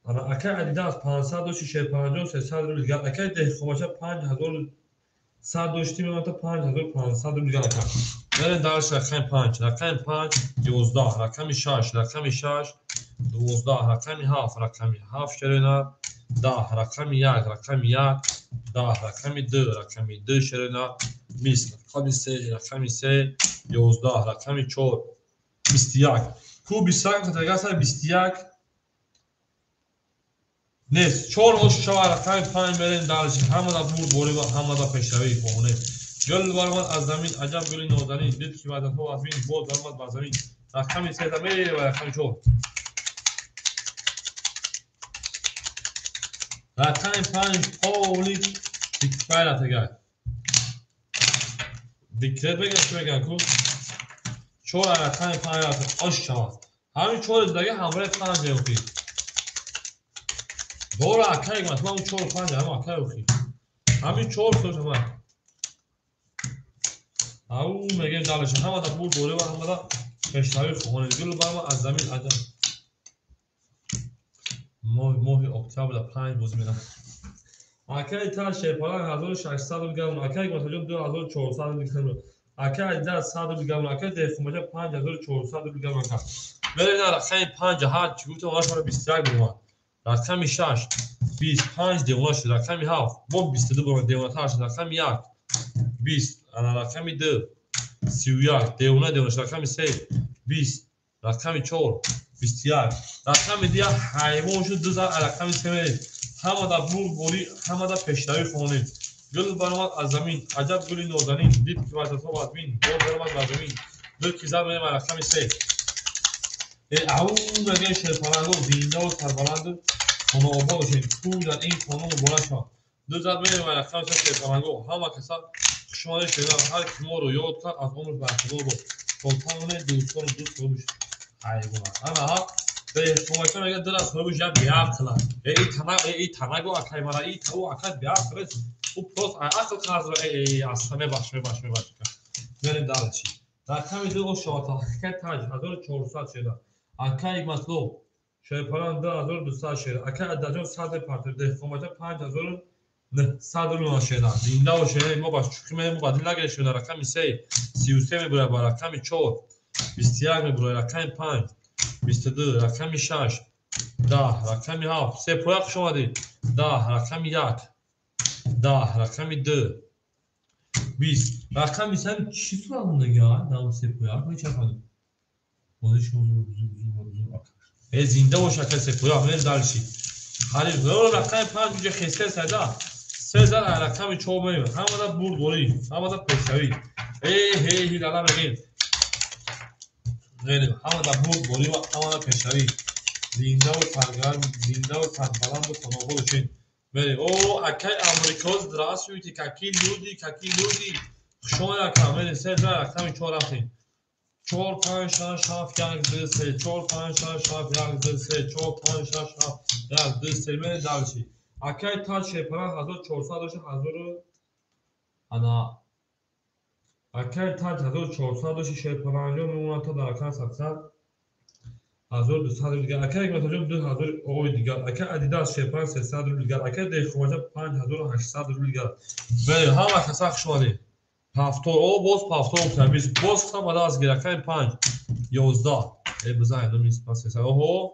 Ана акаи Адидас 500 дошти, Шерпалангҷон 300 рубл дигар. Акаи Деҳқомача 5100 дошти, мемонад 5500 рубл дигар ака. Мерем дальше рақами 5, рақами 5 11, рақами 6, рақами 6 12, рақами 7, рақами 7 шерена 10, рақами 1, рақами 1 10, рақами 2, рақами 2 шерена 20, рақами 3, рақами 3 11, рақами 4 21. Ку 21 катагаса 21 нест. 4 ош шава рақами 5 мерем дальше. Ҳамада бурд борӣ ва ҳамада пешравӣ хоҳонем. Гул баромад аз замин, аҷаб гули нозанин, дид ки ваъдаҳо аз бин, боз баромад бар замин. Рақами 3 ва рақами 4. Рақами 5 Павлик Дикфайра тегай. Дикрет беган чӣ меган ку? 4 рақами 5 рафт, ош шавад. Ҳамин 4 дига ҳамроҳи 5 меохӣ. Дора акай ман 4 5 ҳам акай охӣ. Ҳамин 4 сош ҳама. Ау мегем дальше. Ҳамада бурд дорӣ ва ҳамада пешравӣ хоҳонем. Гул баромад аз замин аҷаб. Моҳи октябр 5 бозӣ мерам. Акаи Таҷ Шерпаланг 1600 рубл гамон, акаи Ҳикматҷон 2400 рубл гамон, акаи Адидас 100 рубл гамон, акаи Деҳқомача 5400 рубл гамон. Мерем на рақами 5, ҳар чӣ гуфтам онашро 21 бумад. Рақами 6 25 девона шуд, рақами 7 бо 22 бумад, девонатар шуд, рақами 1 20, ана рақами 2 31 девона девона шуд, рақами 3 20, рақами 4 21, рақами 2 ҳайвон шуд, 2 зар рақами 3 мерем. Ҳамада бурд борӣ, ҳамада пешравӣ хонем. Гул баромад аз замин, аҷаб гули нозанин, дид ки ваъдаҳо аз бин, боз баромад бар замин. Ду ки зар мерем рақами 3. Ау мегӯем Шерпаланго зиндаву сарбаланду хонаобод бошед. Ку дар ин хона муборак шавад. Ду зар мерем рақами 3 Шерпаланго. Ҳама каса хушомадед шеран, ҳар ки моро ёд кард аз умр бархӯрдор бод. То тавонед дӯстону дӯст бошед. Ҳайвона. Ана ҳа Деҳқомача мегӯяд дила соҳибаш як беақл аст. И тана, и танаго акай мара, и тау акай беақл аст. Ӯ просто ақл қарзро аста мебахш, мебахш, мебахш. Мерем дальше. Рақами 2 ош шавад. Акаи Таҷ 1400 шера. Акаи Ҳикматло Шерпаланг 2200 шера. Акаи Адаҷон 100 партер. Деҳқомача 5900 рубл шера. Зинда бошед, мо ба шӯхӣ мерем, мо ба дил нагиред шуна. Рақами 3 33 мебурад, ба рақами 4 21 мебурад, рақами 5 22, рақами 6 10, рақами 7 се поя хуш омадед. 10, рақами 1 10, рақами 2 20, рақами 3 чӣ сурат мондагӣ дар се поя? Мечархонем. Бозӣ шумо зур зур зур зур ака. Зинда бош ака се поя, мерем дальше. Ҳариф рақами 5 уҷа хесе сайда. 3 зар рақами 4 мерем. Ҳамада бурд борӣ, ҳамада пешравӣ. Ҳе ҳилала мегем. Мерем ҳамада бурд борӣ ва ҳамада пешравӣ. Зиндаву саргарм, зиндаву сарбаланду хонаобод бошед. Мерем. О, акай Амрико, здравствуйте, какие люди, какие люди. Хуш омадед ака. Мерем 3 зар рақами 4 рафтем. 4 5 6 7 1 2 3 4 5 6 7 1 2 3 4 5 6 7 1 2 3 мерем дальше. Акаи Таҷ Шерпаланг 1400 дошт, 1000 ана акаи Таҷ 1400 дошт, Шерпалангҷон мемонад то дар рақами 700 1200 рубл дигар. Акаи Ҳикматҷон 2000 ои дигар. Акаи Адидас Шерпаланг 300 рубл дигар. Акаи Деҳқомача 5800 рубл дигар. Мерем, ҳама каса хуш омадед. Пафтор, о боз пафтор гуфтам, боз гуфтам бада аз гир рақами 5 11. Бизан инро мис пас 300. Оҳо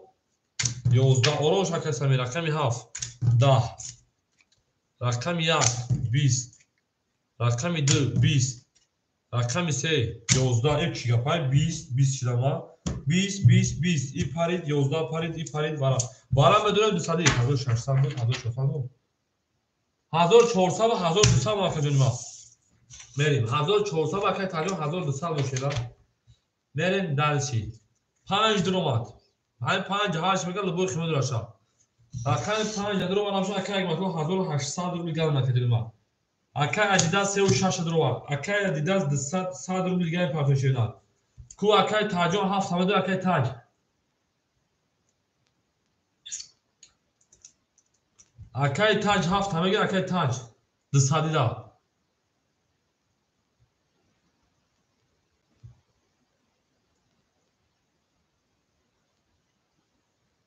11 орош ака Самир, рақами 7 10, рақами 1 20, рақами 2 20, рақами 3 11. Ин чӣ гапай? 20 20 шидама. 20 20 20 и парид, 11 парид, и парид вара. Вара медорем 200, 1600 буд, 1400 буд. 1400 ва 1200 акаҷони ма. Мерим 1400 акай таҷон 1200 бошеда. Мерим дальше. 5 дуромад. Ҳамин 5 8 мега лубои хима дураша. Рақами 5 дуромад ҳамшо акай Ҳикматулло 1800 рубл гал накаҷони ма. Акай Адидас 36 дуромад. Акай Адидас 200 100 рубл гал партошена. Ку акай таҷон 7 ҳамаду акай таҷ. Акай таҷ 7 ҳамега акай таҷ 200 да.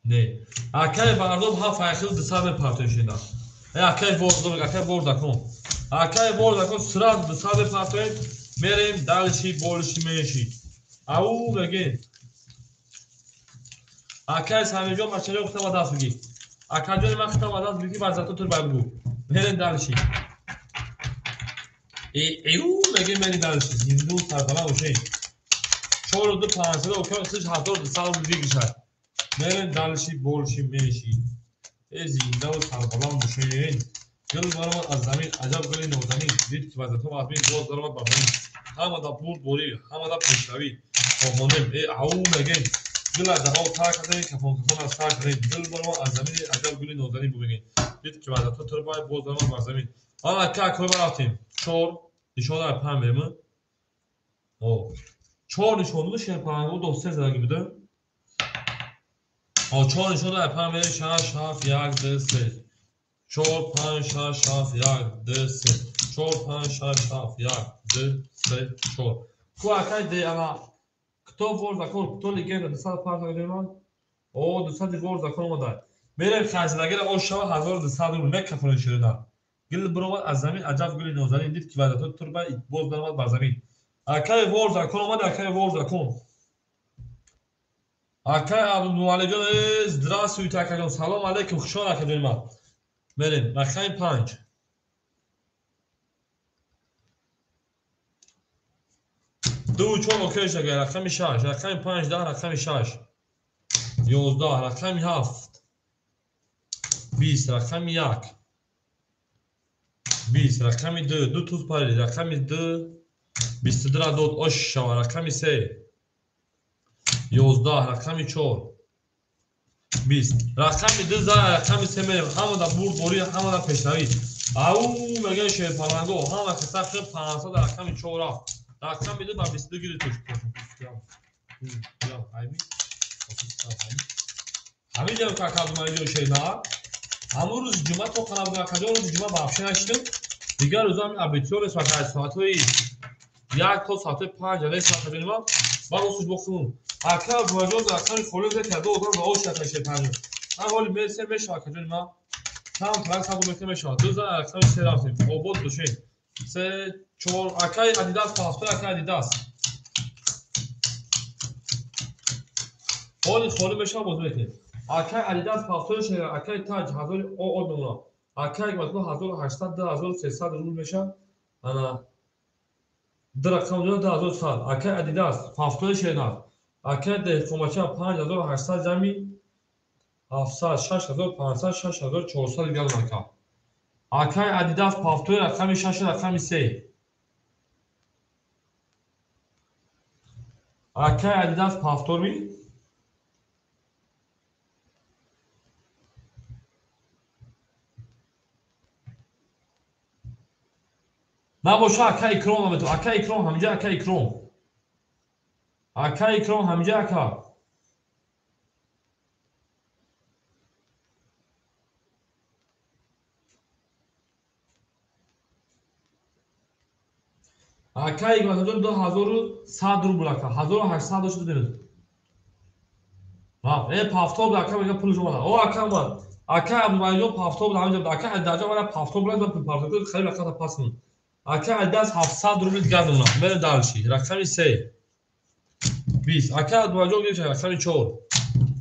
Не. Акай Бардоб 7 айхил 200 мепартоишеда. Акай ворд, акай ворд акон. Акай ворд акон сразу 200 мепартоем. Мерем дальше больше меньше. Ау мегем. Акай Самиҷон бачаҳо худта ба даст бигир. Акаҷони ман худта ба даст бигир ва зато тур бигӯ. Мерем дальше. Эу мегем мерем дальше. Зинду сарбаланд бошем. 4 2 500 окей 1200 рубл бигиршад. Мерем дальше больше меньше. Зиндаву сарбаланд бошем. Гул баромад аз замин, аҷаб гули нозанин. Дид ки вазъиятҳо вазмин, боз даромад бар замин. Ҳамада бурдборӣ, ҳамада пешравӣ. Хоҳонем, ау мегем. Гул аз даҳо тар кардем, кафон кафон аз сар кардем. Гул баромад аз замин, аҷаб гули нозанин бубинем. Дид ки вазъиятҳо турбай, боз даромад бар замин. Ана ка кор рафтем. 4 нишон дар 5 мерем. 4 нишон буд, шерпаланго ду се задаги буда. 4 нишон дар 5 мерем, 6 7 1 2 3. 4 5 6 7 1 2 3. 4 5 6 7 1 2 3 4. Ку акай де ана кто вор закон, кто легенда 205 мегӯям. О 200 вор закон омада. Мерем хайзадагира о шава 1200 рубл мекафонем ширина. Гул баромад аз замин, аҷаб гули нозанин. Дид ки вазъиятҳо турба, боз даромад бар замин. Акай вор закон омада, акай вор закон. Акай Абдумаликҷон, здравствуйте акаҷон, салом алейкум, хуш омад акаҷони ман. Мерем рақами 5. 2 4 окей шага, рақами 6, рақами 5 10, рақами 6 11, рақами 7 20, рақами 1 20, рақами 2 2 туз парид, рақами 2 22 дод, ош шава, рақами 3 11, рақами 4 20, рақами 2 за рақами 3 мерем. Ҳамада бурдборӣ, ҳамада пешравӣ. Ау мегӯяд шерпаланго, ҳама каса 500 рақами 4 рафт. Рақами 2 ба 22 гирифтеш. Ҳамин ҷо какадумаҷо шерна. Ҳамон рӯзи ҷумъа то қанаб акаҷо рӯзи ҷумъа вообще нашидем. Дигар рӯза ҳамин абитиёр рест вака аз соатҳои 1 то соатҳои 5 рест вака ҷонима. Баъд осуш бохун. Ака Абдумаҷон рақами холӣ зад карда одам ба ош шака шерпанҷо. Ҳар ҳоли мерсе мешавад акаҷони ман. Там трак сабу мекунем мешавад. 2 за рақами 3 рафтем. Обод бошед. 3 4 акай Адидас пафтой акай Адидас. Ҳоли холӣ мешавад боз мекунем. Акай Адидас пафтой шера, акай Таҷ 1000 ОО мемонад. Акай Ҳикматулло 1800 2300 рубл мешавад. Ана ду рақам дора 2100. Акай Адидас пафтой шера. Акай Деҳқонбача 5800 ҷамъи 700 6500 6400 гал ака. Акай Адидас пафтой рақами 6 рақами 3. Акай Адидас пафтор ми? Набоша акай Икром наметавон. Акай Икром ҳаминҷа, акай Икром. Акай Икром ҳаминҷа ака. Акай Икром 2100 рубл ака. 1800 дошт дидем. Рафт. Пафтор ака мега пулш омада. О ака омад. Акай Абдумаликҷон пафтор буд ҳаминҷа. Акай Адаҷон мана пафтор буд, ман пул пафтор харид рақам пас кунам. Акай Адидас 700 рубл дигар мемонад. Мерем дальше. Рақами 3 20. Акай Абдумаликҷон гирифт рақами 4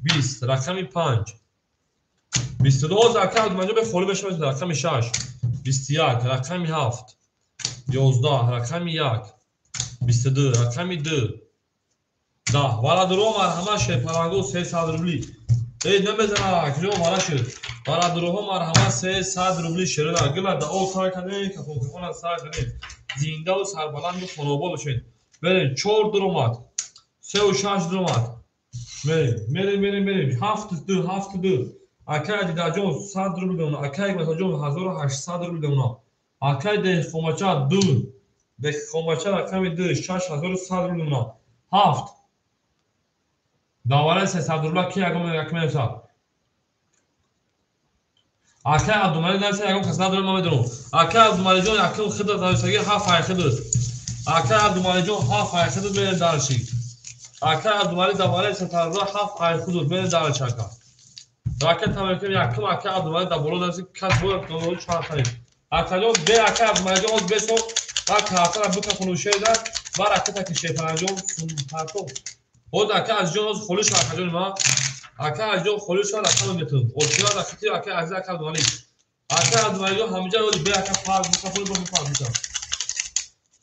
20, рақами 5 22. Акай Абдумаликҷон бе холӣ мешавад рақами 6 21, рақами 7 11, рақами 1 22, рақами 2 10. Валадуро марҳамат шерпаланго 300 рубли. Эй, намезана, куҷо вара шуд? Бародарҳо, марҳамат, 300 рубли шерона. Гила да об сар кардем, кафон кафона сар кардем. Зиндаву сарбаланду хонобод бошед. Мерем, 4 дуромад. 3 6 дуромад. Мерем, мерем, мерем, мерем. 7 2, 7 2. Акай Дидарҷон 100 рубл мемонад. Акай Ҳикматҷон 1800 рубл мемонад. Акай Деҳқонбача ду. Деҳқонбача рақами ду, 6100 рубл мемонад. Ҳафт. Давараи 300 рубла ки ягон як менависад? Акай Абдумалик нависа, ягон кас надорем, ман медонам. Акай Абдумаликҷон якум хидат нависаги, ҳафт ай хидат. Акай Абдумаликҷон ҳафт ай хидат, мерем дальше. Акай Абдумалик давараи 300 рубла ҳафт ай худут, мерем дальше, ака. Ракета мекунем, якум акай Абдумалик дар боло нависи, кас бояд чарханем. Акаҷон, бе акай Абдумаликҷон оз бесо, ба картара бикафону шеда, ба ракета ки шерпаланҷон партов. Боз ака Азизҷон оз холӣ шуд, акаҷони ман. Ака Азизҷон холӣ шуд, рақама метавон. Охира ракети акай Азиз, ака Абдумалик. Ака Абдумаликҷон ҳамиҷа ози бе ака парк бикафону бо парк бикаф.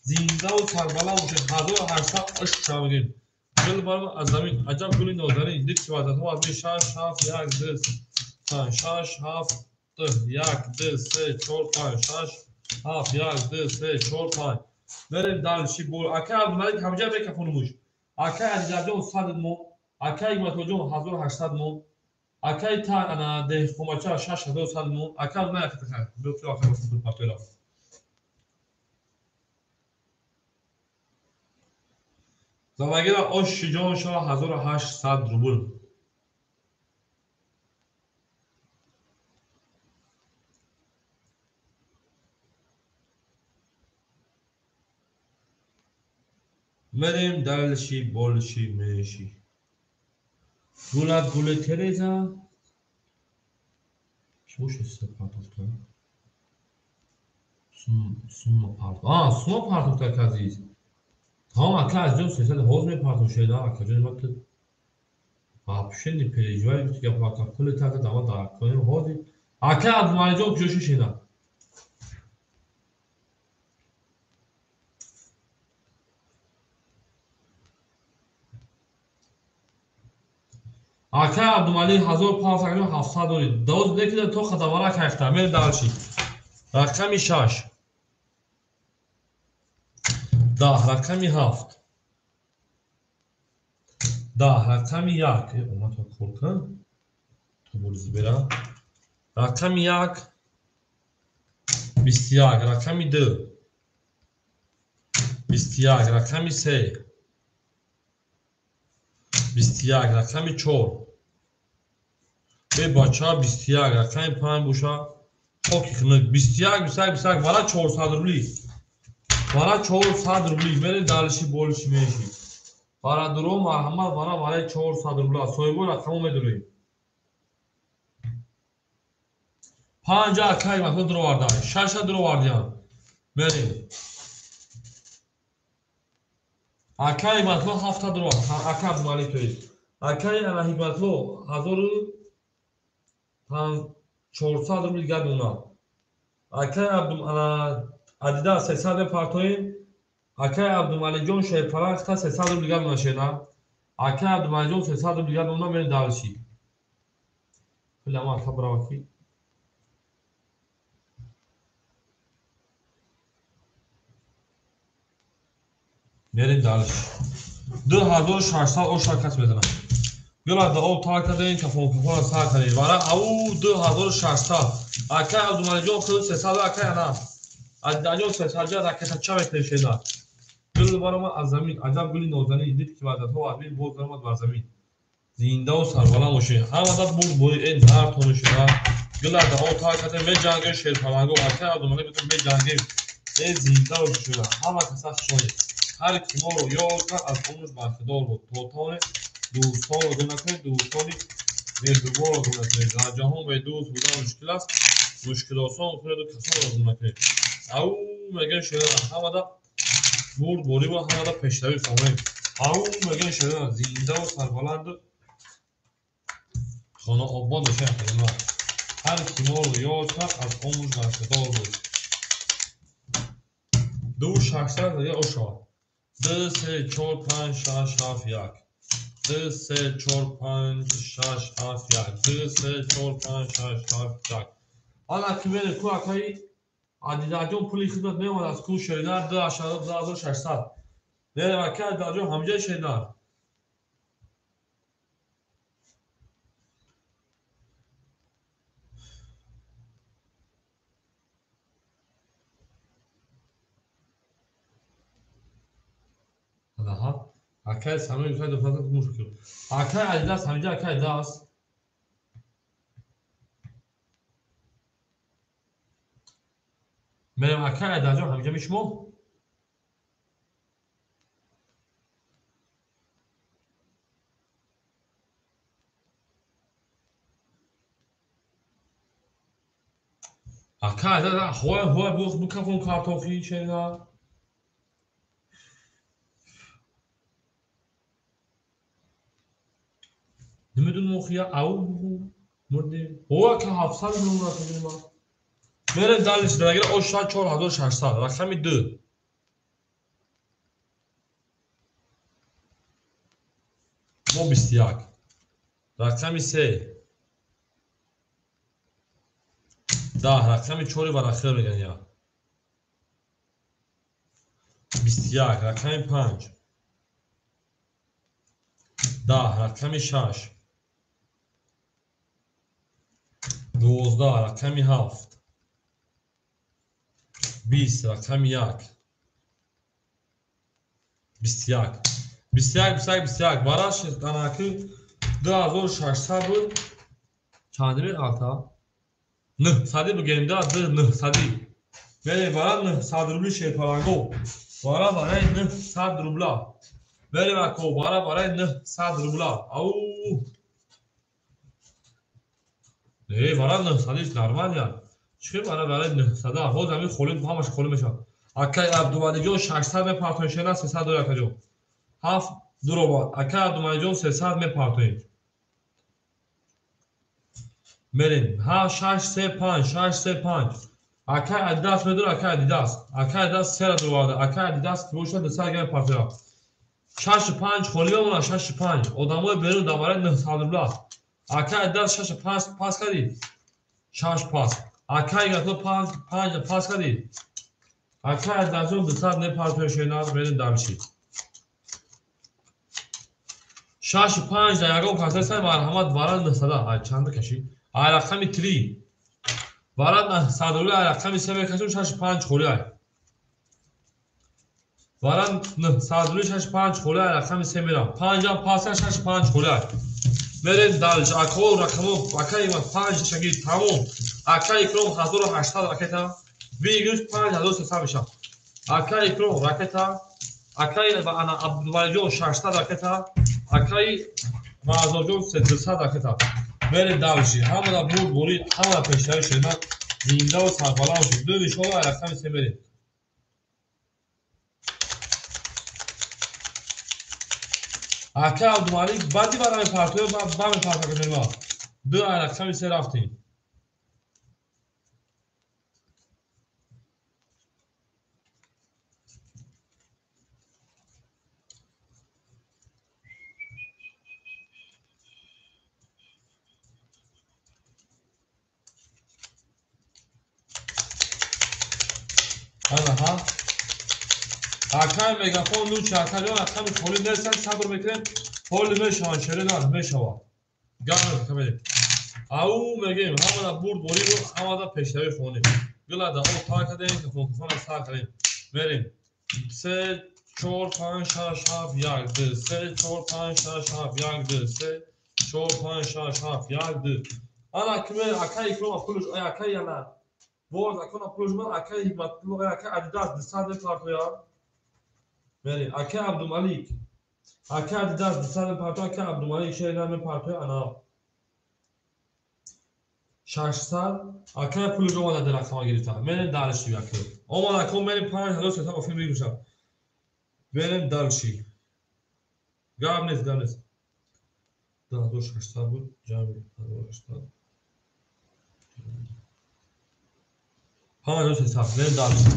Зиндаву сарбаланд бошед. 1800 ишқ шавем. Гул барма аз замин, аҷаб гули нозанин, дид ки ваъдатҳо аз ми шаш, ҳафт, як, ду, панҷ, шаш, ҳафт, як, ду, се, чор, панҷ, шаш, ҳафт, як, ду, се, чор, панҷ. Мерем дальше бо акай Абдумалик ҳамиҷа мекафонумуш. Акай Азизарҷон 100 мо, акай Ҳикматуллоҷон 1800 мо, акай та ана Деҳқонбача 6100 мо, акай Абдумалик акай. Залагира оши ҷон шава 1800 рубл. Мерем дальше, больше, меньше. Гулат гули Тереза. Чӣ бошад се партофта? Сумма партофта. А, сумма партофта, ака азиз. Тамом, ака азизҷон, 300 ҳоз мепартов шеда, акаҷони ман, ту вообще не переживай, гапа ака, пули така дама дар конем ҳозир. Ака Абдумалиҷон куҷо шишеда? Акай Абдумалик 1500 дорид. Доз некида то хадавара кайхта. Мерем дальше. Рақами шаш. 10, рақами ҳафт. 10, рақами як. Омад то кор кун. То бурзи бера. Рақами як 21, рақами ду 21, рақами се 21, рақами чор. Бе бача 21, рақами панҷ боша. Хоки хунук 21, 21, 21, вара 400 рубли. Вара 400 рубли. Мерем дальше, больше, меньше. Бародаро, марҳамат, вара вараи 400 рубла. Соҳибои рақамо медорем. Панҷа акай масо дуровардан. Шаша дуровардиям. Мерем. Акай Ҳикматло ҳафта дуровард. Ака Абдумалик то есть. Акай ана Ҳикматло 1400 рубли дигар мемонад. Акай Абдум ана Адида 300 мепартоем. Акай Абдумаликҷон шерпаланг та 300 рубли дигар мемонад шена. Акай Абдумаликҷон 300 рубли дигар мемонад, мерем дальше. Пулама ака брава ки. Мерем дальше. 2600 оша кас мезанад. Гила да об тар кардем, кафон кафона сар кардем. Вара ау 2600. Акай Абдумаликҷон худ 300, акай ана. Адидаҷон 300 ракета ча метавонем шеда. Гул баромад аз замин, аҷаб гули нозанин, дид ки ваъдатҳо аз бин боз даромад бар замин. Зиндаву сарбаланд бошед. Ҳамада бурд бори э нартону шуда. Гила да об тар кардем, меҷангем шерпаланго. Акай Абдумалик битон меҷангем. Э зинда бошед. Ҳама каса хушонед. Ҳар ки моро ёд кард, аз умраш бархдор буд. То тавонед дӯстонро гум накунед, дӯстони меҳрубонро гум накунед. Дар ҷаҳон бедӯст будан мушкил аст, мушкилосон кунеду касонро гум накунед. Ау мегӯем шерона, ҳамада бурдборӣ ва ҳамада пешравӣ хоҳем. Ау мегӯем шерона, зиндаву сарбаланду хонаобод бошед. Ҳар ки моро ёд кард, аз умраш бархдор буд. 2600 дига ошавад. Ду, се, чор, панҷ, шаш, ҳафт, як. 2 3 4 5 6 7 1 2 3 4 5 6 7 1. Ана ки мерем ку акаи Адидаҷон пули хидмат меомад аз ку шеринар 2600. Мерем акаи Адидаҷон ҳамҷои шеринар. Аҳа. Акаи Самир гуфта 200 мушкил. Акаи Адидас ҳамҷа акаи Адидас. Мерем акаи Адидаҷон ҳамҷа мишмо? Акаи Адидас ҳоя ҳоя букафон картофи шеринар. Намедонам охия ау мурдем. Ҳоя ка 700 миллион расидем. Мерем далиш дарагира ош 4600 рақами 2. Мо 21. Рақами 3. 10 рақами 4 варахир меган я. 21 рақами 5. 10 рақами 6. 12 рақами 7. 20 рақами 1. 21. 21 21 21 бараш анаки 2600 буд. Чанд меғалта? 900 бигем да 900. Мерем бара 900 рубли шерпаланго. Бара бараи 900 рубла. Мерем ако бара бараи 900 рубла. Ау. Не, бара 900 нормально. Чӣ бара бараи 900? Ҳоз ҳамин холӣ ҳамаш холӣ мешавад. Акай Абдувалиҷон 600 мепартоем, шена 300 дорад акаҷон. 7 дуробад. Акай Абдувалиҷон 300 мепартоем. Мерем. 6 3 5 6 3 5. Акай Адидас медорад, акай Адидас. Акай Адидас 3 дуроварда. Акай Адидас бошад 200 грамм мепартояд. 6 5 холӣ мемонад, 6 5. Одамои берун дар бараи 900 рубла. Акай Адидас 6 5 пас кардӣ? 6 пас. Акай Гато 5 пас кардӣ? Акай Адидасҷон 200 мепартояд шена, мерем дарши. 6 5 дар ягон каса сай марҳамат вара 900. Ай чанд кашӣ? Ай рақами 3. Вара 900 рубла, ай рақами 3 мекашем 6 5 холӣ ай. Вара 900 рубли 6 5 холӣ ай рақами 3 мерам. 5 ам пас 6 5 холӣ ай. Мерем далш. Ако рақамо акай 5 шаги тамом. Акай Икром 1800 ракета. Вигриш 5300 мешавад. Акай Икром ракета. Акай ана Абдувалиҷон 600 ракета. Акай Мазорҷон 300 ракета. Мерем далши. Ҳамада бурд бурид, ҳама пешравӣ шуда. Зиндаву сарбаланд шуд. Ду нишона ай рақами 3 мерем. Акай Абдумалик баъди бара мепартояд, ба мепартояд. Ду ай рақами 3 рафтем. Аҳа. Акай мегафон лучи акаҷон рақами холӣ нестанд, сабр мекунем, ҳоли мешаванд, шеринар мешавад. Гап мекунем. Ау мегем, ҳамада бурд борибу, ҳамада пешравӣ хонем. Гилада об тар кардем, кафонкафона сар кардем. Мерем. 3 4 5 6 7 1 2 3 4 5 6 7 1 2 3 4 5 6 7 1 2. Ана киме акай Икром пулш, ай акай яна. Боз акона пулш ман акай Ҳикматулло, акай Адидас 200 мепартояд. Мерем. Акай Абдумалик. Акай Адидас 200 мепартояд, акай Абдумалик шерина мепартояд ана. 600 акай пулш омада дар рақама гирифта. Мерем дарши акай. Омад акон мерем 5300 офин мегӯшам. Мерем дарши. Гап нест, гап нест. 2600 буд, ҷамъи 2600. 5300 мерем дарши.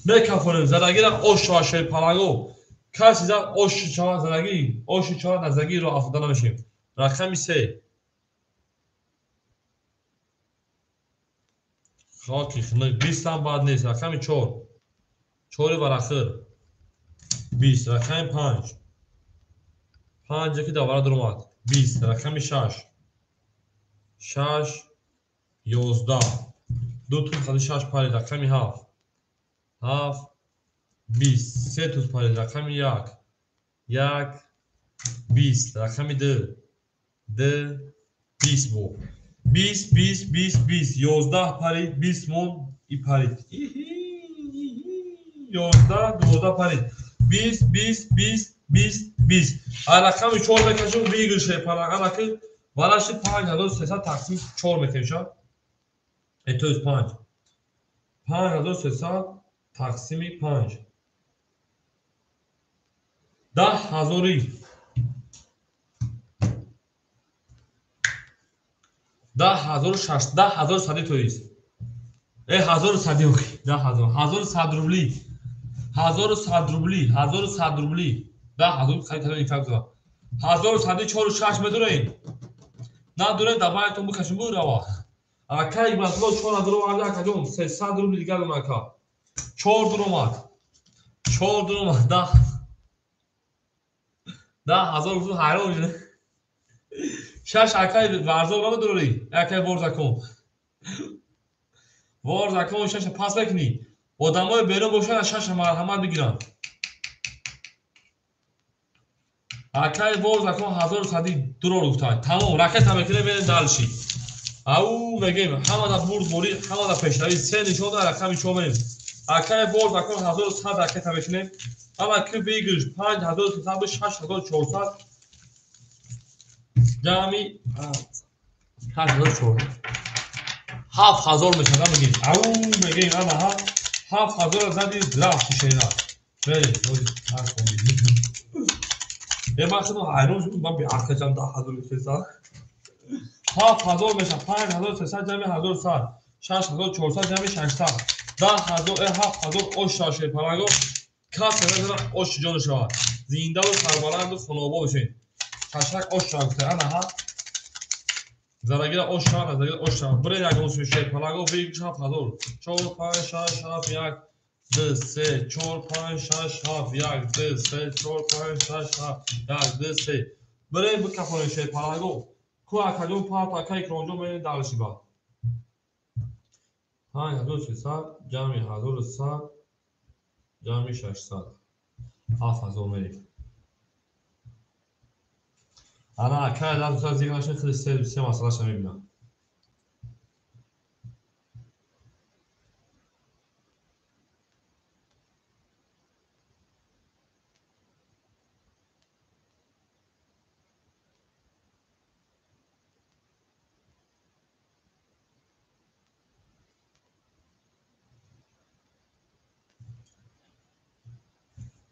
Мекафонем задагира ош шава шерпаланго. Каси зад оши шавад задагӣ, оши шавад назагӣ ро афтода намешем. Рақами 3. Хоки хунук 20 ҳам бад нест. Рақами 4. 4 варахир 20. Рақами 5. 5 ки давара дуромад 20. Рақами 6. 6 11. Ду туз хади 6 парид. Рақами 7. 7 20. 3 туз парид. Рақами 1. 1 20. Рақами 2. 2 20 бу. 20 20 20 20. 11 парид. 20 мон и парид. 11 12 парид. 20 20 20 20 20. Рақами 4 мекашем выигрыш шерпаланг. Анаки вараши 5300 тақсим 4 мекашем. То есть 5. 5300 тақсими 5. 10 000. 10 006, 10 100 то есть. 1100 охи. 10 000. 1100 рубли. 1100 рубли. 1100 рубли. 10 000 харид кардем инфакт зада. 1100 4 6 медорем. Надорем давайтон бикашем бурава. Акай Ибратулло 4000 оварда акаҷон 300 рубли дигар дорам ака. 4 дуромад. 4 дуромад. 10 000 гуфтум ҳайрон шудам. 6 акай варзоб намедорӣ. Акай вор закон. Вор закон 6 пас мекунӣ. Одамои берун бошанд 6 марҳамат бигиранд. Акай вор закон 1100 дурор гуфтанд. Тамом ракета мекунем мерем дальше. Ау мегем ҳамада бурдборӣ, ҳамада пешравӣ. Се нишон дар рақами 4 мерем. Акай вор закон 1100 ракета мекунем. Ама ки выигрыш 5300 6400 ҷамъи 8400 7000 мешавад мегем. Ау мегем ана 7000 зади рафти шера. Мерем. Ман худам ҳайрон шудам, ман беақлшам 10300. 7000 мешавад 5300 ҷамъи 1100 6400 ҷамъи 600 10 000 7000 ош шавад шерпаланго. Кас назара ош ҷон шавад. Зиндаву сарбаланду хонобод бошед. Шашак ош шавад гуфта ана ҳа. Зарагира ош шавад, зарагира ош шавад. Бирен ягон сӯи шерпаланго выигрыш 7000. 4 5 6 7 1 2 3 4 5 6 7 1 2 3 4 5 6 7 1 2 3. Бирен бикафонед шерпаланго. Ку акаҷон парт акай икромҷон мерем дальше баъд. 5300 ҷамъи 1100 ҷамъи 600 7000 мерем. Ана акай дар зиқ нашед хеле се масъалаша мебинам.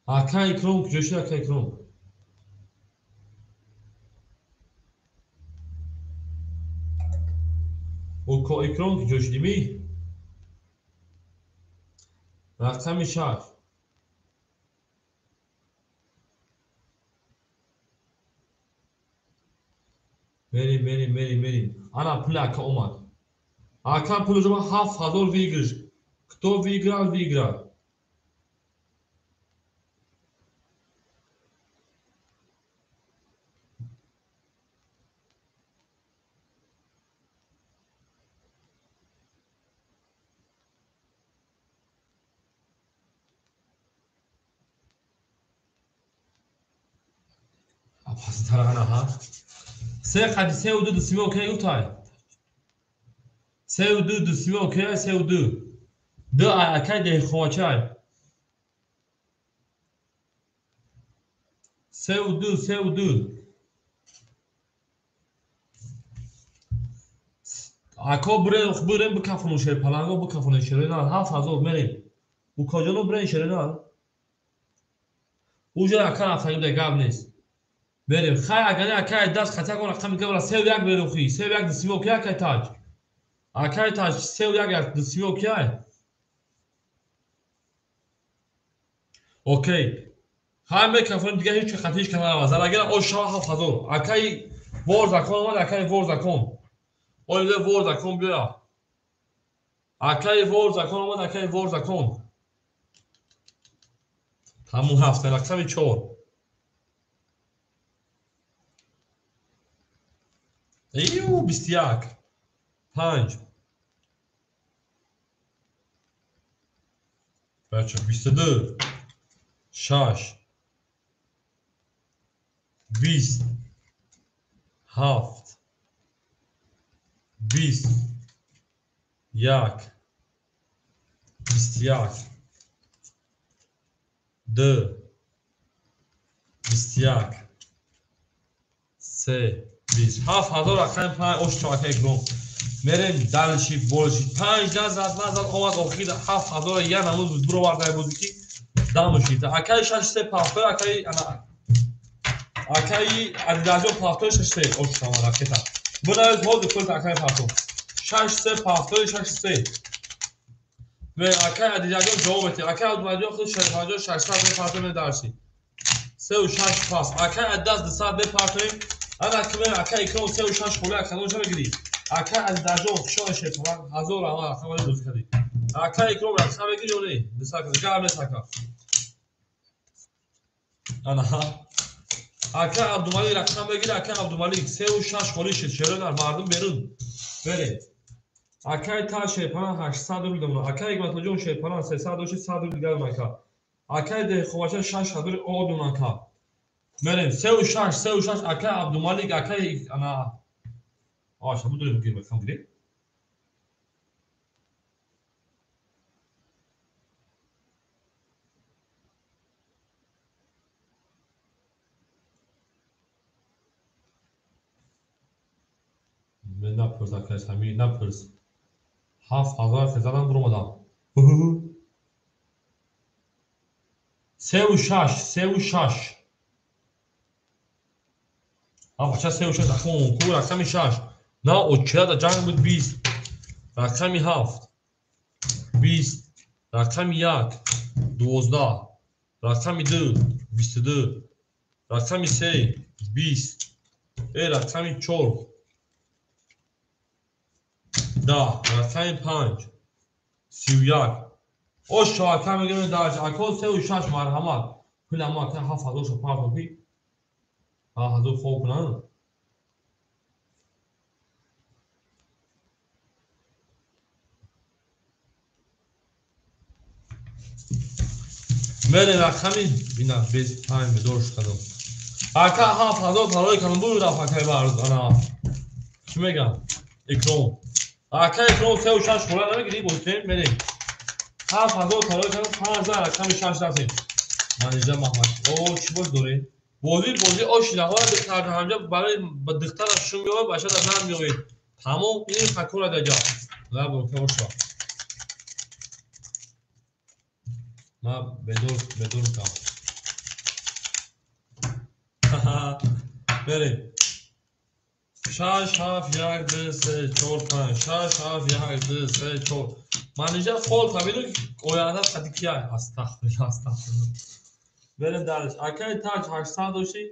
Акай Икром куҷо шуд акай Икром? Уко Икром куҷо шудимӣ? Рақами 6. Мерим, мерим, мерим, мерим. Ана пули ака омад. Ака пули ҷома 7000 выигрыш. Кто выиграл, выиграл. Ага. Се қади сеу ду дусими окей гуфтай. Сеу ду дусими окей, сеу ду. Ду ай акай деҳқончай. Сеу ду, сеу ду. Ако бурен, бурен бикафону шерпаланго бикафону шерена 7000 мерем. Укоҷоно бурен шерена. Уже ака рафтагӣ буда гап нест. Мерем. Хай агар акай даст хати ягон рақами габра сеу як мерем хи. Сеу як дусими окей акай таҷ. Акай таҷ сеу як дусими окей. Окей. Ҳай мекафонем дига ҳеч хати ҳеч канал залагира ош шава 7000. Акаи вор закон омад, акаи вор закон. Оли вор закон биё. Акаи вор закон омад, акаи вор закон. Тамом ҳафта рақами 4. Ию 21 5 бача 22 6 20 7 20 1 21 2 21 3 20 7000 рақами 5 ош чока икром. Мерем дальше больше. 5 назад назад омад охир 7000 я намуз буровардай буд ки дамушид. Акаи 6 3 пафтой акаи ана акаи адидаҷон пафтой 6 3 ош шама ракета. Бунаёз ҳозир пулт акаи пафтой. 6 3 пафтой 6 3. Ме акаи адидаҷон ҷавоб медиҳад. Акаи Абдумалиҷон худ 6 600 пафтой медарши. 3 6 пас. Акаи Аддас 200 бепартоем. Ана киме ака икром 3 6 хола кадомша мегири. Ака Адидаҷон хушон шеф 1000 ама рақам бозӣ кардӣ. Ака икром рақам мегири ё не? 200 гап нест ака. Ана ака Абдумалик рақам мегири, ака Абдумалик 3 6 холи шед шеро дар мардум берун. Беред. Акаи та шеф 800 рубл дамона. Ака Икматуллоҷон шеф 300 дошт 100 рубл дигар ака. Акаи Деҳқонбача 6000 одун ака. Мерем 3 6 3 6 ака Абдумалик акаи ана аша будурем гир рақам гирем. Мен напурс акаи Самир напурс. 7000 хезадан буромадам. 3 6 3 6 бача 3 6 рақам ку рақами 6 на очера да ҷанг буд 20 рақами 7 20 рақами 1 12 рақами 2 22 рақами 3 20 рақами 4 10 рақами 5 31 ош шоака мегирем дач ако 3 6 марҳамат пула мо ака 7000 шо партофи 7000 хоб кунанд. Мерем рақами бина 25 бедор шудам. Ака 7000 парои кардам бур рафт акаи барз ана чӣ мегам икром. Ака икром 3 6 хола намегирӣ бозитем мерем. 7000 парои кардам 5000 рақами 6 рафтем. Манижа Маҳмад. О чӣ боз дорем? Бозӣ бозӣ ошинаҳоро духтар ҳамҷа барои духтара шум меояд, бачада зан меояд. Тамом ин хакура даҷа. Лабо кабоша. Ма бедор бедор кам. Берем. 6 7 1 2 3 4 5 6 7 1 2 3 4. Манижа фол табину оянда қади кия? Астағфируллоҳ, астағфируллоҳ. Берем дарш. Акаи таҷ 800 дошти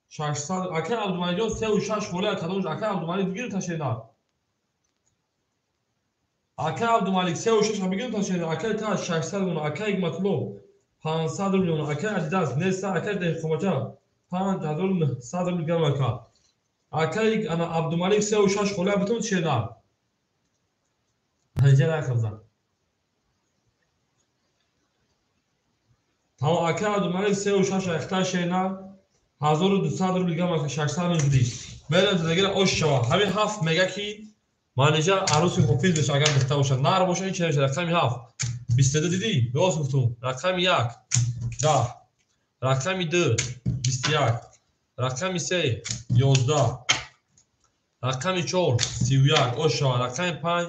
600 акаи Абдумаликҷон 3 6 хола кадомш акаи Абдумалик бигир ташена. Акаи Абдумалик 3 6 бигир ташена. Акаи таҷ 600 мон, акаи Ҳикматулло 500 рубл, акаи Адидас неста, акаи Деҳқонбача 5900 рубл гам ака. Акаи ана Абдумалик 3 6 хола битун ташена. Ҳаҷа рақам. Тамом ака Абдумалик 3 6 ахта шена 1200 рубл гам ака 600 рубл. Мерем задагира ош шава. Ҳамин 7 мега ки манижа аруси ҳофиз беша агар духта бошад. Нар бошад ҳеч намешад. Рақами 7 22 дидӣ? Рост гуфтум. Рақами 1 10 рақами 2 21 рақами 3 11 рақами 4 31 ош шава. Рақами 5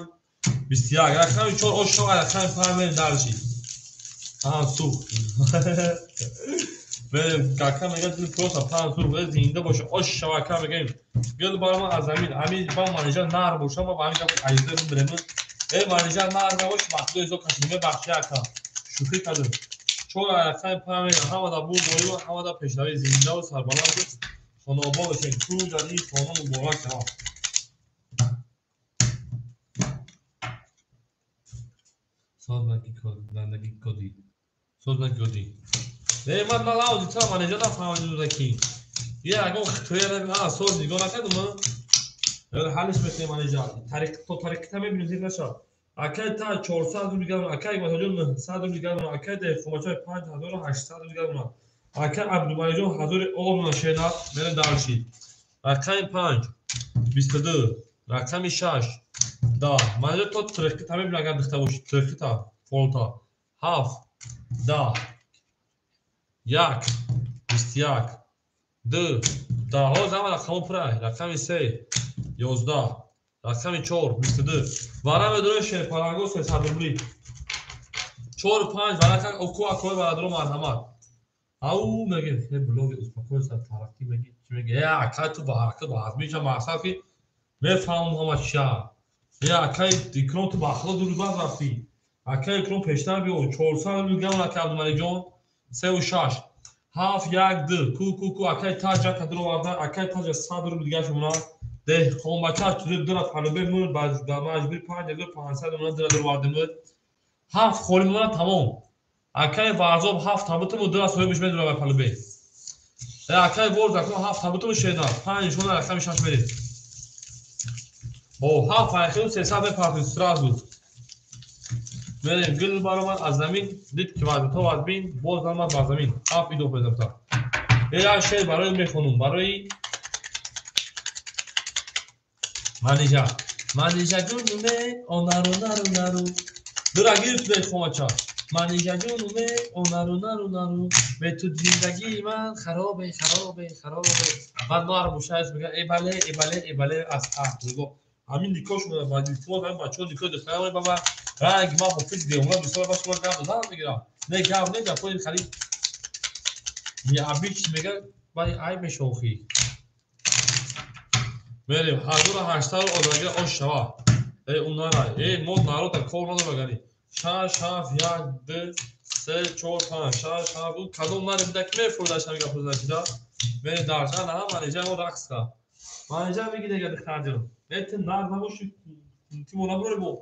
21 рақами 4 ош шава. Рақами 5 мерем дарши. Панҷ сух. Берем кака мегӯяд дил просто панҷ сух зинда боша ош шава ака мегӯем. Гил бар ман аз замин ҳамин ба манижа нар боша ма ба ҳамин гап аҷиза бибирем. Э манижа нар набош вақтҳо ҳисоб кашид мебахши ака. Шӯхӣ кардем. Чор рақами панҷ ҳамада буд борима, ҳамада пешравӣ, зиндаву сарбаланд хонобод бошед. Ку дар ин хона муборак шавад. Соз накӣ коди. Соз накӣ коди. Не, ман на лауди та манеҷа нафаҳмидум ки. Я ягон хитоя на соз нигоҳ накардум ман. Ҳаллиш мекунем манеҷа. Тариқ то тариқта мебинем, зир нашавад. Акай та 400 рубл гардона, акай Матоҷон 900 рубл гардона, акай Деҳқонбачаи 5800 рубл гардона. Акай Абдумаликҷон 1000 обна шенат, мерем дарши. Рақами 5 22, рақами 6 10. Манеҷа то тариқта мебинем, агар дихта боши, тариқта, фолта. 7 10 1 21 2 10. Ҳозир ҳама рақамҳо пурай. Рақами 3 11, рақами 4 22. Вара медорем шерпаланго 300 рубли. 4 5 варака оку акои барадро марҳамат. Ау меге, э блоги успокойся, тараққӣ меги, чӣ меги? Э акай ту ба ҳаракат ба ҳазмиша мақсад ки мефаҳмам ҳама чиша. Э акай икром ту ба худо дур бад рафтӣ. Акай икром пештар биё 400 рубл гам ака Абдумаликҷон 3 6 7 1 2 ку ку ку акай таҷа кадро оварда, акай таҷа 100 рубл дигар шумона. Деҳқонбача чуди дура фалубе мур ба маҷбури 5500 рубл дура дур оварда мур. 7 холи мона тамом. Акай Варзоб 7 табутуму дура соҳибиш медура ба фалубе. Э акай Ворз акун 7 табутуму шеда. 5 нишона рақами 6 мерем. Бо 7 айхил 300 мепартем сразу. Мерем гул баромад аз замин, дид ки вазъ вазбин, боз омад ба замин. 7 идо пезамта. Э як шеър барои мехонум, барои Манижа. Манижа ҷунуме, о нару нару нару. Дура гирифт деҳқонбача. Манижа ҷунуме, о нару нару нару. Бе ту зиндагии ман харобе, харобе, харобе. Баъд мо арбушаес мегӯяд, э бале, э бале, э бале аз аҳд. Мегӯ, ҳамин никоҳ шумо ба илтимос ҳамин бачаҳо никоҳ духтарам баба ранг ман ҳофиз девона бисёр ба шумо гап додан мегирам. Не гап не гапои хали необич мега, баъди айб мешохӣ. Мерем 1800 одага ош шава. Э ун нара. Э мо народа кор надора гани. 6 7 1 2 3 4 5 6 7 у кадом наре буда ки мефурдаш ҳамин гапо значида. Мерем дарша на манежа мо рақс ка. Манежа меги дега духтарҷон. Э ту нар набоши, ти мо набурӣ мо.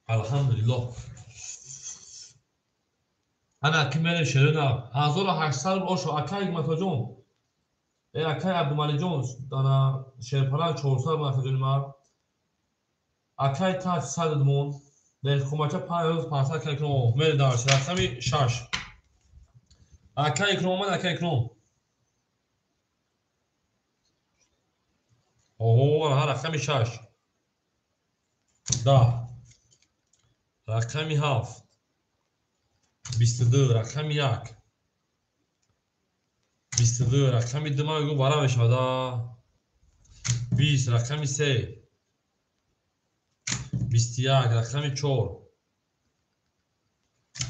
Алҳамдулиллоҳ. Ана ки мерем шерина 1800 ошо акай Матоҷон. Э акай Абдумаликҷон ана шерпаланг 400 рубл акаҷони ман. Акай таҷ 100 мон. Деҳқонбача 5500 кай икром. Мерем дарш рақами 6. Акай икром омад, акай икром. Оҳо, ана рақами 6. 10. Рақами 7. 22, рақами 1. 22, рақами 2 ман мегӯм вара мешавад. 20, рақами 3. 21, рақами 4.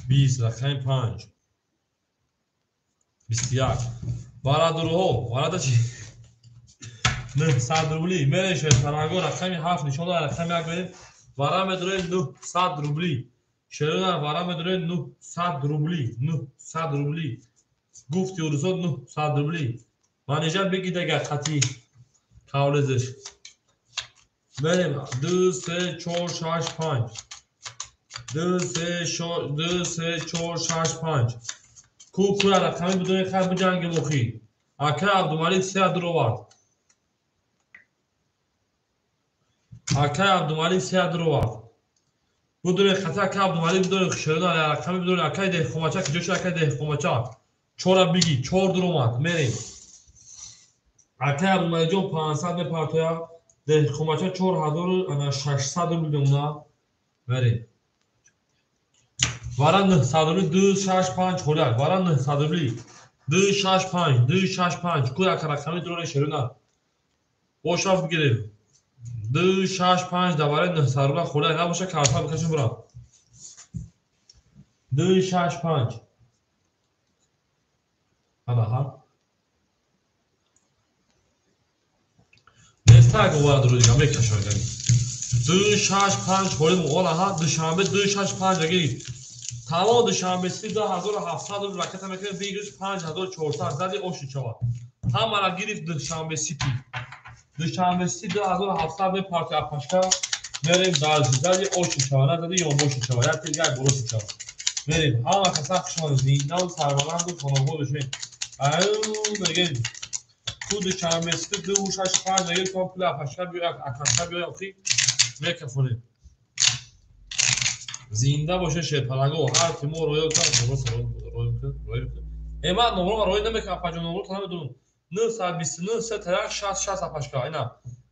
20, рақами 5. 21. Барадурҳо, варада чи? 900 рубли. Мерем шерпаранго рақами 7 нишон дорад, рақами 1 мерем. Вара медорем 900 рубли. Шерона вара медорем 900 рубли. 900 рубли. Гуфти урусот 900 рубли. Манежа бигид агар хати кавлезиш. Мерем 2 3 4 6 5. 2 3 2 3 4 6 5. Ку куя рақами бидони хай биҷангем охи. Акай Абдумалик 3 дур овард. Акай Абдумалик 3 дур овард. Будуре хата акай Абдумалик бидони шерона рақами бидони акай Деҳқонбача куҷо шуд акай Деҳқонбача. 4 биги 4 дур омад. Мерем. Акай Абдумаликҷон 500 мепартояд. Деҳқонбача 4600 рубл мемонад. Мерем. Вара 900 рубли 2 6 5 холяк. Вара 900 рубли 2 6 5 2 6 5. Ку як рақами дуроре шерона. Бошав бигирем. 2 6 5 даваре 900 рубла холяк набоша карта бикашем бурам. 2 6 5. Ана ҳа. Нестак овард рӯ дига мекашам гани. 2 6 5 холӣ муғолаҳа душанбе 2 6 5 гирифт. Тамом душанбе 2700 рубл ракета мекунем, бигириш 5400 зади оши чава. Ҳамара гирифт душанбе сити. Душанбе сити 2700 мепарти апашка мерем дальше. Зади оши чава, на зади ёнбоши чава, як тир як буроши чава. Мерем. Ҳама каса хушомадед. Зиндаву сарбаланду хонобод бошед. Аю мегем. Ку душанбе сити 2 6 5 гирифт, то пули апашка биё, акашка биё, охи мекафонем. Зинда боше шерпалаго, ҳар ки мо роё кард, роё мекунад. Э ман номро роё намекунам, апаҷон, номро та намедонам. 929 3 1 6 6 апашка, ина.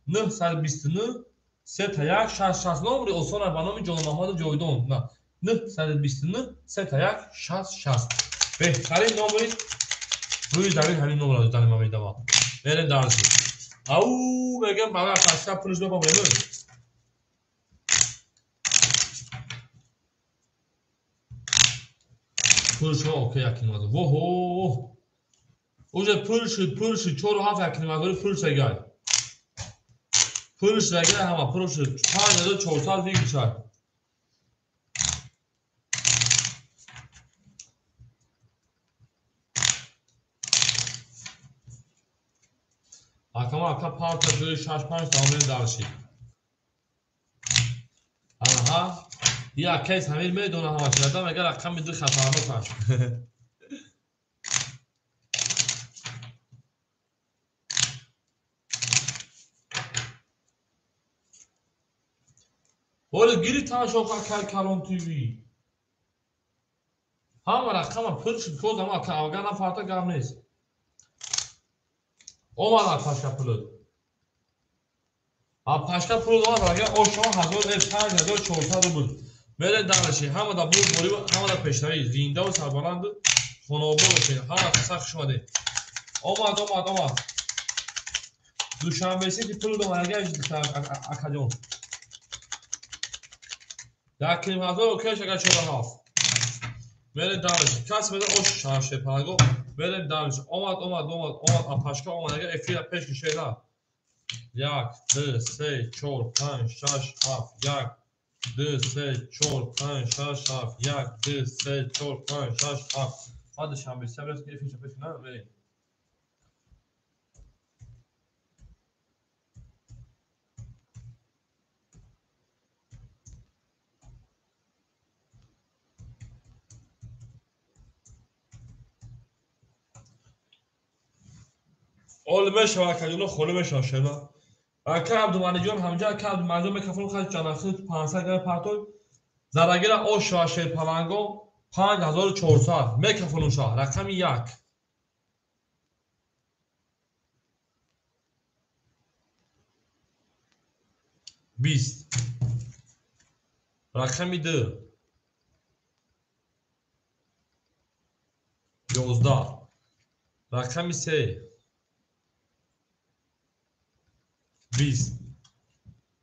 929 3 1 6 6 номри осон ба номи Ҷонмаҳмаду Ҷовидон. На. 929 3 1 6 6. Беҳтарин номри рӯи замин ҳамин номро додани ман медавам. Мерем дарси. Ау, мегам барои апашка пулш добам, мегам. Пулшо окей якнимазор. Воҳо! Уже пул шуд, пул шуд, 4 7 якнимазори пул шагай. Пул шагай ҳама пул шуд. 5400 вигшай. Акама ака парта 2 6 5 тамом дарши. Аҳа. Я кейс ҳамин медона ҳама чиз. Мегар рақами 2 хатарнок аст. Оли гирифтан шоха кай Калон ТВ. Ҳама рақама пур шуд, коз ама агар нафарта гап нест. Омад апашка пулуд. Апашка пулуд омад, агар ошо 5400 рубл. Мерем дарши, ҳама да бур борӣ, ҳама да пешравӣ, зиндаву сарбаланду хонобод бошед. Ҳама каса хуш омадед. Омад, омад, омад. Душанбе сити пулуд омад, агар акаҷон. 1500 окей агар 4 7. Мерем дарши. Кас меда ош шарше палаго. Мерем дарши. Омад, омад, омад, омад, апашка омад, агар эфира пеш кишед. 1 2 3 4 5 6 7 1 2 3 4 5 6 7 1 2 3 4 5 6 7. Баъд душанбе сабр ки эфир пеш кунам, мерем. Оли мешава акаҷоно, холӣ мешава шена. Ака Абдумалиҷон ҳамҷа ака Абдумалиҷон мекафон хаҷ ҷанахи 500 грамм партой. Зарагира ош шава шерпаланго 5400 мекафонум шава рақами 1. 20. Рақами 2. 11. Рақами 3. 20.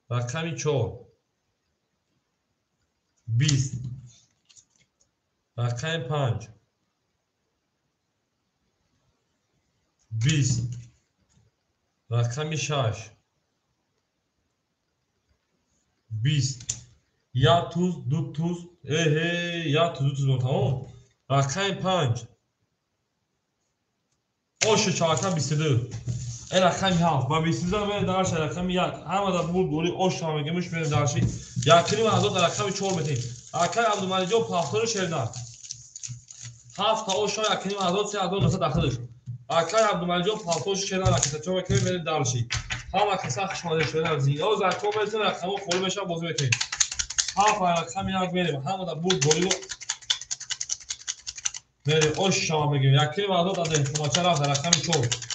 Рақами 4. 20. Рақами 5. 20. Рақами 6. 20. Як туз, ду туз, эҳе, як туз, ду туз тамом. Рақами 5. Оши чака 22. Э рақами 7. Ба 22 мерем дарши рақами 1. Ҳама да бур гори ош шава мегемуш мерем дарши. 1500 дар рақами 4 метем. Акай Абдумалиҷон пафтори шерна. 7 та ош шава 1500 3900 дахилш. Акай Абдумалиҷон пафтори шерна ракета чо мекунем мерем дарши. Ҳама каса хуш омадед шерна зинда. Оз рақам мерем рақамо холӣ мешава бозӣ мекунем. 7 рақами 1 мерем. Ҳама да бур гори мерем ош шава мегем. 1500 дар деҳқонача рафт дар рақами 4.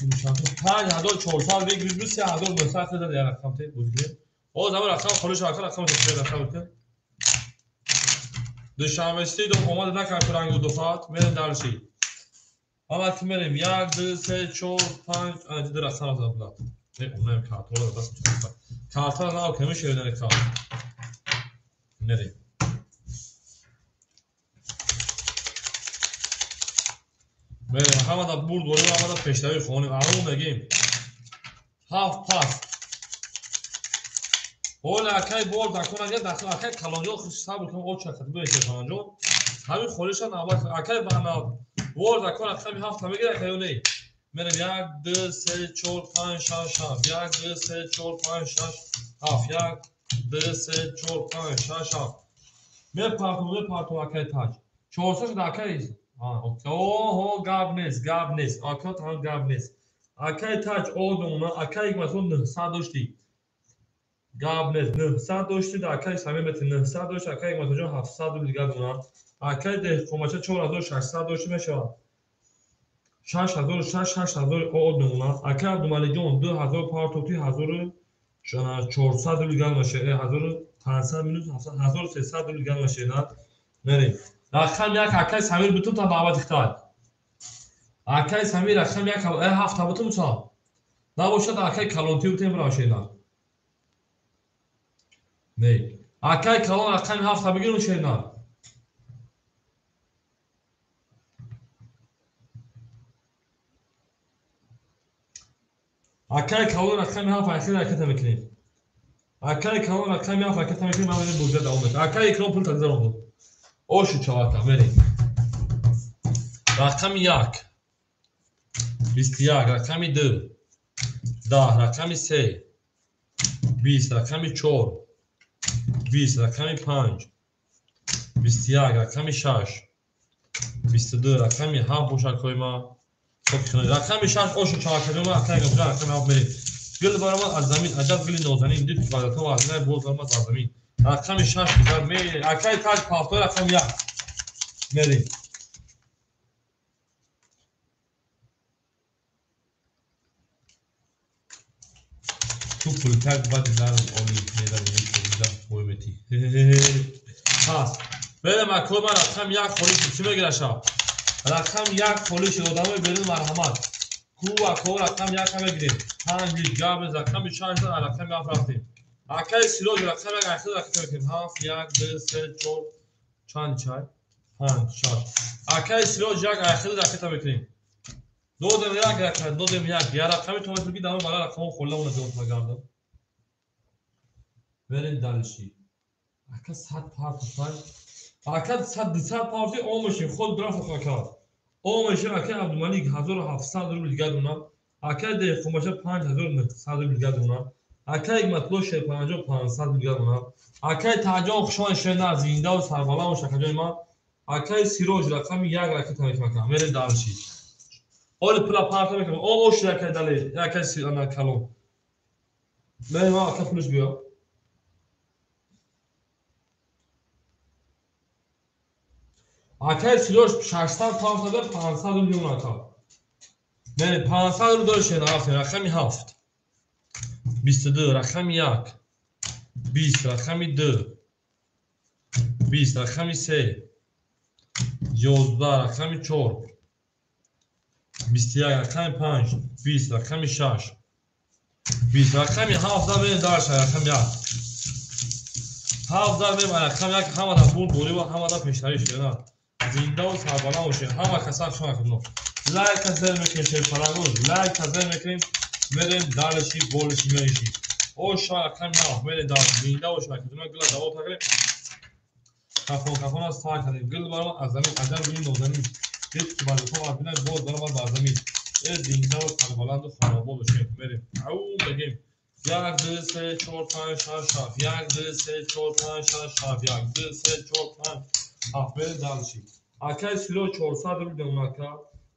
5400 бигиред, 3900 хел дар рақам те бозӣ. Оз ҳама рақам холӣ шава, рақам те рақам те. Душанбе сити дом омад накард рангу ду соат, мерем дарши. Ҳама ки мерем 1 2 3 4 5 ана дида рақам зад блат. Не, онам картора даст часпа. Картора на кеми шеридан карт. Мерем. Мерем ҳама да бурд борем, ҳама да пешравӣ хонем. Ару мегем. 7 пас. Ҳола акай бор дакон агар дахл акай калонҷон хуш сабр кун оча хат бе калонҷон. Ҳамин холиша навбат акай бана бор дакон рақами 7 мегира акай ё не? Мерем 1 2 3 4 5 6 7 1 2 3 4 5 6 7 1 2 3 4 5 6 7 мепартум акай таҷ. 400 шуда акай. Оҳо гап нест, гап нест. Ака там гап нест. Акай таҷ одумона акай масалан 900 доштӣ. Гап нест 900 доштӣ да акай самир мети 900 дошт акай масалан 700 рубл дигар дона. Акай деҳқонбача 4600 дошти мешавад. 6006 6000 одумона. Акай Абдумаликҷон 2000 партофти 1400 рубл дигар мешавад. 1500 минус 700 1300 рубл дигар мешавад. Мерем. Рақам 1 акай Самир бутун та даъват ихтар. Акай Самир рақам 1 ҳафта бутун са. Набошад акай калонти бутун бирашена. Не. Акай калон рақами 7 бигирум шена. Акай калон рақами 7 ахир ҳаракат мекунем. Акай калон рақами 7 ҳаракат мекунем, ман бозӣ давом медиҳам. Акай икром пул тазаром буд. Ошу чавата мерем. Рақами 1 21, рақами 2 10, рақами 3 20, рақами 4 20, рақами 5 21, рақами 6 22, рақами 7 бошад кои ма. Рақами 6 ошу чавата ма акай рақами 7 мерем. Гул баромад аз замин, аҷаб гули нозанин, дид вазато аз най боз баромад аз замин. Рақами 6 гузар мерем. Акай таҷ пафтой рақами 1 мерем. Ту пултак баъди нарм оли медавӣ бой метӣ. Пас берем акой ман рақами 1 холӣ шуд. Чӣ мегира шаб? Рақами 1 холӣ шуд. Одамои берун марҳамат. Ку ако рақами 1 мегирем. 5 лит гап рақами 6 рақами 7 рафтем. Акай Сироҷ рақами 1 ахир рақам мекунем. 7 1 2 3 4 чанд чай? 5 6. Акай Сироҷ 1 ахир рақам мекунем. Додем 1 рақам, додем 1. Я рақами то метавонӣ дама бара рақамҳо холла мона ҷавоб нагардам. Берем дальше. Ака 100 партофай. Ака 100 200 партофи омешем худ драф ака. Омешем ака Абдумалик 1700 рубл дигар дона. Ака деҳқонбача 5900 рубл дигар дона. Акай Ҳикматулло Шерпанҷо 500 рубл дигар дона. Акай Таҷон хушон шена зиндаву сарбаланд бош акаҷони ман. Акай Сироҷ рақами 1 ракета мекунам. Мерем дальше. Оли пула парта мекунам. О ош акай дале, акай ана калон. Мерем ака пулш биё. Акай Сироҷ 600 парта дод 500 рубл мемонад ака. Мерем 500 рубл дошт шена рафтем рақами 7. 22 рақами 1 20 рақами 2 20 рақами 3 11 рақами 4 21 рақами 5 20 рақами 6 20 рақами 7 мерем дальше рақами 1 7 мерем рақами 1 ҳамада бурд борӣ ва ҳамада пешравӣ шуда. Зиндаву сарбаланд бошед. Ҳама каса шумо кунед. Лайк зер мекунем шерпарангоз, лайк зер мекунем. Мерем дальше болиш мереши. Оша рақами 7 мерем дальше. Зинда бошед. Ман гула давом накунем. Кафон кафон аз сар кардем. Гул баромад аз замин, аҷаб гули нозанин. Дид ки вазифа аз бинай боз баромад аз замин. Зиндаву сарбаланду хонобод бошед. Мерем. Ау мегем. 1 2 3 4 5 6 7 1 2 3 4 5 6 7 1 2 3 4 5 7 мерем дальше. Акай Сироҷ 400 рубл мемонад ака.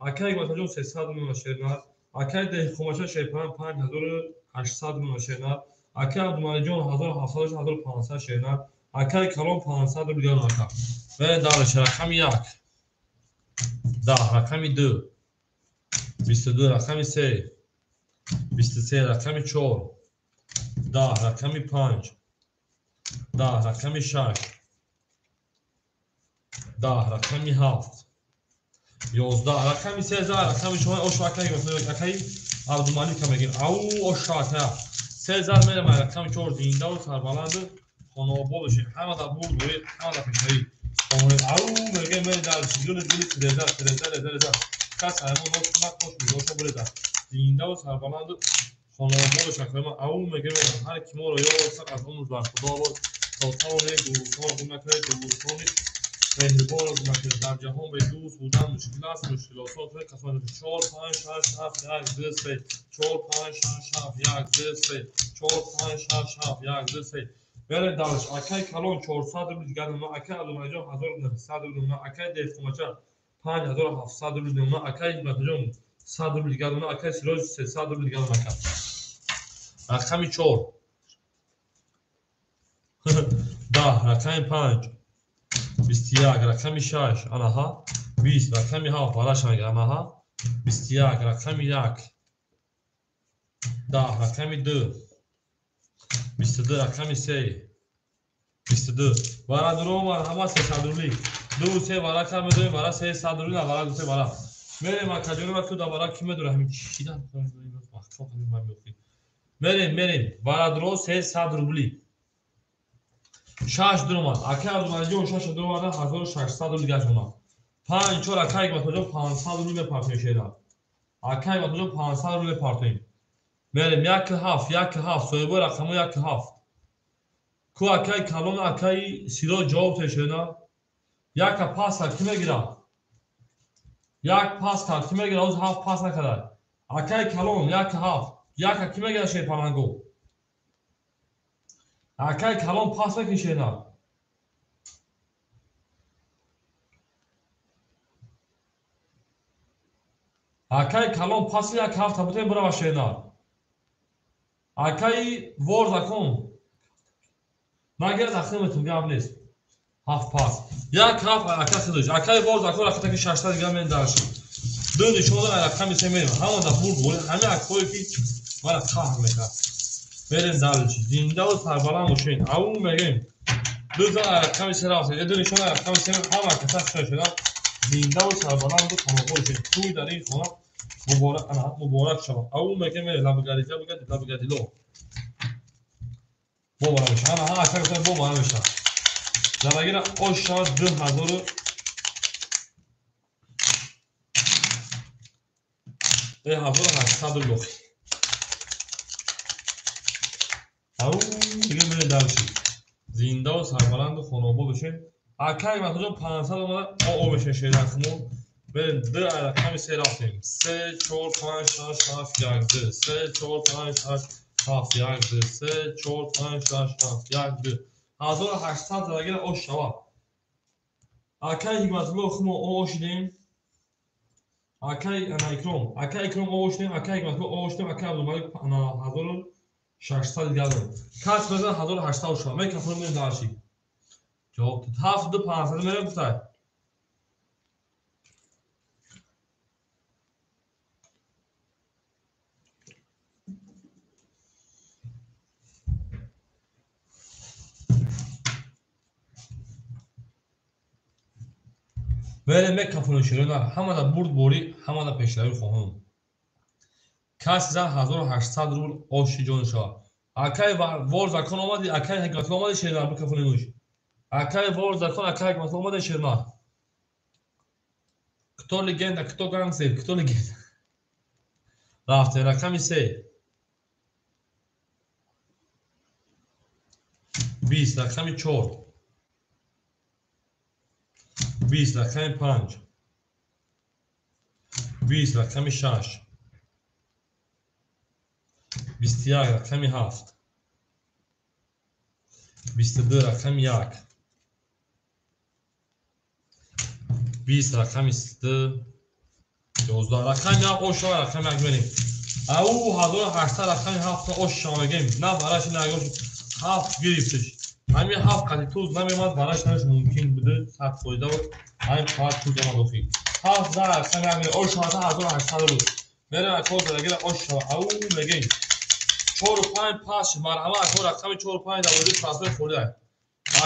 Акай Ҳикматулло 300 рубл мемонад шернар. Акай деҳқонбача Шерпаран 5800 рубл мемонад шернар. Акай Абдумаликҷон 1700 1500 шернар. Акай калон 500 рубл мемонад ака. Мерем дальше рақами 1 10 рақами 2 22 рақами 3 23 рақами 4 10 рақами 5 10 рақами 6 10 рақами 7 11 рақами 13 рақами 4 ош акай акай Абдумалик мегим. Ау ош ака 13 мерем рақами 4 зиндаву сарбаланд хонобод бошед. Ҳамада бурд боред, ҳамада пешравӣ. Ау мегем мерем дальше. Гул гул 13 13 13 кас ҳамон нот кунад, кош бигоша бурезад. Зиндаву сарбаланду Хонавода шакли ма ау мегем ҳар ки моро ёд аз умр бар Худо бод. То тавоне дӯстонро гум накунед, дӯстони меҳрибонро гум накунед. Дар ҷаҳон бе дӯст будан мушкил аст, мушкилотро кунед касоне. 4 5 6 7 1 2 3 4 5 6 7 1 2 3 4 5 6 7 1 2 3. Берем дальше. Акай калон 400 рубл дигар нума, акай Абдумаликҷон 1900 рубл нума, акай Деҳқонбача 5700 рубл нума, акай Ҳикматҷон 100 рубл дигар нума, акай Сироҷ 300 рубл дигар нума. Рақами 4 10, рақами 5 21, рақами 6 анаҳа 20, рақами 7 бараш мегирам анаҳа 21, рақами 1 10, рақами 2 22, рақами 3 22. Вара дуро марҳамат 300 рубли. 2 3 вара кар медорем, вара 300 рубли, вара 2 3 вара. Мерем акаҷони ва ку да вара ки медора ҳамин чида мерем мерем вара дуро 300 рубли. 6 дуромад. Акай Абдумаликҷон 6 дуромада 1600 рубли гашт омад. 5 4 акай Ҳикматҷон 500 рубли мепартоем шеда. Акай Ҳикматҷон 500 рубли мепартоем. Мерем 1 7 1 7 соҳибои рақамҳо 1 7. Ку акай калон акай Сироҷ ҷавоб тешена. Яка пас кард ки мегирад? Як пас кард ки мегирад? Ҳоз ҳафт пас накарда. Акай калон 1 7. Яка ки мегирад шерпаланго? Акай калон пас мекишена. Акай калон паси як ҳафта бутем бирава шена. Акай вор закон. Нагирад ахиметун гап нест. Ҳафт пас. Як ҳафт ака хидош. Акай вор закон рақата ки 600 дигар мен дарши. Ду нишон дор рақами се мерем. Ҳамон да бурд ғоли ҳама акҳое ки мара қаҳр мекард. Мерем дарши. Зиндаву сарбаланд бошед. Ау мегем. Ду зан рақами се рафтем. Ду нишон рақами се ҳама каса шуда шуда. Зиндаву сарбаланду хонобод бошед. Тӯй дар ин хона муборак ана муборак шавад. Ау мегем лабгариза бигад лабгадило. Бо бара меша. Ана ҳа ака гуфтам бо бара меша. Задагира ош шавад 2000 1800 рубл. Ау дига мерем дарши. Зиндаву сарбаланду хонобод бошед. Акай Ҳикматҷон 500 омада о меша шерахмо. Берем ду рақами се рафтем. 3 4 5 6 7 1 2 3 4 5 6 7 1 2 3 4 5 6 7 1 2. 1800 задагира ош шавад. Акай Ҳикматулло хумо о шидем. Акай ана Икром, акай Икром о шидем, акай Ҳикматулло о шидем, акай Абдумалик ана 1600 дигар дорем. Кас мезан 1800 шавад. Мекафонем мерем дарши. Ҷавоб 7 2 500 мерем гуфтай. Мерем мекафонем широна, ҳамада бурдборӣ, ҳамада пешравӣ хоҳем. Каси зан 1800 рубл оши ҷон шавад. Акай вор закон омади, акай Ҳикматулло омади шерна бикафонемуш. Акай вор закон, акай Ҳикматулло омади шерна. Кто легенда, кто гангстер, кто легенда. Рафтем рақами 3. 20 рақами 4. 20 рақами 5. 20 рақами 6. 21 рақами 7. 22 рақами 1. 20 рақами 2. 11 рақами 1 ош шава рақами 1 мерем. Ау 1800 рақами 7 ош шава мегем. На бараш на ош 7 гирифтиш. Ҳамин 7 қати туз намемад бараш наш мумкин буде 100 фоида буд. Ҳамин фақат туз омад охи. 7 за рақами 1 ош шава 1800 рубл. Мерем акор задагира ош шава. Ау мегем. 4 5 пас марҳамат акор рақами 4 5 давози пасои холӣ.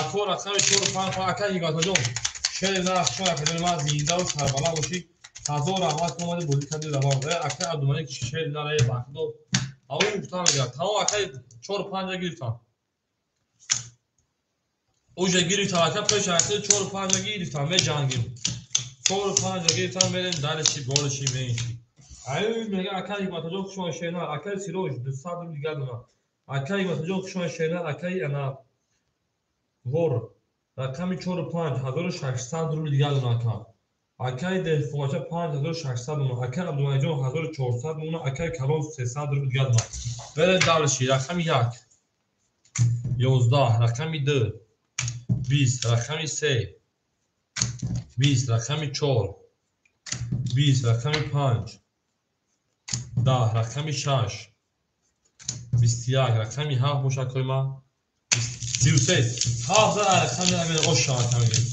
Акор рақами 4 5 акай Ҳикматҷон. Шери нарх шон акаҷони ман зиндаву сарбаланд бошӣ. Ҳазор раҳмат ки омади бозӣ кардӣ равон. Акай Абдумалик шери нарае бахто. Ау гуфтам мегирад. Тамом акай 4 5 гирифтам. Уже гирифтам ака пеш акай 4 5 гирифтам меҷангим. 4 5 гирифтам мерем дарши болши менши. Ай мега акай Ҳикматаҷон хушомад шернар, акай Сироҷ 200 рубл дигар дона. Акай Ҳикматаҷон хушомад шернар, акай ана вор рақами 4 5 1600 рубл дигар дона ака. Акай Деҳқонбача 5600 дона, акай Абдумаликҷон 1400 дона, акай Калон 300 рубл дигар дона. Берем дальше, рақами 1 11, рақами 2 20, рақами 3 20, рақами 4 20, рақами 5 10, рақами 6 21, рақами 7 бошад койма 33 7 рақами амин ош шавад ҳамин.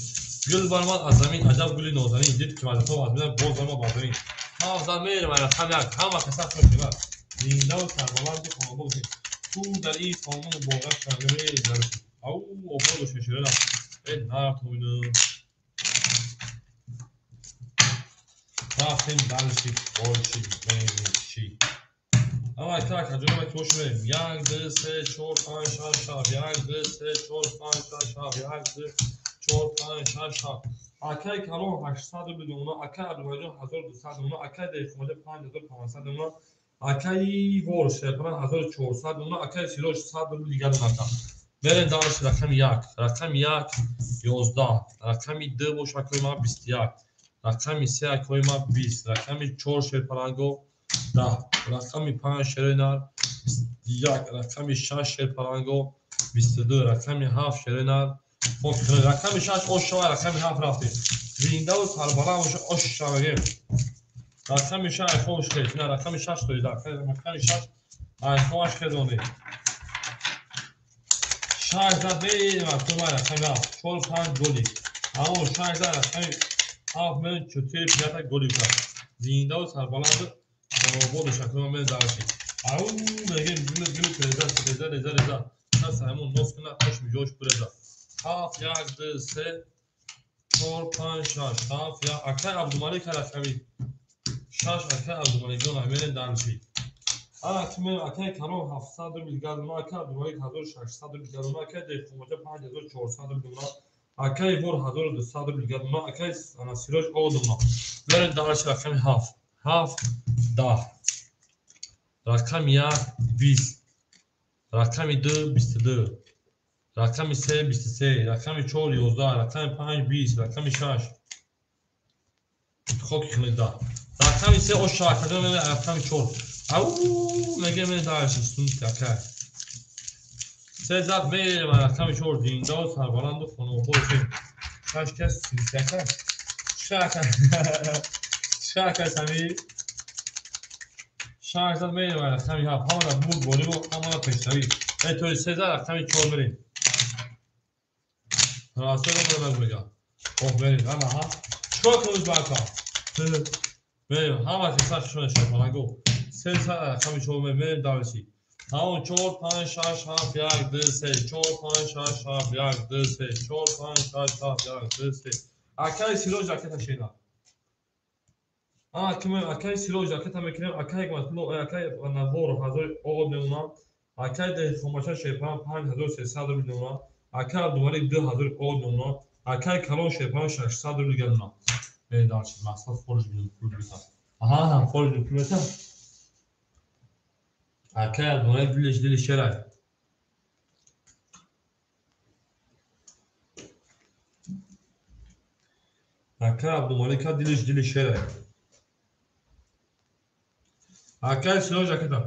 Гул баромад аз замин, аҷаб гули нозанин, дид ки вазифа аз мина боз баромад бар замин. 7 зад мерем рақами 1, ҳама каса хуш мебарад. Зиндаву сарбаланду хонобод бошед. Ту дар ин хонаи муборак шавед мерем. Ау обод бошед шерам. Э нарафтам. Рафтем дальше, больше, меньше. Ама так, аҷоба ки бош мерем. 1 2 3 4 5 6 7, 1 2 3 4 5 6 7, 1 2 4 5 6 7. Акай Калон 800 рубл дона, акай Абдумаликҷон 1200 дона, акай Деҳқонбача 5500 дона, акай Вор Шерпаран 1400 дона, акай Сироҷ 100 рубл дигар дона. Мерем дальше, рақами 1, рақами 1 11, рақами 2 бош акои ма 21, рақами 3 акои ма 20, рақами 4 шерпаранго 10, рақами 5 шеренар 21, рақами 6 шерпаранго 22, рақами 7 шеренар рақами 6 ош шава, рақами 7 рафтем. Зиндаву сарбаланд боша ош шавагем. Рақами 6 айхош хез, на рақами 6 тоида, рақами 6 айхош хезонде. 6 зад мерем акои ма рақами 7, 4 5 голи. Амо 6 зад рақами 7 мерем 4 5 голи кард. Зиндаву сарбаланду хонобод боша акои ма мерем дальше. Ау мегем гул гул реза реза реза реза. Кас ҳамон нос кунад ош миҷош буреза. 7 1 2 3 4 5 6 7 1 акай Абдумалик рақами 6 акай Абдумаликҷон мерем дальше. Ана ки мерем акай Калон 700 рубл дигар дона, акай Абдумалик 1600 рубл дигар дона, акай Деҳқонбача 5400 рубл дона, акай Вор 1200 рубл дигар дона, акай ана Сироҷ о дона. Мерем дальше, рақами 7 7 10, рақами 1 20, рақами 2 22, рақами 3 23, рақами 4 11, рақами 5 20, рақами 6 хоки хеле 10, рақами 3 ош шава, рақами 4 ау меге мерем дальше, сунти акай 3 зад мерем рақами 4 зиндаву сарбаланду хонобод бошем. 6 кас сунти акай чӣ акай сами 6 зад мерем рақами 7, ҳамара бурд бориву ҳамара пешравӣ. Э то 3 зад рақами 4 мерем. Расола мера мега. Ох мерем, ана ҳа. Чикор кунед бака? Мерем, ҳама каса шуна шапанаго. 3 зад рақами 4 мерем дальше. Ҳамон 4 5 6 7 1 2 3 4 5 6 7 1 2 3 4 5 6 7 1 2 3. Акай Сироҷ ракета шена. Ана ки мерем акай Сироҷ ракета мекунем, акай Ҳикматулло, акай Навор 1000 од мемонам, акай Деҳқонбача Шерпаран 5300 рубл мемонам, акай Абдумалик 2000 од мемонам, акай Калон Шерпаран 600 рубл дигар мемонам. Мерем дальше, мақсад хориҷ пул битам. Аҳа, хориҷ пул битам. Акай Абдумалик дилиш дили шерай. Акай Абдумалик дилиш дили шерай. Акай Сироҷ акада.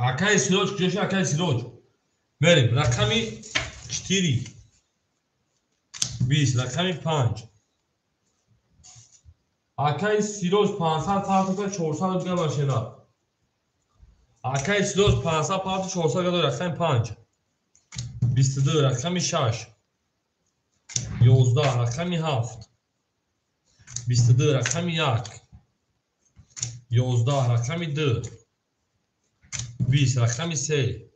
Акай Сироҷ куҷоша? Акай Сироҷ. Мерем рақами 4 20, рақами 5. Акай Сироҷ 500 партока 400 дигар машина. Акай Сироҷ 500 парто 400 дигар, рақами 5 22, рақами 6 11, рақами 7 22, рақами 1 11, рақами 2 20, рақами 3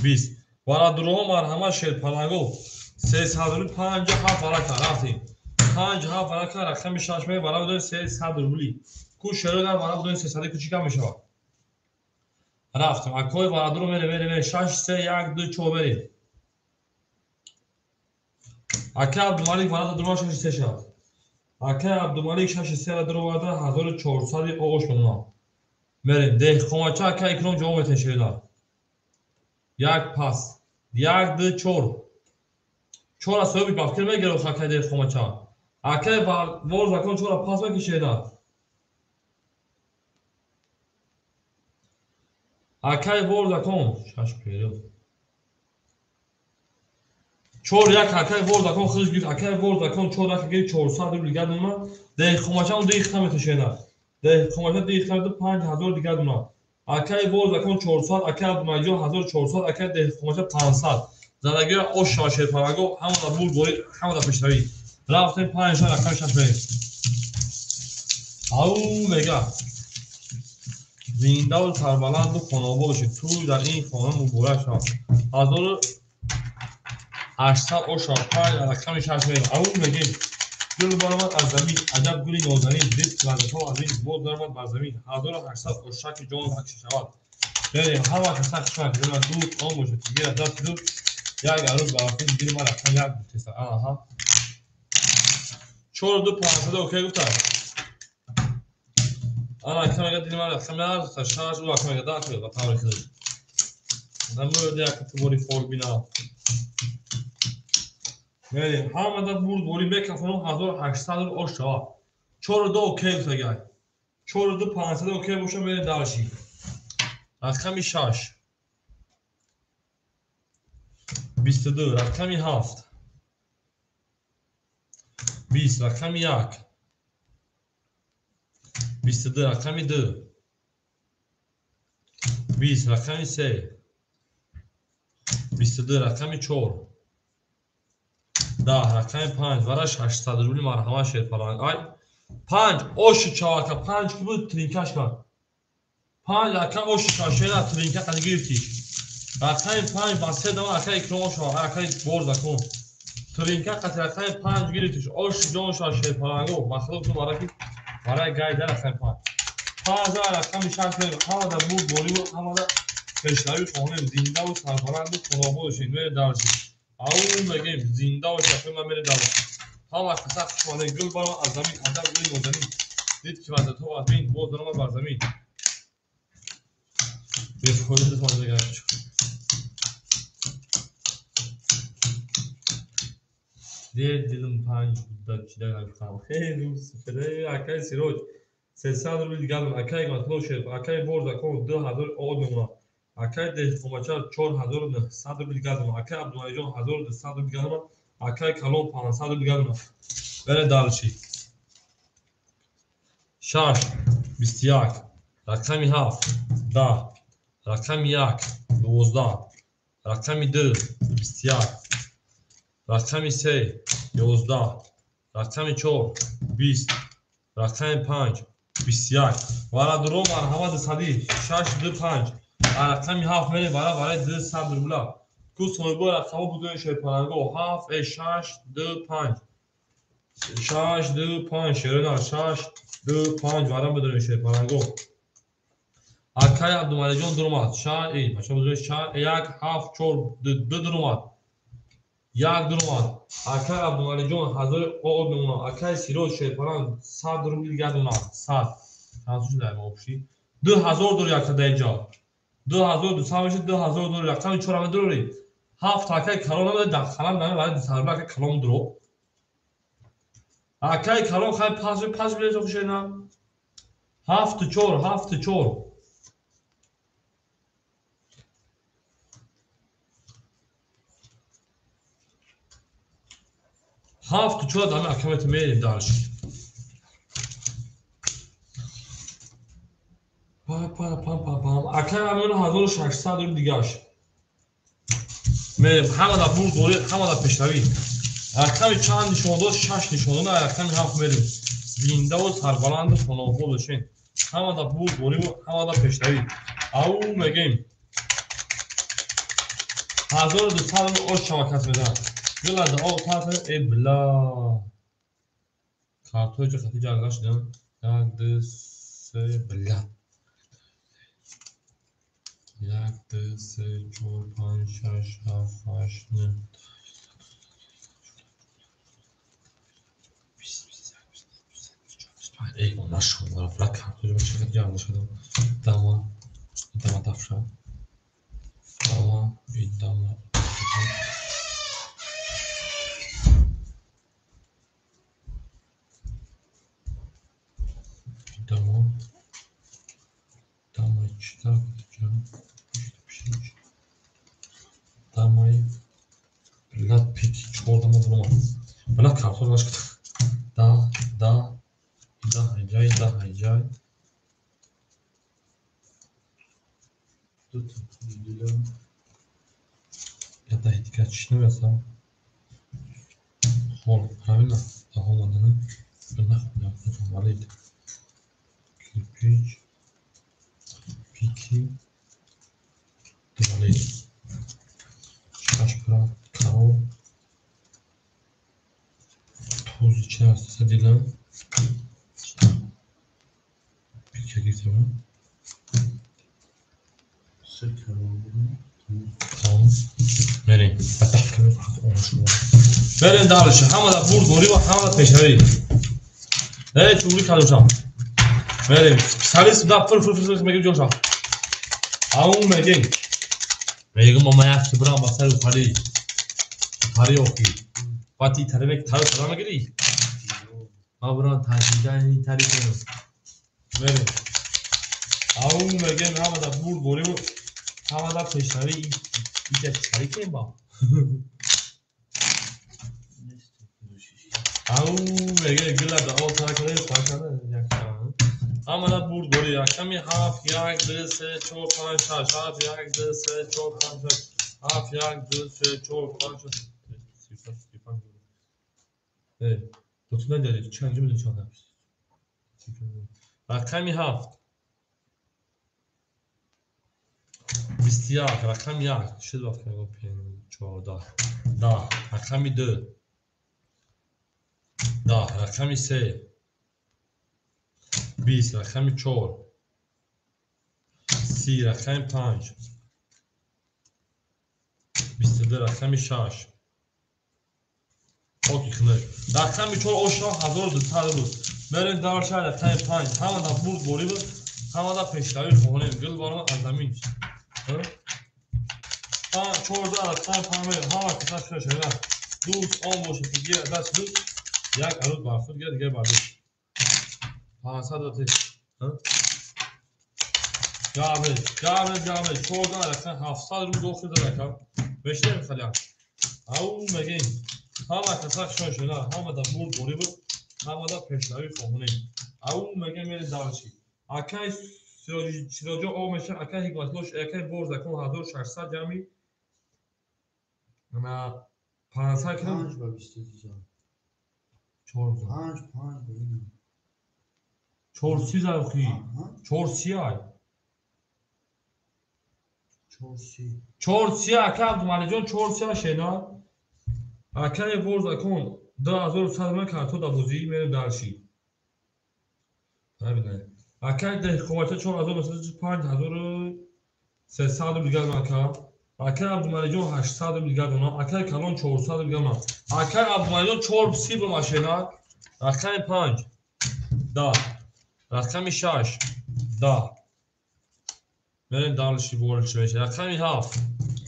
20. Варадурҳо марҳамат шерпаланго 357 варака рафтем. 5 7 вара кар рақами 6 ме вара бидои 300 рубли. Ку шеро дар вара бидои 300 кучика мешавад. Рафтем. Акои варадро мере мере мере 6 3 1 2 4 мере. Ака Абдумалик варада дурума 6 3 шавад. Ака Абдумалик 6 3 дуроварда 1400 оғош мемонад. Мерем. Деҳқонбача ака Икром ҷавоб метаҳад шеродар. Як пас. 1 2 4. 4 соҳиби бафкир мегирад акай деҳқонбача. Акай вор закон 4 пас мекишеда. Акай вор закон 6 период. 4 1 акай вор закон худаш гирифт. Акай вор закон 4 1 гирифт 400 рубл дигар мемонад. Деҳқонбача ду ихта меташеда. Деҳқонбача ду ихта 5000 дигар мемонад. Акай вор закон 400, акай Абдумаликҷон 1400, акай деҳқонбача 500. Задагиро ош шава шерпараго, ҳамада бур борид, ҳамада пешравӣ. Рафтем 5 рақами 6 мерем. Ау мега. Зиндаву сарбаланду хонобод бошед. Тӯй дар ин хона муборак шавад. 1800 ош шавад. 5 рақами 6 мерем. Ау мегем. Гул баромад аз замин, аҷаб гули нозанин, ризқ лаззатҳо аз ин боз даромад бар замин. 1800 ошаки ҷон акши шавад. Берем, ҳама каса хушмак, дила дур он бошад, ки гирад дасти дур. Як арӯз ба вақти дили ман рақам як гуфтеса. Аҳа. 4 2 500 окей гуфта. Ана акам мега дили ман рақам як гуфта, 6 ӯ акам мега 10 ба таври худаш. Намуд як тубори фол бина. Мерем, ҳамада бурд борӣ мекафонам 1800 ош шавад. 4 2 окей гуфта гай. 4 2 500 окей боша мерем дарши. Рақами 6. 22 рақами 7. 20 рақами 1. 22 рақами 2. 20 рақами 3. 22 рақами 4. 10 рақами 5 вара 600 рубли марҳамат шерпаланг. Ай 5 оши чавака 5 ки буд тринкаш кард. 5 рақам оши чавашера тринка қани гирифтӣ. Рақами 5 ба 3 дама акай Икром шава, акай бор закон. Тринка қати рақами 5 гирифтиш. Оши ҷон шава шерпаланго. Махлуқ ту бараки барай гай дар рақами 5. 5 рақами 6 мерем. Ҳамада бурд бориву ҳамада пешравӣ хоҳем. Зиндаву сарбаланду хонобод бошед. Мерем дарши. Ау мегем зинда бошед, ман мерем дарши. Ҳама каса хушмонед. Гул баромад аз замин, аҷаб гули нозанин. Дид ки ваздатҳо аз бин, боз даромад бар замин. Бефоида мегардад. Дер дилим 5 буда чида гапам. Хеле сифре акай Сироҷ 300 рубл дигар акай Матлуб Шериф, акай вор закон 2000 од мемонад. Акай Деҳқонбача 4900 рубл дигар мемонад. Акай Абдумаликҷон 1200 рубл дигар мемонад. Акай Калом 500 рубл дигар мемонад. Бере дарши. 6 21 рақами 7 10 рақами 1 12 рақами 2 21 рақами 3 11 рақами 4 20 рақами 5 21 варадуро марҳамат 100 6 2 5 рақами 7 мерем вара барои 200 рубла. Ку соҳибои рақамҳо будуни шерпаланго 7 6 2 5 6 2 5 шерона 6 2 5 вара будуни шерпаланго. Акай Абдумаликҷон дуромад 6 бача будуни 6 1 7 4 2 дуромад. 1 дуромад. Акай Абдумаликҷон 1000 об мемонад. Акай Сироҷ шерпаланг 100 рубл дигар мемонад. 100. Чанд шуд дар обши? 2000 дор якта дар инҷо. 2200 мешад 2000 дор рақами 4 ҳама дорӣ. 7 акай калон намеда дар қалам намеда барои 200 рубл акай калон дуро. Акай калон хай 5 билет хушена. 7 4 7 4 7 4 дами акамет мерем дарш. Па па па па па. Акай амин 1600 рубл дигаш. Мерем ҳамада бурд борӣ, ҳамада пешравӣ. Рақами чанд нишон дод? 6 нишон дод. Рақами 7 мерем. Зиндаву сарбаланду хонобод бошед. Ҳамада бурд бориву ҳамада пешравӣ. Ау мегем. 1200 рубл ош шава кас медиҳад. Гул аз об тас э бла. Картҳои ҷо хати ҷарга шудан. 1, 2, 3, блядь. 1, 2, 3, 4, 5, 6, 7, 8, 9, 20, 21, 22, 23, 24, 25. Эй, нашуд, бла картҳои ҷо хати ҷарга шудам. Дама, дама дафша. Дама, дама. Дама. Дамай чита, дамай, блядь, пики чор дама буромад. Блядь, картҳо нашкад. Да, да, да, ҳайҷай, да, ҳайҷай. Я даҳи дигар чӣ намеясам? Хол, правильно, даҳ омадана. Нахондам, валид. Кирпич, пики, валид. Шаш брат, карол. Тузи чӣ аст? Садила. Пики гирифтем. Се карол. Тамом. Мерем. Ба даф кардем фақат он шумо. Мерем дальше. Ҳамада бурд борӣ ва ҳамада пешравӣ. Э, туғри кардошам. Мерем. Специалист да фыр фыр фыр мегим ҷоша. Ау мегим. Мегим ма як кибрам ба сари ухари. Ухари охи. Баъд ти тари мег тари тара мегири? Ма бурам таҷриба ин тари кунам. Мерем. Ау мегим ҳамада бурд борӣ ва ҳамада пешравӣ. Иҷа чари кем ба? Ау меге гила да о тара кардем, тара кардем, як ҳамада бурд борӣ. Рақами 7, 1, 2, 3, 4, 5, 6, 7, 1, 2, 3, 4, 5, 6, 7, 1, 2, 3, 4, 5, 6, 35. Э, лутфан дадед, чанд ҷо медонӣ чанд? Рақами 7, 21, рақами 1, шуд вақт 14, 10, рақами 2, 10, рақами 3, 20, рақами 4, 30, рақами 5, 22, рақами 6, хоки хунук. Рақами 4 ошно 1200 рубл. Мерем дальше рақами 5. Ҳамада бурд борӣ буд, ҳамада пешравӣ хоҳонем. Гул барома аз замин. 14 рақами 5 мерем. Ҳама каса шуда шуда. Дӯст он бошад ки гирад даст дӯст, як аруз бар худ гирад, дигар бар дӯст. 500 теш. Габе, габе, габе. 14 рақами 700 рубл дохил дада. Мешнем халя. Ау мегем. Ҳама каса шуда шуда. Ҳамада бурд борӣ буд, ҳамада пешравӣ хоҳонем. Ау мегем мерем дальше. Акай Сироҷо о меша, акай Ҳикматулло, акай бор закон 1600 ҷамъи на 500 кило 5 ба 22. 4 5, 5 ба ин. 4 си захи. 4 си ай. 4 си. 4 си ака Абдумалиҷон 4 си шена. Акай бор закон 2100 ман карто да бозӣ мерем дальше. Правильно. Акай деҳқовача 4905 5300 рубл дигар ака. Акай Абдумалиҷон 800 рубл дигар дона. Акай Калон 400 рубл дигар дона. Акай Абдумалиҷон 4 си бо машина. Рақами 5, 10, рақами 6, 10. Мерем дальше больше меша. Рақами 7,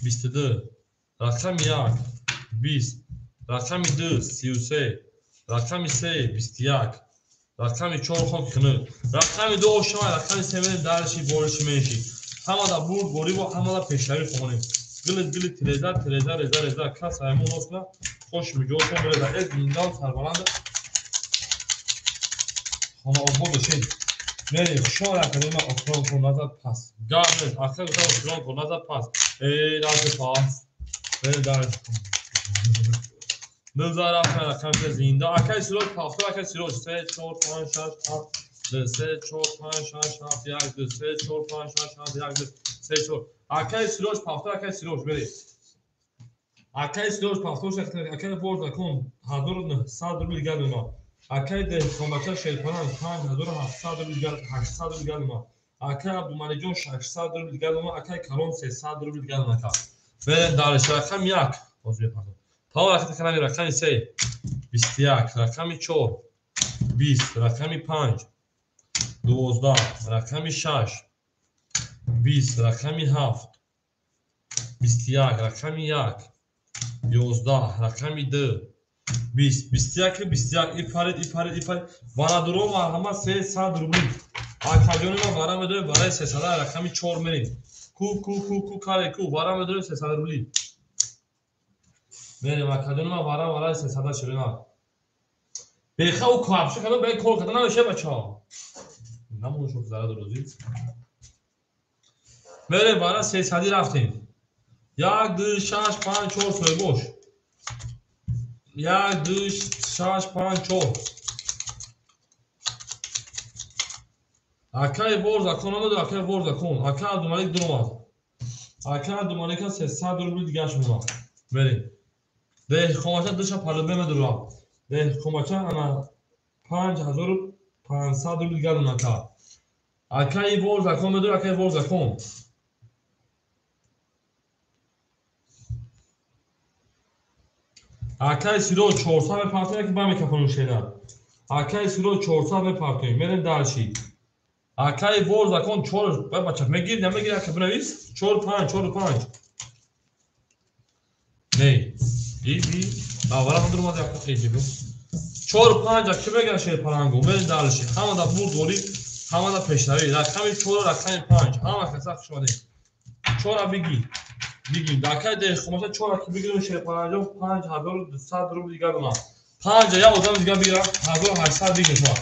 22, рақами 1, 20, рақами 2, 33, рақами 3, 21, рақами 4 хоки хунук. Рақами 2 ошма, рақами 3 мерем дальше больше меши. Ҳамада бурд борӣ ва ҳамада пешравӣ хоҳонем. Гили гили тиреза, тиреза, реза, реза. Кас аймон осна, хош миҷотон реза. Э, зиндав сарбаланд. Хона обод бошед. Мерем, хушон рақами охирон кун назад пас. Гап нест, ахир гуфтам охирон кун назад пас. Э, дальше пас. Мерем дальше. Нузар рафтан рақами зинда. Акай Сироҷ пафтор, акай Сироҷ 3, 4, 5, 6, 7, 2, 3, 4, 5, 6, 7, 1, 2, 3, 4, 5, 6, 7, 1, 2, 3, 4. Акай Сироҷ пафтор, акай Сироҷ мерем. Акай Сироҷ пафтор, акай бор закон 1900 рубл дигар дона. Акай деҳқонбача шерпаланг 5700 рубл дигар, 800 рубл дигар омад. Акай Абдумаликҷон 600 рубл дигар омад. Акай Калон 300 рубл дигар омад. Берем дальше. Рақами 1. Боз бепардон. Тамом рақами рақами 3 21, рақами 4 20, рақами 5 12, рақами 6 20, рақами 7 21, рақами 1 11, рақами 2 20, 21, 21. И парид, и парид, и парид. Варадурон марҳамат 300 рубл. Акаҷони ман вара медорем вараи 300, рақами 4 мерем. Ку ку ку ку каре ку вара медорем 300 рубли. Мерем акаҷони ман вара вараи 300 ширина. Беха у капша кардам, бе кор кардан намеша бачаҳо. Намон шуд зара дурӯзӣ. Мерем вара 300 рафтем. 1 2 6 5 4 соҳибош. 1 2 6 5 4. Акай вор закон омад, акай вор закон. Акай Абдумалик дуромад. Акай Абдумалика 300 рубл дигаш мемонад. Мерем. Деҳқонбача душа палубе медурам. Деҳқонбача ана 5500 рубл дигар монад. Акай вор закон медур, акай вор закон. Акай Сироҷ 400 мепартоем, ки ба микрофону шена. Акай Сироҷ 400 мепартоем. Мерем дальше. Акай вор закон 4 бача мегир, намегир, ака бинавис 4 5 4 5. Не. И би аввала ҳам дуромад як қиҷи бу. 4 5 аки мегира шерпалангу. Мерем дальше. Ҳама да бурд ворид, ҳама да пешравӣ. Рақами 4 рақами 5. Ҳама каса хуш омадед. 4 бигир. Бигир. Акай деҳқонбача 4 ки бигирем шерпаланҷон 5200 рубл дигар донам. 5 як одам дигар бигирам 1800 бигир шумо.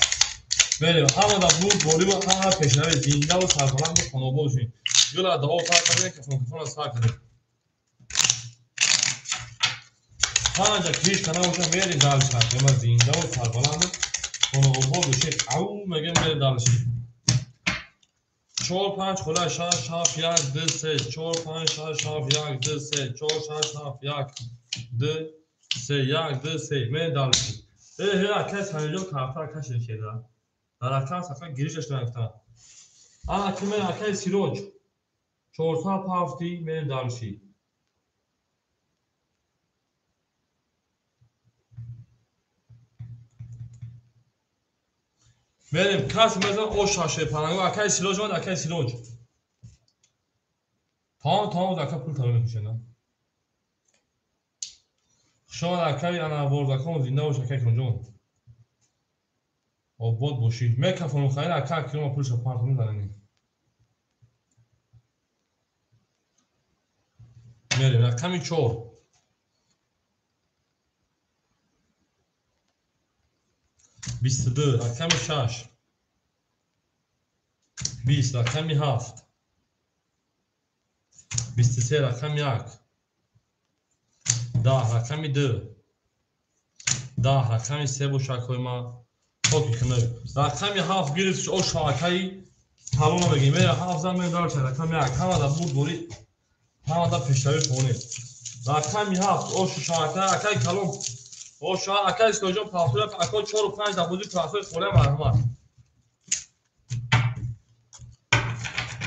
Мерем. Ҳама да бурд ворид ва ҳама пешравӣ. Зинда ва сарбаланд ва хонобод бошед. Гула дуо сар кардем, кафон сар кардем. 5 ки ҳеҷ кана бошад, мерем дальше. Ҳама зинда ва сарбаланд ва хонобод бошед. Ау мегем мерем дальше. 4 5 хола 6 7 1 2 3 4 5 6 7 1 2 3 4 6 7 1 2 3 1 2 3 мерем дальше. Акай Самирҷон карта кашид шеда. Дар акан сафа гиришаш нарафта. Ана ки мен акай Сироҷ 400 пафти мерем дальше. Мерем кас мезан о шаше паланго акай Сироҷ омад, акай Сироҷ. Тамом тамом ака пул талон мекушена. Хуш омад акай ана ворзакон зинда бош акай Кронҷон. Обод бошӣ. Микрофону хайр ака кирома пулша партону занани. Мерем рақами 4. 22, рақами 6 20, рақами 7 23, рақами 1 10, рақами 2 10, рақами 3 бошакҳои ман хоки хинай. Рақами 7 гирифт о шоакаи талона мегирем. Мерем 7 зан мерем дальше. Рақами 1 ҳама да бурд ворид, ҳама да пешравӣ хонем. Рақами 7 о шоака акаи калон Оша акай Исроилҷон пафтура ака 4 5 да бозӣ трансфер холе марҳамат.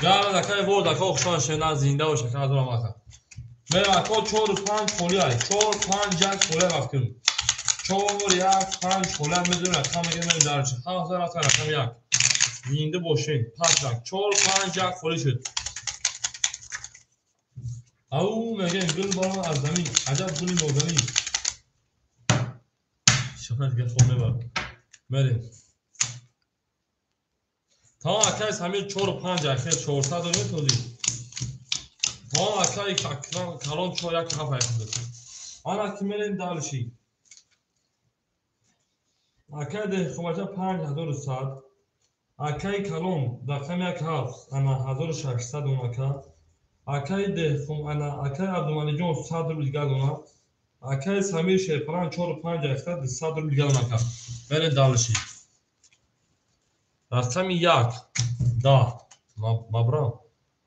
Гарад акай ворд ака хушон шена зинда бош ака ҳазор раҳмат. Мерем ака 4 5 холе ай 4 5 1 холе рафтем. 4 1 5 холе медонем рақам мегирем мерем дальше. Ҳама рафтан рақами 1. Зинда бошен. Патрак 4 5 1 холе шуд. Ау мегем гул барон аз замин. Аҷаб гули нозанин. Шофер дигар хоб мебарад. Мерем. Тамом акай Самир 4 5 ахир 400 дорем този. Тамом акай калон 4 1 7 ахир. Ана ки мерем дальше. Акай деҳқонбача 5100. Акай калон рақами 1 7 ана 1600 он ака. Акай деҳқон ана акай Абдумаликҷон 100 рубл дигар дона. Акай Самир Шерпалан 4 5 ахир 200 рубл дигар дона ака. Мерем дальше. Рақами 1 10 мабрам.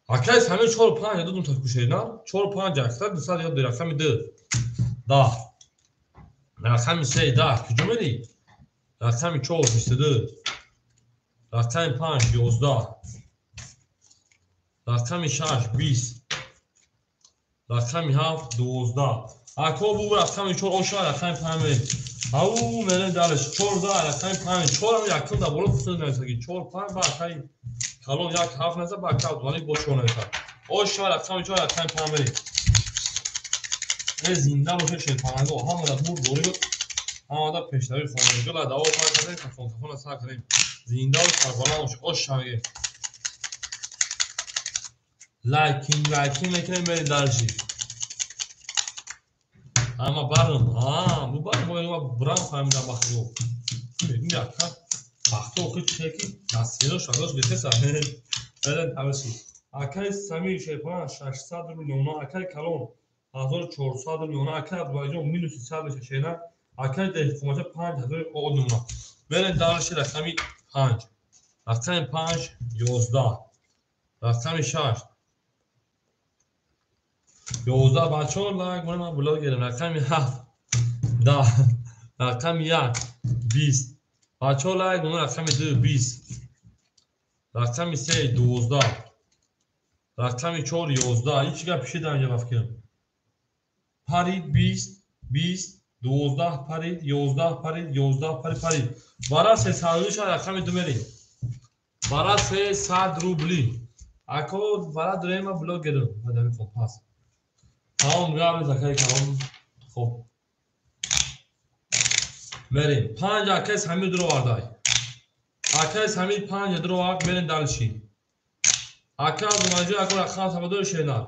Акай Самир 4 5 дудум та кушед, на? 4 5 ахир 200 ёд рақами 2 10 рақами 3 10 куҷо мерӣ? Рақами 4 22. Рақами 5 11. Рақами 6 20. Рақами 7 12. Ако бу рақами 4 оша рақами 5. Ау мерем далеш 14 рақами 5. 4 якум да боло футун нависаги 4 5 ба акай калон 1 7 нависа ба акай Абдумалик бо 4 нависа. Оша рақами 4 рақами 5 мерем. Зинда боше шерпаланго ҳамада бур борӣ ҳамада пешравӣ хонем. Гула даво пар кардем, кафон кафона сар кардем. Зинда ва сарбаланд боше. Оша мегем. Лайкин лайкин мекунем мерем дальше. Ама барм, бу барм мо брам фаҳмидам бахто. Мегум яка бахто охи чеки дастгиро шадош гирифтеса. Мерем дальше. Акай Самир шерпалан 600 рубл ёна, акай Калон 1400 рубл ёна, акай Абдуллоҷон минуси 100 меша шена, акай Деҳқонбача 5000 ёна. Мерем дальше рақами 5. Рақами 5 11. Рақами 6 11 бачаҳо лайк монем, ман блогерам. Рақами 7 10. Рақами 1 20. Бачаҳо лайк монем. Рақами 2 20. Рақами 3 12. Рақами 4 11. Ҳеҷ гап пишидам инҷа ба фикрам. Парид 20 20 12 парид 11 парид 11 парид парид. Бара 300 рубли шад рақами 2 мерем. Бара 300 рубли. Ако бара дорем ман блогерам. Мадами хоб пас. Тамом гап закаи калом. Хоб. Мерем. 5 акай Самир дуро овардай. Акай Самир 5 дуро овард, мерем дальше. Акай Абдумалиҷон ако рақам сабадор шена.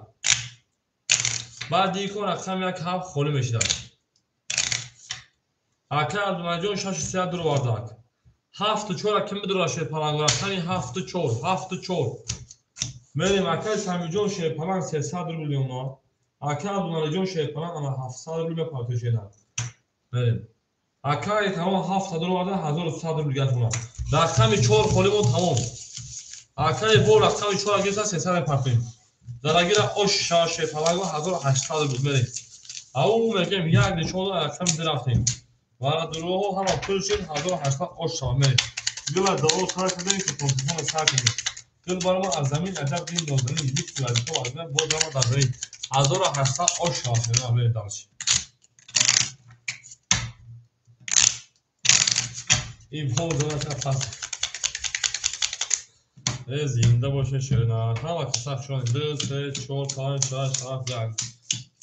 Баъд икон рақам 1 7 холӣ мешидад. Акай Абдумалиҷон 6 3 дуро овардак. 7 4 акай медура шерпаланг рақами 7 4 7 4. Мерем акай Самирҷон шерпаланг 300 рубл ёна. Акай Абдумалиҷон шерпаланг ана 700 рубл мепартои шена. Мерем. Акай тамом 7 дуро оварда 1300 рубл гашона. Рақами 4 холимон тамом. Акай бо рақами 4 гирифта 300 мепартоем. Дарагира оша шерпаланг 1800 рубл мерем. Ау мегем 1 2 4 рақами 2 рафтем. Вара дуроҳо ҳама пул шуд 1800 оша мерем. Гула даво сар кардем ки телефонро сар кардем. Гул бар мо аз замин аҷаб дин нозанин мисли вазифа аз ман боз ҳама дар замин 1800 оша мерем дальше. Ин бор пас. Зинда боше шерна. Ҳама каса шон 2 3 4 5 6 7 1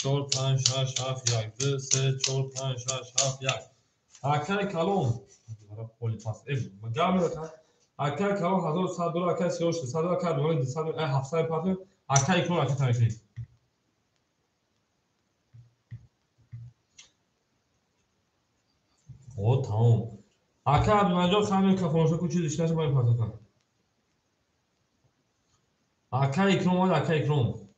4 5 6 7 1 2 3 4 5 6 7 1. Акай Калон поли пас. Гап мезанам. Акай Калон 1100 доллар, акай 3600 доллар, акай 200 доллар, 700 пас. Акай Икром акай тамекунем. О, тамом. Акай Абдумалиҷон хамин кафоншо кучи дишнаша бо ин пасакан. Акай Икром омад, акай Икром.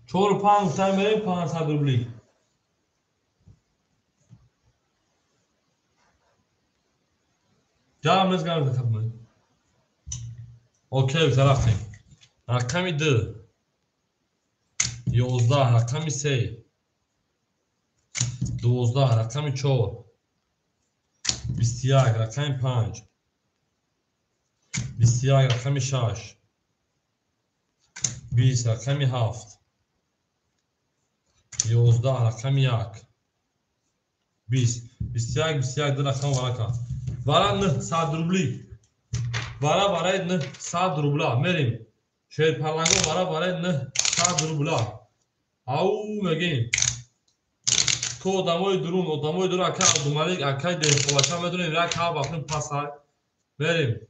4 5 гуфтан мерем 500 рубли. Ҷавоб нест гап закаб. Окей, рафтем. Рақами 2 11, рақами 3 12, рақами 4 21, рақами 5 21, рақами 6 20, рақами 7 11, рақами 1 20 21 21 ду рақам варака. Вара 900 рубли. Вара барои 900 рубла мерем. Шерпаланго вара барои 900 рубла. Ау мегем. Ко одамои дурун, одамои дурун акай Абдумалик, акай Деҳқонбача медонем, як ҳафт вақтин пасай. Мерем.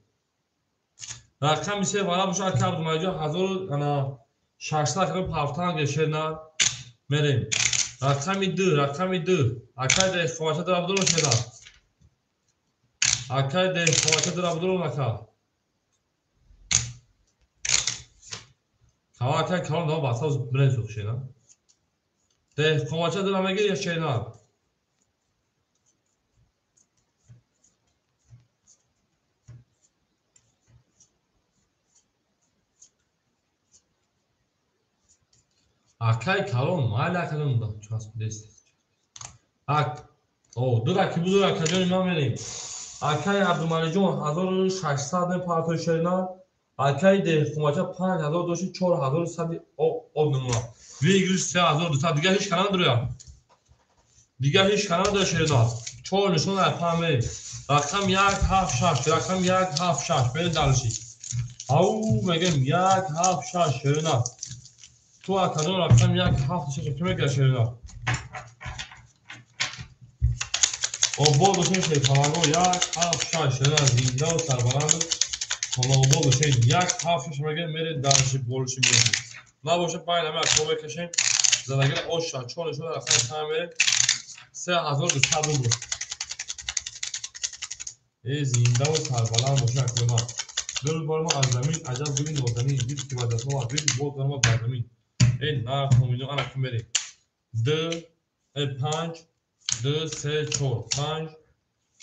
Рақами 3 вара боша акай Абдумаликҷон 1600 кило пафтанг шерна. Мерем. Рақами 2, рақами 2. Акай Деҳқонбача дора будурун шерна. Акай Деҳқонбача дора будурун ака. Кава акай калон дама баста бирен сух шерна. Деҳқонбача дора мегир я шерна. Акай калон майли акаҷон часпидест. Ак о ду раки бузург акаҷони ман мерем. Акай Абдумалиҷон 1600 мепартои шерина. Акай деҳқонбача 5000 дошти 4100 об намуна. Выигрыш 3200. Дигар ҳеч кана надоря. Дигар ҳеч кана надоря шерина. 4 нишон дар паҳн мерем. Рақам 1 7 6, рақам 1 7 6 мерем дарши. Ау мегем 1 7 6 шерина. Ту акаҷон рақам 1 7 6 ки мегирад шерина? Обод бошем шерпаланго 1 7 6 шерина зинда ва сарбаланд. Хонобод бошем 1 7 6 мегем мерем дарши болши мерем. Набоша пайн ҳама акро мекашем. Задагира оша 4 нишон рақам 5 мерем. 3200 рубл. Э зинда ва сарбаланд бошем акрои ман. Дӯст бор мо аз замин аҷаб гули нозанин дид ки ба дастҳо вақт боз дорам бар замин. Э нарх номино ана ку мерем. Д 5 2 3 4 5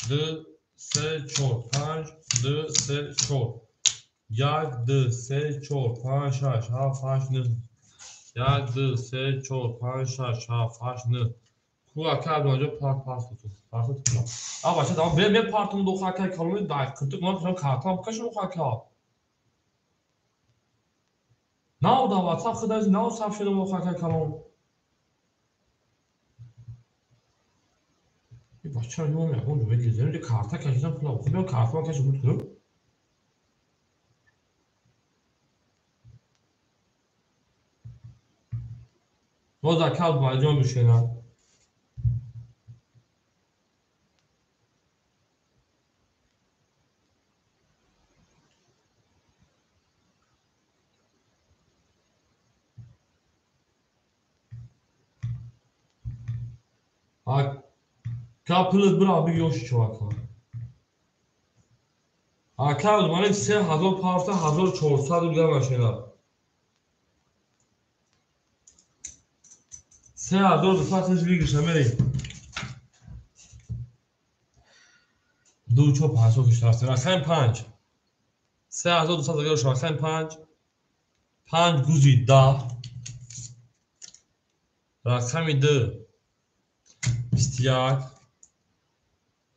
2 3 4 5 2 3 4 1 2 3 4 5 6 7 8 9 1 2 3 4 5 6 7 8 9 ку ака абдумаҷон парт парт парт кунам. А бача дам бе ме партум ду хака калони дай қитиқ ман кунам картам бикашам хака. Нав да WhatsApp хидази нав саб шудам хака калон. Бача ё мегон ҷо бегизем ди карта кашидам пула. Хуб ё карта кашидам буд кунам. Боз ака Абдумалиҷон бишинам. Ака пулат бира биги ёши чо ака. Ака Абдумалик 3000 парта 1400 рубл машина. 3200 тез выигрыш мерем. 2 4 5 6 7 рақам 5. 3200 агар рақам 5. 5 гузи 10. Рақами 2 21.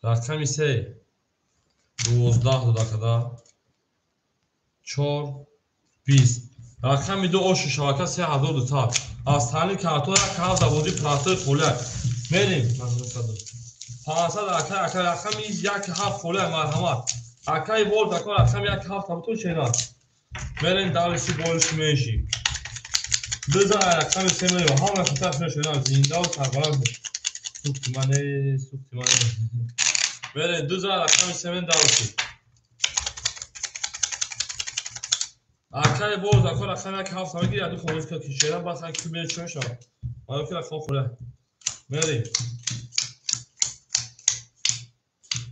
Рақами 3 12 додакада 4 20. Рақами 2 оши шабака 3200. Аз таълим картҳо як ҳафт бозӣ простой холяк. Мерем. 500 ака ака рақами 1 7 холяк марҳамат. Акаи бор ака рақами 1 7 табутун шена. Мерем дарши болши менши. Дуза рақами 3 мерем. Ҳама хатар шена зинда ва сарбаланд. Сухти мане, сухти мане. Мерем дуза рақами 3 мерем дарши. Акаи боз ака рақами 1 7 мегири яду хомӯш ки шера бас ки мере чӣ мешавад. Маро ки рақам хӯра. Мерем.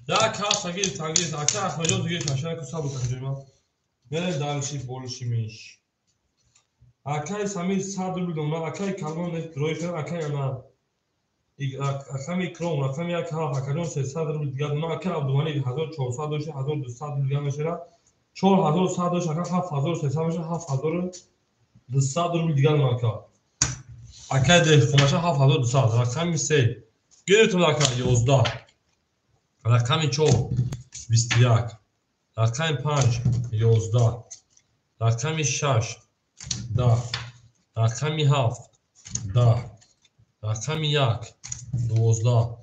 Як ҳафт гир тангир ака Аҳмадҷон гир шашара ку сабр кун ҷои ман. Мерем дарши болши менш. Акаи Самир 100 рубл донад, акаи Калмон рӯй кунад, акаи ана рақами Икром, рақами 1 7 акаҷон 300 рубл дигар донад, акаи Абдумалик 1400 дошт, 1200 рубл дигар мешавад. 4100 дошт, ака 7300 мешавад, 7200 рубл дигар донад ака. Акаи деҳқонбача 7200, рақами 3. Гирифтум ака 11. Рақами 4 21. Рақами 5 11. Рақами 6 10. Рақами 7 10. Рақами 1 12.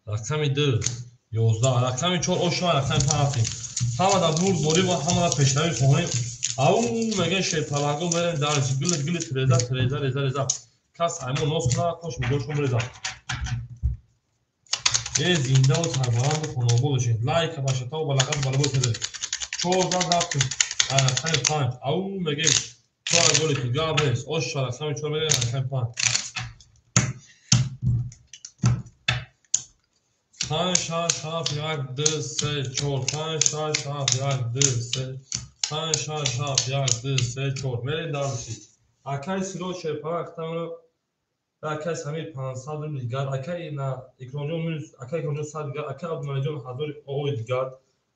Рақами 2 11. Рақами 4 ошма, рақами 5. Ҳама дар бурд борӣ ва ҳама дар пешравӣ хоҳем. Ау мегӯян шерпаланго мерем дарши гили гили треза треза реза реза. Кас аймон нос кунад, кош мигошон реза. Э зинда ва сарбаланду хонобод бошед. Лайка башата ва балағат балабод кардед. 4 зан рафтем. Рақами 5. Ау мегӯем 4 голи ки гап нест. Оша рақами 4 мегӯем рақами 5. 5 6 7 1 2 3 4 5 6 7 1 2 3 5 6 7 1 2 3 4 мерем дарши. Акаи Сироҷ шерпаланг ахтамро акаи Самир 500 рубл дигар, акаи на Икромҷон минус, акаи Икромҷон 100 дигар, акаи Абдумалиҷон 1000 ой дигар,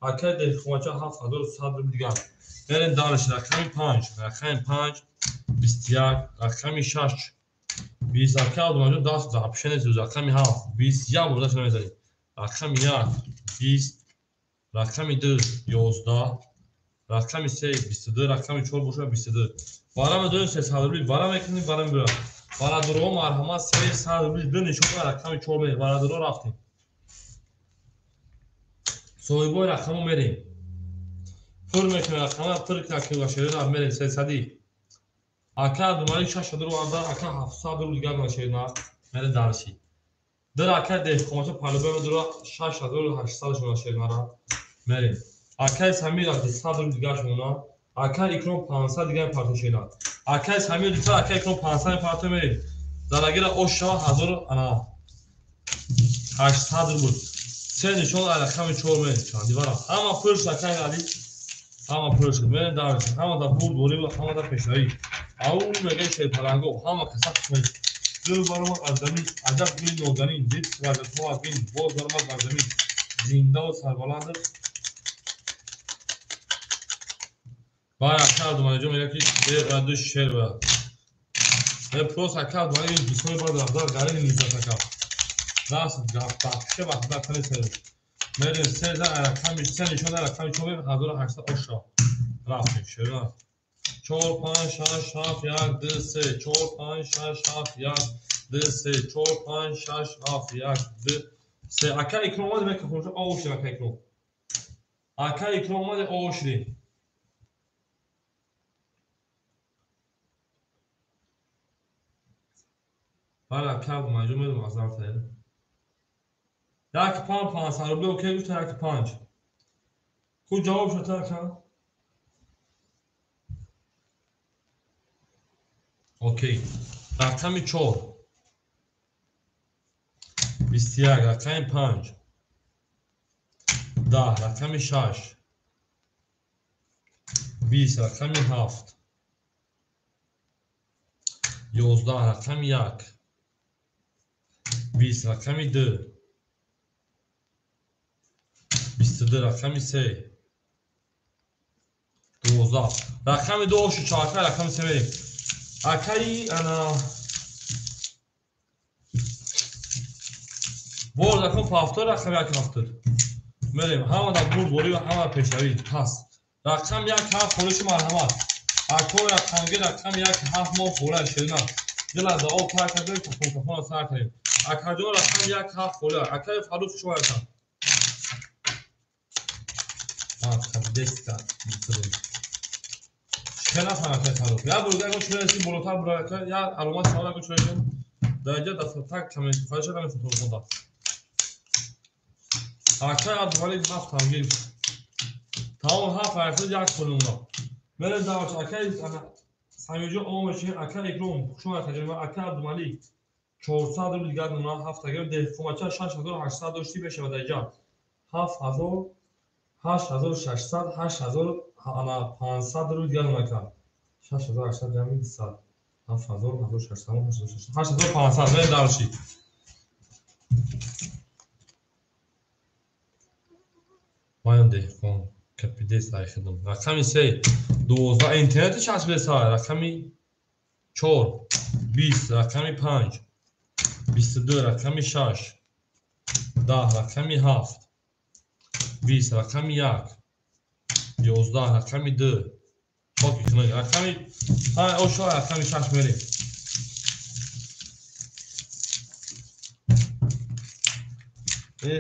акаи деҳқонбача 7100 рубл дигар. Мерем дарши рақами 5, рақами 5 21, рақами 6 20 ака Абдумалиҷон даст вообще нест, рақами 7, 21 бурда шуда мезанем. Рақами 1, 20, рақами 2, 11, рақами 3, 22, рақами 4 бошад 22. Вара медонем 300 рубли, вара мекунем, вара мебарам. Бародаро марҳамат 300 рубли ду нишон рақами 4 мерем. Бародаро рафтем. Соҳибои рақамо мерем. Пур мекунем рақама, пур кунем шерина мерем 300. Ака Абдумалик 600 рубл, ака 700 рубл дигар шерина мере дарси. Дар ака деҳқонча палуба медора 6800 шуна шеринара мерем. Акаи Самир 200 рубл дигар шуна. Ака Икром 500 дигар парто шерина. Акаи Самир 200, ака Икром 500 парто мерем. Зарагира ош шава 1800 рубл. Се нишон рақами 4 мерем. Чанди вара. Ҳама пулш акаи Али. Ҳама пулш мерем дарси. Ҳама да бурд борӣ ва ҳама да пешравӣ. Ау мегӯяд шерпаланго ҳама каса хушмед. Дил баромад аз замин, аҷаб гули нозанин, дид вазатҳо аз бин, боз баромад бар замин. Зиндаву сарбаланд. Баъд ака Абдумалиҷон мегӯяд ки ду шер бояд. Просто ака Абдумалик бисёр бад рафтар гарини низат ака. Даст вообще вақт нест. Мерем се за рақами се нишон рақами 4 1800 оша. Рафтем шерна. 4 5 6 7 1 2 3 4 5 6 7 1 2 3 4 5 6 7 1 2 3. Ака Икром омад микрофоншо ош ака Икром. Ака Икром омад ошри. Бале ака Абдумалиҷон медонам аз зарф. 1 5 500 рубли окей гуфта 1 5. Хуб ҷавоб шуд ака? Окей. Рақами 4. 21, рақами 5. 10, рақами 6. 20, рақами 7. 11, рақами 1. 20, рақами 2. 22, рақами 3. 12. Рақами 2 ошу чака, рақами 3 мерем. Акаи ана борд акун пафтор рақами 1 ҳафтод. Мерем ҳама дар бурд борӣ ва ҳама пешравӣ пас. Рақами 1 7 холиши марҳамат. Акои рақамги рақами 1 7 мо хола ширина. Дила за об пар кардем, кафон сар кардем. Акаҷон рақами 1 7 хола. Акаи Фарух шумо ҳастам. Капдеста. Чера фаҳмад Фарух. Я бурда го чура си болотар бура я аломат савол го чура дар инҷа дастатак коммент хоҳиш кардам фото хонда. Акаи Абдумалик 7 ҳамгир. Тамом 7 ҳафт як хонумна. Мере давч акаи Самирҷон омаши ака Икром шумо акаҷон ака Абдумалик 400 рубл дигар нуна 7 агар деҳқонбача 6800 дошти мешавад дар инҷа. 7000 8600 8500 рубл дигар нуна кард. 6800 ҷамъи 200. 7000 1600 8500 мере дарши. Маён деҳқон капидес айхидум. Рақами 3 12 интернети часпида рақами 4 20 рақами 5 22 рақами 6 10 рақами 7 20 рақами 1 11 рақами 2 Окей, рақами 5 ошо рақами 6 мерем.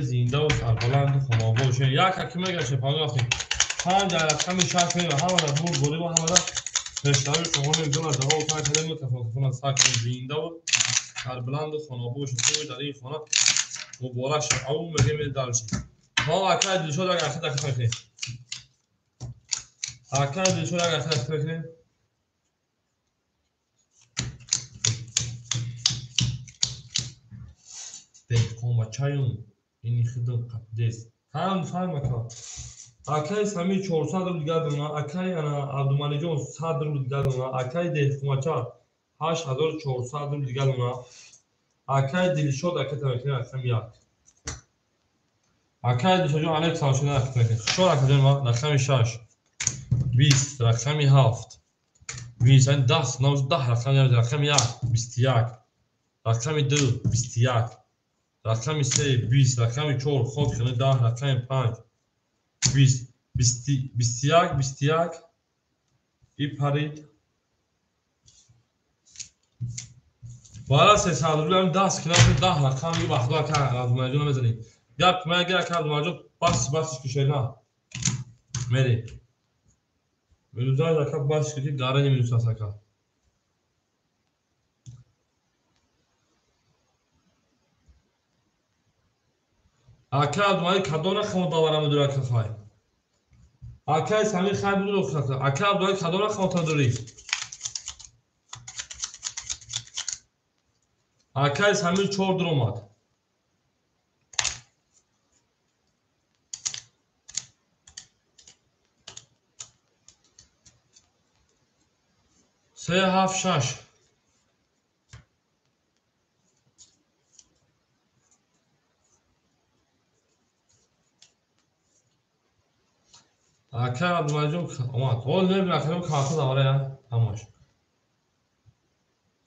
Зиндаву сарбаланду хонобод бошед. Як ҳаким мегашт панҷ рафтем. 5 рақами 6 мерем. Ҳама дар бурд борӣ ва ҳама дар пешравӣ шуморо дона ҷавоб тар кардем ва кафон сар кардем. Зиндаву сарбаланду хонобод бошед. Хуб дар ин хона муборак шавад. Ау мегӯем дарши. Ҳо акай Дилшод як ахир дақиқа мекунем. Акай Дилшод як ахир дақиқа мекунем. Деҳқонбачаюм ини хидм қапдес. Ҳам фаҳм ака. Акай Самир 400 рубл дигар дона, акай ана Абдумалиҷон 100 рубл дигар дона, акай Деҳқонбача 8400 рубл дигар дона, акай Дилшод ака тамекунем рақами 1. Акай Дилшодҷон алейк салом шуда ака тамекунем. Хушҳол акаҷон ма рақами 6 20 рақами 7 20 10 9 10 рақами 1 21 Рақами 2 21. Рақами 3 20. Рақами 4 хок 10. Рақами 5 20. 21 21 и парид. Бара 300 рубли ҳам даст кинам 10 рақам ги бахдо ака Абдумалиҷон мезанӣ. Гап мега ака Абдумалиҷон бас басиш кишена. Мери. Минусаш ака бас ки гарани минус аст ака. Ака Абдумалик кадом рақамо давара медори ака хай? Акай Самир хай будур ака. Ака Абдумалик кадом рақамо дорӣ? Акай Самир 4 дуромад. Се ҳафт шаш. Акай Абдумалиҷон омад. Ҳол мебинам акай карта давара я ҳамаш.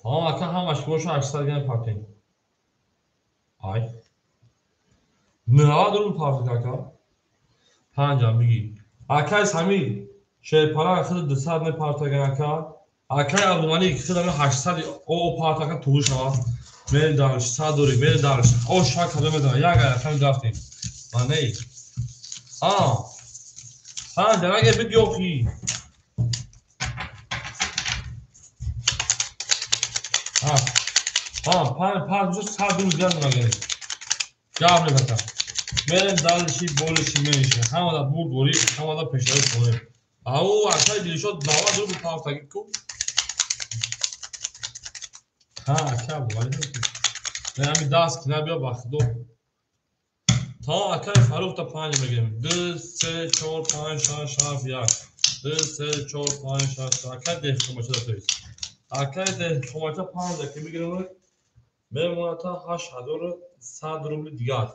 Тамом ака ҳамаш боша 800 грамм партем. Ай. 90 рубл партем ака. Панҷам биги. Акай Самир шерпаланг худ 200 мепартаган ака. Акай Абдумалик худ 800 о партака туғ шава. Мер дарш 100 дори, мер дарш. О шак кадо медана. Як рақам рафтем. Ма не. А. Панҷ аге биги охи. А, панҷ панҷ 100 рубл гап мегирем. Гап мезанам. Мерем далши болиши мениши. Ҳамада бурд ворӣ, ҳамада пешравӣ кунем. Ау акай Дилшод 90 рубл партаги ку. Ҳа, ака вале. Не ҳами даст ки набиё ба худо. То акай Фарух та 5 мегирем. 2 3 4 5 6 7 1. 2 3 4 5 6 акай деҳқонбача датоист. Акай деҳқонбача 5 ки бигирем мемонад та 8100 рубли дигар.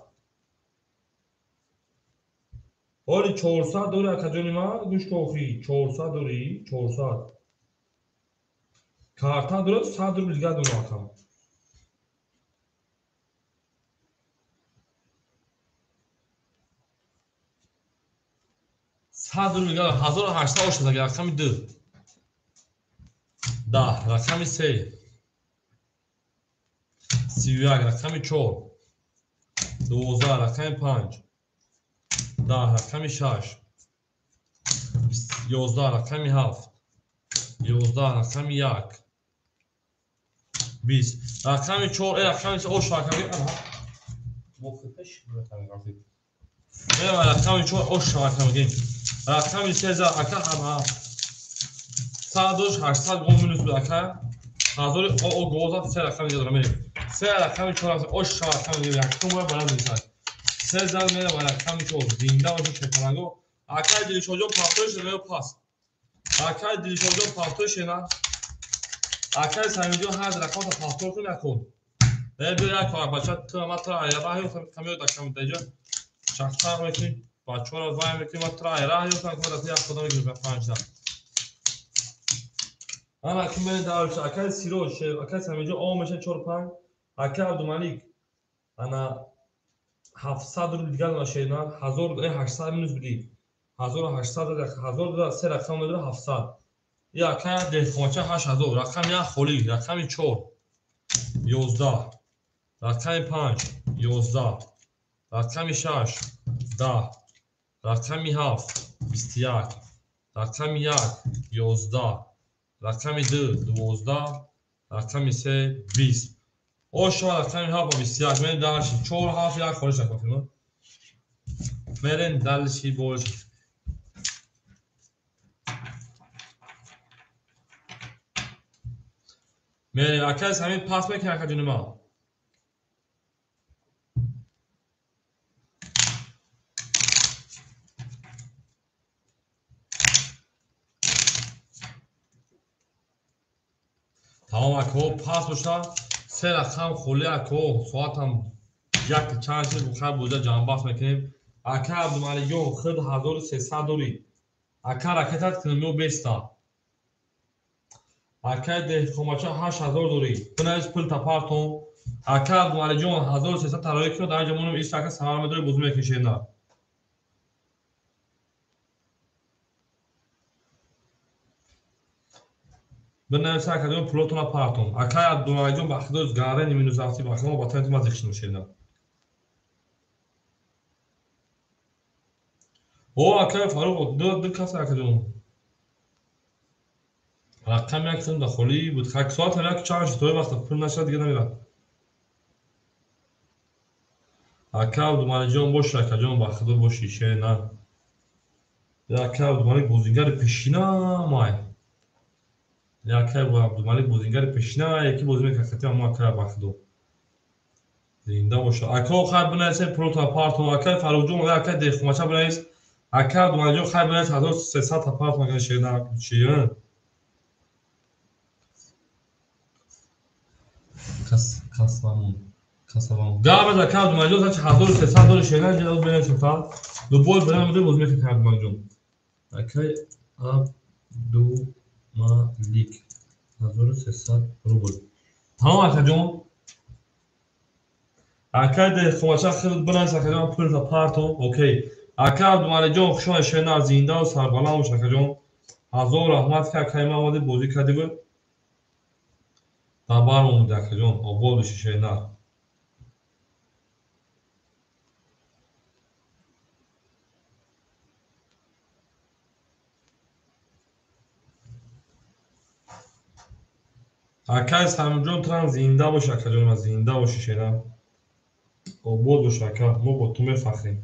Ҳоли 400 дори акаҷони ман гӯш кохи 400 дори 400. Карта дорад 100 рубл дигар дорам ака. 100 рубл дигар 1800 ошад агар рақами 2. 10 рақами 3. 31 рақами 4. 12 рақами 5. 10 рақами 6. 11 рақами 7. 11 рақами 1. 20 рақами 4 рақами 3 ош рақами рақами 4 ош рақами рақами 3 ака ҳама 800 гол минус буд ака ҳазори о гол зад 3 рақами дигар мерем 3 рақами 4 ош рақами дигар якум бояд баланд бисад 3 зад мерем ба рақами 4 зинда бошад шепаланго акай Дилшодҷон партои шуда ё пас акай Дилшодҷон партои шена акай Самирҷон ҳар рақамата партор кун якун биё як бача ту ма тра раҳ ёфтам камиёд акам даҷа чақчақ мекунӣ бачаҳоро вай мекунӣ ма тра раҳ ёфтам ки ма як худо мегирем панҷта ана ки мерем дарш акай Сироҷ акай Самирҷон о меша 4 5 акай Абдумалик ана 700 рубл дигар дона шернан 1800 минус будӣ 1800 1000 се рақам медора 700 я акай деҳқонча 8000 рақами 1 холӣ рақами 4 11 рақами 5 11 рақами 6 10 рақами 7 21 рақами 1 11 рақами 2 12 рақами 3 20 ошо рақами 7 21 мерем дарши 4 7 1 холиш накунем мерем далши болш мерем акай Самир пас мекунӣ ака ҷони ман тамом акаҳо пас бошад се рақам холӣ акаҳо соатам як чанд шуд бухай боза ҷамъбаст мекунем ака Абдумаликҷон худ 1300 дорӣ ака ракетат кунем ё беста акай деҳқонбача 8000 дорӣ бинавис пул тапартон Ака Абдумаликҷон 1300 тарои кино дар инҷа монем ист ака самар медори бозӣ мекунӣ шерна. Бинависа акаҷон пулотона партон. Акай Абдумаликҷон ба худо гарени минус ҳафти ба худо ба танти ма зиқ шерна. О акай Фаруқ ду кас акаҷон. Рақам як сум да холӣ буд. Хак соатам як чанд шуд, тои вақта пул нашад дига намерад. Ака Абдумаликҷон боши акаҷон ба худо боши шерна. Ака Абдумалик бозингари пешина май. Ака Абдумалик бозингари пешина яки бозӣ мекард хати мо ака ба худо. Зинда боша. Ака хай бинависед пулотона партон. Акай Фарруқҷон акай Деҳқонбача бинавис. Ака Абдумаликҷон хай бинавис 1300 та партон ака шерна шерна. Касвамон. Касвамон. Гап ака Абдумаликҷон значит 1300 дори шерна инҷа бинависем та. Любой бинавис медори бозӣ мекард Абдумаликҷон. Акай Абдумалик 1300 рубл. Тамом акаҷон. Акай Деҳқонбача худат бинавис акаҷон пулта партон. Окей. Ака Абдумаликҷон хуш омадед шерна зиндаву сарбаланд бош акаҷон. Ҳазор раҳмат ки акаи ман омадед бозӣ кардиву дар бар омадед акаҷон. Обод бошӣ шерна. Акай Самимҷон турам зинда бош акаҷон ман зинда бошӣ шерна. Обод бош ака, мо бо ту мефахрем.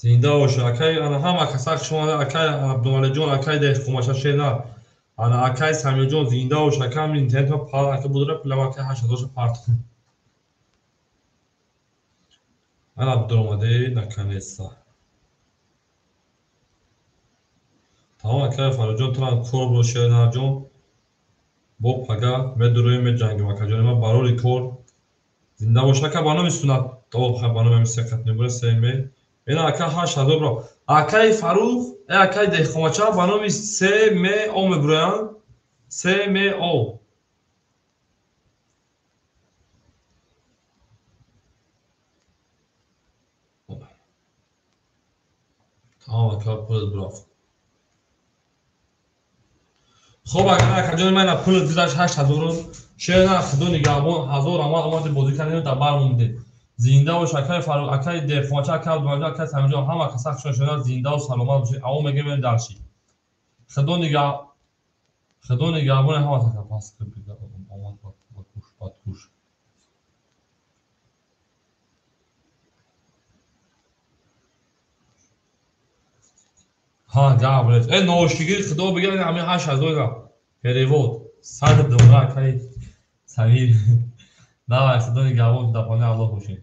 Зинда бош акай, ана ҳама каса хуш омада акай Абдумаликҷон, акай Деҳқонбача шерна. Ана акай Самимҷон зинда бош ака, ҳамин интернет пар ака будра пулам акай 8000 партон. Ана дуромаде наконец-то. Тамом акай Фарруқҷон турам кор бош шернаҷон. Бо пага медуроем меҷангем акаҷони ман барори кор. Зинда бош ака ба номи суннат. О, ба номи ҳамин се қат мебура се ме. Ина ака 8000 бро. Акай Фарруқ, акай Деҳқонбача ба номи се м о мебуроянд. Се м о. Тамом ака пулат бурафт. Хоб агар акаҷони ман ина пулат гузашт 8000 рубл. Шерна худо нигаҳбон ҳазор раҳмат омадед бозӣ кардем дар бар мондед. Зинда бош акай Фарруқ, акай Деҳқонбача, акай Абдумаликҷон, акай Самимҷон ҳама каса хуш омадед зиндаву саломат бошед. Аво мегӯем берем дарши. Худо нигаҳбони ҳама така пас омад ба куш бадкуш. Ҳа гап нест. Э ноштигир худо бигӯяд ҳамин 8000 ра. Перевод. Сад доллар акай Самир. Давай худо нигаҳбон дар паноҳи Аллоҳ бошед.